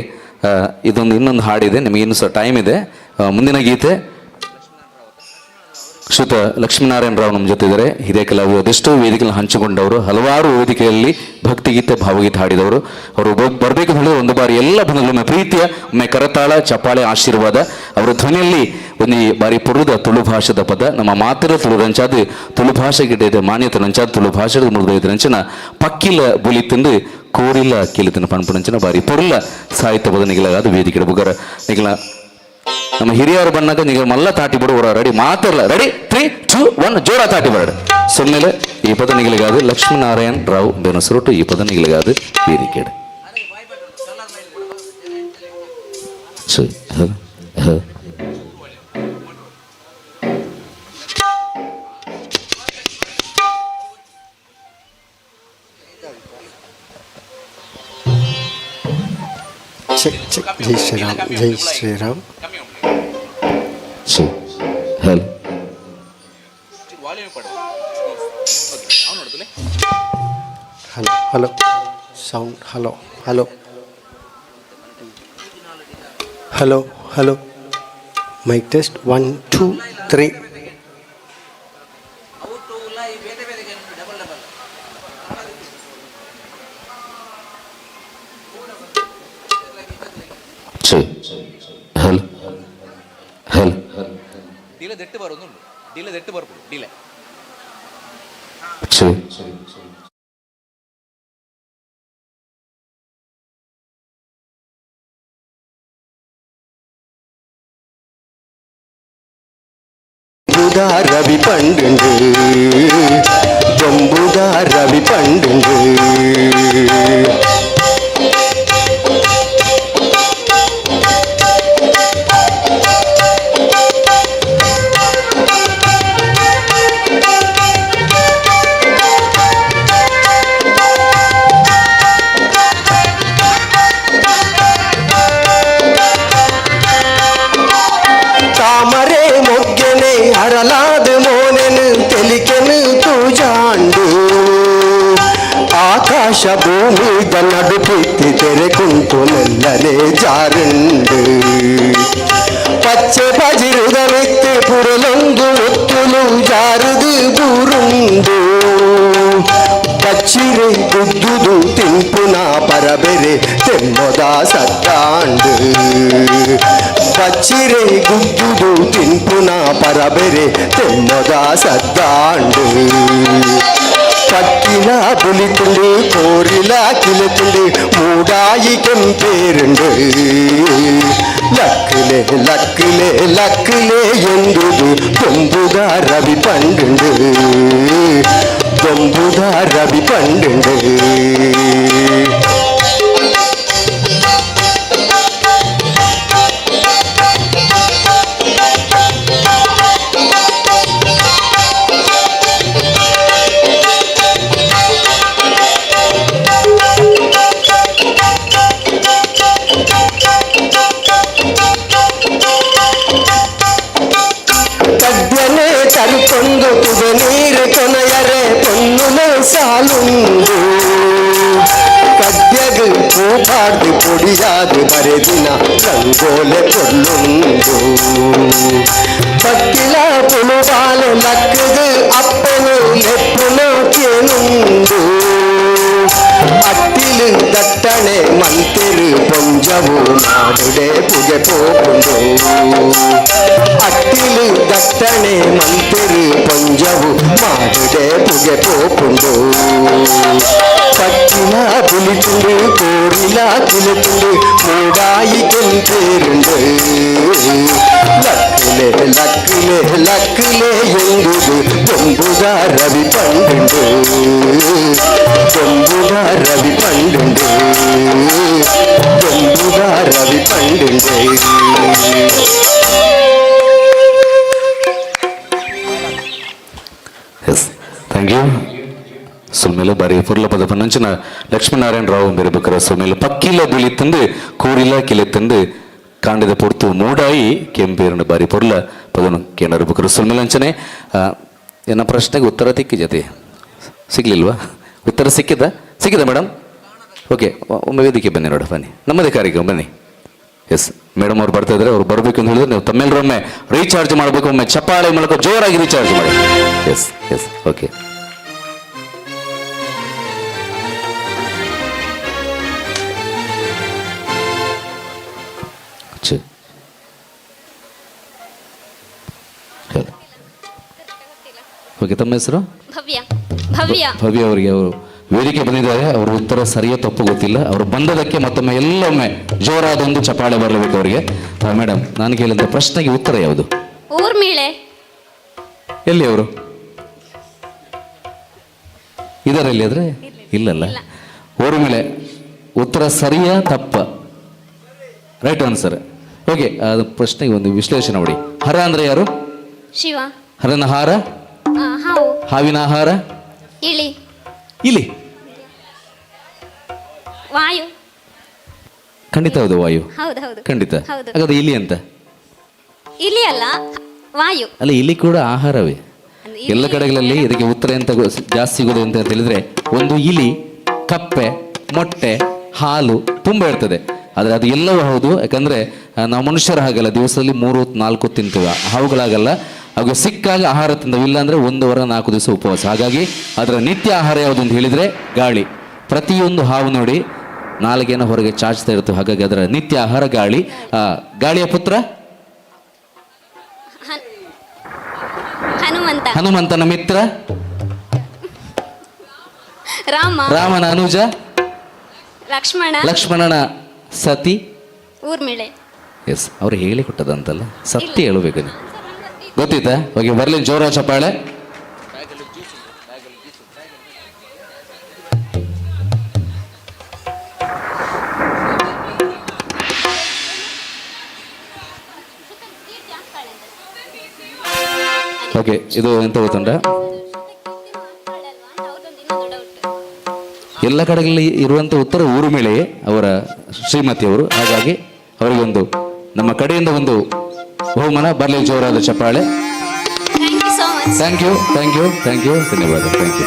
ಇದೊಂದು ಇನ್ನೊಂದು ಹಾಡಿದೆ, ನಿಮಗೆ ಇನ್ನೂ ಸಹ ಟೈಮ್ ಇದೆ. ಮುಂದಿನ ಗೀತೆ ಶ್ರೀಯುತ ಲಕ್ಷ್ಮೀನಾರಾಯಣ ರಾವ್ ನಮ್ಮ ಜೊತೆ ಇದ್ದಾರೆ. ಹಿರಿಯ ಕಲಾವಿದರು, ಅದೆಷ್ಟೋ ವೇದಿಕೆಗಳನ್ನು ಹಂಚಿಕೊಂಡವರು, ಹಲವಾರು ವೇದಿಕೆಯಲ್ಲಿ ಭಕ್ತಿಗೀತೆ ಭಾವಗೀತೆ ಹಾಡಿದವರು. ಅವರು ಬರಬೇಕು ಅಂತ ಹೇಳಿದ್ರೆ ಒಂದು ಬಾರಿ ಎಲ್ಲ ಬಂಧುಗಳ ಪ್ರೀತಿಯ ಒಮ್ಮೆ ಕರತಾಳ ಚಪಾಳೆ ಆಶೀರ್ವಾದ. ಅವರ ಧ್ವನಿಯಲ್ಲಿ ಒಂದು ಬಾರಿ ಪುರುದ ತುಳು ಭಾಷೆದ ಪದ, ನಮ್ಮ ಮಾತಿರ ತುಳು ರಂಚಾದ ತುಳು ಭಾಷೆಗೆ ಮಾನ್ಯತೆ ರಂಚಾದ ತುಳು ಭಾಷೆದ ಮುರಿದ ರಂಚನ ಪಕ್ಕಿಲ ಬುಲಿ ತಿಂದು ಕೋರಿಲ್ಲ ಕೇಳಿತನ ಪಣಪುಣಂಚನ ಬಾರಿ ಪೊರುಲ ಸಾಹಿತ್ಯ ಪದ ನಿಗಲಾದ ವೇದಿಕೆ ಬುಗರ ನಿಗಲ ನಮ್ಮ ಹಿರಿಯರು ಬಂದಾಗ ನೀವು ಮಲ್ಲ ತಾಟಿ ಬಿಡುವರ ರೆಡಿ ಮಾತಿರಲ್ಲ. ರೆಡಿ 3 2 1 ಜೋರ ತಾಟಿ ಬರಡು. ಸೊನ್ನೆಲೆ ಈ ಪದ ನಿಗಲಿಗಾದು ಲಕ್ಷ್ಮೀನಾರಾಯಣ್ ರಾವ್ ಬೆನಸರುಟು ಈ ಪದ ನಿಗಲಿಗಾದು ವೇದಿಕೆ. Check check. ಜೈ ಶ್ರೀರಾಮ್, ಜೈ Shriram. Hello hello hello sound hello hello hello hello mic test 1 2 3. Hello hello Ravi పండుండు బొంబుదా రవి పండుండు. ತಾಮರೆ ಮೊಗ್ಗೆನೆ ಅರಲಾದ ಮೋನೆನು ತೆಲಿಕೆನು ತೂಜಾಂಡು. ಆಕಾಶ ಭೂಮಿದ ನಡುಪಿತ್ತಿ ತೆರೆ ಕುಂಟು ಮೆಲ್ಲನೆ ಜಾರುಂಡು. ಪಚ್ಚೆ ಪಜಿರುದ ಮೆತ್ತೆ ಪುರಲೊಂದು ಒತ್ತುಲು ಜಾರುದು ಬೂರುಂಡು. ಪಚ್ಚಿರೆ ಗುದ್ದುದು ತಿಂಪುನ ಪರಬೆರೆ ತೆಮ್ಮದ ಸತ್ತಾಂಡು. ಪಚ್ಚಿರೆ ಗುದ್ದುದು ತಿಂಪುನ ಪರಬೆರೆ ತೆಮ್ಮದ ಸದ್ದಾಂಡು. ಪಕ್ಕಿಲ ಬುಲಿತುಂಡು ಕೋರಿಲ ಕಿಲುತುಂಡು ಮೂಡಾಯಿ ಕೆಂಪೇರುಂಡು. ಲಕ್ಕಲೆ ಲಕ್ಕಲೆ ಲಕ್ಕಲೆ ಎಂದುದು ಕೊಂಬುದ ರವಿ ಪಂಡುಂಡು. ಕೊಂಬುದ ರವಿ ಪಂಡುಂಡು. ಕದ್ಯನೆ ತರುಕೊಂದು ತುದೆ ನೀರು ಕೊನೆಯರೆ ಪೊನ್ನುಲೆ ಸಾಲುಂಡು. ಕದ್ಯಗ್ ಪೂಪಾಡ್ದು ಪೊಡಿಯಾದು ಬರೆದಿನ ರಂಗೋಲೆ ಪೊರ್ಲುಂಡು. ಪಕ್ಕಿಲ ಪುಳುಬಾಲೆ ಲಕ್ಕದು ಅಪ್ಪನು ಲೆಪ್ಪುನ ಕೇನುಂಡು. ಅಟ್ಟಿಲು ದಟ್ಟಣೆ ಮಂತಿರು ಪೊಂಜವು ಮಾಡುಡೆ ಪುಗೆ ಪೋಪುಂಡು. ಅಟ್ಟಿಲು ದಟ್ಟಣೆ ಮಂತಿರು ಪೊಂಜವು ಮಾಡುಡೆ ಪುಗೆ ಪೋಪುಂಡು. ಪಕ್ಕಿನ ಪುಲಿತುಂಡು ಕೋರಿಲ ಕಿಲತುಂಡು ಮೂಡಾಯಿ ಕೆಂಪೇರುಂಡು ಲಕ್ಕುಲೆ ಲಕ್ಕುಲೆ ಲಕ್ಕುಲೆ ಎಂಬುದು ಬೊಂಬುದ ರವಿ ಪಂಡುಂಡು ಬೊಂಬುದ ರವಿ ಪಂಡುಂಡು ಬೊಂಬುದ ರವಿ ಪಂಡುಂಡು. Yes, thank you. ಸುಮ್ಮೇಲೆ ಬಾರಿ ಪುರ್ಲ ಪದ ಪನ್ನಂಚಿನ ಲಕ್ಷ್ಮೀನಾರಾಯಣ ರಾವ್ ಬೇರೆ ಸುಮ್ಮೇಲೆ ಪಕ್ಕಿಲ ಬಿಳಿ ತಂದು ಕೂರಿಲ ಕಿಲೆ ತಂದು ಕಾಂಡದ ಪೊರ್ತು ಮೂಡಾಯಿ ಕೆಂಪೇರನ ಬಾರಿ ಪೊರ್ಲ ಪದನು ಕೇಂದ್ರ ಬಕರ ಸುಮ್ಮೇಲೆ ಅಂಚನೆ. ನನ್ನ ಪ್ರಶ್ನೆಗೆ ಉತ್ತರ ತಿಕ್ಕಿ ಜೊತೆ ಸಿಗ್ಲಿಲ್ವಾ? ಉತ್ತರ ಸಿಕ್ಕಿದ? ಸಿಕ್ಕಿದ ಮೇಡಮ್? ಓಕೆ, ಒಮ್ಮೆ ವೇದಿಕೆ ಬನ್ನಿ ನೋಡ, ಬನ್ನಿ, ನಮ್ಮದೇ ಕಾರ್ಯಕ್ರಮ, ಬನ್ನಿ. ಎಸ್ ಮೇಡಮ್ ಅವ್ರು ಬರ್ತಾ ಇದ್ದಾರೆ, ಅವ್ರು ಬರಬೇಕು ಅಂತ ಹೇಳಿದ್ರೆ ನೀವು ತಮ್ಮೆಲ್ಲರೂ ಒಮ್ಮೆ ರೀಚಾರ್ಜ್ ಮಾಡಬೇಕು, ಒಮ್ಮೆ ಚಪ್ಪಾಳೆ ಮೂಲಕ ಜೋರಾಗಿ ರೀಚಾರ್ಜ್ ಮಾಡಿ. S yes okay. Okay, ತಮ್ಮ ಹೆಸರು? ಭವ್ಯ. ಭವ್ಯ. ಭವ್ಯ ಅವರಿಗೆ, ಅವರು ವೇದಿಕೆ ಬಂದಿದ್ದಾರೆ, ಅವರ ಉತ್ತರ ಸರಿಯೋ ತಪ್ಪು ಗೊತ್ತಿಲ್ಲ, ಅವರು ಬಂದದಕ್ಕೆ ಮತ್ತೊಮ್ಮೆ ಎಲ್ಲೊಮ್ಮೆ ಜೋರಾದ ಒಂದು ಚಪಾಳೆ ಬರಲೇಬೇಕು ಅವರಿಗೆ. ಮೇಡಮ್, ನಾನು ಕೇಳಿದ ಪ್ರಶ್ನೆಗೆ ಉತ್ತರ ಯಾವುದು? ಊರ್ಮಿಳೆ. ಎಲ್ಲಿ ಅವರು ಇದರಲ್ಲಿ ಆದ್ರೆ ಇಲ್ಲಲ್ಲ. ಊರ್ಮಿಳೆ ಉತ್ತರ ಸರಿಯಾ ತಪ್ಪ? Right answer. Okay, ಅದು ಪ್ರಶ್ನೆಗೆ ಒಂದು ವಿಶ್ಲೇಷಣೆ ಮಾಡಿ. ಹರ ಅಂದ್ರೆ ಯಾರು? ಶಿವ. ಹರನ ಹಾರ? ಹಾವು. ಹಾವಿನ ಆಹಾರ? ಇಳಿ. ಇಲಿ. ವಾಯು. ಖಂಡಿತ ಹೌದು, ವಾಯು. ಹೌದು ಹೌದು. ಖಂಡಿತ. ಹೌದು. ಹಾಗಾದ್ರೆ ಇಲಿ ಅಂತ? ಇಲಿ ಅಲ್ಲ, ವಾಯು. ಅಲ್ಲ, ಇಲಿ ಕೂಡ ಆಹಾರವೇ. ಎಲ್ಲ ಕಡೆಗಳಲ್ಲಿ ಇದಕ್ಕೆ ಉತ್ತರ ಎಂತ ಜಾಸ್ತಿ ಸಿಗೋದು ಅಂತ ಹೇಳಿದ್ರೆ ಒಂದು ಇಲಿ, ಕಪ್ಪೆ, ಮೊಟ್ಟೆ, ಹಾಲು ತುಂಬ ಇರ್ತದೆ. ಆದರೆ ಅದು ಎಲ್ಲವೂ ಹೌದು. ಯಾಕಂದ್ರೆ ನಾವು ಮನುಷ್ಯರ ಹಾಗಲ್ಲ, ದಿವಸದಲ್ಲಿ 3-4 ತಿಂತೇವೆ, ಹಾವುಗಳಾಗಲ್ಲ. ಹಾಗೆ ಸಿಕ್ಕಾಗ ಆಹಾರ ತಿಂದವು, ಇಲ್ಲಾಂದ್ರೆ 1 ವಾರ 4 ದಿವಸ ಉಪವಾಸ. ಹಾಗಾಗಿ ಅದರ ನಿತ್ಯ ಆಹಾರ ಯಾವುದು ಅಂತ ಹೇಳಿದ್ರೆ ಗಾಳಿ. ಪ್ರತಿಯೊಂದು ಹಾವು ನೋಡಿ ನಾಲಿಗೆಯನ್ನು ಹೊರಗೆ ಚಾಚ್ತಾ ಇರ್ತವೆ. ಹಾಗಾಗಿ ಅದರ ನಿತ್ಯ ಆಹಾರ ಗಾಳಿ. ಗಾಳಿಯ ಪುತ್ರ ಹನುಮಂತ. ಹನುಮಂತನ ಮಿತ್ರ ರಾಮ. ರಾಮನ ಅನುಜ ಲಕ್ಷ್ಮಣ. ಲಕ್ಷ್ಮಣನ ಸತಿ ಊರ್ಮಿಳೆ. ಎಸ್, ಅವ್ರು ಹೇಳಿ ಕೊಟ್ಟದಂತಲ್ಲ, ಸತ್ಯ ಹೇಳಬೇಕು ನೀವು. ಗೊತ್ತಿತ್ತಾ? ಓಕೆ, ಬರ್ಲಿ ಜೋರ ಚಪ್ಪಾಳೆ. ಓಕೆ, ಇದು ಎಂತ ಗೊತ್ತುಂಟ, ಎಲ್ಲ ಕಡೆಗಳಲ್ಲಿ ಇರುವಂಥ ಉತ್ತರ ಊರ್ಮಿಳೆ ಅವರ ಶ್ರೀಮತಿಯವರು. ಹಾಗಾಗಿ ಅವರಿಗೊಂದು ನಮ್ಮ ಕಡೆಯಿಂದ ಒಂದು ಬಹುಮಾನ ಬರಲಿ, ಜೋರಾದ ಚಪ್ಪಾಳೆ. Thank you so much. Thank you, thank you, thank you, ಧನ್ಯವಾದ, thank you.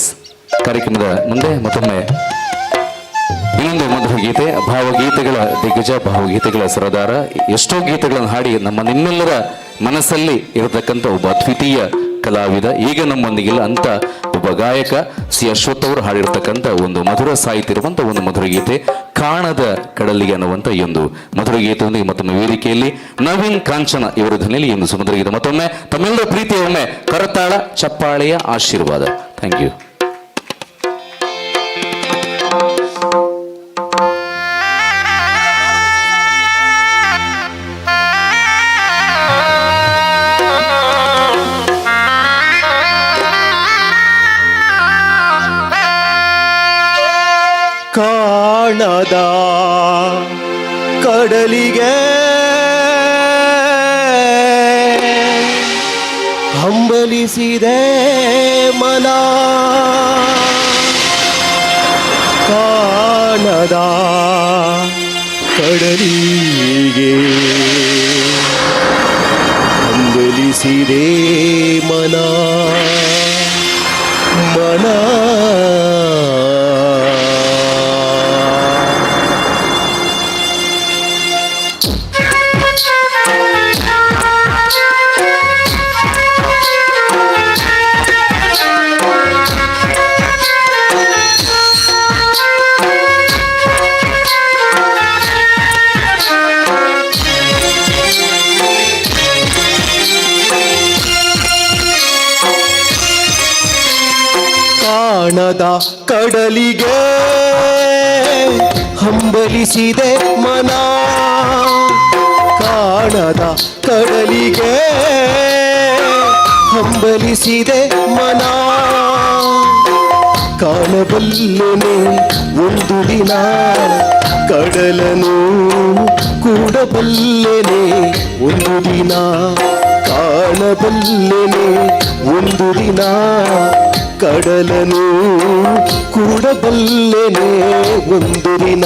S, ಕಾರ್ಯಕ್ರಮದ ಮುಂದೆ ಮತ್ತೊಮ್ಮೆ ಇನ್ನೊಂದು ಮಧುರ ಗೀತೆ, ಭಾವಗೀತೆಗಳ ದಿಗ್ಗಜ, ಭಾವಗೀತೆಗಳ ಸರದಾರ, ಎಷ್ಟೋ ಗೀತೆಗಳನ್ನು ಹಾಡಿ ನಮ್ಮ ನಿಮ್ಮೆಲ್ಲರ ಮನಸ್ಸಲ್ಲಿ ಇರತಕ್ಕಂಥ ಒಬ್ಬ ಅದ್ವಿತೀಯ ಕಲಾವಿದ, ಈಗ ನಮ್ಮೊಂದಿಗಿಲ್ಲ ಅಂತ ಒಬ್ಬ ಗಾಯಕ ಸಿ ಅಶ್ವಥ್ ಅವರು ಹಾಡಿರ್ತಕ್ಕಂಥ ಒಂದು ಮಧುರ ಸಾಹಿತ್ಯ ಇರುವಂಥ ಒಂದು ಮಧುರ ಗೀತೆ, ಕಾಣದ ಕಡಲಿಗೆ ಅನ್ನುವಂಥ ಈ ಒಂದು ಮಧುರ ಗೀತೆಯೊಂದಿಗೆ ಮತ್ತೊಮ್ಮೆ ವೇದಿಕೆಯಲ್ಲಿ ನವೀನ್ ಕಾಂಚನ ಇವರ ಧ್ವನಿಯಲ್ಲಿ ಈ ಒಂದು ಸುಮಧುರ ಗೀತೆ. ಮತ್ತೊಮ್ಮೆ ತಮ್ಮೆಲ್ಲರ ಪ್ರೀತಿಯ ಒಮ್ಮೆ ಕರತಾಳ ಚಪ್ಪಾಳೆಯ ಆಶೀರ್ವಾದ. Thank you. ಕಾಣದ ಕಡಲಿಗೆ ಹಂಬಲಿಸಿದೆ ಮನ, ಕಾಣದ ಕಡಲಿಗೆ ಹಂಬಲಿಸಿದೆ ಮನ, ಮನ. ಕಾಣದ ಕಡಲಿಗೆ ಹಂಬಲಿಸಿದೆ ಮನ, ಕಾಣದ ಕಡಲಿಗೆ ಹಂಬಲಿಸಿದೆ ಮನ. ಕಾಣಬಲ್ಲೆನೆ ಒಂದು ದಿನ ಕಡಲನು ಕೂಡಬಲ್ಲೆನೆ ಒಂದು ದಿನ, ಕಾಣಬಲ್ಲೆನೆ ಒಂದು ದಿನ ಕಡಲನು ಕೂಡಬಲ್ಲೆನೆ ಒಂದು ದಿನ.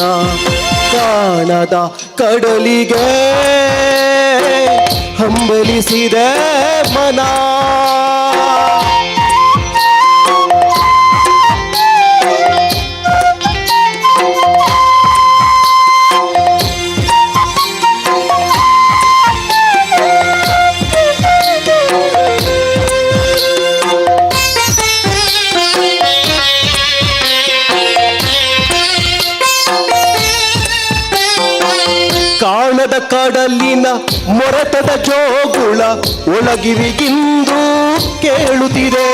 ಕಾಣದ ಕಡಲಿಗೆ ಹಂಬಲಿಸಿದೆ ಮನ. ಕಾಣದ ಕಡಲಿನ ಮೊರೆತದ ಜೋಗುಳ ಒಳಗಿವಿಗಿಂದು ಕೇಳುತ್ತಿದೆ.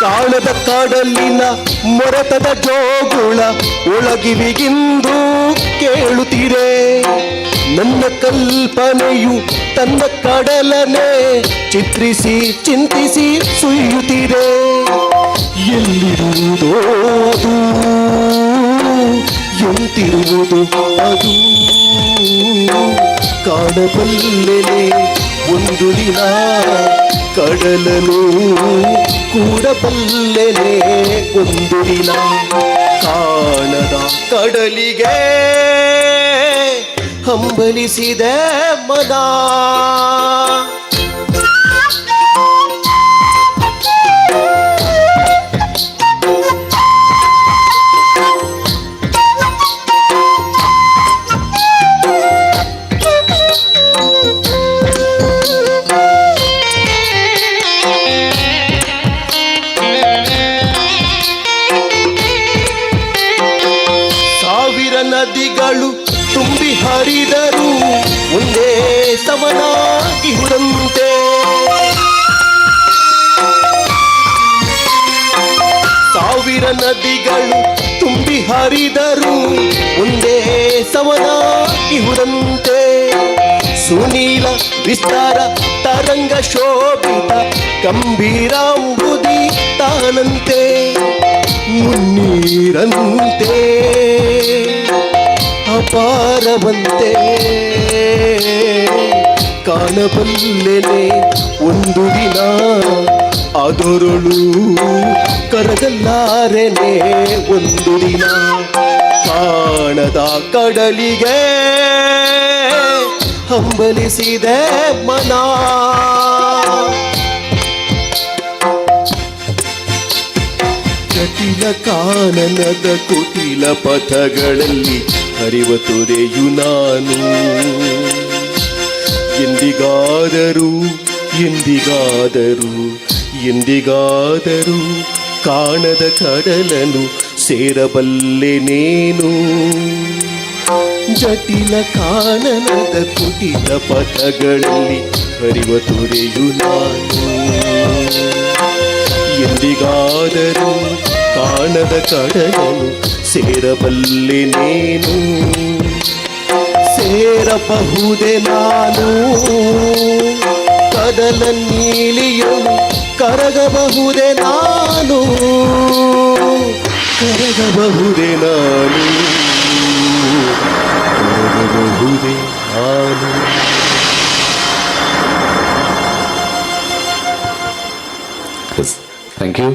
ಕಾಣದ ಕಡಲಿನ ಮೊರೆತದ ಜೋಗುಳ ಒಳಗಿವಿಗಿಂದು ಕೇಳುತ್ತಿದೆ. ನನ್ನ ಕಲ್ಪನೆಯು ತನ್ನ ಕಡಲನೆ ಚಿತ್ರಿಸಿ ಚಿಂತಿಸಿ ಸುಯ್ಯುತ್ತಿದೆ. ಎಲ್ಲಿರುವುದೋ ಅದು, ಎಂತಿರುವುದು ಅದು, ಕಾಣಬಲ್ಲೆನೆ ಒಂದು ದಿನ ಕಡಲನು ಕೂಡಬಲ್ಲೆನೆ ಒಂದು ದಿನ. ಕಾಣದ ಕಡಲಿಗೆ ಹಂಬಲಿಸಿದೆ ಮನ. ಸಾವಿರ ನದಿಗಳು ತುಂಬಿ ಹರಿದರು ಒಂದೇ ಸಮನಾಗಿಹುದಂತೆ. ಸಾವಿರ ನದಿಗಳು ತುಂಬಿ ಹರಿದರು ಒಂದೇ ಸಮನಾಗಿಹುದಂತೆ. ಸುನೀಲ ವಿಸ್ತಾರ ತರಂಗ ಶೋಭಿತ ಗಂಭೀರಾಂಬುದಿ ತಾನಂತೆ ಮುನ್ನೀರಂತೆ ಅಪಾರವಂತೆ. ಕಾಣಬಲ್ಲೆನೆ ಒಂದು ದಿನ ಅದರಳು ಕರಗಲ್ಲಾರೆನೆ ಒಂದು ದಿನ. ಕಾಣದ ಕಡಲಿಗೆ ಹಂಬಲಿಸಿದೆ ಮನ. ಜಟಿಲ ಕಾನನದ ಕುಟಿಲ ಪಥಗಳಲ್ಲಿ ಹರಿವ ತೊರೆಯು ನಾನು. ಎಂದಿಗಾದರೂ ಎಂದಿಗಾದರೂ ಎಂದಿಗಾದರೂ ಕಾಣದ ಕಡಲನು ಸೇರಬಲ್ಲೆನೇನು. ಜಟಿಲ ಕಾನನದ ಕುಟಿಲ ಪಥಗಳಲ್ಲಿ ಹರಿವ ತೊರೆಯು ನಾನು. ಎಂದಿಗಾದರೂ ಕಾಣದ ಕಡಲನು ಸೇರಬಲ್ಲೆನೇನು. ಸೇರಬಹುದೇ ನಾನು ಕಡಲ ನೀಲಿಯೊಳು ಕರಗಬಹುದೇ ನಾನು, ಕರಗಬಹುದೇ ನಾನು, ಕರಗಬಹುದೇ ನಾನು. Thank you,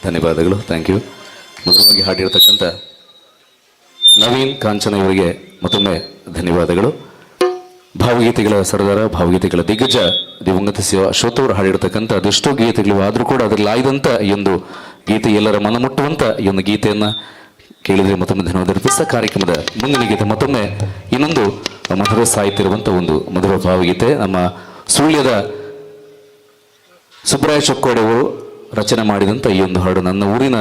ಧನ್ಯವಾದಗಳು, thank you. ಮಧುರವಾಗಿ ಹಾಡಿರತಕ್ಕಂಥ ನವೀನ್ ಕಾಂಚನ ಇವರಿಗೆ ಮತ್ತೊಮ್ಮೆ ಧನ್ಯವಾದಗಳು. ಭಾವಗೀತೆಗಳ ಸರದಾರ, ಭಾವಗೀತೆಗಳ ದಿಗ್ಗಜ ದಿವಂಗತ ಶಿವ ಅಶ್ವಥ್ ಅವರು ಹಾಡಿರತಕ್ಕಂಥ ಅದೆಷ್ಟೋ ಗೀತೆಗಳು ಆದರೂ ಕೂಡ ಅದರಲ್ಲಿ ಆಯ್ದಂಥ ಈ ಒಂದು ಗೀತೆ ಎಲ್ಲರ ಮನ ಮುಟ್ಟುವಂಥ ಈ ಒಂದು ಗೀತೆಯನ್ನು ಕೇಳಿದರೆ ಮತ್ತೊಮ್ಮೆ ಧನ್ಯವಾದ ಅರ್ಪಿಸ್ತಾ ಕಾರ್ಯಕ್ರಮದ ಮುಂದಿನ ಗೀತೆ ಮತ್ತೊಮ್ಮೆ ಇನ್ನೊಂದು ಮಧುರ ಸಾಹಿತ್ಯ ಇರುವಂಥ ಒಂದು ಮಧುರ ಭಾವಗೀತೆ ನಮ್ಮ ಸುಳ್ಯದ ಸುಬ್ರಾಯ ಚೊಕ್ಕೋಡೆಯವರು ರಚನೆ ಮಾಡಿದಂಥ ಈ ಒಂದು ಹಾಡು, ನನ್ನ ಊರಿನ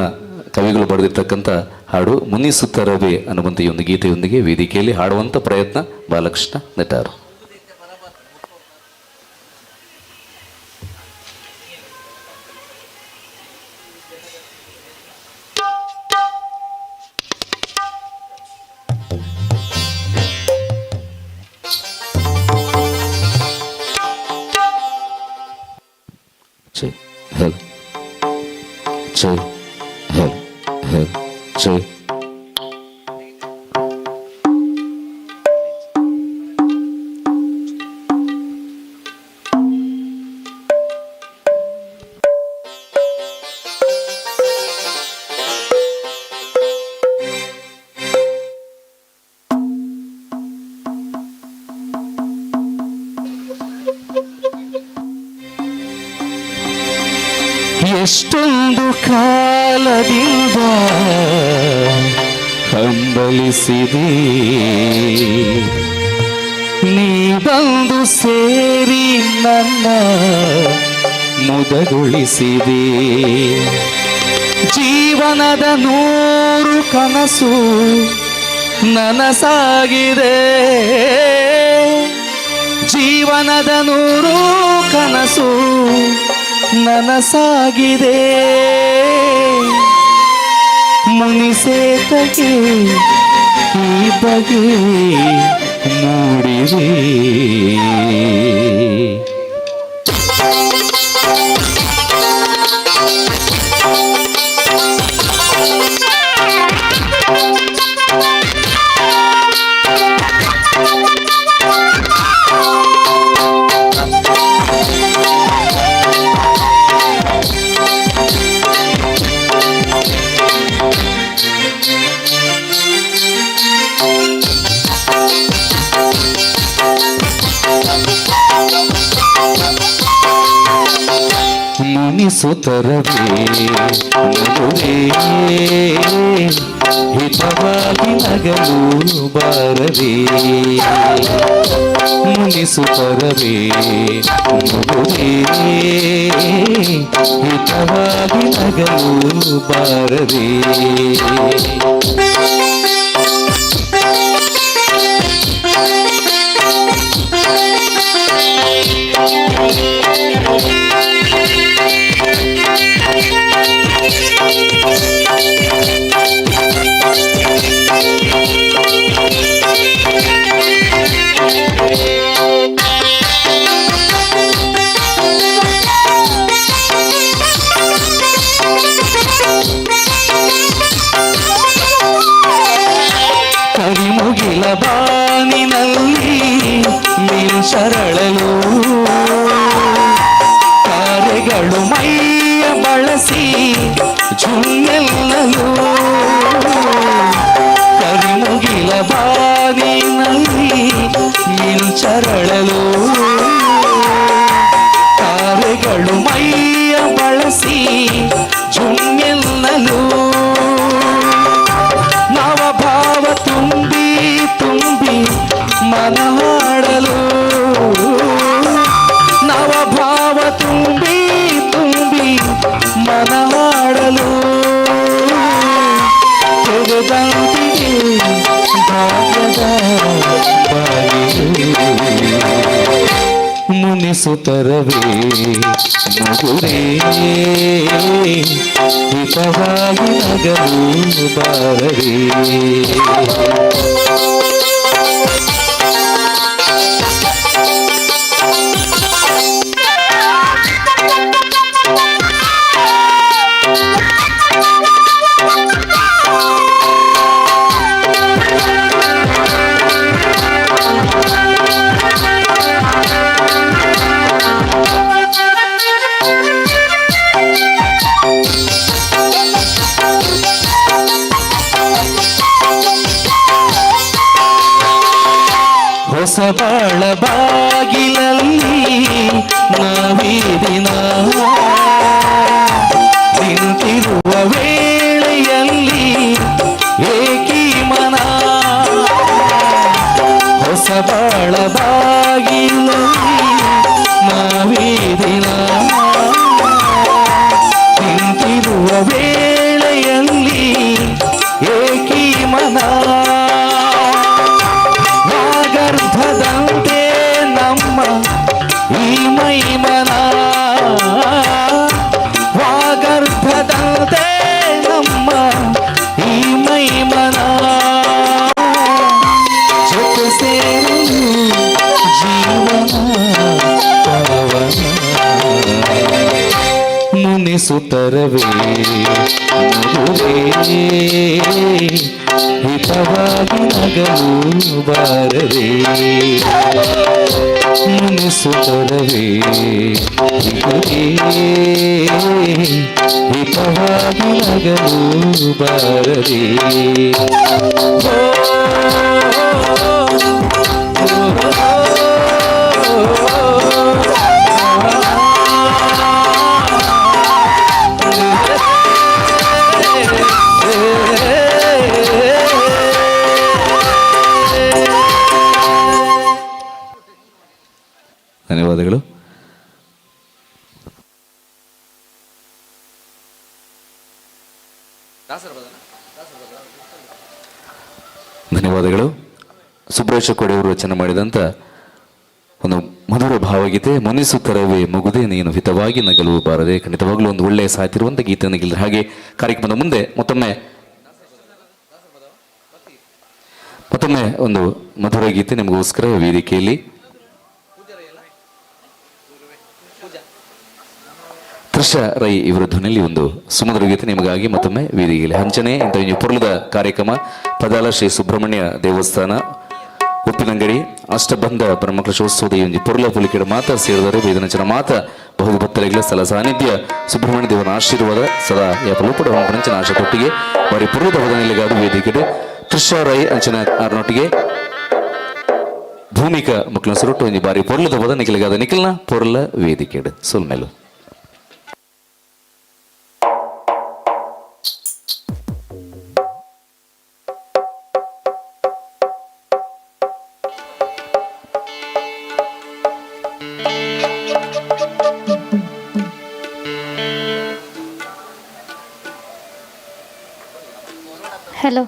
ಕವಿಗಳು ಬರೆದಿರ್ತಕ್ಕಂಥ ಹಾಡು ಮುನ್ನಿಸುತ್ತರವೇ ಅನ್ನುವಂಥ ಈ ಒಂದು ಗೀತೆಯೊಂದಿಗೆ ವೇದಿಕೆಯಲ್ಲಿ ಹಾಡುವಂಥ ಪ್ರಯತ್ನ ಬಾಲಕೃಷ್ಣ ನೆಟ್ಟಾರು. ಜೈ. ಎಷ್ಟೊಂದು ಕಾಲದಿಂದ ಹಂಬಲಿಸಿದೆ, ನೀ ಬಂದು ಸೇರಿ ನನ್ನ ಮುದಗೊಳಿಸಿದೆ. ಜೀವನದ 100 ಕನಸು ನನಸಾಗಿದೆ, ಜೀವನದ 100 ಕನಸು ನನಸಾಗಿದೆ. ಮುನಿಸೇತಗೆ ಈ ಬಗೆ ಮೂಡಿರಿ. ಮುನಿಸುತ್ತರವೇ ಮಗುವೇ, ಹಿತವಾಗಿ ನಗಲು ಬಾರವೇ. ಮುನಿಸುತ್ತರವೇ ಮಗುವೇ, ಹಿತವಾಗಿ ನಗಲು ಬಾರವೇ. ಕರಿಮುಗಿಲ ಬಾನಿನಲ್ಲಿ ಶರಳಲು ತಾರೆಗಳು ಮೈಯ ಬಳಸಿ ಝುಮ್ಮೆಲ್ಲಲು. ಕರಿಮುಗಿಲ ಬಾನಿನಲ್ಲಿ ಮಿಂಚರಳಲು ತಾರೆಗಳು ಮೈಯ ಬಳಸಿ ಝುಮ್ಮೆಲ್ಲಲು. ನವಭಾವ ತುಂಬಿ ತುಂಬಿ ಮನವಾಡಲು, ನವಭಾವ ತುಂಬಿ ತುಂಬಿ ಮನವಾಡಲು. ತೆರೆದಂತಿದೆ ಭಾಗ್ಯದ ಬಾಗಿಲು. ಮುನಿಸುತ್ತರವೇ ಮಗುವೇ, ಹಿತವಾಗಿ ನಗಲು ಬಾರವೇ. ಹೊಸ ಬಾಳ ಬಾಗಿಲಲ್ಲಿ ನಾವೀ ದಿನ ನಿಂತಿರುವ ವೇಳೆಯಲ್ಲಿ ಏಕೀ ಮನ. ಹೊಸ ಬಾಳ ಬಾಗಿಲಲ್ಲಿ ನಾವೀ ದಿನ ನಿಂತಿರುವ ವೇಳೆಯಲ್ಲಿ ಏಕೀ ಮನ. ಗರ್ಭದಂತೆ ನಮ್ಮ ಈ ಮೈಮನ, ವಾಗರ್ಭದಂತೆ ನಮ್ಮ ಈ ಮೈಮನ. ಜೊತೆ ಸೇರಲು ಜೀವನ ಪಾವನ. ಮುನಿಸುತ್ತರವೇ ಮಗುವೇ ಹಿತವಾಗಿ ನಗಲು ಬಾರದೆ ಮುನಿಸುತ್ತರವೇ ಮಗುವೇ ಹಿತವಾಗಿ ನಗಲು ಬಾರದೆ. ಧನ್ಯವಾದಗಳು. ಧನ್ಯವಾದಗಳು. ಸುಬ್ರೇಶ ಕೋಡೆಯವರು ರಚನೆ ಮಾಡಿದಂಥ ಒಂದು ಮಧುರ ಭಾವಗೀತೆ ಮುನಿಸುತ್ತರವೇ ಮುಗುದೇ ನೀನು ಹಿತವಾಗಿ ನಗಲು ಬಾರದೆ. ಖಂಡಿತವಾಗಲೂ ಒಂದು ಒಳ್ಳೆಯ ಸಾಹಿತ್ಯ ಇರುವಂಥ ಗೀತೆಯನ್ನು ಗೆಲ್ಲರು. ಹಾಗೆ ಕಾರ್ಯಕ್ರಮದ ಮುಂದೆ ಮತ್ತೊಮ್ಮೆ ಮತ್ತೊಮ್ಮೆ ಒಂದು ಮಧುರ ಗೀತೆ ನಿಮಗೋಸ್ಕರ ವೇದಿಕೆಯಲ್ಲಿ ತ್ರಿಷ ರೈ ಇವರ ಧ್ವನಿಯಲ್ಲಿ ಒಂದು ಸುಮಧುರ ಗೀತೆ ನಿಮಗಾಗಿ ಮತ್ತೊಮ್ಮೆ ವೇದಿಕೆಯಲ್ಲಿ. ಹಂಚನೆ ಇಂಥ ಪೊರ್ಲದ ಕಾರ್ಯಕ್ರಮ ಪದಾಲ ಶ್ರೀ ಸುಬ್ರಹ್ಮಣ್ಯ ದೇವಸ್ಥಾನ ಉಪ್ಪಿನಂಗಡಿ ಅಷ್ಟಬಂಧ ಬ್ರಹ್ಮಕಲಶೋತ್ಸವದ ಈ ಒಂದು ಪೊರ್ಲ ಪುಲಿಕೆಡ ಮಾತ ಸೇರಿದರೆ ವೇದನಚನ ಮಾತ ಬಹುಭಕ್ತರಿಗಳ ಸ್ಥಳ ಸಾನ್ನಿಧ್ಯ ಸುಬ್ರಹ್ಮಣ್ಯ ದೇವನ ಆಶೀರ್ವಾದ ಸದಾ ಯಾಪಲೂಪಡ ಹೊಂಪನಂಚನ ಆಶಾ ತೊಟ್ಟಿಗೆ ಬಾರಿ ಪುರ್ಲದ ಹೊದನೆಲೆಗಾದ ವೇದಿಕೆಡೆ ತ್ರಿಷ ರೈ ಅಂಚನ ಆರ್ನೊಟ್ಟಿಗೆ ಭೂಮಿಕಾ ಮಕ್ಕಳ ಸುರುಟು ಒಂಜಿ ಬಾರಿ ಪೊರ್ಲದ ಹೋದ ನಿಖಲಿಗಾದ ನಿಖಲ್ನ ಪೊರ್ಲ ವೇದಿಕೆಡ್ ಸೊಲ್ಮೆಲು. ಹಲೋ.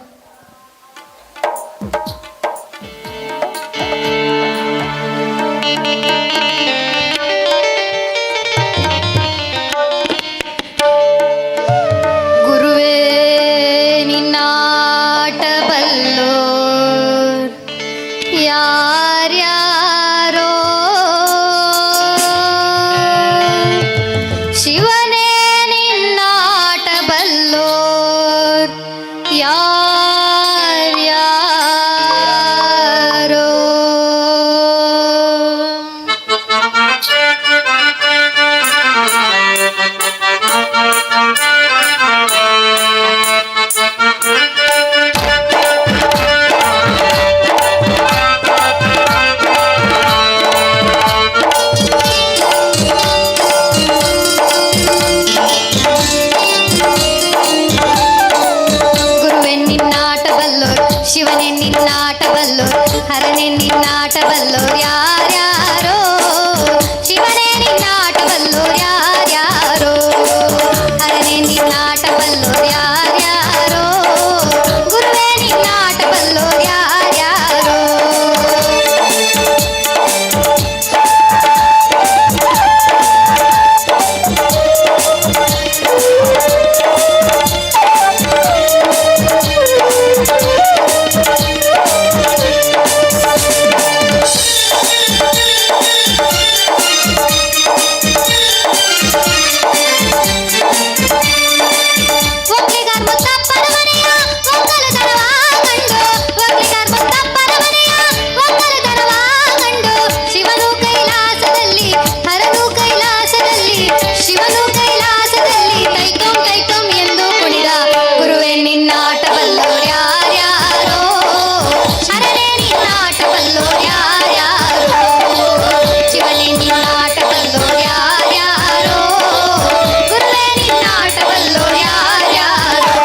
ಗುರುವೇ ನಿನ್ನಾಟ ಬಲ್ಲೋ ಯಾರ್ಯಾರೋ, ಶಿವನೇ ನಿನ್ನಾಟ ಬಲ್ಲೋ ಯಾರ್ಯಾರೋ. ಗುರುವೆ ನಿನ್ನಾಟ ಬಲ್ಲೋರ್, ಶಿವನೇ ನಿನ್ನಾಟ ಬಲ್ಲೋರ್, ಹರನೇ ನಿನ್ನಾಟ ಬಲ್ಲೋರ್ ಯಾರ್ಯಾರೋ, ಶಿವನೇ ನಿನ್ನಾಟ ಬಲ್ಲೋರ್ ಯಾರ್ಯಾರೋ, ಹರನೇ ನಿನ್ನಾಟ ಬಲ್ಲೋರ್ ಯಾರ್ಯಾರೋ, ಗುರುವೇ ನಿನ್ನಾಟ ಬಲ್ಲೋರ್ ಯಾರ್ಯಾರೋ. ಒಕ್ಲಿಗಾರ್ ಮುತ್ತಪ್ಪನ ಮನೆಯ ಒಕ್ಕಲುತನವ ಕಂಡು, ಒಕ್ಲಿಗಾರ್ ಮುತ್ತಪ್ಪನ ಮನೆಯ ಒಕ್ಕಲುತನವ ಕಂಡು, ಶಿವನು ಕೈಲಾಸದಲ್ಲಿ ಹರನು ಕೈಲಾಸದಲ್ಲಿ, ಶಿವನು ಕೈಲಾಸದಲ್ಲಿ ತೈತೋಂ ತೈತೋಂ ಎಂದು ಕುಣಿದ ಗುರುವೇ ನಿನ್ನಾಟ ಬಲ್ಲೋರ್ ಯಾರ್ಯಾರೋ, ಹರನೇ ನಿನ್ನಾಟ ಬಲ್ಲೋರ್ ಯಾರ್ಯಾರೋ, ಶಿವನೇ ನಿನ್ನಾಟ ಬಲ್ಲೋರ್ ಯಾರ್ಯಾರೋ, ಗುರುವೇ ನಿನ್ನಾಟ ಬಲ್ಲೋರ್ ಯಾರ್ಯಾರೋ.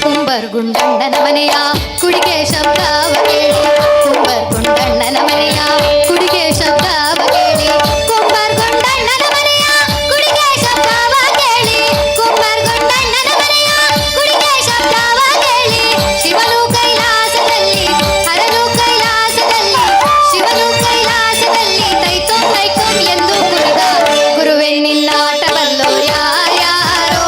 ಕುಂಬರ್ ಗುಂಡಣ್ಣನ ಮನೆಯ ಕುಡಿಗೆ ಶಬ್ದವ ಕೇಳಿ, ಕುಂಬರ್ ಗುಂಡಣ್ಣನ ಮನೆಯ ಕುಡಿಗೆ ಶಬ್ದವ ಕೇಳಿ, ಕುಂಬರ್ ಗುಂಡಣ್ಣನ ಮನೆಯ ಕುಡಿಗೆ ಶಬ್ದವ ಕೇಳಿ, ಕುಂಬರ್ ಗುಂಡಣ್ಣನ ಮನೆಯ ಕುಡಿಗೆ ಶಬ್ದವ ಕೇಳಿ, ಶಿವನು ಕೈಲಾಸದಲ್ಲಿ ಹರನು ಕೈಲಾಸದಲ್ಲಿ, ಶಿವನು ಕೈಲಾಸದಲ್ಲಿ ತೈತೋಂ ತೈತೋಂ ಎಂದು ಕುಣಿದ ಗುರುವೇ ನಿನ್ನಾಟ ಬಲ್ಲೋರ್ ಯಾರ್ಯಾರೋ,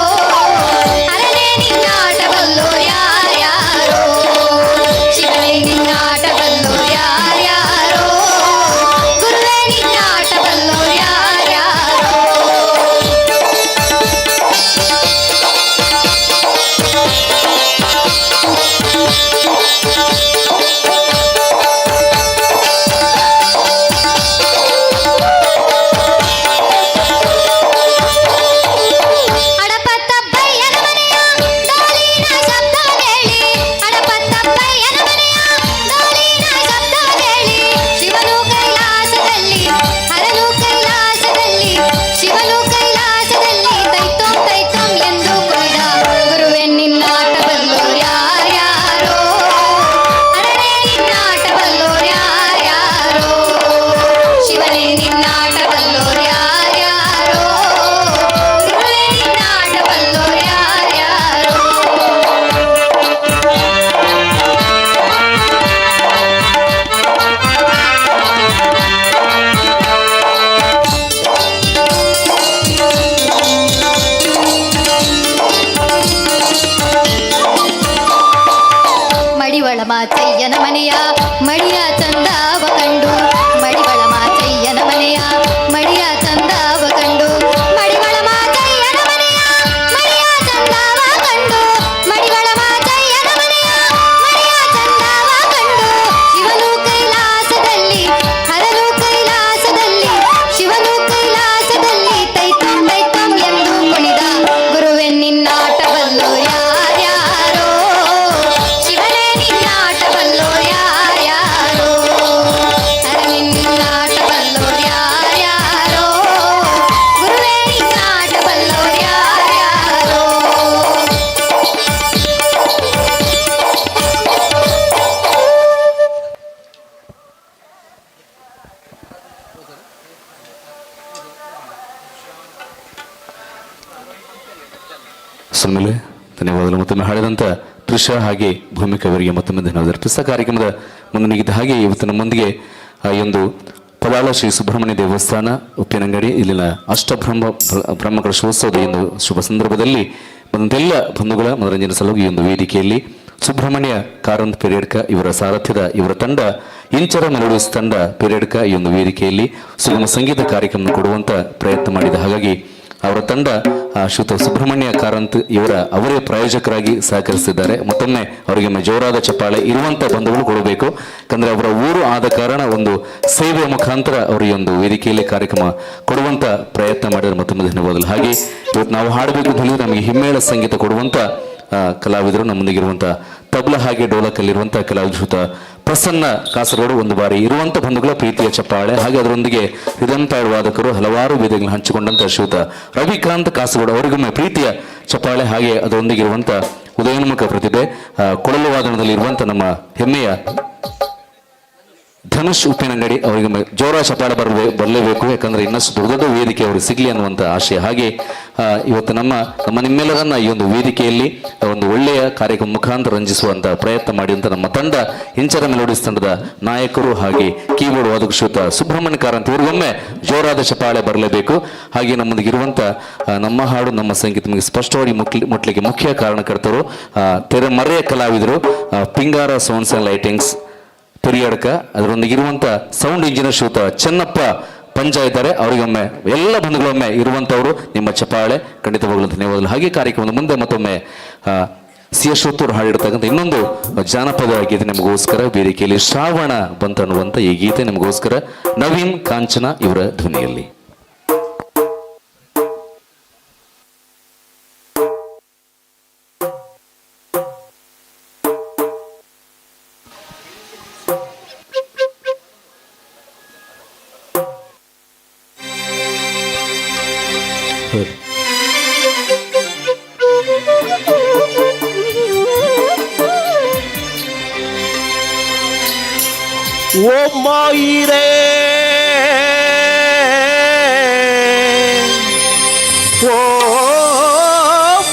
ಮಾಚಯ್ಯನ ಮನೆಯ ಮಡಿಯ ಚಂದಾವ ಕಂಡು, ಮಡಿವಳ ಮಾಚಯ್ಯನ ಮನೆಯ ಮಡಿಯ ಚಂದಾವ ಕಂಡು, ಮಡಿವಳ ಮಾಚಯ್ಯನ ಮನೆಯ ಮಡಿಯ ಚಂದಾವ ಕಂಡು, ಮಡಿವಳ ಮಾಚಯ್ಯನ ಮನೆಯ ಮಡಿಯ ಚಂದಾವ ಕಂಡು, ಶಿವನು ಕೈಲಾಸದಲ್ಲಿ ಹರನು ಕೈಲಾಸದಲ್ಲಿ, ಶಿವನು ಕೈಲಾಸದಲ್ಲಿ ತೈತಂ ತೈತಂ ಎಂದು ಕುಣಿದ ಗುರುವೆ ನಿನ್ನಾಟವಲ್ಲೋ ಯಾರ್ಯಾರೋ, ಶಿವನೇ ನಿನ್ನಾಟವಲ್ಲೋ ಯಾರ್ಯಾರೋ, ಹರನೆ ನಿನ್ನಾಟವಲ್ಲೋ ಯಾರ್ಯಾರೋ, ಗುರುವೇ ನಿನ್ನಾಟವಲ್ಲೋ ಯಾರ್ಯಾರೋ. ಸುಮ್ಮನೆ ಧನ್ಯವಾದಗಳು. ಮತ್ತೊಮ್ಮೆ ಹಾಡಿದಂಥ ತ್ರಿಷಾ ಹಾಗೆ ಭೂಮಿಕಾ ಅವರಿಗೆ ಮತ್ತೊಮ್ಮೆ ಧನ್ಯವಾದ ಅರ್ಪಿಸ್ತಾ ಕಾರ್ಯಕ್ರಮದ ಮುಂದೆ ಹಾಗೆ ಇವತ್ತು ನಮ್ಮೊಂದಿಗೆ ಆ ಒಂದು ಪದಾಳ ಶ್ರೀ ಸುಬ್ರಹ್ಮಣ್ಯ ದೇವಸ್ಥಾನ ಉಪ್ಪಿನಂಗಡಿ ಇಲ್ಲಿನ ಅಷ್ಟಬ್ರಹ್ಮ ಬ್ರಹ್ಮಕಲಶೋತ್ಸವದ ಈ ಒಂದು ಶುಭ ಸಂದರ್ಭದಲ್ಲಿ ಬಂದಂತೆಲ್ಲ ಬಂಧುಗಳ ಮನರಂಜನೆ ಸಲುವಾಗಿ ಈ ಒಂದು ವೇದಿಕೆಯಲ್ಲಿ ಸುಬ್ರಹ್ಮಣ್ಯ ಕಾರಂತ್ ಪೆರಿಯಡ್ಕ ಇವರ ಸಾರಥ್ಯದ ಇವರ ತಂಡ ಇಂಚರ ಮೆಲೋಡಿಸ್ ತಂಡ ಪೆರಿಯಡ್ಕ ಈ ಒಂದು ವೇದಿಕೆಯಲ್ಲಿ ಸುಗಮ ಸಂಗೀತ ಕಾರ್ಯಕ್ರಮ ಕೊಡುವಂತ ಪ್ರಯತ್ನ ಮಾಡಿದೆ. ಹಾಗಾಗಿ ಅವರ ತಂಡ ಶ್ರೀಯುತ ಸುಬ್ರಹ್ಮಣ್ಯ ಕಾರಂತ್ ಇವರ ಅವರೇ ಪ್ರಾಯೋಜಕರಾಗಿ ಸಹಕರಿಸಿದ್ದಾರೆ. ಮತ್ತೊಮ್ಮೆ ಅವರಿಗೆ ಜೋರಾದ ಚಪ್ಪಾಳೆ ಇರುವಂತ ಬಂಧುಗಳು ಕೊಡಬೇಕು. ಯಾಕಂದ್ರೆ ಅವರ ಊರು ಆದ ಕಾರಣ ಒಂದು ಸೇವೆಯ ಮುಖಾಂತರ ಅವರು ಈ ಒಂದು ವೇದಿಕೆಯಲ್ಲಿ ಕಾರ್ಯಕ್ರಮ ಕೊಡುವಂತ ಪ್ರಯತ್ನ ಮಾಡಿದರೆ ಮತ್ತೊಮ್ಮೆ ಧನ್ಯವಾದಗಳು. ಹಾಗೆ ಇವತ್ತು ನಾವು ಹಾಡಬೇಕು ಅಂತ ಹೇಳಿದ್ರೆ ನಮಗೆ ಹಿಮ್ಮೇಳ ಸಂಗೀತ ಕೊಡುವಂತ ಕಲಾವಿದರು ನಮ್ಮೊಂದಿಗಿರುವಂತ ತಬ್ಲಾ ಹಾಗೆ ಡೋಲಕಲ್ಲಿರುವಂತ ಕಲಾವಿದ ಶ್ರೀಯುತ ಪ್ರಸನ್ನ ಕಾಸರಗೋಡು ಒಂದು ಬಾರಿ ಇರುವಂತ ಬಂಧುಗಳ ಪ್ರೀತಿಯ ಚಪ್ಪಾಳೆ. ಹಾಗೆ ಅದರೊಂದಿಗೆ ರಿದಮ್ ಪ್ಯಾಡ್ ವಾದಕರು ಹಲವಾರು ವೇದಿಕೆಗಳನ್ನು ಹಂಚಿಕೊಂಡಂತ ಶ್ರೀಯುತ ರವಿಕಾಂತ್ ಕಾಸರಗೋಡು ಅವರಿಗೊಮ್ಮೆ ಪ್ರೀತಿಯ ಚಪ್ಪಾಳೆ. ಹಾಗೆ ಅದರೊಂದಿಗೆ ಇರುವಂತ ಉದಯೋನ್ಮುಖ ಪ್ರತಿಭೆ ಕೊಳಲು ವಾದನದಲ್ಲಿ ಇರುವಂತ ನಮ್ಮ ಹೆಮ್ಮೆಯ ಧನುಷ್ ಉಪ್ಪಿನಂಗಡಿ ಅವರಿಗೆ ಜೋರ ಚಪ್ಪಾಳೆ ಬರಲೇಬೇಕು. ಯಾಕಂದ್ರೆ ಇನ್ನಷ್ಟು ದೊಡ್ಡ ದೊಡ್ಡ ವೇದಿಕೆ ಅವರು ಸಿಗ್ಲಿ ಅನ್ನುವಂಥ ಆಶಯ. ಹಾಗೆ ಇವತ್ತು ನಮ್ಮ ನಮ್ಮ ನಿಮ್ಮೆಲ್ಲರನ್ನ ಈ ಒಂದು ವೇದಿಕೆಯಲ್ಲಿ ಒಂದು ಒಳ್ಳೆಯ ಕಾರ್ಯಕ್ರಮ ಮುಖಾಂತರ ರಂಜಿಸುವಂತ ಪ್ರಯತ್ನ ಮಾಡಿದಂಥ ನಮ್ಮ ತಂಡ ಇಂಚರ ಮೆಲೋಡಿಸ್ ತಂಡದ ನಾಯಕರು ಹಾಗೆ ಕೀಬೋರ್ಡ್ ವಾದಕ ಶ್ರೀಯುತ ಸುಬ್ರಹ್ಮಣ್ಯ ಕಾರಂತ್ ಇವರಿಗೊಮ್ಮೆ ಜೋರಾದ ಚಪ್ಪಾಳೆ ಬರಲೇಬೇಕು. ಹಾಗೆ ನಮ್ಮೊಂದಿಗಿರುವಂಥ ನಮ್ಮ ಹಾಡು ನಮ್ಮ ಸಂಗೀತ ನಿಮಗೆ ಸ್ಪಷ್ಟವಾಗಿ ಮುಟ್ಲಿಕ್ಕೆ ಮುಖ್ಯ ಕಾರಣಕರ್ತರು ತೆರೆಮರೆಯ ಕಲಾವಿದರು ಪಿಂಗಾರ ಸೌಂಡ್ಸ್ ಅಂಡ್ ಲೈಟಿಂಗ್ಸ್ ಪೆರಿಯಡ್ಕ, ಅದರೊಂದಿಗಿರುವಂಥ ಸೌಂಡ್ ಇಂಜಿನಿಯರ್ ಶ್ರೀಯುತ ಚೆನ್ನಪ್ಪ ಪಂಜ ಇದ್ದಾರೆ. ಅವರಿಗೊಮ್ಮೆ ಎಲ್ಲ ಬಂಧುಗಳೊಮ್ಮೆ ಇರುವಂಥವರು ನಿಮ್ಮ ಚಪ್ಪಾಳೆ ಖಂಡಿತವಾಗಲೂ ಧನ್ಯವಾದಗಳು. ಹಾಗೆ ಕಾರ್ಯಕ್ರಮದ ಮುಂದೆ ಮತ್ತೊಮ್ಮೆ ಸಿ ಎಸ್ ಹೊತ್ತೂರು ಹಾಡಿರ್ತಕ್ಕಂಥ ಇನ್ನೊಂದು ಜಾನಪದ ಗೀತೆ ನಿಮಗೋಸ್ಕರ ವೇದಿಕೆಯಲ್ಲಿ ಶ್ರಾವಣ ಬಂತನ್ನುವಂಥ ಈ ಗೀತೆ ನಿಮಗೋಸ್ಕರ ನವೀನ್ ಕಾಂಚನ ಇವರ ಧ್ವನಿಯಲ್ಲಿ. ಓ ಮಾಯಿರೇ ಓ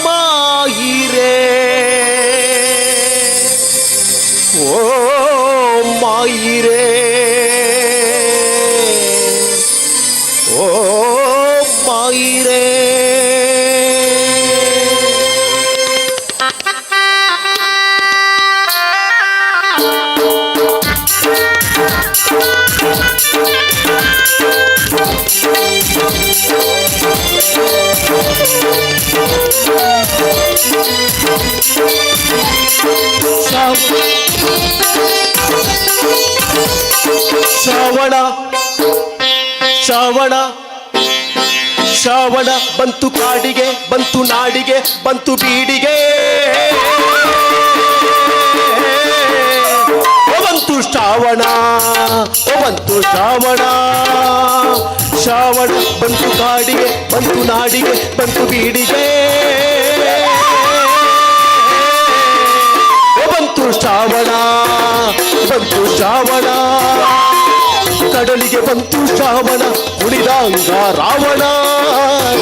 ಮಾಯಿರೇ ಓ ಮಾಯಿರೇ ಓ ಮಾಯಿರೇ. ಶ್ರಾವಣ ಶ್ರಾವಣ ಶ್ರಾವಣ ಬಂತು ಕಾಡಿಗೆ ಬಂತು ನಾಡಿಗೆ ಬಂತು ಬೀಡಿಗೆ ಓ ಬಂತು ಶ್ರಾವಣ ಓ ಬಂತು ಶ್ರಾವಣ ಶ್ರಾವಣ ಬಂತು ಕಾಡಿಗೆ ಬಂತು ನಾಡಿಗೆ ಬಂತು ಬೀಡಿಗೆ ಓ ಬಂತು ಶ್ರಾವಣ ಬಂತು ಶ್ರಾವಣ ಕಡಲಿಗೆ ಬಂತು ಶ್ರಾವಣ ಕುಣಿದಾಂಗ ರಾವಣ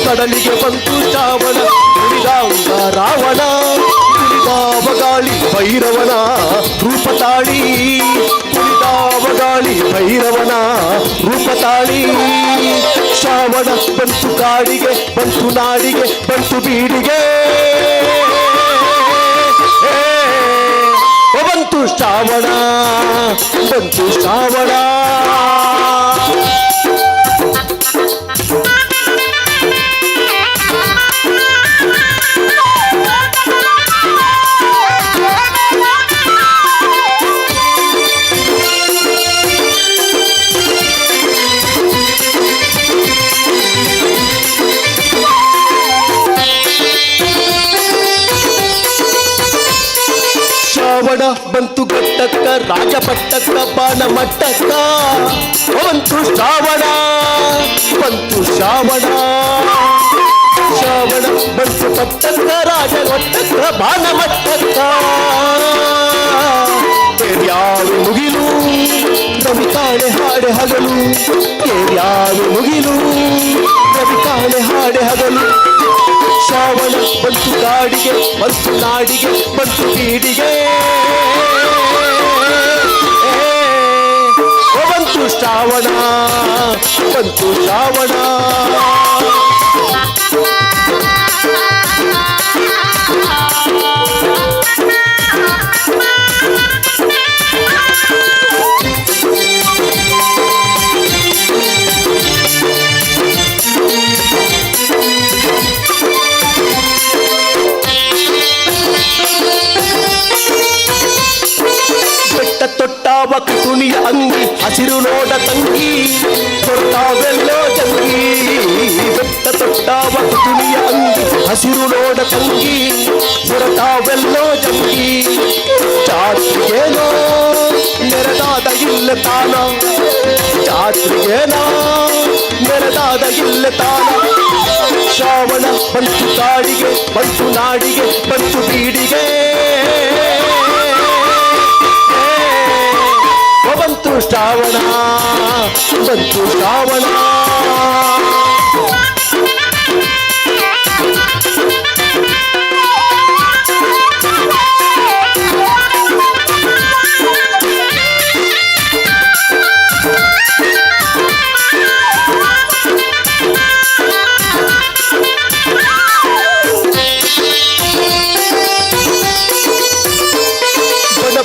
ಕಡಲಿಗೆ ಬಂತು ಶ್ರಾವಣ ಕುಣಿದಾಂಗ ರಾವಣ ಕುಣಿದಾವ ಗಾಳಿ ಭೈರವನ ರೂಪ ತಾಳಿ ಕುಣಿದಾವ ಗಾಳಿ ಭೈರವನ ರೂಪ ತಾಳಿ ಶ್ರಾವಣ ಬಂತು ಕಾಡಿಗೆ ಬಂತು ನಾಡಿಗೆ ಬಂತು ಬೀಡಿಗೆ ಓ ಬಂತು ಶ್ರಾವಣ. ಶ್ರಾವಣ, ಬಂತು ಶ್ರಾವಣ. ಶ್ರಾವಣ ಬಂತು ಘಟ್ಟಕ್ಕ, ರಾಜಪಟ್ಟಕ್ಕ, ಬಾಣ ಮಟ್ಟಕ್ಕ. ಬಂತು ಶ್ರಾವಣ, ಬಂತು ಶ್ರಾವಣ. ಶ್ರಾವಣ ಬಂತು ಪಟ್ಟಕ್ಕ, ರಾಜ ಮಟ್ಟಕ್ಕ, ಬಾಣ ಮಟ್ಟಕ್ಕ. ಏರ್ಯಾರು ಮುಗಿಲು ರವಿ ಕಾಣೆ ಹಾಡೆ ಹಗಲು, ಏರ್ಯಾರು ಮುಗಿಲು ರವಿ ಕಾಣೆ ಹಾಡೆ ಹಗಲು. ಶ್ರಾವಣ ಬಂತು ಕಾಡಿಗೆ, ಬಂತು ನಾಡಿಗೆ, ಬಂತು ಬೀಡಿಗೆ. ಬಂತು ಶ್ರಾವಣ, ಬಂತು ಶ್ರಾವಣ. ಬೆಟ್ಟ ತೊಟ್ಟಾವ ಕುಟುಣಿಯ ಅಂಗಿ, ಹಸಿರು ನೋಡ ತಂಗಿ, ತೊಟ್ಟಾವೆಲ್ಲೋ ಜಂಗಿ. ಬೆಟ್ಟ ತೊಟ್ಟಾವ ಕುಟುಣಿಯ ಅಂಗಿ, ಹಸಿರು ನೋಡ ತಂಗಿ, ಹೊರತಾವೆಲ್ಲೋ ಜಂಗಿ. ಜಾತ್ರೆಗೇನೋ ನೆರೆದಾದ ಇಲ್ಲ ತಾನ, ಜಾತ್ರೆಗೇನೋ ನೆರೆದಾದ ಇಲ್ಲ ತಾನ. ಶ್ರಾವಣ ಬಂತು ಕಾಡಿಗೆ, ಬಂತು ನಾಡಿಗೆ, ಬಂತು ಬೀಡಿಗೆ. ಬಂತು ಶ್ರಾವಣ, ಬಂತು ಶ್ರಾವಣ.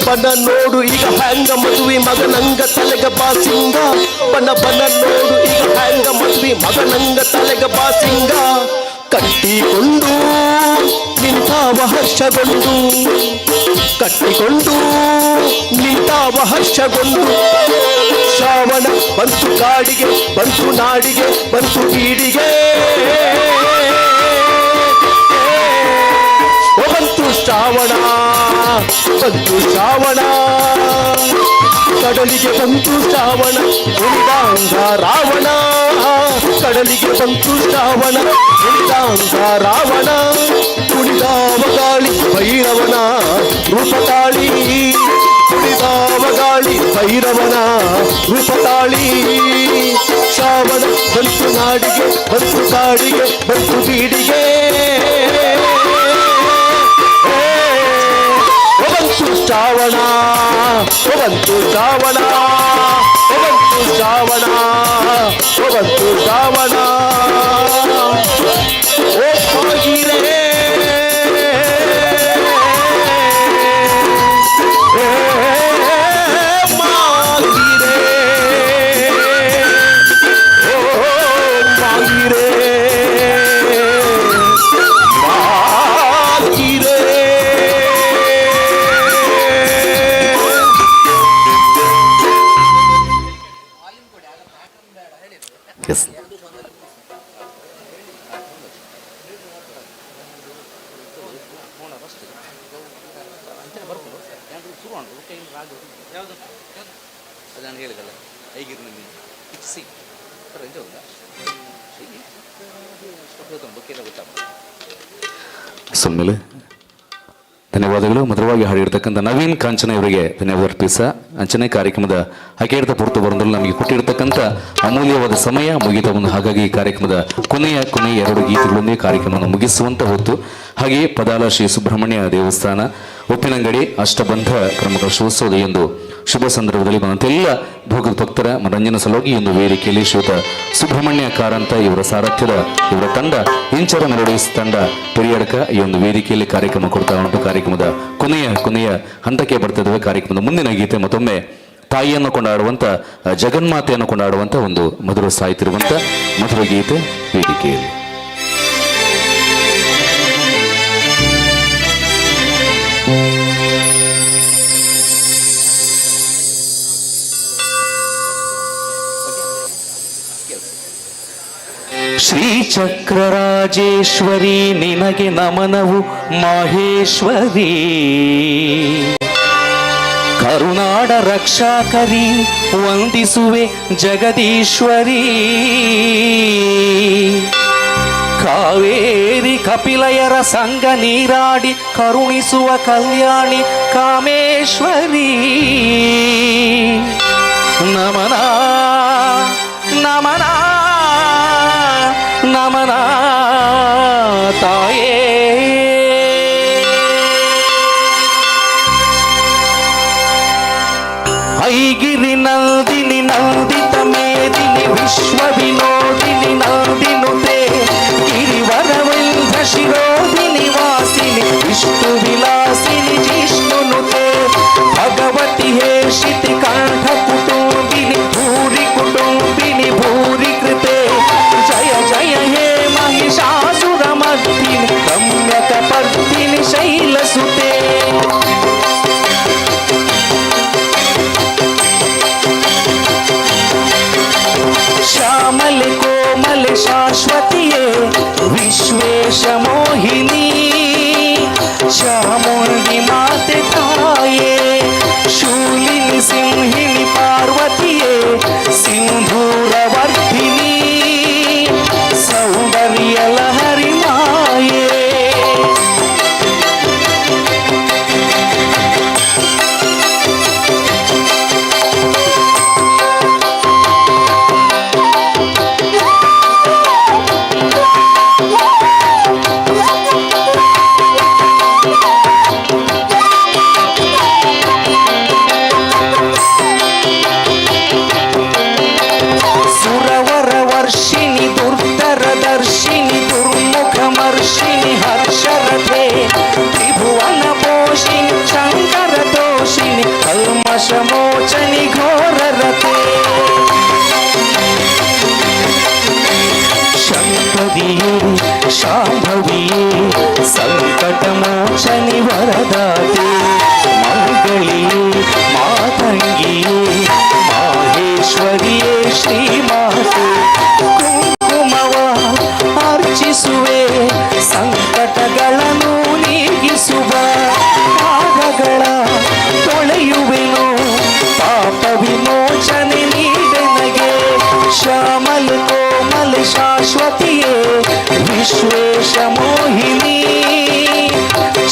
ಬನ ನೋಡು ಈಗ ಹ್ಯಾಂಗ ಮದುವೆ ಮಗನಂಗ ತಲೆಗ ಬಾಸಿಂಗ. ಬನ ಬನ ನೋಡು ಈಗ ಹ್ಯಾಂಗ ಮದುವೆ ಮಗನಂಗ ತಲೆಗ ಬಾಸಿಂಗ. ಕಟ್ಟಿಕೊಂಡು ನಿಂತಾವ ಹರ್ಷಗೊಂಡು, ಕಟ್ಟಿಕೊಂಡು ನಿಂತಾವ ಹರ್ಷಗೊಂಡು. ಶ್ರಾವಣ ಬಂತು ಕಾಡಿಗೆ, ಬಂತು ನಾಡಿಗೆ, ಬಂತು ಬೀಡಿಗೆ. ಬಂತು ಶ್ರಾವಣ, ಬಂತು ಶ್ರಾವಣ. ಕಡಲಿಗೆ ಬಂತು ಶ್ರಾವಣ, ಕುಣಿದಾಂಗ ರಾವಣ. ಕಡಲಿಗೆ ಬಂತು ಶ್ರಾವಣ, ಕುಣಿದಾಂಗ ರಾವಣ. ಕುಣಿದಾವ ಗಾಳಿ ಭೈರವನ ರೂಪತಾಳಿ, ಕುಣಿದಾವ ಗಾಳಿ ಭೈರವನ ರೂಪತಾಳಿ. ಶ್ರಾವಣ ಬಂತು ನಾಡಿಗೆ, ಬಂತು ಕಾಡಿಗೆ, ಬಂತು ಬೀಡಿಗೆ. ಬಂತು ಶ್ರಾವಣ, ಬಂತು ಶ್ರಾವಣ, ಬಂತು ಶ್ರಾವಣ, ಬಂತು ಶ್ರಾವಣ. ಓ ಮಾಗಿರೇ, ಮಾಗಿರೇ, ಓ ಮಾಗಿರೇ, ಮಾಗಿರೇ. ಎಸ್. ಸುಮ್ಮನೆ ಧನ್ಯವಾದಗಳು. ಮಧುರವಾಗಿ ಹಾಡಿರ್ತಕ್ಕಂಥ ನವೀನ್ ಕಾಂಚನ ಇವರಿಗೆ ಧನ್ಯವಾದ ಅರ್ಪಿಸ ಅಂಚನೆ ಕಾರ್ಯಕ್ರಮದ ಅಕೇರ್ತ ಪುರ್ತು ಬರಂದಲ್ಲಿ ನಮಗೆ ಕೊಟ್ಟಿರತಕ್ಕಂಥ ಅಮೂಲ್ಯವಾದ ಸಮಯ ಮುಗಿತಾ ಬಂದು, ಹಾಗಾಗಿ ಈ ಕಾರ್ಯಕ್ರಮದ ಕೊನೆಯ ಎರಡು ಗೀತೆಗಳೊಂದಿಗೆ ಕಾರ್ಯಕ್ರಮವನ್ನು ಮುಗಿಸುವಂತ ಹೊತ್ತು. ಹಾಗೆಯೇ ಪದಾಲ ಶ್ರೀ ಸುಬ್ರಹ್ಮಣ್ಯ ದೇವಸ್ಥಾನ ಉಪ್ಪಿನಂಗಡಿ ಅಷ್ಟಬಂಧ ಪ್ರಮುಖ ಶಿವಸೋದ ಎಂದು ಶುಭ ಸಂದರ್ಭದಲ್ಲಿ ಬಂದಂತೆಲ್ಲ ಭೋಗದ ಭಕ್ತರ ಮನರಂಜನೆ ಸಲುವಾಗಿ ಈ ಒಂದು ವೇದಿಕೆಯಲ್ಲಿ ಶ್ರೀಯುತ ಸುಬ್ರಹ್ಮಣ್ಯ ಕಾರಂತ ಇವರ ಸಾರಥ್ಯದ ಇವರ ತಂಡ ಇಂಚರ ಮೆಲೋಡಿಸ್ ತಂಡ ಪೆರಿಯಡ್ಕ ಈ ಒಂದು ವೇದಿಕೆಯಲ್ಲಿ ಕಾರ್ಯಕ್ರಮ ಕೊಡ್ತಾ ಉಂಟು. ಕಾರ್ಯಕ್ರಮದ ಕೊನೆಯ ಕೊನೆಯ ಹಂತಕ್ಕೆ ಬರ್ತಿದ್ದೇವೆ. ಕಾರ್ಯಕ್ರಮದ ಮುಂದಿನ ಗೀತೆ ಮತ್ತೊಮ್ಮೆ ತಾಯಿಯನ್ನು ಕೊಂಡಾಡುವಂಥ, ಜಗನ್ಮಾತೆಯನ್ನು ಕೊಂಡಾಡುವಂಥ ಒಂದು ಮಧುರ ಸಾಹಿತ್ಯರುವಂಥ ಮಧುರ ಗೀತೆ ವೇದಿಕೆಯಲ್ಲಿ. ಶ್ರೀಚಕ್ರರಾಜೇಶ್ವರಿ ನಿನಗೆ ನಮನವು ಮಾಹೇಶ್ವರಿ, ಕರುನಾಡ ರಕ್ಷಾಕರಿ ವಂದಿಸುವೆ ಜಗದೀಶ್ವರಿ, ಕಾವೇರಿ ಕಪಿಲಯರ ಸಂಗ ನೀರಾಡಿ ಕರುಣಿಸುವ ಕಲ್ಯಾಣಿ ಕಾಮೇಶ್ವರಿ, ನಮನ ನಮನ ನಮನ ತಾಯೇ. ಐಗಿರಿ ನಂದಿನಿ ನಂದಿತ ಮೇದಿನಿ ವಿಶ್ವ ವಿನೋದಿನಿ ನಂದಿನುತೆ, ಗಿರಿವರವಿಂಧ ಶಿರೋದಿನಿ ವಾಸಿನಿ ವಿಷ್ಣು ವಿಲಾಸಿನಿ ಜಿಷ್ಣುನುತೆ, ಭಗವತಿ ಹೇಷಿತಿ ಕಂಠ ಕುಟುಂಬಿನಿ ಭೂರಿ ಕುಟುಂಬಿನಿ ಭೂರಿ ಕೃತೆ, ಜಯ ಜಯ ಹೇ ಮಹಿಷಾಸುರಮರ್ದಿನಿ ರಮ್ಯಕಪರ್ದಿನಿ ಶೈಲಸುತೆ. ಶ್ಯಾಮಲೆ ಕೋಮಲೆ ಶಾಶ್ವತಿಯೇ ವಿಶ್ವೇಶ ಮೋಹಿನಿ, ಚಾಮುಂಡಿ ಮಾತೆ ತಾಯೇ, ಶೂಲಿನಿ ಸಿಂಹಿನಿ ಪಾರ್ವತಿಯೇ ಸಿಂಧೂರವರ್ಧಿನಿ, ಸೌಂದರ್ಯ ಲಹರಿ ಮಾಯೇ. ಸುರವರ ವರ್ಷಿಣಿ ದುರ್ಧರ ದರ್ಶಿನಿ ದುರ್ಮುಖಮರ್ಷಿಣಿ ಹರ್ಷರಥೆ, ತ್ರಿಭುವನ ಪೋಷಿಣಿ ಶಂಕರ ದೋಷಿಣಿ ಕಲ್ಮಶಮೋಚನಿ ಘೋರರಥೆ, ಶಂಕರಿಯೇ ಶಾಂಭವಿಯೇ ಸಂಕಟಮೋಚನಿ ವರದಾತೆ, ಮಂಗಳಿಯೇ ಮಾತಂಗಿಯೇ ಮಾಹೇಶ್ವರಿಯೇ ಶ್ರೀಮಾತೆ, ಕುಂಕುಮವ ಅರ್ಚಿಸುವೆ ಸಂಕಟಗಳನ್ನು ನೀಗಿಸುವ, ಪಾದಗಳ ತೊಳೆಯುವೆನು ಪಾಪ ವಿಮೋಚನೆ ನೀಡೆನಗೆ, ಶ್ಯಾಮಲ ಕೋಮಲ ಶಾಶ್ವತಿಯೇ ವಿಶ್ವೇಶ ಮೋಹಿನಿ,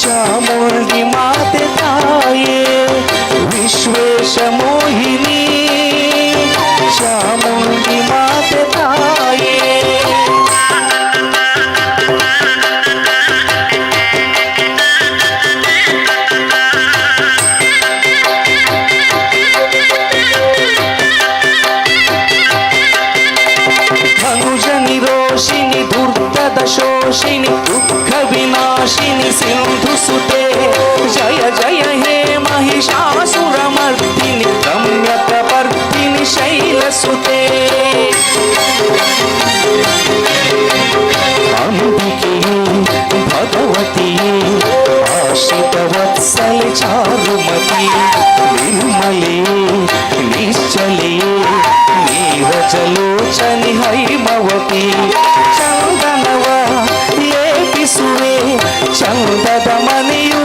ಚಾಮುಂಡಿ ಮಾತೆ ತಾಯೇ ವಿಶ್ವೇಶ ಮೋಹಿನಿ, ಚಾಮುಂಡಿ ಮಾತೆ ತಾಯೇ. ಧನುಜ ನಿರೋಷಿಣಿ ದುರ್ಗದ ಶೋಷಿಣಿ ದುಃಖ ವಿನಾಶಿನಿ ಸಿಂಧು ಸುತೆ, ಜಯ ಜಯ ಹೇ ಮಹಿಷಾಸುರಮರ್ದಿನಿ ರಮ್ಯಕಪರ್ದಿನಿ ಶೈಲಸುತೆ, ಅಂಬಿಕೆಯೇ ಭಗವತಿಯೇ ಆಶ್ರಿತ ವತ್ಸಲೆ ಚಾರುಮತಿ, ನಿರ್ಮಲೆಯೇ ನಿಶ್ಚಲೆಯೇ ನೀರಜಲೋಚನಿ ಹೈಮವತಿ, ಚಂದನವ ಲೇಪಿಸುವೆ ಚಂದದ ಮನೆಯು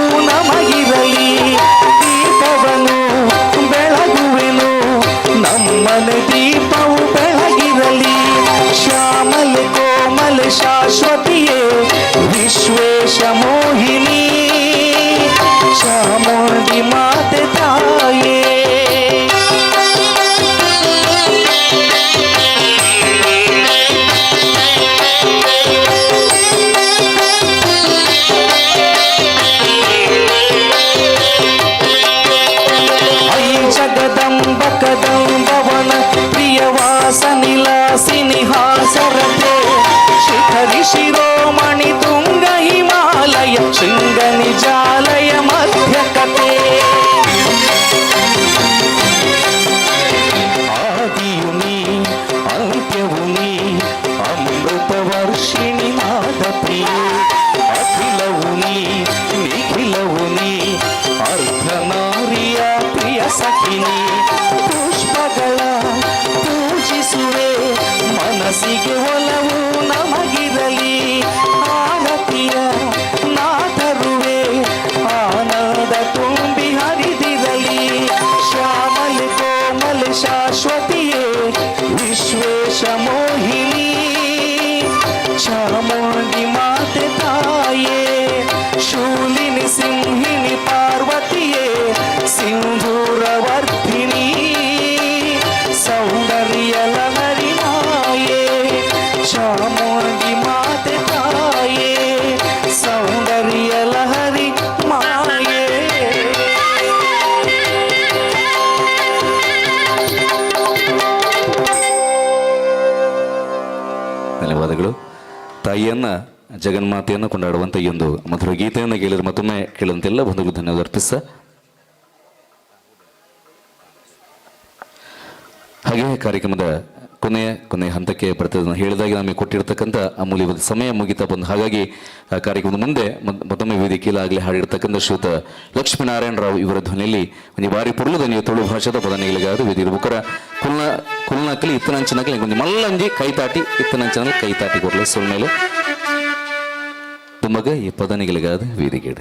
ತುಂಬಿ ಹರಿದಿರಲಿ. ಶ್ಯಾಮಲ ಕೋಮಲ ಶಾಶ್ವತಿಯೇ ವಿಶ್ವೇಶ ಮೋಹಿನಿ, ಚಾಮುಂಡಿ ಮಾತೆ ತಾಯೇ, ಶೂಲಿನಿ ಸಿಂಹಿನಿ ಪಾರ್ವತಿಯೇ, ಸಿಂಧೂರವರ್ಧಿನಿ ಸೌಂದರ್ಯ ಲಹರಿ ಮಾಯೇ, ಚಾಮುಂಡಿ ಮಾತೆ ತಾಯೇ, ಸೌಂದರ್ಯ ಲಹರಿ ಮಾಯೇ. ಧನ್ಯವಾದಗಳು. ತಾಯಿಯನ್ನ ಜಗನ್ಮಾತೆಯನ್ನು ಕೊಂಡಾಡುವಂಥ ಈ ಒಂದು ಮಧುರ ಗೀತೆಯನ್ನು ಕೇಳಿದ್ರೆ ಮತ್ತೊಮ್ಮೆ ಕೇಳುವಂತೆಲ್ಲ ಬಂಧುಗಳು ಧನ್ಯವಾದ ಅರ್ಪಿಸ್ತಾ, ಹಾಗೆಯೇ ಕಾರ್ಯಕ್ರಮದ ಕೊನೆಯ ಕೊನೆಯ ಹಂತಕ್ಕೆ ಬರ್ತದೆ. ಹೇಳಿದಾಗೆ ನಮಗೆ ಕೊಟ್ಟಿರ್ತಕ್ಕಂಥ ಅಮೂಲ್ಯವಾದ ಸಮಯ ಮುಗಿತಾ ಬಂದು, ಹಾಗಾಗಿ ಆ ಕಾರ್ಯಕ್ರಮದ ಮುಂದೆ ಮತ್ತೊಮ್ಮೆ ವೇದಿಕೆಯಲ್ಲಿ ಹಾಡಿರ್ತಕ್ಕಂಥ ಶ್ರೀಯುತ ಲಕ್ಷ್ಮೀನಾರಾಯಣ ರಾವ್ ಇವರ ಧ್ವನಿಯಲ್ಲಿ ಒಂದು ಬಾರಿ ಪೊರ್ಲು ಧ್ವನಿಯ ತುಳು ಭಾಷೆದ ಪದನೆಗಳಿಗಾದ ವೇದಿಕೆ ಬುಕ್ಕರ ಕುಲ್ನ ಕುಲ್ನಕಲಿ ಇತ್ತನಂಚನಕಲಿ ಒಂದು ಮಲ್ಲಂಜಿ ಕೈತಾಟಿ ಇತ್ತನಂಚನಲ್ಲಿ ಕೈತಾಟಿ ಕೊಡಲಿ ಸುಳ್ಮೇಲೆ ತುಮಗ ಈ ಪದನೆಗಳಿಗಾದ ವೇದಿಕೆ.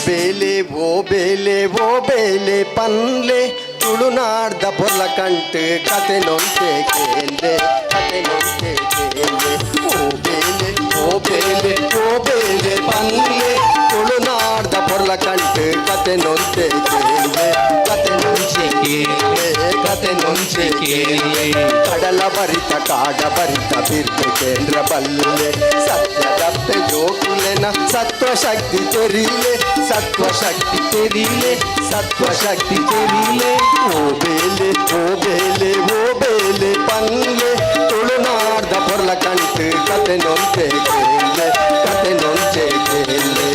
ಬೇಲೆ ಓ ಬೇಲೆ ಓ ಬೇಲೆ ಪನ್ಲೆ ತುಳುನಾಡ್ದ ಬೊಲ್ಲ ಕಂಟು ಕತೆ ನೊಂತೆ ಕೇಂದೆ ಕತೆ ನೊಂತೆ ಕೇಂದೆ. ಓ ಬೇಲೆ ಓ ಬೇಲೆ ಓ ಬೇಲೆ ಪನ್ಲೆ ತುಳುನಾಡ್ದ ಬೊಲ್ಲ ಕಂಟು ಕತೆ ನೊಂತೆ ಕೇಂದೆ ಕತೆ ನೊಂಚೆ ಕೇಂದೆ ಕತೆ ನೊಂಚೆ ಕೇಂದೆ. ಕಡಲ ಬರಿತ ಕಾಡ ಬರಿತ ಬಿರ್ದು ಕೇಂದ್ರ ಬಲ್ಲೆ ಸತ್ಯದಪ್ಪೆ ಜೋಕುಲೆನ ಸತ್ವ ಶಕ್ತಿ ತೆರೀಲೆ ಸತ್ವ ಶಕ್ತಿ ತೆರೀಲೆ ಸತ್ವ ಶಕ್ತಿ ತೆರೀಲೆ. ಓ ಬೇಲೆ ಓ ಬೇಲೆ ಓ ಬೇಲೆ ಪನ್ಲೆ ತುಳುನಾಡ್ದ ಪೊರ್ಲ ಕಂಟು ಕತೆ ನೊಂತೆ ಕೇಂದೆ ಕತೆ ನೊಂಚೆ ಕೇಂದೆ.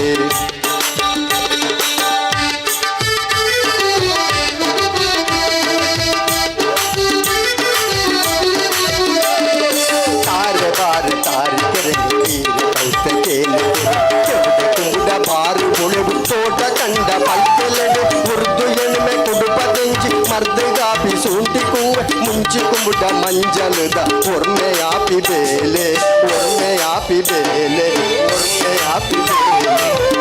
ತಾರೆ ಬಾರೆ ತಾರೆ ಕೆರೆ ನೀರು ಕೈತ ಕೇಲೆ ಕೆವುಡೆ ಕುಂಬುಡ ಬಾರು ಮುಳೆವು ತೋಟ ಕಂಡ ಪೈತೆಲೆಡೆ ಉರ್ದು ಎಣ್ಮೆ ಕುಡುಪ ತೆಂಚಿ ಮರ್ದು ಗಾಪಿ ಸೂಂಟಿ ಕೂವೆ ಮುಂಚಿ ಕುಂಬುಡ ಮಂಜಲದ ಒರ್ಮೆ ಆಪಿ ಬೇಲೆ ಒರ್ಮೆ ಆಪಿ ಬೇಲೆ ಒರ್ಮೆ ಆಪಿ ಬೇಲೆ.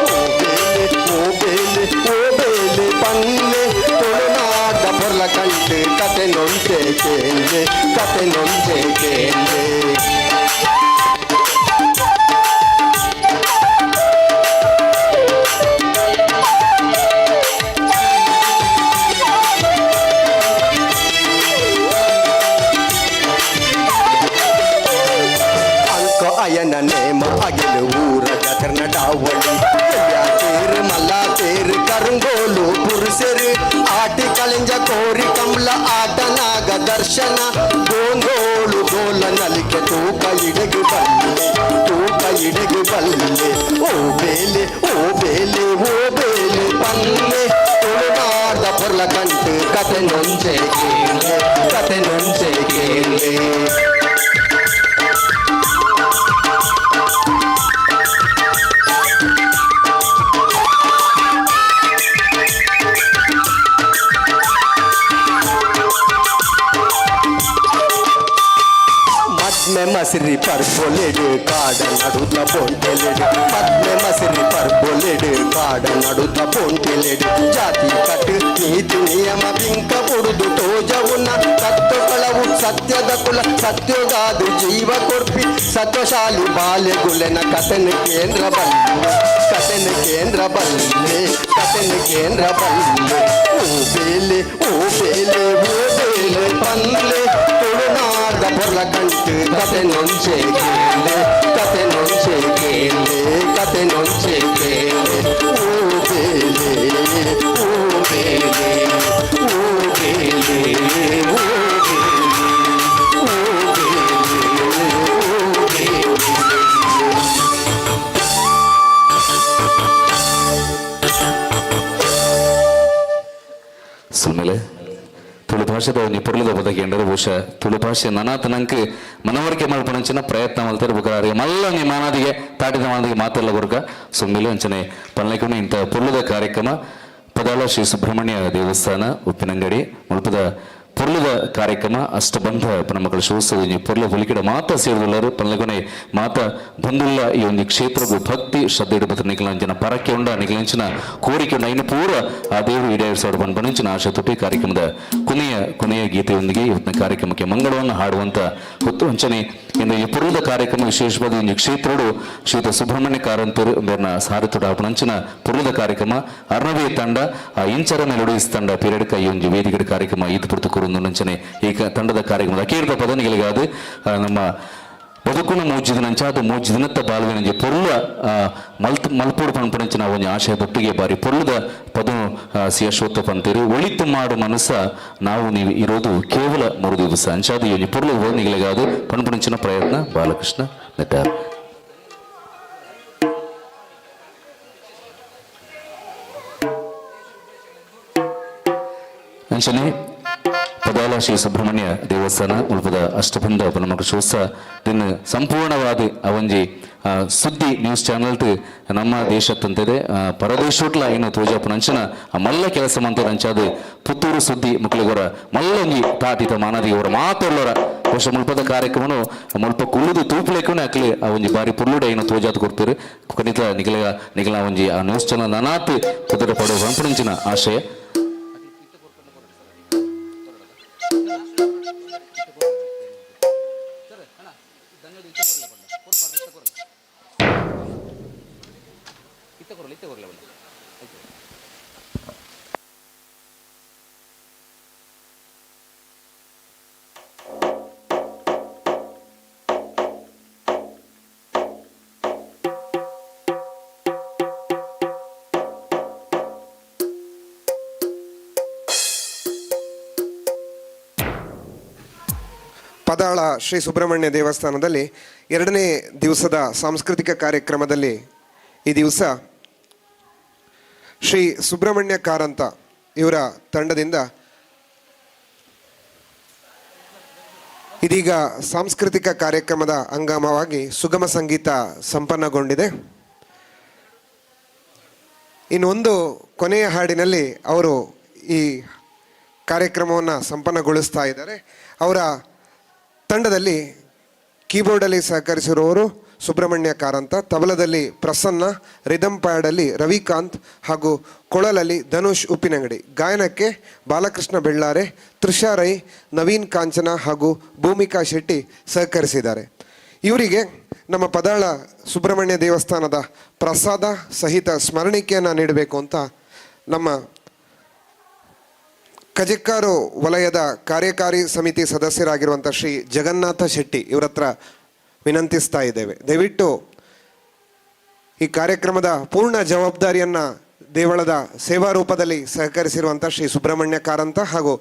ಓ ಬೇಲೆ ಓ ಬೇಲೆ ಓ ಬೇಲೆ ಪನ್ಲೆ ತುಳುನಾಡ ಪೊರ್ಲ ಕಂಟು ಕತೆ ನೊಂತೆ ಕೇಂದೆ ಕತೆ ನೊಂತೆ ಕೇಂದೆ. ಅಂಕ ಅಯನ ನೇಮ ಅಗಿಲು ಊರ ಜಗರ್ನಡಾವಳಿ ತೇರು ಮಲ್ಲ ತೇರು ಕರುಂಗೋಲು ಪುರುಷರು ಆಟಿ ಕಳಿಂಜ ಕೋರಿ ಕಮಲ ಆಟ ನಾಗ ದರ್ಶನ ಗೋಂಗೋಳು ಗೋಲ ನಲಿಕೆ ತೂಕ ಇಡಗು ಬಲ್ಲೆ ತೂಕ ಇಡಗು ಬಲ್ಲೆ. ಓ ಬೇಲೆ ಓ ಬೇಲೆ ಓ ಬೇಲೆ ಪಲ್ಲೆ ತುಳುನಾಡ ಪೊರ್ಲ ಕಂಟು ಕತೆ ನೊಂಚೆ ಕೇಳೆ ಕತೆ ನೊಂಚೆ ಕೇಳೆ. ಮದ್ಮೆ ಮಸಿರಿ ಪರ್ಬೊಲೆಡು ಕಾಡ ನಡುತ್ತ ಪೊಂಟೆಲೆಡು ಮದ್ಮೆ ಮಸಿರಿ ಪರ್ಬೊಲೆಡು ಕಾಡ ನಡುತ್ತ ಪೊಂಟೆಲೆಡು ಜಾತಿ ಕಟ್ಟು ನೀತಿ ನಿಯಮ ಬಿಂಕ ಬುಡುದು ತೋಜವುನ ಕತ್ತು ಕಳವು ಸತ್ಯದ ಕುಲ ಸತ್ಯೋಗಾದು ಜೀವ ಕೊರ್ಪಿ ಸತ್ವಶಾಲಿ ಬಾಲ್ಯ ಗುಲೆನ ಕಥೆನ ಕೇಂದ್ರ ಬಲ್ಲೆ ಕಥೆನ ಕೇಂದ್ರ ಬಲ್ಲೆ ಕಥೆನ ಕೇಂದ್ರ ಬಲ್ಲೆ. ಓ ಬೇಲೆ ಓ ಬೇಲೆ ಓ ಬೇಲೆ ಪಲ್ಲೆ ತುಳುನಾಡ ಪೊರ್ಲ ಕಂಟು ಕತೆ ನೊಂಚೆ ಕೇಳೆ ಕತೆ ನೊಂಚೆ ಕೇಳೆ ಕತೆ ನೊಂಚೆ ಕೇಳೆ. ಓ ಬೇಲೆ ಓ ಬೇಲೆ ಓ ಬೇಲೆ ಓ ಬೇಲೆ ಓ ಬೇಲೆ ಓ ಬೇಲೆ. ಸುಮ್ಮೇಲೆ. ಸೊಲ್ಮೆಲೆ. ತುಳು ಭಾಷೆದ ಒಂಜಿ ಪೊರ್ಲುದ ಬದಕೆಂಡರು ಬಹುಶಃ ತುಳು ಭಾಷೆ ನನಾತ್ ನಂಕ್ ಮನವರಿಕೆ ಮಲ್ಪುನಂಚಿನ ಪ್ರಯತ್ನ ಮಲ್ತೆರ್. ಬೊಕ ಅರೆಗ್ ಮಲ್ಲ ಒಂಜಿ ಮಾನಾದಿಗೆ ತಾಟಿದ ಮಾನಾದಿಗೆ ಮಾತೆಲ್ಲ ಕೊರ್ಕ ಸೊಲ್ಮೆಲು. ಅಂಚನೆ ಪನ್ಲೆಕುನು ಇಂತ ಪೊರ್ಲುದ ಕಾರ್ಯಕ್ರಮ ಪದಾಳ ಶ್ರೀ ಸುಬ್ರಹ್ಮಣ್ಯ ದೇವಸ್ಥಾನ ಉಪ್ಪಿನಂಗಡಿ ಮುಲ್ಪದ ಪೊರ್ಲುದ ಕಾರ್ಯಕ್ರಮ ಅಷ್ಟಬಂಧ ಪನಮಕ್ಕಳ ಶೋತ್ಸವ ಒಂಜಿ ಪೊರ್ಲ ಹೊಲಿಕೆಡ ಮಾತ ಸೇರ್ದುಲ್ಲರು. ಪನ್ಲೆಕೊನೆ ಮಾತ ಬಂದುಲ್ಲ ಈ ಒಂಜಿ ಕ್ಷೇತ್ರಗು ಭಕ್ತಿ ಶ್ರದ್ಧೆ ಬತ್ತ ನಿಕಲಂಚಿನ ಪರಕೆ ಉಂಡ ನಿಕಲಂಚಿನ ಕೋರಿಕೆ ಉಂಡ ಐನು ಪೂರ ಆ ದೇವರು ಈಡೇರಿಸೋಡು ಪನ್ಪನಂಚಿನ ಆಶೆ ತೊಟ್ಟಿ ಕಾರ್ಯಕ್ರಮದ ಕೊನೆಯ ಕೊನೆಯ ಗೀತೆಯೊಂದಿಗೆ ಇವತ್ತಿನ ಕಾರ್ಯಕ್ರಮಕ್ಕೆ ಮಂಗಳವನ್ನು ಹಾಡುವಂತ ಹೊತ್ತು. ಅಂಚನೆ ಇಂದು ಈ ಪೊರ್ಲುದ ಕಾರ್ಯಕ್ರಮ ವಿಶೇಷವಾದ ಒಂಜಿ ಕ್ಷೇತ್ರಡು ಶ್ರೀಯುತ ಸುಬ್ರಹ್ಮಣ್ಯ ಕಾರಂತರು ಮೇರ್ನ ಸಾರಥುಡು ಆಪುನಂಚಿನ ಪೊರ್ಲುದ ಕಾರ್ಯಕ್ರಮ ಅರ್ಣವೇ ತಂಡ ಆ ಇಂಚರ ಮೆಲೋಡೀಸ್ ತಂಡ ಪೀರಿಯಡ್ಕ ಈ ಒಂಜಿ ವೇದಿಕೆ ಕಾರ್ಯಕ್ರಮ ಈತ್ ಪುರ್ತು ಕೊರೊಂದು ಅಂಚನೆ ಈ ತಂಡದ ಕಾರ್ಯಕ್ರಮದ ಅಕೀರ್ದ ಪದನಿಗಳಿಗಾದ ನಮ್ಮ ಬದುಕುನ ಮೂಜಿ ದಿನ ಅದು ಮೂಜಿ ದಿನತ್ತ ಬಾಲ್ವಿನಂಜಿ ಪೊರ್ಲ ಮಲ್ತ್ ಮಲ್ಪೋಡು ಪನ್ಪುನಂಚಿನ ಒಂಜಿ ಆಶಯ ದೊಟ್ಟಿಗೆ ಬಾರಿ ಪೊರ್ಲುದ ಪದ ಸಿ ಅಶ್ವತ್ಥ ಪಂತೇರು ಒಳಿತು ಮಾಡು ಮನಸ್ಸ ನಾವು ನೀವು ಇರೋದು ಕೇವಲ 3 ದಿವಸ ಅಂಚಾದ ಈ ಒಂಜಿ ಪೊರ್ಲು ಪದನಿಗಳಿಗಾದ ಪನ್ಪುನಂಚಿನ ಪ್ರಯತ್ನ ಬಾಲಕೃಷ್ಣ ನೆಟ್ಟಾರ್. ಅಂಚನೆ ಪದಾಲ ಶ್ರೀ ಸುಬ್ರಹ್ಮಣ್ಯ ದೇವಸ್ಥಾನ ಮುಲ್ಪದ ಅಷ್ಟಬಂಧ ಪನಮಕ ಶೋತ್ಸವ ದಿನ ಸಂಪೂರ್ಣವಾದ ಆ ಒಂಜಿ ಸುದ್ದಿ ನ್ಯೂಸ್ ಚಾನೆಲ್ ನಮ್ಮ ದೇಶತ್ತಂತಿದೆ ಪರದೇಶೋಟ್ಲ ಏನು ತೋಜಾಪುನಂಚಿನ ಆ ಮಲ್ಲ ಕೆಲಸ ಮಂತದ ಅಂಚಾದ ಪುತ್ತೂರು ಸುದ್ದಿ ಮುಕ್ಲಿಗೋರ ಮಲ್ಲ ಒಂಜಿ ತಾಟಿತ ಮಾನದಿಯವರ ಮಾತೆಲ್ಲರ ಬಹುಶಃ ಮುಲ್ಪದ ಕಾರ್ಯಕ್ರಮನು ಮುಲ್ಪ ಕುಳ್ಳುದು ತೂಪುಲೆಕ್ಕನೆ ಅಕ್ಲೆ ಆ ಒಂಜಿ ಬಾರಿ ಪುರ್ಲುಡೆ ಏನು ತೋಜಾತ್ ಕೊಡ್ತಾರೆ. ಖಂಡಿತ ನಿಗಲ ನಿಗಲ ಒಂಜಿ ಆ ನ್ಯೂಸ್ ಚಾನಲ್ ನನಾತ್ ಕುದುರೆ ಪಡುವ ಪನ್ಪುನಂಚಿನ ಆಶಯ. ಪದಾಳ ಶ್ರೀ ಸುಬ್ರಹ್ಮಣ್ಯ ದೇವಸ್ಥಾನದಲ್ಲಿ 2ನೇ ದಿವಸದ ಸಾಂಸ್ಕೃತಿಕ ಕಾರ್ಯಕ್ರಮದಲ್ಲಿ ಈ ದಿವಸ ಶ್ರೀ ಸುಬ್ರಹ್ಮಣ್ಯ ಕಾರಂತ ಇವರ ತಂಡದಿಂದ ಇದೀಗ ಸಾಂಸ್ಕೃತಿಕ ಕಾರ್ಯಕ್ರಮದ ಅಂಗವಾಗಿ ಸುಗಮ ಸಂಗೀತ ಸಂಪನ್ನಗೊಂಡಿದೆ. ಇನ್ನೊಂದು ಕೊನೆಯ ಹಾಡಿನಲ್ಲಿ ಅವರು ಈ ಕಾರ್ಯಕ್ರಮವನ್ನು ಸಂಪನ್ನಗೊಳಿಸ್ತಾ ಇದ್ದಾರೆ. ಅವರ ತಂಡದಲ್ಲಿ ಕೀಬೋರ್ಡಲ್ಲಿ ಸಹಕರಿಸಿರುವವರು ಸುಬ್ರಹ್ಮಣ್ಯ ಕಾರಂತ, ತಬಲದಲ್ಲಿ ಪ್ರಸನ್ನ, ರಿದಮ್ ಪ್ಯಾಡಲ್ಲಿ ರವಿಕಾಂತ್ ಹಾಗೂ ಕೊಳಲಲ್ಲಿ ಧನುಷ್ ಉಪ್ಪಿನಂಗಡಿ, ಗಾಯನಕ್ಕೆ ಬಾಲಕೃಷ್ಣ ಬೆಳ್ಳಾರೆ, ತೃಷಾ ರೈ, ನವೀನ್ ಕಾಂಚನ ಹಾಗೂ ಭೂಮಿಕಾ ಶೆಟ್ಟಿ ಸಹಕರಿಸಿದ್ದಾರೆ. ಇವರಿಗೆ ನಮ್ಮ ಪದಾಳ ಸುಬ್ರಹ್ಮಣ್ಯ ದೇವಸ್ಥಾನದ ಪ್ರಸಾದ ಸಹಿತ ಸ್ಮರಣಿಕೆಯನ್ನು ನೀಡಬೇಕು ಅಂತ ನಮ್ಮ ಕಜಕ್ಕಾರು ವಲಯದ ಕಾರ್ಯಕಾರಿ ಸಮಿತಿ ಸದಸ್ಯರಾಗಿರುವಂಥ ಶ್ರೀ ಜಗನ್ನಾಥ ಶೆಟ್ಟಿ ಇವರತ್ರ ವಿನಂತಿಸ್ತಾ ಇದ್ದೇವೆ. ದಯವಿಟ್ಟು ಈ ಕಾರ್ಯಕ್ರಮದ ಪೂರ್ಣ ಜವಾಬ್ದಾರಿಯನ್ನು ದೇವಳದ ಸೇವಾ ರೂಪದಲ್ಲಿ ಸಹಕರಿಸಿರುವಂಥ ಶ್ರೀ ಸುಬ್ರಹ್ಮಣ್ಯ ಕಾರಂತ ಹಾಗೂ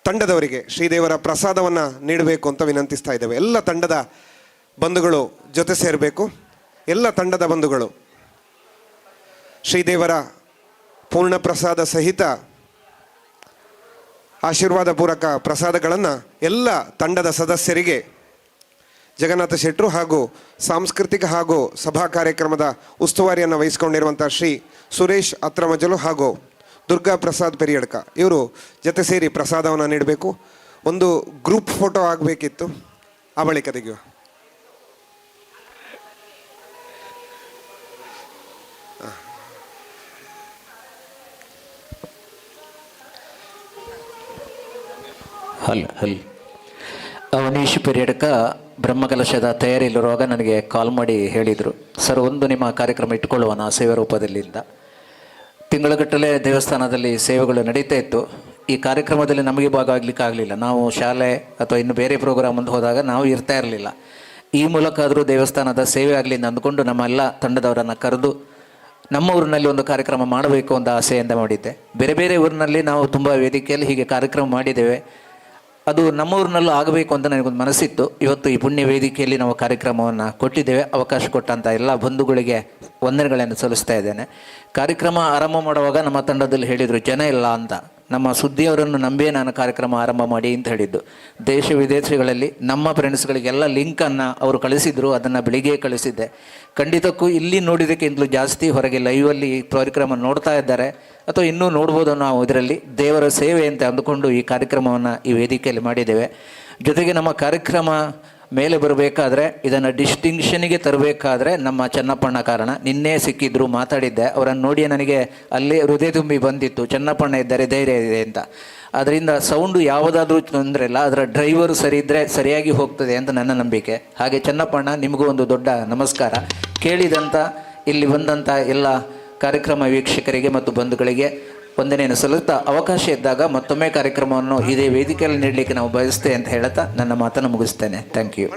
ತಂಡದವರಿಗೆ ಶ್ರೀದೇವರ ಪ್ರಸಾದವನ್ನು ನೀಡಬೇಕು ಅಂತ ವಿನಂತಿಸ್ತಾ ಇದ್ದೇವೆ. ಎಲ್ಲ ತಂಡದ ಬಂಧುಗಳು ಜೊತೆ ಸೇರಬೇಕು. ಎಲ್ಲ ತಂಡದ ಬಂಧುಗಳು ಶ್ರೀದೇವರ ಪೂರ್ಣ ಪ್ರಸಾದ ಸಹಿತ ಆಶೀರ್ವಾದ ಪೂರಕ ಪ್ರಸಾದಗಳನ್ನು ಎಲ್ಲ ತಂಡದ ಸದಸ್ಯರಿಗೆ ಜಗನ್ನಾಥ ಶೆಟ್ಟರು ಹಾಗೂ ಸಾಂಸ್ಕೃತಿಕ ಹಾಗೂ ಸಭಾ ಕಾರ್ಯಕ್ರಮದ ಉಸ್ತುವಾರಿಯನ್ನು ವಹಿಸಿಕೊಂಡಿರುವಂಥ ಶ್ರೀ ಸುರೇಶ್ ಅತ್ರಮಜಲು ಹಾಗೂ ದುರ್ಗಾ ಪ್ರಸಾದ್ ಪೆರಿಯಡ್ಕ ಇವರು ಜೊತೆ ಸೇರಿ ಪ್ರಸಾದವನ್ನು ನೀಡಬೇಕು. ಒಂದು ಗ್ರೂಪ್ ಫೋಟೋ ಆಗಬೇಕಿತ್ತು, ಆ ಬಳಿಕ ತೆಗೆಯುವ. ಹಲ್ ಹಲ್ ಅವನೀಶ್ ಪೆರಿಯಡ್ಕ ಬ್ರಹ್ಮಕಲಶದ ತಯಾರಿಯಲ್ಲಿರುವಾಗ ನನಗೆ ಕಾಲ್ ಮಾಡಿ ಹೇಳಿದರು, ಸರ್ ಒಂದು ನಿಮ್ಮ ಕಾರ್ಯಕ್ರಮ ಇಟ್ಕೊಳ್ಳುವ ಸೇವೆ ರೂಪದಲ್ಲಿ ಅಂತ. ತಿಂಗಳಗಟ್ಟಲೆ ದೇವಸ್ಥಾನದಲ್ಲಿ ಸೇವೆಗಳು ನಡೀತಾ ಇತ್ತು. ಈ ಕಾರ್ಯಕ್ರಮದಲ್ಲಿ ನಮಗೆ ಭಾಗವಾಗಲಿಕ್ಕೆ ಆಗಲಿಲ್ಲ. ನಾವು ಶಾಲೆ ಅಥವಾ ಇನ್ನು ಬೇರೆ ಪ್ರೋಗ್ರಾಮ್ ಅಂತ ಹೋದಾಗ ನಾವು ಇರ್ತಾ ಇರಲಿಲ್ಲ. ಈ ಮೂಲಕ ಆದರೂ ದೇವಸ್ಥಾನದ ಸೇವೆ ಆಗಲಿ ಅಂತ ಅಂದುಕೊಂಡು ನಮ್ಮೆಲ್ಲ ತಂಡದವರನ್ನು ಕರೆದು ನಮ್ಮ ಊರಿನಲ್ಲಿ ಒಂದು ಕಾರ್ಯಕ್ರಮ ಮಾಡಬೇಕು ಅಂತ ಆಸೆಯಿಂದ ಮಾಡಿದ್ದೆ. ಬೇರೆ ಬೇರೆ ಊರಿನಲ್ಲಿ ನಾವು ತುಂಬ ವೇದಿಕೆಯಲ್ಲಿ ಹೀಗೆ ಕಾರ್ಯಕ್ರಮ ಮಾಡಿದ್ದೇವೆ. ಅದು ನಮ್ಮ ಊರಿನಲ್ಲೂ ಆಗಬೇಕು ಅಂತ ನನಗೊಂದು ಮನಸ್ಸಿತ್ತು. ಇವತ್ತು ಈ ಪುಣ್ಯ ವೇದಿಕೆಯಲ್ಲಿ ನಾವು ಕಾರ್ಯಕ್ರಮವನ್ನು ಕೊಟ್ಟಿದ್ದೇವೆ. ಅವಕಾಶ ಕೊಟ್ಟಂಥ ಎಲ್ಲ ಬಂಧುಗಳಿಗೆ ವಂದನೆಗಳನ್ನು ಸಲ್ಲಿಸ್ತಾ ಇದ್ದೇನೆ. ಕಾರ್ಯಕ್ರಮ ಆರಂಭ ಮಾಡುವಾಗ ನಮ್ಮ ತಂಡದಲ್ಲಿ ಹೇಳಿದರು ಜನ ಇಲ್ಲ ಅಂತ. ನಮ್ಮ ಸುದ್ದಿಯವರನ್ನು ನಂಬಿಯೇ ನಾನು ಕಾರ್ಯಕ್ರಮ ಆರಂಭ ಮಾಡಿ ಅಂತ ಹೇಳಿದ್ದು. ದೇಶ ವಿದೇಶಗಳಲ್ಲಿ ನಮ್ಮ ಫ್ರೆಂಡ್ಸ್ಗಳಿಗೆಲ್ಲ ಲಿಂಕನ್ನು ಅವರು ಕಳಿಸಿದರು, ಅದನ್ನು ಬೆಳಿಗ್ಗೆ ಕಳಿಸಿದ್ದೆ. ಖಂಡಿತಕ್ಕೂ ಇಲ್ಲಿ ನೋಡಿದ್ದಕ್ಕಿಂತಲೂ ಜಾಸ್ತಿ ಹೊರಗೆ ಲೈವಲ್ಲಿ ಈ ಕಾರ್ಯಕ್ರಮ ನೋಡ್ತಾ ಇದ್ದಾರೆ ಅಥವಾ ಇನ್ನೂ ನೋಡ್ಬೋದು ನಾವು. ಇದರಲ್ಲಿ ದೇವರ ಸೇವೆ ಅಂತ ಅಂದುಕೊಂಡು ಈ ಕಾರ್ಯಕ್ರಮವನ್ನು ಈ ವೇದಿಕೆಯಲ್ಲಿ ಮಾಡಿದ್ದೇವೆ. ಜೊತೆಗೆ ನಮ್ಮ ಕಾರ್ಯಕ್ರಮ ಮೇಲೆ ಬರಬೇಕಾದ್ರೆ, ಇದನ್ನು ಡಿಸ್ಟಿಂಕ್ಷನಿಗೆ ತರಬೇಕಾದ್ರೆ ನಮ್ಮ ಚೆನ್ನಪ್ಪಣ್ಣ ಕಾರಣ. ನಿನ್ನೆ ಸಿಕ್ಕಿದ್ರು, ಮಾತಾಡಿದ್ದೆ. ಅವರನ್ನು ನೋಡಿ ನನಗೆ ಅಲ್ಲೇ ಹೃದಯ ತುಂಬಿ ಬಂದಿತ್ತು, ಚೆನ್ನಪ್ಪಣ್ಣ ಇದ್ದಾರೆ, ಧೈರ್ಯ ಇದೆ ಅಂತ. ಅದರಿಂದ ಸೌಂಡು ಯಾವುದಾದ್ರೂ ತೊಂದರೆ ಇಲ್ಲ, ಅದರ ಡ್ರೈವರು ಸರಿ ಇದ್ದರೆ ಸರಿಯಾಗಿ ಹೋಗ್ತದೆ ಅಂತ ನನ್ನ ನಂಬಿಕೆ. ಹಾಗೆ ಚೆನ್ನಪ್ಪಣ್ಣ, ನಿಮಗೂ ಒಂದು ದೊಡ್ಡ ನಮಸ್ಕಾರ. ಕೇಳಿದಂಥ ಇಲ್ಲಿ ಬಂದಂಥ ಎಲ್ಲ ಕಾರ್ಯಕ್ರಮ ವೀಕ್ಷಕರಿಗೆ ಮತ್ತು ಬಂಧುಗಳಿಗೆ ವಂದನೆಯನ್ನು ಸಲ್ಲುತ್ತಾ, ಅವಕಾಶ ಇದ್ದಾಗ ಮತ್ತೊಮ್ಮೆ ಕಾರ್ಯಕ್ರಮವನ್ನು ಇದೇ ವೇದಿಕೆಯಲ್ಲಿ ನೀಡಲಿಕ್ಕೆ ನಾವು ಬಯಸ್ತೇವೆ ಅಂತ ಹೇಳ್ತಾ ನನ್ನ ಮಾತನ್ನು ಮುಗಿಸ್ತೇನೆ. Thank you.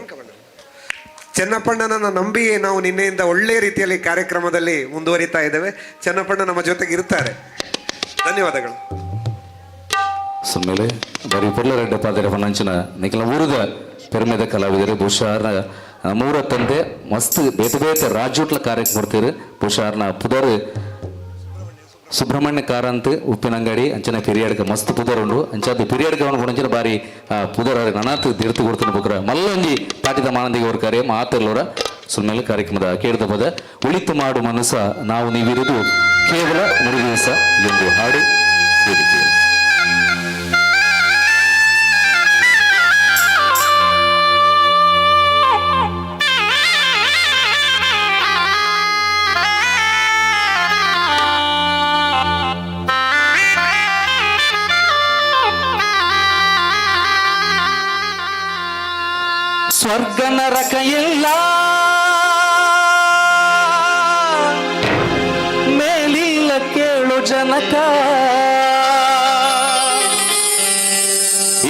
ಚೆನ್ನಪ್ಪಣ್ಣನನ್ನು ನಂಬಿಯೇ ನಾವು ನಿನ್ನೆಯಿಂದ ಒಳ್ಳೆಯ ರೀತಿಯಲ್ಲಿ ಕಾರ್ಯಕ್ರಮದಲ್ಲಿ ಮುಂದುವರಿತಾ ಇದ್ದೇವೆ. ಚೆನ್ನಪ್ಪಣ್ಣ ನಮ್ಮ ಜೊತೆಗೆ ಇರ್ತಾರೆ. ಧನ್ಯವಾದಗಳು. ಸುಮ್ಮನೆ ಬರೀ ಪೊರ್ಲ ಪಾದರ ಹೊನ್ನಂಚಿನ ನಿಖಲ ಊರದ ಪೆರುಮೆದ ಕಲಾವಿದರು. ಬಹುಶಃ ನಮ್ಮೂರ ತಂದೆ ಮಸ್ತ್ ಬೇತೆ ಬೇತೆ ರಾಜ್ಯೋಟ್ಲ ಕಾರ್ಯಕ್ಕೆ ಬರ್ತೀರಿ. ಬಹುಶಃ ಪುದರ್ ಸುಬ್ರಹ್ಮಣ್ಯ ಕಾರಂತ್ ಉಪ್ಪಿನಂಗಡಿ ಅಂಚನೆ ಪಿರಿಯಡ್ಕ ಮಸ್ತ್ ಪುದರ್ ಉಂಡು. ಅಂಚಾದ ಪಿರಿಯಡ್ಕ ಅವನು ಗುಣಂಚಿನ ಬಾರಿ ಪುದರ್ ನನಾತ್ ದಿರ್ತು ಕೊಡ್ತಾನೆ. ಬುಕ್ರ ಮಲ್ಲೊಂಜಿ ತಾಟಿದ ಮಾನಂದಿಗೆ ಅವ್ರ ಕಾರ್ಯ ಮಾತೆಲ್ಲೋರ ಸುಮ್ಮನೆ ಕಾರ್ಯಕ್ರಮದ ಕೇಳಿದ ಪದ ಉಳಿತು ಮಾಡು ಮನಸ್ಸ ನಾವು ನೀವಿರುವುದು ಕೇವಲ 3 ದಿವಸ ಎಂದು ಹಾಡು ವೇದಿಕೆ. ಸ್ವರ್ಗ ನರಕ ಎಲ್ಲ ಮೇಲಿಲ್ಲ ಕೇಳು ಜನಕ,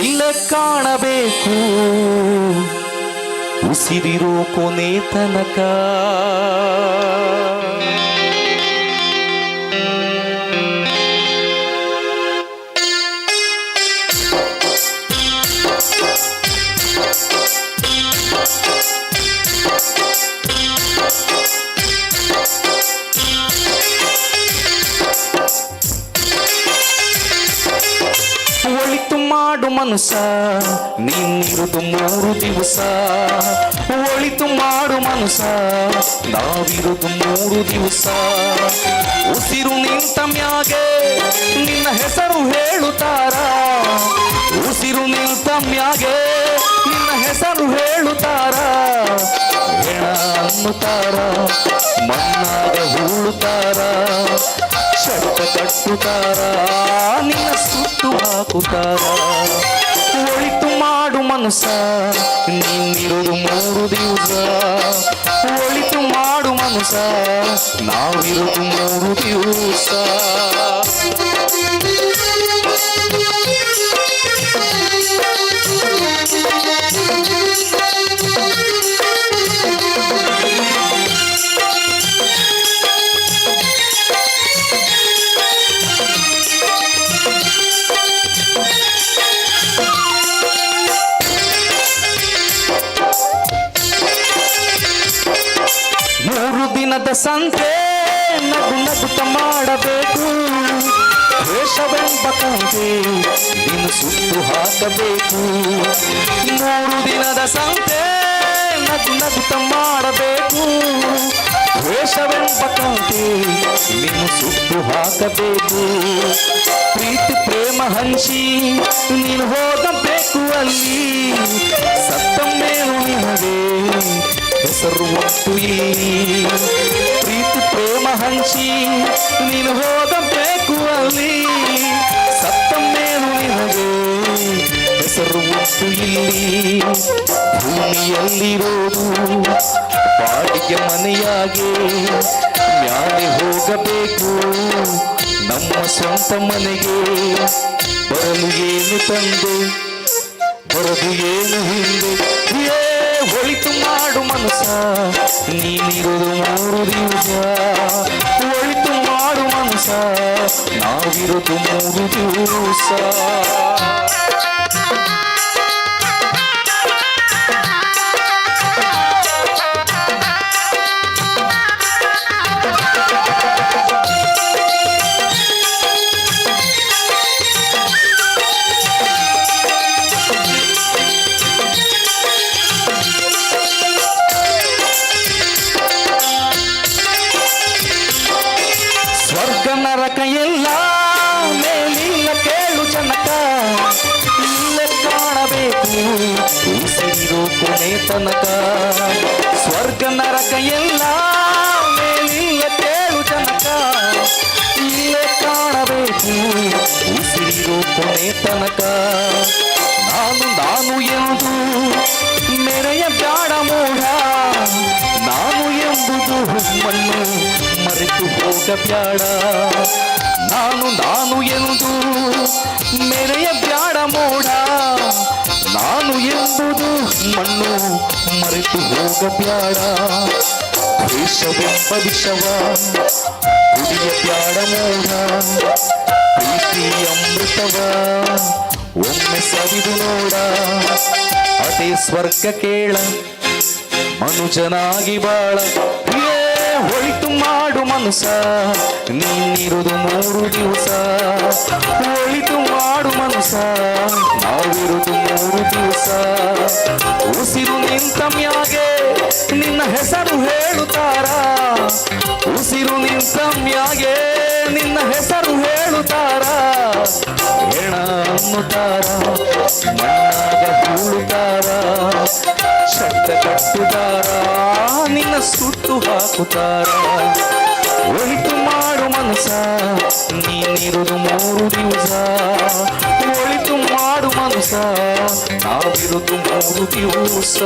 ಇಲ್ಲ ಕಾಣಬೇಕು ಉಸಿರಿರೋ ಕೊನೆ ತನಕ. ಒಳಿತು ಮಾಡು ಮನುಷ್ಯ, ನೀನಿರುದು 3 ದಿವಸ. ಒಳಿತು ಮಾಡು ಮನುಷ್ಯ, ನಾವಿರುದು 3 ದಿವಸ. ಉಸಿರು ನಿಂತ ಮ್ಯಾಗೆ ನಿನ್ನ ಹೆಸರು ಹೇಳುತ್ತಾರ, ಉಸಿರು ನಿಂತ ಮ್ಯಾಗೆ ನಿನ್ನ ಹೆಸರು ಹೇಳುತ್ತಾರ. ಹೆಣ ಅನ್ನುತ್ತಾರ, ಮಣ್ಣಾಗ ಹೂಳುತ್ತಾರ, ಶಟ್ಟ ಕಟ್ಟುತ್ತಾರ, ನಿನ್ನ ಸುಟ್ಟು ಹಾಕುತ್ತಾರ. ಒಳಿತು ಮಾಡು ಮನುಷ್ಯ, ನೀನಿರುವುದು 3 ದಿವಸ. ಒಳಿತು ಮಾಡು ಮನುಷ್ಯ, ನಾವಿರುವುದು 3 ದಿವಸ. 3 ದಿನದ ಸಂತೆ ನಗು ನಗುತ್ತ ಮಾಡಬೇಕು, ದ್ವೇಷವೆಂಬ ಕಂತೆ ನೀನು ಸುಟ್ಟು ಹಾಕಬೇಕು. 3 ದಿನದ ಸಂತೆ ನಗು ನಗುತ್ತ ಮಾಡಬೇಕು, ದ್ವೇಷವೆಂಬ ಕಂತೆ ನೀನು ಸುಟ್ಟು ಹಾಕಬೇಕು. ಪ್ರೀತಿ ಪ್ರೇಮ ಹಂಚಿ ನೀನು ಹೋಗಬೇಕು ಅಲ್ಲಿ, ಸತ್ತ ಮೇಲೂ ನಿನಗೆ ಹೆಸರು ಒಟ್ಟು ಇಲ್ಲಿ. ಪ್ರೀತಿ ಪ್ರೇಮ ಹಂಚಿ ನೀನು ಹೋಗಬೇಕು ಅಲ್ಲಿ, ಸತ್ತ ಮೇಲೂ ನಿನಗೆ ಹೆಸರು ಒಟ್ಟು ಇಲ್ಲಿ. ಭೂಮಿಯಲ್ಲಿರೋದು ಬಾಡಿಗೆ ಮನೆಯಾಗೆ, ಮ್ಯಾಲೆ ಹೋಗಬೇಕು ನಮ್ಮ ಸ್ವಂತ ಮನೆಗೆ. ಬರಲು ಏನು ತಂದೆ, ಬರದು ಏನು ಹಿಂದೆ. ಏ ಒಳಿತು ಮಾಡು ಮನುಷ್ಯ, ನೀನಿರುವುದು 3 ದಿವಸ. ಒಳಿತು ಮಾಡು ಮನುಷ್ಯ, ನಾವಿರುವುದು 3 ದಿವಸ. ಕೊನೆ ತನಕ. ಸ್ವರ್ಗ ನರಕ ಎಲ್ಲ ಮೇಲಿಲ್ಲ ಕೇಳು ಜನಕ, ಇಲ್ಲೇ ಕಾಣಬೇಕು ಉಸಿರಿರೋ ಕೊನೆ ತನಕ. ನಾನು ನಾನು ಎಂದು ಮೆರೆಯ ಬ್ಯಾಡ ಮೂಢ, ನಾನು ಎಂಬುದು ಮಣ್ಣು ಮರೆತು ಹೋಗಬ್ಯಾಡ. ನಾನು ನಾನು ಎಂದು ಮೆರೆಯ ಬ್ಯಾಡ ಮೋಡ, ನಾನು ಎಂಬುದು ಮಣ್ಣು ಮರೆತು ಹೋಗಬ್ಯಾಡ. ದ್ವೇಷವೆಂಬ ವಿಷವ ಕುಡಿಯ ಬ್ಯಾಡ ಮೂಢ, ಪ್ರೀತಿ ಅಮೃತವ ಒಮ್ಮೆ ಸವಿದು ನೋಡ. ಅದೇ ಸ್ವರ್ಗ ಕೇಳ ಮನುಜನಾಗಿ ಬಾಳ, ಏ ಒಳಿತು ಮಾಡು ಮನುಸ ನೀನಿರುವುದು 3 ದಿವಸ. ಒಳಿತು ಮಾಡು ಮನುಸ ನಾವಿರುವುದು 3 ದಿವಸ. ಉಸಿರು ನಿಂತ ಮ್ಯಾಗೆ ನಿನ್ನ ಹೆಸರು ಹೇಳುತ್ತಾರ, ಉಸಿರು ನಿಂತ ಮ್ಯಾಗೆ ನಿನ್ನ ಹೆಸರು ಹೇಳುತ್ತಾರ. ಹೆಣ ಅನ್ನುತ್ತಾರ ಮಣ್ಣಾಗ ಹೂಳುತ್ತಾರ, ಶಬ್ದ ಕಟ್ಟುತ್ತಾರ ನಿನ್ನ ಸುಟ್ಟು ಹಾಕುತ್ತಾರ. ಒಳಿತು ಮಾಡು ಮನಸ ನೀನಿರುವುದು 3 ದಿವಸ. ಒಳಿತು ಮಾಡು ಮನಸ ನಾವಿರುವುದು 3 ದಿವಸ.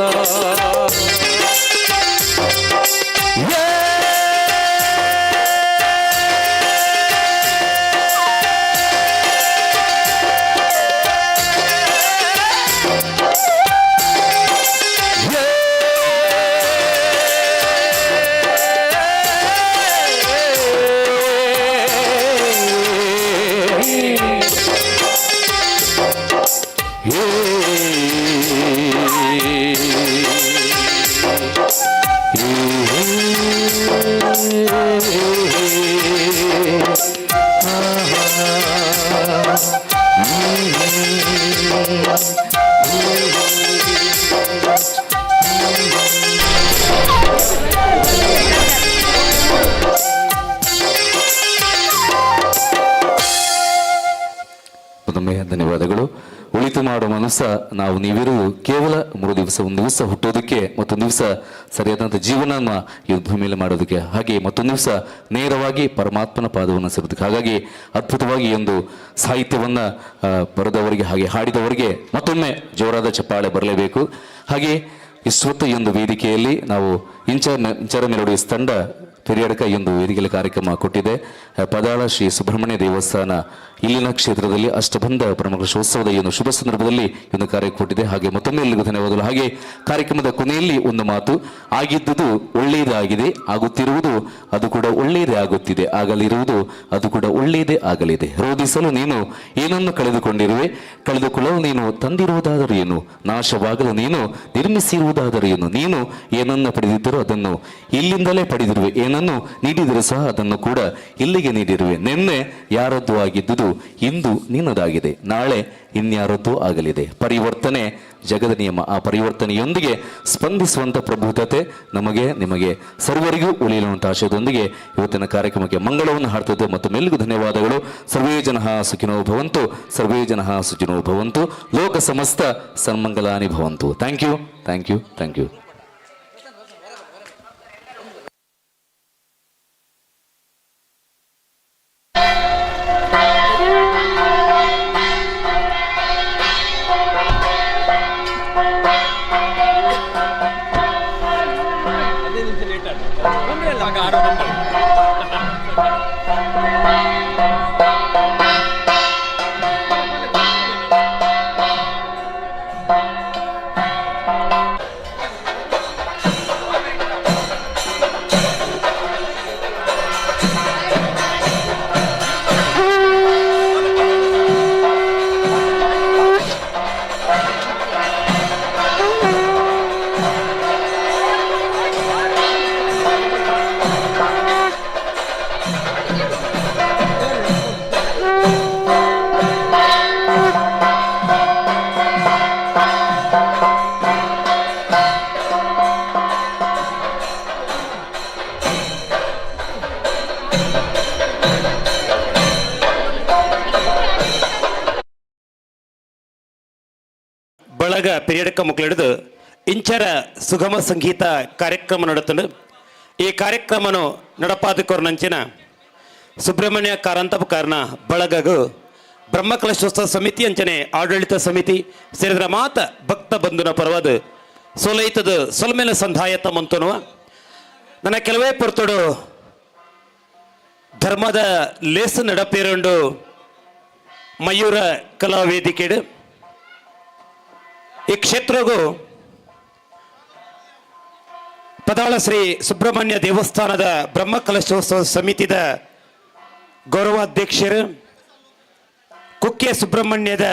ಮತ್ತೊಮ್ಮೆ ಧನ್ಯವಾದಗಳು. ಒಳಿತು ಮಾಡುವ ಮನಸ್ಸ ನಾವು ನೀವಿರುವುದು ಕೇವಲ 3 ದಿವಸ, ಒಂದು ದಿವಸ ಹುಟ್ಟೋದಕ್ಕೆ, ಮತ್ತೊಂದು ದಿವಸ ಸರಿಯಾದಂಥ ಜೀವನವನ್ನು ಈ ಭೂಮಿಯಲ್ಲಿ ಮಾಡೋದಕ್ಕೆ, ಹಾಗೆ ಮತ್ತೊಂದು ದಿವಸ ನೇರವಾಗಿ ಪರಮಾತ್ಮನ ಪಾದವನ್ನು ಸೇರೋದಕ್ಕೆ. ಹಾಗಾಗಿ ಅದ್ಭುತವಾಗಿ ಒಂದು ಸಾಹಿತ್ಯವನ್ನು ಬರೆದವರಿಗೆ ಹಾಗೆ ಹಾಡಿದವರಿಗೆ ಮತ್ತೊಮ್ಮೆ ಜೋರಾದ ಚಪ್ಪಾಳೆ ಬರಲೇಬೇಕು. ಹಾಗೆ ಇಷ್ಟೊತ್ತು ಈ ಒಂದು ವೇದಿಕೆಯಲ್ಲಿ ನಾವು ಇಂಚರ ಮೆಲೋಡಿಸ್ ತಂಡ ಪೆರಿಯಡ್ಕ ಈ ಒಂದು ವೇದಿಕೆಯಲ್ಲಿ ಕಾರ್ಯಕ್ರಮ ಕೊಟ್ಟಿದೆ. ಪದಾಳ ಶ್ರೀ ಸುಬ್ರಹ್ಮಣ್ಯ ದೇವಸ್ಥಾನ ಇಲ್ಲಿನ ಕ್ಷೇತ್ರದಲ್ಲಿ ಅಷ್ಟಬಂಧ ಬ್ರಹ್ಮಕಲಶೋತ್ಸವದ ಈ ಒಂದು ಶುಭ ಸಂದರ್ಭದಲ್ಲಿ ಈ ಒಂದು ಕಾರ್ಯ ಕೊಟ್ಟಿದೆ. ಹಾಗೆ ಮತ್ತೊಮ್ಮೆ ಎಲ್ಲಿಗೂ ಧನ್ಯವಾದಗಳು. ಹಾಗೆ ಕಾರ್ಯಕ್ರಮದ ಕೊನೆಯಲ್ಲಿ ಒಂದು ಮಾತು, ಆಗಿದ್ದುದು ಒಳ್ಳೆಯದಾಗಿದೆ, ಆಗುತ್ತಿರುವುದು ಅದು ಕೂಡ ಒಳ್ಳೆಯದೇ ಆಗುತ್ತಿದೆ, ಆಗಲಿರುವುದು ಅದು ಕೂಡ ಒಳ್ಳೆಯದೇ ಆಗಲಿದೆ. ರೋಧಿಸಲು ನೀನು ಏನನ್ನು ಕಳೆದುಕೊಂಡಿರುವೆ, ಕಳೆದುಕೊಳ್ಳಲು ನೀನು ತಂದಿರುವುದಾದರೂ ಏನು, ನಾಶವಾಗಲು ನೀನು ನಿರ್ಮಿಸಿರುವುದಾದರೂ ಏನು, ನೀನು ಏನನ್ನು ಪಡೆದಿದ್ದರೂ ಅದನ್ನು ಇಲ್ಲಿಂದಲೇ ಪಡೆದಿರುವೆ, ಏನನ್ನು ನೀಡಿದರೂ ಸಹ ಅದನ್ನು ಕೂಡ ಇಲ್ಲಿಗೆ ನೀಡಿರುವೆ. ನಿನ್ನೆ ಯಾರದ್ದು ಆಗಿದ್ದುದು ಇಂದು ನಿನ್ನದಾಗಿದೆ, ನಾಳೆ ಇನ್ಯಾರದ್ದೂ ಆಗಲಿದೆ. ಪರಿವರ್ತನೆ ಜಗದ ನಿಯಮ. ಆ ಪರಿವರ್ತನೆಯೊಂದಿಗೆ ಸ್ಪಂದಿಸುವಂಥ ಪ್ರಬುದ್ಧತೆ ನಮಗೆ ನಿಮಗೆ ಸರ್ವರಿಗೂ ಉಳಿಯಲುವಂಥ ಆಶಯದೊಂದಿಗೆ ಇವತ್ತಿನ ಕಾರ್ಯಕ್ರಮಕ್ಕೆ ಮಂಗಳವನ್ನು ಹಾಡ್ತದೆ. ಮತ್ತು ಮೆಲ್ಲಿಗೂ ಧನ್ಯವಾದಗಳು. ಸರ್ವೇ ಜನಃ ಸುಖಿನೋ ಭವಂತು, ಸರ್ವೇ ಜನಃ ಸುಖಿನೋ ಭವಂತು, ಲೋಕ ಸಮಸ್ತ ಸನ್ಮಂಗಲಾನಿ ಭವಂತು. Thank you, thank you, thank you. Balga Periyadka ಮುಕ್ಲೆಡ್ದು Inchara ಸುಗಮ ಸಂಗೀತ ಕಾರ್ಯಕ್ರಮ ನಡತಂಡು. ಈ ಕಾರ್ಯಕ್ರಮನು ನಡಪಾದಕೊರ್ನಂಚಿನ ಸುಬ್ರಹ್ಮಣ್ಯ ಕಾರಂತಪಕಾರನ ಬಳಗಗು ಬ್ರಹ್ಮಕಲಶೋತ್ಸವ ಸಮಿತಿ ಅಂಚನೆ ಆಡಳಿತ ಸಮಿತಿ ಸೇರಿದ್ರ ಮಾತ ಭಕ್ತ ಬಂಧುನ ಪರವಾದ ಸೋಲೈತದ ಸೊಲ್ಮೇಲ ಸಂಧಾಯತ ಮಂತನುವ. ನನ್ನ ಕೆಲವೇ ಪೊರ್ತುಡು ಧರ್ಮದ ಲೇಸು ನಡಪೇರುಂಡು ಮಯೂರ ಕಲಾ ವೇದಿಕೆಡು. ಈ ಕ್ಷೇತ್ರಗೂ ಪದಾಳ ಶ್ರೀ ಸುಬ್ರಹ್ಮಣ್ಯ ದೇವಸ್ಥಾನದ ಬ್ರಹ್ಮಕಲಶೋತ್ಸವ ಸಮಿತಿದ ಗೌರವಾಧ್ಯಕ್ಷರು, ಕುಕ್ಕೆ ಸುಬ್ರಹ್ಮಣ್ಯದ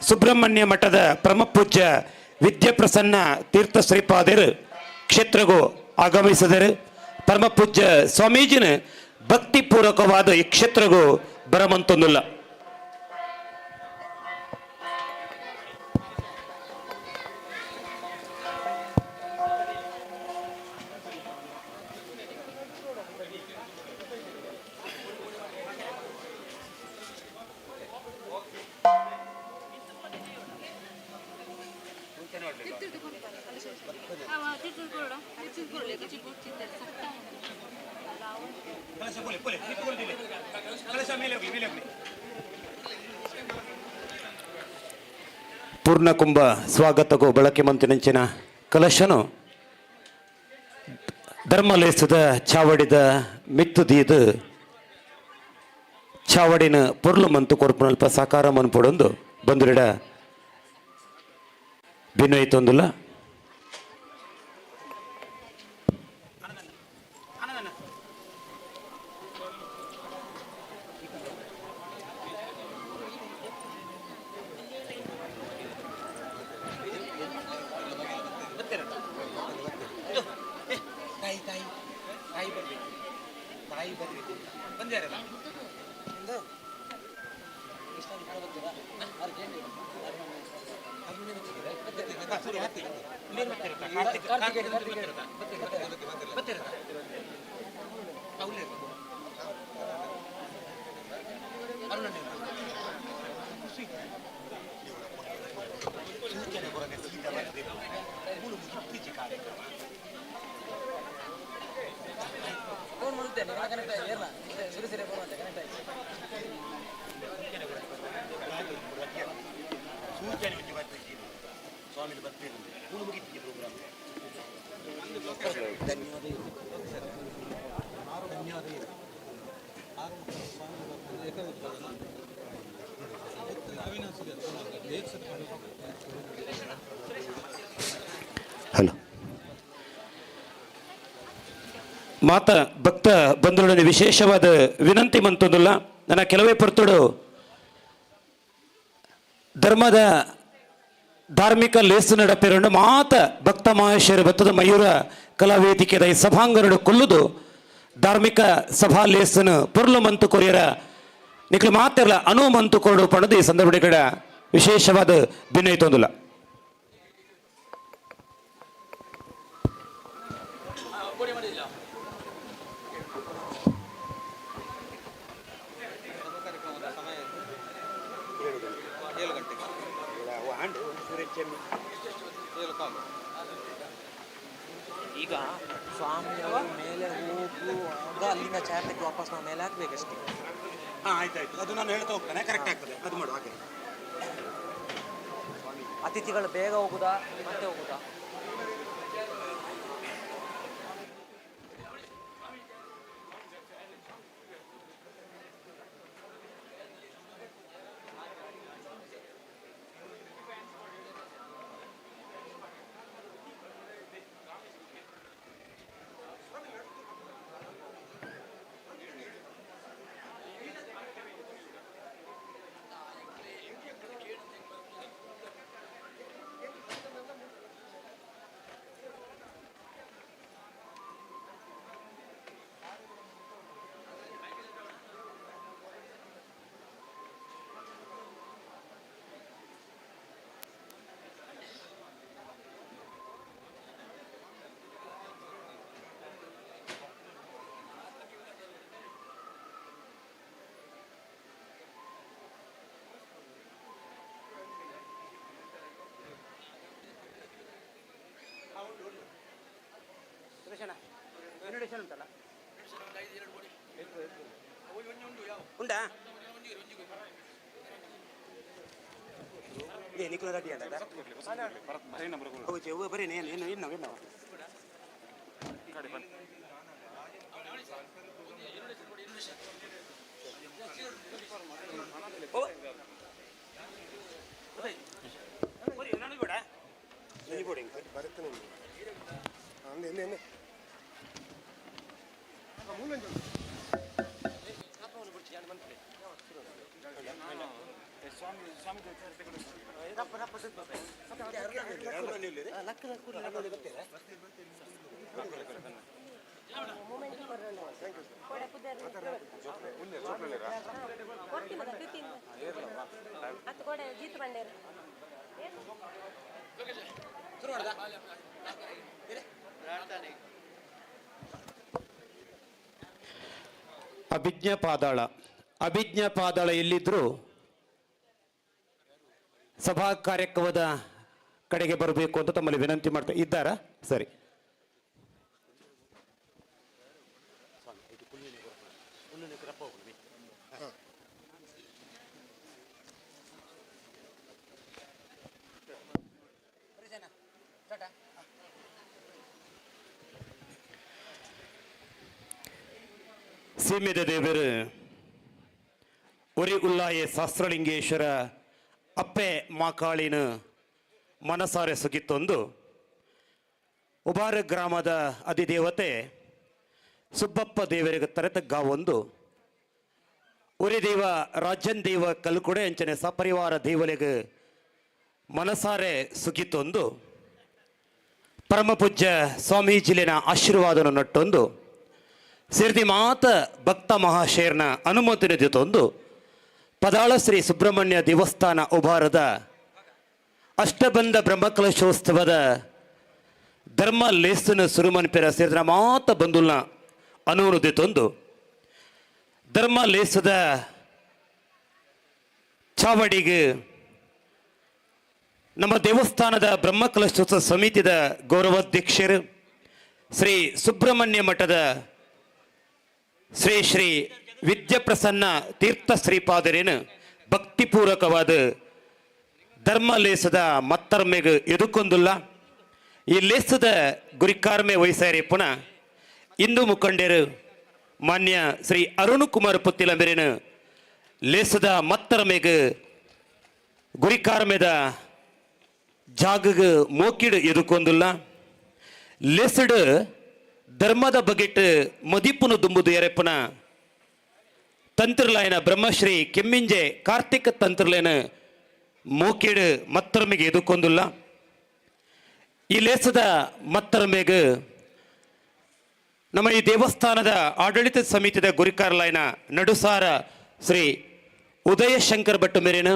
ಸುಬ್ರಹ್ಮಣ್ಯ ಮಠದ ಪರಮಪೂಜ್ಯ ವಿದ್ಯಾಪ್ರಸನ್ನ ತೀರ್ಥ ಶ್ರೀಪಾದರು ಕ್ಷೇತ್ರಗೂ ಆಗಮಿಸಿದರು. ಪರಮಪೂಜ್ಯ ಸ್ವಾಮೀಜಿನ ಭಕ್ತಿಪೂರ್ವಕವಾದ ಈ ಕ್ಷೇತ್ರಗೂ ಬರಮಂತೊಂದಿಲ್ಲ. ಪೂರ್ಣಕುಂಭ ಸ್ವಾಗತಕ್ಕೂ ಬಳಕೆ ಮಂತಿನಂಚಿನ ಕಲಶನು ಧರ್ಮಲೇಸದ ಚಾವಡಿದ ಮಿತ್ತುದೀದು ಚಾವಡಿನ ಪೊರ್ಲು ಮಂತು ಕೊರ್ಪುನಲ್ಪ ಸಾಕಾರ ಮನ್ಪೊಡೊಂದು ಬಂದುರಿಡ ಬಿನ್ನೊಯ್ತೊಂದುಲ್ಲ. ಹಲೋ ಮಾತ ಭಕ್ತ ಬಂಧುಗಳೊಂದು ವಿಶೇಷವಾದ ವಿನಂತಿ ಮಂತೊಂದುಲ್ಲ. ನನ್ನ ಕೆಲವೇ ಪೊರ್ತುಡು ಧರ್ಮದ ಧಾರ್ಮಿಕ ಲೇಸು ನಡಪಿರಂಡು ಮಾತ ಭಕ್ತ ಮಹೇಶ್ವರ ಭತ್ತದ ಮಯೂರ ಕಲಾವೇದಿಕೆದ ಈ ಸಭಾಂಗರಡು ಕೊಲ್ಲುದು ಧಾರ್ಮಿಕ ಸಭಾ ಲೇಸನು ಪೊರ್ಲು ಮಂತು ಕೊರಿಯರ ನಿಕ್ಲು ಮಾತೆರ್ಲ ಅನು ಮಂತು ಕೊರಡು ಪಣದು ಈ ಸಂದರ್ಭ ಕಡೆ ವಿಶೇಷವಾದ ಭಿನ್ನೈತೊಂದುಲ್ಲ. ಈಗ ಸ್ವಾಮಿಯವರು ಮೇಲೆ ಹೋಗುವಾಗ ಅಲ್ಲಿಂದ ಚಾರ್ ತೆಗೆದು ವಾಪಸ್ ನಾವು ಮೇಲೆ ಹಾಕ್ಬೇಕಷ್ಟೇ. ಹಾಂ, ಆಯ್ತಾಯ್ತು, ಅದು ನಾನು ಹೇಳ್ತಾ ಹೋಗ್ತೇನೆ, ಕರೆಕ್ಟ್ ಆಗ್ತದೆ, ಅದು ಮಾಡು ಹಾಗೆ. ಅತಿಥಿಗಳು ಬೇಗ ಹೋಗುದಾ ಮತ್ತೆ ಹೋಗುದಾ? ಉಂಟಲ್ಲ ಉಂಟಾ ಏ ನಿಖಿಲ ರೆಡ್ಡಿ ಅಂತ ಹೌದು ಬರೀ ಏನು ಏನು ಇನ್ನು ಇನ್ನು ಅಭಿಜ್ಞ ಪಾದಾಳ, ಅಭಿಜ್ಞ ಪಾದಾಳ ಎಲ್ಲಿದ್ದರೂ ಸಭಾ ಕಾರ್ಯಕ್ರಮದ ಕಡೆಗೆ ಬರಬೇಕು ಅಂತ ತಮ್ಮಲ್ಲಿ ವಿನಂತಿ ಮಾಡ್ತಾ ಇದ್ದಾರಾ? ಸರಿ. ಸೀಮೆದ ದೇವರು ಒರಿ ಉಲ್ಲಾಯೆ ಶಾಸ್ತ್ರಲಿಂಗೇಶ್ವರ ಅಪ್ಪೆ ಮಾಕಾಳಿನ ಮನಸಾರೆ ಸುಗಿತ್ತೊಂದು ಉಬಾರ ಗ್ರಾಮದ ಅಧಿದೇವತೆ ಸುಬ್ಬಪ್ಪ ದೇವರಿಗೆ ತರೆತಗ್ಗಾವೊಂದು ಉರಿ ದೇವ ರಾಜನ್ ದೇವ ಕಲ್ಕುಡೆ ಅಂಚನೆ ಸಪರಿವಾರ ದೇವಲಿಗೆ ಮನಸಾರೆ ಸುಗಿತ್ತೊಂದು ಪರಮಪೂಜ್ಯ ಸ್ವಾಮೀಜಿಲಿನ ಆಶೀರ್ವಾದನ ನಟ್ಟೊಂದು ಸಿರ್ದಿ ಮಾತ ಭಕ್ತ ಮಹಾಶಯರ್ನ ಅನುಮತಿ ತಂದು ಪದಾಳ ಶ್ರೀ ಸುಬ್ರಹ್ಮಣ್ಯ ದೇವಸ್ಥಾನ ಉಬಾರದ ಅಷ್ಟಬಂಧ ಬ್ರಹ್ಮಕಲಶೋತ್ಸವದ ಧರ್ಮ ಲೇಸನ ಸುರುಮನ್ಪೆರ ಸೇರಿದ ಮಾತ ಬಂಧುಲ್ನ ಅನುಮತಿ ತಂದು ಧರ್ಮ ಲೇಸದ ಚಾವಡಿಗೆ ನಮ್ಮ ದೇವಸ್ಥಾನದ ಬ್ರಹ್ಮಕಲಶೋತ್ಸವ ಸಮಿತಿದ ಗೌರವಾಧ್ಯಕ್ಷರು ಶ್ರೀ ಸುಬ್ರಹ್ಮಣ್ಯ ಮಠದ ಶ್ರೀ ಶ್ರೀ ವಿದ್ಯಾಪ್ರಸನ್ನ ತೀರ್ಥ ಶ್ರೀಪಾದರೇನು ಭಕ್ತಿಪೂರ್ವಕವಾದ ಧರ್ಮ ಲೇಸದ ಮತ್ತರ್ಮೆಗೆ ಎದುಕೊಂದುಲ್ಲ. ಈ ಲೇಸದ ಗುರಿಕಾರ್ಮೆ ವಹಿಸಾರಿ ಪುನಃ ಇಂದು ಮುಖಂಡರು ಮಾನ್ಯ ಶ್ರೀ ಅರುಣ್ ಕುಮಾರ್ ಪುತ್ತಿಲಂಬೆರೇನು ಲೇಸದ ಮತ್ತರ್ಮೆಗೆ ಗುರಿಕಾರ್ಮೆದ ಜಾಗಗ ಮೋಕಿಡು ಎದುಕೊಂದುಲ್ಲ. ಲೇಸಡು ಧರ್ಮದ ಬಗೆಟ್ ಮದಿಪುನು ದುಂಬುದು ಎರೆಪುನ ತಂತ್ರಲಾಯನ ಬ್ರಹ್ಮಶ್ರೀ ಕೆಮ್ಮಿಂಜೆ ಕಾರ್ತಿಕ ತಂತ್ರಲೇನ ಮೋಕಿಡು ಮತ್ತರ್ಮೆಗೆ ಎದುಕೊಂದುಲ್ಲ. ಈ ಲೇಸದ ಮತ್ತರ್ಮೆಗೆ ನಮ್ಮ ಈ ದೇವಸ್ಥಾನದ ಆಡಳಿತ ಸಮಿತಿಯ ಗುರಿಕಾರ್ಲಾಯನ ನಡುಸಾರ ಶ್ರೀ ಉದಯ ಶಂಕರ್ ಭಟ್ ಮೇರೇನ,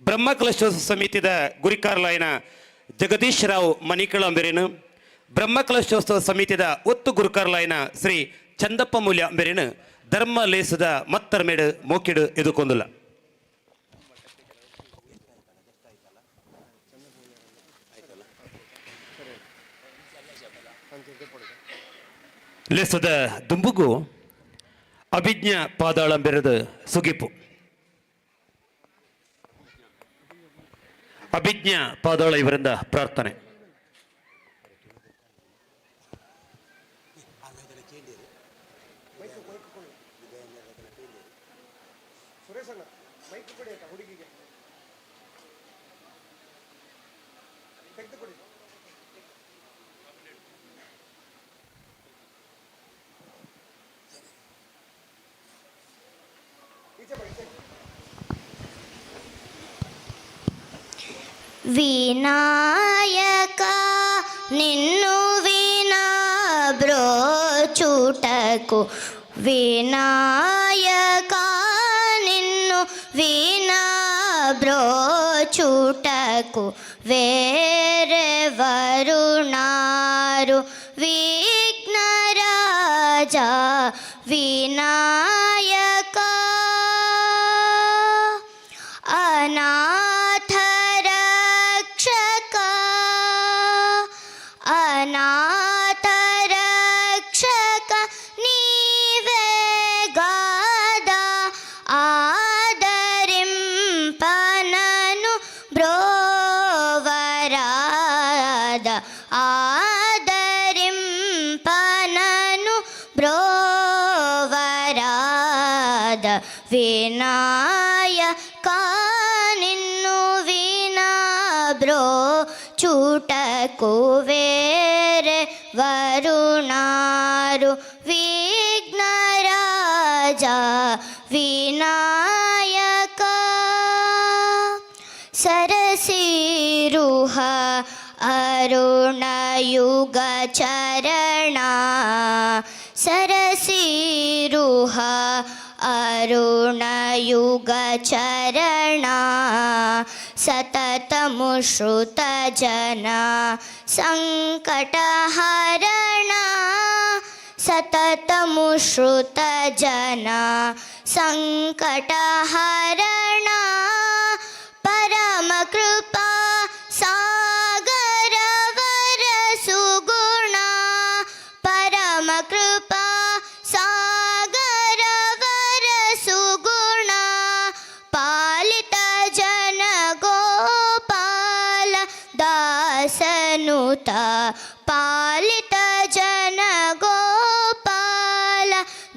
ಬ್ರಹ್ಮಕಲಶೋತ್ಸವ ಸಮಿತಿಯ ಗುರಿಕಾರ್ಲಾಯನ ಜಗದೀಶ್ ರಾವ್ ಮನಿಕಳ ಮೇರೇನು, ಬ್ರಹ್ಮಕಲಶೋತ್ಸವ ಸಮಿತಿಯ ಒತ್ತು ಗುರುಕಾರ್ಲಾಯನ ಶ್ರೀ ಚಂದಪ್ಪ ಮೂಲ್ಯ ಮೇರೇನು ಧರ್ಮ ಲೇಸದ ಮತ್ತರ್ಮೇಡು ಮೋಕಿಡು ಎದುಕೊಂದುಲ್ಲ. ಲೇಸದ ದುಂಬುಗು ಅಭಿಜ್ಞ ಪಾದಾಳಂಬೆರದ ಸುಗಿಪು. ಅಭಿಜ್ಞ ಪಾದಾಳ ಇವರಿಂದ ಪ್ರಾರ್ಥನೆ. ವಿನಾಯಕ ನಿನ್ನು ವಿನಾ ಬ್ರೋಚುಟಕು, ವಿನಾಯಕ ನಿನ್ನು ವಿನಾ ಬ್ರೋಚುಟಕು ವೇರೆ ವರುಣಾರು ವಿಘ್ನರಾಜ ವಿನಾಯಕ ಅನಾಥರಕ್ಷಕ ಅನಾಥರಕ್ಷಕ ಬ್ರೋ ಚೂಟ ಕುವೇರೆ ವರುಣಾರು ವಿಘ್ನರಾಜ ವಿನಾಯಕ ಸರಸಿರುಹ ಅರುಣಯುಗ ಚರಣ ಸರಸಿರುಹ ಅರುಣಯುಗ ಚರಣ ಸತತಮುಶ್ರುತ ಜನ ಸಂಕಟಹರಣ ಸತತಮುಶ್ರುತ ಜನ ಸಂಕಟಹರಣ ಪರಮಕೃಪಾ ಸಾಗರವರ ಸುಗುಣ ಪರಮಕೃಪಾ ಸಾಗರವರ ಸುಗುಣ ಪಾಲಿತ ಜನ ಗೋಪಾಲ ದಾಸನುತ ಪಾಲಿತ ಜನ ಗೋಪಾಲ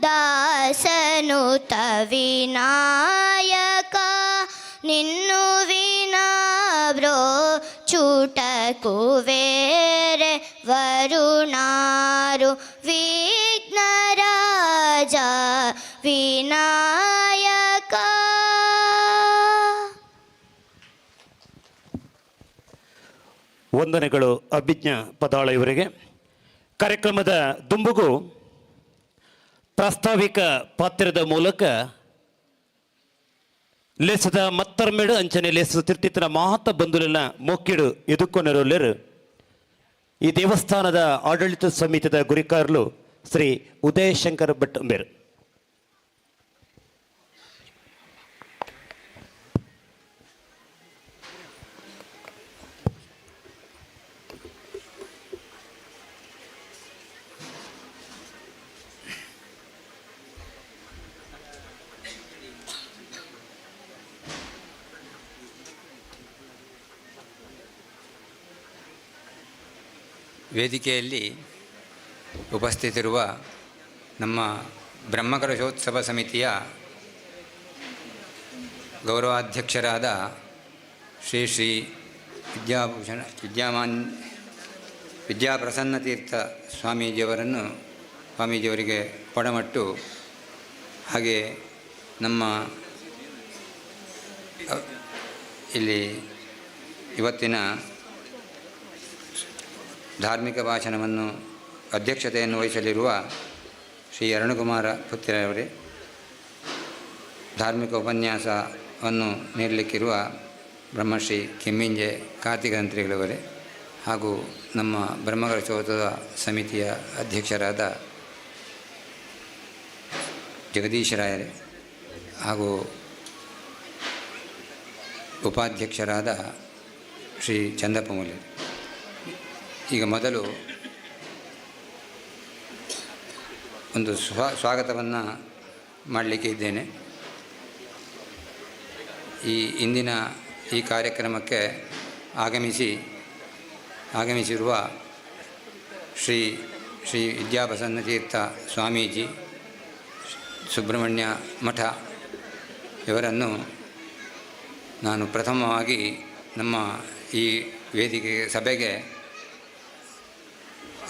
ದಾಸನುತ ವಿನಾಯಕ ನಿನ್ನು ವಿನಾಬ್ರೋ ಚೂಟ ಕುವೇರೆ ವರುಣಾರು ವಿಘ್ನರಾಜ ವಿನಾಯಕ. ವಂದನೆಗಳು ಅಭಿಜ್ಞ ಪದಾಳ ಇವರಿಗೆ. ಕಾರ್ಯಕ್ರಮದ ದುಂಬುಗು ಪ್ರಾಸ್ತಾವಿಕ ಪಾತ್ರದ ಮೂಲಕ ಲೇಸದ ಮತ್ತರ್ಮೇಡು ಅಂಚನೆ ಲೇಸದ ತಿರ್ತಿತ್ತನ ಮಹತ್ತ ಬಂಧುಲೆಲ್ಲ ಮೊಕ್ಕಿಡು ಎದುಕ್ಕೊನೆರೊಲ್ಲೆರು ಈ ದೇವಸ್ಥಾನದ ಆಡಳಿತ ಸಮಿತಿದ ಗುರಿಕಾರ್ಲು ಶ್ರೀ ಉದಯಶಂಕರ್ ಭಟ್ ಅಂಬೇರು. ವೇದಿಕೆಯಲ್ಲಿ ಉಪಸ್ಥಿತಿರುವ ನಮ್ಮ ಬ್ರಹ್ಮಕಲಶೋತ್ಸವ ಸಮಿತಿಯ ಗೌರವಾಧ್ಯಕ್ಷರಾದ ಶ್ರೀ ಶ್ರೀ ವಿದ್ಯಾಭೂಷಣ ವಿದ್ಯಾಮಾನ್ ವಿದ್ಯಾಪ್ರಸನ್ನತೀರ್ಥ ಸ್ವಾಮೀಜಿಯವರಿಗೆ ಪಡಮಟ್ಟು, ಹಾಗೆ ನಮ್ಮ ಇಲ್ಲಿ ಇವತ್ತಿನ ಧಾರ್ಮಿಕ ಭಾಷಣವನ್ನು ಅಧ್ಯಕ್ಷತೆಯನ್ನು ವಹಿಸಲಿರುವ ಶ್ರೀ ಅರುಣಕುಮಾರ ಪುತ್ತಿರವರೇ, ಧಾರ್ಮಿಕ ಉಪನ್ಯಾಸವನ್ನು ನೀಡಲಿಕ್ಕಿರುವ ಬ್ರಹ್ಮಶ್ರೀ ಕೆಮ್ಮಿಂಜೆ ಕಾರ್ತಿಕತಂತ್ರಿಗಳವರೇ, ಹಾಗೂ ನಮ್ಮ ಬ್ರಹ್ಮಕಲಶೋತ್ಸವ ಸಮಿತಿಯ ಅಧ್ಯಕ್ಷರಾದ ಜಗದೀಶರಾಯರೇ, ಹಾಗೂ ಉಪಾಧ್ಯಕ್ಷರಾದ ಶ್ರೀ ಚಂದಪ್ಪ ಮೂಲ್ಯ. ಈಗ ಮೊದಲು ಒಂದು ಸ್ವಾಗತವನ್ನು ಮಾಡಲಿಕ್ಕೆ ಇದ್ದೇನೆ. ಈ ಇಂದಿನ ಈ ಕಾರ್ಯಕ್ರಮಕ್ಕೆ ಆಗಮಿಸಿರುವ ಶ್ರೀ ಶ್ರೀ ವಿದ್ಯಾಪ್ರಸನ್ನತೀರ್ಥ ಸ್ವಾಮೀಜಿ, ಸುಬ್ರಹ್ಮಣ್ಯ ಮಠ ಇವರನ್ನು ನಾನು ಪ್ರಥಮವಾಗಿ ನಮ್ಮ ಈ ವೇದಿಕೆ ಸಭೆಗೆ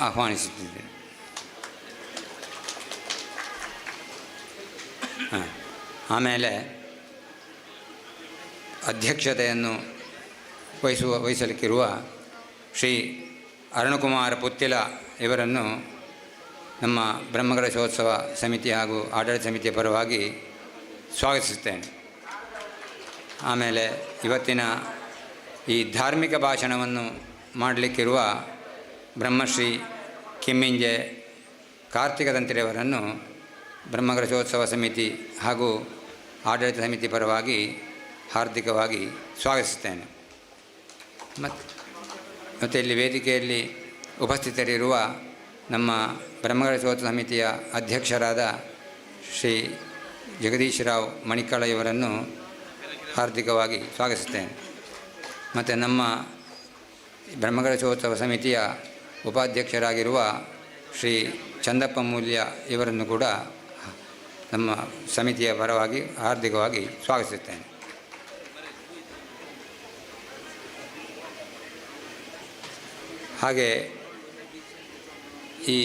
ಆಹ್ವಾನಿಸುತ್ತಿದ್ದೇನೆ. ಆಮೇಲೆ ಅಧ್ಯಕ್ಷತೆಯನ್ನು ವಹಿಸಲಿಕ್ಕಿರುವ ಶ್ರೀ ಅರುಣಕುಮಾರ ಪುತ್ತಿಲ ಇವರನ್ನು ನಮ್ಮ ಬ್ರಹ್ಮಕಲಶೋತ್ಸವ ಸಮಿತಿ ಹಾಗೂ ಆಡಳಿತ ಸಮಿತಿಯ ಪರವಾಗಿ ಸ್ವಾಗತಿಸುತ್ತೇನೆ. ಆಮೇಲೆ ಇವತ್ತಿನ ಈ ಧಾರ್ಮಿಕ ಭಾಷಣವನ್ನು ಮಾಡಲಿಕ್ಕಿರುವ ಬ್ರಹ್ಮಶ್ರೀ ಕೆಮ್ಮಿಂಜೆ ಕಾರ್ತಿಕ ತಂತ್ರಿಯವರನ್ನು ಬ್ರಹ್ಮಕಲಶೋತ್ಸವ ಸಮಿತಿ ಹಾಗೂ ಆಡಳಿತ ಸಮಿತಿ ಪರವಾಗಿ ಹಾರ್ದಿಕವಾಗಿ ಸ್ವಾಗತಿಸುತ್ತೇನೆ. ಮತ್ತು ಇಲ್ಲಿ ವೇದಿಕೆಯಲ್ಲಿ ಉಪಸ್ಥಿತರಿರುವ ನಮ್ಮ ಬ್ರಹ್ಮಕಲಶೋತ್ಸವ ಸಮಿತಿಯ ಅಧ್ಯಕ್ಷರಾದ ಶ್ರೀ ಜಗದೀಶರಾವ್ ಮಣಿಕಳ ಇವರನ್ನು ಹಾರ್ದಿಕವಾಗಿ ಸ್ವಾಗತಿಸುತ್ತೇನೆ. ಮತ್ತು ನಮ್ಮ ಬ್ರಹ್ಮಕಲಶೋತ್ಸವ ಸಮಿತಿಯ ಉಪಾಧ್ಯಕ್ಷರಾಗಿರುವ ಶ್ರೀ ಚಂದಪ್ಪ ಮೂಲ್ಯ ಇವರನ್ನು ಕೂಡ ನಮ್ಮ ಸಮಿತಿಯ ಪರವಾಗಿ ಹಾರ್ದಿಕವಾಗಿ ಸ್ವಾಗತಿಸುತ್ತೇನೆ. ಹಾಗೆ ಈ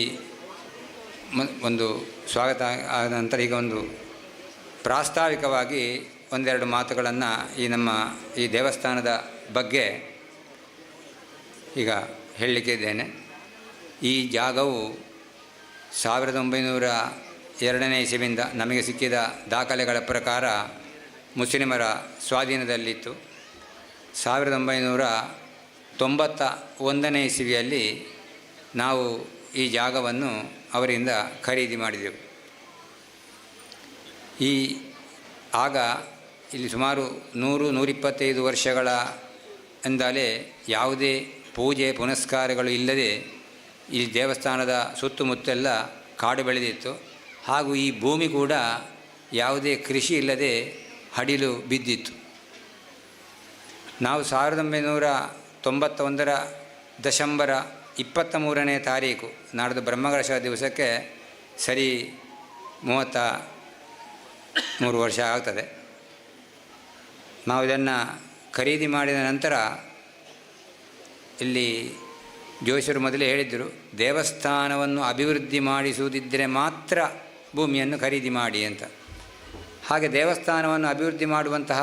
ಒಂದು ಸ್ವಾಗತ ಆದ ನಂತರ ಈಗ ಒಂದು ಪ್ರಾಸ್ತಾವಿಕವಾಗಿ ಒಂದೆರಡು ಮಾತುಗಳನ್ನು ಈ ನಮ್ಮ ಈ ದೇವಸ್ಥಾನದ ಬಗ್ಗೆ ಈಗ ಹೇಳಲಿಕ್ಕೆ ಇದ್ದೇನೆ. ಈ ಜಾಗವು 1902ನೇ ಇಸವಿಯಿಂದ ನಮಗೆ ಸಿಕ್ಕಿದ ದಾಖಲೆಗಳ ಪ್ರಕಾರ ಮುಸ್ಲಿಮರ ಸ್ವಾಧೀನದಲ್ಲಿತ್ತು. 1991ನೇ ಇಸವಿಯಲ್ಲಿ ನಾವು ಈ ಜಾಗವನ್ನು ಅವರಿಂದ ಖರೀದಿ ಮಾಡಿದೆವು. ಆಗ ಇಲ್ಲಿ ಸುಮಾರು 100-125 ವರ್ಷಗಳ ಇಂದಲೇ ಯಾವುದೇ ಪೂಜೆ ಪುನಸ್ಕಾರಗಳು ಇಲ್ಲದೆ ಈ ದೇವಸ್ಥಾನದ ಸುತ್ತಮುತ್ತೆಲ್ಲ ಕಾಡು ಬೆಳೆದಿತ್ತು. ಹಾಗೂ ಈ ಭೂಮಿ ಕೂಡ ಯಾವುದೇ ಕೃಷಿ ಇಲ್ಲದೆ ಹಡಿಲು ಬಿದ್ದಿತ್ತು. ನಾವು 1991ರ ಡಿಸೆಂಬರ 23ನೇ ತಾರೀಕು ನಾಡ್ದು ಬ್ರಹ್ಮಕಲಶ ದಿವಸಕ್ಕೆ ಸರಿ 33 ವರ್ಷ ಆಗ್ತದೆ. ನಾವು ಇದನ್ನು ಖರೀದಿ ಮಾಡಿದ ನಂತರ ಇಲ್ಲಿ ಜೋಶಿಯರು ಮೊದಲೇ ಹೇಳಿದ್ದರು, ದೇವಸ್ಥಾನವನ್ನು ಅಭಿವೃದ್ಧಿ ಮಾಡಿಸುವುದಿದ್ದರೆ ಮಾತ್ರ ಭೂಮಿಯನ್ನು ಖರೀದಿ ಮಾಡಿ ಅಂತ. ಹಾಗೆ ದೇವಸ್ಥಾನವನ್ನು ಅಭಿವೃದ್ಧಿ ಮಾಡುವಂತಹ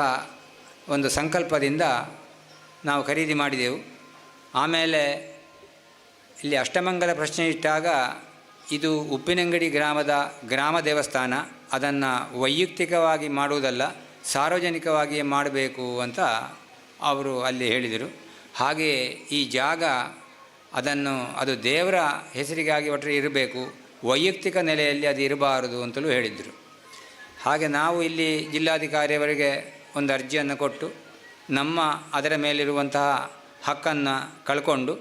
ಒಂದು ಸಂಕಲ್ಪದಿಂದ ನಾವು ಖರೀದಿ ಮಾಡಿದೆವು. ಆಮೇಲೆ ಇಲ್ಲಿ ಅಷ್ಟಮಂಗಲ ಪ್ರಶ್ನೆ ಇಟ್ಟಾಗ ಇದು ಉಪ್ಪಿನಂಗಡಿ ಗ್ರಾಮದ ಗ್ರಾಮ ದೇವಸ್ಥಾನ, ಅದನ್ನು ವೈಯಕ್ತಿಕವಾಗಿ ಮಾಡುವುದಲ್ಲ, ಸಾರ್ವಜನಿಕವಾಗಿಯೇ ಮಾಡಬೇಕು ಅಂತ ಅವರು ಅಲ್ಲಿ ಹೇಳಿದರು. ಹಾಗೆಯೇ ಈ ಜಾಗ ಅದನ್ನು ಅದು ದೇವರ ಹೆಸರಿಗಾಗಿ ಒಟ್ಟರೆ ಇರಬೇಕು, ವೈಯಕ್ತಿಕ ನೆಲೆಯಲ್ಲಿ ಅದು ಇರಬಾರದು ಅಂತಲೂ ಹೇಳಿದರು. ಹಾಗೆ ನಾವು ಇಲ್ಲಿ ಜಿಲ್ಲಾಧಿಕಾರಿಯವರಿಗೆ ಒಂದು ಅರ್ಜಿಯನ್ನು ಕೊಟ್ಟು ನಮ್ಮ ಅದರ ಮೇಲಿರುವಂತಹ ಹಕ್ಕನ್ನು ಕಳ್ಕೊಂಡು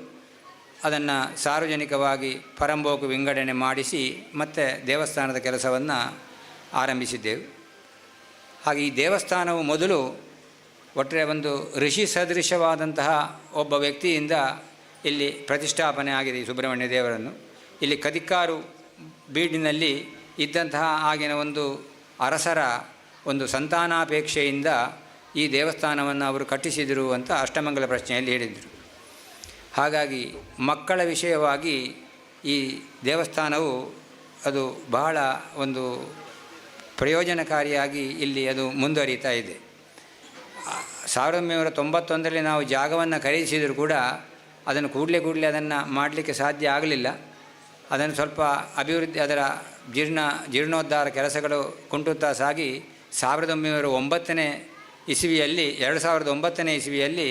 ಅದನ್ನು ಸಾರ್ವಜನಿಕವಾಗಿ ಪರಂಬೋಕು ವಿಂಗಡಣೆ ಮಾಡಿಸಿ ಮತ್ತು ದೇವಸ್ಥಾನದ ಕೆಲಸವನ್ನು ಆರಂಭಿಸಿದ್ದೆವು. ಹಾಗೆ ಈ ದೇವಸ್ಥಾನವು ಮೊದಲು ಒಟ್ಟರೆ ಒಂದು ಋಷಿ ಸದೃಶವಾದಂತಹ ಒಬ್ಬ ವ್ಯಕ್ತಿಯಿಂದ ಇಲ್ಲಿ ಪ್ರತಿಷ್ಠಾಪನೆ ಆಗಿದೆ ಈ ಸುಬ್ರಹ್ಮಣ್ಯ ದೇವರನ್ನು. ಇಲ್ಲಿ ಕದಿಕ್ಕಾರು ಬೀಡಿನಲ್ಲಿ ಇದ್ದಂತಹ ಆಗಿನ ಒಂದು ಅರಸರ ಒಂದು ಸಂತಾನಾಪೇಕ್ಷೆಯಿಂದ ಈ ದೇವಸ್ಥಾನವನ್ನು ಅವರು ಕಟ್ಟಿಸಿದರು ಅಂತ ಅಷ್ಟಮಂಗಲ ಪ್ರಶ್ನೆಯಲ್ಲಿ ಹೇಳಿದರು. ಹಾಗಾಗಿ ಮಕ್ಕಳ ವಿಷಯವಾಗಿ ಈ ದೇವಸ್ಥಾನವು ಅದು ಬಹಳ ಒಂದು ಪ್ರಯೋಜನಕಾರಿಯಾಗಿ ಇಲ್ಲಿ ಅದು ಮುಂದುವರಿತಾ ಇದೆ. 1991ರಲ್ಲಿ ನಾವು ಜಾಗವನ್ನು ಖರೀದಿಸಿದರೂ ಕೂಡ ಅದನ್ನು ಕೂಡಲೇ ಅದನ್ನು ಮಾಡಲಿಕ್ಕೆ ಸಾಧ್ಯ ಆಗಲಿಲ್ಲ. ಅದನ್ನು ಸ್ವಲ್ಪ ಅಭಿವೃದ್ಧಿ, ಅದರ ಜೀರ್ಣೋದ್ಧಾರ ಕೆಲಸಗಳು ಕುಂಟುತ್ತಾ ಸಾಗಿ 1909ನೇ ಇಸವಿಯಲ್ಲಿ, 2009ನೇ ಇಸವಿಯಲ್ಲಿ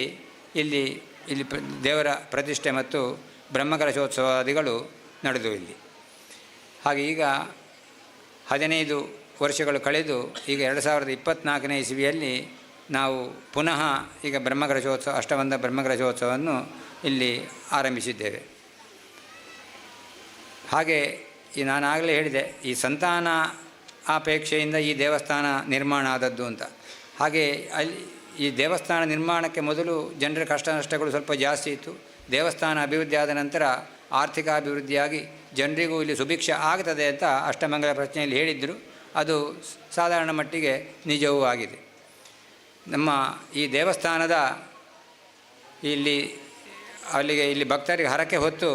ಇಲ್ಲಿ ಇಲ್ಲಿ ದೇವರ ಪ್ರತಿಷ್ಠೆ ಮತ್ತು ಬ್ರಹ್ಮಕಲಶೋತ್ಸವಾದಿಗಳು ನಡೆದವು ಇಲ್ಲಿ. ಹಾಗೆ ಈಗ 15 ವರ್ಷಗಳು ಕಳೆದು ಈಗ 2024ನೇ ಇಸವಿಯಲ್ಲಿ ನಾವು ಪುನಃ ಈಗ ಬ್ರಹ್ಮಕಲಶೋತ್ಸವ, ಅಷ್ಟಬಂಧ ಬ್ರಹ್ಮಕಲಶೋತ್ಸವವನ್ನು ಇಲ್ಲಿ ಆರಂಭಿಸಿದ್ದೇವೆ. ಹಾಗೆ ಈ ನಾನಾಗಲೇ ಹೇಳಿದೆ, ಈ ಸಂತಾನ ಅಪೇಕ್ಷೆಯಿಂದ ಈ ದೇವಸ್ಥಾನ ನಿರ್ಮಾಣ ಆದದ್ದು ಅಂತ. ಹಾಗೆ ಅಲ್ಲಿ ಈ ದೇವಸ್ಥಾನ ನಿರ್ಮಾಣಕ್ಕೆ ಮೊದಲು ಜನರ ಕಷ್ಟ ನಷ್ಟಗಳು ಸ್ವಲ್ಪ ಜಾಸ್ತಿ ಇತ್ತು. ದೇವಸ್ಥಾನ ಅಭಿವೃದ್ಧಿ ಆದ ನಂತರ ಆರ್ಥಿಕ ಅಭಿವೃದ್ಧಿಯಾಗಿ ಜನರಿಗೂ ಇಲ್ಲಿ ಸುಭಿಕ್ಷ ಆಗ್ತದೆ ಅಂತ ಅಷ್ಟಮಂಗಲ ಪ್ರಶ್ನೆಯಲ್ಲಿ ಹೇಳಿದ್ದರು. ಅದು ಸಾಧಾರಣ ಮಟ್ಟಿಗೆ ನಿಜವೂ ಆಗಿದೆ. ನಮ್ಮ ಈ ದೇವಸ್ಥಾನದ ಇಲ್ಲಿ ಅಲ್ಲಿಗೆ ಇಲ್ಲಿ ಭಕ್ತರಿಗೆ ಹರಕೆ ಹೊತ್ತು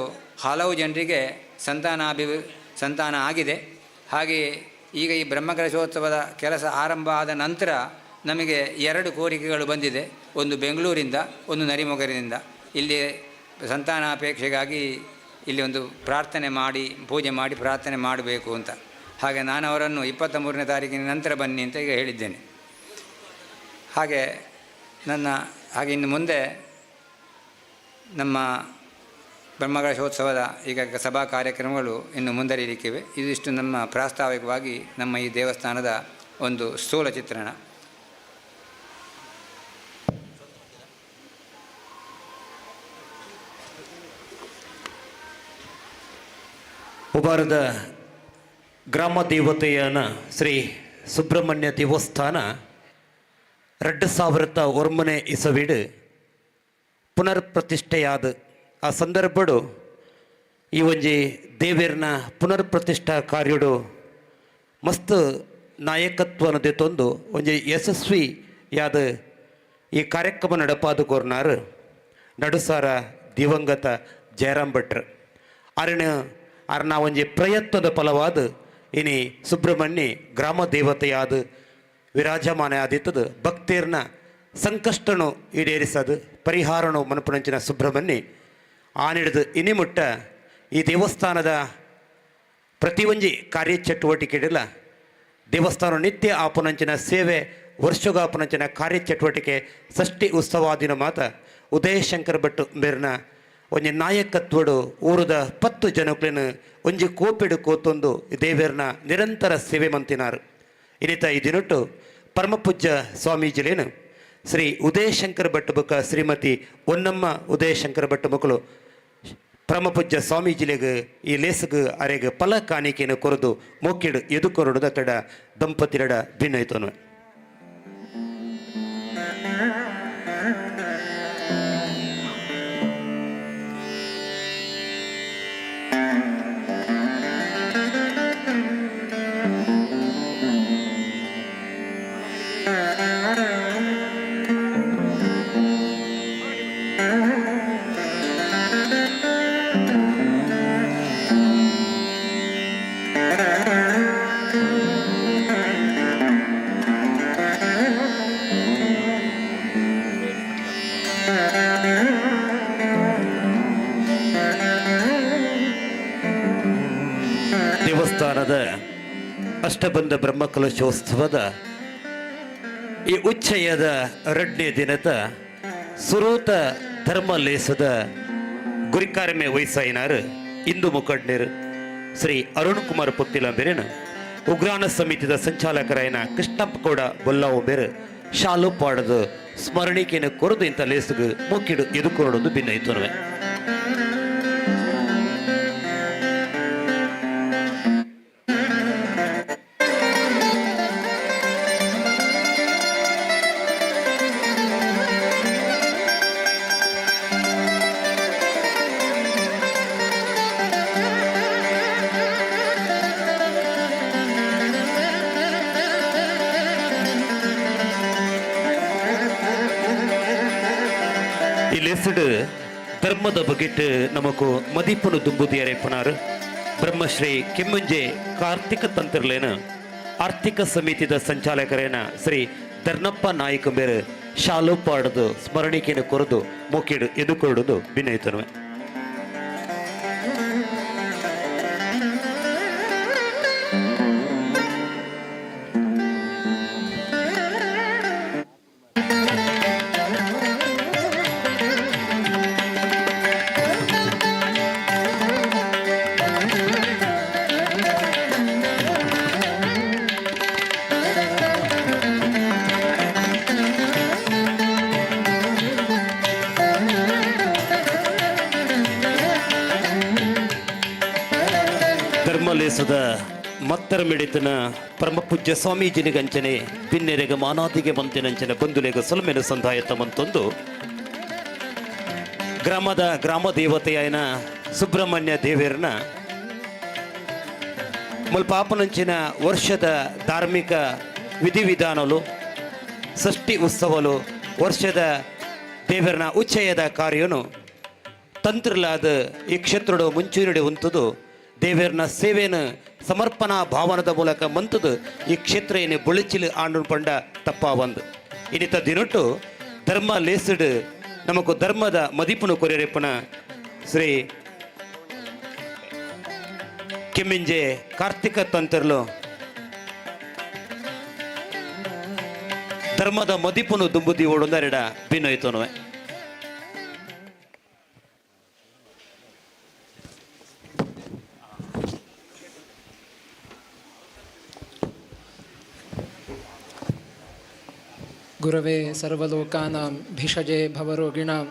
ಹಲವು ಜನರಿಗೆ ಸಂತಾನ ಆಗಿದೆ. ಹಾಗೆಯೇ ಈಗ ಈ ಬ್ರಹ್ಮಕಲಶೋತ್ಸವದ ಕೆಲಸ ಆರಂಭ ಆದ ನಂತರ ನಮಗೆ 2 ಕೋರಿಕೆಗಳು ಬಂದಿದೆ. ಒಂದು ಬೆಂಗಳೂರಿಂದ, ಒಂದು ನರಿಮೊಗರಿನಿಂದ. ಇಲ್ಲಿ ಸಂತಾನಾಪೇಕ್ಷೆಗಾಗಿ ಇಲ್ಲಿ ಒಂದು ಪ್ರಾರ್ಥನೆ ಮಾಡಿ, ಪೂಜೆ ಮಾಡಿ ಪ್ರಾರ್ಥನೆ ಮಾಡಬೇಕು ಅಂತ. ಹಾಗೆ ನಾನು ಅವರನ್ನು 23ನೇ ತಾರೀಕಿನ ನಂತರ ಬನ್ನಿ ಅಂತ ಈಗ ಹೇಳಿದ್ದೇನೆ. ಹಾಗೆ ಹಾಗೆ ಇನ್ನು ಮುಂದೆ ನಮ್ಮ ಬ್ರಹ್ಮಕಲಶೋತ್ಸವದ ಈಗ ಸಭಾ ಕಾರ್ಯಕ್ರಮಗಳು ಇನ್ನು ಮುಂದುವರಿಯಲಿಕ್ಕಿವೆ. ಇದಿಷ್ಟು ನಮ್ಮ ಪ್ರಾಸ್ತಾವಿಕವಾಗಿ ನಮ್ಮ ಈ ದೇವಸ್ಥಾನದ ಒಂದು ಸ್ಥೂಲ ಚಿತ್ರಣ. ಉಬಾರದ ಗ್ರಾಮ ದೇವತೆಯನ ಶ್ರೀ ಸುಬ್ರಹ್ಮಣ್ಯ ದೇವಸ್ಥಾನ 2009ನೇ ಇಸವಿಡು ಪುನರ್ ಪ್ರತಿಷ್ಠೆಯಾದ ಆ ಸಂದರ್ಭಡು ಈ ಒಂಜಿ ದೇವೇರ್ನ ಪುನರ್ ಪ್ರತಿಷ್ಠಾ ಕಾರ್ಯಡು ಮಸ್ತ್ ನಾಯಕತ್ವನ ದೆತ್ತೊಂದು ಒಂಜಿ ಯಶಸ್ವಿಯಾದ ಈ ಕಾರ್ಯಕ್ರಮ ನಡಪಾದ ಕೋರ್ನಾರು ನಡುಸಾರ ದಿವಂಗತ ಜಯರಾಮ್ ಭಟ್ರು. ಅರಣ ಅರ್ನ ಒಂಜಿ ಪ್ರಯತ್ನದ ಫಲವಾದ ಇನಿ ಸುಬ್ರಹ್ಮಣ್ಯ ಗ್ರಾಮ ದೇವತೆಯಾದ ವಿರಾಜಮಾನ ಆದಿತ್ತದು. ಭಕ್ತೇರ್ನ ಸಂಕಷ್ಟನು ಈಡೇರಿಸದು ಪರಿಹಾರನು ಮನಪುನಂಚಿನ ಸುಬ್ರಹ್ಮಣ್ಯ ಆನಿಡ್ದು ಇನಿಮುಟ್ಟ ಈ ದೇವಸ್ಥಾನದ ಪ್ರತಿಯೊಂಜಿ ಕಾರ್ಯಚಟುವಟಿಕೆಡಿಲ್ಲ ದೇವಸ್ಥಾನ ನಿತ್ಯ ಆಪುನಂಚಿನ ಸೇವೆ ವರ್ಷಗಾಪುನಂಚಿನ ಕಾರ್ಯಚಟುವಟಿಕೆ ಷಷ್ಠಿ ಉತ್ಸವಾದಿನ ಮಾತ ಉದಯಶಂಕರ್ ಭಟ್ ಮೇರ್ನ ಒಂಜಿ ನಾಯಕತ್ವಡು ಊರದ 10 ಜನಕ್ಲೆನ್ ಒಂಜಿ ಕೋಪೆಡು ಕೋತೊಂದು ದೇವೇರ್ನ ನಿರಂತರ ಸೇವೆ ಮಂತಿನಾರು. ಇನ್ನಿತ ಈ ದಿನಟ್ಟು ಪರಮಪೂಜ್ಯ ಸ್ವಾಮೀಜಿಲೇನು ಶ್ರೀ ಉದಯಶಂಕರ್ ಭಟ್ ಬೊಕ್ಕ ಶ್ರೀಮತಿ ಒನ್ನಮ್ಮ ಉದಯಶಂಕರ್ ಭಟ್ ಮಕ್ಕಳು ಪರಮಪೂಜ್ಯ ಸ್ವಾಮೀಜಿಲೆಗ್ ಈ ಲೇಸುಗು ಅರೆಗ್ ಫಲ ಕಾಣಿಕೆಯನ್ನು ಕೊರದು ಮೋಕಿಡು ಎದು ಕೊರಡುದ ಕಡ ದಂಪತಿರಡ ಭಿನ್ನೈತನು. ದೇವಸ್ಥಾನದ ಅಷ್ಟಬಂಧ ಬ್ರಹ್ಮಕಲಶೋತ್ಸವದ ಈ ಉಚ್ಚಯದ ಎರಡನೇ ದಿನದ ಸುರೂತ ಧರ್ಮಲೇಸದ ಗುರಿಕಾರ್ಮೆ ವಯಸ್ಸಾಯಿನಾರು ಇಂದು ಮುಖಂಡರು ಶ್ರೀ ಅರುಣ್ ಕುಮಾರ್ ಪುತ್ತಿಲಂಬೆರೇನು ಉಗ್ರಾಣ ಸಮಿತಿದ ಸಂಚಾಲಕರಾಯನ ಕೃಷ್ಣಪ್ಪ ಗೌಡ ಬೊಲ್ಲಾವು ಬೇರು ಶಾಲು ಪಾಡದು ಸ್ಮರಣಿಕೆಯನ್ನು ಕೊರದು ಇಂಥ ಲೇಸುಗು ಮುಕ್ಕಿಡು ಎದುಕೊರಡೊಂದು ಭಿನ್ನ. ಈ ಲೇಸುಡು ಧರ್ಮದ ಬಗೆಟ್ ನಮಕು ಮದಿಪುನು ದುಂಬುದಿಯರೇಪನಾರು ಬ್ರಹ್ಮಶ್ರೀ ಕೆಮ್ಮುಂಜೆ ಕಾರ್ತಿಕ ತಂತ್ರಲೇನ ಆರ್ಥಿಕ ಸಮಿತಿದ ಸಂಚಾಲಕರೇನ ಶ್ರೀ ಧರ್ನಪ್ಪ ನಾಯಕ ಮೇರು ಶಾಲು ಪಾಡದು ಸ್ಮರಣಿಕೆಯನ್ನು ಕೊರದು ಮೋಕಿಡು ಎದುಕೊರಡುದು ವಿನಯಿತನುವೆ. ಧರ್ಮಲೇಸದ ಮತ್ತರ ಮಿಡಿತನ ಪರಮ ಪೂಜ್ಯ ಸ್ವಾಮೀಜಿನಿಗಂಚನೆ ಬಿನ್ನೆರೆಗ ಮಾನಾದಿಗೆ ಮಂತಿನಂಚನೆ ಬಂಧುಲೆಗ ಸೊಲ್ಮೆನ ಸಂದಾಯತ ಮಂತೊಂದು ಗ್ರಾಮದ ಗ್ರಾಮ ದೇವತೆಯಾಯನ ಸುಬ್ರಹ್ಮಣ್ಯ ದೇವೇರ್ನ ಮುಲ್ಪಾಪನಂಚಿನ ವರ್ಷದ ಧಾರ್ಮಿಕ ವಿಧಿವಿಧಾನಲು ಷಷ್ಠಿ ಉತ್ಸವಲು ವರ್ಷದ ದೇವರನ ಉಚ್ಚಯದ ಕಾರ್ಯನು ತಂತ್ರಲಾದ ಈ ಕ್ಷೇತ್ರಡು ಮುಂಚೂಣಿಡೆ ಉಂತುದು ದೇವೇರ್ನ ಸೇವೆಯನ್ನು ಸಮರ್ಪಣಾ ಭಾವನದ ಮೂಲಕ ಮಂತದು ಈ ಕ್ಷೇತ್ರ ಏನೇ ಬೊಳಿಚಿಲು ಆಂಡು ಪಂಡ ತಪ್ಪ ಬಂದು. ಇನ್ನಿತ ದಿನೊಟ್ಟು ಧರ್ಮ ಲೇಸುಡು ನಮಕು ಧರ್ಮದ ಮದಿಪುನು ಕೊರಿಯರೆಪ್ಪನ ಶ್ರೀ ಕೆಮ್ಮಿಂಜೆ ಕಾರ್ತಿಕ ತಂತ್ರಲು ಧರ್ಮದ ಮದಿಪುನು ದುಂಬುದಿ ಓಡೊಂದರೆಡ ಬಿನ್ನೋಯ್ತನುವೆ. ಗುರವೇ ಸರ್ವಲೋಕಾನಾಂ ಭಿಷಜೆ ಭವರೋಗಿಣಾಂ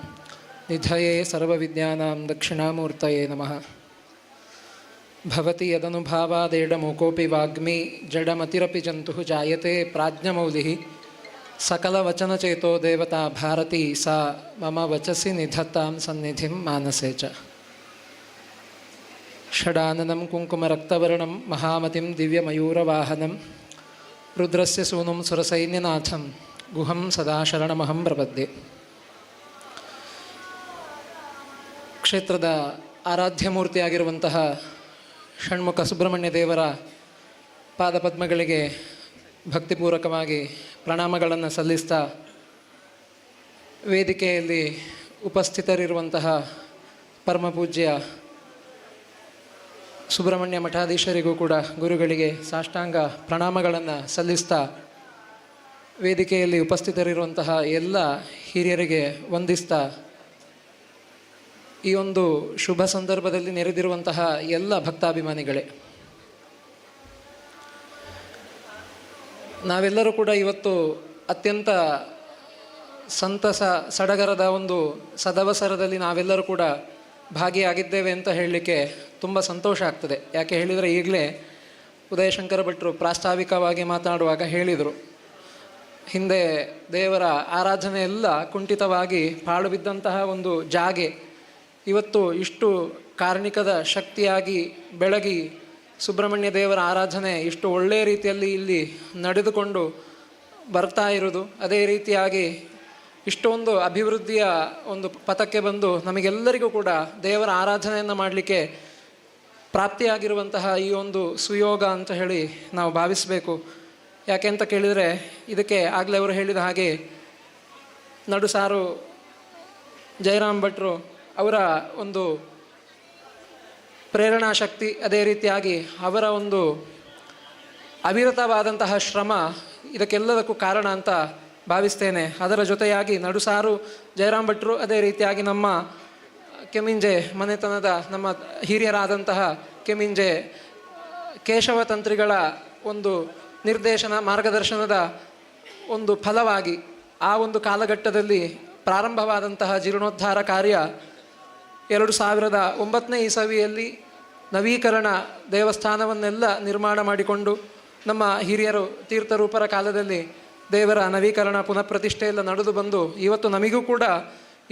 ನಿಧಯೇ ಸರ್ವವಿದ್ಯಾನಾಂ ದಕ್ಷಿಣಾಮೂರ್ತಯೇ ನಮಃ. ಭವತಿ ಯದನುಭಾವಾದೇಡಮೂಕೋಪಿ ವಾಗ್ಮಿ ಜಡಮತಿರಪಿ ಜಂತುಃ ಜಾಯತೆ ಪ್ರಾಜ್ಞಮೌಲಿಃ ಸಕಲವಚನಚೇತೋ ದೇವತಾ ಭಾರತಿ ಸಾ ಮಮ ವಚಸಿ ನಿಧತ್ತಾಂ ಸನ್ನಿಧಿಂ ಮಾನಸೇ ಚ. ಷಡಾನನಂ ಕುಂಕುಮರಕ್ತವರ್ಣಂ ಮಹಾಮತಿಂ ದಿವ್ಯಮಯೂರವಾಹನಂ ರುದ್ರಸ್ಯ ಸೂನುಂ ಸುರಸೈನ್ಯನಾಥಂ ಗುಹಂ ಸದಾ ಶರಣಮಹಂ ಪ್ರಪದ್ಯೆ. ಕ್ಷೇತ್ರದ ಆರಾಧ್ಯ ಮೂರ್ತಿಯಾಗಿರುವಂತಹ ಷಣ್ಮುಖ ಸುಬ್ರಹ್ಮಣ್ಯ ದೇವರ ಪಾದಪದ್ಮಗಳಿಗೆ ಭಕ್ತಿಪೂರ್ವಕವಾಗಿ ಪ್ರಣಾಮಗಳನ್ನು ಸಲ್ಲಿಸ್ತಾ, ವೇದಿಕೆಯಲ್ಲಿ ಉಪಸ್ಥಿತರಿರುವಂತಹ ಪರಮಪೂಜ್ಯ ಸುಬ್ರಹ್ಮಣ್ಯ ಮಠಾಧೀಶರಿಗೂ ಕೂಡ ಗುರುಗಳಿಗೆ ಸಾಷ್ಟಾಂಗ ಪ್ರಣಾಮಗಳನ್ನು ಸಲ್ಲಿಸ್ತಾ, ವೇದಿಕೆಯಲ್ಲಿ ಉಪಸ್ಥಿತರಿರುವಂತಹ ಎಲ್ಲ ಹಿರಿಯರಿಗೆ ವಂದಿಸ್ತಾ, ಈ ಒಂದು ಶುಭ ಸಂದರ್ಭದಲ್ಲಿ ನೆರೆದಿರುವಂತಹ ಎಲ್ಲ ಭಕ್ತಾಭಿಮಾನಿಗಳೇ, ನಾವೆಲ್ಲರೂ ಕೂಡ ಇವತ್ತು ಅತ್ಯಂತ ಸಂತಸ ಸಡಗರದ ಒಂದು ಸದವಸರದಲ್ಲಿ ನಾವೆಲ್ಲರೂ ಕೂಡ ಭಾಗಿಯಾಗಿದ್ದೇವೆ ಅಂತ ಹೇಳಲಿಕ್ಕೆ ತುಂಬ ಸಂತೋಷ ಆಗ್ತದೆ. ಯಾಕೆ ಹೇಳಿದರೆ, ಈಗಲೇ ಉದಯಶಂಕರ ಭಟ್ರು ಪ್ರಾಸ್ತಾವಿಕವಾಗಿ ಮಾತನಾಡುವಾಗ ಹೇಳಿದರು, ಹಿಂದೆ ದೇವರ ಆರಾಧನೆ ಎಲ್ಲ ಕುಂಠಿತವಾಗಿ ಪಾಳು ಬಿದ್ದಂತಹ ಒಂದು ಜಾಗೆ ಇವತ್ತು ಇಷ್ಟು ಕಾರ್ಣಿಕದ ಶಕ್ತಿಯಾಗಿ ಬೆಳಗಿ ಸುಬ್ರಹ್ಮಣ್ಯ ದೇವರ ಆರಾಧನೆ ಇಷ್ಟು ಒಳ್ಳೆಯ ರೀತಿಯಲ್ಲಿ ಇಲ್ಲಿ ನಡೆದುಕೊಂಡು ಬರ್ತಾ ಇರೋದು, ಅದೇ ರೀತಿಯಾಗಿ ಇಷ್ಟೊಂದು ಅಭಿವೃದ್ಧಿಯ ಒಂದು ಪಥಕ್ಕೆ ಬಂದು ನಮಗೆಲ್ಲರಿಗೂ ಕೂಡ ದೇವರ ಆರಾಧನೆಯನ್ನು ಮಾಡಲಿಕ್ಕೆ ಪ್ರಾಪ್ತಿಯಾಗಿರುವಂತಹ ಈ ಒಂದು ಸುಯೋಗ ಅಂತ ಹೇಳಿ ನಾವು ಭಾವಿಸಬೇಕು. ಯಾಕೆ ಅಂತ ಕೇಳಿದರೆ, ಇದಕ್ಕೆ ಆಗಲೇ ಅವರು ಹೇಳಿದ ಹಾಗೆ ನಡುಸಾರು ಜಯರಾಮ್ ಭಟ್ರು ಅವರ ಒಂದು ಪ್ರೇರಣಾ ಶಕ್ತಿ, ಅದೇ ರೀತಿಯಾಗಿ ಅವರ ಒಂದು ಅವಿರತವಾದಂತಹ ಶ್ರಮ ಇದಕ್ಕೆಲ್ಲದಕ್ಕೂ ಕಾರಣ ಅಂತ ಭಾವಿಸ್ತೇನೆ. ಅದರ ಜೊತೆಯಾಗಿ ನಡುಸಾರು ಜಯರಾಮ್ ಭಟ್ರು, ಅದೇ ರೀತಿಯಾಗಿ ನಮ್ಮ ಕೆಮಿಂಜೆ ಮನೆತನದ ನಮ್ಮ ಹಿರಿಯರಾದಂತಹ ಕೆಮಿಂಜೆ ಕೇಶವ ತಂತ್ರಿಗಳ ಒಂದು ನಿರ್ದೇಶನ ಮಾರ್ಗದರ್ಶನದ ಒಂದು ಫಲವಾಗಿ ಆ ಒಂದು ಕಾಲಘಟ್ಟದಲ್ಲಿ ಪ್ರಾರಂಭವಾದಂತಹ ಜೀರ್ಣೋದ್ಧಾರ ಕಾರ್ಯ 2009ನೇ ಇಸವಿಯಲ್ಲಿ ನವೀಕರಣ ದೇವಸ್ಥಾನವನ್ನೆಲ್ಲ ನಿರ್ಮಾಣ ಮಾಡಿಕೊಂಡು ನಮ್ಮ ಹಿರಿಯರು ತೀರ್ಥರೂಪರ ಕಾಲದಲ್ಲಿ ದೇವರ ನವೀಕರಣ ಪುನಃ ಪ್ರತಿಷ್ಠೆ ಎಲ್ಲ ನಡೆದು ಬಂದು ಇವತ್ತು ನಮಗೂ ಕೂಡ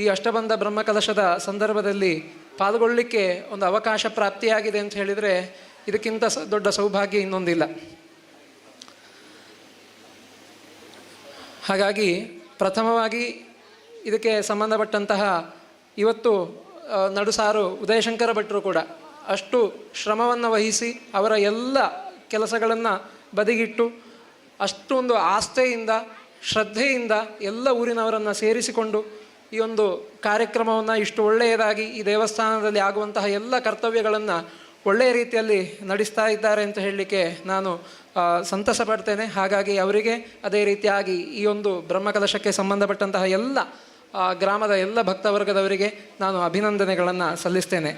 ಈ ಅಷ್ಟಬಂಧ ಬ್ರಹ್ಮಕಲಶದ ಸಂದರ್ಭದಲ್ಲಿ ಪಾಲ್ಗೊಳ್ಳಿಕ್ಕೆ ಒಂದು ಅವಕಾಶ ಪ್ರಾಪ್ತಿಯಾಗಿದೆ ಅಂತ ಹೇಳಿದರೆ ಇದಕ್ಕಿಂತ ದೊಡ್ಡ ಸೌಭಾಗ್ಯ ಇನ್ನೊಂದಿಲ್ಲ. ಹಾಗಾಗಿ ಪ್ರಥಮವಾಗಿ ಇದಕ್ಕೆ ಸಂಬಂಧಪಟ್ಟಂತಹ ಇವತ್ತು ನಡುಸಾರು ಉದಯಶಂಕರ ಭಟ್ರು ಕೂಡ ಅಷ್ಟು ಶ್ರಮವನ್ನು ವಹಿಸಿ ಅವರ ಎಲ್ಲ ಕೆಲಸಗಳನ್ನು ಬದಿಗಿಟ್ಟು ಅಷ್ಟೊಂದು ಆಸ್ಥೆಯಿಂದ ಶ್ರದ್ಧೆಯಿಂದ ಎಲ್ಲ ಊರಿನವರನ್ನು ಸೇರಿಸಿಕೊಂಡು ಈ ಒಂದು ಕಾರ್ಯಕ್ರಮವನ್ನು ಇಷ್ಟು ಒಳ್ಳೆಯದಾಗಿ ಈ ದೇವಸ್ಥಾನದಲ್ಲಿ ಆಗುವಂತಹ ಎಲ್ಲ ಕರ್ತವ್ಯಗಳನ್ನು ಒಳ್ಳೆಯ ರೀತಿಯಲ್ಲಿ ನಡೆಸ್ತಾ ಇದ್ದಾರೆ ಅಂತ ಹೇಳಲಿಕ್ಕೆ ನಾನು ಸಂತಸ ಪಡ್ತೇನೆ. ಹಾಗಾಗಿ ಅವರಿಗೆ ಅದೇ ರೀತಿಯಾಗಿ ಈ ಒಂದು ಬ್ರಹ್ಮಕಲಶಕ್ಕೆ ಸಂಬಂಧಪಟ್ಟಂತಹ ಎಲ್ಲ ಗ್ರಾಮದ ಎಲ್ಲ ಭಕ್ತವರ್ಗದವರಿಗೆ ನಾನು ಅಭಿನಂದನೆಗಳನ್ನು ಸಲ್ಲಿಸ್ತೇನೆ.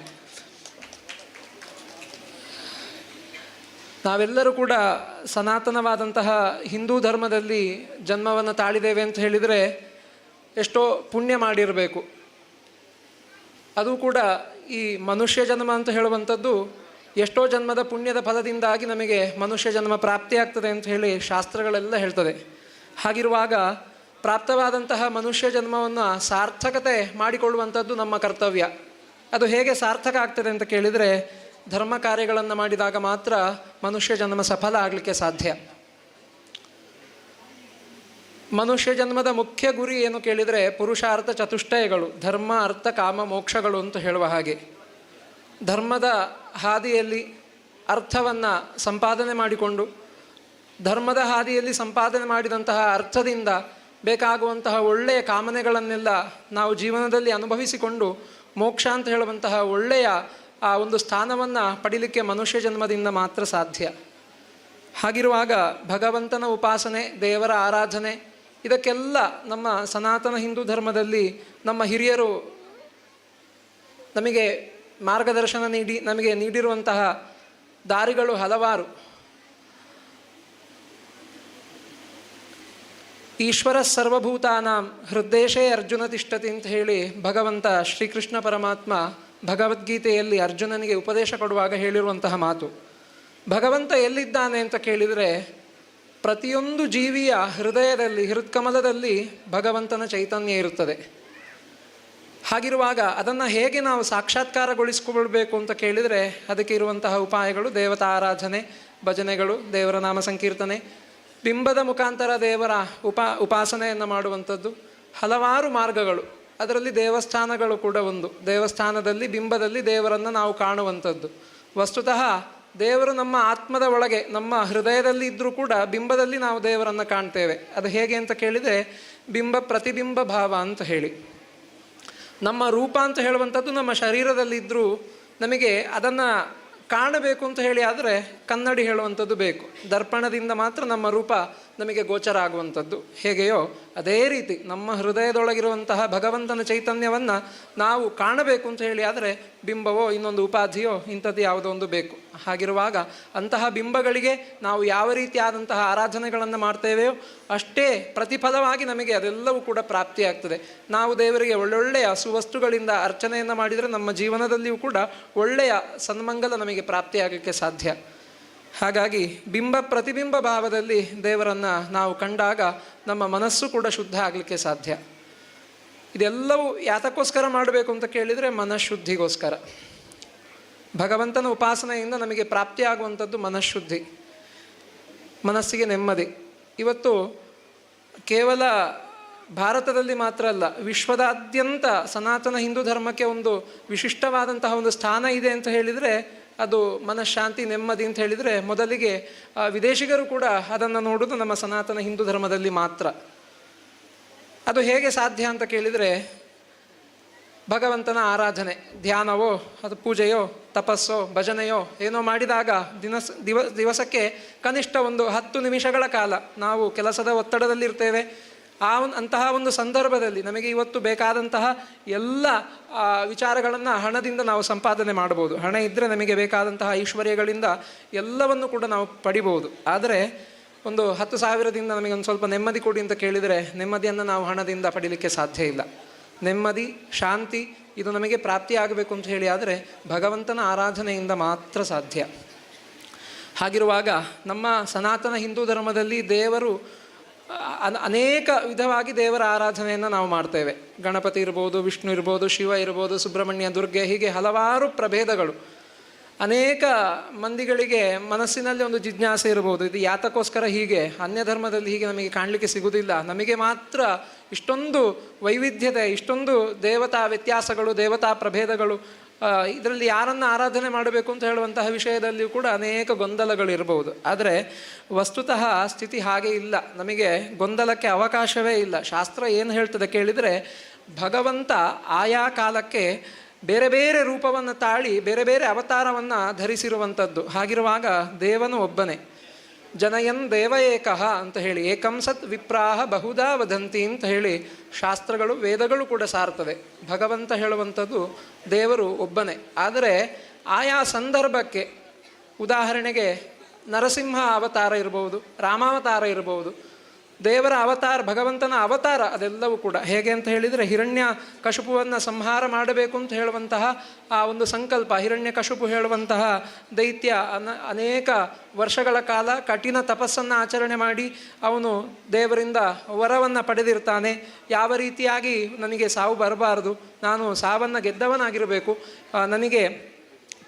ನಾವೆಲ್ಲರೂ ಕೂಡ ಸನಾತನವಾದಂತಹ ಹಿಂದೂ ಧರ್ಮದಲ್ಲಿ ಜನ್ಮವನ್ನು ತಾಳಿದ್ದೇವೆ ಅಂತ ಹೇಳಿದರೆ ಎಷ್ಟೋ ಪುಣ್ಯ ಮಾಡಿರಬೇಕು. ಅದು ಕೂಡ ಈ ಮನುಷ್ಯ ಜನ್ಮ ಅಂತ ಹೇಳುವಂಥದ್ದು ಎಷ್ಟೋ ಜನ್ಮದ ಪುಣ್ಯದ ಫಲದಿಂದಾಗಿ ನಮಗೆ ಮನುಷ್ಯ ಜನ್ಮ ಪ್ರಾಪ್ತಿಯಾಗ್ತದೆ ಅಂತ ಹೇಳಿ ಶಾಸ್ತ್ರಗಳೆಲ್ಲ ಹೇಳ್ತದೆ. ಹಾಗಿರುವಾಗ ಪ್ರಾಪ್ತವಾದಂತಹ ಮನುಷ್ಯ ಜನ್ಮವನ್ನು ಸಾರ್ಥಕತೆ ಮಾಡಿಕೊಳ್ಳುವಂಥದ್ದು ನಮ್ಮ ಕರ್ತವ್ಯ. ಅದು ಹೇಗೆ ಸಾರ್ಥಕ ಆಗ್ತದೆ ಅಂತ ಕೇಳಿದರೆ, ಧರ್ಮ ಕಾರ್ಯಗಳನ್ನು ಮಾಡಿದಾಗ ಮಾತ್ರ ಮನುಷ್ಯ ಜನ್ಮ ಸಫಲ ಆಗಲಿಕ್ಕೆ ಸಾಧ್ಯ. ಮನುಷ್ಯ ಜನ್ಮದ ಮುಖ್ಯ ಗುರಿ ಏನು ಕೇಳಿದರೆ ಪುರುಷಾರ್ಥ ಚತುಷ್ಟಯಗಳು, ಧರ್ಮ, ಅರ್ಥ, ಕಾಮ, ಮೋಕ್ಷಗಳು ಅಂತ ಹೇಳುವ ಹಾಗೆ ಧರ್ಮದ ಹಾದಿಯಲ್ಲಿ ಅರ್ಥವನ್ನು ಸಂಪಾದನೆ ಮಾಡಿಕೊಂಡು ಧರ್ಮದ ಹಾದಿಯಲ್ಲಿ ಸಂಪಾದನೆ ಮಾಡಿದಂತಹ ಅರ್ಥದಿಂದ ಬೇಕಾಗುವಂತಹ ಒಳ್ಳೆಯ ಕಾಮನೆಗಳನ್ನೆಲ್ಲ ನಾವು ಜೀವನದಲ್ಲಿ ಅನುಭವಿಸಿಕೊಂಡು ಮೋಕ್ಷ ಅಂತ ಹೇಳುವಂತಹ ಒಳ್ಳೆಯ ಆ ಒಂದು ಸ್ಥಾನವನ್ನು ಪಡೀಲಿಕ್ಕೆ ಮನುಷ್ಯ ಜನ್ಮದಿಂದ ಮಾತ್ರ ಸಾಧ್ಯ. ಹಾಗಿರುವಾಗ ಭಗವಂತನ ಉಪಾಸನೆ, ದೇವರ ಆರಾಧನೆ, ಇದಕ್ಕೆಲ್ಲ ನಮ್ಮ ಸನಾತನ ಹಿಂದೂ ಧರ್ಮದಲ್ಲಿ ನಮ್ಮ ಹಿರಿಯರು ನಮಗೆ ಮಾರ್ಗದರ್ಶನ ನೀಡಿ ನಮಗೆ ನೀಡಿರುವಂತಹ ದಾರಿಗಳು ಹಲವಾರು. ಈಶ್ವರ ಸರ್ವಭೂತಾನಾಂ ಹೃದ್ದೇಶೇ ಅರ್ಜುನ ತಿಷ್ಠತಿ ಅಂತ ಹೇಳಿ ಭಗವಂತ ಶ್ರೀಕೃಷ್ಣ ಪರಮಾತ್ಮ ಭಗವದ್ಗೀತೆಯಲ್ಲಿ ಅರ್ಜುನನಿಗೆ ಉಪದೇಶ ಕೊಡುವಾಗ ಹೇಳಿರುವಂತಹ ಮಾತು. ಭಗವಂತ ಎಲ್ಲಿದ್ದಾನೆ ಅಂತ ಕೇಳಿದರೆ ಪ್ರತಿಯೊಂದು ಜೀವಿಯ ಹೃದಯದಲ್ಲಿ, ಹೃತ್ಕಮಲದಲ್ಲಿ ಭಗವಂತನ ಚೈತನ್ಯ ಇರುತ್ತದೆ. ಹಾಗಿರುವಾಗ ಅದನ್ನು ಹೇಗೆ ನಾವು ಸಾಕ್ಷಾತ್ಕಾರಗೊಳಿಸಿಕೊಳ್ಬೇಕು ಅಂತ ಕೇಳಿದರೆ ಅದಕ್ಕೆ ಇರುವಂತಹ ಉಪಾಯಗಳು ದೇವತಾ ಆರಾಧನೆ, ಭಜನೆಗಳು, ದೇವರ ನಾಮ ಸಂಕೀರ್ತನೆ, ಬಿಂಬದ ಮುಖಾಂತರ ದೇವರ ಉಪಾಸನೆಯನ್ನು ಮಾಡುವಂಥದ್ದು, ಹಲವಾರು ಮಾರ್ಗಗಳು. ಅದರಲ್ಲಿ ದೇವಸ್ಥಾನಗಳು ಕೂಡ ಒಂದು. ದೇವಸ್ಥಾನದಲ್ಲಿ ಬಿಂಬದಲ್ಲಿ ದೇವರನ್ನು ನಾವು ಕಾಣುವಂಥದ್ದು. ವಸ್ತುತಃ ದೇವರು ನಮ್ಮ ಆತ್ಮದ ಒಳಗೆ, ನಮ್ಮ ಹೃದಯದಲ್ಲಿ ಇದ್ದರೂ ಕೂಡ ಬಿಂಬದಲ್ಲಿ ನಾವು ದೇವರನ್ನು ಕಾಣ್ತೇವೆ. ಅದು ಹೇಗೆ ಅಂತ ಕೇಳಿದರೆ ಬಿಂಬ ಪ್ರತಿಬಿಂಬ ಭಾವ ಅಂತ ಹೇಳಿ. ನಮ್ಮ ರೂಪ ಅಂತ ಹೇಳುವಂಥದ್ದು ನಮ್ಮ ಶರೀರದಲ್ಲಿದ್ದರೂ ನಮಗೆ ಅದನ್ನು ಕಾಣಬೇಕು ಅಂತ ಹೇಳಿ ಆದರೆ ಕನ್ನಡಿ ಹೇಳುವಂಥದ್ದು ಬೇಕು. ದರ್ಪಣದಿಂದ ಮಾತ್ರ ನಮ್ಮ ರೂಪ ನಮಗೆ ಗೋಚರ ಆಗುವಂಥದ್ದು. ಹೇಗೆಯೋ ಅದೇ ರೀತಿ ನಮ್ಮ ಹೃದಯದೊಳಗಿರುವಂತಹ ಭಗವಂತನ ಚೈತನ್ಯವನ್ನು ನಾವು ಕಾಣಬೇಕು ಅಂತ ಹೇಳಿ ಆದರೆ ಬಿಂಬವೋ ಇನ್ನೊಂದು ಉಪಾಧಿಯೋ ಇಂಥದ್ದು ಯಾವುದೋ ಒಂದು ಬೇಕು. ಹಾಗಿರುವಾಗ ಅಂತಹ ಬಿಂಬಗಳಿಗೆ ನಾವು ಯಾವ ರೀತಿಯಾದಂತಹ ಆರಾಧನೆಗಳನ್ನು ಮಾಡ್ತೇವೆಯೋ ಅಷ್ಟೇ ಪ್ರತಿಫಲವಾಗಿ ನಮಗೆ ಅದೆಲ್ಲವೂ ಕೂಡ ಪ್ರಾಪ್ತಿಯಾಗ್ತದೆ. ನಾವು ದೇವರಿಗೆ ಒಳ್ಳೊಳ್ಳೆಯ ಸುವಸ್ತುಗಳಿಂದ ಅರ್ಚನೆಯನ್ನು ಮಾಡಿದರೆ ನಮ್ಮ ಜೀವನದಲ್ಲಿಯೂ ಕೂಡ ಒಳ್ಳೆಯ ಸನ್ಮಂಗಲ ನಮಗೆ ಪ್ರಾಪ್ತಿಯಾಗಲಿಕ್ಕೆ ಸಾಧ್ಯ. ಹಾಗಾಗಿ ಬಿಂಬ ಪ್ರತಿಬಿಂಬ ಭಾವದಲ್ಲಿ ದೇವರನ್ನು ನಾವು ಕಂಡಾಗ ನಮ್ಮ ಮನಸ್ಸು ಕೂಡ ಶುದ್ಧ ಆಗಲಿಕ್ಕೆ ಸಾಧ್ಯ. ಇದೆಲ್ಲವೂ ಯಾತಕ್ಕೋಸ್ಕರ ಮಾಡಬೇಕು ಅಂತ ಕೇಳಿದರೆ ಮನಃಶುದ್ಧಿಗೋಸ್ಕರ. ಭಗವಂತನ ಉಪಾಸನೆಯಿಂದ ನಮಗೆ ಪ್ರಾಪ್ತಿಯಾಗುವಂಥದ್ದು ಮನಃಶುದ್ಧಿ, ಮನಸ್ಸಿಗೆ ನೆಮ್ಮದಿ. ಇವತ್ತು ಕೇವಲ ಭಾರತದಲ್ಲಿ ಮಾತ್ರ ಅಲ್ಲ, ವಿಶ್ವದಾದ್ಯಂತ ಸನಾತನ ಹಿಂದೂ ಧರ್ಮಕ್ಕೆ ಒಂದು ವಿಶಿಷ್ಟವಾದಂತಹ ಒಂದು ಸ್ಥಾನ ಇದೆ ಅಂತ ಹೇಳಿದರೆ ಅದು ಮನಃಶಾಂತಿ ನೆಮ್ಮದಿ ಅಂತ ಹೇಳಿದರೆ ಮೊದಲಿಗೆ ವಿದೇಶಿಗರು ಕೂಡ ಅದನ್ನು ನೋಡೋದು ನಮ್ಮ ಸನಾತನ ಹಿಂದೂ ಧರ್ಮದಲ್ಲಿ ಮಾತ್ರ. ಅದು ಹೇಗೆ ಸಾಧ್ಯ ಅಂತ ಕೇಳಿದರೆ ಭಗವಂತನ ಆರಾಧನೆ, ಧ್ಯಾನವೋ ಅದು ಪೂಜೆಯೋ ತಪಸ್ಸೋ ಭಜನೆಯೋ ಏನೋ ಮಾಡಿದಾಗ ದಿವಸಕ್ಕೆ ಕನಿಷ್ಠ ಒಂದು 10 ನಿಮಿಷಗಳ ಕಾಲ ನಾವು ಕೆಲಸದ ಒತ್ತಡದಲ್ಲಿರ್ತೇವೆ. ಅಂತಹ ಒಂದು ಸಂದರ್ಭದಲ್ಲಿ ನಮಗೆ ಇವತ್ತು ಬೇಕಾದಂತಹ ಎಲ್ಲ ವಿಚಾರಗಳನ್ನು ಹಣದಿಂದ ನಾವು ಸಂಪಾದನೆ ಮಾಡ್ಬೋದು. ಹಣ ಇದ್ದರೆ ನಮಗೆ ಬೇಕಾದಂತಹ ಐಶ್ವರ್ಯಗಳಿಂದ ಎಲ್ಲವನ್ನು ಕೂಡ ನಾವು ಪಡಿಬೋದು. ಆದರೆ ಒಂದು 10,000ದಿಂದ ನಮಗೆ ಒಂದು ಸ್ವಲ್ಪ ನೆಮ್ಮದಿ ಕೊಡಿ ಅಂತ ಕೇಳಿದರೆ ನೆಮ್ಮದಿಯನ್ನು ನಾವು ಹಣದಿಂದ ಪಡೀಲಿಕ್ಕೆ ಸಾಧ್ಯ ಇಲ್ಲ. ನೆಮ್ಮದಿ ಶಾಂತಿ ಇದು ನಮಗೆ ಪ್ರಾಪ್ತಿಯಾಗಬೇಕು ಅಂತ ಹೇಳಿ ಆದರೆ ಭಗವಂತನ ಆರಾಧನೆಯಿಂದ ಮಾತ್ರ ಸಾಧ್ಯ. ಹಾಗಿರುವಾಗ ನಮ್ಮ ಸನಾತನ ಹಿಂದೂ ಧರ್ಮದಲ್ಲಿ ದೇವರು ಅನೇಕ ವಿಧವಾಗಿ ದೇವರ ಆರಾಧನೆಯನ್ನು ನಾವು ಮಾಡ್ತೇವೆ. ಗಣಪತಿ ಇರ್ಬೋದು, ವಿಷ್ಣು ಇರ್ಬೋದು, ಶಿವ ಇರ್ಬೋದು, ಸುಬ್ರಹ್ಮಣ್ಯ, ದುರ್ಗೆ, ಹೀಗೆ ಹಲವಾರು ಪ್ರಭೇದಗಳು. ಅನೇಕ ಮಂದಿಗಳಿಗೆ ಮನಸ್ಸಿನಲ್ಲಿ ಒಂದು ಜಿಜ್ಞಾಸೆ ಇರ್ಬೋದು, ಇದು ಯಾತಕ್ಕೋಸ್ಕರ ಹೀಗೆ, ಅನ್ಯ ಧರ್ಮದಲ್ಲಿ ಹೀಗೆ ನಮಗೆ ಕಾಣಲಿಕ್ಕೆ ಸಿಗುವುದಿಲ್ಲ, ನಮಗೆ ಮಾತ್ರ ಇಷ್ಟೊಂದು ವೈವಿಧ್ಯತೆ, ಇಷ್ಟೊಂದು ದೇವತಾ ವ್ಯತ್ಯಾಸಗಳು, ದೇವತಾ ಪ್ರಭೇದಗಳು, ಇದರಲ್ಲಿ ಯಾರನ್ನು ಆರಾಧನೆ ಮಾಡಬೇಕು ಅಂತ ಹೇಳುವಂತಹ ವಿಷಯದಲ್ಲಿಯೂ ಕೂಡ ಅನೇಕ ಗೊಂದಲಗಳಿರ್ಬೋದು. ಆದರೆ ವಸ್ತುತಃ ಸ್ಥಿತಿ ಹಾಗೆ ಇಲ್ಲ, ನಮಗೆ ಗೊಂದಲಕ್ಕೆ ಅವಕಾಶವೇ ಇಲ್ಲ. ಶಾಸ್ತ್ರ ಏನು ಹೇಳ್ತದೆ ಕೇಳಿದರೆ, ಭಗವಂತ ಆಯಾ ಕಾಲಕ್ಕೆ ಬೇರೆ ಬೇರೆ ರೂಪವನ್ನು ತಾಳಿ ಬೇರೆ ಬೇರೆ ಅವತಾರವನ್ನು ಧರಿಸಿರುವಂಥದ್ದು. ಹಾಗಿರುವಾಗ ದೇವನು ಒಬ್ಬನೇ. ಜನಯನ್ ದೇವ ಏಕಃ ಅಂತ ಹೇಳಿ, ಏಕಂ ಸತ್ ವಿಪ್ರಾಹ ಬಹುಧಾ ವದಂತಿ ಅಂತ ಹೇಳಿ ಶಾಸ್ತ್ರಗಳು ವೇದಗಳು ಕೂಡ ಸಾರ್ತದೆ. ಭಗವಂತ ಹೇಳುವಂಥದ್ದು ದೇವರು ಒಬ್ಬನೇ. ಆದರೆ ಆಯಾ ಸಂದರ್ಭಕ್ಕೆ, ಉದಾಹರಣೆಗೆ ನರಸಿಂಹ ಅವತಾರ ಇರ್ಬೋದು, ರಾಮಾವತಾರ ಇರ್ಬೋದು, ದೇವರ ಅವತಾರ, ಭಗವಂತನ ಅವತಾರ ಅದೆಲ್ಲವೂ ಕೂಡ ಹೇಗೆ ಅಂತ ಹೇಳಿದರೆ, ಹಿರಣ್ಯ ಕಶುಪುವನ್ನು ಸಂಹಾರ ಮಾಡಬೇಕು ಅಂತ ಹೇಳುವಂತಹ ಆ ಒಂದು ಸಂಕಲ್ಪ, ಹಿರಣ್ಯ ಕಶುಪು ಹೇಳುವಂತಹ ದೈತ್ಯ ಅನೇಕ ವರ್ಷಗಳ ಕಾಲ ಕಠಿಣ ತಪಸ್ಸನ್ನು ಆಚರಣೆ ಮಾಡಿ ಅವನು ದೇವರಿಂದ ವರವನ್ನು ಪಡೆದಿರ್ತಾನೆ. ಯಾವ ರೀತಿಯಾಗಿ ನನಗೆ ಸಾವು ಬರಬಾರದು, ನಾನು ಸಾವನ್ನು ಗೆದ್ದವನಾಗಿರಬೇಕು, ನನಗೆ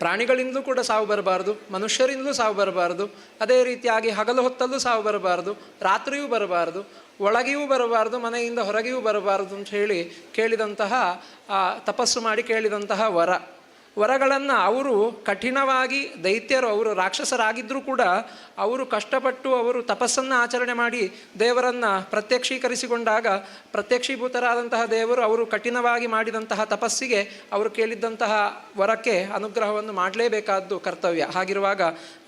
ಪ್ರಾಣಿಗಳಿಂದಲೂ ಕೂಡ ಸಾವು ಬರಬಾರ್ದು, ಮನುಷ್ಯರಿಂದಲೂ ಸಾವು ಬರಬಾರ್ದು, ಅದೇ ರೀತಿಯಾಗಿ ಹಗಲು ಹೊತ್ತಲ್ಲೂ ಸಾವು ಬರಬಾರ್ದು, ರಾತ್ರಿಯೂ ಬರಬಾರ್ದು, ಒಳಗೆಯೂ ಬರಬಾರ್ದು, ಮನೆಯಿಂದ ಹೊರಗೆಯೂ ಬರಬಾರ್ದು ಅಂತ ಹೇಳಿ ಕೇಳಿದಂತಹ, ತಪಸ್ಸು ಮಾಡಿ ಕೇಳಿದಂತಹ ವರಗಳನ್ನು ಅವರು ಕಠಿಣವಾಗಿ, ದೈತ್ಯರು ಅವರು ರಾಕ್ಷಸರಾಗಿದ್ದರೂ ಕೂಡ ಅವರು ಕಷ್ಟಪಟ್ಟು ಅವರು ತಪಸ್ಸನ್ನು ಆಚರಣೆ ಮಾಡಿ ದೇವರನ್ನು ಪ್ರತ್ಯಕ್ಷೀಕರಿಸಿಕೊಂಡಾಗ ಪ್ರತ್ಯಕ್ಷೀಭೂತರಾದಂತಹ ದೇವರು ಅವರು ಕಠಿಣವಾಗಿ ಮಾಡಿದಂತಹ ತಪಸ್ಸಿಗೆ ಅವರು ಕೇಳಿದ್ದಂತಹ ವರಕ್ಕೆ ಅನುಗ್ರಹವನ್ನು ಮಾಡಲೇಬೇಕಾದ್ದು ಕರ್ತವ್ಯ. ಹಾಗಿರುವಾಗ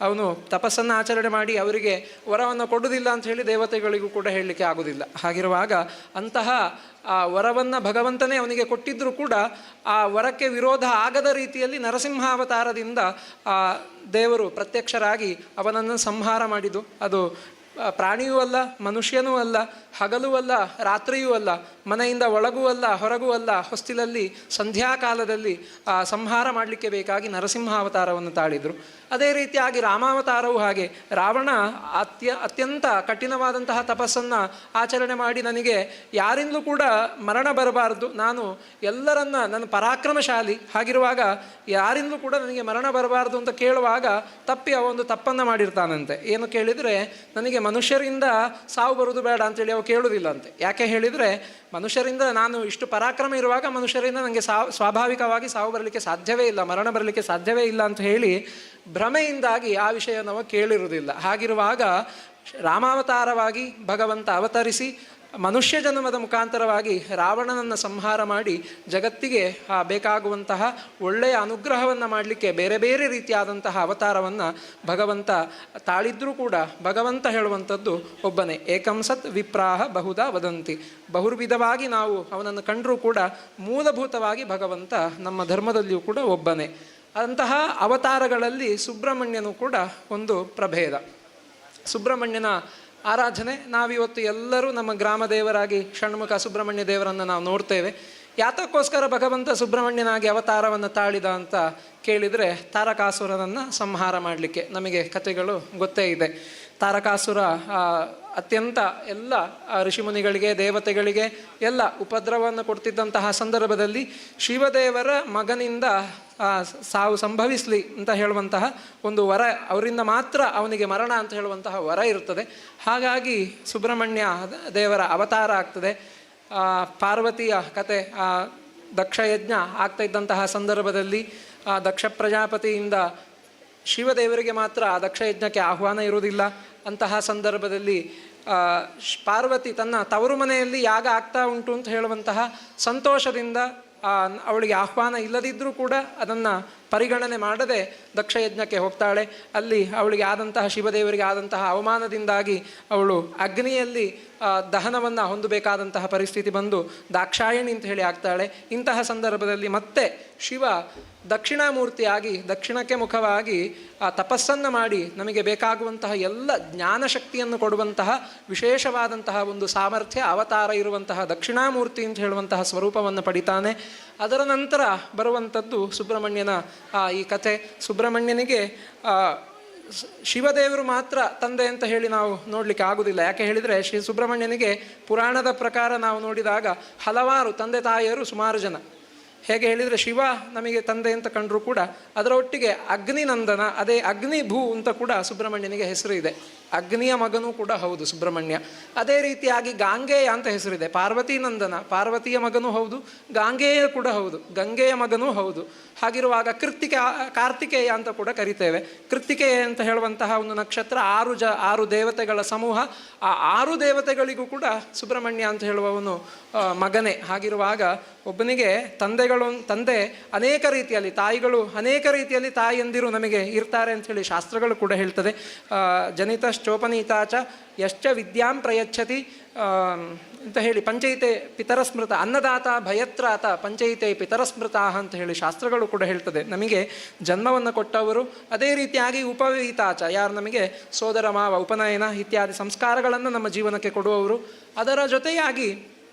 ಅವನು ತಪಸ್ಸನ್ನು ಆಚರಣೆ ಮಾಡಿ ಅವರಿಗೆ ವರವನ್ನು ಕೊಡುವುದಿಲ್ಲ ಅಂತ ಹೇಳಿ ದೇವತೆಗಳಿಗೂ ಕೂಡ ಹೇಳಲಿಕ್ಕೆ ಆಗುವುದಿಲ್ಲ. ಹಾಗಿರುವಾಗ ಅಂತಹ ಆ ವರವನ್ನು ಭಗವಂತನೇ ಅವನಿಗೆ ಕೊಟ್ಟಿದ್ದರೂ ಕೂಡ ಆ ವರಕ್ಕೆ ವಿರೋಧ ಆಗದ ರೀತಿಯಲ್ಲಿ ನರಸಿಂಹಾವತಾರದಿಂದ ಆ ದೇವರು ಪ್ರತ್ಯಕ್ಷರಾಗಿ ಅವನನ್ನು ಸಂಹಾರ ಮಾಡಿದ್ದು. ಅದು ಪ್ರಾಣಿಯೂ ಅಲ್ಲ, ಮನುಷ್ಯನೂ ಅಲ್ಲ, ಹಗಲೂ ಅಲ್ಲ, ರಾತ್ರಿಯೂ ಅಲ್ಲ, ಮನೆಯಿಂದ ಒಳಗೂ ಅಲ್ಲ, ಹೊರಗೂ ಅಲ್ಲ, ಹೊಸ್ತಿಲಲ್ಲಿ ಸಂಧ್ಯಾಕಾಲದಲ್ಲಿ ಆ ಸಂಹಾರ ಮಾಡಲಿಕ್ಕೆ ಬೇಕಾಗಿ ನರಸಿಂಹಾವತಾರವನ್ನು ತಾಳಿದರು. ಅದೇ ರೀತಿಯಾಗಿ ರಾಮಾವತಾರವು ಹಾಗೆ. ರಾವಣ ಅತ್ಯಂತ ಕಠಿಣವಾದಂತಹ ತಪಸ್ಸನ್ನು ಆಚರಣೆ ಮಾಡಿ ನನಗೆ ಯಾರಿಂದಲೂ ಕೂಡ ಮರಣ ಬರಬಾರ್ದು, ನಾನು ಎಲ್ಲರನ್ನ, ನನ್ನ ಪರಾಕ್ರಮಶಾಲಿ, ಹಾಗಿರುವಾಗ ಯಾರಿಂದಲೂ ಕೂಡ ನನಗೆ ಮರಣ ಬರಬಾರ್ದು ಅಂತ ಕೇಳುವಾಗ ತಪ್ಪಿ ಅವ ಒಂದು ತಪ್ಪನ್ನು ಮಾಡಿರ್ತಾನಂತೆ. ಏನು ಕೇಳಿದರೆ, ನನಗೆ ಮನುಷ್ಯರಿಂದ ಸಾವು ಬರುವುದು ಬೇಡ ಅಂತೇಳಿ ಅವ ಕೇಳುವುದಿಲ್ಲಂತೆ. ಯಾಕೆ ಹೇಳಿದರೆ, ಮನುಷ್ಯರಿಂದ ನಾನು ಇಷ್ಟು ಪರಾಕ್ರಮ ಇರುವಾಗ ಮನುಷ್ಯರಿಂದ ನನಗೆ ಸ್ವಾಭಾವಿಕವಾಗಿ ಸಾವು ಬರಲಿಕ್ಕೆ ಸಾಧ್ಯವೇ ಇಲ್ಲ, ಮರಣ ಬರಲಿಕ್ಕೆ ಸಾಧ್ಯವೇ ಇಲ್ಲ ಅಂತ ಹೇಳಿ ಭ್ರಮೆಯಿಂದಾಗಿ ಆ ವಿಷಯ ನಾವು ಕೇಳಿರುವುದಿಲ್ಲ. ಹಾಗಿರುವಾಗ ರಾಮಾವತಾರವಾಗಿ ಭಗವಂತ ಅವತರಿಸಿ ಮನುಷ್ಯ ಜನ್ಮದ ಮುಖಾಂತರವಾಗಿ ರಾವಣನನ್ನು ಸಂಹಾರ ಮಾಡಿ ಜಗತ್ತಿಗೆ ಬೇಕಾಗುವಂತಹ ಒಳ್ಳೆಯ ಅನುಗ್ರಹವನ್ನು ಮಾಡಲಿಕ್ಕೆ ಬೇರೆ ಬೇರೆ ರೀತಿಯಾದಂತಹ ಅವತಾರವನ್ನು ಭಗವಂತ ತಾಳಿದ್ರೂ ಕೂಡ ಭಗವಂತ ಹೇಳುವಂಥದ್ದು ಒಬ್ಬನೇ. ಏಕಂ ಸತ್ ವಿಪ್ರಾಹ ಬಹುಧಾ ವದಂತಿ, ಬಹುರ್ವಿಧವಾಗಿ ನಾವು ಅವನನ್ನು ಕಂಡರೂ ಕೂಡ ಮೂಲಭೂತವಾಗಿ ಭಗವಂತ ನಮ್ಮ ಧರ್ಮದಲ್ಲಿಯೂ ಕೂಡ ಒಬ್ಬನೇ. ಅಂತಹ ಅವತಾರಗಳಲ್ಲಿ ಸುಬ್ರಹ್ಮಣ್ಯನು ಕೂಡ ಒಂದು ಪ್ರಭೇದ. ಸುಬ್ರಹ್ಮಣ್ಯನ ಆರಾಧನೆ ನಾವಿವತ್ತು ಎಲ್ಲರೂ ನಮ್ಮ ಗ್ರಾಮ ದೇವರಾಗಿ ಷಣ್ಮುಖ ಸುಬ್ರಹ್ಮಣ್ಯ ದೇವರನ್ನು ನಾವು ನೋಡ್ತೇವೆ. ಯಾತಕ್ಕೋಸ್ಕರ ಭಗವಂತ ಸುಬ್ರಹ್ಮಣ್ಯನಾಗಿ ಅವತಾರವನ್ನು ತಾಳಿದ ಅಂತ ಕೇಳಿದರೆ, ತಾರಕಾಸುರನನ್ನು ಸಂಹಾರ ಮಾಡಲಿಕ್ಕೆ. ನಮಗೆ ಕಥೆಗಳು ಗೊತ್ತೇ ಇದೆ. ತಾರಕಾಸುರ ಅತ್ಯಂತ ಎಲ್ಲ ಋಷಿಮುನಿಗಳಿಗೆ ದೇವತೆಗಳಿಗೆ ಎಲ್ಲ ಉಪದ್ರವವನ್ನು ಕೊಡ್ತಿದ್ದಂತಹ ಸಂದರ್ಭದಲ್ಲಿ ಶಿವದೇವರ ಮಗನಿಂದ ಸಾವು ಸಂಭವಿಸಲಿ ಅಂತ ಹೇಳುವಂತಹ ಒಂದು ವರ, ಅವರಿಂದ ಮಾತ್ರ ಅವನಿಗೆ ಮರಣ ಅಂತ ಹೇಳುವಂತಹ ವರ ಇರ್ತದೆ. ಹಾಗಾಗಿ ಸುಬ್ರಹ್ಮಣ್ಯ ದೇವರ ಅವತಾರ ಆಗ್ತದೆ. ಪಾರ್ವತಿಯ ಕತೆ, ದಕ್ಷಯಜ್ಞ ಆಗ್ತಾ ಇದ್ದಂತಹ ಸಂದರ್ಭದಲ್ಲಿ ಆ ದಕ್ಷ ಪ್ರಜಾಪತಿಯಿಂದ ಶಿವದೇವರಿಗೆ ಮಾತ್ರ ಆ ದಕ್ಷಯಜ್ಞಕ್ಕೆ ಆಹ್ವಾನ ಇರುವುದಿಲ್ಲ. ಅಂತಹ ಸಂದರ್ಭದಲ್ಲಿ ಪಾರ್ವತಿ ತನ್ನ ತವರು ಮನೆಯಲ್ಲಿ ಯಾಗ ಆಗ್ತಾ ಉಂಟು ಅಂತ ಹೇಳುವಂತಹ ಸಂತೋಷದಿಂದ ಅವಳಿಗೆ ಆಹ್ವಾನ ಇಲ್ಲದಿದ್ದರೂ ಕೂಡ ಅದನ್ನು ಪರಿಗಣನೆ ಮಾಡದೆ ದಕ್ಷಯಜ್ಞಕ್ಕೆ ಹೋಗ್ತಾಳೆ. ಅಲ್ಲಿ ಅವಳಿಗೆ ಆದಂತಹ, ಶಿವದೇವರಿಗೆ ಆದಂತಹ ಅವಮಾನದಿಂದಾಗಿ ಅವಳು ಅಗ್ನಿಯಲ್ಲಿ ದಹನವನ್ನು ಹೊಂದಬೇಕಾದಂತಹ ಪರಿಸ್ಥಿತಿ ಬಂದು ದಾಕ್ಷಾಯಣಿ ಅಂತ ಹೇಳಿ ಆಗ್ತಾಳೆ. ಇಂತಹ ಸಂದರ್ಭದಲ್ಲಿ ಮತ್ತೆ ಶಿವ ದಕ್ಷಿಣಾಮೂರ್ತಿಯಾಗಿ ದಕ್ಷಿಣಕ್ಕೆ ಮುಖವಾಗಿ ಆ ತಪಸ್ಸನ್ನು ಮಾಡಿ ನಮಗೆ ಬೇಕಾಗುವಂತಹ ಎಲ್ಲ ಜ್ಞಾನಶಕ್ತಿಯನ್ನು ಕೊಡುವಂತಹ ವಿಶೇಷವಾದಂತಹ ಒಂದು ಸಾಮರ್ಥ್ಯ ಅವತಾರ ಇರುವಂತಹ ದಕ್ಷಿಣಾಮೂರ್ತಿ ಅಂತ ಹೇಳುವಂತಹ ಸ್ವರೂಪವನ್ನು ಪಡಿತಾನೆ. ಅದರ ನಂತರ ಬರುವಂಥದ್ದು ಸುಬ್ರಹ್ಮಣ್ಯನ ಈ ಕಥೆ. ಸುಬ್ರಹ್ಮಣ್ಯನಿಗೆ ಶಿವದೇವರು ಮಾತ್ರ ತಂದೆ ಅಂತ ಹೇಳಿ ನಾವು ನೋಡಲಿಕ್ಕೆ ಆಗುವುದಿಲ್ಲ. ಯಾಕೆ ಹೇಳಿದರೆ, ಶ್ರೀ ಸುಬ್ರಹ್ಮಣ್ಯನಿಗೆ ಪುರಾಣದ ಪ್ರಕಾರ ನಾವು ನೋಡಿದಾಗ ಹಲವಾರು ತಂದೆ ತಾಯಿಯರು ಸುಮಾರು ಜನ. ಹೇಗೆ ಹೇಳಿದರೆ, ಶಿವ ನಮಗೆ ತಂದೆ ಅಂತ ಕಂಡರೂ ಕೂಡ ಅದರ ಒಟ್ಟಿಗೆ ಅಗ್ನಿನಂದನ, ಅದೇ ಅಗ್ನಿಭೂ ಅಂತ ಕೂಡ ಸುಬ್ರಹ್ಮಣ್ಯನಿಗೆ ಹೆಸರು ಇದೆ. ಅಗ್ನಿಯ ಮಗನೂ ಕೂಡ ಹೌದು ಸುಬ್ರಹ್ಮಣ್ಯ. ಅದೇ ರೀತಿಯಾಗಿ ಗಾಂಗೇಯ ಅಂತ ಹೆಸರಿದೆ. ಪಾರ್ವತಿ ನಂದನ, ಪಾರ್ವತಿಯ ಮಗನೂ ಹೌದು, ಗಾಂಗೇಯ ಕೂಡ ಹೌದು, ಗಂಗೆಯ ಮಗನೂ ಹೌದು. ಹಾಗಿರುವಾಗ ಕಾರ್ತಿಕೇಯ ಅಂತ ಕೂಡ ಕರಿತೇವೆ. ಕೃತ್ತಿಕೇಯ ಅಂತ ಹೇಳುವಂತಹ ಒಂದು ನಕ್ಷತ್ರ, 6 ದೇವತೆಗಳ ಸಮೂಹ. ಆ 6 ದೇವತೆಗಳಿಗೂ ಕೂಡ ಸುಬ್ರಹ್ಮಣ್ಯ ಅಂತ ಹೇಳುವವನು ಮಗನೇ. ಹಾಗಿರುವಾಗ ಒಬ್ಬನಿಗೆ ತಂದೆ ಅನೇಕ ರೀತಿಯಲ್ಲಿ, ತಾಯಿಗಳು ಅನೇಕ ರೀತಿಯಲ್ಲಿ ತಾಯಿಯಂದಿರು ನಮಗೆ ಇರ್ತಾರೆ ಅಂಥೇಳಿ ಶಾಸ್ತ್ರಗಳು ಕೂಡ ಹೇಳ್ತದೆ. ಜನಿತಶ್ಚೋಪನೀತಾಚ ಯಶ್ಚ ವಿದ್ಯಾಂ ಪ್ರಯಚ್ಛತಿ ಅಂತ ಹೇಳಿ ಪಂಚೈತೆ ಪಿತರಸ್ಮೃತ, ಅನ್ನದಾತ ಭಯತ್ರಾತ ಪಂಚೈತೆ ಪಿತರಸ್ಮೃತ ಅಂತ ಹೇಳಿ ಶಾಸ್ತ್ರಗಳು ಕೂಡ ಹೇಳ್ತದೆ. ನಮಗೆ ಜನ್ಮವನ್ನು ಕೊಟ್ಟವರು, ಅದೇ ರೀತಿಯಾಗಿ ಉಪವೀತಾಚ, ಯಾರು ನಮಗೆ ಸೋದರ ಮಾವ ಉಪನಯನ ಇತ್ಯಾದಿ ಸಂಸ್ಕಾರಗಳನ್ನು ನಮ್ಮ ಜೀವನಕ್ಕೆ ಕೊಡುವವರು, ಅದರ ಜೊತೆಯಾಗಿ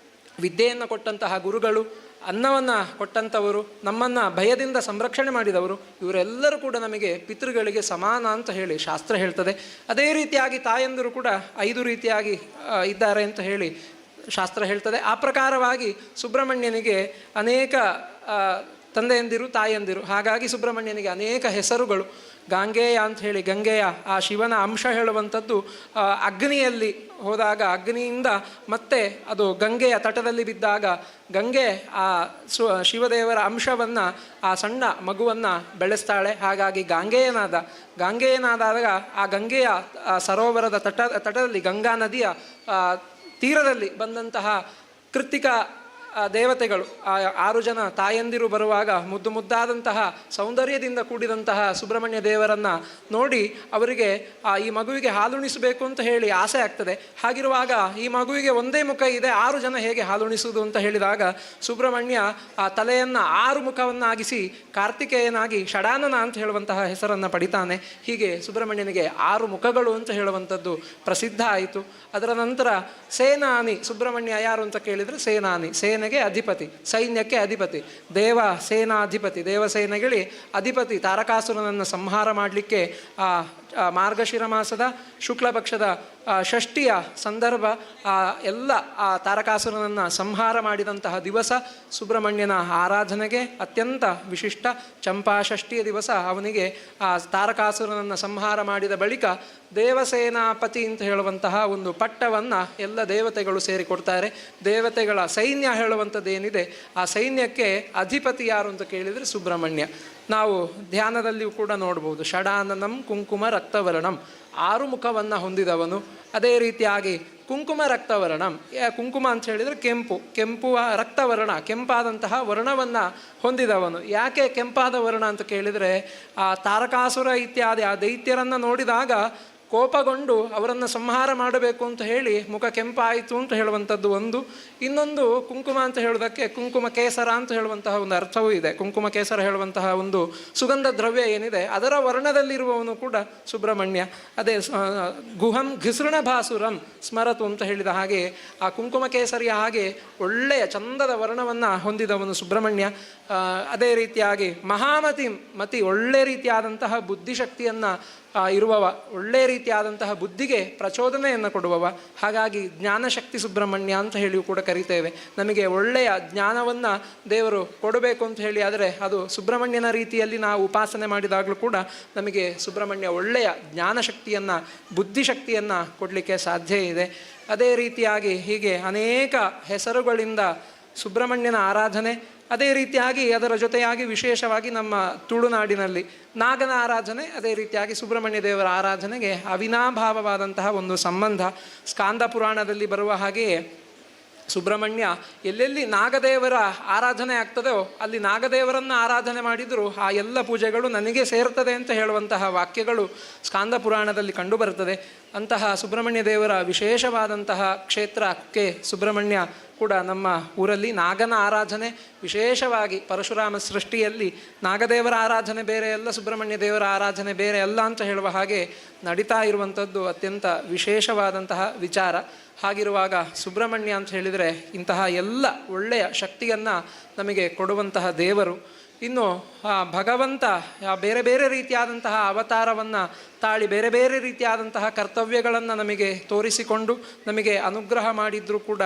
ವಿದ್ಯೆಯನ್ನು ಕೊಟ್ಟಂತಹ ಗುರುಗಳು, ಅನ್ನವನ್ನು ಕೊಟ್ಟಂಥವರು, ನಮ್ಮನ್ನು ಭಯದಿಂದ ಸಂರಕ್ಷಣೆ ಮಾಡಿದವರು, ಇವರೆಲ್ಲರೂ ಕೂಡ ನಮಗೆ ಪಿತೃಗಳಿಗೆ ಸಮಾನ ಅಂತ ಹೇಳಿ ಶಾಸ್ತ್ರ ಹೇಳ್ತದೆ. ಅದೇ ರೀತಿಯಾಗಿ ತಾಯಂದಿರು ಕೂಡ 5 ರೀತಿಯಾಗಿ ಇದ್ದಾರೆ ಅಂತ ಹೇಳಿ ಶಾಸ್ತ್ರ ಹೇಳ್ತದೆ. ಆ ಪ್ರಕಾರವಾಗಿ ಸುಬ್ರಹ್ಮಣ್ಯನಿಗೆ ಅನೇಕ ತಂದೆಯಂದಿರು ತಾಯಂದಿರು, ಹಾಗಾಗಿ ಸುಬ್ರಹ್ಮಣ್ಯನಿಗೆ ಅನೇಕ ಹೆಸರುಗಳು. ಗಾಂಗೇಯ ಅಂತ ಹೇಳಿ ಗಂಗೆಯ ಆ ಶಿವನ ಅಂಶ ಹೇಳುವಂಥದ್ದು ಅಗ್ನಿಯಲ್ಲಿ ಹೋದಾಗ ಅಗ್ನಿಯಿಂದ ಮತ್ತೆ ಅದು ಗಂಗೆಯ ತಟದಲ್ಲಿ ಬಿದ್ದಾಗ ಗಂಗೆ ಆ ಶಿವದೇವರ ಅಂಶವನ್ನು, ಆ ಸಣ್ಣ ಮಗುವನ್ನು ಬೆಳೆಸ್ತಾಳೆ. ಹಾಗಾಗಿ ಗಾಂಗೇಯನಾದಾಗ ಆ ಗಂಗೆಯ ಸರೋವರದ ತಟದಲ್ಲಿ, ಗಂಗಾ ನದಿಯ ತೀರದಲ್ಲಿ ಬಂದಂತಹ ಕೃತ್ತಿಕ ದೇವತೆಗಳು, ಆ 6 ಜನ ತಾಯಂದಿರು ಬರುವಾಗ ಮುದ್ದು ಮುದ್ದಾದಂತಹ ಸೌಂದರ್ಯದಿಂದ ಕೂಡಿದಂತಹ ಸುಬ್ರಹ್ಮಣ್ಯ ದೇವರನ್ನು ನೋಡಿ ಅವರಿಗೆ ಈ ಮಗುವಿಗೆ ಹಾಲುಣಿಸಬೇಕು ಅಂತ ಹೇಳಿ ಆಸೆ ಆಗ್ತದೆ. ಹಾಗಿರುವಾಗ ಈ ಮಗುವಿಗೆ ಒಂದೇ ಮುಖ ಇದೆ, 6 ಜನ ಹೇಗೆ ಹಾಲುಣಿಸುವುದು ಅಂತ ಹೇಳಿದಾಗ ಸುಬ್ರಹ್ಮಣ್ಯ ಆ ತಲೆಯನ್ನು 6 ಮುಖವನ್ನಾಗಿಸಿ ಕಾರ್ತಿಕೇಯನಾಗಿ ಷಡಾನನ ಅಂತ ಹೇಳುವಂತಹ ಹೆಸರನ್ನು ಪಡಿತಾನೆ. ಹೀಗೆ ಸುಬ್ರಹ್ಮಣ್ಯನಿಗೆ 6 ಮುಖಗಳು ಅಂತ ಹೇಳುವಂಥದ್ದು ಪ್ರಸಿದ್ಧ ಆಯಿತು. ಅದರ ನಂತರ ಸೇನಾನಿ, ಸುಬ್ರಹ್ಮಣ್ಯ ಯಾರು ಅಂತ ಕೇಳಿದರೆ ಸೇನಾನಿ, ಸೇನೆಗೆ ಅಧಿಪತಿ, ಸೈನ್ಯಕ್ಕೆ ಅಧಿಪತಿ, ದೇವ ಸೇನಾಧಿಪತಿ, ದೇವಸೇನೆಗಳಿ ಅಧಿಪತಿ. ತಾರಕಾಸುರನನ್ನು ಸಂಹಾರ ಮಾಡಲಿಕ್ಕೆ ಆ ಮಾರ್ಗಶಿರ ಮಾಸದ ಶುಕ್ಲ ಪಕ್ಷದ ಷಷ್ಠಿಯ ಸಂದರ್ಭ, ಆ ಎಲ್ಲ ಆ ತಾರಕಾಸುರನನ್ನು ಸಂಹಾರ ಮಾಡಿದಂತಹ ದಿವಸ ಸುಬ್ರಹ್ಮಣ್ಯನ ಆರಾಧನೆಗೆ ಅತ್ಯಂತ ವಿಶಿಷ್ಟ. ಚಂಪಾಷಷ್ಠಿಯ ದಿವಸ ಅವನಿಗೆ ಆ ತಾರಕಾಸುರನನ್ನು ಸಂಹಾರ ಮಾಡಿದ ಬಳಿಕ ದೇವಸೇನಾಪತಿ ಅಂತ ಹೇಳುವಂತಹ ಒಂದು ಪಟ್ಟವನ್ನು ಎಲ್ಲ ದೇವತೆಗಳು ಸೇರಿಕೊಡ್ತಾರೆ. ದೇವತೆಗಳ ಸೈನ್ಯ ಹೇಳುವಂಥದ್ದೇನಿದೆ ಆ ಸೈನ್ಯಕ್ಕೆ ಅಧಿಪತಿ ಯಾರು ಅಂತ ಕೇಳಿದರೆ ಸುಬ್ರಹ್ಮಣ್ಯ. ನಾವು ಧ್ಯಾನದಲ್ಲಿಯೂ ಕೂಡ ನೋಡ್ಬೋದು, ಷಡಾನನಂ ಕುಂಕುಮ ರಕ್ತವರ್ಣಂ, ಆರು ಮುಖವನ್ನು ಹೊಂದಿದವನು. ಅದೇ ರೀತಿಯಾಗಿ ಕುಂಕುಮ ರಕ್ತವರ್ಣಂ, ಕುಂಕುಮ ಅಂತ ಹೇಳಿದರೆ ಕೆಂಪು, ಕೆಂಪು ರಕ್ತವರ್ಣ, ಕೆಂಪಾದಂತಹ ವರ್ಣವನ್ನು ಹೊಂದಿದವನು. ಯಾಕೆ ಕೆಂಪಾದ ವರ್ಣ ಅಂತ ಕೇಳಿದರೆ, ಆ ತಾರಕಾಸುರ ಇತ್ಯಾದಿ ಆ ದೈತ್ಯರನ್ನು ನೋಡಿದಾಗ ಕೋಪಗೊಂಡು ಅವರನ್ನು ಸಂಹಾರ ಮಾಡಬೇಕು ಅಂತ ಹೇಳಿ ಮುಖ ಕೆಂಪಾಯಿತು ಅಂತ ಹೇಳುವಂಥದ್ದು ಒಂದು. ಇನ್ನೊಂದು ಕುಂಕುಮ ಅಂತ ಹೇಳೋದಕ್ಕೆ ಕುಂಕುಮ ಕೇಸರ ಅಂತ ಹೇಳುವಂತಹ ಒಂದು ಅರ್ಥವೂ ಇದೆ. ಕುಂಕುಮ ಕೇಸರ ಹೇಳುವಂತಹ ಒಂದು ಸುಗಂಧ ದ್ರವ್ಯ ಏನಿದೆ ಅದರ ವರ್ಣದಲ್ಲಿರುವವನು ಕೂಡ ಸುಬ್ರಹ್ಮಣ್ಯ. ಅದೇ ಗುಹಂ ಘಿಸೃಣ ಭಾಸುರಂ ಸ್ಮರತು ಅಂತ ಹೇಳಿದ ಹಾಗೆ ಆ ಕುಂಕುಮ ಕೇಸರಿಯ ಹಾಗೆ ಒಳ್ಳೆಯ ಚಂದದ ವರ್ಣವನ್ನು ಹೊಂದಿದವನು ಸುಬ್ರಹ್ಮಣ್ಯ. ಅದೇ ರೀತಿಯಾಗಿ ಮಹಾಮತಿ, ಮತಿ ಒಳ್ಳೆ ರೀತಿಯಾದಂತಹ ಬುದ್ಧಿಶಕ್ತಿಯನ್ನು ಇರುವವ, ಒಳ್ಳೆಯ ರೀತಿಯಾದಂತಹ ಬುದ್ಧಿಗೆ ಪ್ರಚೋದನೆಯನ್ನು ಕೊಡುವವ. ಹಾಗಾಗಿ ಜ್ಞಾನಶಕ್ತಿ ಸುಬ್ರಹ್ಮಣ್ಯ ಅಂತ ಹೇಳಿಯೂ ಕೂಡ ಕರಿತೇವೆ. ನಮಗೆ ಒಳ್ಳೆಯ ಜ್ಞಾನವನ್ನು ದೇವರು ಕೊಡಬೇಕು ಅಂತ ಹೇಳಿ ಆದರೆ ಅದು ಸುಬ್ರಹ್ಮಣ್ಯನ ರೀತಿಯಲ್ಲಿ ನಾವು ಉಪಾಸನೆ ಮಾಡಿದಾಗಲೂ ಕೂಡ ನಮಗೆ ಸುಬ್ರಹ್ಮಣ್ಯ ಒಳ್ಳೆಯ ಜ್ಞಾನಶಕ್ತಿಯನ್ನು, ಬುದ್ಧಿಶಕ್ತಿಯನ್ನು ಕೊಡಲಿಕ್ಕೆ ಸಾಧ್ಯ ಇದೆ. ಅದೇ ರೀತಿಯಾಗಿ ಹೀಗೆ ಅನೇಕ ಹೆಸರುಗಳಿಂದ ಸುಬ್ರಹ್ಮಣ್ಯನ ಆರಾಧನೆ. ಅದೇ ರೀತಿಯಾಗಿ ಅದರ ಜೊತೆಯಾಗಿ ವಿಶೇಷವಾಗಿ ನಮ್ಮ ತುಳುನಾಡಿನಲ್ಲಿ ನಾಗನ ಆರಾಧನೆ, ಅದೇ ರೀತಿಯಾಗಿ ಸುಬ್ರಹ್ಮಣ್ಯ ದೇವರ ಆರಾಧನೆಗೆ ಅವಿನಾಭಾವವಾದಂತಹ ಒಂದು ಸಂಬಂಧ. ಸ್ಕಾಂದ ಪುರಾಣದಲ್ಲಿ ಬರುವ ಹಾಗೆಯೇ ಸುಬ್ರಹ್ಮಣ್ಯ ಎಲ್ಲೆಲ್ಲಿ ನಾಗದೇವರ ಆರಾಧನೆ ಆಗ್ತದೋ ಅಲ್ಲಿ ನಾಗದೇವರನ್ನು ಆರಾಧನೆ ಮಾಡಿದರೂ ಆ ಎಲ್ಲ ಪೂಜೆಗಳು ನನಗೆ ಸೇರ್ತದೆ ಅಂತ ಹೇಳುವಂತಹ ವಾಕ್ಯಗಳು ಸ್ಕಾಂದ ಪುರಾಣದಲ್ಲಿ ಕಂಡುಬರುತ್ತದೆ. ಅಂತಹ ಸುಬ್ರಹ್ಮಣ್ಯ ದೇವರ ವಿಶೇಷವಾದಂತಹ ಕ್ಷೇತ್ರ ಕುಕ್ಕೆ ಸುಬ್ರಹ್ಮಣ್ಯ ಕೂಡ ನಮ್ಮ ಊರಲ್ಲಿ ನಾಗನ ಆರಾಧನೆ ವಿಶೇಷವಾಗಿ ಪರಶುರಾಮ ಸೃಷ್ಟಿಯಲ್ಲಿ ನಾಗದೇವರ ಆರಾಧನೆ ಬೇರೆ ಅಲ್ಲ, ಸುಬ್ರಹ್ಮಣ್ಯ ದೇವರ ಆರಾಧನೆ ಬೇರೆ ಅಲ್ಲ ಅಂತ ಹೇಳುವ ಹಾಗೆ ನಡೀತಾ ಇರುವಂಥದ್ದು ಅತ್ಯಂತ ವಿಶೇಷವಾದಂತಹ ವಿಚಾರ. ಹಾಗಿರುವಾಗ ಸುಬ್ರಹ್ಮಣ್ಯ ಅಂತ ಹೇಳಿದರೆ ಇಂತಹ ಎಲ್ಲ ಒಳ್ಳೆಯ ಶಕ್ತಿಯನ್ನು ನಮಗೆ ಕೊಡುವಂತಹ ದೇವರು. ಇನ್ನು ಆ ಭಗವಂತ ಬೇರೆ ಬೇರೆ ರೀತಿಯಾದಂತಹ ಅವತಾರವನ್ನು ತಾಳಿ ಬೇರೆ ಬೇರೆ ರೀತಿಯಾದಂತಹ ಕರ್ತವ್ಯಗಳನ್ನು ನಮಗೆ ತೋರಿಸಿಕೊಂಡು ನಮಗೆ ಅನುಗ್ರಹ ಮಾಡಿದರೂ ಕೂಡ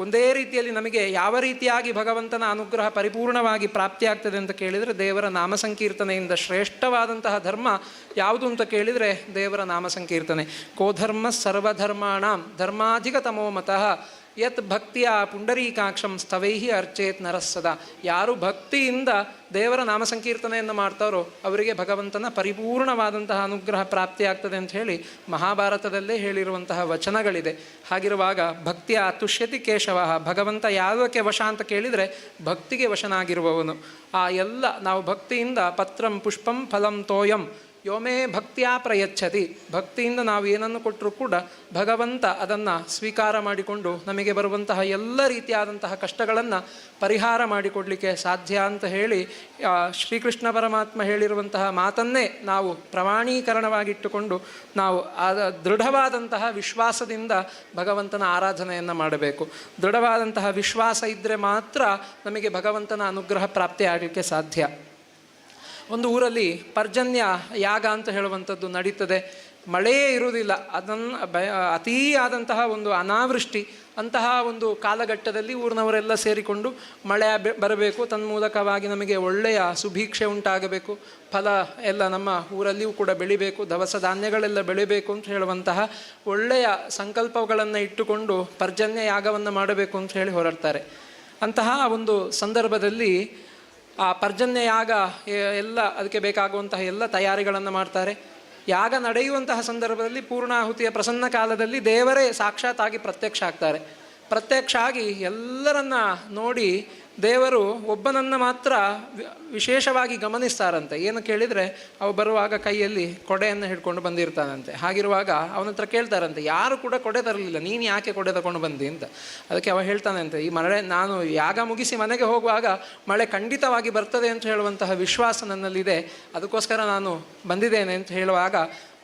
ಒಂದೇ ರೀತಿಯಲ್ಲಿ ನಮಗೆ ಯಾವ ರೀತಿಯಾಗಿ ಭಗವಂತನ ಅನುಗ್ರಹ ಪರಿಪೂರ್ಣವಾಗಿ ಪ್ರಾಪ್ತಿಯಾಗ್ತದೆ ಅಂತ ಕೇಳಿದರೆ ದೇವರ ನಾಮ ಸಂಕೀರ್ತನೆಯಿಂದ. ಶ್ರೇಷ್ಠವಾದಂತಹ ಧರ್ಮ ಯಾವುದು ಅಂತ ಕೇಳಿದರೆ ದೇವರ ನಾಮ ಸಂಕೀರ್ತನೆ. ಕೋಧರ್ಮ ಸರ್ವಧರ್ಮಾಣಾಂ ಧರ್ಮಾಧಿಕತಮೋ ಮತಃ ಯತ್ ಭಕ್ತಿಯ ಪುಂಡರೀಕಾಕ್ಷಂ ಸ್ತವೈಹಿ ಅರ್ಚೇತ್ ನರಸ್ಸದ. ಯಾರು ಭಕ್ತಿಯಿಂದ ದೇವರ ನಾಮ ಸಂಕೀರ್ತನೆಯನ್ನು ಮಾಡ್ತಾರೋ ಅವರಿಗೆ ಭಗವಂತನ ಪರಿಪೂರ್ಣವಾದಂತಹ ಅನುಗ್ರಹ ಪ್ರಾಪ್ತಿಯಾಗ್ತದೆ ಅಂತ ಹೇಳಿ ಮಹಾಭಾರತದಲ್ಲೇ ಹೇಳಿರುವಂತಹ ವಚನಗಳಿದೆ. ಹಾಗಿರುವಾಗ ಭಕ್ತಿಯ ತುಷ್ಯತಿ ಕೇಶವ, ಭಗವಂತ ಯಾವುದಕ್ಕೆ ವಶ ಅಂತ ಕೇಳಿದರೆ ಭಕ್ತಿಗೆ ವಶನಾಗಿರುವವನು. ಆ ಎಲ್ಲ ನಾವು ಭಕ್ತಿಯಿಂದ ಪತ್ರಂ ಪುಷ್ಪಂ ಫಲಂ ತೋಯಂ ಯೋಮೇ ಭಕ್ತಿಯ ಪ್ರಯಚ್ಛತಿ, ಭಕ್ತಿಯಿಂದ ನಾವು ಏನನ್ನು ಕೊಟ್ಟರೂ ಕೂಡ ಭಗವಂತ ಅದನ್ನು ಸ್ವೀಕಾರ ಮಾಡಿಕೊಂಡು ನಮಗೆ ಬರುವಂತಹ ಎಲ್ಲ ರೀತಿಯಾದಂತಹ ಕಷ್ಟಗಳನ್ನು ಪರಿಹಾರ ಮಾಡಿಕೊಡಲಿಕ್ಕೆ ಸಾಧ್ಯ ಅಂತ ಹೇಳಿ ಶ್ರೀಕೃಷ್ಣ ಪರಮಾತ್ಮ ಹೇಳಿರುವಂತಹ ಮಾತನ್ನೇ ನಾವು ಪ್ರಮಾಣೀಕರಣವಾಗಿಟ್ಟುಕೊಂಡು ನಾವು ದೃಢವಾದಂತಹ ವಿಶ್ವಾಸದಿಂದ ಭಗವಂತನ ಆರಾಧನೆಯನ್ನು ಮಾಡಬೇಕು. ದೃಢವಾದಂತಹ ವಿಶ್ವಾಸ ಇದ್ದರೆ ಮಾತ್ರ ನಮಗೆ ಭಗವಂತನ ಅನುಗ್ರಹ ಪ್ರಾಪ್ತಿಯಾಗಲಿಕ್ಕೆ ಸಾಧ್ಯ. ಒಂದು ಊರಲ್ಲಿ ಪರ್ಜನ್ಯ ಯಾಗ ಅಂತ ಹೇಳುವಂಥದ್ದು ನಡೀತದೆ. ಮಳೆಯೇ ಇರುವುದಿಲ್ಲ, ಅದನ್ನು ಅತೀ ಆದಂತಹ ಒಂದು ಅನಾವೃಷ್ಟಿ ಅಂತಹ ಒಂದು ಕಾಲಘಟ್ಟದಲ್ಲಿ ಊರಿನವರೆಲ್ಲ ಸೇರಿಕೊಂಡು ಮಳೆ ಬರಬೇಕು, ತನ್ಮೂಲಕವಾಗಿ ನಮಗೆ ಒಳ್ಳೆಯ ಸುಭೀಕ್ಷೆ ಉಂಟಾಗಬೇಕು, ಫಲ ಎಲ್ಲ ನಮ್ಮ ಊರಲ್ಲಿಯೂ ಕೂಡ ಬೆಳಿಬೇಕು, ದವಸ ಧಾನ್ಯಗಳೆಲ್ಲ ಬೆಳಿಬೇಕು ಅಂತ ಹೇಳುವಂತಹ ಒಳ್ಳೆಯ ಸಂಕಲ್ಪಗಳನ್ನು ಇಟ್ಟುಕೊಂಡು ಪರ್ಜನ್ಯ ಯಾಗವನ್ನು ಮಾಡಬೇಕು ಅಂತ ಹೇಳಿ ಹೊರಡ್ತಾರೆ. ಅಂತಹ ಒಂದು ಸಂದರ್ಭದಲ್ಲಿ ಆ ಪರ್ಜನ್ಯ ಯಾಗ ಎಲ್ಲ ಅದಕ್ಕೆ ಬೇಕಾಗುವಂತಹ ಎಲ್ಲ ತಯಾರಿಗಳನ್ನು ಮಾಡ್ತಾರೆ. ಯಾಗ ನಡೆಯುವಂತಹ ಸಂದರ್ಭದಲ್ಲಿ ಪೂರ್ಣಾಹುತಿಯ ಪ್ರಸನ್ನ ಕಾಲದಲ್ಲಿ ದೇವರೇ ಸಾಕ್ಷಾತ್ತಾಗಿ ಪ್ರತ್ಯಕ್ಷ ಆಗ್ತಾರೆ. ಪ್ರತ್ಯಕ್ಷ ಆಗಿ ಎಲ್ಲರನ್ನ ನೋಡಿ ದೇವರು ಒಬ್ಬನನ್ನು ಮಾತ್ರ ವಿಶೇಷವಾಗಿ ಗಮನಿಸ್ತಾರಂತೆ. ಏನು ಕೇಳಿದರೆ ಅವ ಬರುವಾಗ ಕೈಯಲ್ಲಿ ಕೊಡೆಯನ್ನು ಹಿಡ್ಕೊಂಡು ಬಂದಿರ್ತಾನಂತೆ. ಹಾಗಿರುವಾಗ ಅವನ ಹತ್ರ ಕೇಳ್ತಾರಂತೆ, ಯಾರು ಕೂಡ ಕೊಡೆ ತರಲಿಲ್ಲ, ನೀನು ಯಾಕೆ ಕೊಡೆ ತಗೊಂಡು ಬಂದಿ ಅಂತ. ಅದಕ್ಕೆ ಅವ ಹೇಳ್ತಾನಂತೆ, ಈ ಮಳೆ ನಾನು ಯಾಗ ಮುಗಿಸಿ ಮನೆಗೆ ಹೋಗುವಾಗ ಮಳೆ ಖಂಡಿತವಾಗಿ ಬರ್ತದೆ ಅಂತ ಹೇಳುವಂತಹ ವಿಶ್ವಾಸ ನನ್ನಲ್ಲಿದೆ, ಅದಕ್ಕೋಸ್ಕರ ನಾನು ಬಂದಿದ್ದೇನೆ ಅಂತ ಹೇಳುವಾಗ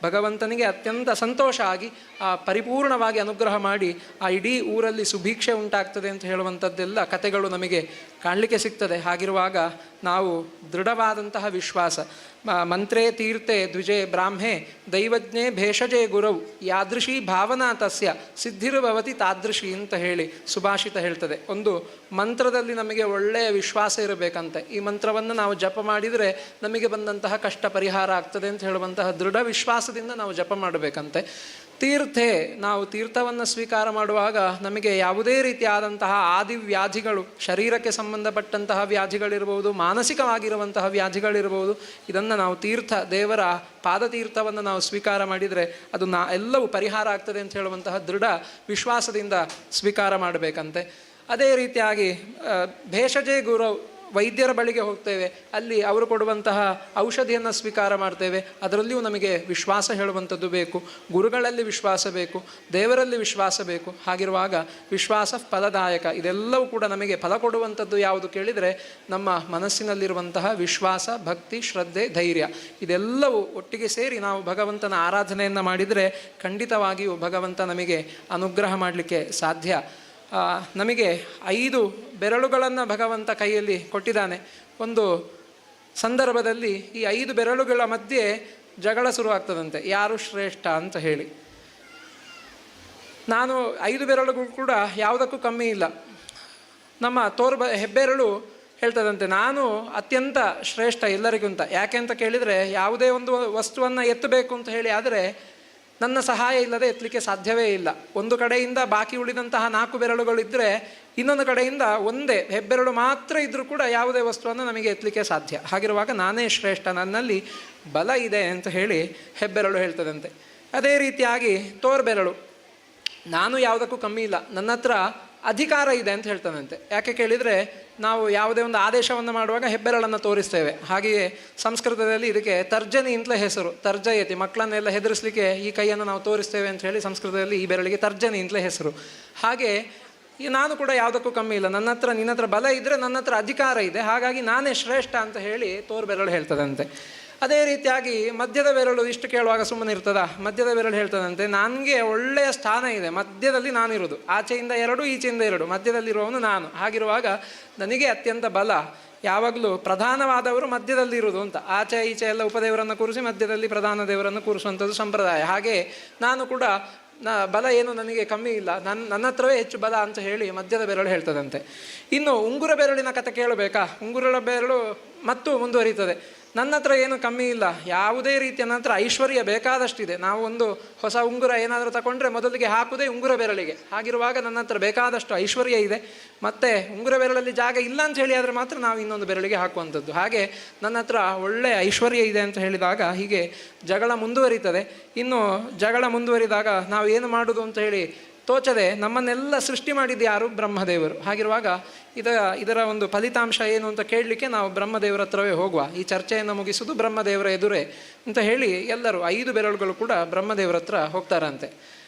ಭಗವಂತನಿಗೆ ಅತ್ಯಂತ ಸಂತೋಷ ಆಗಿ ಆ ಪರಿಪೂರ್ಣವಾಗಿ ಅನುಗ್ರಹ ಮಾಡಿ ಆ ಇಡೀ ಊರಲ್ಲಿ ಸುಭೀಕ್ಷೆ ಉಂಟಾಗ್ತದೆ ಅಂತ ಹೇಳುವಂಥದ್ದೆಲ್ಲ ಕತೆಗಳು ನಮಗೆ ಕಾಣಲಿಕ್ಕೆ ಸಿಗ್ತದೆ. ಹಾಗಿರುವಾಗ ನಾವು ದೃಢವಾದಂತಹ ವಿಶ್ವಾಸ, ಮಂತ್ರೇ ತೀರ್ಥೆ ದ್ವಿಜೆ ಬ್ರಾಹ್ಮೆ ದೈವಜ್ಞೆ ಭೇಷಜೆ ಗುರೌ ಯಾದೃಶಿ ಭಾವನಾ ತಸ್ಯ ಸಿದ್ಧಿರ್ಭವತಿ ತಾದೃಶಿ ಅಂತ ಹೇಳಿ ಸುಭಾಷಿತ ಹೇಳ್ತದೆ. ಒಂದು ಮಂತ್ರದಲ್ಲಿ ನಮಗೆ ಒಳ್ಳೆಯ ವಿಶ್ವಾಸ ಇರಬೇಕಂತೆ. ಈ ಮಂತ್ರವನ್ನು ನಾವು ಜಪ ಮಾಡಿದರೆ ನಮಗೆ ಬಂದಂತಹ ಕಷ್ಟ ಪರಿಹಾರ ಆಗ್ತದೆ ಅಂತ ಹೇಳುವಂತಹ ದೃಢ ವಿಶ್ವಾಸದಿಂದ ನಾವು ಜಪ ಮಾಡಬೇಕಂತೆ. ತೀರ್ಥೆ, ನಾವು ತೀರ್ಥವನ್ನು ಸ್ವೀಕಾರ ಮಾಡುವಾಗ ನಮಗೆ ಯಾವುದೇ ರೀತಿಯಾದಂತಹ ಆದಿವ್ಯಾಧಿಗಳು, ಶರೀರಕ್ಕೆ ಸಂಬಂಧಪಟ್ಟಂತಹ ವ್ಯಾಧಿಗಳಿರ್ಬೋದು, ಮಾನಸಿಕವಾಗಿರುವಂತಹ ವ್ಯಾಧಿಗಳಿರ್ಬೋದು, ಇದನ್ನು ನಾವು ತೀರ್ಥ, ದೇವರ ಪಾದತೀರ್ಥವನ್ನು ನಾವು ಸ್ವೀಕಾರ ಮಾಡಿದರೆ ಅದು ಎಲ್ಲವೂ ಪರಿಹಾರ ಆಗ್ತದೆ ಅಂತ ಹೇಳುವಂತಹ ದೃಢ ವಿಶ್ವಾಸದಿಂದ ಸ್ವೀಕಾರ ಮಾಡಬೇಕಂತೆ. ಅದೇ ರೀತಿಯಾಗಿ ಭೇಷಜೇ ಗುರು, ವೈದ್ಯರ ಬಳಿಗೆ ಹೋಗ್ತೇವೆ, ಅಲ್ಲಿ ಅವರು ಕೊಡುವಂತಹ ಔಷಧಿಯನ್ನು ಸ್ವೀಕಾರ ಮಾಡ್ತೇವೆ, ಅದರಲ್ಲಿಯೂ ನಮಗೆ ವಿಶ್ವಾಸ ಹೇಳುವಂಥದ್ದು ಬೇಕು, ಗುರುಗಳಲ್ಲಿ ವಿಶ್ವಾಸ ಬೇಕು, ದೇವರಲ್ಲಿ ವಿಶ್ವಾಸ ಬೇಕು. ಹಾಗಿರುವಾಗ ವಿಶ್ವಾಸ ಫಲದಾಯಕ. ಇದೆಲ್ಲವೂ ಕೂಡ ನಮಗೆ ಫಲ ಕೊಡುವಂಥದ್ದು ಯಾವುದು ಕೇಳಿದರೆ ನಮ್ಮ ಮನಸ್ಸಿನಲ್ಲಿರುವಂತಹ ವಿಶ್ವಾಸ, ಭಕ್ತಿ, ಶ್ರದ್ಧೆ, ಧೈರ್ಯ, ಇದೆಲ್ಲವೂ ಒಟ್ಟಿಗೆ ಸೇರಿ ನಾವು ಭಗವಂತನ ಆರಾಧನೆಯನ್ನು ಮಾಡಿದರೆ ಖಂಡಿತವಾಗಿಯೂ ಭಗವಂತ ನಮಗೆ ಅನುಗ್ರಹ ಮಾಡಲಿಕ್ಕೆ ಸಾಧ್ಯ. ನಮಗೆ 5 ಬೆರಳುಗಳನ್ನು ಭಗವಂತ ಕೈಯಲ್ಲಿ ಕೊಟ್ಟಿದ್ದಾನೆ. ಒಂದು ಸಂದರ್ಭದಲ್ಲಿ ಈ 5 ಬೆರಳುಗಳ ಮಧ್ಯೆ ಜಗಳ ಶುರುವಾಗ್ತದಂತೆ, ಯಾರು ಶ್ರೇಷ್ಠ ಅಂತ ಹೇಳಿ. ನಾನು 5 ಬೆರಳುಗಳು ಕೂಡ ಯಾವುದಕ್ಕೂ ಕಮ್ಮಿ ಇಲ್ಲ. ನಮ್ಮ ಹೆಬ್ಬೆರಳು ಹೇಳ್ತದಂತೆ, ನಾನು ಅತ್ಯಂತ ಶ್ರೇಷ್ಠ ಎಲ್ಲರಿಗಿಂತ. ಯಾಕೆ ಅಂತ ಕೇಳಿದರೆ, ಯಾವುದೇ ಒಂದು ವಸ್ತುವನ್ನು ಎತ್ತಬೇಕು ಅಂತ ಹೇಳಿ ಆದರೆ ನನ್ನ ಸಹಾಯ ಇಲ್ಲದೆ ಎತ್ತಲಿಕ್ಕೆ ಸಾಧ್ಯವೇ ಇಲ್ಲ. ಒಂದು ಕಡೆಯಿಂದ ಬಾಕಿ ಉಳಿದಂತಹ 4 ಬೆರಳುಗಳಿದ್ದರೆ ಇನ್ನೊಂದು ಕಡೆಯಿಂದ ಒಂದೇ ಹೆಬ್ಬೆರಳು ಮಾತ್ರ ಇದ್ದರೂ ಕೂಡ ಯಾವುದೇ ವಸ್ತುವನ್ನು ನಮಗೆ ಎತ್ತಲಿಕ್ಕೆ ಸಾಧ್ಯ. ಹಾಗಿರುವಾಗ ನಾನೇ ಶ್ರೇಷ್ಠ, ನನ್ನಲ್ಲಿ ಬಲ ಇದೆ ಅಂತ ಹೇಳಿ ಹೆಬ್ಬೆರಳು ಹೇಳ್ತದಂತೆ. ಅದೇ ರೀತಿಯಾಗಿ ತೋರ್ಬೆರಳು, ನಾನು ಯಾವುದಕ್ಕೂ ಕಮ್ಮಿ ಇಲ್ಲ, ನನ್ನ ಹತ್ರ ಅಧಿಕಾರ ಇದೆ ಅಂತ ಹೇಳ್ತಾನಂತೆ. ಯಾಕೆ ಕೇಳಿದರೆ, ನಾವು ಯಾವುದೇ ಒಂದು ಆದೇಶವನ್ನು ಮಾಡುವಾಗ ಹೆಬ್ಬೆರಳನ್ನು ತೋರಿಸ್ತೇವೆ. ಹಾಗೆಯೇ ಸಂಸ್ಕೃತದಲ್ಲಿ ಇದಕ್ಕೆ ತರ್ಜನಿ ಅಂತಲೇ ಹೆಸರು. ತರ್ಜಯತಿ, ಮಕ್ಕಳನ್ನೆಲ್ಲ ಹೆದರಿಸಲಿಕ್ಕೆ ಈ ಕೈಯನ್ನು ನಾವು ತೋರಿಸ್ತೇವೆ ಅಂತ ಹೇಳಿ ಸಂಸ್ಕೃತದಲ್ಲಿ ಈ ಬೆರಳಿಗೆ ತರ್ಜನಿ ಅಂತಲೇ ಹೆಸರು. ಹಾಗೆ ನಾನು ಕೂಡ ಯಾವುದಕ್ಕೂ ಕಮ್ಮಿ ಇಲ್ಲ, ನನ್ನ ಹತ್ರ ನಿನ್ನ ಹತ್ರ ಬಲ ಇದ್ದರೆ ನನ್ನ ಹತ್ರ ಅಧಿಕಾರ ಇದೆ, ಹಾಗಾಗಿ ನಾನೇ ಶ್ರೇಷ್ಠ ಅಂತ ಹೇಳಿ ತೋರ್ಬೆರಳು ಹೇಳ್ತದಂತೆ. ಅದೇ ರೀತಿಯಾಗಿ ಮಧ್ಯದ ಬೆರಳು ಇಷ್ಟು ಕೇಳುವಾಗ ಸುಮ್ಮನೆ ಇರ್ತದ? ಮಧ್ಯದ ಬೆರಳು ಹೇಳ್ತದಂತೆ, ನನಗೆ ಒಳ್ಳೆಯ ಸ್ಥಾನ ಇದೆ, ಮಧ್ಯದಲ್ಲಿ ನಾನಿರೋದು, ಆಚೆಯಿಂದ 2 ಈಚೆಯಿಂದ 2, ಮಧ್ಯದಲ್ಲಿರುವವನು ನಾನು. ಹಾಗಿರುವಾಗ ನನಗೆ ಅತ್ಯಂತ ಬಲ, ಯಾವಾಗಲೂ ಪ್ರಧಾನವಾದವರು ಮಧ್ಯದಲ್ಲಿರುವುದು ಅಂತ. ಆಚೆ ಈಚೆ ಎಲ್ಲ ಉಪದೇವರನ್ನು ಕೂರಿಸಿ ಮಧ್ಯದಲ್ಲಿ ಪ್ರಧಾನ ದೇವರನ್ನು ಕೂರಿಸುವಂಥದ್ದು ಸಂಪ್ರದಾಯ. ಹಾಗೆ ನಾನು ಕೂಡ ಬಲ ಏನು ನನಗೆ ಕಮ್ಮಿ ಇಲ್ಲ, ನನ್ನ ಹತ್ರವೇ ಹೆಚ್ಚು ಬಲ ಅಂತ ಹೇಳಿ ಮಧ್ಯದ ಬೆರಳು ಹೇಳ್ತದಂತೆ. ಇನ್ನು ಉಂಗುರ ಬೆರಳಿನ ಕತೆ ಕೇಳಬೇಕಾ? ಉಂಗುರದ ಬೆರಳು ಮತ್ತು ಮುಂದುವರಿತದೆ, ನನ್ನ ಹತ್ರ ಏನು ಕಮ್ಮಿ ಇಲ್ಲ, ಯಾವುದೇ ರೀತಿಯ ನನ್ನ ಹತ್ರ ಐಶ್ವರ್ಯ ಬೇಕಾದಷ್ಟಿದೆ. ನಾವು ಒಂದು ಹೊಸ ಉಂಗುರ ಏನಾದರೂ ತಗೊಂಡ್ರೆ ಮೊದಲಿಗೆ ಹಾಕುವುದೇ ಉಂಗುರ ಬೆರಳಿಗೆ. ಹಾಗಿರುವಾಗ ನನ್ನ ಹತ್ರ ಬೇಕಾದಷ್ಟು ಐಶ್ವರ್ಯ ಇದೆ, ಮತ್ತು ಉಂಗುರ ಬೆರಳಲ್ಲಿ ಜಾಗ ಇಲ್ಲ ಅಂತ ಹೇಳಿ ಆದರೆ ಮಾತ್ರ ನಾವು ಇನ್ನೊಂದು ಬೆರಳಿಗೆ ಹಾಕುವಂಥದ್ದು. ಹಾಗೆ ನನ್ನ ಹತ್ರ ಒಳ್ಳೆಯ ಐಶ್ವರ್ಯ ಇದೆ ಅಂತ ಹೇಳಿದಾಗ ಹೀಗೆ ಜಗಳ ಮುಂದುವರಿತದೆ. ಇನ್ನು ಜಗಳ ಮುಂದುವರಿದಾಗ ನಾವು ಏನು ಮಾಡೋದು ಅಂತ ಹೇಳಿ ತೋಚದೆ ನಮ್ಮನ್ನೆಲ್ಲ ಸೃಷ್ಟಿ ಮಾಡಿದ್ದು ಯಾರು? ಬ್ರಹ್ಮದೇವರು. ಹಾಗಿರುವಾಗ ಇದರ ಒಂದು ಫಲಿತಾಂಶ ಏನು ಅಂತ ಕೇಳಲಿಕ್ಕೆ ನಾವು ಬ್ರಹ್ಮದೇವರ ಹತ್ರವೇ ಹೋಗುವ, ಈ ಚರ್ಚೆಯನ್ನು ಮುಗಿಸುವುದು ಬ್ರಹ್ಮದೇವರ ಎದುರೇ ಅಂತ ಹೇಳಿ ಎಲ್ಲರೂ 5 ಬೆರಳುಗಳು ಕೂಡ ಬ್ರಹ್ಮದೇವರ ಹತ್ರ ಹೋಗ್ತಾರಂತೆ.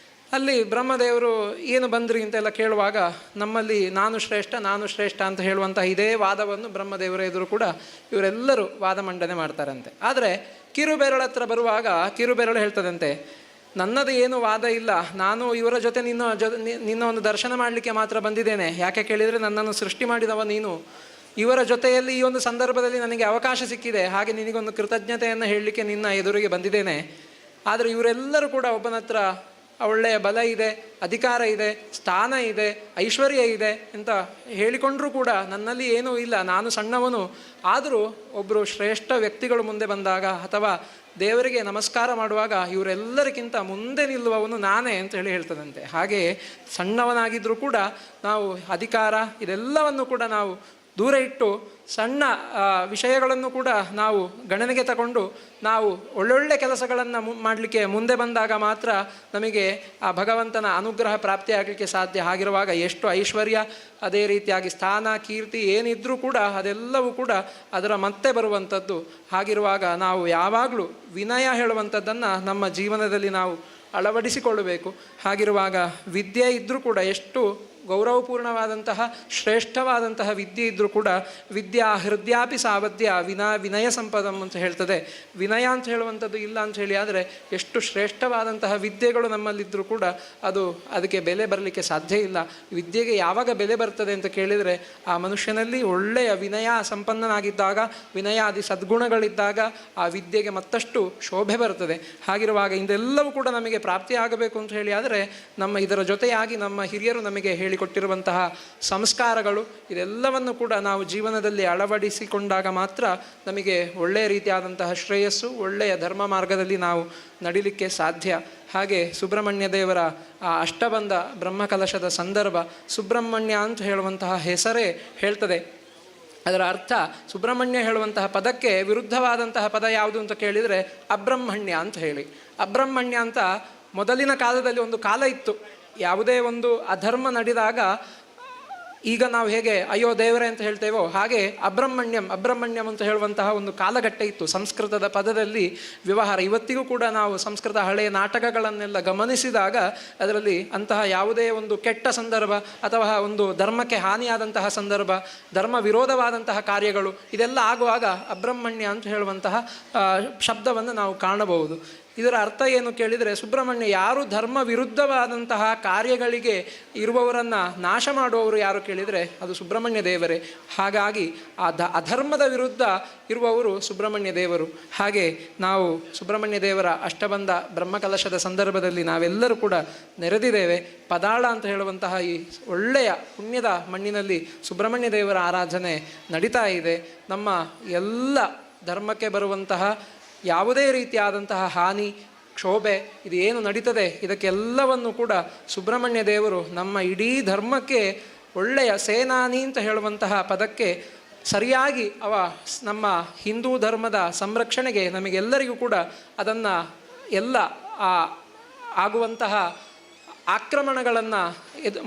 ಅಲ್ಲಿ ಬ್ರಹ್ಮದೇವರು ಏನು ಬಂದ್ರಿ ಅಂತೆಲ್ಲ ಕೇಳುವಾಗ ನಮ್ಮಲ್ಲಿ ನಾನು ಶ್ರೇಷ್ಠ ನಾನು ಶ್ರೇಷ್ಠ ಅಂತ ಹೇಳುವಂತಹ ಇದೇ ವಾದವನ್ನು ಬ್ರಹ್ಮದೇವರ ಎದುರು ಕೂಡ ಇವರೆಲ್ಲರೂ ವಾದ ಮಂಡನೆ ಮಾಡ್ತಾರಂತೆ. ಆದರೆ ಕಿರುಬೆರಳ ಹತ್ರ ಬರುವಾಗ ಕಿರುಬೆರಳು ಹೇಳ್ತದಂತೆ, ನನ್ನದು ಏನು ವಾದ ಇಲ್ಲ, ನಾನು ಇವರ ಜೊತೆ ನಿನ್ನ ಒಂದು ದರ್ಶನ ಮಾಡಲಿಕ್ಕೆ ಮಾತ್ರ ಬಂದಿದ್ದೇನೆ. ಯಾಕೆ ಕೇಳಿದರೆ ನನ್ನನ್ನು ಸೃಷ್ಟಿ ಮಾಡಿದವ ನೀನು, ಇವರ ಜೊತೆಯಲ್ಲಿ ಈ ಒಂದು ಸಂದರ್ಭದಲ್ಲಿ ನನಗೆ ಅವಕಾಶ ಸಿಕ್ಕಿದೆ, ಹಾಗೆ ನಿನಗೊಂದು ಕೃತಜ್ಞತೆಯನ್ನು ಹೇಳಲಿಕ್ಕೆ ನಿನ್ನ ಎದುರಿಗೆ ಬಂದಿದ್ದೇನೆ. ಆದರೆ ಇವರೆಲ್ಲರೂ ಕೂಡ ಒಬ್ಬನ ಹತ್ರ ಒಳ್ಳೆಯ ಬಲ ಇದೆ, ಅಧಿಕಾರ ಇದೆ, ಸ್ಥಾನ ಇದೆ, ಐಶ್ವರ್ಯ ಇದೆ ಅಂತ ಹೇಳಿಕೊಂಡ್ರೂ ಕೂಡ ನನ್ನಲ್ಲಿ ಏನೂ ಇಲ್ಲ, ನಾನು ಸಣ್ಣವನು. ಆದರೂ ಒಬ್ಬರು ಶ್ರೇಷ್ಠ ವ್ಯಕ್ತಿಗಳು ಮುಂದೆ ಬಂದಾಗ ಅಥವಾ ದೇವರಿಗೆ ನಮಸ್ಕಾರ ಮಾಡುವಾಗ ಇವರೆಲ್ಲರಿಗಿಂತ ಮುಂದೆ ನಿಲ್ಲುವವನು ನಾನೇ ಅಂತ ಹೇಳಿ ಹೇಳ್ತದಂತೆ. ಹಾಗೆಯೇ ಸಣ್ಣವನಾಗಿದ್ದರೂ ಕೂಡ ನಾವು ಅಧಿಕಾರ ಇದೆಲ್ಲವನ್ನು ಕೂಡ ನಾವು ದೂರ ಇಟ್ಟು ಸಣ್ಣ ವಿಷಯಗಳನ್ನು ಕೂಡ ನಾವು ಗಣನೆಗೆ ತಗೊಂಡು ನಾವು ಒಳ್ಳೊಳ್ಳೆ ಕೆಲಸಗಳನ್ನು ಮಾಡಲಿಕ್ಕೆ ಮುಂದೆ ಬಂದಾಗ ಮಾತ್ರ ನಮಗೆ ಆ ಭಗವಂತನ ಅನುಗ್ರಹ ಪ್ರಾಪ್ತಿಯಾಗಲಿಕ್ಕೆ ಸಾಧ್ಯ. ಹಾಗಿರುವಾಗ ಎಷ್ಟು ಐಶ್ವರ್ಯ, ಅದೇ ರೀತಿಯಾಗಿ ಸ್ಥಾನ, ಕೀರ್ತಿ ಏನಿದ್ರೂ ಕೂಡ ಅದೆಲ್ಲವೂ ಕೂಡ ಅದರ ಮತ್ತೆ ಬರುವಂಥದ್ದು. ಹಾಗಿರುವಾಗ ನಾವು ಯಾವಾಗಲೂ ವಿನಯ ಹೇಳುವಂಥದ್ದನ್ನು ನಮ್ಮ ಜೀವನದಲ್ಲಿ ನಾವು ಅಳವಡಿಸಿಕೊಳ್ಳಬೇಕು. ಹಾಗಿರುವಾಗ ವಿದ್ಯೆ ಇದ್ದರೂ ಕೂಡ ಎಷ್ಟು ಗೌರವಪೂರ್ಣವಾದಂತಹ ಶ್ರೇಷ್ಠವಾದಂತಹ ವಿದ್ಯೆ ಇದ್ದರೂ ಕೂಡ ವಿದ್ಯಾ ಹೃದಯಾಪಿ ಸಾವದ್ಯ ವಿನಾ ವಿನಯ ಸಂಪದಂ ಅಂತ ಹೇಳ್ತದೆ. ವಿನಯ ಅಂತ ಹೇಳುವಂಥದ್ದು ಇಲ್ಲ ಅಂತ ಹೇಳಿ ಆದರೆ ಎಷ್ಟು ಶ್ರೇಷ್ಠವಾದಂತಹ ವಿದ್ಯೆಗಳು ನಮ್ಮಲ್ಲಿದ್ದರೂ ಕೂಡ ಅದು ಅದಕ್ಕೆ ಬೆಲೆ ಬರಲಿಕ್ಕೆ ಸಾಧ್ಯ ಇಲ್ಲ. ವಿದ್ಯೆಗೆ ಯಾವಾಗ ಬೆಲೆ ಬರ್ತದೆ ಅಂತ ಕೇಳಿದರೆ ಆ ಮನುಷ್ಯನಲ್ಲಿ ಒಳ್ಳೆಯ ವಿನಯ ಸಂಪನ್ನನಾಗಿದ್ದಾಗ, ವಿನಯಾದಿ ಸದ್ಗುಣಗಳಿದ್ದಾಗ ಆ ವಿದ್ಯೆಗೆ ಮತ್ತಷ್ಟು ಶೋಭೆ ಬರ್ತದೆ. ಹಾಗಿರುವಾಗ ಇದೆಲ್ಲವೂ ಕೂಡ ನಮಗೆ ಪ್ರಾಪ್ತಿಯಾಗಬೇಕು ಅಂತ ಹೇಳಿ ಆದರೆ ನಮ್ಮ ಇದರ ಜೊತೆಯಾಗಿ ನಮ್ಮ ಹಿರಿಯರು ನಮಗೆ ಹೇಳಿಕೊಟ್ಟಿರುವಂತಹ ಸಂಸ್ಕಾರಗಳು ಇದೆಲ್ಲವನ್ನು ಕೂಡ ನಾವು ಜೀವನದಲ್ಲಿ ಅಳವಡಿಸಿಕೊಂಡಾಗ ಮಾತ್ರ ನಮಗೆ ಒಳ್ಳೆಯ ರೀತಿಯಾದಂತಹ ಶ್ರೇಯಸ್ಸು, ಒಳ್ಳೆಯ ಧರ್ಮ ಮಾರ್ಗದಲ್ಲಿ ನಾವು ನಡಿಲಿಕ್ಕೆ ಸಾಧ್ಯ. ಹಾಗೆ ಸುಬ್ರಹ್ಮಣ್ಯ ದೇವರ ಆ ಅಷ್ಟಬಂಧ ಬ್ರಹ್ಮಕಲಶದ ಸಂದರ್ಭ, ಸುಬ್ರಹ್ಮಣ್ಯ ಅಂತ ಹೇಳುವಂತಹ ಹೆಸರೇ ಹೇಳ್ತದೆ. ಅದರ ಅರ್ಥ ಸುಬ್ರಹ್ಮಣ್ಯ ಹೇಳುವಂತಹ ಪದಕ್ಕೆ ವಿರುದ್ಧವಾದಂತಹ ಪದ ಯಾವುದು ಅಂತ ಕೇಳಿದರೆ ಅಬ್ರಹ್ಮಣ್ಯ ಅಂತ ಹೇಳಿ. ಅಬ್ರಹ್ಮಣ್ಯ ಅಂತ ಮೊದಲಿನ ಕಾಲದಲ್ಲಿ ಒಂದು ಕಾಲ ಇತ್ತು. ಯಾವುದೇ ಒಂದು ಅಧರ್ಮ ನಡೆದಾಗ ಈಗ ನಾವು ಹೇಗೆ ಅಯ್ಯೋ ದೇವರೇ ಅಂತ ಹೇಳ್ತೇವೋ ಹಾಗೆ ಅಬ್ರಹ್ಮಣ್ಯಂ ಅಬ್ರಹ್ಮಣ್ಯಂ ಅಂತ ಹೇಳುವಂತಹ ಒಂದು ಕಾಲಘಟ್ಟ ಇತ್ತು ಸಂಸ್ಕೃತದ ಪದದಲ್ಲಿ ವ್ಯವಹಾರ. ಇವತ್ತಿಗೂ ಕೂಡ ನಾವು ಸಂಸ್ಕೃತ ಹಳೆಯ ನಾಟಕಗಳನ್ನೆಲ್ಲ ಗಮನಿಸಿದಾಗ ಅದರಲ್ಲಿ ಅಂತಹ ಯಾವುದೇ ಒಂದು ಕೆಟ್ಟ ಸಂದರ್ಭ ಅಥವಾ ಒಂದು ಧರ್ಮಕ್ಕೆ ಹಾನಿಯಾದಂತಹ ಸಂದರ್ಭ, ಧರ್ಮ ವಿರೋಧವಾದಂತಹ ಕಾರ್ಯಗಳು ಇದೆಲ್ಲ ಆಗುವಾಗ ಅಬ್ರಹ್ಮಣ್ಯ ಅಂತ ಹೇಳುವಂತಹ ಶಬ್ದವನ್ನು ನಾವು ಕಾಣಬಹುದು. ಇದರ ಅರ್ಥ ಏನು ಕೇಳಿದರೆ, ಸುಬ್ರಹ್ಮಣ್ಯ ಯಾರು ಧರ್ಮ ವಿರುದ್ಧವಾದಂತಹ ಕಾರ್ಯಗಳಿಗೆ ಇರುವವರನ್ನು ನಾಶ ಮಾಡುವವರು ಯಾರು ಕೇಳಿದರೆ ಅದು ಸುಬ್ರಹ್ಮಣ್ಯ ದೇವರೇ. ಹಾಗಾಗಿ ಆ ಅಧರ್ಮದ ವಿರುದ್ಧ ಇರುವವರು ಸುಬ್ರಹ್ಮಣ್ಯ ದೇವರು. ಹಾಗೆ ನಾವು ಸುಬ್ರಹ್ಮಣ್ಯ ದೇವರ ಅಷ್ಟಬಂಧ ಬ್ರಹ್ಮಕಲಶದ ಸಂದರ್ಭದಲ್ಲಿ ನಾವೆಲ್ಲರೂ ಕೂಡ ನೆರೆದಿದ್ದೇವೆ. ಪದಾಳ ಅಂತ ಹೇಳುವಂತಹ ಈ ಒಳ್ಳೆಯ ಪುಣ್ಯದ ಮಣ್ಣಿನಲ್ಲಿ ಸುಬ್ರಹ್ಮಣ್ಯ ದೇವರ ಆರಾಧನೆ ನಡೀತಾ ಇದೆ. ನಮ್ಮ ಎಲ್ಲ ಧರ್ಮಕ್ಕೆ ಬರುವಂತಹ ಯಾವುದೇ ರೀತಿಯಾದಂತಹ ಹಾನಿ, ಕ್ಷೋಭೆ ಇದು ಏನು ನಡೀತದೆ ಇದಕ್ಕೆಲ್ಲವನ್ನು ಕೂಡ ಸುಬ್ರಹ್ಮಣ್ಯ ದೇವರು ನಮ್ಮ ಇಡೀ ಧರ್ಮಕ್ಕೆ ಒಳ್ಳೆಯ ಸೇನಾನಿ ಅಂತ ಹೇಳುವಂತಹ ಪದಕ್ಕೆ ಸರಿಯಾಗಿ ಅವ ನಮ್ಮ ಹಿಂದೂ ಧರ್ಮದ ಸಂರಕ್ಷಣೆಗೆ ನಮಗೆಲ್ಲರಿಗೂ ಕೂಡ ಅದನ್ನು ಎಲ್ಲ ಆ ಆಗುವಂತಹ ಆಕ್ರಮಣಗಳನ್ನು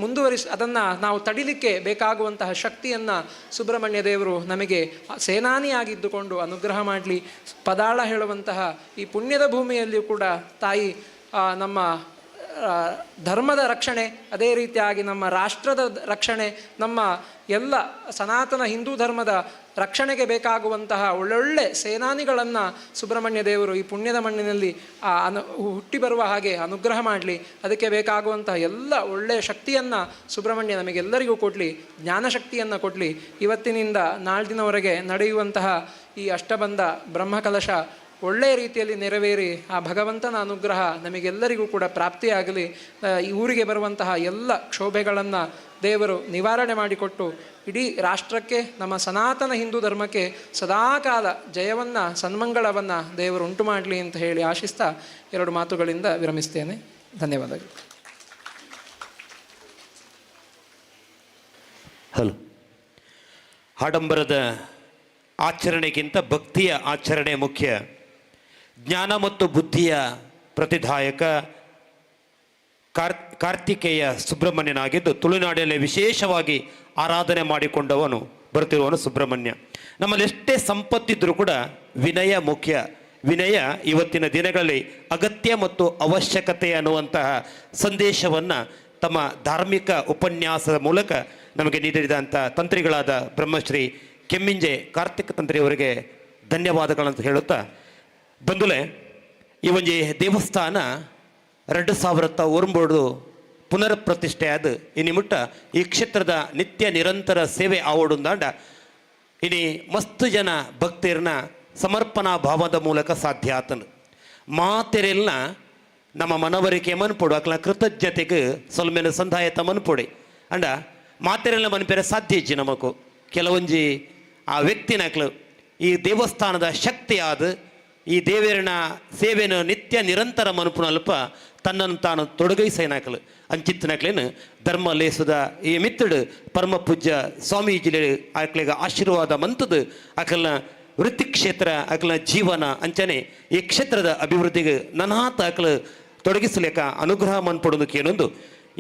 ಮುಂದುವರಿಸಿ ಅದನ್ನು ನಾವು ತಡಿಲಿಕ್ಕೆ ಬೇಕಾಗುವಂತಹ ಶಕ್ತಿಯನ್ನು ಸುಬ್ರಹ್ಮಣ್ಯ ದೇವರು ನಮಗೆ ಸೇನಾನಿಯಾಗಿದ್ದುಕೊಂಡು ಅನುಗ್ರಹ ಮಾಡಲಿ. ಪದಾಳ ಹೇಳುವಂತಹ ಈ ಪುಣ್ಯದ ಭೂಮಿಯಲ್ಲಿಯೂ ಕೂಡ ತಾಯಿ ನಮ್ಮ ಧರ್ಮದ ರಕ್ಷಣೆ, ಅದೇ ರೀತಿಯಾಗಿ ನಮ್ಮ ರಾಷ್ಟ್ರದ ರಕ್ಷಣೆ, ನಮ್ಮ ಎಲ್ಲ ಸನಾತನ ಹಿಂದೂ ಧರ್ಮದ ರಕ್ಷಣೆಗೆ ಬೇಕಾಗುವಂತಹ ಒಳ್ಳೊಳ್ಳೆ ಸೇನಾನಿಗಳನ್ನು ಸುಬ್ರಹ್ಮಣ್ಯ ದೇವರು ಈ ಪುಣ್ಯದ ಮಣ್ಣಿನಲ್ಲಿ ಹುಟ್ಟಿ ಬರುವ ಹಾಗೆ ಅನುಗ್ರಹ ಮಾಡಲಿ. ಅದಕ್ಕೆ ಬೇಕಾಗುವಂತಹ ಎಲ್ಲ ಒಳ್ಳೆಯ ಶಕ್ತಿಯನ್ನು ಸುಬ್ರಹ್ಮಣ್ಯ ನಮಗೆಲ್ಲರಿಗೂ ಕೊಡಲಿ, ಜ್ಞಾನಶಕ್ತಿಯನ್ನು ಕೊಡಲಿ. ಇವತ್ತಿನಿಂದ ನಾಳ್ದಿನವರೆಗೆ ನಡೆಯುವಂತಹ ಈ ಅಷ್ಟಬಂಧ ಬ್ರಹ್ಮಕಲಶ ಒಳ್ಳೆಯ ರೀತಿಯಲ್ಲಿ ನೆರವೇರಿ ಆ ಭಗವಂತನ ಅನುಗ್ರಹ ನಮಗೆಲ್ಲರಿಗೂ ಕೂಡ ಪ್ರಾಪ್ತಿಯಾಗಲಿ. ಈ ಊರಿಗೆ ಬರುವಂತಹ ಎಲ್ಲ ಕ್ಷೋಭೆಗಳನ್ನು ದೇವರು ನಿವಾರಣೆ ಮಾಡಿಕೊಟ್ಟು ಇಡೀ ರಾಷ್ಟ್ರಕ್ಕೆ, ನಮ್ಮ ಸನಾತನ ಹಿಂದೂ ಧರ್ಮಕ್ಕೆ ಸದಾಕಾಲ ಜಯವನ್ನು, ಸನ್ಮಂಗಳವನ್ನು ದೇವರು ಉಂಟು ಮಾಡಲಿ ಅಂತ ಹೇಳಿ ಆಶಿಸ್ತಾ ಎರಡು ಮಾತುಗಳಿಂದ ವಿರಮಿಸ್ತೇನೆ. ಧನ್ಯವಾದಗಳು. ಹಲೋ. ಆಡಂಬರದ ಆಚರಣೆಗಿಂತ ಭಕ್ತಿಯ ಆಚರಣೆ ಮುಖ್ಯ. ಜ್ಞಾನ ಮತ್ತು ಬುದ್ಧಿಯ ಪ್ರತಿದಾಯಕ ಕಾರ್ತಿಕೇಯ ಸುಬ್ರಹ್ಮಣ್ಯನಾಗಿದ್ದು ತುಳುನಾಡಿನಲ್ಲಿ ವಿಶೇಷವಾಗಿ ಆರಾಧನೆ ಮಾಡಿಕೊಂಡವನು ಬರುತ್ತಿರುವವನು ಸುಬ್ರಹ್ಮಣ್ಯ. ನಮ್ಮಲ್ಲಿ ಎಷ್ಟೇ ಸಂಪತ್ತಿದ್ರೂ ಕೂಡ ವಿನಯ ಮುಖ್ಯ. ವಿನಯ ಇವತ್ತಿನ ದಿನಗಳಲ್ಲಿ ಅಗತ್ಯ ಮತ್ತು ಅವಶ್ಯಕತೆ ಅನ್ನುವಂತಹ ಸಂದೇಶವನ್ನು ತಮ್ಮ ಧಾರ್ಮಿಕ ಉಪನ್ಯಾಸದ ಮೂಲಕ ನಮಗೆ ನೀಡಿದಂಥ ತಂತ್ರಿಗಳಾದ ಬ್ರಹ್ಮಶ್ರೀ ಕೆಮ್ಮಿಂಜೆ ಕಾರ್ತಿಕ ತಂತ್ರಿಯವರಿಗೆ ಧನ್ಯವಾದಗಳಂತ ಹೇಳುತ್ತಾ ಬಂದುಲೆ, ಈ ಒಂಜಿ ದೇವಸ್ಥಾನ 2009 ಪುನರ್ ಪ್ರತಿಷ್ಠೆಯಾದ ಈ ನಿಮಿತ್ತ ಈ ಕ್ಷೇತ್ರದ ನಿತ್ಯ ನಿರಂತರ ಸೇವೆ ಆವಡುಂದಾಂಡ ಇನಿ ಮಸ್ತು ಜನ ಭಕ್ತಿಯರ್ನ ಸಮರ್ಪಣಾ ಭಾವದ ಮೂಲಕ ಸಾಧ್ಯ ಆತನು. ಮಾತೆರೆಲ್ಲ ನಮ್ಮ ಮನವರಿಕೆ ಮನ್ಪೊಡು, ಅಕ್ಲ ಕೃತಜ್ಞತೆಗೆ ಸೊಲ್ಮೆನ ಸಂದಾಯತ ಮನ್ಪೊಡಿ ಅಂಡ ಮಾತೆರೆಲ್ಲ ಮನ್ಪೆರೆ ಸಾಧ್ಯ ಇಜ್ಜಿ ನಮಕು. ಕೆಲವೊಂಜಿ ಆ ವ್ಯಕ್ತಿನಕ್ಲು ಈ ದೇವಸ್ಥಾನದ ಶಕ್ತಿಯಾದ ಈ ದೇವರನ ಸೇವೆಯನ್ನು ನಿತ್ಯ ನಿರಂತರ ಮನುಪುನಲ್ಪ ತನ್ನನ್ನು ತಾನು ತೊಡಗೈಸೈನಾಕಲು ಅಂಚಿತ್ತನಕ್ಲೇನು ಧರ್ಮ ಲೇಸುದ ಈ ಮಿತ್ತಡು ಪರಮ ಪೂಜ್ಯ ಸ್ವಾಮೀಜಿ ಆಕಲಿಗೆ ಆಶೀರ್ವಾದ ಮಂತದು ಅಕಲ್ನ ವೃತ್ತಿ ಕ್ಷೇತ್ರ ಅಕಲ್ನ ಜೀವನ ಅಂಚನೆ ಈ ಕ್ಷೇತ್ರದ ಅಭಿವೃದ್ಧಿಗೆ ನನಾತ ಅಕಲು ತೊಡಗಿಸಲೇಕ ಅನುಗ್ರಹ ಮನ್ಪಡುದು ಕೇನೊಂದು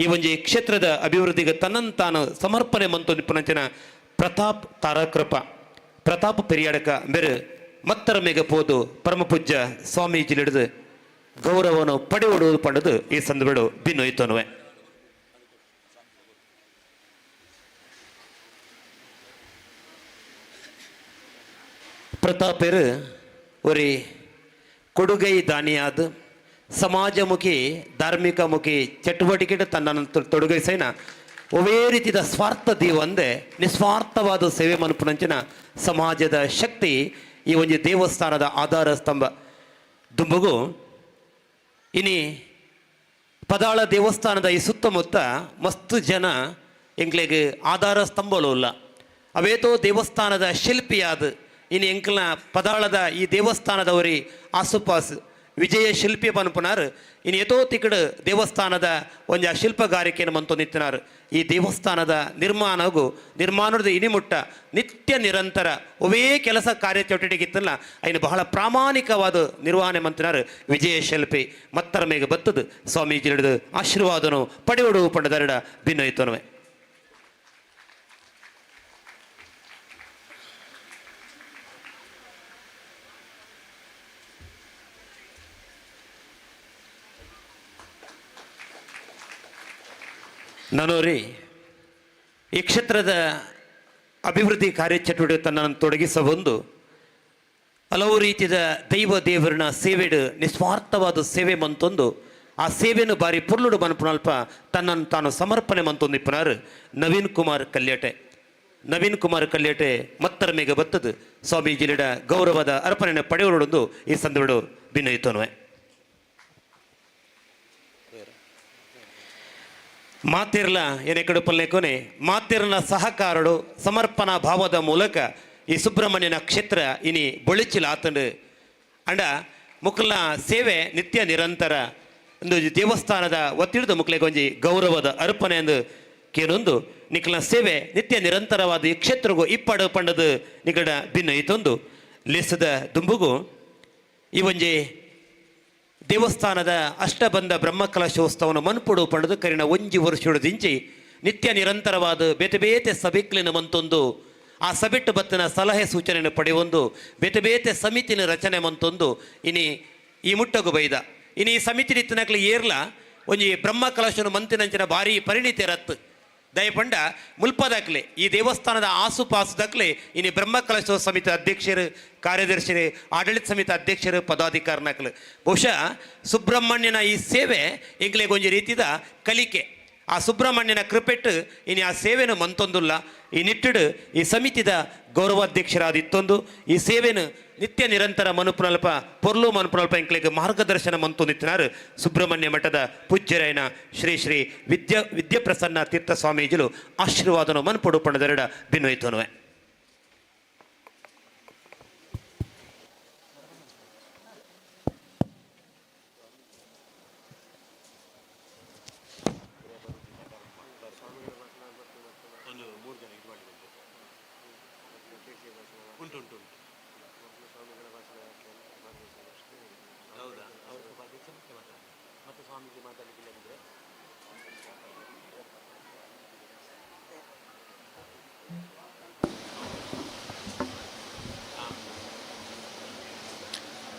ಈ ಒಂಜಿ ಕ್ಷೇತ್ರದ ಅಭಿವೃದ್ಧಿಗೆ ತನ್ನನ್ನು ತಾನು ಸಮರ್ಪಣೆ ಮಂತು ನಿಪುಣಂಚನ ಪ್ರತಾಪ್ ತಾರಕೃಪ ಪ್ರತಾಪ್ ಪೆರಿಯಾಡಕ ಬೇರೆ ಮತ್ತರ ಮೇಗ ಪೋದು ಪರಮ ಪೂಜ್ಯ ಸ್ವಾಮೀಜಿ ಗೌರವನು ಪಡೆಯುವುದು ಪಡೆದು ಈ ಸಂದರ್ಭ ಬಿನ್ನೊಯ್ತನುವೆ. ಪ್ರತಾಪೆರ್ ಒರಿ ಕೊಡುಗೈ ದಾನಿಯಾದ್ ಸಮಾಜಮುಖಿ ಧಾರ್ಮಿಕಮುಖಿ ಚಟುವಟಿಕೆ ತನ್ನನ್ನು ತೊಡಗಿಸೈನ ಒವೇ ರೀತಿಯ ಸ್ವಾರ್ಥ ದೀವಂದೆ ನಿಸ್ವಾರ್ಥವಾದ ಸೇವೆ ಮನ್ಪುನಂಚಿನ ಸಮಾಜದ ಶಕ್ತಿ ಈ ಒಂಜಿ ದೇವಸ್ಥಾನದ ಆಧಾರ ಸ್ತಂಭ. ದುಂಬುಗು ಇನಿ ಪದಾಳ ದೇವಸ್ಥಾನದ ಈ ಸುತ್ತಮುತ್ತ ಮಸ್ತ್ ಜನ ಎಂಕ್ಲೆಗ್ ಆಧಾರ ಸ್ತಂಭಲು ಇಲ್ಲ. ಅವೇತೋ ದೇವಸ್ಥಾನದ ಶಿಲ್ಪಿಯಾದ ಇನಿ ಎಂಕ್ಲನ ಪದಾಳದ ಈ ದೇವಸ್ಥಾನದವರಿ ಆಸುಪಾಸು ವಿಜಯ ಶಿಲ್ಪಿ ಪನ್ಪುನಾರ್ ಇನ್ನು ಏತೋ ತಿಕ್ಕಡು ದೇವಸ್ಥಾನದ ಒಂಜ ಶಿಲ್ಪಗಾರಿಕೆಯನ್ನು ಮಂತು ನಿತ್ತಿನಾರ್. ಈ ದೇವಸ್ಥಾನದ ನಿರ್ಮಾಣಗೂ ನಿರ್ಮಾಣದ ಇನಿಮುಟ್ಟ ನಿತ್ಯ ನಿರಂತರ ಒವೇ ಕೆಲಸ ಕಾರ್ಯ ಚಟುವಟಿಕೆ ಇತ್ತಲ್ಲ ಅಯ್ನ ಬಹಳ ಪ್ರಾಮಾಣಿಕವಾದ ನಿರ್ವಹಣೆ ಮಂತಿನಾರ್ ವಿಜಯ ಶಿಲ್ಪಿ. ಮತ್ತರ ಮೇಗ ಬತ್ತದು ಸ್ವಾಮೀಜಿ ಹಿಡಿದು ಆಶೀರ್ವಾದನು ಪಡೆಯೋಡು ಪಂಡದರಡ ಭಿನ್ನಯಿತನುವೆ. ನನೋರಿ ಈ ಕ್ಷೇತ್ರದ ಅಭಿವೃದ್ಧಿ ಕಾರ್ಯಚಟುವಟಿಕೆ ತನ್ನನ್ನು ತೊಡಗಿಸಬಂದು ಹಲವು ರೀತಿಯ ದೈವ ದೇವರನ ಸೇವೆಡು ನಿಸ್ವಾರ್ಥವಾದ ಸೇವೆ ಮಂತೊಂದು ಆ ಸೇವೆಯನ್ನು ಬಾರಿ ಪುರ್ಲುಡು ಮನ್ಪುನಲ್ಪ ತನ್ನನ್ನು ತಾನು ಸಮರ್ಪಣೆ ಮಂತೊಂದು ಇಪ್ಪನಾರು ನವೀನ್ ಕುಮಾರ್ ಕಲ್ಯಟೆ. ನವೀನ್ ಕುಮಾರ್ ಕಲ್ಯಟೆ ಮತ್ತರ ಮೇಗ ಬತ್ತದು ಸ್ವಾಮೀಜಿಲಿಡ ಗೌರವದ ಅರ್ಪಣೆ ಪಡೆಯೋಡೊಂದು ಈ ಸಂದರ್ಭ ಭಿನ್ನಯಿತನುವೆ. ಮಾತಿರ್ಲ ಏನೇ ಕಡುಪಲ್ಲೇಕೋನೆ ಮಾತಿರ್ನ ಸಹಕಾರಡು ಸಮರ್ಪಣಾ ಭಾವದ ಮೂಲಕ ಈ ಸುಬ್ರಹ್ಮಣ್ಯನ ಕ್ಷೇತ್ರ ಇನಿ ಬೊಳಿಚಿಲ ಆತಂಡು ಅಂಡ ಮುಕ್ಕಲ್ನ ಸೇವೆ ನಿತ್ಯ ನಿರಂತರ ಒಂದು ದೇವಸ್ಥಾನದ ಒತ್ತಿಡಿದ ಮುಕ್ಲೆಗೊಂಜಿ ಗೌರವದ ಅರ್ಪಣೆ ಎಂದು ಕೇನೊಂದು ನಿಖಲ್ನ ಸೇವೆ ನಿತ್ಯ ನಿರಂತರವಾದ ಈ ಕ್ಷೇತ್ರಗೂ ಇಪ್ಪಡು ಪಂಡದು ನಿಗಡ ಭಿನ್ನ ಇತ್ತೊಂದು ಲೇಸದ ದುಂಬುಗು ಈ ಒಂಜಿ ದೇವಸ್ಥಾನದ ಅಷ್ಟಬಂಧ ಬ್ರಹ್ಮಕಲಶೋತ್ಸವನ ಮನ್ಪುಡು ಪಂಡದು ಕರಿನ ಒಂಜಿ ವರ್ಷದಿಂಚಿ ನಿತ್ಯ ನಿರಂತರವಾದ ಬೇತೆ ಬೇತೆ ಸಭೆಕ್ಲಿನ ಮಂತೊಂದು ಆ ಸಭೆಟ್ಟು ಬತ್ತಿನ ಸಲಹೆ ಸೂಚನೆಯನ್ನು ಪಡೆಯೊಂದು ಬೇತೆ ಬೇತೆ ಸಮಿತಿನ ರಚನೆ ಮಂತೊಂದು ಇನಿ ಈ ಮುಟ್ಟಗು ಬೈದ ಇನಿ ಈ ಸಮಿತಿ ನಿತ್ತಿನಕ್ಲಿ ಏರ್ಲ ಒಂಜಿ ಬ್ರಹ್ಮಕಲಶನ ಮಂತಿನಂಚಿನ ಭಾರಿ ಪರಿಣಿತಿ ರತ್ತು ದಯಪಂಡ ಮುಲ್ಪದಾಕ್ಲೆ ಈ ದೇವಸ್ಥಾನದ ಆಸುಪಾಸುದಾಕ್ಲೆ ಇನಿ ಬ್ರಹ್ಮಕಲಶ ಸಮಿತಿ ಅಧ್ಯಕ್ಷರು ಕಾರ್ಯದರ್ಶಿರು ಆಡಳಿತ ಸಮಿತಿ ಅಧ್ಯಕ್ಷರು ಪದಾಧಿಕಾರಿನಾಕ್ಲು. ಬಹುಶಃ ಸುಬ್ರಹ್ಮಣ್ಯನ ಈ ಸೇವೆ ಎಂಕ್ಲೆಗ್ ಒಂಜಿ ರೀತಿದ ಕಲಿಕೆ. ಆ ಸುಬ್ರಹ್ಮಣ್ಯನ ಕೃಪೆಟ್ಟು ಇನಿ ಆ ಸೇವೆನು ಮಂತೊಂದುಲ್ಲ. ಈ ನಿಟ್ಟಿಡು ಈ ಸಮಿತಿದ ಗೌರವಾಧ್ಯಕ್ಷರಾದ ಇತ್ತೊಂದು ಈ ಸೇವೆನು ನಿತ್ಯ ನಿರಂತರ ಮನುಪುನಲ್ಪ ಪೊರ್ಲು ಮನುಪುನಲ್ಪ ಎಂಕ್ಲೆಗ್ ಮಾರ್ಗದರ್ಶನ ಮಂತೊಂದಿತ್ತಿನಾರು ಸುಬ್ರಹ್ಮಣ್ಯ ಮಠದ ಪೂಜ್ಯರಾಯನ ಶ್ರೀ ಶ್ರೀ ವಿದ್ಯಾಪ್ರಸನ್ನ ತೀರ್ಥ ಸ್ವಾಮೀಜಿಲು ಆಶೀರ್ವಾದನು ಮನ್ಪೊಡು ಪಣದೆರಡ ಬಿನ್ವಯ್ತನುವೆ.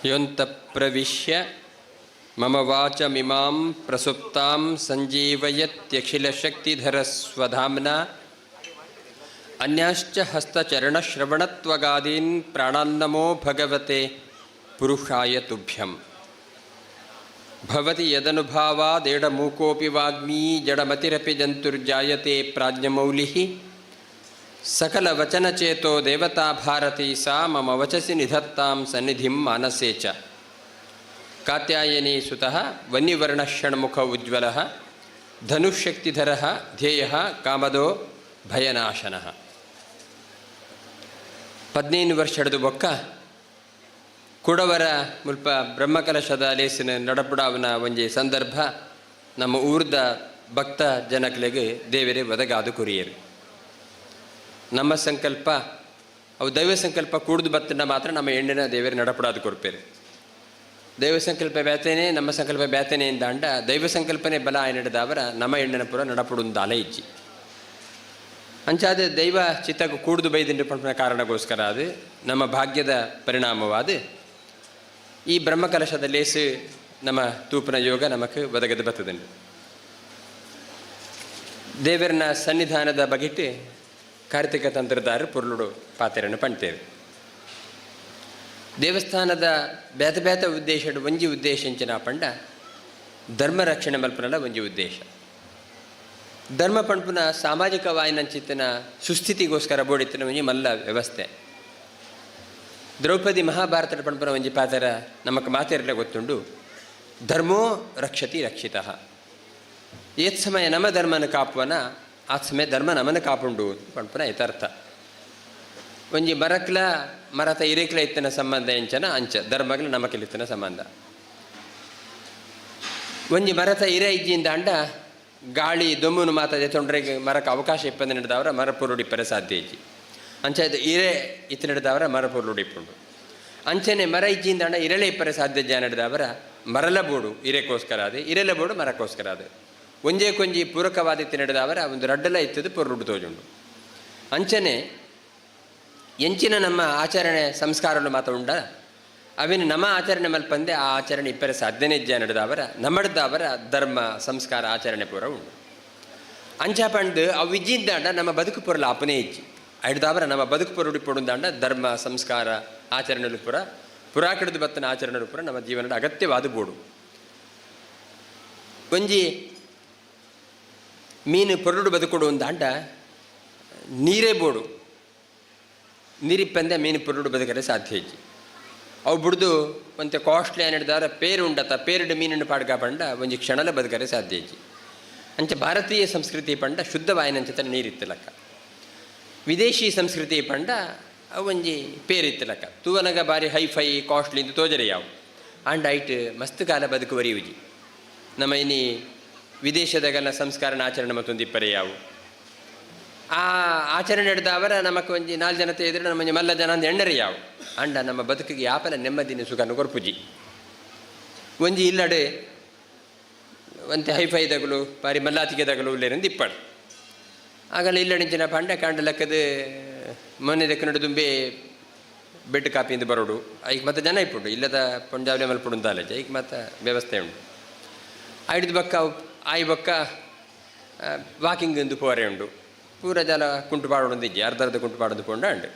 ಯೋಂತಃ ಪ್ರವಿಶ್ಯ ಮಮ ವಾಚಮಿಮಾಂ ಪ್ರಸುಪ್ತಾಂ ಸಂಜೀವಯತ್ಯಖಿಲಶಕ್ತಿಧರಸ್ವಧಾಮ್ನಾ ಅನ್ಯಾಶ್ಚ ಹಸ್ತಚರಣಶ್ರವಣತ್ವಗಾದೀನ್ ಪ್ರಾಣಾನ್ನಮೋ ಭಗವತೆ ಪುರುಷಾಯ ತುಭ್ಯಂ. ಭವತಿ ಯದನುಭಾವಾದೇಡಮೂಕೋಪಿ ವಾಗ್ಮೀ ಜಡಮತಿರಪಿ ಜಂತುರ್ಜಾಯತೆ ಪ್ರಾಜ್ಞಮೌಲಿಃ ಸಕಲವಚನಚೇತೋ ದೇವತಾ ಭಾರತೀ ಸಾ ಮಮ ವಚಸಿ ನಿಧತ್ತಾಂ ಸನ್ನಿಧಿಂ ಮಾನಸೇ ಚ. ಕಾತ್ಯಾಯನಿ ಸುತಃ ವನ್ನಿವರ್ಣಷಣ್ಮುಖ ಉಜ್ವಲಃ ಧನುಶಕ್ತಿಧರಃ ಧ್ಯೇಯಃ ಕಾಮದೋ ಭಯನಾಶನಃ. 15 ವರ್ಷ ಹಿಡಿದು ಬೊಕ್ಕ ಕುಡವರ ಮುಲ್ಪ ಬ್ರಹ್ಮಕಲಶದ ಲೇಸಿನ ನಡಪುಡಾವನ ಒಂಜಿ ಸಂದರ್ಭ ನಮ್ಮ ಊರ್ದ ಭಕ್ತ ಜನಕ್ಲೆಗೆ ದೇವರೇ ಒದಗಾದು ಕುರಿಯರು. ನಮ್ಮ ಸಂಕಲ್ಪ ಅವು ದೈವ ಸಂಕಲ್ಪ ಕೂಡ್ದು ಬತ್ತಂಡ ಮಾತ್ರ ನಮ್ಮ ಹೆಣ್ಣಿನ ದೇವರೇ ನಡಪಡಾದು ಕೊರ್ಪೇರು. ದೈವ ಸಂಕಲ್ಪ ಬ್ಯಾತೇನೆ ನಮ್ಮ ಸಂಕಲ್ಪ ಬ್ಯಾತೇನೆ ಎಂದಾಂಡ ದೈವ ಸಂಕಲ್ಪನೆ ಬಲ ಆಯ್ನಡದವರ ನಮ್ಮ ಹೆಣ್ಣಿನ ಪುರ ನಡಪಡುಂದಾಲ ಇಜ್ಜಿ. ಅಂಚಾದ ದೈವ ಚಿತ್ತಕ್ಕೆ ಕೂಡ್ದು ಬೈದಿಂಡು ಪಂಪಿನ ಕಾರಣಕ್ಕೋಸ್ಕರ ಅದು ನಮ್ಮ ಭಾಗ್ಯದ ಪರಿಣಾಮವಾದ ಈ ಬ್ರಹ್ಮಕಲಶದ ಲೇಸು ನಮ್ಮ ತೂಪಿನ ಯೋಗ ನಮಕ್ ಒದಗದು ಬರ್ತದಂಡು. ದೇವರನ ಸನ್ನಿಧಾನದ ಬಗೆಟ್ ಕಾರ್ತಿಕ ತಂತ್ರದಾರರು ಪೊರ್ಲುಡು ಪಾತೆರನ್ನು ಪಣ್ತೇವೆ. ದೇವಸ್ಥಾನದ ಬೇತೆ ಬೇತೆ ಉದ್ದೇಶಡ್ ಒಂಜಿ ಉದ್ದೇಶ ಎಂಚಿನ ಪಂಡ ಧರ್ಮ ರಕ್ಷಣೆ ಮಲ್ಪುನಲ ಒಂಜಿ ಉದ್ದೇಶ. ಧರ್ಮ ಪಣ್ಪುನ ಸಾಮಾಜಿಕ ವಾಯಿನಂಚಿತ್ತಿನ ಸುಸ್ಥಿತಿಗೋಸ್ಕರ ಬೋಡಿತ್ತಿನ ಒಂಜಿ ಮಲ್ಲ ವ್ಯವಸ್ಥೆ. ದ್ರೌಪದಿ ಮಹಾಭಾರತದ ಪಣ್ಪುನ ಒಂಜಿ ಪಾತ್ರ ನಮಕ್ ಮಾತೆರ್ಲೆ ಗೊತ್ತುಂಡು. ಧರ್ಮೋ ರಕ್ಷತಿ ರಕ್ಷಿತಃ. ಏತ್ ಸಮಯ ನಮ ಧರ್ಮನ ಕಾಪುವನ ಆ ಸಮಯ ಧರ್ಮ ನಮನ ಕಾಪುಂಡು ಪಣ್ಪುನ ಯಥಾರ್ಥ. ಒಂಜಿ ಮರಕ್ಲ ಮರತ ಇರೇಕ್ಲ ಇತ್ತಿನ ಸಂಬಂಧ ಎಂಚನ ಅಂಚ ಧರ್ಮಗ್ಲ ನಮಕಿಲಿತ್ತಿನ ಸಂಬಂಧ. ಒಂಜಿ ಮರತ ಇರೆ ಇಜ್ಜಿಂದ ಅಂಡ ಗಾಳಿ ದೊಮ್ಮುನು ಮಾತದೆ ತೊಂದರೆಗೆ ಮರಕ್ಕೆ ಅವಕಾಶ ಇಪ್ಪಂದು ನಡೆದವರ ಮರ ಪೊರುಡಿಪ್ಪರೆ ಸಾಧ್ಯ ಇಜ್ಜಿ. ಅಂಚ ಇದು ಇರೆ ಇತ್ತು ನಡೆದವರ ಮರ ಪೊರುಡಿಪ್ಪುಂಡು. ಅಂಚನೆ ಮರ ಇಜ್ಜಿಂದ ಅಂಡ ಇರಳೆ ಇಪ್ಪರೆ ಸಾಧ್ಯ ಜ ನಡೆದವರ ಮರಲ ಬೋಡು ಇರೆಕೋಸ್ಕರ ಅದು, ಇರೆಲ ಬೋಡು ಮರಕ್ಕೋಸ್ಕರ ಅದು. ಒಂಜೇ ಕೊಂಜಿ ಪೂರಕವಾದ ಇತ್ತು ನಡೆದವರ ಒಂದು ರಡ್ಡಲ ಇತ್ತದು ಪೊರುಡು ತೋಜುಂಡು. ಅಂಚನೆ ಎಂಚಿನ ನಮ್ಮ ಆಚರಣೆ ಸಂಸ್ಕಾರಗಳು ಮಾತ್ರ ಉಂಡ ಅವಿನ ನಮ್ಮ ಆಚರಣೆ ಮಲ್ಪಂದೆ ಆ ಆಚರಣೆ ಇಪ್ಪರೆ ಸಾಧ್ಯನೇ ಇಜ್ಜ ನಡೆದವರ ನಮ್ಮಡ್ದವರ ಧರ್ಮ ಸಂಸ್ಕಾರ ಆಚರಣೆ ಪೂರ ಉಂಡು. ಅಂಚ ಪಂಡು ಅವು ಇಜ್ಜಿದ್ದಾಂಡ ನಮ್ಮ ಬದುಕು ಪೊರಲ ಅಪನೇ ಇಜ್ಜಿ. ಐಡ್ದಾವರ ನಮ್ಮ ಬದುಕು ಪೊರುಡಿ ಪೊಡುಂದಾಂಡ ಧರ್ಮ ಸಂಸ್ಕಾರ ಆಚರಣೆಗಳು ಪೂರ ಪುರಾಕಡದ ಬತ್ತನ ಆಚರಣೆಗಳು ಪೂರ ನಮ್ಮ ಜೀವನದ ಅಗತ್ಯವಾದ ಬೋಡು. ಒಂಜಿ ಮೀನು ಪೊರುಡು ಬದುಕೊಡು ಅಂದಾಂಡ ನೀರೇ ಬೋಡು. ನೀರಿಪ್ಪಂದೆ ಮೀನು ಪೊರುಡು ಬದುಕರೆ ಸಾಧ್ಯ ಇಜ್ಜಿ. ಅವು ಬುಡ್ದು ಒಂತೆ ಕಾಸ್ಟ್ಲಿ ಏನಿಡ್ದಾರ ಪೇರು ಉಂಡತ ಪೇರುಡು ಮೀನನ್ನು ಪಾಡ್ಕ ಪಂಡ ಒಂಜಿ ಕ್ಷಣಲ ಬದುಕರೆ ಸಾಧ್ಯ ಇಜ್ಜಿ. ಅಂಚ ಭಾರತೀಯ ಸಂಸ್ಕೃತಿ ಪಂಡ ಶುದ್ಧ ವಾಯಿನಂಚಿತ ನೀರಿತ್ತು ಲೆಕ್ಕ. ವಿದೇಶಿ ಸಂಸ್ಕೃತಿ ಪಂಡ ಅವು ಒಂಜಿ ಪೇರಿತ್ತು ಲೆಕ್ಕ. ತೂವನಗ ಬಾರಿ ಹೈಫೈ ಕಾಸ್ಟ್ಲಿ ಇಂದು ತೋಜರೆ ಯಾವು ಆಂಡ ಐಟ್ ಮಸ್ತ್ ಕಾಲ ಬದುಕು ವರಿಯುಜಿ. ನಮ್ಮ ಇನಿ ವಿದೇಶದಾಗಲ್ಲ ಸಂಸ್ಕಾರನ ಆಚರಣೆ ಮತ್ತೊಂದು ಇಪ್ಪರೆ ಯಾವು ಆ ಆಚರಣೆ ಹಿಡ್ದವರ ನಮಕ್ ಒಂಜಿ ನಾಲ್ಕು ಜನ ಎದುರು ನಮ್ಮ ಮಲ್ಲ ಜನ ಅಂದ್ ಎಣ್ಣರೆ ಯಾವು ಅಂಡ ನಮ್ಮ ಬದುಕಿಗೆ ಯಾಪಲ ನೆಮ್ಮದಿನ ಸುಖನ ಕೊರ್ಪುಜಿ. ಒಂಜಿ ಇಲ್ಲಡೆ ಒಂತೆ ಹೈಫೈ ದಗಲು ಬಾರಿ ಮಲ್ಲಾತಿಗೆ ದಗಲು ಉಲ್ಲೇರಂದು ಇಪ್ಪಡು. ಆಗಲ ಇಲ್ಲಡಿಂಚಿನ ಪಂಡ ಕಾಂಡ ಲೆಕ್ಕದ ಮೊನ್ನೆ ದಕ್ಕನಡು ದುಂಬೆ ಬೆಡ್ ಕಾಪಿಯಿಂದ ಬರೋಡು ಐಕ್ ಮತ್ತೆ ಜನ ಇಪ್ಪುಂಡು ಇಲ್ಲದ ಪಂಜಾಬ್ಲೆ ಮಲ್ಪುಡು ಅಂತ ಆಲೋಚನೆ ಐಕ್ ಮತ್ತೆ ವ್ಯವಸ್ಥೆ ಉಂಟು. ಐಡ್ದು ಬಕ್ಕ ಆಯಿ ಬಕ್ಕ ವಾಕಿಂಗ್ ಎಂದು ಪೋರೆ ಉಂಡು. ಪೂರ ಜಲ ಕುಂಟು ಪಾಡೋದು ಇಜ್ಜಿ ಅರ್ಧ ಅರ್ಧ ಕುಂಟು ಪಾಡೋದು ಪೋಂಡ ಉಂಡು.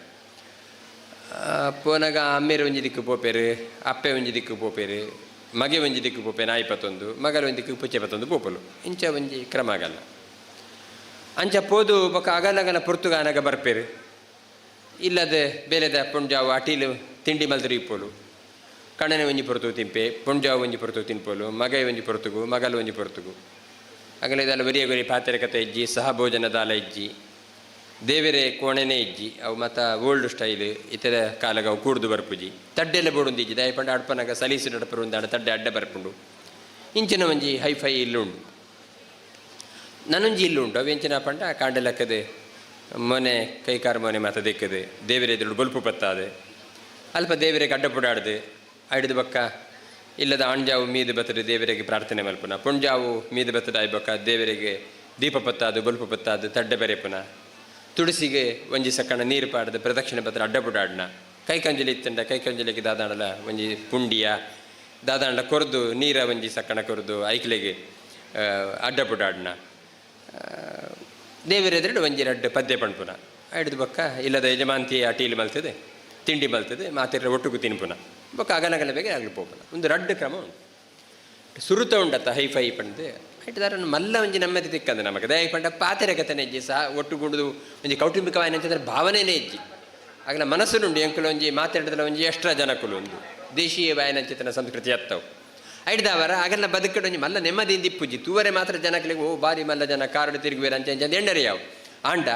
ಪೋನಾಗ ಅಮ್ಮೇರು ಒಂಜಿ ದಿಕ್ಕು ಪೋಪೇರು, ಅಪ್ಪೆ ಒಂಜಿ ದಿಕ್ಕು ಪೋಪೇರು, ಮಗೆ ಒಂಜಿ ದಿಕ್ಕು ಪೋಪೆ ನಾಯಿ ಪತ್ತೊಂದು, ಮಗಲ ಒಂಜಿ ದಿಕ್ಕು ಪುಚ್ಚೆ ಪತ್ತೊಂದು ಪೋಪಲು ಇಂಚ ಒಂಜಿ ಕ್ರಮ ಆಗಲ್ಲ. ಅಂಚ ಪೋದು ಬೊಕ್ಕ ಅಗಲಗಲ ಪೊರ್ತುಗಾನಗ ಬರ್ಪೇರು. ಇಲ್ಲದೆ ಬೇಲೆದ ಪುಂಜಾವು ಅಟೀಲು ತಿಂಡಿ ಮಲ್ದರಿ ಇಪ್ಪೋಲು. ಕಣ್ಣನೆ ಒಂಜಿ ಪೊರ್ತು ತಿಂಪೆ, ಪುಂಜಾವು ಒಂಜಿ ಪೊರ್ತು ತಿನ್ಪೋಲು, ಮಗೈ ಒಂಜಿ ಪೊರ್ತುಗು, ಮಗಲು ಒಂಜಿ ಪೊರ್ತುಗು. ಆಗಲೇ ಇದೆಲ್ಲ ಬರಿಯ ಗುರಿ ಪಾತ್ರೆ ಕತೆ ಇಜ್ಜಿ, ಸಹ ಭೋಜನದಾಲ ಇಜ್ಜಿ, ದೇವರೇ ಕೋಣೆನೇ ಇಜ್ಜಿ. ಅವು ಮತ್ತು ಓಲ್ಡ್ ಸ್ಟೈಲ್ ಇತರ ಕಾಲಗ ಅವು ಕೂಡ್ದು ಬರ್ಪುಜಿ. ತಡ್ಡೆಲ್ಲ ಬೋಡುಂದು ಇಜ್ಜಿ ದಯ ಪಂಡ ಅಡ್ಪನಾಗ ಸಲೀಸು ನಡಪರು ಒಂದಾಡ ತಡ್ಡೆ ಅಡ್ಡ ಬರ್ಪುಂಡು. ಇಂಚಿನ ಒಂಜಿ ಹೈಫೈ ಇಲ್ಲುಂಡು. ನನೊಂಜಿ ಇಲ್ಲುಂಡು ಅವು ಎಂಚಿನ ಪಂಡ ಕಾಂಡ ಲೆಕ್ಕದೆ ಮೊನೆ ಕೈಕಾರು ಮೊನೆ ಮಾತ ದೆಕ್ಕದೆ ದೇವರ ಎದುರು ಬೊಲ್ಪು ಪತ್ತಾದೆ ಅಲ್ಪ ದೇವರಿಗೆ ಅಡ್ಡ ಪುಡಾಡ್ದು ಐಡ್ದು ಬಕ್ಕ ಇಲ್ಲದ ಅಣ್ಜಾವು ಮೀದು ಬತ್ತದ ದೇವರಿಗೆ ಪ್ರಾರ್ಥನೆ ಮಲ್ಪುನ, ಪುಂಜಾವು ಮೀದು ಬತ್ತದ ಆಯ್ಬಕ್ಕ ದೇವರಿಗೆ ದೀಪ ಪತ್ತಾದು ಬೊಲ್ಪು ಪತ್ತಾದು ತಡ್ಡೆ ಬರೆಪುನ, ತುಳಸಿಗೆ ಒಂಜಿ ಸಕ್ಕಣ ನೀರು ಪಾಡ್ದು ಪ್ರದಕ್ಷಿಣೆ ಪತ್ರ ಅಡ್ಡ ಪುಡಾಡ್ನ, ಕೈಕಂಜಲಿ ಇತ್ತಂಡ ಕೈಕಂಜಲಿಗೆ ದಾದಾಂಡಲ ಒಂಜಿ ಪುಂಡಿಯ ದಾದಾಂಡ ಕೊರ್ದು ನೀರ ಒಂಜಿ ಸಕ್ಕಣ ಕೊರ್ದು ಐಕ್ಲೆಗೆ ಅಡ್ಡ ಪುಡಾಡ್ನ, ದೇವರ ಎದುರು ಒಂಜಿ ರಡ್ಡು ಪದ್ಯ ಪಣ್ಪುನ ಐಡ್ದು ಬೊಕ್ಕ ಇಲ್ಲದ ಯಜಮಾಂತಿ ಅಟೀಲ್ ಮಲ್ತದೆ ತಿಂಡಿ ಮಲ್ತದೆ ಮಾತಿರ ಒಟ್ಟುಗು ತಿನ್ಪುನ ಬೊಕ್ಕ ಅಗಲಗಲ ಬೇಗ ಆಗಲಿ ಪೋಪುನ. ಒಂದು ರಡ್ಡು ಕ್ರಮ ಉಂಟು. ಸುರುತ ಉಂಡತ್ತ ಹೈಫೈ ಪಂಡ್ದು ಐಟ್ದಾರ ಮಲ್ಲ ಒಂಜಿ ನೆಮ್ಮದಿ ತಿಕ್ಕಂದು ನಮಗೆ ದಯ ಪಂಡ ಪಾತೆರೆ ಕಥನೆ ಇಜ್ಜಿ ಸಹ ಒಟ್ಟುಗೂಡುದು ಒಂಜಿ ಕೌಟುಂಬಿಕವಾಯಿನ ಅಂತಂದ್ರೆ ಭಾವನೆನೇ ಇಜ್ಜಿ. ಆಗಲ ಮನಸ್ಸುನುಂಡು ಎಂಕುಲು ಒಂಜಿ ಮಾತಾಡಿದ್ರೆ ಒಂಜಿ ಎಷ್ಟ್ರ ಜನಕುಲು ಒಂದು ದೇಶೀಯ ವಾಯನಂಚಿತನ ಸಂಸ್ಕೃತಿ ಅತ್ತವು ಐಡ್ದವರ ಆಗಲ್ಲ ಬದುಕಡು ಒಂಜಿ ಮಲ್ಲ ನೆಮ್ಮದಿಯಿಂದ ಇಪ್ಪುಜಿ. ತೂವರೆ ಮಾತ್ರ ಜನಕಲಿಗೆ ಓ ಬಾರಿ ಮಲ್ಲ ಜನ ಕಾರಡು ತಿರುಗುವೇರ ಅಂಚ ಅಂಚ ಎಂಡರೆ ಯಾವು ಆಂಡ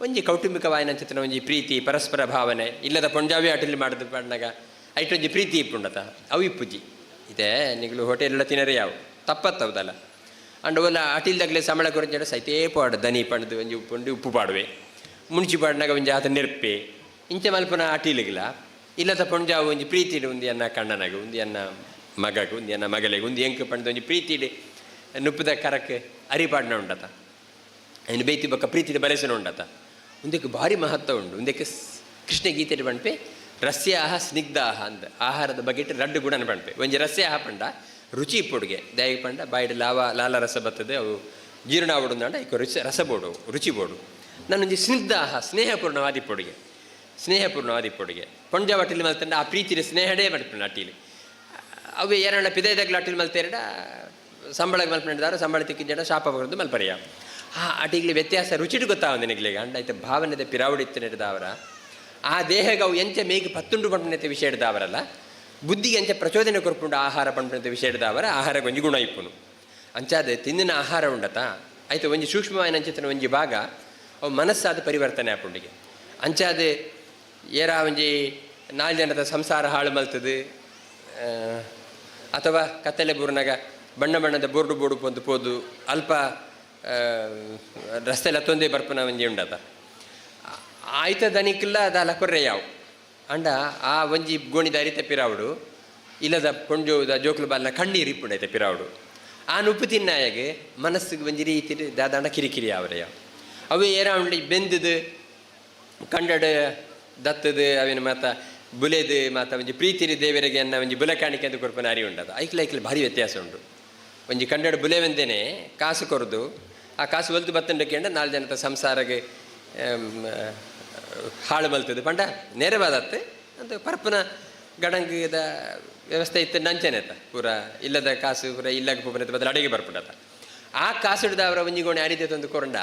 ಒಂಜಿ ಕೌಟುಂಬಿಕ ವಾಯನಂಚಿತನ ಒಂಜಿ ಪ್ರೀತಿ ಪರಸ್ಪರ ಭಾವನೆ ಇಲ್ಲದ ಪಂಜಾಬಿ ಅಟಲಿ ಮಾಡಿದ ಪಂಡಾಗ ಐಟೊಂಜಿ ಪ್ರೀತಿ ಇಪ್ಪುಂಡತ ಅವು ಇಪ್ಪುಜಿ. ಇದೇ ನಿಗಲು ಹೋಟೆಲ್ ತಿನ್ನರೆ ಯಾವು ತಪ್ಪತ್ತವದಲ್ಲ ಅಂಡ ಒಲ್ಲ ಅಟಿಲ್ದಾಗಲೇ ಸಂಬಳ ಕೊರಂಜಡ ಸೈತೇ ಪಾಡು ದನಿ ಪಂಡ್ದು ಒಂಜಿ ಉಪ್ಪುಂಡು ಉಪ್ಪು ಪಾಡುವೆ ಮುಂಚಿ ಪಾಡ್ನಾಗ ಒಂಜಿ ಆತ ನೆರ್ಪೆ ಇಂಚ ಮಲ್ಪನ ಅಟಿಲಿಗಿಲ್ಲ ಇಲ್ಲದ ಪಂಜಾವು ಒಂಜಿ ಪ್ರೀತಿಡು ಒಂದು ಅನ್ನ ಕಣ್ಣನಾಗ ಒಂದು ಅನ್ನ ಮಗಗೆ ಒಂದು ಅನ್ನ ಮಗಲಿಗೆ ಒಂದು ಎಂಕು ಪಂಡ್ದು ಒಂಜಿ ಪ್ರೀತಿಡು ನುಪ್ಪದ ಕರಕ್ಕೆ ಅರಿಪಾಡ್ನ ಉಂಡತ ಇನ್ನು ಬೇತಿ ಬೊಕ್ಕ ಪ್ರೀತಿಡು ಬರೆಸನ ಉಂಡತ ಒಂದಕ್ಕೆ ಭಾರಿ ಮಹತ್ವ ಉಂಡು. ಒಂದಕ್ಕೆ ಕೃಷ್ಣ ಗೀತೆ ಪಂಡ್ಪೆ ರಸ್ಯಾಹ ಸ್ನಿಗ್ಧಾಹ ಅಂದ ಆಹಾರದ ಬಗ್ಗೆ ರಡ್ಡು ಗುಣನ ಪಂಡ್ಪೆ. ಒಂಜಿ ರಸ್ಯಾಹ ಪಂಡ ರುಚಿ ಇಪ್ಪುಡುಗೆ ದಯ ಪಂಡ ಬಾಯಿಡ್ ಲಾವ ಲಾಲ ರಸ ಬರ್ತದೆ ಅವು ಜೀರ್ಣ ಆವಡುಂದಾಂಡ ಐಕ್ ರುಚಿ ರಸ ಬೋಡು ರುಚಿ ಬೋಡು. ನನ್ನೊಂಜಿ ಸ್ನಿಗ್ಧಾಹ ಸ್ನೇಹಪೂರ್ಣವಾದ ಇಪ್ಪುಡುಗೆ ಸ್ನೇಹಪೂರ್ಣವಾದ ಇಪ್ಪೊಡುಗೆ ಪೊಂಜ ಅಟಿಲ್ ಮಲ್ತಂಡ ಆ ಪ್ರೀತಿಯ ಸ್ನೇಹಡೇ ಮಲ್ಪುನ ಅಟಿಲ್. ಅವು ಏರಣ್ಣ ಪಿದೈದಾಗ್ಲ ಅಟಿಲ್ ಮಲ್ತೇರಡ ಸಂಬಳಕ್ಕೆ ಮಲ್ಪಂಡಿದಾರ, ಸಂಬಳ ತಿಕ್ಕಿದ್ದ ಶಾಪ ಬರೋದು ಮಲ್ಪರಿಯ. ಆ ಅಟಿಗ್ಲಿ ವ್ಯತ್ಯಾಸ ರುಚಿಟು ಗೊತ್ತಾವ ನಿಗ್ಲಿಗೆ. ಅಂಡ ಐತೆ ಭಾವನೆದ ಪಿರಾವಡಿ ಇತ್ತು ಆ ದೇಹಗ ಅವು ಎಂಚ ಮೇಗ್ ಪತ್ತುಂಡು ಪಂಪನತೆ ವಿಷಯ ಹಿಡ್ದವರಲ್ಲ, ಬುದ್ಧಿಗೆ ಎಂಚ ಪ್ರಚೋದನೆ ಕೊರ್ಪುಂಡು ಆಹಾರ ಪಂಪನತೆ ವಿಷಯ ಹಿಡ್ದವರ ಆಹಾರ ಒಂಜಿ ಗುಣ ಇಪ್ಪುನು. ಅಂಚಾದ ತಿಂದಿನ ಆಹಾರ ಉಂಡತ ಆಯ್ತು ಒಂಜಿ ಸೂಕ್ಷ್ಮವಾಯಿನ ಅಂಚಿತನ ಒಂಜಿ ಭಾಗ ಅವು ಮನಸ್ಸಾದ ಪರಿವರ್ತನೆ ಆಪುಂಡಿಗೆ. ಅಂಚಾದ ಏರ ಒಂಜಿ ನಾಲ್ ಜನದ ಸಂಸಾರ ಹಾಳು ಮಲ್ತದು, ಅಥವಾ ಕತ್ತಲೆ ಬೂರ್ನಾಗ ಬಣ್ಣ ಬಣ್ಣದ ಬೋರ್ಡು ಬೋರ್ಡು ಪೊಂದು ಪೋದು ಅಲ್ಪ ರಸ್ತೆ ಲತ್ತೊಂದೇ ಬರ್ಪುನ ಒಂಜಿ ಉಂಡತ ಆಯ್ತ ದನಿಕ್ಲ ದಾಲ ಕೊರ್ರೆ ಯಾವು. ಅಂಡ ಆ ಒಂಜಿ ಗೋಣಿದ ಅರಿತ ಪಿರಾವುಡು ಇಲ್ಲದ ಪೊಂಜೋದ ಜೋಕ್ಲು ಬಾಲ್ನ ಕಣ್ಣೀರು ಇಪ್ಪುಂಡೈತೆ ಪಿರಾವುಡು. ಆ ಉಪ್ಪು ತಿನ್ನಾಯಗೆ ಮನಸ್ಸಿಗೆ ಒಂಜಿ ರೀತಿ ದಾದಾಂಡ ಕಿರಿಕಿರಿ ಅವರೆಯ ಯಾವ. ಅವು ಏರ ಉಂಡಿ ಬೆಂದದು ಕಂಡಡ ದತ್ತದು ಅವಿನ ಮಾತ ಬುಲೆದು ಮಾತ ಒಂಜಿ ಪ್ರೀತಿರಿ ದೇವರಿಗೆ ಅನ್ನ ಒಂಜಿ ಬುಲೆ ಕಾಣಿಕೆ ಅಂತ ಕೊರ್ಪುನ ಅರಿ ಉಂಡದ. ಐಕ್ಲ ಐಕ್ಲ ಭಾರಿ ವ್ಯತ್ಯಾಸ ಉಂಟು. ಒಂಜಿ ಕಂಡಡ ಬುಲೆ ಒಂದೇನೆ ಕಾಸು ಕೊರದು ಆ ಕಾಸು ಒಲ್ತು ಬತ್ತಂಡ ಕೇಂಡ ನಾಲ್ ಜನತ ಸಂಸಾರಗೆ ಹಾಳು ಮಲ್ತದೆ ಪಂಡ ನೇರವಾದತ್ತೆ ಅಂತ ಪರಪನ ಗಡಂಗದ ವ್ಯವಸ್ಥೆ ಇತ್ತು ನಂಚೆನೆತ ಪೂರ ಇಲ್ಲದ ಕಾಸು ಪೂರ ಇಲ್ಲಗ ಪೂರ ಬದಲು ಅಡಿಗೆ ಬರ್ಪುಂಡತ. ಆ ಕಾಸು ಹಿಡ್ದ ಅವರ ಒಂಜಿ ಗೋಣೆ ಅರಿತೆ ತಂದು ಕೊರಂಡ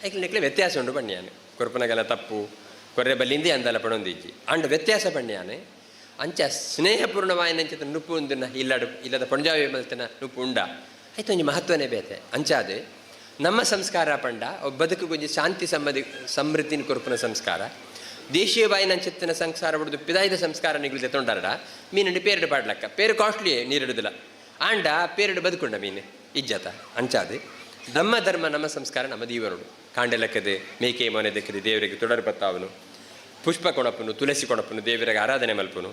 ಐಕ್ಲ ನೆಕ್ಲೆ ವ್ಯತ್ಯಾಸ ಉಂಟು ಬಣ್ಣಿಯಾನೆ. ಕೊರ್ಪನಗಲ ತಪ್ಪು ಕೊರ್ರೆ ಬಲ್ಲಿಂದೇ ಅಂದಲ ಪಣೊಂದಿಜ್ಜಿ ಅಂಡ ವ್ಯತ್ಯಾಸ ಬಣ್ಣಿಯಾನೆ. ಅಂಚ ಸ್ನೇಹಪೂರ್ಣವಾಯಿನಂಚಿತ ನುಪ್ಪು ಉಂದನ್ನ ಇಲ್ಲಡು ಇಲ್ಲದ ಪಂಜಾಬಿ ಮಲ್ತನ ನುಪ್ಪು ಉಂಡ ಆಯ್ತು ಒಂಜಿ ಮಹತ್ವನೇ ಬೇತೆ. ಅಂಚಾದೆ ನಮ್ಮ ಸಂಸ್ಕಾರ ಪಂಡ ಬದುಕು ಒಂಜಿ ಶಾಂತಿ ಸಮ್ಮದಿ ಸಮೃದ್ಧಿನ ಕೊರ್ಪುನ ಸಂಸ್ಕಾರ. ದೇಶೀಯ ಬಾಯಿನಂಚಿತ್ತಿನ ಸಂಸ್ಕಾರ ಬಿಡುದು ಪಿದಾಯ್ದ ಸಂಸ್ಕಾರ ನಿಗುಳಿದೆ ತೊಂಡಾರಡ ಮೀನುಂಡಿ ಪೇರಡು ಪಾಡ್ಲಕ್ಕ ಪೇರು ಕಾಸ್ಟ್ಲಿ ನೀರಿಡುದಿಲ್ಲ ಆಂಡ ಪೇರಡು ಬದುಕುಂಡ ಮೀನು ಇಜ್ಜತ. ಅಂಚಾದೆ ನಮ್ಮ ಧರ್ಮ ನಮ್ಮ ಸಂಸ್ಕಾರ ನಮ್ಮ ದೀವರುಡು ಕಾಂಡೆಲಕ್ಕದೆ ಮೇಕೆ ಮೊನೆ ದಕ್ಕದೆ ದೇವರಿಗೆ ತೊಡರು ಬತ್ತಾವನು ಪುಷ್ಪ ಕೊಣಪುನು ತುಳಸಿ ಕೊಣಪುನು ದೇವರಿಗೆ ಆರಾಧನೆ ಮಲ್ಪುನು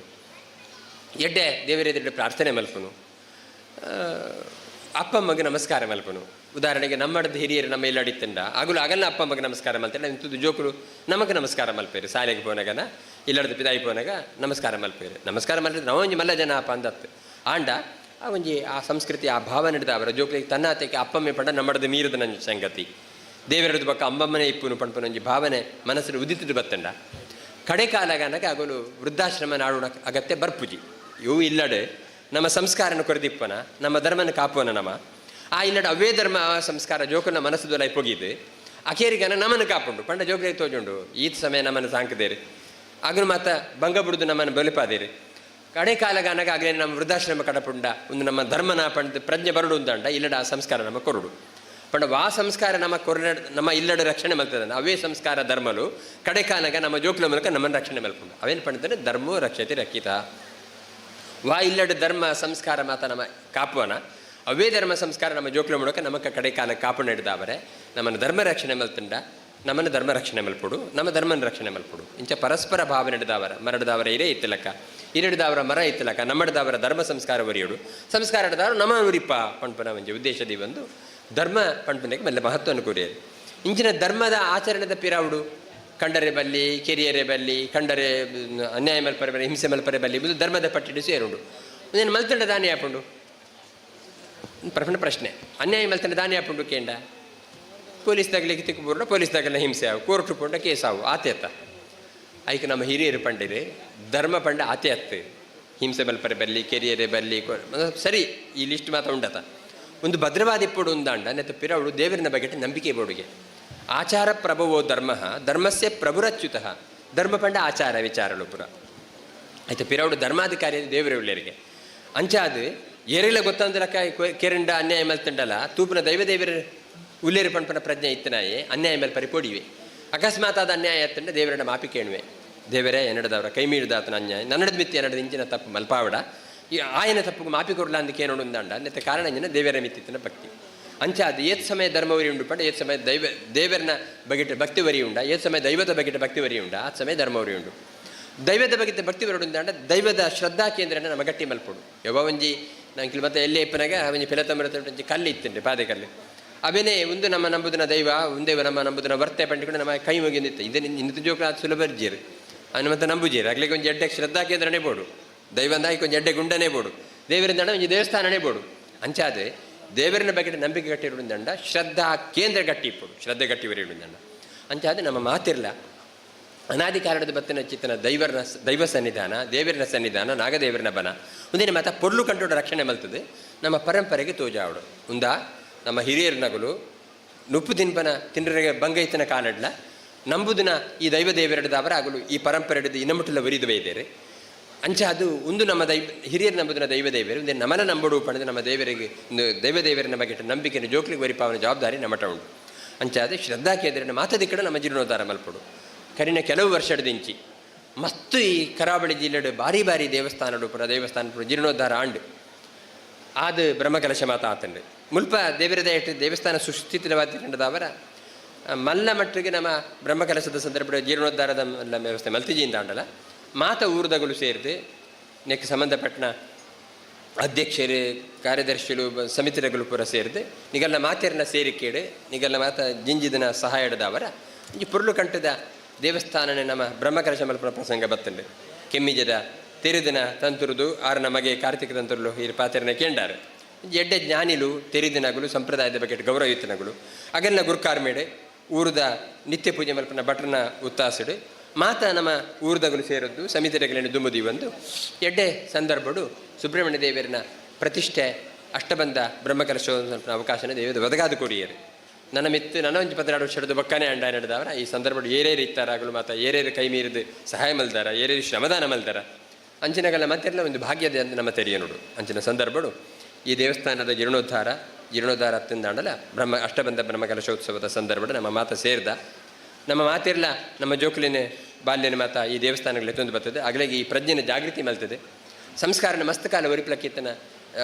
ಎಡ್ಡೆ ದೇವರೆದುರು ಪ್ರಾರ್ಥನೆ ಮಲ್ಪುನು ಅಪ್ಪಮ್ಮಗೆ ನಮಸ್ಕಾರ ಮಲ್ಪುನು. ಉದಾಹರಣೆಗೆ ನಮ್ಮಡದ ಹಿರಿಯರು ನಮ್ಮ ಇಲ್ಲ ಅಡಿತಂಡ ಆಗಲು ಆಗಲ್ಲ ಅಪ್ಪಮ್ಮಗೆ ನಮಸ್ಕಾರ ಮಲ್ತಾರೆ ಇಂಥದ್ದು ಜೋಕರು ನಮಗೆ ನಮಸ್ಕಾರ ಮಲ್ಪೇರು ಶಾಲೆಗೆ ಪೋನಾಗನ ಇಲ್ಲಡ್ದು ಪಿದಾಯಿ ಪೋನಾಗ ನಮಸ್ಕಾರ ಮಲ್ಪೇರು. ನಮಸ್ಕಾರ ಮಲ್ಪಿದ್ರೆ ನಾವು ಒಂಜಿ ಮಲ್ಲ ಜನ ಅಪ್ಪ ಅಂದತ್ತು ಆಂಡ ಆ ಒಂಜಿ ಆ ಸಂಸ್ಕೃತಿ ಆ ಭಾವನೆ ಹಿಡಿದ ಅವರ ಜೋಕುಲಿಗೆ ತನ್ನಾತೆಗೆ ಅಪ್ಪಮ್ಮೆ ಪಂಡ ನಮ್ಮಡದ ಮೀರದ ನನ್ನ ಸಂಗತಿ ದೇವರದು ಬಕ್ಕ ಅಂಬಮ್ಮನೆ ಇಪ್ಪುನು ಪಂಪನ ಒಂಜಿ ಭಾವನೆ ಮನಸ್ಸು ಉದಿತಿದ್ದು ಬತ್ತಂಡ ಕಡೆ ಕಾಲಗನಕ ಆಗಲು ವೃದ್ಧಾಶ್ರಮ ನಾಡುಣ ಅಗತ್ಯ ಬರ್ಪುಜಿ. ಇವು ಇಲ್ಲಡೆ ನಮ್ಮ ಸಂಸ್ಕಾರನ ಕೊರೆದಿಪ್ಪನ ನಮ್ಮ ಧರ್ಮನ ಕಾಪುವನ ನಮ್ಮ ಆ ಇಲ್ಲಡ ಅವೇ ಧರ್ಮ ಸಂಸ್ಕಾರ ಜೋಕುನ ಮನಸ್ಸು ಪೊಗಿದ್ದು ಅಖೇರಿಗನ ನಮ್ಮನ್ನು ಕಾಪುಂಡು ಪಂಡ ಜೋಕರಿಗೆ ತೋಜುಂಡು ಈತ ಸಮಯ ನಮ್ಮನ್ನು ಸಾಂಕದೇರಿ ಆಗಲು ಮಾತ ಬಂಗ ಬಿಡುದು ನಮ್ಮನ್ನು ಬಲಿಪಾದೇರಿ ಕಡೆ ಕಾಲಗಾನಗ ಆಗಲೇ ನಮ್ಮ ವೃದ್ಧಾಶ್ರಮ ಕಡಪುಂಡ ಒಂದು ನಮ್ಮ ಧರ್ಮನ ಪಂಡ ಪ್ರಜ್ಞೆ ಬರಡು ಉಂದಂಡ ಇಲ್ಲಡ ಆ ಸಂಸ್ಕಾರ ನಮ್ಮ ಕೊರಡು ಪಂಡ ವಾ ಸಂಸ್ಕಾರ ನಮ್ಮ ಕೊರಡ ನಮ್ಮ ಇಲ್ಲಡ ರಕ್ಷಣೆ ಮಲ್ತದ ಅವೇ ಸಂಸ್ಕಾರ ಧರ್ಮಲು ಕಡೆ ಕಾಲಗ ನಮ್ಮ ಜೋಕ್ಲ ಮೂಲಕ ನಮ್ಮನ್ನು ರಕ್ಷಣೆ ಮಲ್ಪುಂಡು ಅವೇನು ಪಂಡಂದ್ರೆ ಧರ್ಮೋ ರಕ್ಷತೆ ರಕ್ಷಿತ ವಾ ಇಲ್ಲಡ ಧರ್ಮ ಸಂಸ್ಕಾರ ಮಾತ ನಮ್ಮ ಕಾಪುವನ ಅವೇ ಧರ್ಮ ಸಂಸ್ಕಾರ ನಮ್ಮ ಜೋಕ್ಲ ಮೂಲಕ ನಮಕ ಕಡೆ ಕಾಲ ಕಾಪು ನಡೆದವರೆ ನಮ್ಮನ್ನು ಧರ್ಮ ರಕ್ಷಣೆ ಮಲ್ತಂಡ ನಮ್ಮನ್ನು ಧರ್ಮ ರಕ್ಷಣೆ ಮಲ್ಪುಡು ನಮ್ಮ ಧರ್ಮನ ರಕ್ಷಣೆ ಮಲ್ಪುಡು ಇಂಚ ಪರಸ್ಪರ ಭಾವ ನಡೆದವರ ಮರಡದವರ ಇರೇ ಇತ್ತಲಕ್ಕ ಇರಡದವರ ಮರ ಇತ್ತಲಕ್ಕ ನಮ್ಮಡದವರ ಧರ್ಮ ಸಂಸ್ಕಾರ ಒರಿಯುಡು ಸಂಸ್ಕಾರ ಹಿಡ್ದವರು ನಮ್ಮ ಉರಿಪ ಪಂಪನ ಒಂಜಿ ಉದ್ದೇಶದಿ ಬಂದು ಧರ್ಮ ಪಂಪನಕ್ಕೆ ಮೆಲ್ಲ ಮಹತ್ವವನ್ನು ಕೋರಿಯರು. ಇಂಚಿನ ಧರ್ಮದ ಆಚರಣೆದ ಪಿರಾವುಡು ಕಂಡರೆ ಬಲ್ಲಿ ಕೆರಿಯರೆ ಬಲ್ಲಿ ಕಂಡರೆ ಅನ್ಯಾಯ ಮಲ್ಪರೆ ಬಲ್ಲಿ ಹಿಂಸೆ ಮಲ್ಪರೆ ಬಲ್ಲಿ ಇದು ಧರ್ಮದ ಪಟ್ಟಿಡು ಸೇರುಂಡು. ನೀನು ಮಲ್ತಂಡ ದಾನಿ ಆಪುಂಡು ಪ್ರಶ್ನೆ ಪ್ರಶ್ನೆ ಅನ್ಯಾಯ ಮಲ್ತಂಡ ದಾನಿ ಆಪುಂಡು ಕೇಂಡ ಪೊಲೀಸ್ ತಗಲಿಕ್ಕೆ ತಿಕ್ಕು ಪೊಲೀಸ್ ತಗಲ ಹಿಂಸೆ ಆವು ಕೋರ್ಟ್ ಪೋಂಡ ಕೇಸ್ ಆವು ಆತೇತ ಐಕ್ ನಮ್ಮ ಹಿರಿಯರು ಪಂಡಿರು ಧರ್ಮ ಪಂಡ ಆತೆ ಅತ್ತು ಹಿಂಸೆ ಮಲ್ಪರೆ ಬಲ್ಲಿ ಕೆರಿಯರೆ ಬಲ್ಲಿ ಸರಿ ಈ ಲಿಸ್ಟ್ ಮಾತ್ರ ಉಂಡತ ಒಂದು ಭದ್ರವಾದಿಪ್ಪುಡು ಉಂದಾಂಡ ನೆತ್ತ ಪಿರವಳು ದೇವರಿನ ಬಗ್ಗೆ ನಂಬಿಕೆ ಬೋಡುಗೆ ಆಚಾರ ಪ್ರಭುವೋ ಧರ್ಮ ಧರ್ಮಸ್ಯ ಪ್ರಭುರಚ್ಯುತಃ ಧರ್ಮ ಪಂಡ ಆಚಾರ ವಿಚಾರಳು ಪುರ ಆಯ್ತು ಪಿರವಡು ಧರ್ಮಾಧಿಕಾರಿ ದೇವರ ಉಳ್ಳರಿಗೆ ಅಂಚಾದು ಏರೆಲ್ಲ ಗೊತ್ತಂದ್ರಕ್ಕ ಕೆರಂಡ ಅನ್ಯಾಯ ಮಲ್ತಂಡಲ್ಲ ತೂಪನ ದೈವ ದೇವರ ಉಲ್ಲೇರು ಪಂಪನ ಪ್ರಜ್ಞೆ ಇತ್ತನಾಯೆ ಅನ್ಯಾಯ ಮೇಲೆ ಪರಿಪೊಡಿವೆ ಅಕಸ್ಮಾತ್ ಆದ ಅನ್ಯಾಯ ಅತ್ತಂಡ ದೇವರನ್ನ ಮಾಪಿ ಕೇಳುವೆ ದೇವರೇ ಎನ್ನಡದವರ ಕೈ ಮೀರಿದಾತನ ಅನ್ಯಾಯ ನನ್ನಡದ ಮಿತ್ತಿ ಎನ್ನಡದ ಇಂಚಿನ ತಪ್ಪು ಮಲ್ಪಾವಡ ಈ ಆಯನ ತಪ್ಪು ಮಾಪಿ ಕೊಡ್ಲ ಅಂದ ಕೇನೋಡು ಅಂದಾಂಡ ನೆತ್ತ ಕಾರಣ ಇಂಜಿನ ದೇವರ ಮಿತ್ತಿತ್ತನ ಭಕ್ತಿ ಅಂಚಾದ ಏತ್ ಸಮಯ ಧರ್ಮವರಿ ಉಂಡು ಪಂಡ ಏತ್ ಸಮಯ ದೈವ ದೇವರನ ಬಗೆಟ ಭಕ್ತಿ ವರಿ ಉಂಡ ಏತ್ ಸಮಯ ದೈವದ ಬಗೆಟ ಭಕ್ತಿ ವರಿ ಉಂಡ ಆ ಸಮಯ ಧರ್ಮವರಿ ಉಂಡು ದೈವದ ಬಗೆಟ ಭಕ್ತಿ ವರಿ ದೈವದ ಶ್ರದ್ಧಾ ಕೇಂದ್ರನ ನಮ್ಮ ಗಟ್ಟಿ ಮಲ್ಪೊಡು ಯಾವ ಒಂಜಿ ನಂಗೆ ಮತ್ತೆ ಎಲ್ಲೇ ಇಪ್ಪನಾಗ ಒಂಜಿ ಫಿಲತಮರ ಒಂಜಿ ಕಲ್ಲು ಇತ್ತಂಡೆ ಪಾದೆ ಕಲ್ಲು ಅವೇನೇ ಒಂದು ನಮ್ಮ ನಂಬುದನ ದೈವ ಒಂದೇ ನಮ್ಮ ನಂಬುದನ ವರ್ತೆ ಪಂಡಿಕೊಂಡು ನಮ್ಮ ಕೈ ಮುಗಿಂದಿತ್ತು ಇದನ್ನ ಇನ್ನಿತ್ತು ಜೋಕ್ಲ ಸುಲಭ ಅರ್ಜಿಯರು ಅವನು ಮತ್ತೆ ನಂಬುಜೀರು ಆಗ್ಲಿಕ್ಕೆ ಒಂಜಿ ಎಡ್ಡೆ ಶ್ರದ್ಧಾ ಕೇಂದ್ರನೇ ಬೋಡು ದೈವ ಅಂದ ಒಂಜಿ ಎಡ್ಡೆ ಗುಂಡನೇ ಬೋಡು ದೇವರಿಂದ ಒಂಜಿ ದೇವಸ್ಥಾನನೇ ಬೋಡು ಅಂಚಾದೆ ದೇವರನ ಬಗ್ಗೆ ನಂಬಿಕೆ ಗಟ್ಟಿ ಶ್ರದ್ಧಾ ಕೇಂದ್ರ ಗಟ್ಟಿ ಇಪ್ಪಡು ಶ್ರದ್ಧೆ ಗಟ್ಟಿ ಬರೆಯುವುದಂಡ ಅಂಚಾದೆ ನಮ್ಮ ಮಾತಿರ್ಲ ಅನಾದಿ ಕಾಲದ ಬತ್ತಿನ ಚಿತ್ತನ ದೈವರ್ನ ದೈವ ಸನ್ನಿಧಾನ, ದೇವರನ ಸನ್ನಿಧಾನ, ನಾಗದೇವರನ ಬನ ಒಂದಿನ ಮಾತ ಪೊರ್ಲು ಕಂಟೋಡ ರಕ್ಷಣೆ ಮಲ್ತದೆ ನಮ್ಮ ಪರಂಪರೆಗೆ ತೋಜಾವಡು. ಉಂದಾ ನಮ್ಮ ಹಿರಿಯರ ನಗಲು ನುಪ್ಪು ತಿನ್ಪನ ತಿಂಡ್ರಿಗೆ ಬಂಗೈತನ ಕಾಲಡ್ಲ ನಂಬುದಿನ ಈ ದೈವ ದೇವರಡದವರ ಆಗಲು ಈ ಪರಂಪರೆ ಹಿಡಿದು ಇನ್ನಮುಟ್ಟಲ ಒರಿದು ಬೈದೇರೆ. ಅಂಚ ಅದು ಒಂದು ನಮ್ಮ ದೈವ ಹಿರಿಯರು ನಂಬುದಿನ ದೈವ ದೇವರು ಒಂದೇ ನಮನ ನಂಬಡು ಪಡೆದು ನಮ್ಮ ದೇವರಿಗೆ ಒಂದು ದೈವ ದೇವರ ಬಗ್ಗೆ ನಂಬಿಕೆಯನ್ನು ಜೋಕ್ಲಿಗೆ ವರಿಪಾವನ ಜವಾಬ್ದಾರಿ ನಮ್ಮಟ ಉಂಟು. ಅಂಚ ಅದೇ ಶ್ರದ್ಧಾ ಕೇಂದ್ರ ಮಾತದಿಕ್ಕಡ ನಮ್ಮ ಜೀರ್ಣೋದ್ಧಾರ ಮಲ್ಪಡು. ಕರಿನ ಕೆಲವು ವರ್ಷದಿಂಚಿ ಮಸ್ತು ಈ ಕರಾವಳಿ ಜಿಲ್ಲೆಡು ಭಾರಿ ಭಾರಿ ದೇವಸ್ಥಾನಡು ಪುರ ದೇವಸ್ಥಾನ ಪುರ ಜೀರ್ಣೋದ್ಧಾರ ಆಂಡು ಆದು ಬ್ರಹ್ಮಕಲಶ ಮಾತ ಆತಂಡು ಮುಲ್ಪ ದೇವರದ ದೇವಸ್ಥಾನ ಸುಸ್ಥಿತಿರವಾದ ಮಲ್ಲ ಮಟ್ಟಿಗೆ ನಮ್ಮ ಬ್ರಹ್ಮಕಲಶದ ಸಂದರ್ಭ ಜೀರ್ಣೋದ್ಧಾರದ ಮಲ್ಲ ವ್ಯವಸ್ಥೆ ಮಲ್ತಿಜಿಯಿಂದ ಆಂಡಲ ಮಾತ ಊರುದಗಳು ಸೇರಿದು ನೆಕ್ ಸಂಬಂಧಪಟ್ಟನ ಅಧ್ಯಕ್ಷರು ಕಾರ್ಯದರ್ಶಿಗಳು ಸಮಿತಿಗಳು ಪೂರ ಸೇರಿದು ನಿಗಲ್ಲ ಮಾತೆರ್ನ ಸೇರಿಕೇಡು ನಿಗಲ್ಲ ಮಾತ ಜಿಂಜಿದನ ಸಹಾಯ ಹಿಡ್ದವರ ಈ ಪುರ್ಲು ಕಂಠದ ದೇವಸ್ಥಾನನೆ ನಮ್ಮ ಬ್ರಹ್ಮಕಲಶ ಮಲ್ಪನ ಪ್ರಸಂಗ ಬತ್ತಂಡು. ಕೆಮ್ಮಿಜದ ತೆರಿದಿನ ತಂತುರುದು ಆರನ ಮಗೆ ಕಾರ್ತಿಕ ತಂತುರುಲು ಈ ಪಾತೆರನ ಕೇಂಡಾರು. ಎಡ್ಡೆ ಜ್ಞಾನಿಲು ತೆರಿದಿನಗಳು ಸಂಪ್ರದಾಯದ ಬಗ್ಗೆ ಗೌರವಯುತನಗಳು ಅಗಲ್ನ ಗುರ್ಕಾರ್ಮೇಡೆ ಊರದ ನಿತ್ಯ ಪೂಜೆ ಮಲ್ಪನ ಭಟ್ರನ ಉತ್ತಾಸುಡು ಮಾತ ನಮ್ಮ ಊರ್ದಗಳು ಸೇರದ್ದು ಸಮಿತಿಗಳನ್ನು ದುಂಬುದಿ ಒಂದು ಎಡ್ಡೆ ಸಂದರ್ಭಡು ಸುಬ್ರಹ್ಮಣ್ಯ ದೇವರನ ಪ್ರತಿಷ್ಠೆ ಅಷ್ಟಬಂಧ ಬ್ರಹ್ಮಕಲಶ ಅವಕಾಶನ ದೇವದ ಒದಗಾದ ಕೊರಿಯರು. ನನ್ನ ಮಿತ್ತು ನನ್ನ ಒಂಜಿ ಪತ್ರಾಡು ವರ್ಷದ ಬಕ್ಕನೆ ಅಂಡ ನಡೆದವರ ಈ ಸಂದರ್ಭ ಏರೇರು ಇತ್ತಾರಾಗಲು ಮಾತ ಏರೇರು ಕೈ ಮೀರಿದು ಸಹಾಯ ಮಲ್ದಾರ ಏರೇರು ಶ್ರಮದಾನ ಮಲ್ದಾರ ಅಂಚಿನಗಲ ಮತ್ತೆಲ್ಲ ಒಂದು ಭಾಗ್ಯದ ಅಂತ ನಮ್ಮ ತೆರೆಯ ನೋಡು. ಅಂಚಿನ ಸಂದರ್ಭಡು ಈ ದೇವಸ್ಥಾನದ ಜೀರ್ಣೋದ್ಧಾರ ಜೀರ್ಣೋದ್ಧಾರ ಅತ್ತಿಂದಾಂಡಲ ಬ್ರಹ್ಮ ಅಷ್ಟಬಂಧ ಬ್ರಹ್ಮಕಲಶೋತ್ಸವದ ಸಂದರ್ಭ ನಮ್ಮ ಮಾತ ಸೇರಿದ ನಮ್ಮ ಮಾತಿರ್ಲ ನಮ್ಮ ಜೋಕುಲಿನ ಬಾಲ್ಯನ ಮಾತ ಈ ದೇವಸ್ಥಾನಗಳು ಎತ್ತೊಂದು ಬರ್ತದೆ. ಆಗಲೇ ಈ ಪ್ರಜ್ಞೆನ ಜಾಗೃತಿ ಮಲ್ತದೆ ಸಂಸ್ಕಾರನ ಮಸ್ತ್ ಕಾಲ ಒರಿಪ್ಲಕ್ಕಿತ್ತನ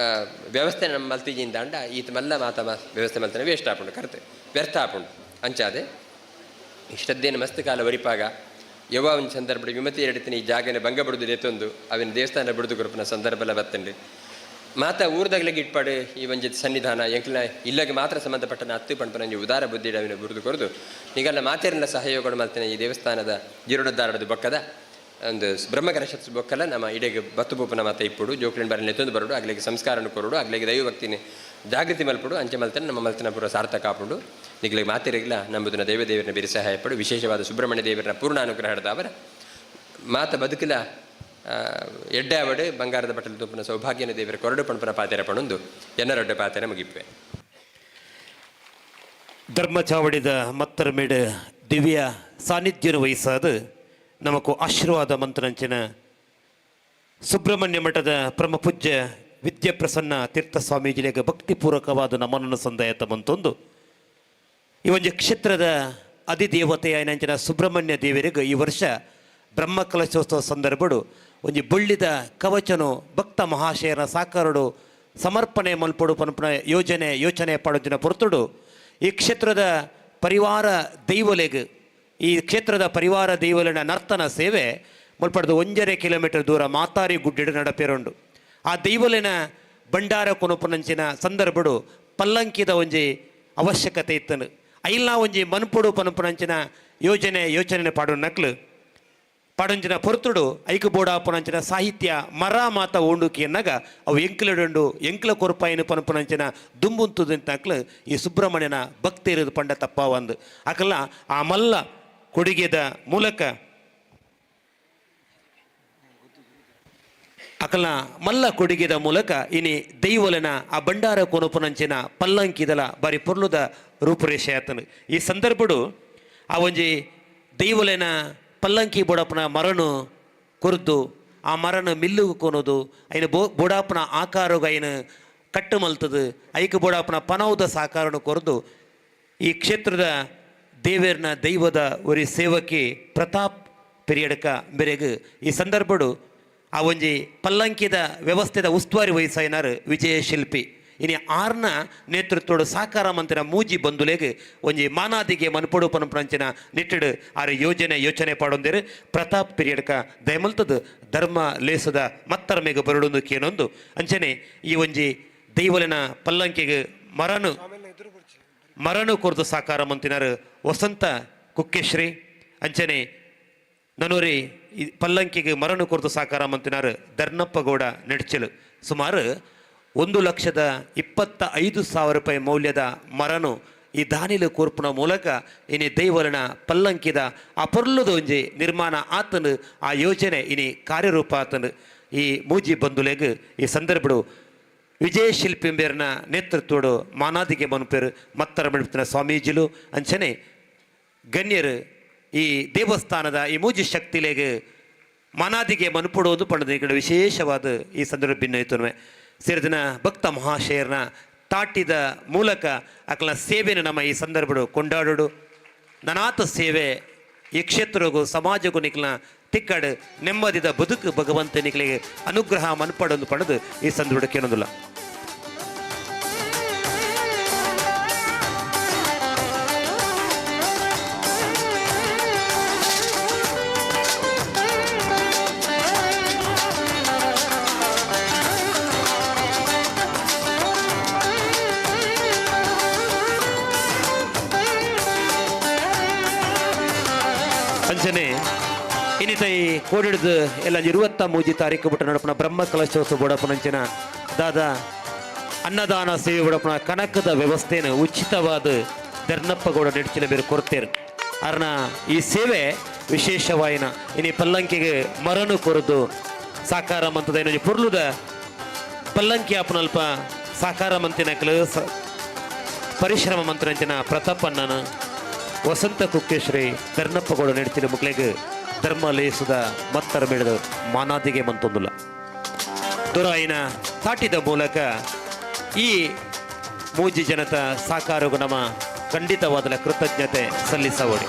ವ್ಯವಸ್ಥೆ ನಮ್ಮ ಮಲ್ತಿಜಿಂದ ಅಂಡ ಈತ ಮಲ್ಲ ಮಾತ ವ್ಯವಸ್ಥೆ ಮಲ್ತನ ವೇಸ್ಟ್ ಆಪುಂಡು ಕರೆತೆ ವ್ಯರ್ಥ ಆಪುಂಡು. ಅಂಚಾದೆ ಶ್ರದ್ಧೆಯನ್ನು ಮಸ್ತ್ ಕಾಲ ಒರಿಪಾಗ ಯವ್ವ ಒಂದು ಸಂದರ್ಭ ವಿಮತಿ ಎಡತಿನ ಈ ಜಾಗನೆ ಭಂಗ ಬಿಡುದು ಎತ್ತೊಂದು ಅವಿನ ದೇವಸ್ಥಾನ ಬಿಡುದು ಕೊರಪನ ಸಂದರ್ಭ ಬತ್ತಂಡು ಮಾತ ಊರ್ದಾಗ್ಲಿಗೆ ಇಟ್ಪಾಡು ಈ ಒಂಜಿ ಸನ್ನಿಧಾನ ಎಂಕ್ಲ ಇಲ್ಲಗೆ ಮಾತ್ರ ಸಂಬಂಧಪಟ್ಟನ ಹತ್ತು ಪಂಪನ ಉದಾರ ಬುದ್ಧಿ ಅವಿನ ಬುರುದು ಕೊರದು ನಿಗಲ್ಲ ಮಾತೇರನ್ನ ಸಹಯೋಗ ಮಲ್ತಿನ ಈ ದೇವಸ್ಥಾನದ ಜೀರ್ಣೋದ್ಧಾರದ ಬೊಕ್ಕದ ಒಂದು ಬ್ರಹ್ಮಕಲಶ ಬೊಕ್ಕಲ ನಮ್ಮ ಇಡೆಗೆ ಬತ್ತು ಬೋಪನ ಮಾತ ಇಪ್ಪುಡು ಜೋಕ್ಲಿನ ಬರಲಿ ಎತ್ತೊಂದು ಬರಡು ಅಗ್ಲಿಗೆ ಸಂಸ್ಕಾರನ ಕೊರಡು ಅಗ್ಲಿಗೆ ದೈವಭಕ್ತಿನ ಜಾಗೃತಿ ಮಲ್ಪಡು ಅಂಚೆ ಮಲ್ತನ ನಮ್ಮ ಮಲ್ತನ ಪೂರ ಸಾರ್ಥಕ ಆಪುಂಡು. ನಿಗ್ಲಿಗೆ ಮಾತಿರಗಿಲ್ಲ ನಂಬುದನ್ನ ದೇವ ದೇವರನ್ನ ಬೇರೆ ಸಹಾಯ ಪಡು ವಿಶೇಷವಾದ ಸುಬ್ರಹ್ಮಣ್ಯ ದೇವರನ್ನ ಪೂರ್ಣ ಅನುಗ್ರಹ ಅವರ ಮಾತ ಬದುಕಿಲ ಎಡ್ಡೆ ಅವಡು ಬಂಗಾರದ ಬಟ್ಟಲು ತುಪ್ಪನ ಸೌಭಾಗ್ಯನ ದೇವರ ಕೊರಡು ಪಣಪನ ಪಾತೆರ ಪಣೊಂದು ಎನ್ನರೊಡ್ಡೆ ಪಾತೆರ ಮುಗಿಪೆ. ಧರ್ಮಚಾವಡಿದ ಮತ್ತರ ಮೇಡ ದಿವ್ಯ ಸಾನ್ನಿಧ್ಯನು ವಹಿಸಾದ ನಮಕು ಆಶೀರ್ವಾದ ಮಂತ್ರಂಚಿನ ಸುಬ್ರಹ್ಮಣ್ಯ ಮಠದ ಪ್ರಮ ಪೂಜ್ಯ ವಿದ್ಯಾಪ್ರಸನ್ನ ತೀರ್ಥ ಸ್ವಾಮೀಜಿಲಿಗೆ ಭಕ್ತಿಪೂರ್ವಕವಾದ ನಮನನ್ನು ಸಂದಾಯತ ಮಂತೊಂದು ಈ ಒಂದು ಕ್ಷೇತ್ರದ ಅಧಿದೇವತೆಯ ಸುಬ್ರಹ್ಮಣ್ಯ ದೇವರಿಗೆ ಈ ವರ್ಷ ಬ್ರಹ್ಮಕಲಶೋತ್ಸವ ಸಂದರ್ಭಡು ಒಂಜಿ ಬೊಳ್ಳಿದ ಕವಚನು ಭಕ್ತ ಮಹಾಶಯನ ಸಾಕಾರಡು ಸಮರ್ಪಣೆ ಮಲ್ಪಡು ಪನ್ಪನ ಯೋಜನೆ ಯೋಚನೆ ಪಡೋದಿನ ಪೊರ್ತುಡು ಈ ಕ್ಷೇತ್ರದ ಪರಿವಾರ ದೈವಲೆಗ್ ಈ ಕ್ಷೇತ್ರದ ಪರಿವಾರ ದೈವಲಿನ ನರ್ತನ ಸೇವೆ ಮುಲ್ಪಡ್ದು 1.5 ಕಿಲೋಮೀಟರ್ ದೂರ ಮಾತಾರಿ ಗುಡ್ಡಿಡು ನಡಪೇರುಂಡು. ಆ ದೈವಲಿನ ಭಂಡಾರ ಕೊನಪುನಂಚಿನ ಸಂದರ್ಭಡು ಪಲ್ಲಂಕಿದ ಒಂಜಿ ಅವಶ್ಯಕತೆ ಇತ್ತನು. ಐಲ್ನ ಒಂಜಿ ಮನ್ಪುಡು ಪನಪುನಂಚಿನ ಯೋಜನೆ ಯೋಚನೆ ಪಾಡು ನಕ್ಲು ಪಾಡಂಚಿನ ಪೊರ್ತುಡು ಐಕು ಬೋಡಾಪುನಂಚಿನ ಸಾಹಿತ್ಯ ಮರ ಮಾತ ಓಂಡುಕಿ ಎನ್ನಗ ಅವು ಎಂಕ್ಲಡುಂಡು ಎಂಕ್ಲ ಕೊರ್ಪಾಯಿನ ಪನಪುನಂಚಿನ ದುಂಬುಂತುದಂತಕ್ಲು ಈ ಸುಬ್ರಹ್ಮಣ್ಯನ ಭಕ್ತಿ ಇರೋದು ಪಂಡ ತಪ್ಪ ಒಂದು ಅಕಲ್ಲ ಆ ಮಲ್ಲ ಕೊಡುಗೆದ ಮೂಲಕ ಅಕಲ್ನ ಮಲ್ಲ ಕೊಡುಗೆದ ಮೂಲಕ ಇನಿ ದೈವಲನ ಆ ಭಂಡಾರ ಕೊನಪುನಂಚಿನ ಪಲ್ಲಂಕಿದಲ ಬಾರಿ ಪೊರ್ಲುದ ರೂಪುರೇಷೆ ಆತನು. ಈ ಸಂದರ್ಭಡು ಆ ಒಂಜಿ ದೈವಲನ ಪಲ್ಲಂಕಿ ಬೋಡಪ್ಪನ ಮರನು ಕೊರ್ದು ಆ ಮರನು ಮಿಲ್ಲುಗು ಕೊನೋದು ಐನ ಬೋಡಾಪನ ಆಕಾರೋಗ ಐನ ಕಟ್ಟು ಮಲ್ತದು ಐಕ ಬೋಡಾಪನ ಪನೌದ ಸಾಕಾರನು ಕೊರ್ದು ಈ ಕ್ಷೇತ್ರದ ದೇವೇರ್ನ ದೈವದ ಒರಿ ಸೇವಕಿ ಪ್ರತಾಪ್ ಪೆರಿಯಡ್ಕ ಬೆರೆಗು ಈ ಸಂದರ್ಭಡು ಆ ಒಂಜಿ ಪಲ್ಲಂಕಿದ ವ್ಯವಸ್ಥೆದ ಉಸ್ತುವಾರಿ ವಹಿಸಾಯಿನಾರು ವಿಜಯ ಶಿಲ್ಪಿ. ಇನಿ ಆರ್ನ ನೇತೃತ್ವಡು ಸಾಕಾರ ಮಂತಿನ ಮೂಜಿ ಬಂಧುಲೆಗ್ ಒಂಜಿ ಮಾನಾದಿಗೆ ಮನ್ಪೊಡು ಪನಪುನಂಚಿನ ನಿಟ್ಟಿಡು ಆರು ಯೋಜನೆ ಯೋಚನೆ ಪಾಡೊಂದಿರು ಪ್ರತಾಪ್ ಪಿರಿಯಡ್ಕ ದಯಮಲ್ತದ ಧರ್ಮ ಲೇಸದ ಮತ್ತರ ಮೇಗ ಬರಡೊಂದು ಕೇನೊಂದು ಅಂಚನೆ ಈ ಒಂಜಿ ದೈವಲಿನ ಪಲ್ಲಂಕಿಗೆ ಮರನು ಮರನು ಕೊರ್ದು ಸಾಕಾರ ಮಂತಿನಾರು ವಸಂತ ಕುಕ್ಕೆಶ್ರೀ ಅಂಚನೆ ನನೂರಿ ಈ ಪಲ್ಲಂಕಿಗೆ ಮರನು ಕೊರ್ದು ಸಾಕಾರ ಮಂತಿನಾರು ಧರ್ನಪ್ಪಗೌಡ ನೆಡ್ಚಲು. ಸುಮಾರು 1,25,000 ರೂಪಾಯಿ ಮೌಲ್ಯದ ಮರನು ಈ ದಾನಿಲು ಕೋರ್ಪುನ ಮೂಲಕ ಇನಿ ದೈವಲನ ಪಲ್ಲಂಕಿದ ಆ ಪೊರ್ಲುದ ಒಂಜಿ ನಿರ್ಮಾಣ ಆತನು, ಆ ಯೋಜನೆ ಇನಿ ಕಾರ್ಯರೂಪ ಆತನು. ಈ ಮೂಜಿ ಬಂಧುಲೆಗ್ ಈ ಸಂದರ್ಭಡು ವಿಜಯ ಶಿಲ್ಪಿಂಬೇರ್ನ ನೇತೃತ್ವಡು ಮಾನಾದಿಗೆ ಮನುಪೇರು ಮತ್ತರ ಮಿಡ್ತಿನ ಸ್ವಾಮೀಜಿಲು ಅಂಚನೆ ಗಣ್ಯರು ಈ ದೇವಸ್ಥಾನದ ಈ ಮೂಜಿ ಶಕ್ತಿಲೆಗ್ ಮಾನಾದಿಗೆ ಮನುಪುಡೋದು ಪಂಡದ ಈ ಕಡೆ ವಿಶೇಷವಾದ ಈ ಸಂದರ್ಭ ಭಿನ್ನಯಿತುವೆ. ಸೇರಿದಿನ ಭಕ್ತ ಮಹಾಶಯರ್ನ ತಾಟಿದ ಮೂಲಕ ಅಕಲ ಸೇವೆಯನ್ನು ನಮ್ಮ ಈ ಸಂದರ್ಭಡು ಕೊಂಡಾಡೋಡು. ನನಾತ ಸೇವೆ ಈ ಕ್ಷೇತ್ರಗೂ ಸಮಾಜಕ್ಕೂ ನಿಕ್ಲ ತಿಕ್ಕಡು ನೆಮ್ಮದಿದ ಬದುಕು ಭಗವಂತ ನಿಕ್ಲಿಗೆ ಅನುಗ್ರಹ ಮನ್ಪಡೊಂದು ಪಡೆದು ಈ ಸಂದರ್ಭ ಕೇಳೋದಿಲ್ಲ. ಅಂಚನೆ ಇನ್ನಿತ ಈ ಕೋಡಿಡ್ದು ಎಲ್ಲ 23 ತಾರೀಕು ಬಿಟ್ಟು ನಡಪನ ಬ್ರಹ್ಮ ಕಲಶೋತ್ಸವ ಬೋಡಪ್ಪನಂಚಿನ ದಾದ ಅನ್ನದಾನ ಸೇವೆ ಬೋಡಪ್ಪನ ಕನಕದ ವ್ಯವಸ್ಥೆಯನ್ನು ಉಚಿತವಾದ ಧರ್ನಪ್ಪಗೌಡ ನೆಡ್ಚಿನ ಬೇರೆ ಕೊರತೇರು. ಅರ್ನ ಈ ಸೇವೆ ವಿಶೇಷವಾಯಿನ ಇನಿ ಪಲ್ಲಂಕಿಗೆ ಮರನು ಕೊರದು ಸಾಕಾರ ಮಂತದ ಇನ್ನೊಂದು ಪೊರ್ಲುದ ಪಲ್ಲಂಕಿ ಅಪ್ಪನಲ್ಪ ಸಾಕಾರ ಮಂತಿನಕಲು ಪರಿಶ್ರಮ ಮಂತ್ರಂಚಿನ ಪ್ರತಾಪಣ್ಣನ ವಸಂತ ಕುಕ್ಕೇಶ್ರೀ ಧರ್ನಪ್ಪಗೌಡ ನೆಡ್ಚಿನ ಮುಕ್ಲೆಗ್ ಧರ್ಮ ಲೇಸುದ ಮತ್ತರ ಮೇಳದ ಮಾನಾದಿಗೆ ಮಂತೊಂದುಲ್ಲ. ದುರಾಯಿನ ತಾಟಿದ ಮೂಲಕ ಈ ಮೂಜಿ ಜನತ ಸಾಕಾರಗು ನಮ್ಮ ಖಂಡಿತವಾದ ಕೃತಜ್ಞತೆ ಸಲ್ಲಿಸವಡಿ.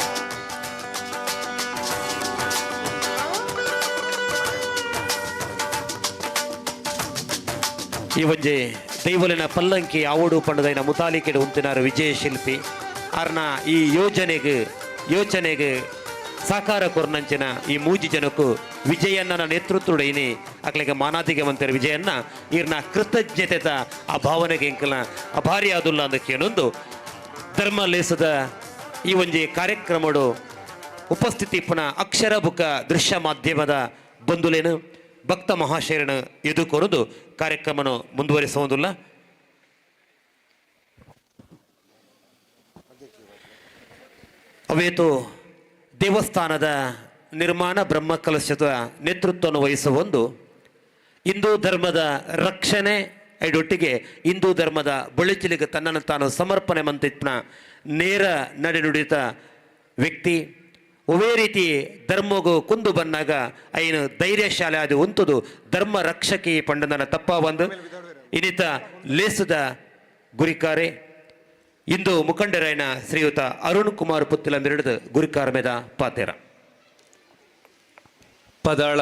ಈ ಒಂಜಿ ದೈವಲಿನ ಪಲ್ಲಂಕಿ ಆವಡು ಪಂಡದೈನ ಮುತಾಲಿಕೆಡು ಉಂತಿನಾರು ವಿಜಯ ಶಿಲ್ಪಿ ಆರ್ನ ಈ ಯೋಚನೆಗೆ ಸಾಕಾರ ಕೊರ್ನಂಚಿನ ಈ ಮೂಜಿ ಜನಕ್ಕೂ ವಿಜಯಣ್ಣನ ನೇತೃತ್ವದ ಇನಿ ಅಕ್ಲೆಗೆ ಮಾನಾದಿಗೆ ಮಂತಾರೆ ವಿಜಯಣ್ಣ ಈರ್ನ ಕೃತಜ್ಞತೆತ ಆ ಭಾವನೆಗೆ ಎಂಕಲ್ನ ಅಭಾರಿ ಆದುಲ್ಲ ಅಂದಕ್ಕೇನೊಂದು ಧರ್ಮ ಲೇಸದ ಈ ಒಂಜಿ ಕಾರ್ಯಕ್ರಮಡು ಉಪಸ್ಥಿತಿ ಪುನಃ ಅಕ್ಷರ ಬುಕ ದೃಶ್ಯ ಮಾಧ್ಯಮದ ಬಂಧುಲೇನು ಭಕ್ತ ಮಹಾಶಯರನ್ನು ಎದುಕೊರದು ಕಾರ್ಯಕ್ರಮನು ಮುಂದುವರಿಸುವುದಿಲ್ಲ. ಅವೇತು ದೇವಸ್ಥಾನದ ನಿರ್ಮಾಣ ಬ್ರಹ್ಮ ಕಲಶದ ನೇತೃತ್ವವನ್ನು ವಹಿಸುವ ಒಂದು ಹಿಂದೂ ಧರ್ಮದ ರಕ್ಷಣೆ ಐಡೊಟ್ಟಿಗೆ ಹಿಂದೂ ಧರ್ಮದ ಬಳಿಚಿಲಿಗೆ ತನ್ನನ್ನು ತಾನು ಸಮರ್ಪಣೆ ಮಂತಿತ್ನ ನೇರ ನಡೆನುಡಿತ ವ್ಯಕ್ತಿ. ಒವೇ ರೀತಿ ಧರ್ಮಗೂ ಕುಂದು ಬಂದಾಗ ಐನು ಧೈರ್ಯಶಾಲೆ ಅದು ಉಂತುದು ಧರ್ಮ ರಕ್ಷಕಿ ಪಂಡನ ತಪ್ಪ ಬಂದು ಇನ್ನಿತ ಲೇಸದ ಗುರಿಕಾರೆ ಇಂದು ಮುಖಂಡರಾಯನ ಶ್ರೀಯುತ ಅರುಣ್ ಕುಮಾರ್ ಪುತ್ತಿಲ ಮಿರಡದ ಗುರಿಕಾರ ಮೇದ ಪಾತೇರ. ಪದಾಳ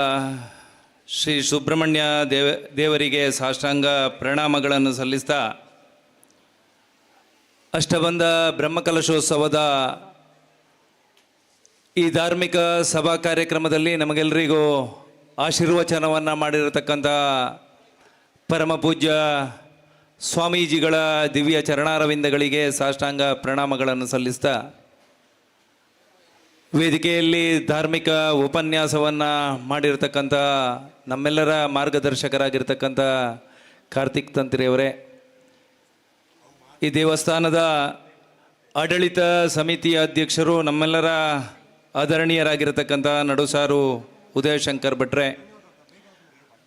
ಶ್ರೀ ಸುಬ್ರಹ್ಮಣ್ಯ ದೇವರಿಗೆ ಸಾಷ್ಟಾಂಗ ಪ್ರಣಾಮಗಳನ್ನು ಸಲ್ಲಿಸ್ತಾ ಅಷ್ಟಬಂಧ ಬ್ರಹ್ಮಕಲಶೋತ್ಸವದ ಈ ಧಾರ್ಮಿಕ ಸಭಾ ಕಾರ್ಯಕ್ರಮದಲ್ಲಿ ನಮಗೆಲ್ಲರಿಗೂ ಆಶೀರ್ವಚನವನ್ನು ಮಾಡಿರತಕ್ಕಂಥ ಪರಮಪೂಜ್ಯ ಸ್ವಾಮೀಜಿಗಳ ದಿವ್ಯ ಚರಣಾರವಿಂದಗಳಿಗೆ ಸಾಷ್ಟಾಂಗ ಪ್ರಣಾಮಗಳನ್ನು ಸಲ್ಲಿಸ್ತಾ ವೇದಿಕೆಯಲ್ಲಿ ಧಾರ್ಮಿಕ ಉಪನ್ಯಾಸವನ್ನು ಮಾಡಿರ್ತಕ್ಕಂಥ ನಮ್ಮೆಲ್ಲರ ಮಾರ್ಗದರ್ಶಕರಾಗಿರ್ತಕ್ಕಂಥ ಕಾರ್ತಿಕ್ ತಂತ್ರಿಯವರೇ, ಈ ದೇವಸ್ಥಾನದ ಆಡಳಿತ ಸಮಿತಿಯ ಅಧ್ಯಕ್ಷರು ನಮ್ಮೆಲ್ಲರ ಆದರಣೀಯರಾಗಿರ್ತಕ್ಕಂಥ ನಡುಸಾರು ಉದಯಶಂಕರ್ ಭಟ್ರೆ,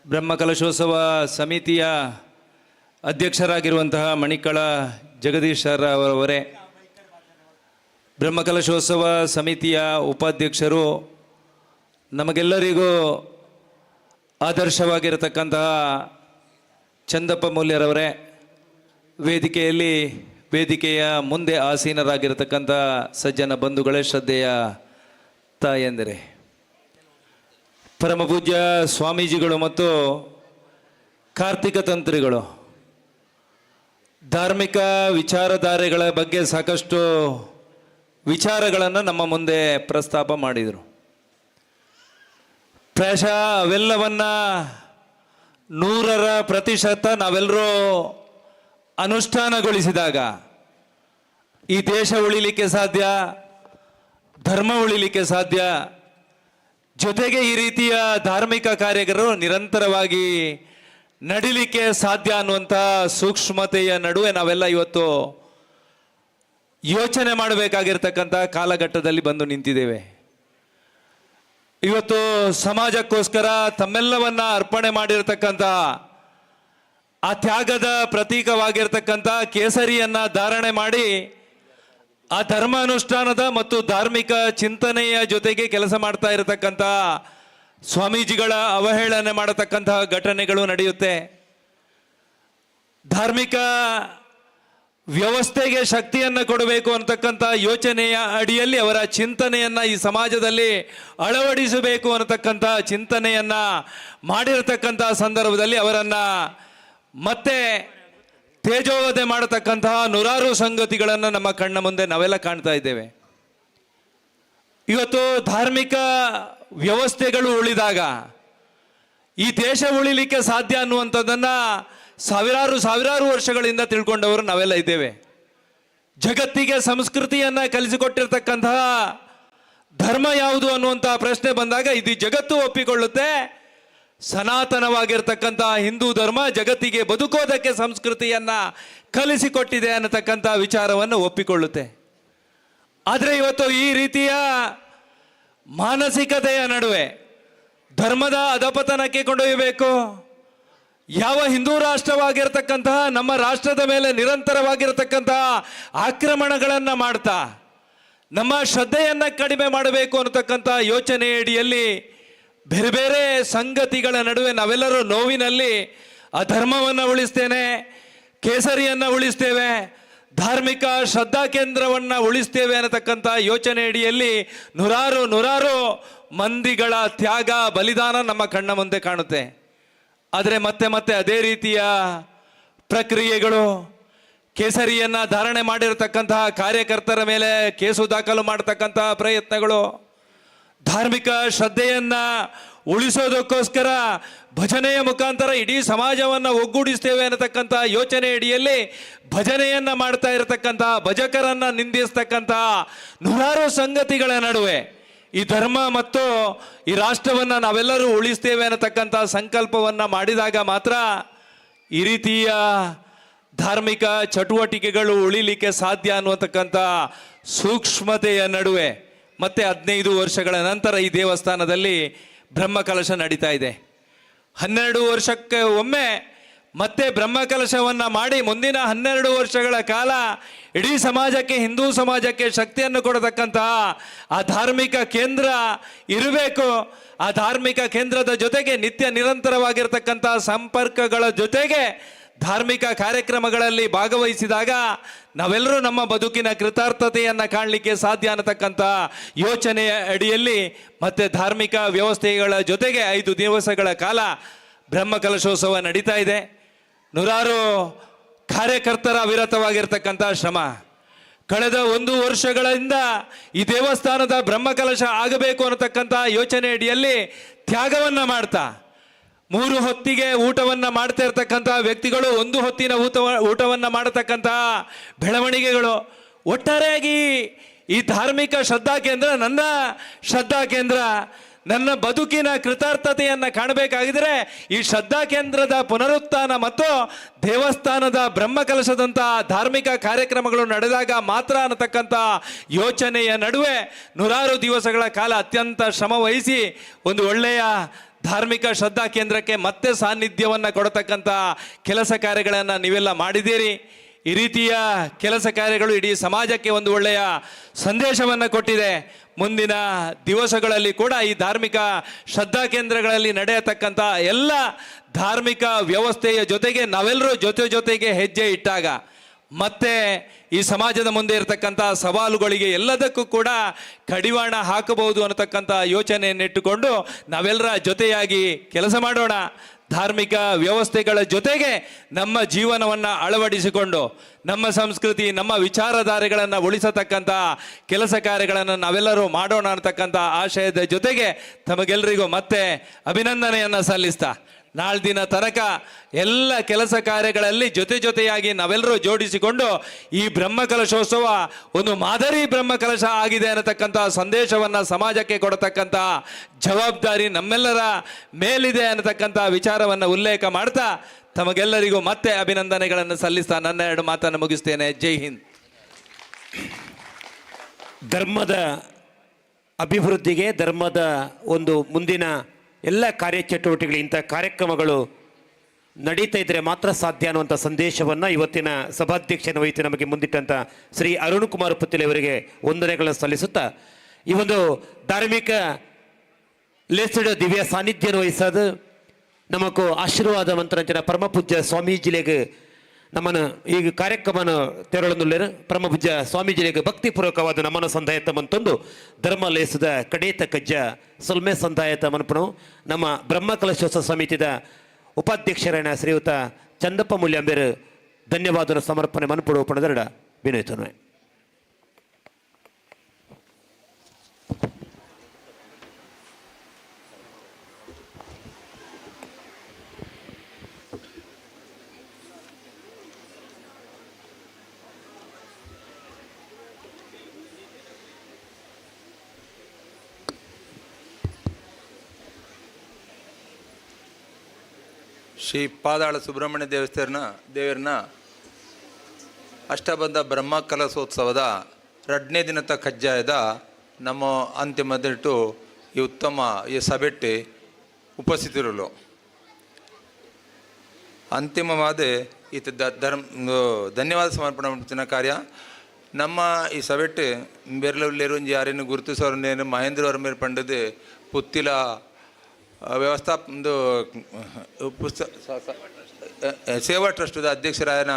ಬ್ರಹ್ಮಕಲಶೋತ್ಸವ ಸಮಿತಿಯ ಅಧ್ಯಕ್ಷರಾಗಿರುವಂತಹ ಮಣಿಕಳ ಜಗದೀಶರವರೇ, ಬ್ರಹ್ಮಕಲಶೋತ್ಸವ ಸಮಿತಿಯ ಉಪಾಧ್ಯಕ್ಷರು, ನಮಗೆಲ್ಲರಿಗೂ ಆದರ್ಶವಾಗಿರತಕ್ಕಂತಹ ಚಂದಪ್ಪ ಮೂಲ್ಯರವರೇ, ವೇದಿಕೆಯ ಮುಂದೆ ಆಸೀನರಾಗಿರತಕ್ಕಂಥ ಸಜ್ಜನ ಬಂಧುಗಳೇ, ಶ್ರದ್ಧೆಯ ತಾಯಂದಿರೇ, ಪರಮಪೂಜ್ಯ ಸ್ವಾಮೀಜಿಗಳು ಮತ್ತು ಕಾರ್ತಿಕ ತಂತ್ರಿಗಳು ಧಾರ್ಮಿಕ ವಿಚಾರಧಾರೆಗಳ ಬಗ್ಗೆ ಸಾಕಷ್ಟು ವಿಚಾರಗಳನ್ನು ನಮ್ಮ ಮುಂದೆ ಪ್ರಸ್ತಾಪ ಮಾಡಿದರು. ಪ್ರಾಯಶಃ ಅವೆಲ್ಲವನ್ನ 100% ನಾವೆಲ್ಲರೂ ಅನುಷ್ಠಾನಗೊಳಿಸಿದಾಗ ಈ ದೇಶ ಉಳಿಲಿಕ್ಕೆ ಸಾಧ್ಯ, ಧರ್ಮ ಉಳಿಲಿಕ್ಕೆ ಸಾಧ್ಯ. ಜೊತೆಗೆ ಈ ರೀತಿಯ ಧಾರ್ಮಿಕ ಕಾರ್ಯಗಳು ನಿರಂತರವಾಗಿ ನಡಿಲಿಕ್ಕೆ ಸಾಧ್ಯ ಅನ್ನುವಂಥ ಸೂಕ್ಷ್ಮತೆಯ ನಡುವೆ ನಾವೆಲ್ಲ ಇವತ್ತು ಯೋಚನೆ ಮಾಡಬೇಕಾಗಿರ್ತಕ್ಕಂಥ ಕಾಲಘಟ್ಟದಲ್ಲಿ ಬಂದು ನಿಂತಿದ್ದೇವೆ. ಇವತ್ತು ಸಮಾಜಕ್ಕೋಸ್ಕರ ತಮ್ಮೆಲ್ಲವನ್ನ ಅರ್ಪಣೆ ಮಾಡಿರ್ತಕ್ಕಂಥ ಆ ತ್ಯಾಗದ ಪ್ರತೀಕವಾಗಿರ್ತಕ್ಕಂಥ ಕೇಸರಿಯನ್ನ ಧಾರಣೆ ಮಾಡಿ ಆ ಧರ್ಮ ಅನುಷ್ಠಾನದ ಮತ್ತು ಧಾರ್ಮಿಕ ಚಿಂತನೆಯ ಜೊತೆಗೆ ಕೆಲಸ ಮಾಡ್ತಾ ಇರತಕ್ಕಂಥ ಸ್ವಾಮೀಜಿಗಳ ಅವಹೇಳನೆ ಮಾಡತಕ್ಕಂತಹ ಘಟನೆಗಳು ನಡೆಯುತ್ತೆ. ಧಾರ್ಮಿಕ ವ್ಯವಸ್ಥೆಗೆ ಶಕ್ತಿಯನ್ನು ಕೊಡಬೇಕು ಅಂತಕ್ಕಂಥ ಯೋಚನೆಯ ಅಡಿಯಲ್ಲಿ ಅವರ ಚಿಂತನೆಯನ್ನು ಈ ಸಮಾಜದಲ್ಲಿ ಅಳವಡಿಸಬೇಕು ಅನ್ನತಕ್ಕಂಥ ಚಿಂತನೆಯನ್ನು ಮಾಡಿರತಕ್ಕಂಥ ಸಂದರ್ಭದಲ್ಲಿ ಅವರನ್ನು ಮತ್ತೆ ತೇಜೋವಧೆ ಮಾಡತಕ್ಕಂತಹ ನೂರಾರು ಸಂಗತಿಗಳನ್ನು ನಮ್ಮ ಕಣ್ಣ ಮುಂದೆ ನಾವೆಲ್ಲ ಕಾಣ್ತಾ ಇದ್ದೇವೆ. ಇವತ್ತು ಧಾರ್ಮಿಕ ವ್ಯವಸ್ಥೆಗಳು ಉಳಿದಾಗ ಈ ದೇಶ ಉಳಿಲಿಕ್ಕೆ ಸಾಧ್ಯ ಅನ್ನುವಂಥದ್ದನ್ನು ಸಾವಿರಾರು ಸಾವಿರಾರು ವರ್ಷಗಳಿಂದ ತಿಳ್ಕೊಂಡವರು ನಾವೆಲ್ಲ ಇದ್ದೇವೆ. ಜಗತ್ತಿಗೆ ಸಂಸ್ಕೃತಿಯನ್ನು ಕಲಿಸಿಕೊಟ್ಟಿರ್ತಕ್ಕಂತಹ ಧರ್ಮ ಯಾವುದು ಅನ್ನುವಂತಹ ಪ್ರಶ್ನೆ ಬಂದಾಗ ಇದು ಜಗತ್ತು ಒಪ್ಪಿಕೊಳ್ಳುತ್ತೆ, ಸನಾತನವಾಗಿರ್ತಕ್ಕಂಥ ಹಿಂದೂ ಧರ್ಮ ಜಗತ್ತಿಗೆ ಬದುಕೋದಕ್ಕೆ ಸಂಸ್ಕೃತಿಯನ್ನ ಕಲಿಸಿಕೊಟ್ಟಿದೆ ಅನ್ನತಕ್ಕಂಥ ವಿಚಾರವನ್ನು ಒಪ್ಪಿಕೊಳ್ಳುತ್ತೆ. ಆದರೆ ಇವತ್ತು ಈ ರೀತಿಯ ಮಾನಸಿಕತೆಯ ನಡುವೆ ಧರ್ಮದ ಅಧಪತನಕ್ಕೆ ಕೊಂಡೊಯ್ಯಬೇಕು, ಯಾವ ಹಿಂದೂ ರಾಷ್ಟ್ರವಾಗಿರ್ತಕ್ಕಂತಹ ನಮ್ಮ ರಾಷ್ಟ್ರದ ಮೇಲೆ ನಿರಂತರವಾಗಿರ್ತಕ್ಕಂತಹ ಆಕ್ರಮಣಗಳನ್ನು ಮಾಡ್ತಾ ನಮ್ಮ ಶ್ರದ್ಧೆಯನ್ನು ಕಡಿಮೆ ಮಾಡಬೇಕು ಅನ್ನತಕ್ಕಂಥ ಯೋಚನೆಯಡಿಯಲ್ಲಿ ಬೇರೆ ಬೇರೆ ಸಂಗತಿಗಳ ನಡುವೆ ನಾವೆಲ್ಲರೂ ನೋವಿನಲ್ಲಿ ಅಧರ್ಮವನ್ನು ಉಳಿಸ್ತೇನೆ, ಕೇಸರಿಯನ್ನು ಉಳಿಸ್ತೇವೆ, ಧಾರ್ಮಿಕ ಶ್ರದ್ಧಾ ಕೇಂದ್ರವನ್ನು ಉಳಿಸ್ತೇವೆ ಅನ್ನತಕ್ಕಂಥ ಯೋಚನೆಯಡಿಯಲ್ಲಿ ನೂರಾರು ನೂರಾರು ಮಂದಿಗಳ ತ್ಯಾಗ ಬಲಿದಾನ ನಮ್ಮ ಕಣ್ಣ ಮುಂದೆ ಕಾಣುತ್ತೆ. ಆದರೆ ಮತ್ತೆ ಮತ್ತೆ ಅದೇ ರೀತಿಯ ಪ್ರಕ್ರಿಯೆಗಳು, ಕೇಸರಿಯನ್ನು ಧಾರಣೆ ಮಾಡಿರತಕ್ಕಂತಹ ಕಾರ್ಯಕರ್ತರ ಮೇಲೆ ಕೇಸು ದಾಖಲು ಮಾಡತಕ್ಕಂತಹ ಪ್ರಯತ್ನಗಳು, ಧಾರ್ಮಿಕ ಶ್ರದ್ಧೆಯನ್ನು ಉಳಿಸೋದಕ್ಕೋಸ್ಕರ ಭಜನೆಯ ಮುಖಾಂತರ ಇಡೀ ಸಮಾಜವನ್ನು ಒಗ್ಗೂಡಿಸ್ತೇವೆ ಅನ್ನತಕ್ಕಂಥ ಯೋಚನೆ ಅಡಿಯಲ್ಲಿ ಭಜನೆಯನ್ನು ಮಾಡ್ತಾ ಇರತಕ್ಕಂತಹ ಭಜಕರನ್ನು ನಿಂದಿಸ್ತಕ್ಕಂತಹ ನೂರಾರು ಸಂಗತಿಗಳ ನಡುವೆ ಈ ಧರ್ಮ ಮತ್ತು ಈ ರಾಷ್ಟ್ರವನ್ನು ನಾವೆಲ್ಲರೂ ಉಳಿಸ್ತೇವೆ ಅನ್ನತಕ್ಕಂಥ ಸಂಕಲ್ಪವನ್ನು ಮಾಡಿದಾಗ ಮಾತ್ರ ಈ ರೀತಿಯ ಧಾರ್ಮಿಕ ಚಟುವಟಿಕೆಗಳು ಉಳಿಲಿಕ್ಕೆ ಸಾಧ್ಯ ಅನ್ನುವತಕ್ಕಂಥ ಸೂಕ್ಷ್ಮತೆಯ ನಡುವೆ ಮತ್ತೆ 15 ವರ್ಷಗಳ ನಂತರ ಈ ದೇವಸ್ಥಾನದಲ್ಲಿ ಬ್ರಹ್ಮಕಲಶ ನಡೀತಾ ಇದೆ. 12 ವರ್ಷಕ್ಕೆ ಒಮ್ಮೆ ಮತ್ತೆ ಬ್ರಹ್ಮಕಲಶವನ್ನು ಮಾಡಿ ಮುಂದಿನ 12 ವರ್ಷಗಳ ಕಾಲ ಇಡೀ ಸಮಾಜಕ್ಕೆ, ಹಿಂದೂ ಸಮಾಜಕ್ಕೆ ಶಕ್ತಿಯನ್ನು ಕೊಡತಕ್ಕಂತಹ ಆ ಧಾರ್ಮಿಕ ಕೇಂದ್ರ ಇರಬೇಕು. ಆ ಧಾರ್ಮಿಕ ಕೇಂದ್ರದ ಜೊತೆಗೆ ನಿತ್ಯ ನಿರಂತರವಾಗಿರ್ತಕ್ಕಂಥ ಸಂಪರ್ಕಗಳ ಜೊತೆಗೆ ಧಾರ್ಮಿಕ ಕಾರ್ಯಕ್ರಮಗಳಲ್ಲಿ ಭಾಗವಹಿಸಿದಾಗ ನಾವೆಲ್ಲರೂ ನಮ್ಮ ಬದುಕಿನ ಕೃತಾರ್ಥತೆಯನ್ನು ಕಾಣಲಿಕ್ಕೆ ಸಾಧ್ಯ ಅನ್ನತಕ್ಕಂಥ ಯೋಚನೆಯ ಅಡಿಯಲ್ಲಿ ಮತ್ತೆ ಧಾರ್ಮಿಕ ವ್ಯವಸ್ಥೆಗಳ ಜೊತೆಗೆ 5 ದಿವಸಗಳ ಕಾಲ ಬ್ರಹ್ಮಕಲಶೋತ್ಸವ ನಡೀತಾ ಇದೆ. ನೂರಾರು ಕಾರ್ಯಕರ್ತರ ಅವಿರತವಾಗಿರ್ತಕ್ಕಂಥ ಶ್ರಮ. ಕಳೆದ 1 ವರ್ಷಗಳಿಂದ ಈ ದೇವಸ್ಥಾನದ ಬ್ರಹ್ಮಕಲಶ ಆಗಬೇಕು ಅನ್ನತಕ್ಕಂಥ ಯೋಚನೆ ಅಡಿಯಲ್ಲಿ ತ್ಯಾಗವನ್ನು ಮಾಡ್ತಾ 3 ಹೊತ್ತಿಗೆ ಊಟವನ್ನು ಮಾಡ್ತಾ ಇರ್ತಕ್ಕಂಥ ವ್ಯಕ್ತಿಗಳು 1 ಹೊತ್ತಿನ ಊಟವನ್ನು ಮಾಡತಕ್ಕಂಥ ಬೆಳವಣಿಗೆಗಳು, ಒಟ್ಟಾರೆಯಾಗಿ ಈ ಧಾರ್ಮಿಕ ಶ್ರದ್ಧಾ ಕೇಂದ್ರ ನನ್ನ ಶ್ರದ್ಧಾ ಕೇಂದ್ರ, ನನ್ನ ಬದುಕಿನ ಕೃತಾರ್ಥತೆಯನ್ನು ಕಾಣಬೇಕಾಗಿದ್ರೆ ಈ ಶ್ರದ್ಧಾ ಕೇಂದ್ರದ ಪುನರುತ್ಥಾನ ಮತ್ತು ದೇವಸ್ಥಾನದ ಬ್ರಹ್ಮಕಲಶದಂಥ ಧಾರ್ಮಿಕ ಕಾರ್ಯಕ್ರಮಗಳು ನಡೆದಾಗ ಮಾತ್ರ ಅನ್ನತಕ್ಕಂಥ ಯೋಚನೆಯ ನಡುವೆ ನೂರಾರು ದಿವಸಗಳ ಕಾಲ ಅತ್ಯಂತ ಶ್ರಮ ವಹಿಸಿ ಒಂದು ಒಳ್ಳೆಯ ಧಾರ್ಮಿಕ ಶ್ರದ್ಧಾ ಕೇಂದ್ರಕ್ಕೆ ಮತ್ತೆ ಸಾನ್ನಿಧ್ಯವನ್ನು ಕೊಡತಕ್ಕಂಥ ಕೆಲಸ ಕಾರ್ಯಗಳನ್ನು ನೀವೆಲ್ಲ ಮಾಡಿದ್ದೀರಿ. ಈ ರೀತಿಯ ಕೆಲಸ ಕಾರ್ಯಗಳು ಇಡೀ ಸಮಾಜಕ್ಕೆ ಒಂದು ಒಳ್ಳೆಯ ಸಂದೇಶವನ್ನು ಕೊಟ್ಟಿದೆ. ಮುಂದಿನ ದಿವಸಗಳಲ್ಲಿ ಕೂಡ ಈ ಧಾರ್ಮಿಕ ಶ್ರದ್ಧಾ ಕೇಂದ್ರಗಳಲ್ಲಿ ನಡೆಯತಕ್ಕಂಥ ಎಲ್ಲ ಧಾರ್ಮಿಕ ವ್ಯವಸ್ಥೆಯ ಜೊತೆಗೆ ನಾವೆಲ್ಲರೂ ಜೊತೆ ಜೊತೆಗೆ ಹೆಜ್ಜೆ ಇಟ್ಟಾಗ ಮತ್ತೆ ಈ ಸಮಾಜದ ಮುಂದೆ ಇರತಕ್ಕಂಥ ಸವಾಲುಗಳಿಗೆ ಎಲ್ಲದಕ್ಕೂ ಕೂಡ ಕಡಿವಾಣ ಹಾಕಬಹುದು ಅನ್ನತಕ್ಕಂಥ ಯೋಚನೆಯನ್ನಿಟ್ಟುಕೊಂಡು ನಾವೆಲ್ಲರ ಜೊತೆಯಾಗಿ ಕೆಲಸ ಮಾಡೋಣ. ಧಾರ್ಮಿಕ ವ್ಯವಸ್ಥೆಗಳ ಜೊತೆಗೆ ನಮ್ಮ ಜೀವನವನ್ನು ಅಳವಡಿಸಿಕೊಂಡು ನಮ್ಮ ಸಂಸ್ಕೃತಿ, ನಮ್ಮ ವಿಚಾರಧಾರೆಗಳನ್ನು ಉಳಿಸತಕ್ಕಂಥ ಕೆಲಸ ಕಾರ್ಯಗಳನ್ನು ನಾವೆಲ್ಲರೂ ಮಾಡೋಣ ಅನ್ನತಕ್ಕಂಥ ಆಶಯದ ಜೊತೆಗೆ ತಮಗೆಲ್ಲರಿಗೂ ಮತ್ತೆ ಅಭಿನಂದನೆಯನ್ನು ಸಲ್ಲಿಸ್ತಾ, ನಾಳೆ ದಿನ ತನಕ ಎಲ್ಲ ಕೆಲಸ ಕಾರ್ಯಗಳಲ್ಲಿ ಜೊತೆ ಜೊತೆಯಾಗಿ ನಾವೆಲ್ಲರೂ ಜೋಡಿಸಿಕೊಂಡು ಈ ಬ್ರಹ್ಮಕಲಶೋತ್ಸವ ಒಂದು ಮಾದರಿ ಬ್ರಹ್ಮಕಲಶ ಆಗಿದೆ ಅನ್ನತಕ್ಕಂಥ ಸಂದೇಶವನ್ನು ಸಮಾಜಕ್ಕೆ ಕೊಡತಕ್ಕಂಥ ಜವಾಬ್ದಾರಿ ನಮ್ಮೆಲ್ಲರ ಮೇಲಿದೆ ಅನ್ನತಕ್ಕಂಥ ವಿಚಾರವನ್ನು ಉಲ್ಲೇಖ ಮಾಡ್ತಾ ತಮಗೆಲ್ಲರಿಗೂ ಮತ್ತೆ ಅಭಿನಂದನೆಗಳನ್ನು ಸಲ್ಲಿಸ್ತಾ ನನ್ನ 2 ಮಾತನ್ನು ಮುಗಿಸ್ತೇನೆ. ಜೈ ಹಿಂದ್. ಧರ್ಮದ ಅಭಿವೃದ್ಧಿಗೆ, ಧರ್ಮದ ಒಂದು ಮುಂದಿನ ಎಲ್ಲ ಕಾರ್ಯಚಟುವಟಿಕೆಗಳು, ಇಂಥ ಕಾರ್ಯಕ್ರಮಗಳು ನಡೀತಾ ಇದ್ದರೆ ಮಾತ್ರ ಸಾಧ್ಯ ಅನ್ನುವಂಥ ಸಂದೇಶವನ್ನು ಇವತ್ತಿನ ಸಭಾಧ್ಯಕ್ಷನ ವಹಿಸಿ ನಮಗೆ ಮುಂದಿಟ್ಟಂಥ ಶ್ರೀ ಅರುಣ್ ಕುಮಾರ್ ಪುತ್ತಿಲೆ ಅವರಿಗೆ ವಂದನೆಗಳನ್ನು ಸಲ್ಲಿಸುತ್ತಾ, ಈ ಒಂದು ಧಾರ್ಮಿಕ ಲೇಸಿಡ ದಿವ್ಯ ಸಾನ್ನಿಧ್ಯವನ್ನು ವಹಿಸೋದು ನಮಕು ಆಶೀರ್ವಾದ ಮಂತ್ರಂಚಿನ ಪರಮ ಪೂಜ್ಯ ಸ್ವಾಮೀಜಿಲೆಗೆ ನಮ್ಮನ್ನು ಈ ಕಾರ್ಯಕ್ರಮನ ತೆರಳೊಂದುಳ್ಳೇರು ಪರಮ ಪೂಜ್ಯ ಸ್ವಾಮೀಜಿಲೆಗೆ ಭಕ್ತಿಪೂರ್ವಕವಾದ ನಮ್ಮನ ಸಂದಾಯತ ಮಂತೊಂದು ಧರ್ಮ ಲೇಸದ ಕಡೇತ ಕಜ್ಜ ಸೊಲ್ಮೆ ಸಂದಾಯತ ಮನ್ಪಣು ನಮ್ಮ ಬ್ರಹ್ಮಕಲಶೋತ್ಸವ ಸಮಿತಿದ ಉಪಾಧ್ಯಕ್ಷರಾಯಣ ಶ್ರೀಯುತ ಚಂದಪ್ಪ ಮೂಲ್ಯಾಂಬೇರು ಧನ್ಯವಾದ ಸಮರ್ಪಣೆ ಮನ್ಪಡು ಪಣದರಡ ವಿನಯತನು. ಶ್ರೀ ಪಾದಾಳ ಸುಬ್ರಹ್ಮಣ್ಯ ದೇವಸ್ಥಾನ ದೇವರನ್ನ ಅಷ್ಟಬಂಧ ಬ್ರಹ್ಮ ಕಲಶೋತ್ಸವದ ಎರಡನೇ ದಿನದ ಕಜ್ಜಾಯದ ನಮ್ಮ ಅಂತಿಮ ದಿಟ್ಟು ಈ ಉತ್ತಮ ಈ ಸಭೆಟ್ಟಿ ಉಪಸ್ಥಿತರುಳು. ಅಂತಿಮವಾದ ಈತ ಧರ್ಮ ಧನ್ಯವಾದ ಸಮರ್ಪಣೆ ಮಾಡ್ತಿನ ಕಾರ್ಯ ನಮ್ಮ ಈ ಸಭೆಟ್ಟು ಬೆರ್ಲುಲ್ಲೇರು ಯಾರೇನು ಗುರುತಿಸೋರನ್ನೇನು ಮಹೇಂದ್ರ ಅವರ ಮೇಲೆ ಪಂಡದು ಪುತ್ತಿಲ ವ್ಯವಸ್ಥಾ ಒಂದು ಪುಸ್ತ ಸೇವಾ ಟ್ರಸ್ಟದ ಅಧ್ಯಕ್ಷರಾಯನ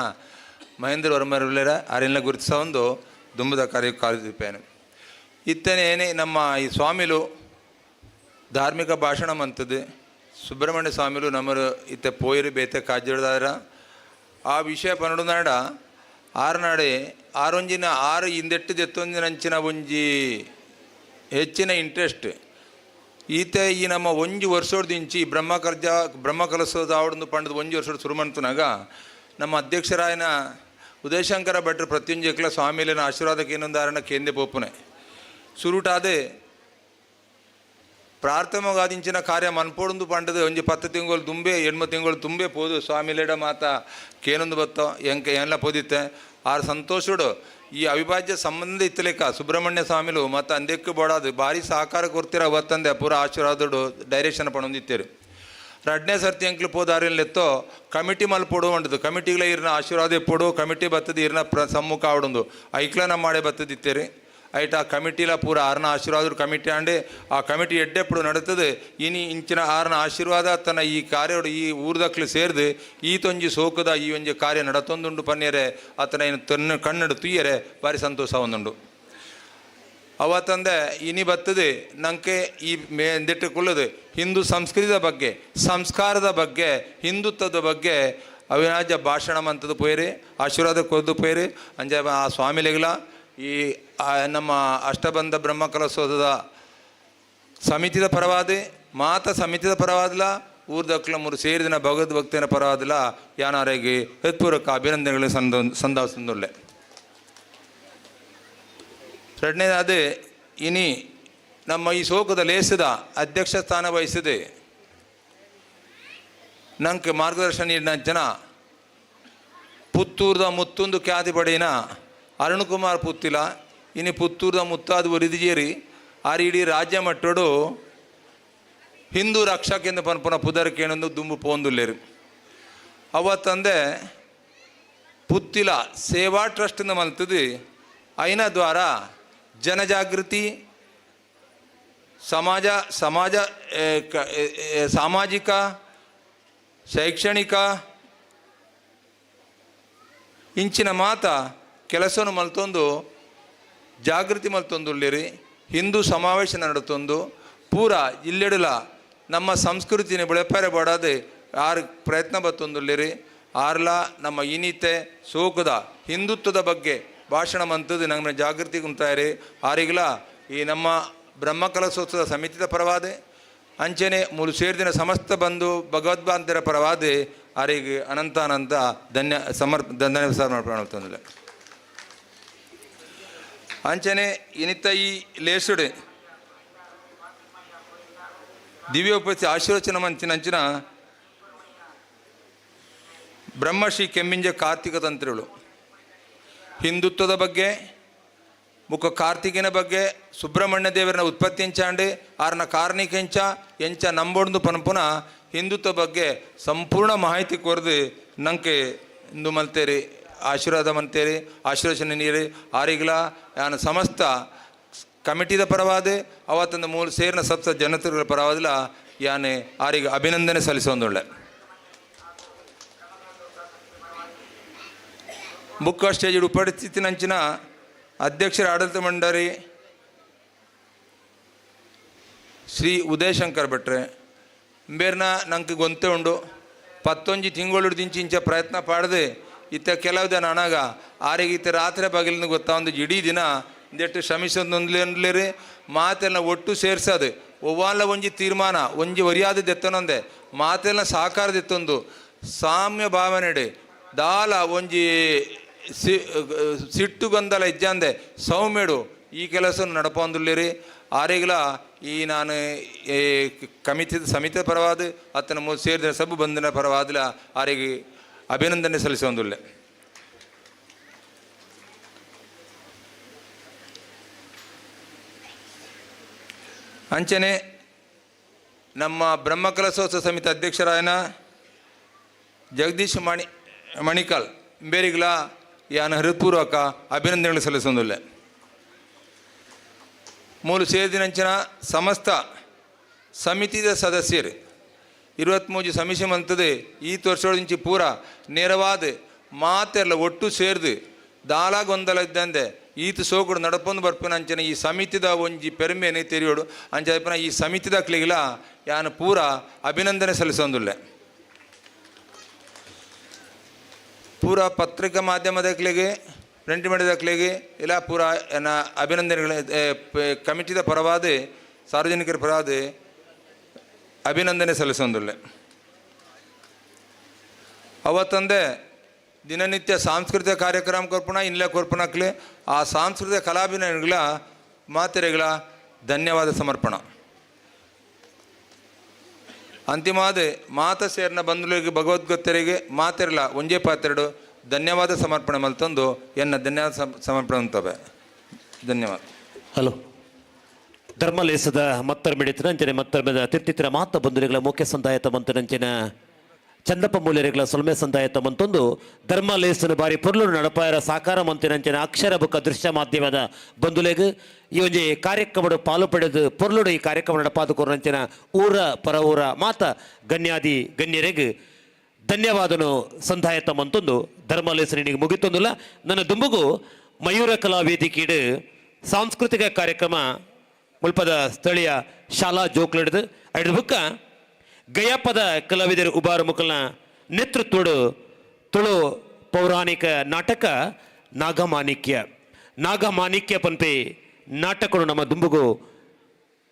ಮಹೇಂದ್ರ ವರ್ಮರುಳ್ಳೇರ ಆರೆಲ್ಲ ಗುರುತಿಸ ಒಂದು ದುಂಬದ ಕಾರ್ಯ ಕಾರ್ಯದೀಪೇನು. ಇತ್ತನೇ ಏನೇ ನಮ್ಮ ಈ ಸ್ವಾಮಿಲು ಧಾರ್ಮಿಕ ಭಾಷಣ ಮಂತದ್ದು ಸುಬ್ರಹ್ಮಣ್ಯ ಸ್ವಾಮಿಲು ನಮ್ಮರು ಇತ್ತ ಪೋಯಿರು ಬೇತೆ ಕಾಜಿಡ್ದಾರ ಆ ವಿಷಯ ಪನ್ನಡು ಆರ್ನಾಡೆ ಆರೊಂಜಿನ ಆರು ಹಿಂದೆಟ್ಟು ದೆತ್ತೊಂಜಿನ ಅಂಚಿನ ಒಂಜಿ ಹೆಚ್ಚಿನ ಇಂಟ್ರೆಸ್ಟ್ ಈತ ಈ ನಮ್ಮ ಒಂಜಿ ವರ್ಷೋಡ್ದಿಂಚಿ ಬ್ರಹ್ಮಕರ್ಜ ಬ್ರಹ್ಮಕಲಸೋದ ಆವಡೊಂದು ಪಂಡದ ಒಂಜಿ ವರ್ಷೋಡು ಶುರು ಮಂತುನಾಗ ನಮ್ಮ ಅಧ್ಯಕ್ಷರಾಯನ ಉದಯಶಂಕರ ಭಟ್ರು ಪ್ರತ್ಯುಂಜಕ್ಲ ಸ್ವಾಮಿಲಿನ ಆಶೀರ್ವಾದಕ್ಕೆ ಇನ್ನೊಂದು ಕೇಂದ್ರ ಪೋಪುನೆ ಸುರುಟಾದೆ ಪ್ರಾರ್ಥಮಗಾದಿಂಚಿನ ಕಾರ್ಯ ಮನ್ಪೋಡೊಂದು ಪಂಡದು ಒಂಜಿ 10 ತಿಂಗಳು ತುಂಬೆ 8 ತಿಂಗಳು ತುಂಬೆ ಪೋದು ಸ್ವಾಮಿಲೇಡ ಮಾತ ಕೇನೊಂದು ಬತ್ತೋ ಎಂಕ ಎಲ್ಲ ಪೋದಿತ್ತೆ ಆರು ಸಂತೋಷಡು ಈ ಅವಿಭಾಜ್ಯ ಸಂಬಂಧ ಇತ್ತಲೇಕ ಸುಬ್ರಹ್ಮಣ್ಯ ಸ್ವಾಮಿಲು ಮತ್ತು ಅಂದೆಕ್ಕು ಬೋಡಾದು ಭಾರಿ ಸಹಕಾರ ಕೊಡ್ತೀರ ಅವತ್ತಂದೆ ಪೂರ ಆಶೀರ್ವಾದಡು ಡೈರೆಕ್ಷನ್ ಪಣೊಂದಿತ್ತೇರು. ರಡ್ನೇ ಸರ್ತಿ ಅಂಕ್ಲು ಪೋದಾರಿಲೆತ್ತೋ ಕಮಿಟಿ ಮಲ್ಪೊಡು ಉಂಟು ಕಮಿಟಿಗಳ ಇರ್ನ ಆಶೀರ್ವಾದ ಎಪ್ಪೊಡು ಕಮಿಟಿ ಬತ್ತದ ಇರ್ನ ಸಮ್ಮುಖ ಆವಡೊಂದು ಐಕ್ಲ ನಮ್ಮ ಮಾಡೇ ಬತ್ತದಿತ್ತೇರಿ ಐಟ್ ಆ ಕಮಿಟಿಲ ಪೂರ ಆರ್ನ ಆಶೀರ್ವಾದ ಕಮಿಟಿ ಆಂಡೆ ಆ ಕಮಿಟಿ ಎಡ್ಡೆಪ್ಪಡು ನಡತದೆ ಇನಿ ಇಂಚಿನ ಆರ್ನ ಆಶೀರ್ವಾದ ತನ್ನ ಈ ಕಾರ್ಯೋಡು ಈ ಊರ್ದಕ್ಲು ಸೇರ್ದು ಈ ತೊಂಜಿ ಸೋಕದ ಈ ಒಂಜಿ ಕಾರ್ಯ ನಡತೊಂದುಂಡು ಪನ್ನೇರೆ ಆತನ ಇನ್ನು ತನ್ನ ಕಣ್ಣಡು ತುಯ್ಯರೆ ಭಾರಿ ಸಂತೋಷ ಒಂದುಂಡು. ಅವತ್ತಂದೆ ಇನಿ ಬರ್ತದೆ ನಂಗೆ ಈ ಮೇಂದಿಟ್ಟು ಕುಳ್ಳದು ಹಿಂದೂ ಸಂಸ್ಕೃತಿಯ ಬಗ್ಗೆ ಸಂಸ್ಕಾರದ ಬಗ್ಗೆ ಹಿಂದುತ್ವದ ಬಗ್ಗೆ ಅವಿನಾಜ್ಯ ಭಾಷಣ ಮಂತದ್ದು ಪೋಯಿರಿ ಆಶೀರ್ವಾದ ಕೊದ್ದು ಪೋಯಿರಿ ಅಂಜ ಆ ಸ್ವಾಮಿಲಿಗಳ ಈ ನಮ್ಮ ಅಷ್ಟಬಂಧ ಬ್ರಹ್ಮಕಲಶೋತ್ಸವದ ಸಮಿತಿದ ಪರವಾದ ಮಾತ ಸಮಿತಿದ ಪರವಾದಲ ಊರ್ದಕ್ಲ ಮೂರು ಸೇರಿದಿನ ಭಗವದ್ಭಕ್ತಿನ ಪರವಾದಲ ಯಾನಾರಿಗೆ ಹೃತ್ಪೂರ್ವಕ ಅಭಿನಂದನೆಗಳು ಸಂದಾಸಂದುಳ್ಳೆ. ಎರಡನೇದಾದ ಇನಿ ನಮ್ಮ ಈ ಶೋಕದ ಲೇಸದ ಅಧ್ಯಕ್ಷ ಸ್ಥಾನ ವಹಿಸಿದೆ ನಂಗೆ ಮಾರ್ಗದರ್ಶನ ನೀಡಿದ ಜನ ಪುತ್ತೂರ್ದ ಮುತ್ತೊಂದು ಖ್ಯಾತಿ ಪಡೆಯಿನ ಅರುಣ್ಕುಮಾರ್ ಪುತ್ತಿಲ ಇನಿ ಪುತ್ತೂರ್ದ ಮುತ್ತಾದ ಒರಿದಿಜೇರಿ ಆರ್ ಇಡೀ ರಾಜ್ಯ ಮಟ್ಟೋಡು ಹಿಂದೂ ರಕ್ಷಕೆಂದು ಪನ್ಪುನ ಪುದರ್ಕೇನೊಂದು ದುಂಬು ಪೋಂದುಲ್ಲೇರು. ಅವತ್ತಂದೆ ಪುತ್ತಿಲ ಸೇವಾ ಟ್ರಸ್ಟ್ ಮಲ್ತದು ಐನ ದ್ವಾರ ಜನಜಾಗೃತಿ ಸಮಾಜ ಸಮಾಜ ಸಾಮಾಜಿಕ ಶೈಕ್ಷಣಿಕ ಇಂಚಿನ ಮಾತ ಕೆಲಸವನ್ನು ಮಲ್ತೊಂದು ಜಾಗೃತಿ ಮಲ್ತೊಂದುಳ್ಳಿರಿ ಹಿಂದೂ ಸಮಾವೇಶ ನಡತೊಂದು ಪೂರ ಇಲ್ಲೆಡುಲ ನಮ್ಮ ಸಂಸ್ಕೃತಿನ ಬೆಳೆಪಾರೆ ಬಡದೆ ಆರು ಪ್ರಯತ್ನ ಬತ್ತೊಂದುಳ್ಳಿರಿ ಆರ್ಲ ನಮ್ಮ ಇನಿತೆ ಸೋಕದ ಹಿಂದುತ್ವದ ಬಗ್ಗೆ ಭಾಷಣ ಮಂತದ್ದು ನಮ್ಮ ಜಾಗೃತಿ ಕುಂತಾಯಿರಿ ಆರಿಗ್ಲ ಈ ನಮ್ಮ ಬ್ರಹ್ಮಕಲಶೋತ್ಸವ ಸಮಿತಿದ ಪರವಾದೆ ಅಂಚನೆ ಮೂರು ಸೇರಿದಿನ ಸಮಸ್ತ ಬಂಧು ಭಗವದ್ಭಾಂತರ ಪರವಾದೆ ಆರಿಗೆ ಅನಂತ ಅನಂತ ಧನ್ಯ ಧನ್ಯ ಸಮರ್ಪಣೆ. ಅಂಚನೆ ಇನಿತ ಈ ಲೇಸುಡೆ ದಿವ್ಯೋಪಸ್ಥಿ ಆಶೀರ್ವಚನ ಮಂಚಿನ ಅಂಚಿನ ಬ್ರಹ್ಮಶ್ರೀ ಕೆಮ್ಮಿಂಜ ಕಾರ್ತಿಕ ತಂತ್ರಿಗಳು ಹಿಂದುತ್ವದ ಬಗ್ಗೆ ಬುಕ್ಕ ಕಾರ್ತಿಕಿನ ಬಗ್ಗೆ ಸುಬ್ರಹ್ಮಣ್ಯ ದೇವರನ ಉತ್ಪತ್ತಿ ಎಂಚಾಂಡು ಆರ್ನ ಕಾರ್ಣಿಕ ಎಂಚ ಎಂಚ ನಂಬೊಂದು ಪನ್ಪುನ ಹಿಂದುತ್ವ ಬಗ್ಗೆ ಸಂಪೂರ್ಣ ಮಾಹಿತಿ ಕೊರ್ದು ನಂಗೆ ಇಂದು ಮಲ್ತೇರಿ ಆಶೀರ್ವಾದ ಮಂತೇರಿ ಆಶೀರ್ವಚನ ನೀರಿ ಆರಿಗ್ಲ ಯಾನ ಸಮಸ್ತ ಕಮಿಟಿದ ಪರವಾದ ಅವತ್ತೊಂದು ಮೂಲ ಸೇರಿನ ಸಪ್ತ ಜನತೆಗಳ ಪರವಾದಿಲ್ಲ ಯಾನೆ ಆರಿಗೆ ಅಭಿನಂದನೆ ಸಲ್ಲಿಸೊಂದುಳ್ಳೆ. ಬುಕ್ ಸ್ಟೇಜ್ ಉಪಸ್ಥಿತಿನಂಚಿನ ಅಧ್ಯಕ್ಷರ ಆಡಳಿತ ಮಂಡಳಿ ಶ್ರೀ ಉದಯಶಂಕರ್ ಭಟ್ರೆ ಬೇರ್ನ ನಂಗೆ ಗೊಂತೆ ಉಂಡು ಪತ್ತೊಂಜಿ ತಿಂಗಳು ದಿಂಚಿ ಇಂಚ ಪ್ರಯತ್ನ ಪಾಡದೆ ಇತ್ತ ಕೆಲವು ದಿನ ಅನಾಗ ಆರಿಗೆ ಇತ್ತ ರಾತ್ರಿ ಬಗಲಿನ ಗೊತ್ತಾ ಒಂದು ಇಡೀ ದಿನ ಇಂದೆಟ್ಟು ಶ್ರಮಿಸೊಂದೊಂದ್ಲೇರಿ ಮಾತೆಲ್ಲ ಒಟ್ಟು ಸೇರ್ಸದು ಒವ್ವಾಲ ಒಂಜಿ ತೀರ್ಮಾನ ಒಂಜಿ ಒರಿಯಾದ ದೆತ್ತನೊಂದೆ ಮಾತೆಲ್ಲ ಸಹಕಾರದೆತ್ತೊಂದು ಸಾಮ್ಯ ಭಾವನೆಡೆ ದಾಲ ಒಂಜಿ ಸಿಟ್ಟು ಗೊಂದಲ ಇಜ್ಜಂದೆ ಸೌಮ್ಯಡು ಈ ಕೆಲಸ ನಡಪೊಂದುಲ್ಲೇರಿ ಆರೆಗ್ಲ ಈ ನಾನು ಈ ಕಮಿತಿ ಸಮಿತಿ ಪರವಾದ ಅತ್ತನ ಮೂರು ಸೇರಿದ ಸಬ್ಬು ಬಂಧನ ಪರವಾದಲ ಆರಿಗೆ ಅಭಿನಂದನೆ ಸಲ್ಲಿಸೊಂದುಲ್ಲೆ. ಅಂಚನೆ ನಮ್ಮ ಬ್ರಹ್ಮಕಲಶೋತ್ಸವ ಸಮಿತಿ ಅಧ್ಯಕ್ಷರಾಯನ ಜಗದೀಶ್ ಮಣಿಕಾಲ್ ಬೇರಿಗ್ಲ ಯಾನ ಹೃತ್ಪೂರ್ವಕ ಅಭಿನಂದನೆಗಳು ಸಲ್ಲಿಸೊಂದುಲ್ಲೆ. ಮೂಲು ಸೇರಿದಿನಂಚಿನ ಸಮಸ್ತ ಸಮಿತಿದ ಸದಸ್ಯರು 23 ಸಮಿತಿ ಮಂತದೆ ಈ ವರ್ಷದಿಂಚಿ ಪೂರ ನೇರವಾದ ಮಾತೆಲ್ಲ ಒಟ್ಟು ಸೇರ್ದು ದಾಲ ಗೊಂದಲ ಇದ್ದಂದೆ ಈತ ಸೋಕುಡು ನಡಪೊಂದು ಬರ್ಪಿನ ಅಂಚನೆ ಈ ಸಮಿತಿದ ಒಂಜಿ ಪೆರ್ಮೆನೆ ತೆರಿಯೋಡು ಅಂಚ ಈ ಸಮಿತಿದ ಕ್ಲಿಗಿಲ ಯಾನು ಪೂರ ಅಭಿನಂದನೆ ಸಲ್ಲಿಸೊಂದುಲ್ಲೆ. ಪೂರ ಪತ್ರಿಕಾ ಮಾಧ್ಯಮದಕ್ಲಿಗೆ ಪ್ರಿಂಟ್ ಮೀಡಿಯಾದಕ್ಲಿಗೆ ಇಲ್ಲ ಪೂರ ಎನ್ನ ಅಭಿನಂದನೆಗಳ ಕಮಿಟಿದ ಪರವಾದ ಸಾರ್ವಜನಿಕರ ಪರವಾದ ಅಭಿನಂದನೆ ಸಲ್ಲಿಸೊಂದುಲ್ಲೆ. ಅವತ್ತಂದೆ ದಿನನಿತ್ಯ ಸಾಂಸ್ಕೃತಿಕ ಕಾರ್ಯಕ್ರಮ ಕೊರ್ಪುಣ ಇನ್ಲೆ ಕೊರ್ಪುಣಕ್ಲೆ ಆ ಸಾಂಸ್ಕೃತಿಕ ಕಲಾಭಿನಯಗಳ ಮಾತೆರೆಗಳ ಧನ್ಯವಾದ ಸಮರ್ಪಣ. ಅಂತಿಮಾದ ಮಾತ ಸೇರ್ನ ಬಂಧುಗಳಿಗೆ ಭಗವದ್ಗತ್ತರಿಗೆ ಮಾತೆರಲ ಒಂಜೇ ಪಾತ್ರೆಡು ಧನ್ಯವಾದ ಸಮರ್ಪಣೆ ಮಲ್ತಂದು ಎನ್ನ ಧನ್ಯವಾದ ಸಮರ್ಪಣೆ ಅಂತವೆ. ಧನ್ಯವಾದ. ಹಲೋ ಧರ್ಮಲೇಸದ ಮತ್ತರ್ಮಿಡಿತನ ಅಂಚನೆ ಮತ್ತರ್ಮೆದ ತಿರ್ತಿತ್ತಿರ ಮಾತ ಬಂಧುಗಳ ಮುಖ್ಯ ಸಂದಾಯತ ಮಂತನಂಚಿನ ಚಂದಪ್ಪ ಮೂಲ್ಯರಿಗಳ ಸೊಲ್ಮೆ ಸಂದಾಯತ ಮಂತೊಂದು ಧರ್ಮಲೇಸನ ಬಾರಿ ಪೊರ್ಲು ನಡಪಾಯರ ಸಾಕಾರ ಮಂತಿನಂಚಿನ ಅಕ್ಷರ ಬುಕ್ಕ ದೃಶ್ಯ ಮಾಧ್ಯಮದ ಬಂಧುಲೆಗ್ ಈ ಒಂಜಿ ಕಾರ್ಯಕ್ರಮಡು ಪಾಲು ಪಡೆದು ಪೊರ್ಲುಡು ಈ ಕಾರ್ಯಕ್ರಮ ನಡಪಾದ ಕೊರನಂಚಿನ ಊರ ಪರ ಊರ ಮಾತ ಗಣ್ಯಾದಿ ಗಣ್ಯರೆಗ್ ಧನ್ಯವಾದನು ಸಂದಾಯತ ಮಂತೊಂದು ಧರ್ಮಲೇಸನಿಗೆ ಮುಗಿತೊಂದುಲ್ಲ. ನನ್ನ ದುಂಬುಗು ಮಯೂರ ಕಲಾ ವೇದಿಕೆಡು ಸಾಂಸ್ಕೃತಿಕ ಕಾರ್ಯಕ್ರಮ ಮುಲ್ಪದ ಸ್ಥಳೀಯ ಶಾಲಾ ಜೋಕ್ಲಿಡ್ದು ಐದು ಬುಕ್ಕ ಗಯಾಪದ ಕಲಾವಿದರು ಉಬಾರು ಮುಕಲ್ನ ನೇತೃತ್ವಡು ತುಳು ಪೌರಾಣಿಕ ನಾಟಕ ನಾಗಮಾಣಿಕ್ಯ ನಾಗಮಾಣಿಕ್ಯ ಪನ್ಪೆ ನಾಟಕಡು ನಮ್ಮ ದುಂಬುಗು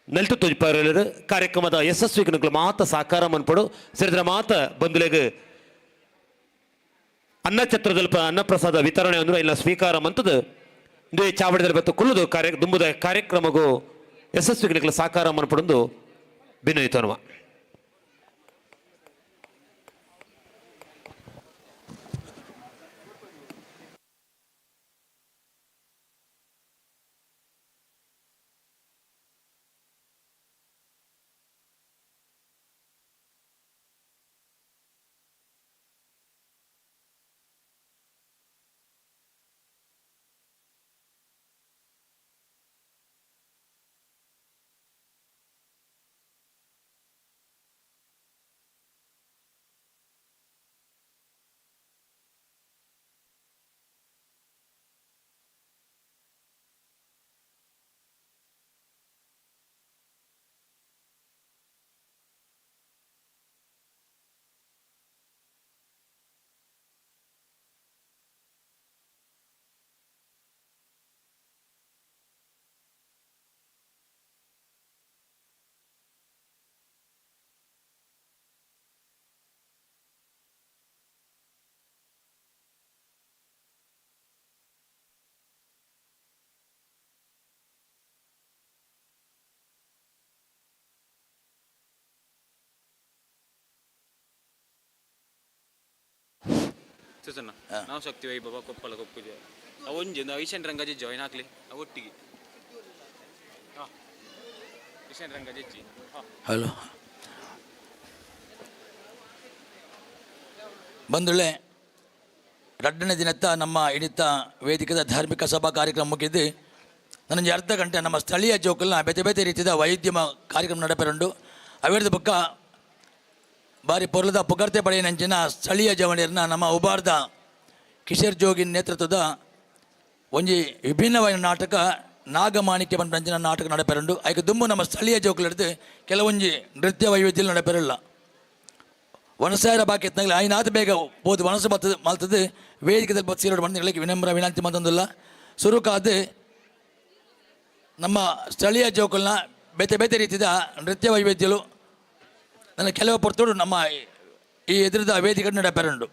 ನಲ್ತು ತೊಜಪಾರರು ಕಾರ್ಯಕ್ರಮದ ಯಶಸ್ವಿ ಮಾತ ಸಾಕಾರ ಮನ್ಪಡು ಸೇರಿದ್ರ ಮಾತ ಬಂಧುಲೆಗ್ ಅನ್ನಛತ್ರದಲ್ಪ ಅನ್ನಪ್ರಸಾದ ವಿತರಣೆ ಅಂದ್ರೆ ಇಲ್ಲ ಸ್ವೀಕಾರ ಮಂತದ್ದು ಇಂದು ಚಾವಡಿದಲ್ಲಿ ಬತ್ತು ಕುಲ್ಲುದು ಕಾರ್ಯ ದುಂಬುದ ಕಾರ್ಯಕ್ರಮಗೂ ಯಶಸ್ವಿಗಳಿಗೆ ಸಾಕಾರ ಮನ್ಪಡೊಂದು ಬಿನಯಿತನುವ. ಸುಸನ್ನ ನಾವು ಶಕ್ತಿ ವೈಭವ ಕೊಪ್ಪಳ ಕೊಪ್ಪುಜೆ. ಒಂಜಿ ಈಶಾನ್ ರಂಗಜಿ ಜಾಯಿನ್ ಹಾಕ್ಲಿ ಒಟ್ಟಿಗೆ. ಹಾಂ, ಈಶಾನ್ ರಂಗಜಿ. ಹಾಂ. ಹಲೋ ಬಂಧುಗಳೇ, ರಡ್ಡನೇ ದಿನತ್ತ ನಮ್ಮ ಇಡಿತ ವೇದಿಕದ ಧಾರ್ಮಿಕ ಸಭಾ ಕಾರ್ಯಕ್ರಮ ಮುಗಿದು ನನಗೆ ಅರ್ಧ ಗಂಟೆ ನಮ್ಮ ಸ್ಥಳೀಯ ಜೋಕಲ್ನ ಬೇತೆ ಬೇತೆ ರೀತಿಯ ವೈದ್ಯಮ ಕಾರ್ಯಕ್ರಮ ನಡಪೆರುಂಡು. ಅವೇರ್ದ ಬೊಕ್ಕ ಬಾರಿ ಪೊರ್ಲದ ಪುಗರ್ತೆ ಪಡೆಯನಂಚಿನ ಸ್ಥಳೀಯ ಜವಣಿಯರನ್ನ ನಮ್ಮ ಉಬಾರ್ದ ಕಿಶೋರ್ ಜೋಗಿ ನೇತೃತ್ವದ ಒಂಜಿ ವಿಭಿನ್ನವಾದ ನಾಟಕ ನಾಗಮಾಣಿಕ್ಯ ಪಂಚಿನ ನಾಟಕ ನಡಪೆರುಂಡು. ಐಕ್ ದುಂಬು ನಮ್ಮ ಸ್ಥಳೀಯ ಜೋಕುಲು ಕೆಲವೊಂಜಿ ನೃತ್ಯ ವೈವಿಧ್ಯ ನಡಪೆರಲ್ಲ. ವನಸಾಯರ ಬಾಕಿ ಎತ್ತನಾಗಲಿ ಐನಾತ ಬೇಗ ಪೋದು ವನಸು ಬರ್ತದೆ ಮಲ್ತದೆ ವೇದಿಕೆದಲ್ಲಿ ಬತ್ತು ಸೀರೋಡು ಬಂದು ವಿನಮ್ರ ವಿನಂತಿ ಮಂತೊಂದಿಲ್ಲ. ಸುರುಕಾದ ನಮ್ಮ ಸ್ಥಳೀಯ ಜೋಕುಲ್ನ ಬೇತೆ ಬೇತೆ ರೀತಿಯ ನೃತ್ಯ ವೈವಿಧ್ಯಗಳು ನನ್ನ ಕೆಲವು ಪೊರ್ತೋಡು ನಮ್ಮ ಈ ಎದುರದ ವೇದಿಕೆ ನಡಪೆರುಂಡು.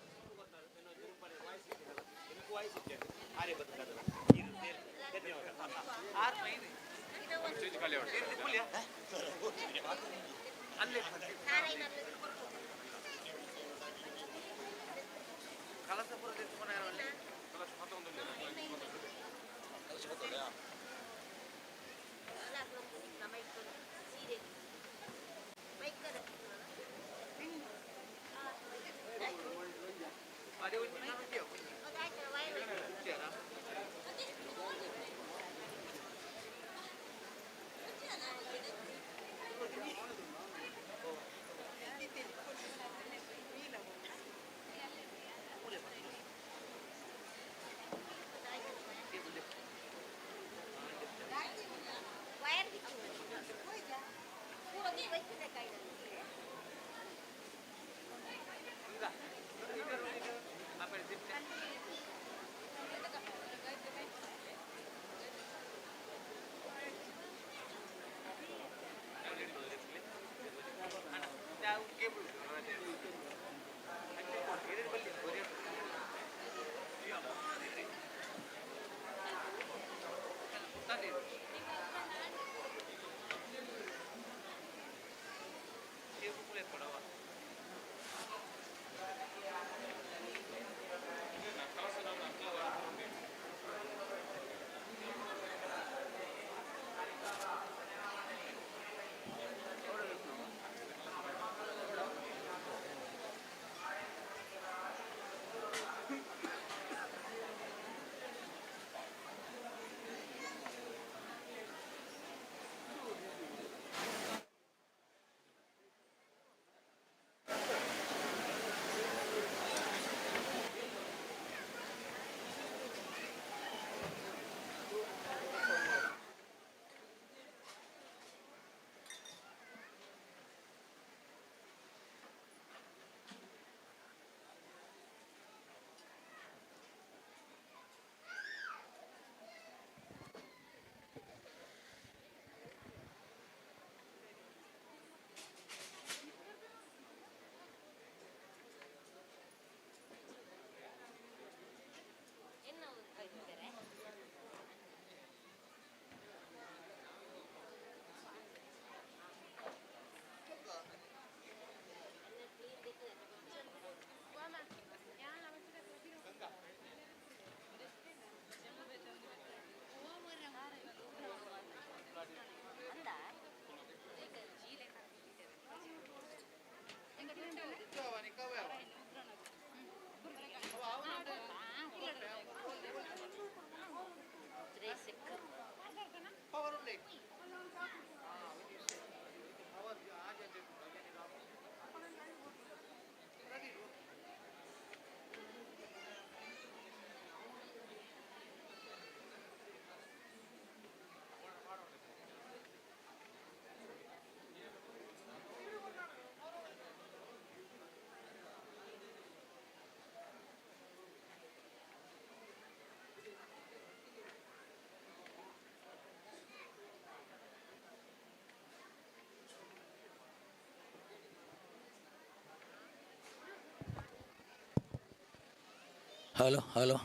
ಹಲೋ ಹಲೋ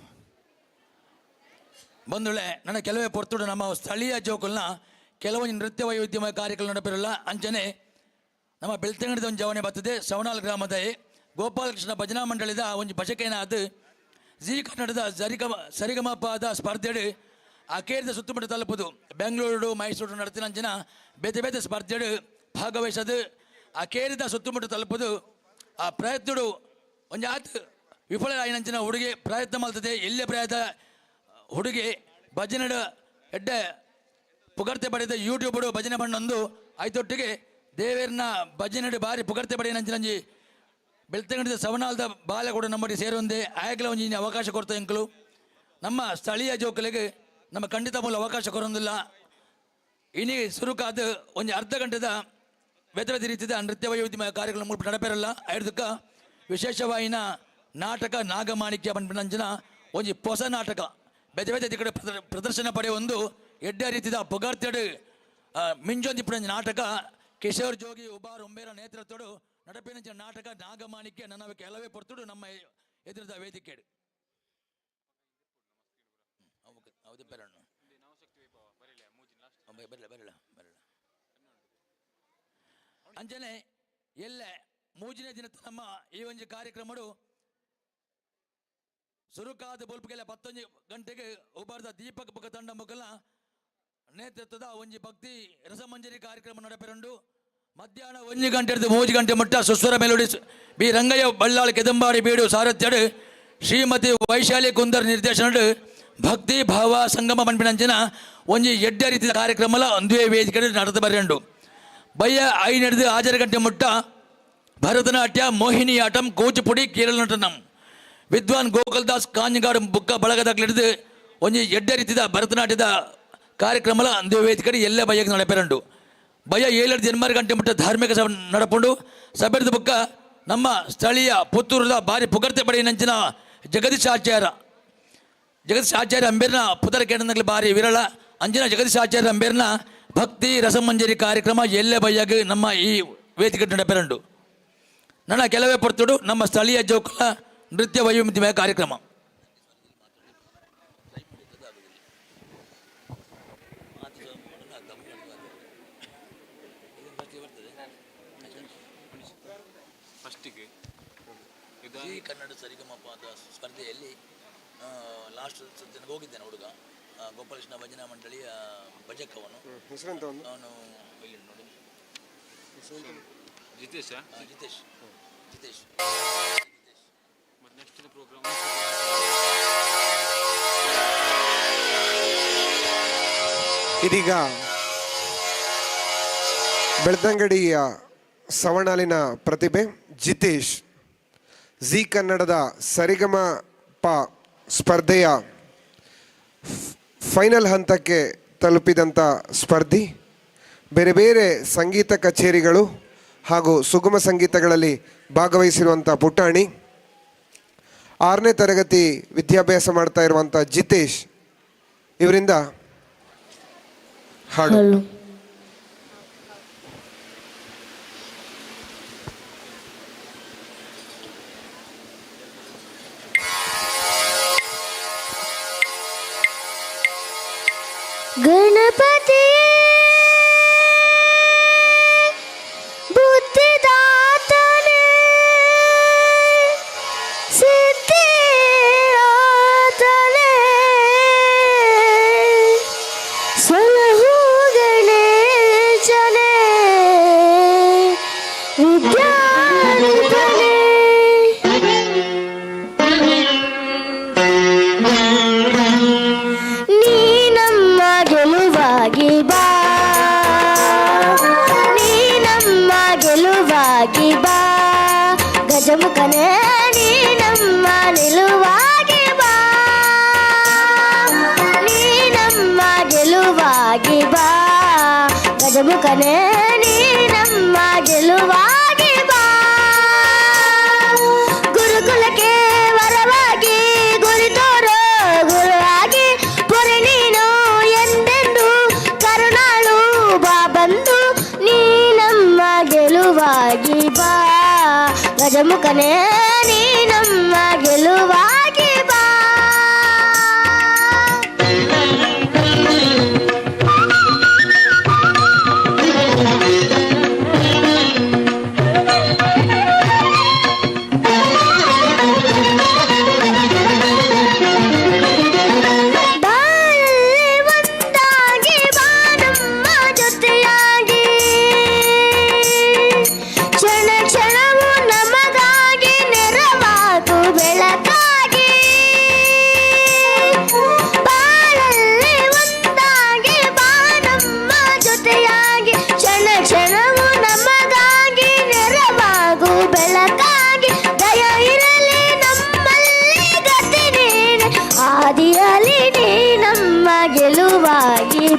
ಬಂಧುಗಳೇ, ನನ್ನ ಕೆಲವೇ ಪೊರ್ತುಡು ನಮ್ಮ ಸ್ಥಳೀಯ ಜೋಕುಲ್ನ ಕೆಲವೊಂದು ನೃತ್ಯ ವೈವಿಧ್ಯಮಯ ಕಾರ್ಯಕ್ರಮ ನಡಪಿರಲ್ಲ. ಅಂಚನೆ ನಮ್ಮ ಬೆಳ್ತಂಗಡಿದ ಒಂದು ಜವಣೆ ಬರ್ತದೆ. ಸವಣಾಲ್ ಗ್ರಾಮದ ಗೋಪಾಲಕೃಷ್ಣ ಭಜನಾ ಮಂಡಳಿದ ಒಂದು ಭಜಕೇನ ಅದು ಜೀ ಕನ್ನಡದ ಸರಿಗಮ ಸರಿಗಮಪದ ಸ್ಪರ್ಧೆಡು ಅಕೇರಿದ ಸುತ್ತಮುತ್ತ ತಲುಪುದು. ಬೆಂಗಳೂರು, ಮೈಸೂರು ನಡತಿನಂಚಿನ ಬೇತೆ ಬೇತೆ ಸ್ಪರ್ಧೆಡು ಭಾಗವಹಿಸದು ಅಕೇರಿದ ಸುತ್ತಮುತ್ತ ತಲುಪುದು. ಆ ಪ್ರಯತ್ನಡು ಒಂಜಿ ಆತ್ ವಿಫಲ ಆಯಿನಂಚಿನ ಹುಡುಗಿ ಪ್ರಯತ್ನ ಮಾಡ್ತದೆ. ಎಲ್ಲೇ ಪ್ರಯತ್ನ ಹುಡುಗಿ ಭಜನೆಡು ಎಡ್ಡೆ ಪುಗರ್ತೆ ಪಡೆದ ಯೂಟ್ಯೂಬ್ ಭಜನೆ ಬಣ್ಣೊಂದು ಐತೊಟ್ಟಿಗೆ ದೇವೇರ್ನ ಭಜನೆಡು ಬಾರಿ ಪುಗರ್ತೆ ಪಡೆಯನಂಚಿನಂಜಿ ಬೆಳ್ತಂಗಡಿದ ಸವನಾಲ್ದ ಬಾಲೆ ಕೂಡ ನಮ್ಮಡಿ ಸೇರೊಂದೆ ಆಯಗ್ಲ ಒಂಜಿ ಅವಕಾಶ ಕೊಡ್ತಾ ಇಂಕಲು. ನಮ್ಮ ಸ್ಥಳೀಯ ಜೋಕುಲೆಗ್ ನಮ್ಮ ಖಂಡಿತ ಮೂಲ ಅವಕಾಶ ಕೊರೊಂದಿಲ್ಲ. ಇನಿ ಸುರುಕಾದ ಒಂಜಿ ಅರ್ಧ ಗಂಟೆದ ಬೇತೆ ಬೇತೆ ರೀತಿಯ ನೃತ್ಯ ವೈವಿಧ್ಯಮಯ ಕಾರ್ಯಕ್ರಮ ಮೂಲಕ ನಡಪೇರಲ್ಲ. ಐದಕ್ಕ ವಿಶೇಷವಾಯಿನ ನಾಟಕ ನಾಗಮಾಣಿಕ್ಯ ಪನ್ಪಿನಂಚಿನ ಒಂಜಿ ಹೊಸ ನಾಟಕ ಬೇತೆ ಬೇತೆ ಕಡೆ ಪ್ರದರ್ಶನ ಪಡೆಯೊಂದು ಎಡ್ಡೆ ರೀತಿಯ ಪುಗರ್ತೆಡು ಮಿಂಜೊಂದಿಪ್ಪುನಂಚಿ ನಾಟಕ ಕಿಶೋರ್ ಜೋಗಿ ಉಬಾರ್ ಉಂಬೇರ ನೇತೃತ್ವಡು ನಡಪಿನಂಚಿನ ನಾಟಕ ನಾಗಮಾಣಿಕ್ಯ ನನ್ನ ಕೆಲವೇ ಪೊರ್ತುಡು ನಮ್ಮ ಎದುರದ ವೇದಿಕೆ. ಹೌದು, ಬರೋಣ. ಬರಲ್ಲ ಬರಲ್ಲ ಬರಲ್ಲ. ಅಂಜನೆ ಎಲ್ಲೆ ಮೂಜನೇ ದಿನ ನಮ್ಮ ಈ ಒಂದು ಕಾರ್ಯಕ್ರಮಡು ಸುರುಕಾದ ಬೊಲ್ಪುಗೆಲ್ಲ 11 ಗಂಟೆಗೆ ಉಬಾರ್ದ ದೀಪಕ್ ಬುಕ್ಕ ತಂಡ ಮುಖಲ ನೇತೃತ್ವದ ಒಂಜಿ ಭಕ್ತಿ ರಸಮಂಜರಿ ಕಾರ್ಯಕ್ರಮ ನಡಪೆರುಂಡು. ಮಧ್ಯಾಹ್ನ 1 ಗಂಟೆ 3 ಗಂಟೆ ಮಟ್ಟ ಸುಸ್ವರ ಮೆಲೋಡಿ ಬಿ ರಂಗಯ್ಯ ಬಳ್ಳಾಳ್ ಕೆದಂಬಾಡಿ ಬೀಡು ಸಾರಥ್ಯಡು ಶ್ರೀಮತಿ ವೈಶಾಲಿ ಕುಂದರ್ ನಿರ್ದೇಶನಡು ಭಕ್ತಿ ಭಾವ ಸಂಗಮ ಪನ್ಪಿನಂಚಿನ ಒಂಜಿ ಎಡ್ಡೆ ರೀತಿಯ ಕಾರ್ಯಕ್ರಮಲ ಒಂದುವೇ ವೇದಿಕೆ ನಡೆದು ಬರೆಯುಂಡು. ಬಯ್ಯ 5 6 ಗಂಟೆ ಮುಟ್ಟ ಭರತನಾಟ್ಯ, ಮೋಹಿನಿಯಾಟಂ, ಕೂಚಿಪುಡಿ, ಕೇರಳ ನಟನಂ ವಿದ್ವಾನ್ ಗೋಕುಲ್ದಾಸ್ ಕಾಂಜಂಗಾಡು ಬುಕ್ಕ ಬಳಗದಾಗ್ಲಿಡಿದು ಒಂಜಿ ಎಡ್ಡೆ ರೀತಿಯ ಭರತನಾಟ್ಯದ ಕಾರ್ಯಕ್ರಮಲ ಅಂದು ವೇದಿಕೆ ಎಲ್ಲ ಬಯ್ಯಕ್ಕೆ ನಡಪೆರಂಡು. ಬಯ್ಯ 7 8 ಗಂಟೆ ಮುಟ್ಟ ಧಾರ್ಮಿಕ ಸಭೆ ನಡಪುಂಡು. ಸಭೆದ ಬುಕ್ಕ ನಮ್ಮ ಸ್ಥಳೀಯ ಪುತ್ತೂರದ ಭಾರಿ ಪುಗರ್ತೆ ಪಡೆಯಿನಂಚಿನ ಜಗದೀಶ್ ಆಚಾರ್ಯ, ಜಗದೀಶ್ ಆಚಾರ್ಯ ಅಂಬೇರ್ನ ಪುದರ ಕೇಂದ್ರದಲ್ಲಿ ಭಾರಿ ವಿರಳ ಅಂಜಿನ ಜಗದೀಶ್ ಆಚಾರ್ಯ ಅಂಬೇರ್ನ ಭಕ್ತಿ ರಸಮಂಜರಿ ಕಾರ್ಯಕ್ರಮ ಎಲ್ಲೆ ಬಯ್ಯಾಗ ನಮ್ಮ ಈ ವೇದಿಕೆ ನಡಪೆರಂಡು. ನನ್ನ ಕೆಲವೇ ಪೊರ್ತುಡು ನಮ್ಮ ಸ್ಥಳೀಯ ಜೋಕುಲ ನೃತ್ಯ ವೈವಿಧ್ಯಮಯ ಕಾರ್ಯಕ್ರಮ. ಜೀ ಕನ್ನಡ ಸರಿಗಮಪದ ಸ್ಪರ್ಧೆಯಲ್ಲಿ ಲಾಸ್ಟ್ ತನಕ ಹೋಗಿದ್ದಾನೆ ಹುಡುಗ, ಗೋಪಾಲಕೃಷ್ಣ ಭಜನಾ ಮಂಡಳಿಯ ಭಜಕ್ ಅವನು. ಅವನು ಇಲ್ಲಿ ನೋಡಿ, ಜಿತೇಶ್. ಜಿತೇಶ್ ಜಿತೇಶ್. ಮತ್ತು ನೆಕ್ಸ್ಟ್ ಪ್ರೋಗ್ರಾಮ್ ಇದೀಗ ಬೆಳ್ತಂಗಡಿಯ ಸವಣಾಲಿನ ಪ್ರತಿಭೆ ಜಿತೇಶ್ ಜೀ ಕನ್ನಡದ ಸರಿಗಮ ಪ ಸ್ಪರ್ಧೆಯ ಫೈನಲ್ ಹಂತಕ್ಕೆ ತಲುಪಿದಂಥ ಸ್ಪರ್ಧಿ. ಬೇರೆ ಬೇರೆ ಸಂಗೀತ ಕಚೇರಿಗಳು ಹಾಗೂ ಸುಗಮ ಸಂಗೀತಗಳಲ್ಲಿ ಭಾಗವಹಿಸಿರುವಂಥ ಪುಟಾಣಿ, 6ನೇ ತರಗತಿ ವಿದ್ಯಾಭ್ಯಾಸ ಮಾಡ್ತಾ ಇರುವಂಥ ಜಿತೇಶ್ ಇವರಿಂದ ಹಾಡು. ಗಣಪತಿ ಬುದ್ಧಿದಾತನೇ ಸಿದ್ಧಿದಾತನೇ ಸಲಹು ಗಣೇಶನೇ ವಿದ್ಯಾನಿಧನೇ. ನೀ ನಮ್ಮ ಗೆಲುವಾಗಿ ಬಾ, ನೀ ನಮ್ಮ ಗೆಲುವಾಗಿ ಬಾ, ಗಜಮುಖನೇ ನೀ ನಮ್ಮ ನಿಲುವಾಗಿ ಬಾ, ನೀ ನಮ್ಮ ಗೆಲುವಾಗಿ ಬಾ, ಗಜಮುಖನೇ ನೀ ನಮ್ಮ ಗೆಲುವಾಗಿ ಬಾ. ಗುರುಕುಲಕ್ಕೆ ವರವಾಗಿ ಗುರಿ ತೋರೋ ಗುರುವಾಗಿ ಪೊರೆ ನೀನು ಎಂದೆಂದು ಕರುಣಾಳು ಬಾ ಬಂದು, ನೀ ನಮ್ಮ ಗೆಲುವಾಗಿ ಬಾ, ಗಜಮುಖನೇ ನೀ ನಮ್ಮ ಗೆಲುವಾಗಿ ಬಾ.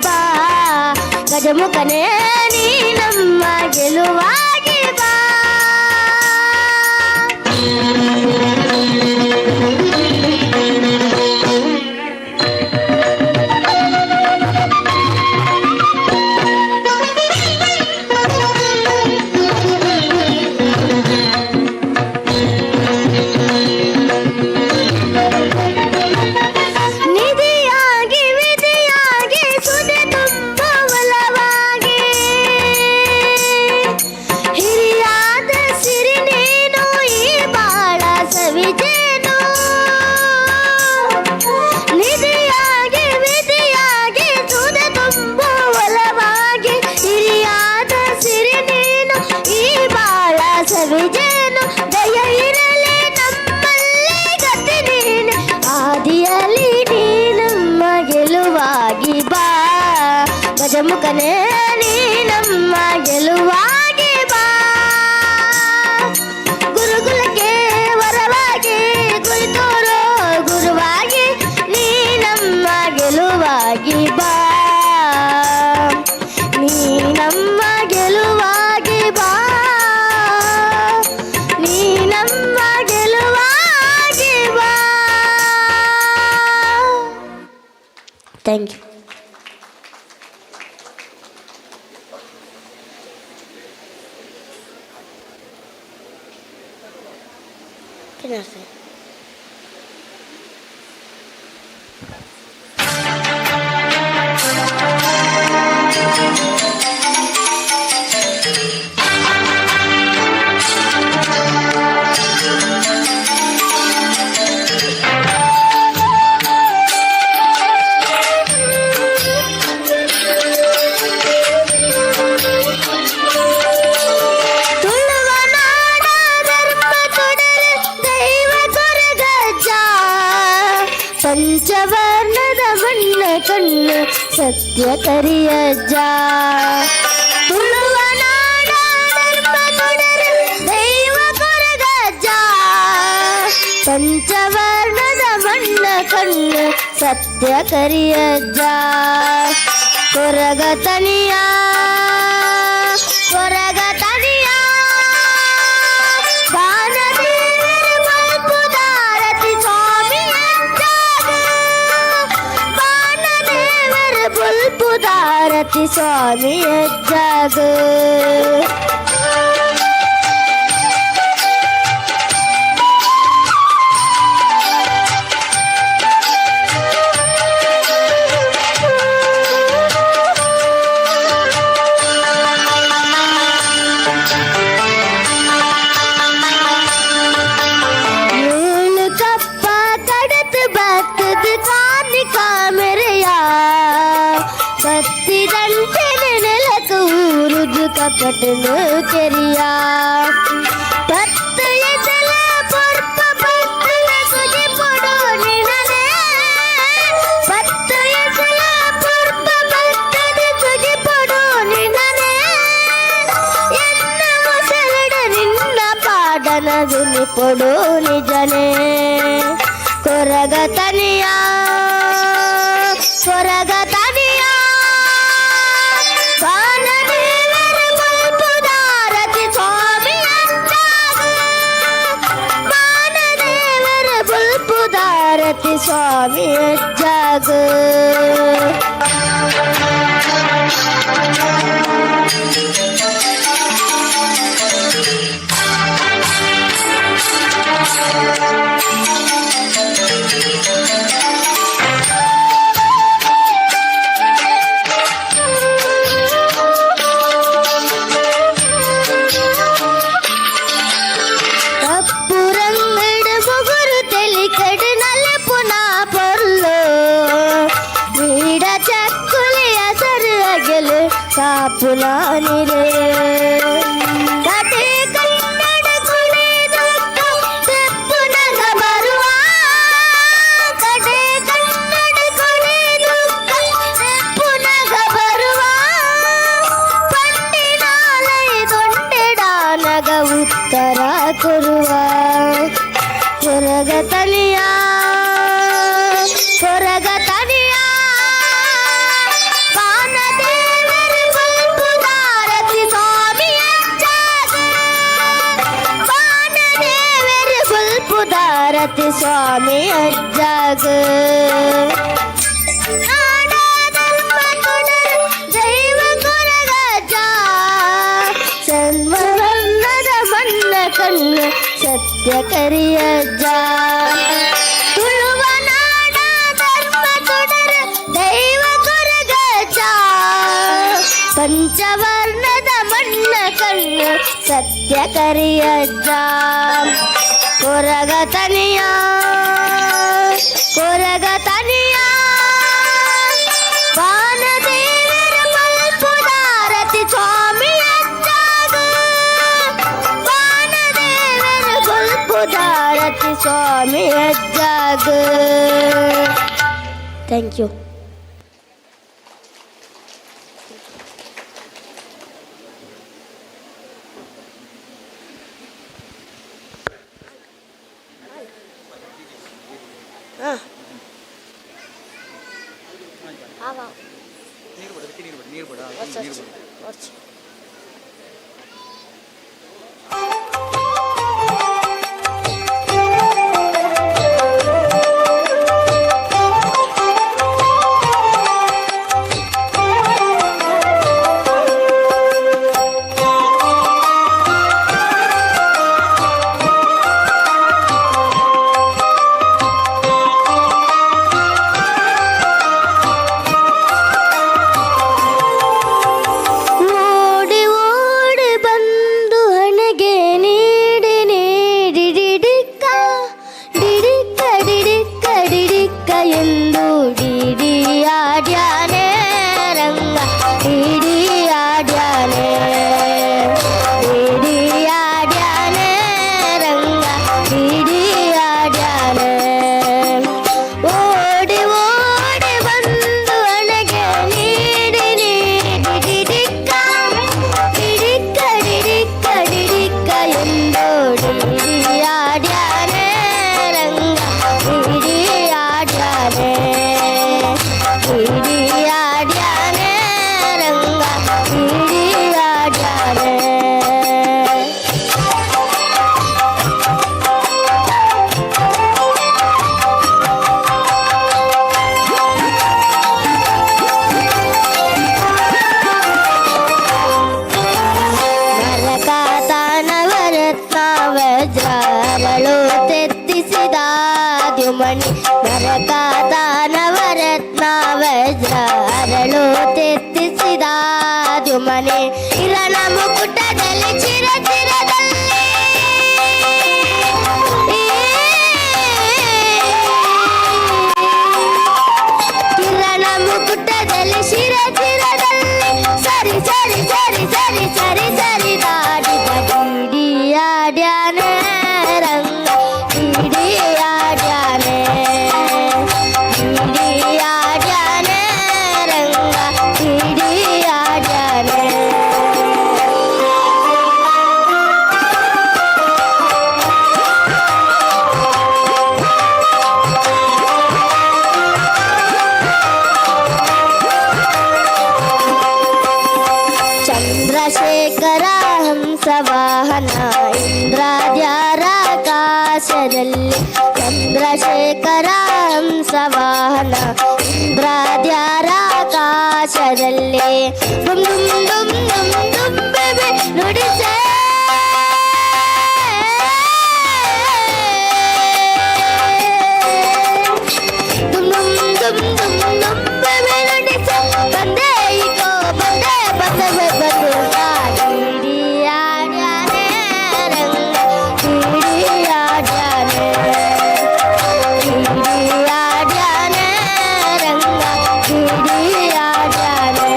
ಬಾ. ಗಜಮುಖನೇ ನೀ ನಮ್ಮ ಗೆಲುವಾಗಿ ಬಾ. ನಿಧಿಯಾಗಿ ವಿಧಿಯಾಗಿ ಸುದೆ ತುಂಬ ಒಲವಾಗಿ, ಹಿರಿಯಾದ ಸಿರಿ ನೀನು ಈ ಬಾಳ ಸವಿಜೇನು. ನಿಧಿಯಾಗಿ ವಿಧಿಯಾಗಿ ಸುದೆ ತುಂಬ ಒಲವಾಗಿ, ಹಿರಿಯಾದ ಸಿರಿ ನೀನು ಈ ಬಾಳ ಸವಿಜೇನು. ದಯ ಇರಲಿ ನಮ್ಮಲ್ಲಿ ಗತಿ ನೀನೆ, ಆದಿಯಲ್ಲಿ ನೀ ನಮ್ಮ ಗೆಲುವಾಗಿ ಬಾ. ಗಜಮುಖನೇ ನೀ ನಮ್ಮ ಗೆಲುವಾಗಿ ಬಾ. ಗುರುಕುಲಕ್ಕೆ ವರವಾಗಿ ಗುರಿತೋರೋ ಗುರುವಾಗಿ ನೀ ನಮ್ಮ ಗೆಲುವಾಗಿ ಬಾ. ನೀ ನಮ್ಮ ಗೆಲುವಾಗಿ ಬಾ. ನೀ ನಮ್ಮ ಗೆಲುವಾಗಿ ಬಾ. Thank you. Tuluva ನಾಡ ಧರ್ಮ ತೊಡರೆ ದೈವ ಕೊರಗಜ್ಜ, ಪಂಚವರ್ಣದ ಬಣ್ಣ ಕಣ್ಣು ಸತ್ಯ ಕರಿಯಜ್ಜ. ತುಳುವ ನಾಡ ಧರ್ಮ ತೊಡರೆ ದೈವ ಕೊರಗಜ್ಜ, ಪಂಚವರ್ಣದ ಬಣ್ಣ ಕಣ್ಣು ಸತ್ಯ ಕರಿಯಜ್ಜ. ಕೊರಗ ತನಿಯ ಕೊರಗ ತನಿಯ ಬಾನದೇವರ ಬಲ್ಪುದಾರತಿ ಸ್ವಾಮಿಯಜ್ಜಾಗ, ಬಾನದೇವರ ಬಲ್ಪುದಾರತಿ ಸ್ವಾಮಿಯಜ್ಜಾಗ. ಏಳು ಕಪ್ಪ ಕಡತ ಬತ್ತದ ಕಾನಿ ಕಾಮೆರೆಯ, ಬತ್ತಿದಂತೆ ನೆಲಕ ಊರುದು ಕಪಟನು ಕೆರಿಯ. ಪತ್ತು ಎದಲ ಪೊರ್ಪ ಪತ್ತಲ ಸುಜಿ ಪೊಡೋ ನಿನನೆ, ಪತ್ತು ಎದಲ ಪೊರ್ಪ ಪತ್ತದ ಸುಜಿ ಪೊಡೋ ನಿನನೆ. ಎನ್ನ ಮುಸಲಡ ನಿನ್ನ ಪಾಡನದು ನಿಪೊಡು ನಿಜನೇ. ಕೊರಗ ತನಿಯ ಕೊರಗ ತನಿಯ ಬಾನದೇವರ ಬಲ್ಪುದಾರತಿ ಸ್ವಾಮಿಯಜ್ಜಾಗ, ಬಾನದೇವರ ಬಲ್ಪುದಾರತಿ ಸ್ವಾಮಿಯಜ್ಜಾಗ. ಕಪ್ಪು ರಂಗಡ ಬೊಗುರು ತೆಲಿ ಕಡು ನಲಪುನ ಪೊರ್ಲು, ನೀಡ ಚಕ್ಕುಲಿಯ ಸರು ಅಗಲು ಕಾಪುನ ನಿರೆ. ಕತೆ ಕನ್ನಡ ಕುಣಿದುತ್ತ ತೆಪ್ಪುನಗ ಬರುವ, ಕಡೆ ಕನ್ನಡ ಕುಣಿದುತ್ತ ತೆಪ್ಪುನಗ ಬರುವ. ಪಂಡಿನಾಲೈ ದೊಂಡೆಡಾನಗ ಉತ್ತರ ಕೊರುವ. ಕೊರಗ ತನಿಯ ಕೊರಗ ತನಿಯ ಬಾ. ಪಲ್ಪುದಾರತಿ ಸ್ವಾಮಿ ಅಜ್ಜಾಗ. ದೈವ ಕೊರಗಜ್ಜ ಸನ್ಮವರ್ಣದ ಮಣ್ಣ ಕಣ್ಣು ಸತ್ಯ ಕರಿಯಜ್ಜ. ತುಳುವ ನಾಡ ಧರ್ಮ ತೊಡರ ದೈವ ಕೊರಗಜ್ಜ ಪಂಚವರ್ಣದ ಮಣ್ಣ ಕಣ್ಣು ಸತ್ಯ ಕರಿಯಜ್ಜ. ಕೊರಗ ತನಿಯ ಕೊರಗ ತನಿಯ ಬಾನದೇವರ ಪಲ್ಪುದಾರತಿ ಸ್ವಾಮಿ ಅಜ್ಜಾಗ. ಬಾನದೇವರ ಪಲ್ಪುದಾರತಿ ಸ್ವಾಮಿ ಅಜ್ಜಾಗ. Thank you. ನೀರು ಬಿಡು, ಅದಕ್ಕೆ ನೀರು ಬಿಡು, ನೀರು ಬಿಡು, ನೀರು ಬಿಡು. ಓಡಿ ಓಡಿ ಬಂದು ಹಣೆಗೆ ನೀಡಿ ನೀಡಿ ಡಿಡಿಕ್ಕ ಡಿಡಿಕ್ಕ ಡಿಡಿಕ್ಕ ಡಿಡಿಕ್ಕ ಎಂದು ಡಿಡಿಯಾಡ್ಯಾನೆ ರಂಗ ಡಿಡಿಯಾಡ್ಯಾನೆ ಡಿಡಿಯಾಡ್ಯಾನೆ ರಂಗ ಡಿಡಿಯಾಡ್ಯಾನೆ. ಓಡಿ ಓಡಿ ಬಂದು ಹಣೆಗೆ ನೀಡಿ ನೀಡಿ ಡಿಡಿಕ್ಕ ಡಿಡಿಕ್ಕ ಡಿಡಿಕ್ಕ ಡಿಡಿಕ್ಕ ಎಂದು ಡಿಡಿಯಾಡ್ಯಾನೆ ರಂಗ ಡಿಡಿಯಾಡ್ಯಾನೆ ಡಿಡಿಯಾಡ್ಯಾನೆ ರಂಗ ಡಿಡಿಯಾಡ್ಯಾನೆ. ನರಕಾತನವರತ್ನ ವಜ್ರಗಳು ತೆತ್ತಿಸಿದ ದ್ಯುಮಣಿ ನರಕಾತನವರತ್ನ ವಜ್ರಗಳು ತೆತ್ತಿಸಿದ ದ್ಯುಮಣಿ ಇರಣ ಮುಕುಟದಲ್ಲಿ ಚಿರ ಚಿರದಲ್ಲಿ ಕಿರಣ ಮುಕುಟದಲ್ಲಿ ಶಿರ ಚಿರದಲ್ಲಿ ಸರಿ ಸರಿ ಸರಿ ಸರಿ ಸರಿ ಸರಿ ದಾಡಿದ ಡಿಡಿಯಾಡ್ಯಾನೆ ರಂಗ ಡಿಡಿಯಾಡ್ಯಾನೆ ಡಿಡಿಯಾಡ್ಯಾನೆ ರಂಗ ಡಿಡಿಯಾಡ್ಯಾನೆ. ಚಂದ್ರಶೇಖರ ಹಂಸವಾಹನ ಇಂದ್ರಾದ್ಯಾರಾಕಾಶದಲ್ಲಿ ಚಂದ್ರಶೇಖರ ಹಂಸವಾಹನ ಇಂದ್ರಾದ್ಯಾರಾಕಾಶದಲ್ಲಿ ಡುಮ್ ಡುಮ್ ಡುಮ್ ಡುಮ್ ಡುಮ್ ಬೆಬೆ ನುಡಿಸೇ ಡುಮ್ ಡುಮ್ ಡುಮ್ ಡುಮ್ ಡುಮ್ ಬೆಬೆ ನುಡಿಸೇ ಬಂದೇ ಇಕೋ ಬಂದೇ ಬಂದೆ ಬಂದು ಡಿಡಿಯಾಡ್ಯಾನೆ ರಂಗ ಡಿಡಿಯಾಡ್ಯಾನೆ ಡಿಡಿಯಾಡ್ಯಾನೆ ರಂಗ ಡಿಡಿಯಾಡ್ಯಾನೆ.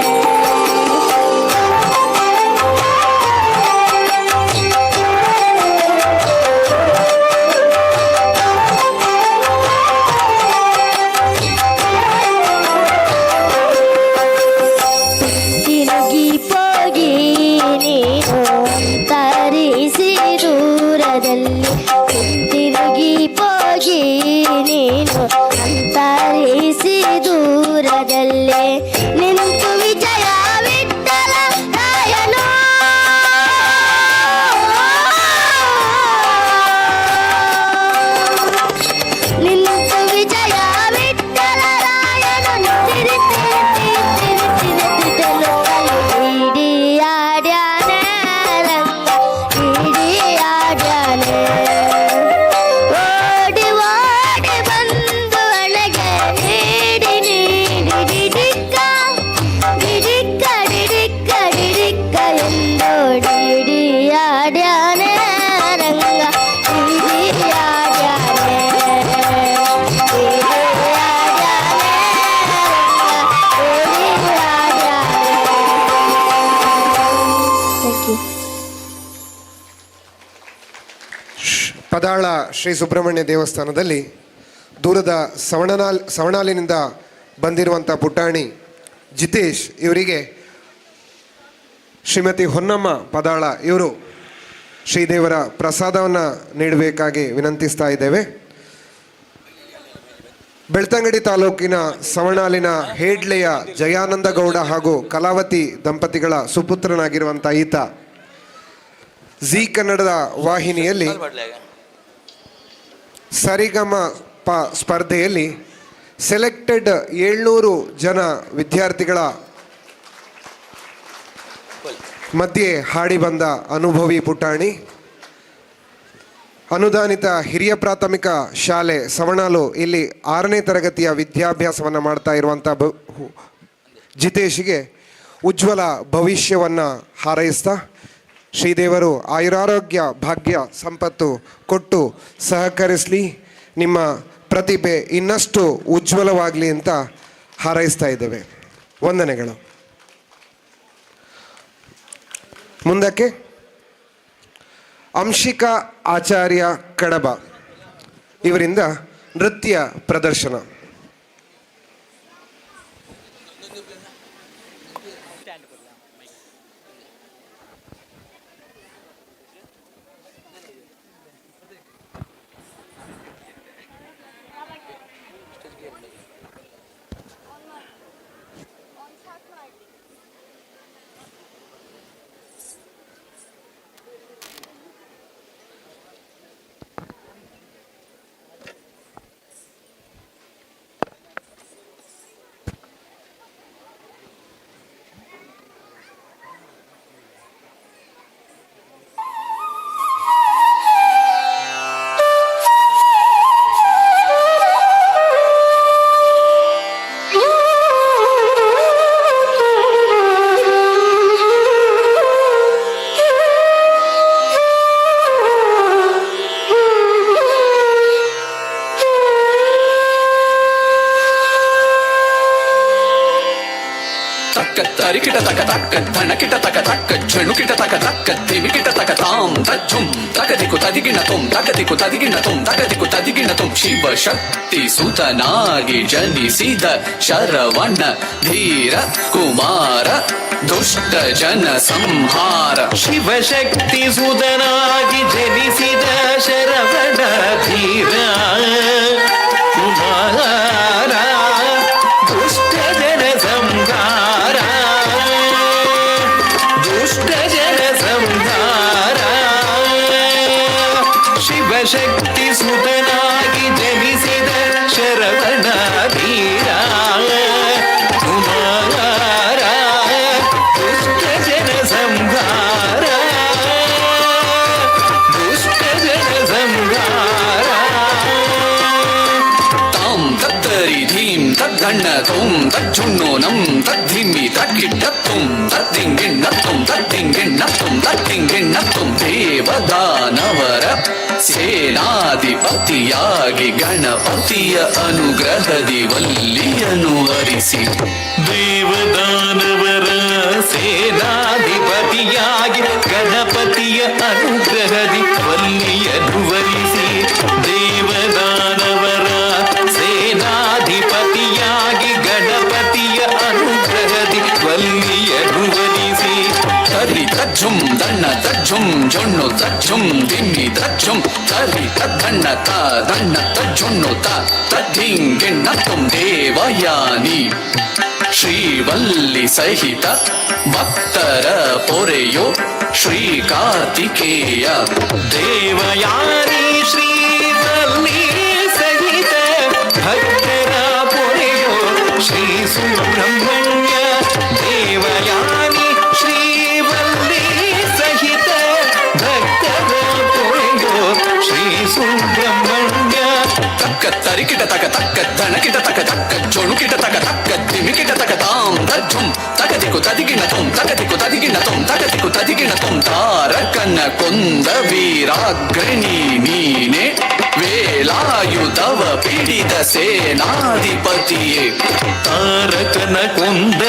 ಪದಾಳ ಶ್ರೀ ಸುಬ್ರಹ್ಮಣ್ಯ ದೇವಸ್ಥಾನದಲ್ಲಿ ದೂರದ ಸವಣಾಲಿನಿಂದ ಬಂದಿರುವಂಥ ಪುಟಾಣಿ ಜಿತೇಶ್ ಇವರಿಗೆ ಶ್ರೀಮತಿ ಹೊನ್ನಮ್ಮ ಪದಾಳ ಇವರು ಶ್ರೀದೇವರ ಪ್ರಸಾದವನ್ನು ನೀಡಬೇಕಾಗಿ ವಿನಂತಿಸ್ತಾ ಇದ್ದೇವೆ. ಬೆಳ್ತಂಗಡಿ ತಾಲೂಕಿನ ಸವಣಾಲಿನ ಹೇಡ್ಲೆಯ ಜಯಾನಂದ ಗೌಡ ಹಾಗೂ ಕಲಾವತಿ ದಂಪತಿಗಳ ಸುಪುತ್ರನಾಗಿರುವಂಥ ಈತ ಜೀ ಕನ್ನಡದ ವಾಹಿನಿಯಲ್ಲಿ ಸರಿಗಮ ಪ ಸ್ಪರ್ಧೆಯಲ್ಲಿ ಸೆಲೆಕ್ಟೆಡ್ 700 ಜನ ವಿದ್ಯಾರ್ಥಿಗಳ ಮಧ್ಯೆ ಹಾಡಿ ಬಂದ ಅನುಭವಿ ಪುಟಾಣಿ. ಅನುದಾನಿತ ಹಿರಿಯ ಪ್ರಾಥಮಿಕ ಶಾಲೆ ಸವಣಾಲು ಇಲ್ಲಿ 6ನೇ ತರಗತಿಯ ವಿದ್ಯಾಭ್ಯಾಸವನ್ನು ಮಾಡ್ತಾ ಇರುವಂಥ ಜಿತೇಶಿಗೆ ಉಜ್ವಲ ಭವಿಷ್ಯವನ್ನು ಹಾರೈಸ್ತಾ ಶ್ರೀದೇವರು ಆಯುರಾರೋಗ್ಯ ಭಾಗ್ಯ ಸಂಪತ್ತು ಕೊಟ್ಟು ಸಹಕರಿಸಲಿ, ನಿಮ್ಮ ಪ್ರತಿಭೆ ಇನ್ನಷ್ಟು ಉಜ್ವಲವಾಗಲಿ ಅಂತ ಹಾರೈಸ್ತಾ ಇದ್ದೇವೆ. ವಂದನೆಗಳು. ಮುಂದಕ್ಕೆ ಅಂಶಿಕಾ ಆಚಾರ್ಯ ಕಡಬ ಇವರಿಂದ ನೃತ್ಯ ಪ್ರದರ್ಶನ. ತರಿಕಿಟ ತಕ ತಕ್ಕ ಧಣಕಿಟ ತಕ ತಕ್ಕ ಝಣುಕಿಟ ತಕ ತಕ್ಕ ಧಿಮಿಕಿಟ ತಕ ತಾಂ ತಜ್ಜುಂ ತಕದಿಕು ತದಿಗಿಣ ತುಂ ತಕದಿಕು ತದಿಗಿಣ ತುಂ ತಕದಿಕು ತದಿಗಿಣ ತುಂ. ಶಿವಶಕ್ತಿ ಸುತನಾಗಿ ಜನಿಸಿದ ಶರವಣ ಧೀರ ಕುಮಾರ ದುಷ್ಟ ಜನ ಸಂಹಾರ. ಶಿವಶಕ್ತಿ ಸುತನಾಗಿ ಜನಿಸಿದ ಶರವಣ ಧೀರ ಕುಮಾರ ದುಷ್ಟ ಜನ ಸಂಹಾರ, ದುಷ್ಟ ಜನ ಸಂಹಾರ. ಶಿವಶಕ್ತಿ ಸುತನಾಗಿ ಜನಿಸಿದ ಶರವಣ ಧೀರ ಕುಮಾರ ದುಷ್ಟ ಜನ ಸಂಹಾರ, ದುಷ್ಟ ಜನ ಸಂಹಾರ. ತಾಂ ತತ್ತರಿ ಧೀಂ ತದ್ದಣ್ಣ ತೋಂ ತಜ್ಜುಣ್ಣೋ ನಂ ತದ್ಧಿಮ್ಮಿ ತಕ್ಕಿಟ್ಟತ್ತುಂ ತದ್ದಿಂಗಿಣ್ಣತ್ತುಂ ತದ್ದಿಂಗಿಣ್ಣತ್ತುಂ ತದ್ದಿಂಗಿಣ್ಣತ್ತುಂ. ದೇವದಾನವರ ಸೇನಾಧಿಪತಿಯಾಗಿ ಗಣಪತಿಯ ಅನುಗ್ರಹದಿ ವಲ್ಲಿಯನ್ನು ವರಿಸಿ. ದೇವದಾನವರ ಸೇನಾಧಿಪತಿಯಾಗಿ ಗಣಪತಿಯ ಅನುಗ್ರಹದಿ ವಲ್ಲಿಯನ್ನು ವರಿಸಿ. ದೇವದಾನವರ ಸೇನಾಧಿಪತಿಯಾಗಿ ಗಣಪತಿಯ ಅನುಗ್ರಹದಿ ವಲ್ಲಿಯನ್ನು ವರಿಸಿ. ತರಿ ತಜ್ಜುಂ ದಣ್ಣ ತಜ್ಜುಂ ಜೊಣ್ಣು ತಜ್ಜುಂ ದಿಮ್ಮಿ ತಜ್ಜುಂ ತರಿ ತದ್ದಣ್ಣ ತ ದಣ್ಣ ತಜ್ಜುಣ್ಣು ತ ತದ್ದಿಂಗಿಣ್ಣತ್ತುಂ. ದೇವಯಾನಿ ಶ್ರೀವಲ್ಲಿ ಸಹಿತ ಭಕ್ತರ ಪೊರೆಯೋ ಶ್ರೀ ಕಾರ್ತಿಕೇಯ. ದೇವಯಾನಿ ಶ್ರೀವಲ್ಲಿ ಸಹಿತ ಭಕ್ತರ ಪೊರೆಯೋ ಶ್ರೀ ಸುಬ್ರಹ್ಮಣ್ಯ. ದೇವಯಾನಿ ಶ್ರೀವಲ್ಲಿ ಸಹಿತ ಭಕ್ತರ ಪೊರೆಯೋ ಶ್ರೀ ಸುಬ್ರಹ್ಮಣ್ಯ. ತಕ್ಕ ತರಿಕಿಟ ತಕ ತಕ್ಕ ಧಣಕಿಟ ತಕ ತಕ್ಕ ಜೊಣುಕಿಟ ತಕ ತಕ್ಕ ದಿಮಿಕಿಟ ತಕ ತಾಂ ತಜ್ಜುಂ ತಕದಿಕು ತದಿಗಿಣ ತುಂ ತಕದಿಕು ತದಿಗಿಣ ತುಂ ತಕದಿಕು ತದಿಗಿಣ ತುಂ. ತಾರಕನ ಕೊಂದ ವೀರಾಗ್ರಣಿ ನೀನೆ ವೇಲಾಯುಧವ ಪಿಡಿದ ಸೇನಾಧಿಪತಿಯೇ. ತಾರಕನ ಕೊಂದ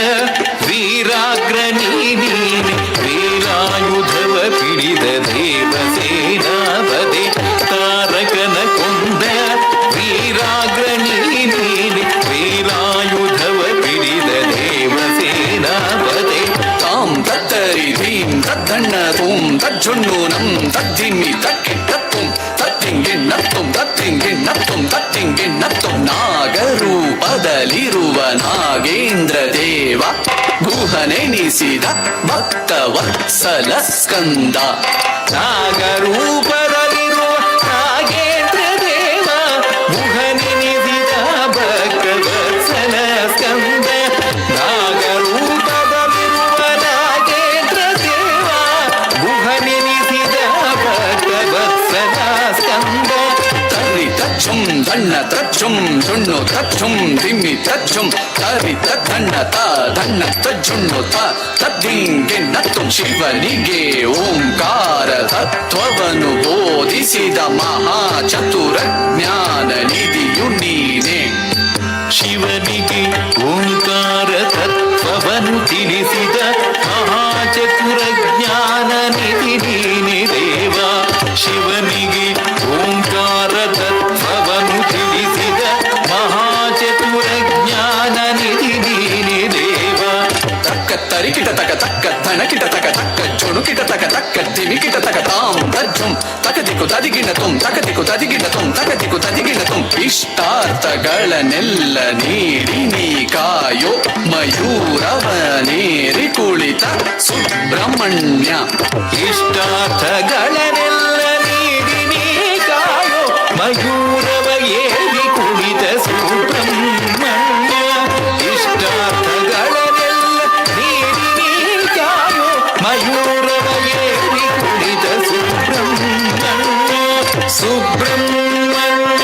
ವೀರಾಗ್ರಣಿ ನೀನೆ ವೇಲಾಯುಧವ ಪಿಡಿದ ದೇವಸೇನಾಪತಿ. ತಾರ ತಟ್ಟಿಂಗಿಣ್ಣತ್ತುಂ ನಾಗರೂಪದಲ್ಲಿರುವ ನಾಗೇಂದ್ರ ದೇವ ಗುಹನೆನಿಸಿದ ಭಕ್ತ ವತ್ಸಲ ಸ್ಕಂದ. ನಾಗರೂಪದಲ್ಲಿರುವ ನಾಗೇಂದ್ರ ದೇವ ಗುಹನೆನಿಸಿದ ಭಕ್ತ ವತ್ಸಲ ಸ್ಕಂದ. ನಾಗರೂಪದಲ್ಲಿರುವ ನಾಗೇಂದ್ರ ದೇವ ಗುಹನೆನಿಸಿದ ಭಕ್ತ ವತ್ಸಲ ಸ್ಕಂದ. ತರಿ ತಚ್ಚುಂ ದಣ್ಣ ತಚ್ಚುಂ ಜುಣ್ಣು ತಚ್ಚುಂ ದಿಮ್ಮಿ ತಚ್ಚುಂ ತರಿ ತಣ್ಣ ತ ದಣ್ಣ ತಜ್ಜುಣ್ಣು ತ ತದ್ದಿಂಗಿಣ್ಣತ್ತುಂ ಶಿವನಿಗೆ ಓಂಕಾರ ತತ್ವವನ್ನು ಬೋಧಿಸಿದ ಮಹಾಚತುರ ಜ್ಞಾನ ನಿಧಿಯು ನೀನೆ. ಶಿವನಿಗೆ ಓಂಕಾರ ತತ್ವವನ್ನು ತಿಳಿಸಿದ ಮಹಾಚತುರ ಜ್ಞಾನ ನಿಧಿ ನೀನೆ ದೇವ. ಶಿವನಿಗೆ ಓಂಕಾರ ತತ್ವವನ್ನು ತಿಳಿಸಿದ ಮಹಾಚತುರ ಜ್ಞಾನ ನಿಧಿ ನೀನೆ ದೇವ. ತಕ್ಕ ತರಿಕಿಟ ತಕ ತಕ್ಕ ತಣಕಿಟ ತಕ ತಕ್ಕ ಜೊಣುಕಿಟ ತಕ ತಕ್ಕ ದಿಮಿಕಿಟ ತಕ ತಾಂ ತಜ್ಜುಂ ತಕದಿಕ್ಕು ತದಿಗಿಣ ತುಂ ತಕದಿಕ್ಕು ತದಿಗಿಣ ತುಂ ತಕದಿಕ್ಕು ತದಿಗಿಣ ತುಂ ಇಷ್ಟಾರ್ಥಗಳನ್ನೆಲ್ಲ ನೀಡಿ ನೀ ಕಾಯೋ ಮಯೂರವನೇರಿ ಕುಳಿತ ಸುಬ್ರಹ್ಮಣ್ಯ. ಇಷ್ಟಾರ್ಥಗಳನ್ನೆಲ್ಲ ನೀಡಿ ನೀ ಕಾಯೋ ಮಯೂರವ ಏರಿ ಕುಳಿತ ಸುಬ್ರಹ್ಮಣ್ಯ. ಇಷ್ಟಾರ್ಥಗಳನ್ನೆಲ್ಲ ನೀಡಿ ನೀ ಕಾಯೋ ಮಯೂರವ ಏರಿ ಕುಳಿತ ಸುಬ್ರಹ್ಮಣ್ಯ. ಸುಬ್ರಹ್ಮಣ್ಯ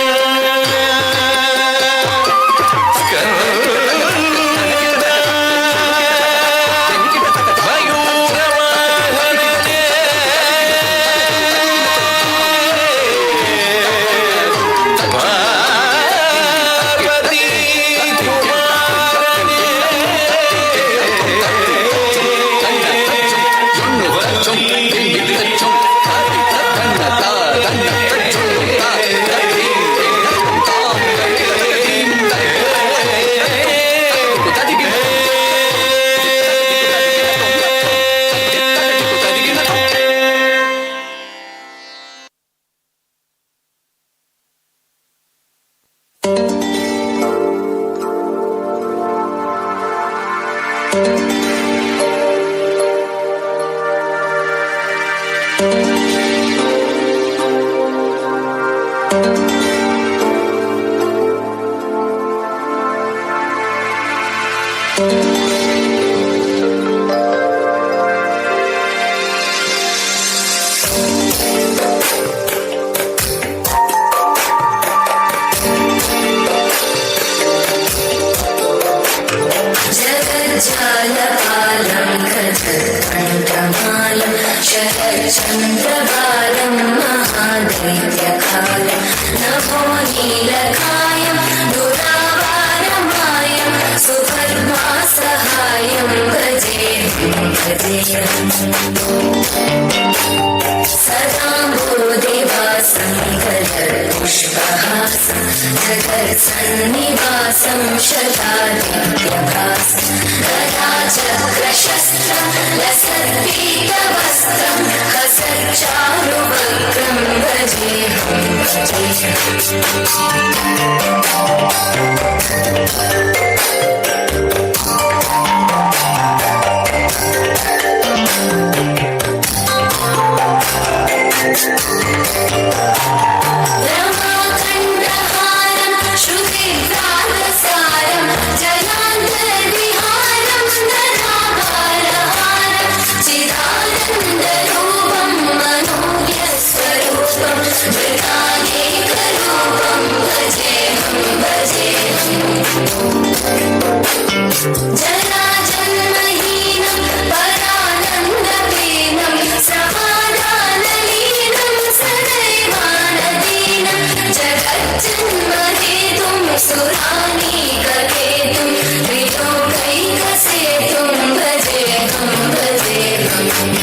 जगज्जालपालं खजकण्ठमालं शरच्चन्द्रबालं महादैत्यकालं नमो नीलकायं दुरावारमायं सुपद्मासहायं भजेऽहं भजेऽहम्। सदाम्बोधिवासं गलत्पुष्पहासं जगत्सन्निवासं शतादित्यभासं गदाचक्रशस्त्रं लसत्पीतवस्त्रं हसच्चारुवक्त्रं भजेऽहं भजेऽहम्। रमाखण्डहारं श्रुतिव्रातसारं जलान्तर्विहारं धराभारहारं चिदानन्दरूपं मनोज्ञस्वरूपं मृगानेकरूपं भजेऽहं भजेऽहम्। जराजन्महीनं परानन्दपीनं समाधानलीनं सदैवानदीनं जगज्जन्महेतुं सुरानीककेतुं त्रिलोकैकसेतुं भजेऽहं भजेऽहम्।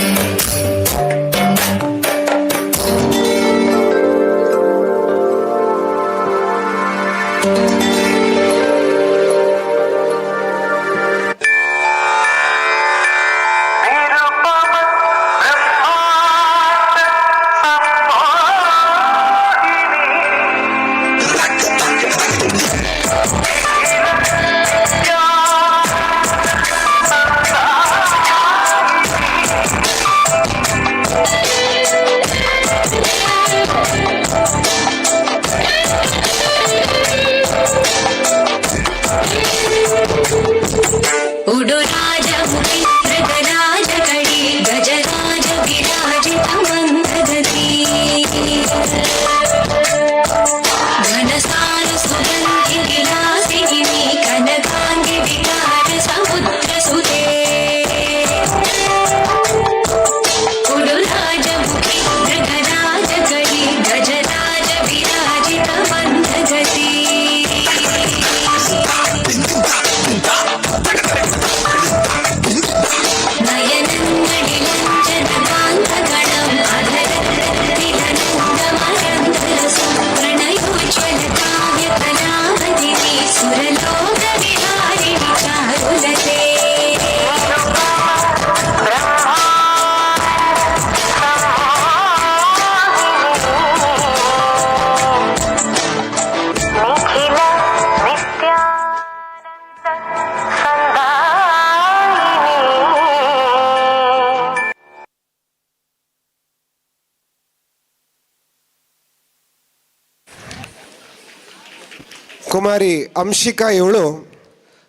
ಕುಮಾರಿ ಅಂಶಿಕಾ ಇವಳು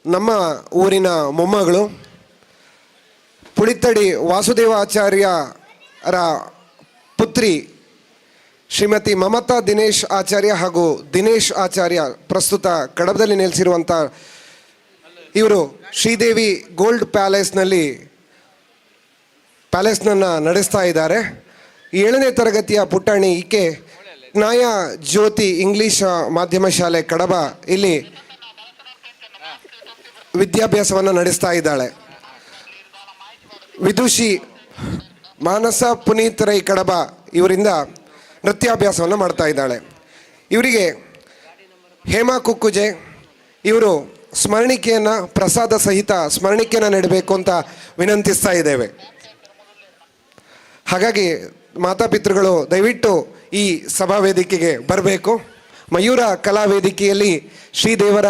ನಮ್ಮ ಊರಿನ ಮೊಮ್ಮಗಳು. ಪುಳಿತಡಿ ವಾಸುದೇವ ಆಚಾರ್ಯರ ಪುತ್ರಿ ಶ್ರೀಮತಿ ಮಮತಾ ದಿನೇಶ್ ಆಚಾರ್ಯ ಹಾಗೂ ದಿನೇಶ್ ಆಚಾರ್ಯ ಪ್ರಸ್ತುತ ಕಡಬದಲ್ಲಿ ನೆಲೆಸಿರುವಂಥ ಇವರು ಶ್ರೀದೇವಿ ಗೋಲ್ಡ್ ಪ್ಯಾಲೇಸ್ನಲ್ಲಿ ಪ್ಯಾಲೇಸ್ನನ್ನು ನಡೆಸ್ತಾ ಇದ್ದಾರೆ. 7ನೇ ತರಗತಿಯ ಪುಟಾಣಿ ಈಕೆ ನ್ಯಾಯ ಜ್ಯೋತಿ ಇಂಗ್ಲೀಷ್ ಮಾಧ್ಯಮ ಶಾಲೆ ಕಡಬ ಇಲ್ಲಿ ವಿದ್ಯಾಭ್ಯಾಸವನ್ನು ನಡೆಸ್ತಾ ಇದ್ದಾಳೆ. ವಿದುಷಿ ಮಾನಸ ಪುನೀತ್ ರೈ ಕಡಬ ಇವರಿಂದ ನೃತ್ಯಾಭ್ಯಾಸವನ್ನು ಮಾಡ್ತಾ ಇದ್ದಾಳೆ. ಇವರಿಗೆ ಹೇಮಾ ಕುಕ್ಕುಜೆ ಇವರು ಸ್ಮರಣಿಕೆಯನ್ನು, ಪ್ರಸಾದ ಸಹಿತ ಸ್ಮರಣಿಕೆಯನ್ನು ನೀಡಬೇಕು ಅಂತ ವಿನಂತಿಸ್ತಾ ಇದ್ದೇವೆ. ಹಾಗಾಗಿ ಮಾತಾಪಿತೃಗಳು ದಯವಿಟ್ಟು ಈ ಸಭಾ ವೇದಿಕೆಗೆ ಬರಬೇಕು. ಮಯೂರ ಕಲಾ ವೇದಿಕೆಯಲ್ಲಿ ಶ್ರೀದೇವರ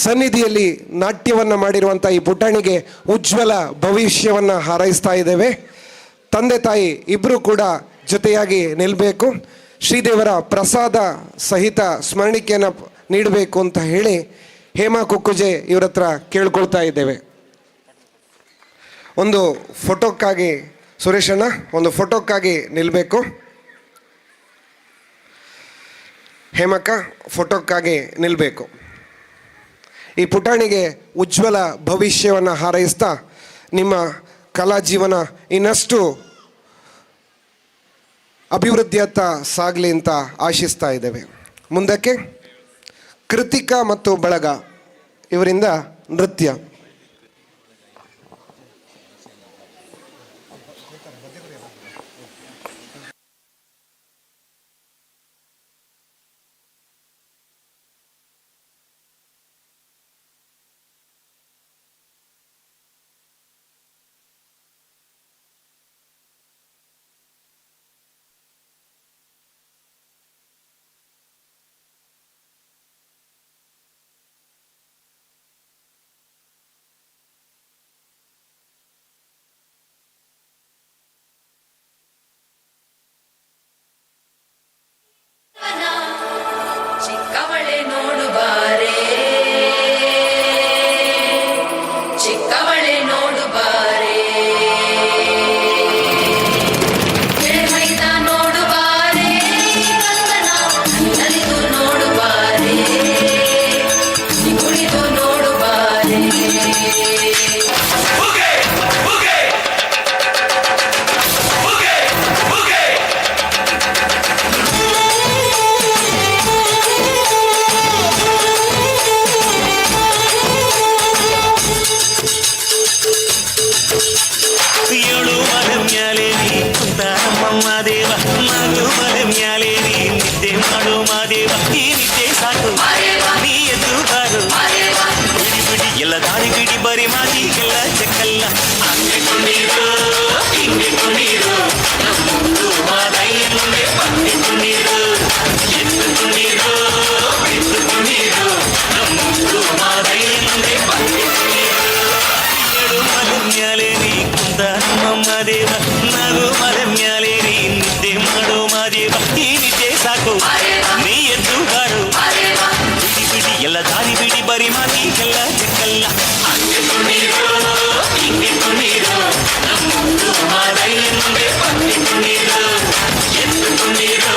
ಸನ್ನಿಧಿಯಲ್ಲಿ ನಾಟ್ಯವನ್ನು ಮಾಡಿರುವಂಥ ಈ ಪುಟಾಣಿಗೆ ಉಜ್ವಲ ಭವಿಷ್ಯವನ್ನು ಹಾರೈಸ್ತಾ ಇದ್ದೇವೆ. ತಂದೆ ತಾಯಿ ಇಬ್ಬರೂ ಕೂಡ ಜೊತೆಯಾಗಿ ನಿಲ್ಲಬೇಕು. ಶ್ರೀದೇವರ ಪ್ರಸಾದ ಸಹಿತ ಸ್ಮರಣಿಕೆಯನ್ನು ನೀಡಬೇಕು ಅಂತ ಹೇಳಿ ಹೇಮಾ ಕುಕ್ಕುಜೆ ಇವರ ಹತ್ರ ಕೇಳ್ಕೊಳ್ತಾ ಇದ್ದೇವೆ. ಒಂದು ಫೋಟೋಕ್ಕಾಗಿ ಸುರೇಶಣ್ಣ, ಒಂದು ಫೋಟೋಕ್ಕಾಗಿ ನಿಲ್ಲಬೇಕು. ಹೇಮಕ್ಕ ಫೋಟೋಕ್ಕಾಗಿ ನಿಲ್ಲಬೇಕು. ಈ ಪುಟಾಣಿಗೆ ಉಜ್ವಲ ಭವಿಷ್ಯವನ್ನು ಹಾರೈಸ್ತಾ ನಿಮ್ಮ ಕಲಾ ಜೀವನ ಇನ್ನಷ್ಟು ಅಭಿವೃದ್ಧಿಯತ್ತ ಸಾಗಲಿ ಅಂತ ಆಶಿಸ್ತಾ ಇದ್ದೇವೆ. ಮುಂದಕ್ಕೆ ಕೃತಿಕಾ ಮತ್ತು ಬಳಗ ಇವರಿಂದ ನೃತ್ಯ. ಚಿಕ್ಕವಳೆ ನೋಡುಬಾರೆ, ಚಿಕ್ಕವಳೆ ನೋಡುಬಾರೆ, ಎಳೆಮೈದ ನೋಡುಬಾರೆ, ಕಂದನ ನಲಿದು ನೋಡುಬಾರೆ, ಕುಣಿದು ನೋಡುಬಾರೆ. ಏಳು ಮಲೆ ಮ್ಯಾಲೆ ನೀ ಕುಂತ ನಮ್ಮ ದೇವ, ನಾಲ್ಕು ಮಲೆ ಮ್ಯಾಲೆ ನೀ ನಿದ್ದೆ ಮಾಡು ಮಾದೇವ. ಈ ನಿದ್ದೆ ಸಾಕು ನೀ ಎದ್ದು ಬಾರು, ಬಿಡಿ ಬಿಡಿ ಎಲ್ಲ ದಾರಿ ಬಿಡಿ, ಬರಿ ಮಾತಿ ಎಲ್ಲ ಚೆಕ್ಕಲ್ಲ. ಹಂಗೆ ಕುಣೀರು ಹಿಂಗೆ ಕುಣೀರು, ನಮ್ಮೊಂದು ಮಾದಯ್ಯ ಮುಂದೆ ಪಂದಿ ಕುಣೀರು, ಎದ್ದು ಕುಣೀರು ಬಿದ್ದು ಕುಣೀರು, ನಮ್ಮೊಂದು ಮಾದಯ್ಯ ಮುಂದೆ ಪಂದಿ ಕುಣೀರು. ಏಳು ಮಲೆ ಮ್ಯಾಲೆ ನೀ ಕುಂತ ನಮ್ಮ ದೇವ, ನಾಗು ಮಲೆ ಮ್ಯಾಲೆ ನೀ ನಿದ್ದೆ ಮಾಡು ಮಾದೇವ. ಈ ನಿದ್ದೆ ಸಾಕು ನೀ ಎದ್ದು ಬಾರು, ಬಿಡಿ ಬಿಡಿ ಎಲ್ಲ ದಾರಿ ಬಿಡಿ, ಬರಿ ಮಾತಿ ಎಲ್ಲ ಚೆಕ್ಕಲ್ಲ. ಹಂಗೆ ಕುಣೀರು ಹಿಂಗೆ ಕುಣೀರು, ನಮ್ಮೊಂದು ಮಾದಯ್ಯ ಮುಂದೆ ಪಂದಿ ಕುಣೀರು, ಎದ್ದು ಕುಣೀರು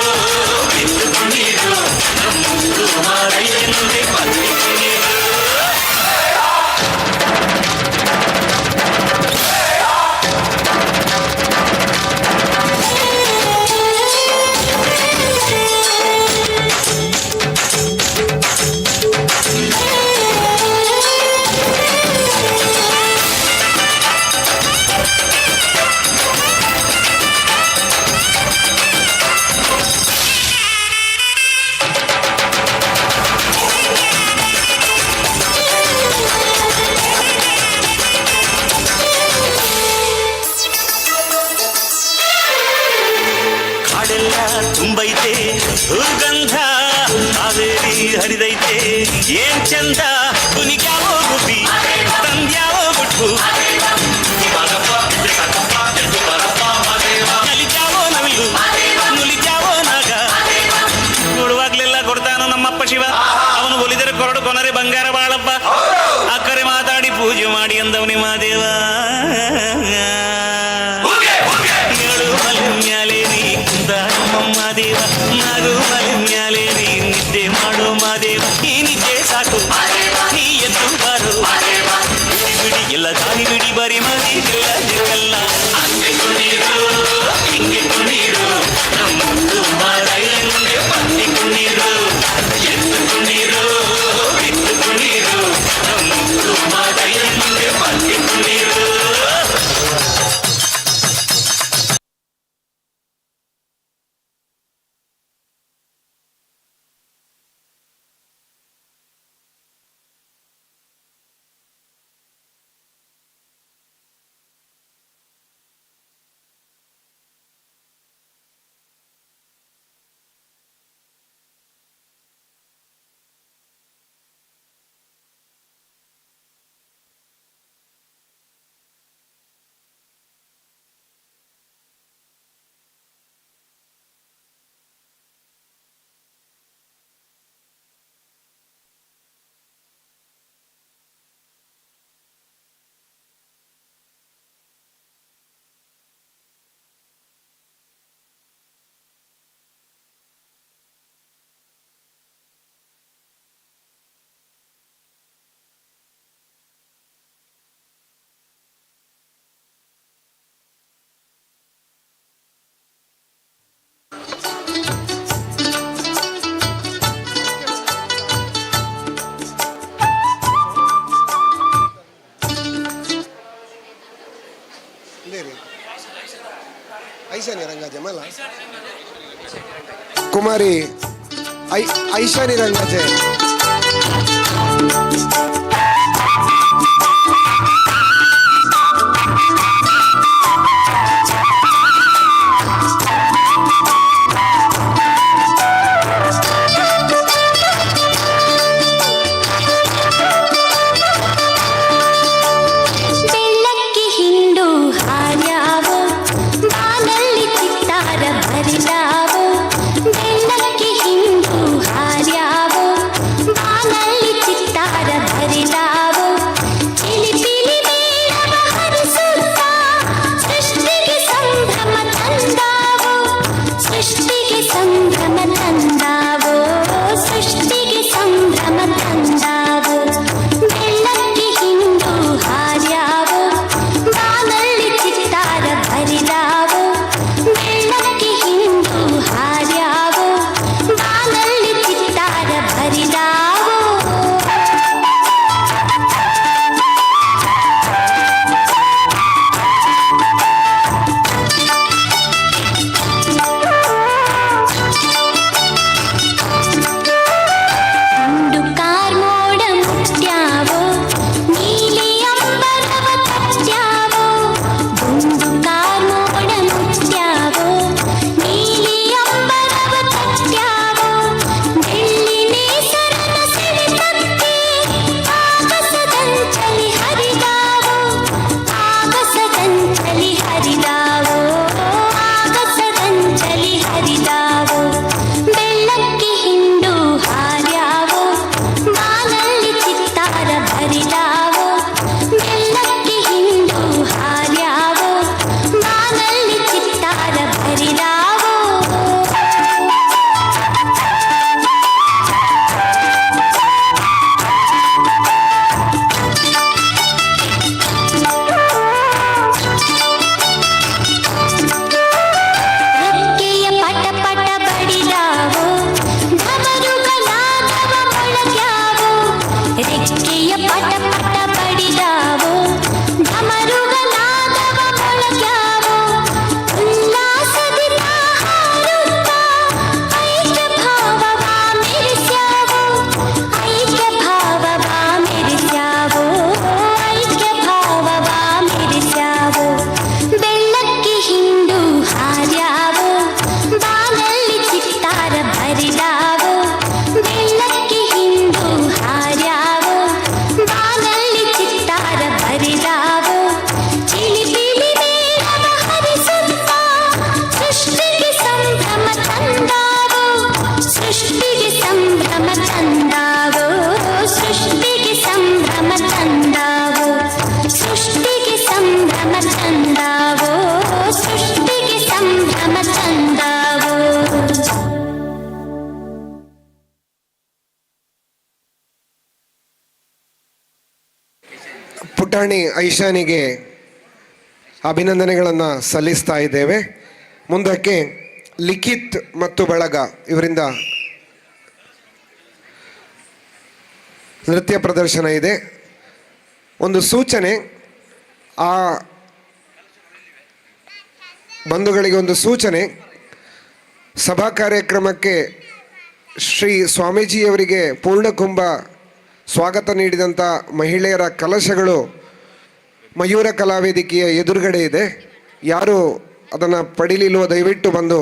ಬಿದ್ದು ಕುಣೀರು, ನಮ್ಮೊಂದು ಮಾದಯ್ಯ ಮುಂದೆ ಪಂದಿ ಕುಣೀರು. ಕಾಡೆಲ್ಲ ತುಂಬೈತೆ ಹೂಗಂಧ, ಕಾವೇರಿ ಹರಿದೈತೆ ಏನ್ ಚಂದ. ಕುನಿಗ್ಯಾವೋ ಗುಬ್ಬಿ ತಂದ್ಯಾವೋ ಗುಟ್ಟು, ನಲಿದ್ಯಾವೋ ನವಿಲು ನುಲಿದ್ಯಾವೋ ನಾಗ. ನೋಡುವಾಗ್ಲೆಲ್ಲ ಕೊಡ್ತಾನೋ ನಮ್ಮಪ್ಪ ಶಿವ, ಅವನು ಒಲಿದರೆ ಕೊರಡು ಕೊನರೆ ಬಂಗಾರ ಬಾಳಪ್ಪ ಅಕ್ಕರೆ ಮಾತಾಡಿ ಪೂಜೆ ಮಾಡಿ ಅಂದವನಿ ಮಾದೇವ. ಏಳು ಮಲೆ ಮ್ಯಾಲೆ ನೀ ಕುಂದಾರಮ್ಮ ಮಾದೇವ, ನಾಗು ಮಲೆ ಮ್ಯಾಲೆ ನೀ ನಿದ್ದೆ ಮಾಡು ಮಾದೇವ. ಈ ನಿದ್ದೆ ಸಾಕು ನೀ ಎದ್ದು ಬಾರು, ಬಿಡಿ ಬಿಡಿ ಎಲ್ಲ ಗಾಳಿ ಬಿಡಿ ಬರಿ ಮದಿ ಎಲ್ಲ ಜಗಲ್ಲ. ಹಂಗೆ ಕುಣೀರು ಹಿಂಗೆ ಕುಣೀರು ನಮ್ಮದು ಮಾರೈಲಂಗೆ ಪತ್ನಿ ಕುಣೀರು, ಎತ್ತು ಕುಣೀರು ಬಿತ್ತು ಕುಣೀರು ನಮ್ಮದು ಮಾರೈಲಂಗೆ ಪತ್ನಿ ಕುಣೀರು. ಐಶಾನಿ ರಂಗಾಜೆ ಮಲ್ಲ ಕುಮಾರಿ ಐಶಾನಿ ರಂಗಾಜೆ. ಬೆಳ್ಳಕ್ಕಿ ಹಿಂಡು ಹಾರ್ಯಾವೋ, ಬಾನಲ್ಲಿ ಚಿತ್ತಾರ ಬರಿದಾವೋ. ಬೆಳ್ಳಕ್ಕಿ ಹಿಂಡು ಹಾರ್ಯಾವೋ, ಬಾನಲ್ಲಿ ಚಿತ್ತಾರ ಬರಿದಾವೋ. ಚಿಲಿಪಿಲಿ ಮೇಳವ ಹರಿಸುತ್ತ ಸೃಷ್ಟಿಗೆ ಸಂಭ್ರಮ ತಂದಾವೋ, ಸೃಷ್ಟಿಗೆ ಸಂಭ್ರಮ ತಂದಾವೋ, ಸೃಷ್ಟಿಗೆ ಸಂಭ್ರಮ ತಂದಾವೋ. ಬೆಳ್ಳಕ್ಕಿ ಹಿಂಡು ಹಾರ್ಯಾವೋ, ಬಾನಲ್ಲಿ ಚಿತ್ತಾರ ಬರಿದಾವೋ. ಬೆಳ್ಳಕ್ಕಿ ಹಿಂಡು ಹಾರ್ಯಾವೋ, ಬಾನಲ್ಲಿ ಚಿತ್ತಾರ ಬರಿದಾವೋ. ಗುಂಡು ಕಾರ್ಮೋಡ ಮುಟ್ಯಾವೋ, ನೀಲಿ ಅಂಬರವ ತಟ್ಯಾವೋ. ಗುಂಡು ಕಾರ್ಮೋಡ ಮುಟ್ಯಾವೋ, ನೀಲಿ ಅಂಬರವ ತಟ್ಯಾವೋ. ಬೆಳ್ಳಿ ನೇಸರನ ಸೆಳೆತಕ್ಕೆ ಆಗಸದಂಚಲಿ ಹರಿದಾವೋ, ಆಗಸದಂಚಲಿ ಹರಿದಾವೋ, ಆಗಸದಂಚಲಿ ಹರಿದಾವೋ. ಬೆಳ್ಳಕ್ಕಿ ಹಿಂಡು ಹಾರ್ಯಾವೋ, ಬಾನಲ್ಲಿ ಚಿತ್ತಾರ ಬರಿದಾವೋ. ಬೆಳ್ಳಕ್ಕಿ ಹಿಂಡು ಹಾರ್ಯಾವೋ, ಬಾನಲ್ಲಿ ಚಿತ್ತಾರ ಬರಿದಾವೋ. ರೆಕ್ಕೆಯ ಪಟ ಪಟ ಬಡಿದಾವೋ, ಢಮರುಗನಾದವ ಮೊಳಗ್ಯಾವೋ. ರೆಕ್ಕೆಯ ಪಟ ಪಟ ಬಡಿದಾವೋ, ಢಮರುಗನಾದವ ಮೊಳಗ್ಯಾವೋ. ಉಲ್ಲಾಸದಿ ಹಾರುತ್ತ ಐಕ್ಯ ಭಾವವ ಮೆರೆಸ್ಯಾವೋ, ಐಕ್ಯ ಭಾವವ ಮೆರೆಸ್ಯಾವೋ, ಐಕ್ಯ ಭಾವವ ಮೆರೆಸ್ಯಾವೋ. ಬೆಳ್ಳಕ್ಕಿ ಹಿಂಡು ಹಾರ್ಯಾವೋ, ಬಾನಲ್ಲಿ ಚಿತ್ತಾರ ಬರಿದಾವೋ. ಬೆಳ್ಳಕ್ಕಿ ಹಿಂಡು ಹಾರ್ಯಾವೋ, ಬಾನಲ್ಲಿ ಪುಟಾಣಿ ಐಶಾನಿಗೆ ಅಭಿನಂದನೆಗಳನ್ನು ಸಲ್ಲಿಸ್ತಾ ಇದ್ದೇವೆ. ಮುಂದಕ್ಕೆ ಲಿಖಿತ್ ಮತ್ತು ಬಳಗ ಇವರಿಂದ ನೃತ್ಯ ಪ್ರದರ್ಶನ ಇದೆ. ಒಂದು ಸೂಚನೆ, ಆ ಬಂಧುಗಳಿಗೆ ಒಂದು ಸೂಚನೆ, ಸಭಾ ಕಾರ್ಯಕ್ರಮಕ್ಕೆ ಶ್ರೀ ಸ್ವಾಮೀಜಿಯವರಿಗೆ ಪೂರ್ಣಕುಂಭ ಸ್ವಾಗತ ನೀಡಿದಂಥ ಮಹಿಳೆಯರ ಕಲಶಗಳು ಮಯೂರ ಕಲಾವೇದಿಕೆಯ ಎದುರುಗಡೆ ಇದೆ. ಯಾರು ಅದನ್ನು ಪಡೀಲಿಲ್ವೋ ದಯವಿಟ್ಟು ಬಂದು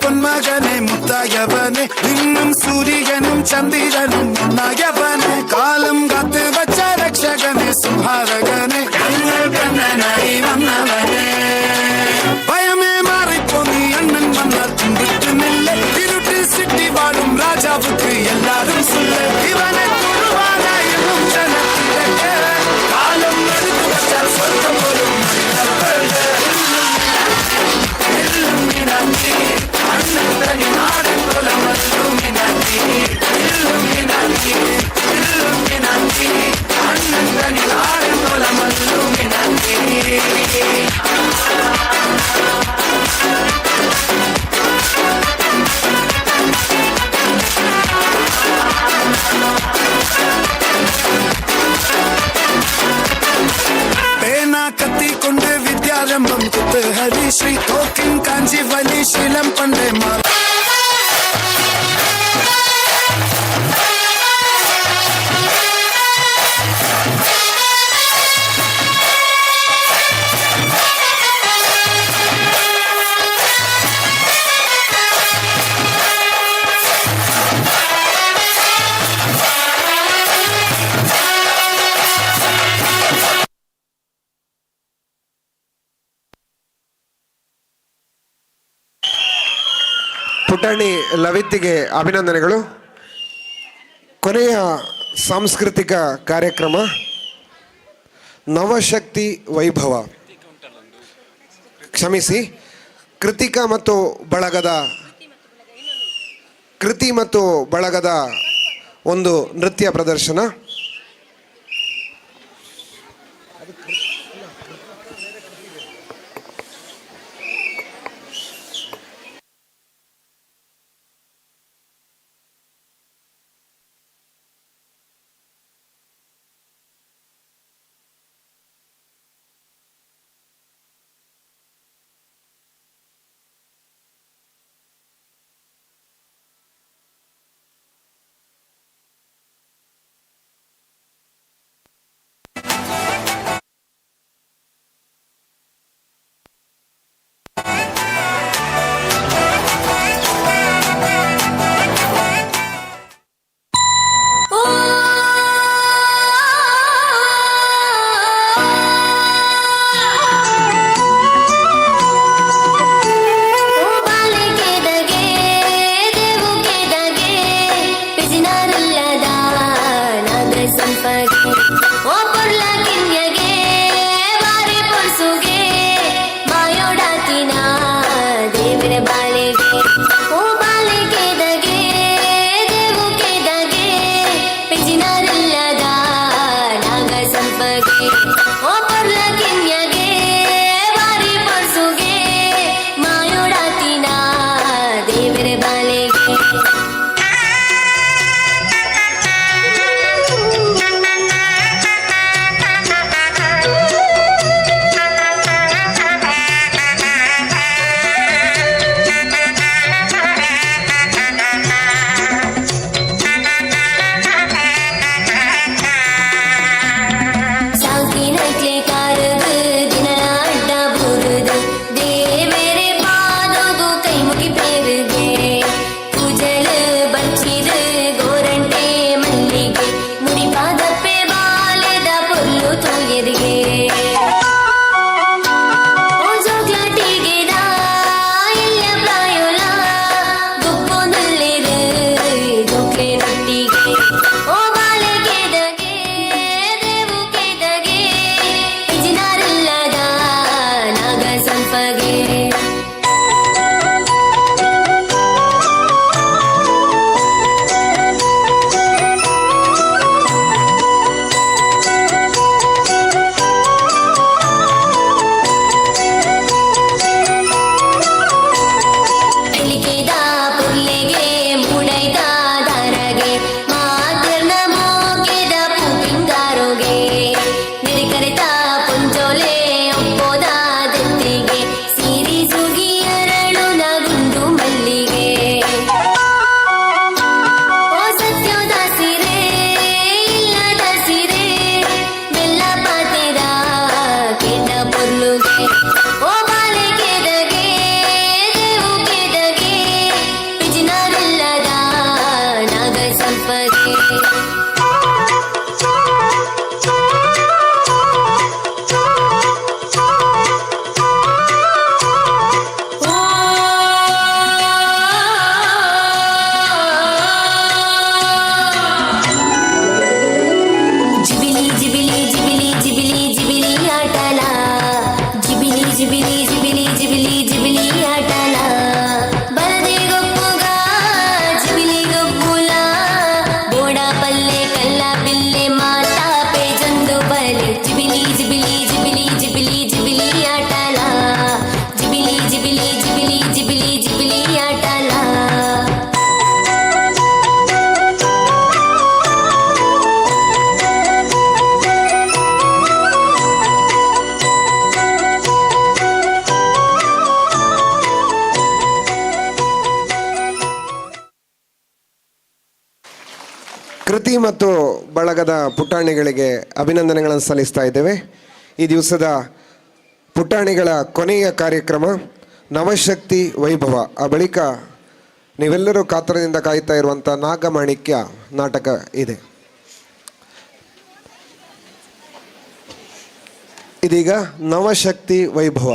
പൊന്മകനെ മുത്തായവനെ നിന്നും സൂര്യനും ചന്ദ്രനും ഒന്നായവനെ കാലം കാത്ത് വച്ച രക്ഷകനെ സംഹാരകനെ ഞങ്ങൾ കണ്ണനായി വന്നവനെ ഭയമേ മാറിപ്പോ നീ അണ്ണൻ വന്നാൽ തുമ്പിട്ടുന്നില്ല ഇരുട്ടിൽ സിട്ടി വാഴും രാജാവുക്ക് എല്ലാരും സുല്ല് ഇവനെ തൊഴുവാനായെന്നും ജനത്തിരക്ക് കാലം എടുത്തു വച്ചാൽ സ്വർഗം പോലും പേന കത്തിക്കൊണ്ട് വിദ്യാരംഭം കുത്ത് ഹരിശ്രീ തോക്കിൻ കാഞ്ചി വലി ശീലം പണ്ടേ മാറി. ಪುಟಾಣಿ ಲವಿತ್ತಿಗೆ ಅಭಿನಂದನೆಗಳು. ಕೊನೆಯ ಸಾಂಸ್ಕೃತಿಕ ಕಾರ್ಯಕ್ರಮ ನವಶಕ್ತಿ ವೈಭವ, ಕ್ಷಮಿಸಿ, ಕೃತಿಕಾ ಮತ್ತು ಬಳಗದ ಕೃತಿ ಮತ್ತು ಬಳಗದ ಒಂದು ನೃತ್ಯ ಪ್ರದರ್ಶನ. Jubilee jubilee jubilee jubilee jubilee ಆಟಲ jubilee jubilee jubilee jubilee jubilee ಆಟಲ ಬಲದೆ ಗೊಪ್ಪುಗ ಜಿಬಿಲಿ ಗೊಪ್ಪುಲ ಬೋಡ ಪಲ್ಲೆ ಕಲ್ಲ ಬಿಲ್ಲೆ ಮಾತಾ ಪೇಜೊಂದು ಬಲೆ ಜಿಬಿಲಿ ಜಿಬಿಲಿ ಜಿಬಿಲಿ ಜಿಬಿಲಿ ಜಿಬಿಲಿ ಆಟಲ ಜಿಬಿಲಿ ಜಿಬಿಲಿ ಜಿಬಿಲಿ ಜಿಬಿಲಿ ಜಿಬಿಲಿ ಆಟಲ. ಕೃತಿ ಮತ್ತು ಬಳಗದ ಪುಟಾಣಿಗಳಿಗೆ ಅಭಿನಂದನೆಗಳನ್ನು ಸಲ್ಲಿಸ್ತಾ ಇದ್ದೇವೆ. ಈ ದಿವಸದ ಪುಟಾಣಿಗಳ ಕೊನೆಯ ಕಾರ್ಯಕ್ರಮ ನವಶಕ್ತಿ ವೈಭವ. ಆ ಬಳಿಕ ನೀವೆಲ್ಲರೂ ಕಾತರದಿಂದ ಕಾಯ್ತಾ ಇರುವಂಥ ನಾಗಮಾಣಿಕ್ಯ ನಾಟಕ ಇದೆ. ಇದೀಗ ನವಶಕ್ತಿ ವೈಭವ.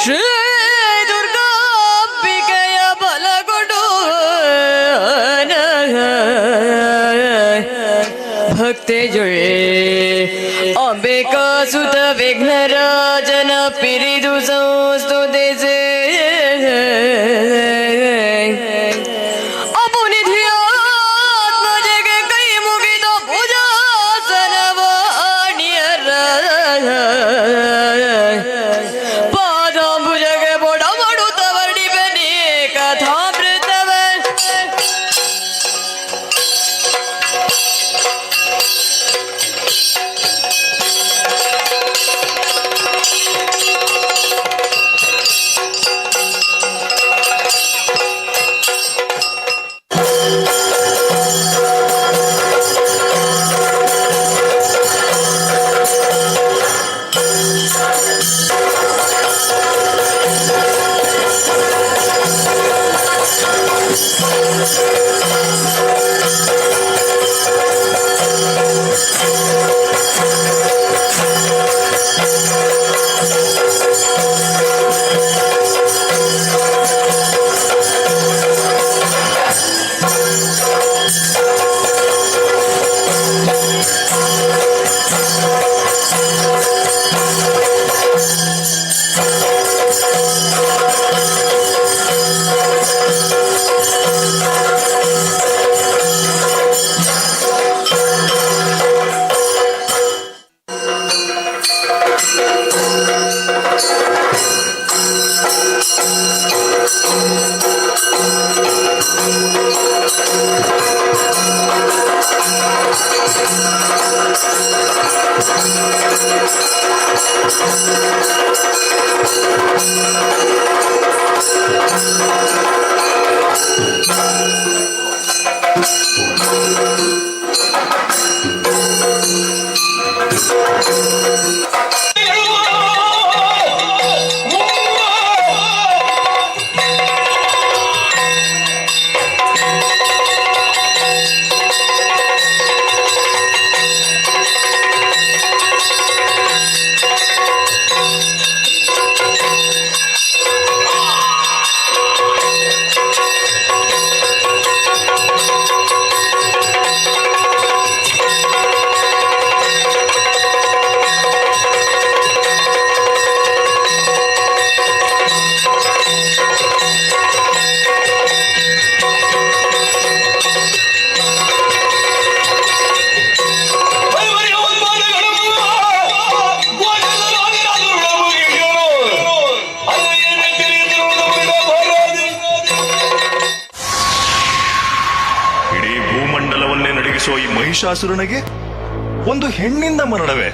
ಶ್ರೀ ದುರ್ಗಾಂಬಿಕೆಯ ಬಲಗೊಂಡು ಭಕ್ತಿಜುಳ್ ಅಂಬಿಕಾ ಸುತ ವಿಘ್ನರಾಜನ ಪಿರಿದು ಸಂಸ್ತುತಿಸೆ ಅಪುನಿಧಿಯಾತ್ಮಜಗೆ ಕೈ ಮುಗಿದ ಭುಜಾಸನವಾಣಿಯರ ಪಾದಾಂಬುಜಗೆ ಬೊಡ ಮಾಡುತ್ತ ವರ್ಣಿಪೆ ಕಥಾಮೃತವ. ಇಡೀ ಭೂಮಂಡಲವನ್ನೇ ನಡಗಿಸುವ ಈ ಮಹಿಷಾಸುರನಿಗೆ ಒಂದು ಹೆಣ್ಣಿಂದ ಮರಣವೇ?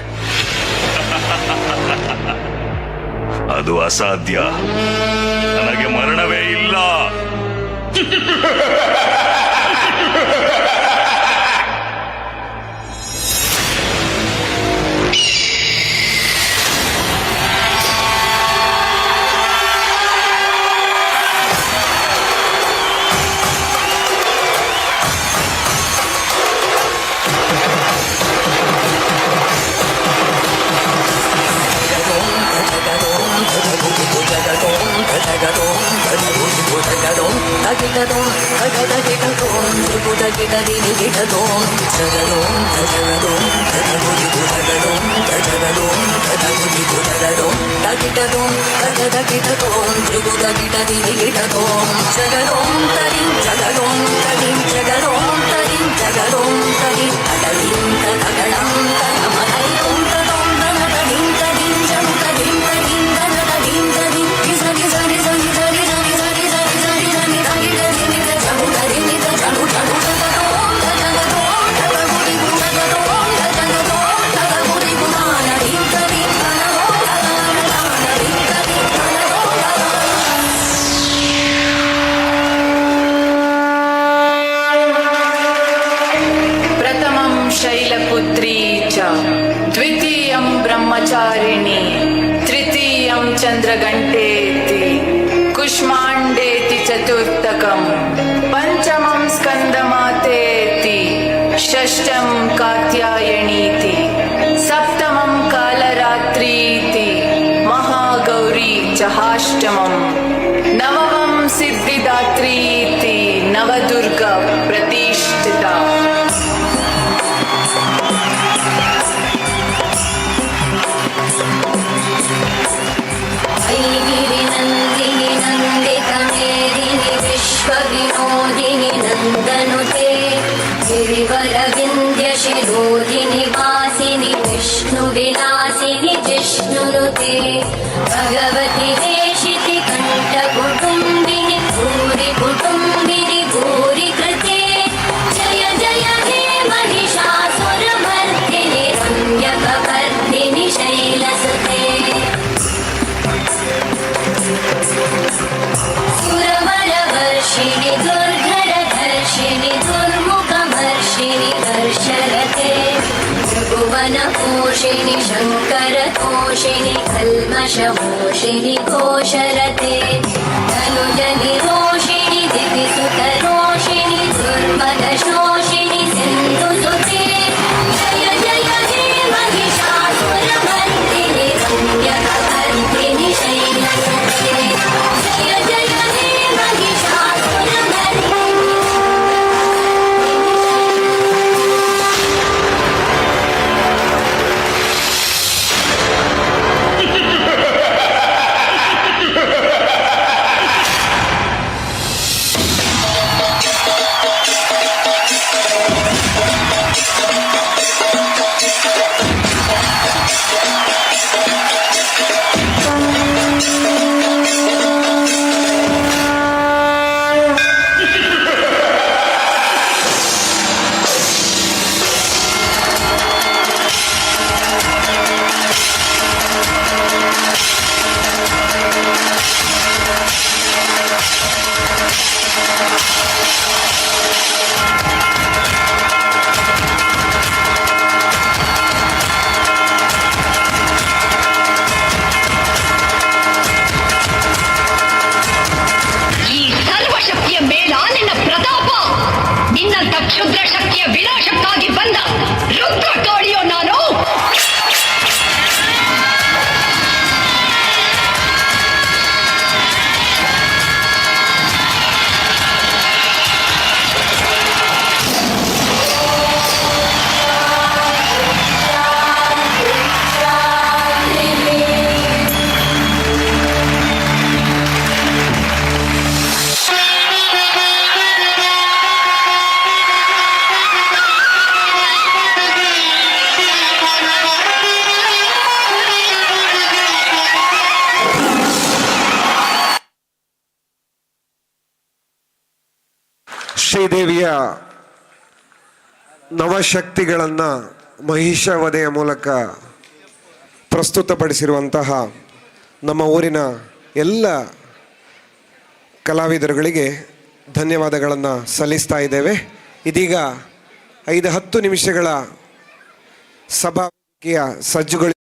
ಅದು ಅಸಾಧ್ಯ. ನನಗೆ ಮರಣವೇ ಇಲ್ಲ. ಪ್ರಥಮಂ ಶೈಲಪುತ್ರೀ ಚ ದ್ವಿತೀಯಂ ಬ್ರಹ್ಮಚಾರಿಣಿ ತೃತೀಯಂ ಚಂದ್ರಘಂಟೇತಿ ಕುಷ್ಮಾಂಡೇತಿ ಚತುರ್ಥಕಂ ಪಂಚಮಂ ಸ್ಕಂದಮಾತೇತಿ ಷಷ್ಠಂ ಕಾತ್ಯಾಯಣೀತಿ ಸಪ್ತಮಂ ಕಾಲರಾತ್ರೀತಿ ಮಹಾಗೌರಿ ಚಹಾಷ್ಟಮಂ ನವಮಂ ಸಿದ್ಧಿದಾತ್ರೀತಿ ನವದುರ್ಗ ಪ್ರತಿಷ್ಠಿತ. गिरिनन्दिनि नन्दितमेदिनि विश्वविनोदिनि नन्दनुते गिरिवरविन्द्यशिरोधिनि वासिनि विष्णुविलासिनि जिष्णुनुते भगवति देशिति कण्ठकुटुम्बिनि भूरि कुटुम्बिनि भूरि कृते जय जय हे महिषासुरमर्दिनि रम्यकवर्धिनि शैलसुते सुरवरवर्षिणि दुर्धरधर्षिणि दुर्मुखमर्षिणि हर्षरते भुवनपोषिणि शङ्करतोषिणि कल्मषमोषिणि घोषरते धनुजनिरोषिणि दितिसुतरोषिणि दुर्मदशोषिणि सिन्धुसुते जय जय हे महिषासुरमर्दिनि रम्यकवर्धिनि शैलसुते जय जय हे महिषासुरमर्दिनि. ಈ ಸರ್ವಶಕ್ತಿಯ ಮೇಲ ನಿನ್ನ ಪ್ರತಾಪ, ನಿನ್ನಂಥ ಕ್ಷುದ್ರ ಶಕ್ತಿಯ ವಿನಾಶಕ್ಕಾಗಿ ಬಂದ ರುದ್ರಕಾಳಿಯೋ ನಾನು. ಶ್ರೀದೇವಿಯ ನವಶಕ್ತಿಗಳನ್ನು ಮಹಿಷವಧೆಯ ಮೂಲಕ ಪ್ರಸ್ತುತಪಡಿಸಿರುವಂತಹ ನಮ್ಮ ಊರಿನ ಎಲ್ಲ ಕಲಾವಿದರುಗಳಿಗೆ ಧನ್ಯವಾದಗಳನ್ನು ಸಲ್ಲಿಸ್ತಾ ಇದ್ದೇವೆ. ಇದೀಗ 5-10 ನಿಮಿಷಗಳ ಸಭಾಯ ಸಜ್ಜುಗಳು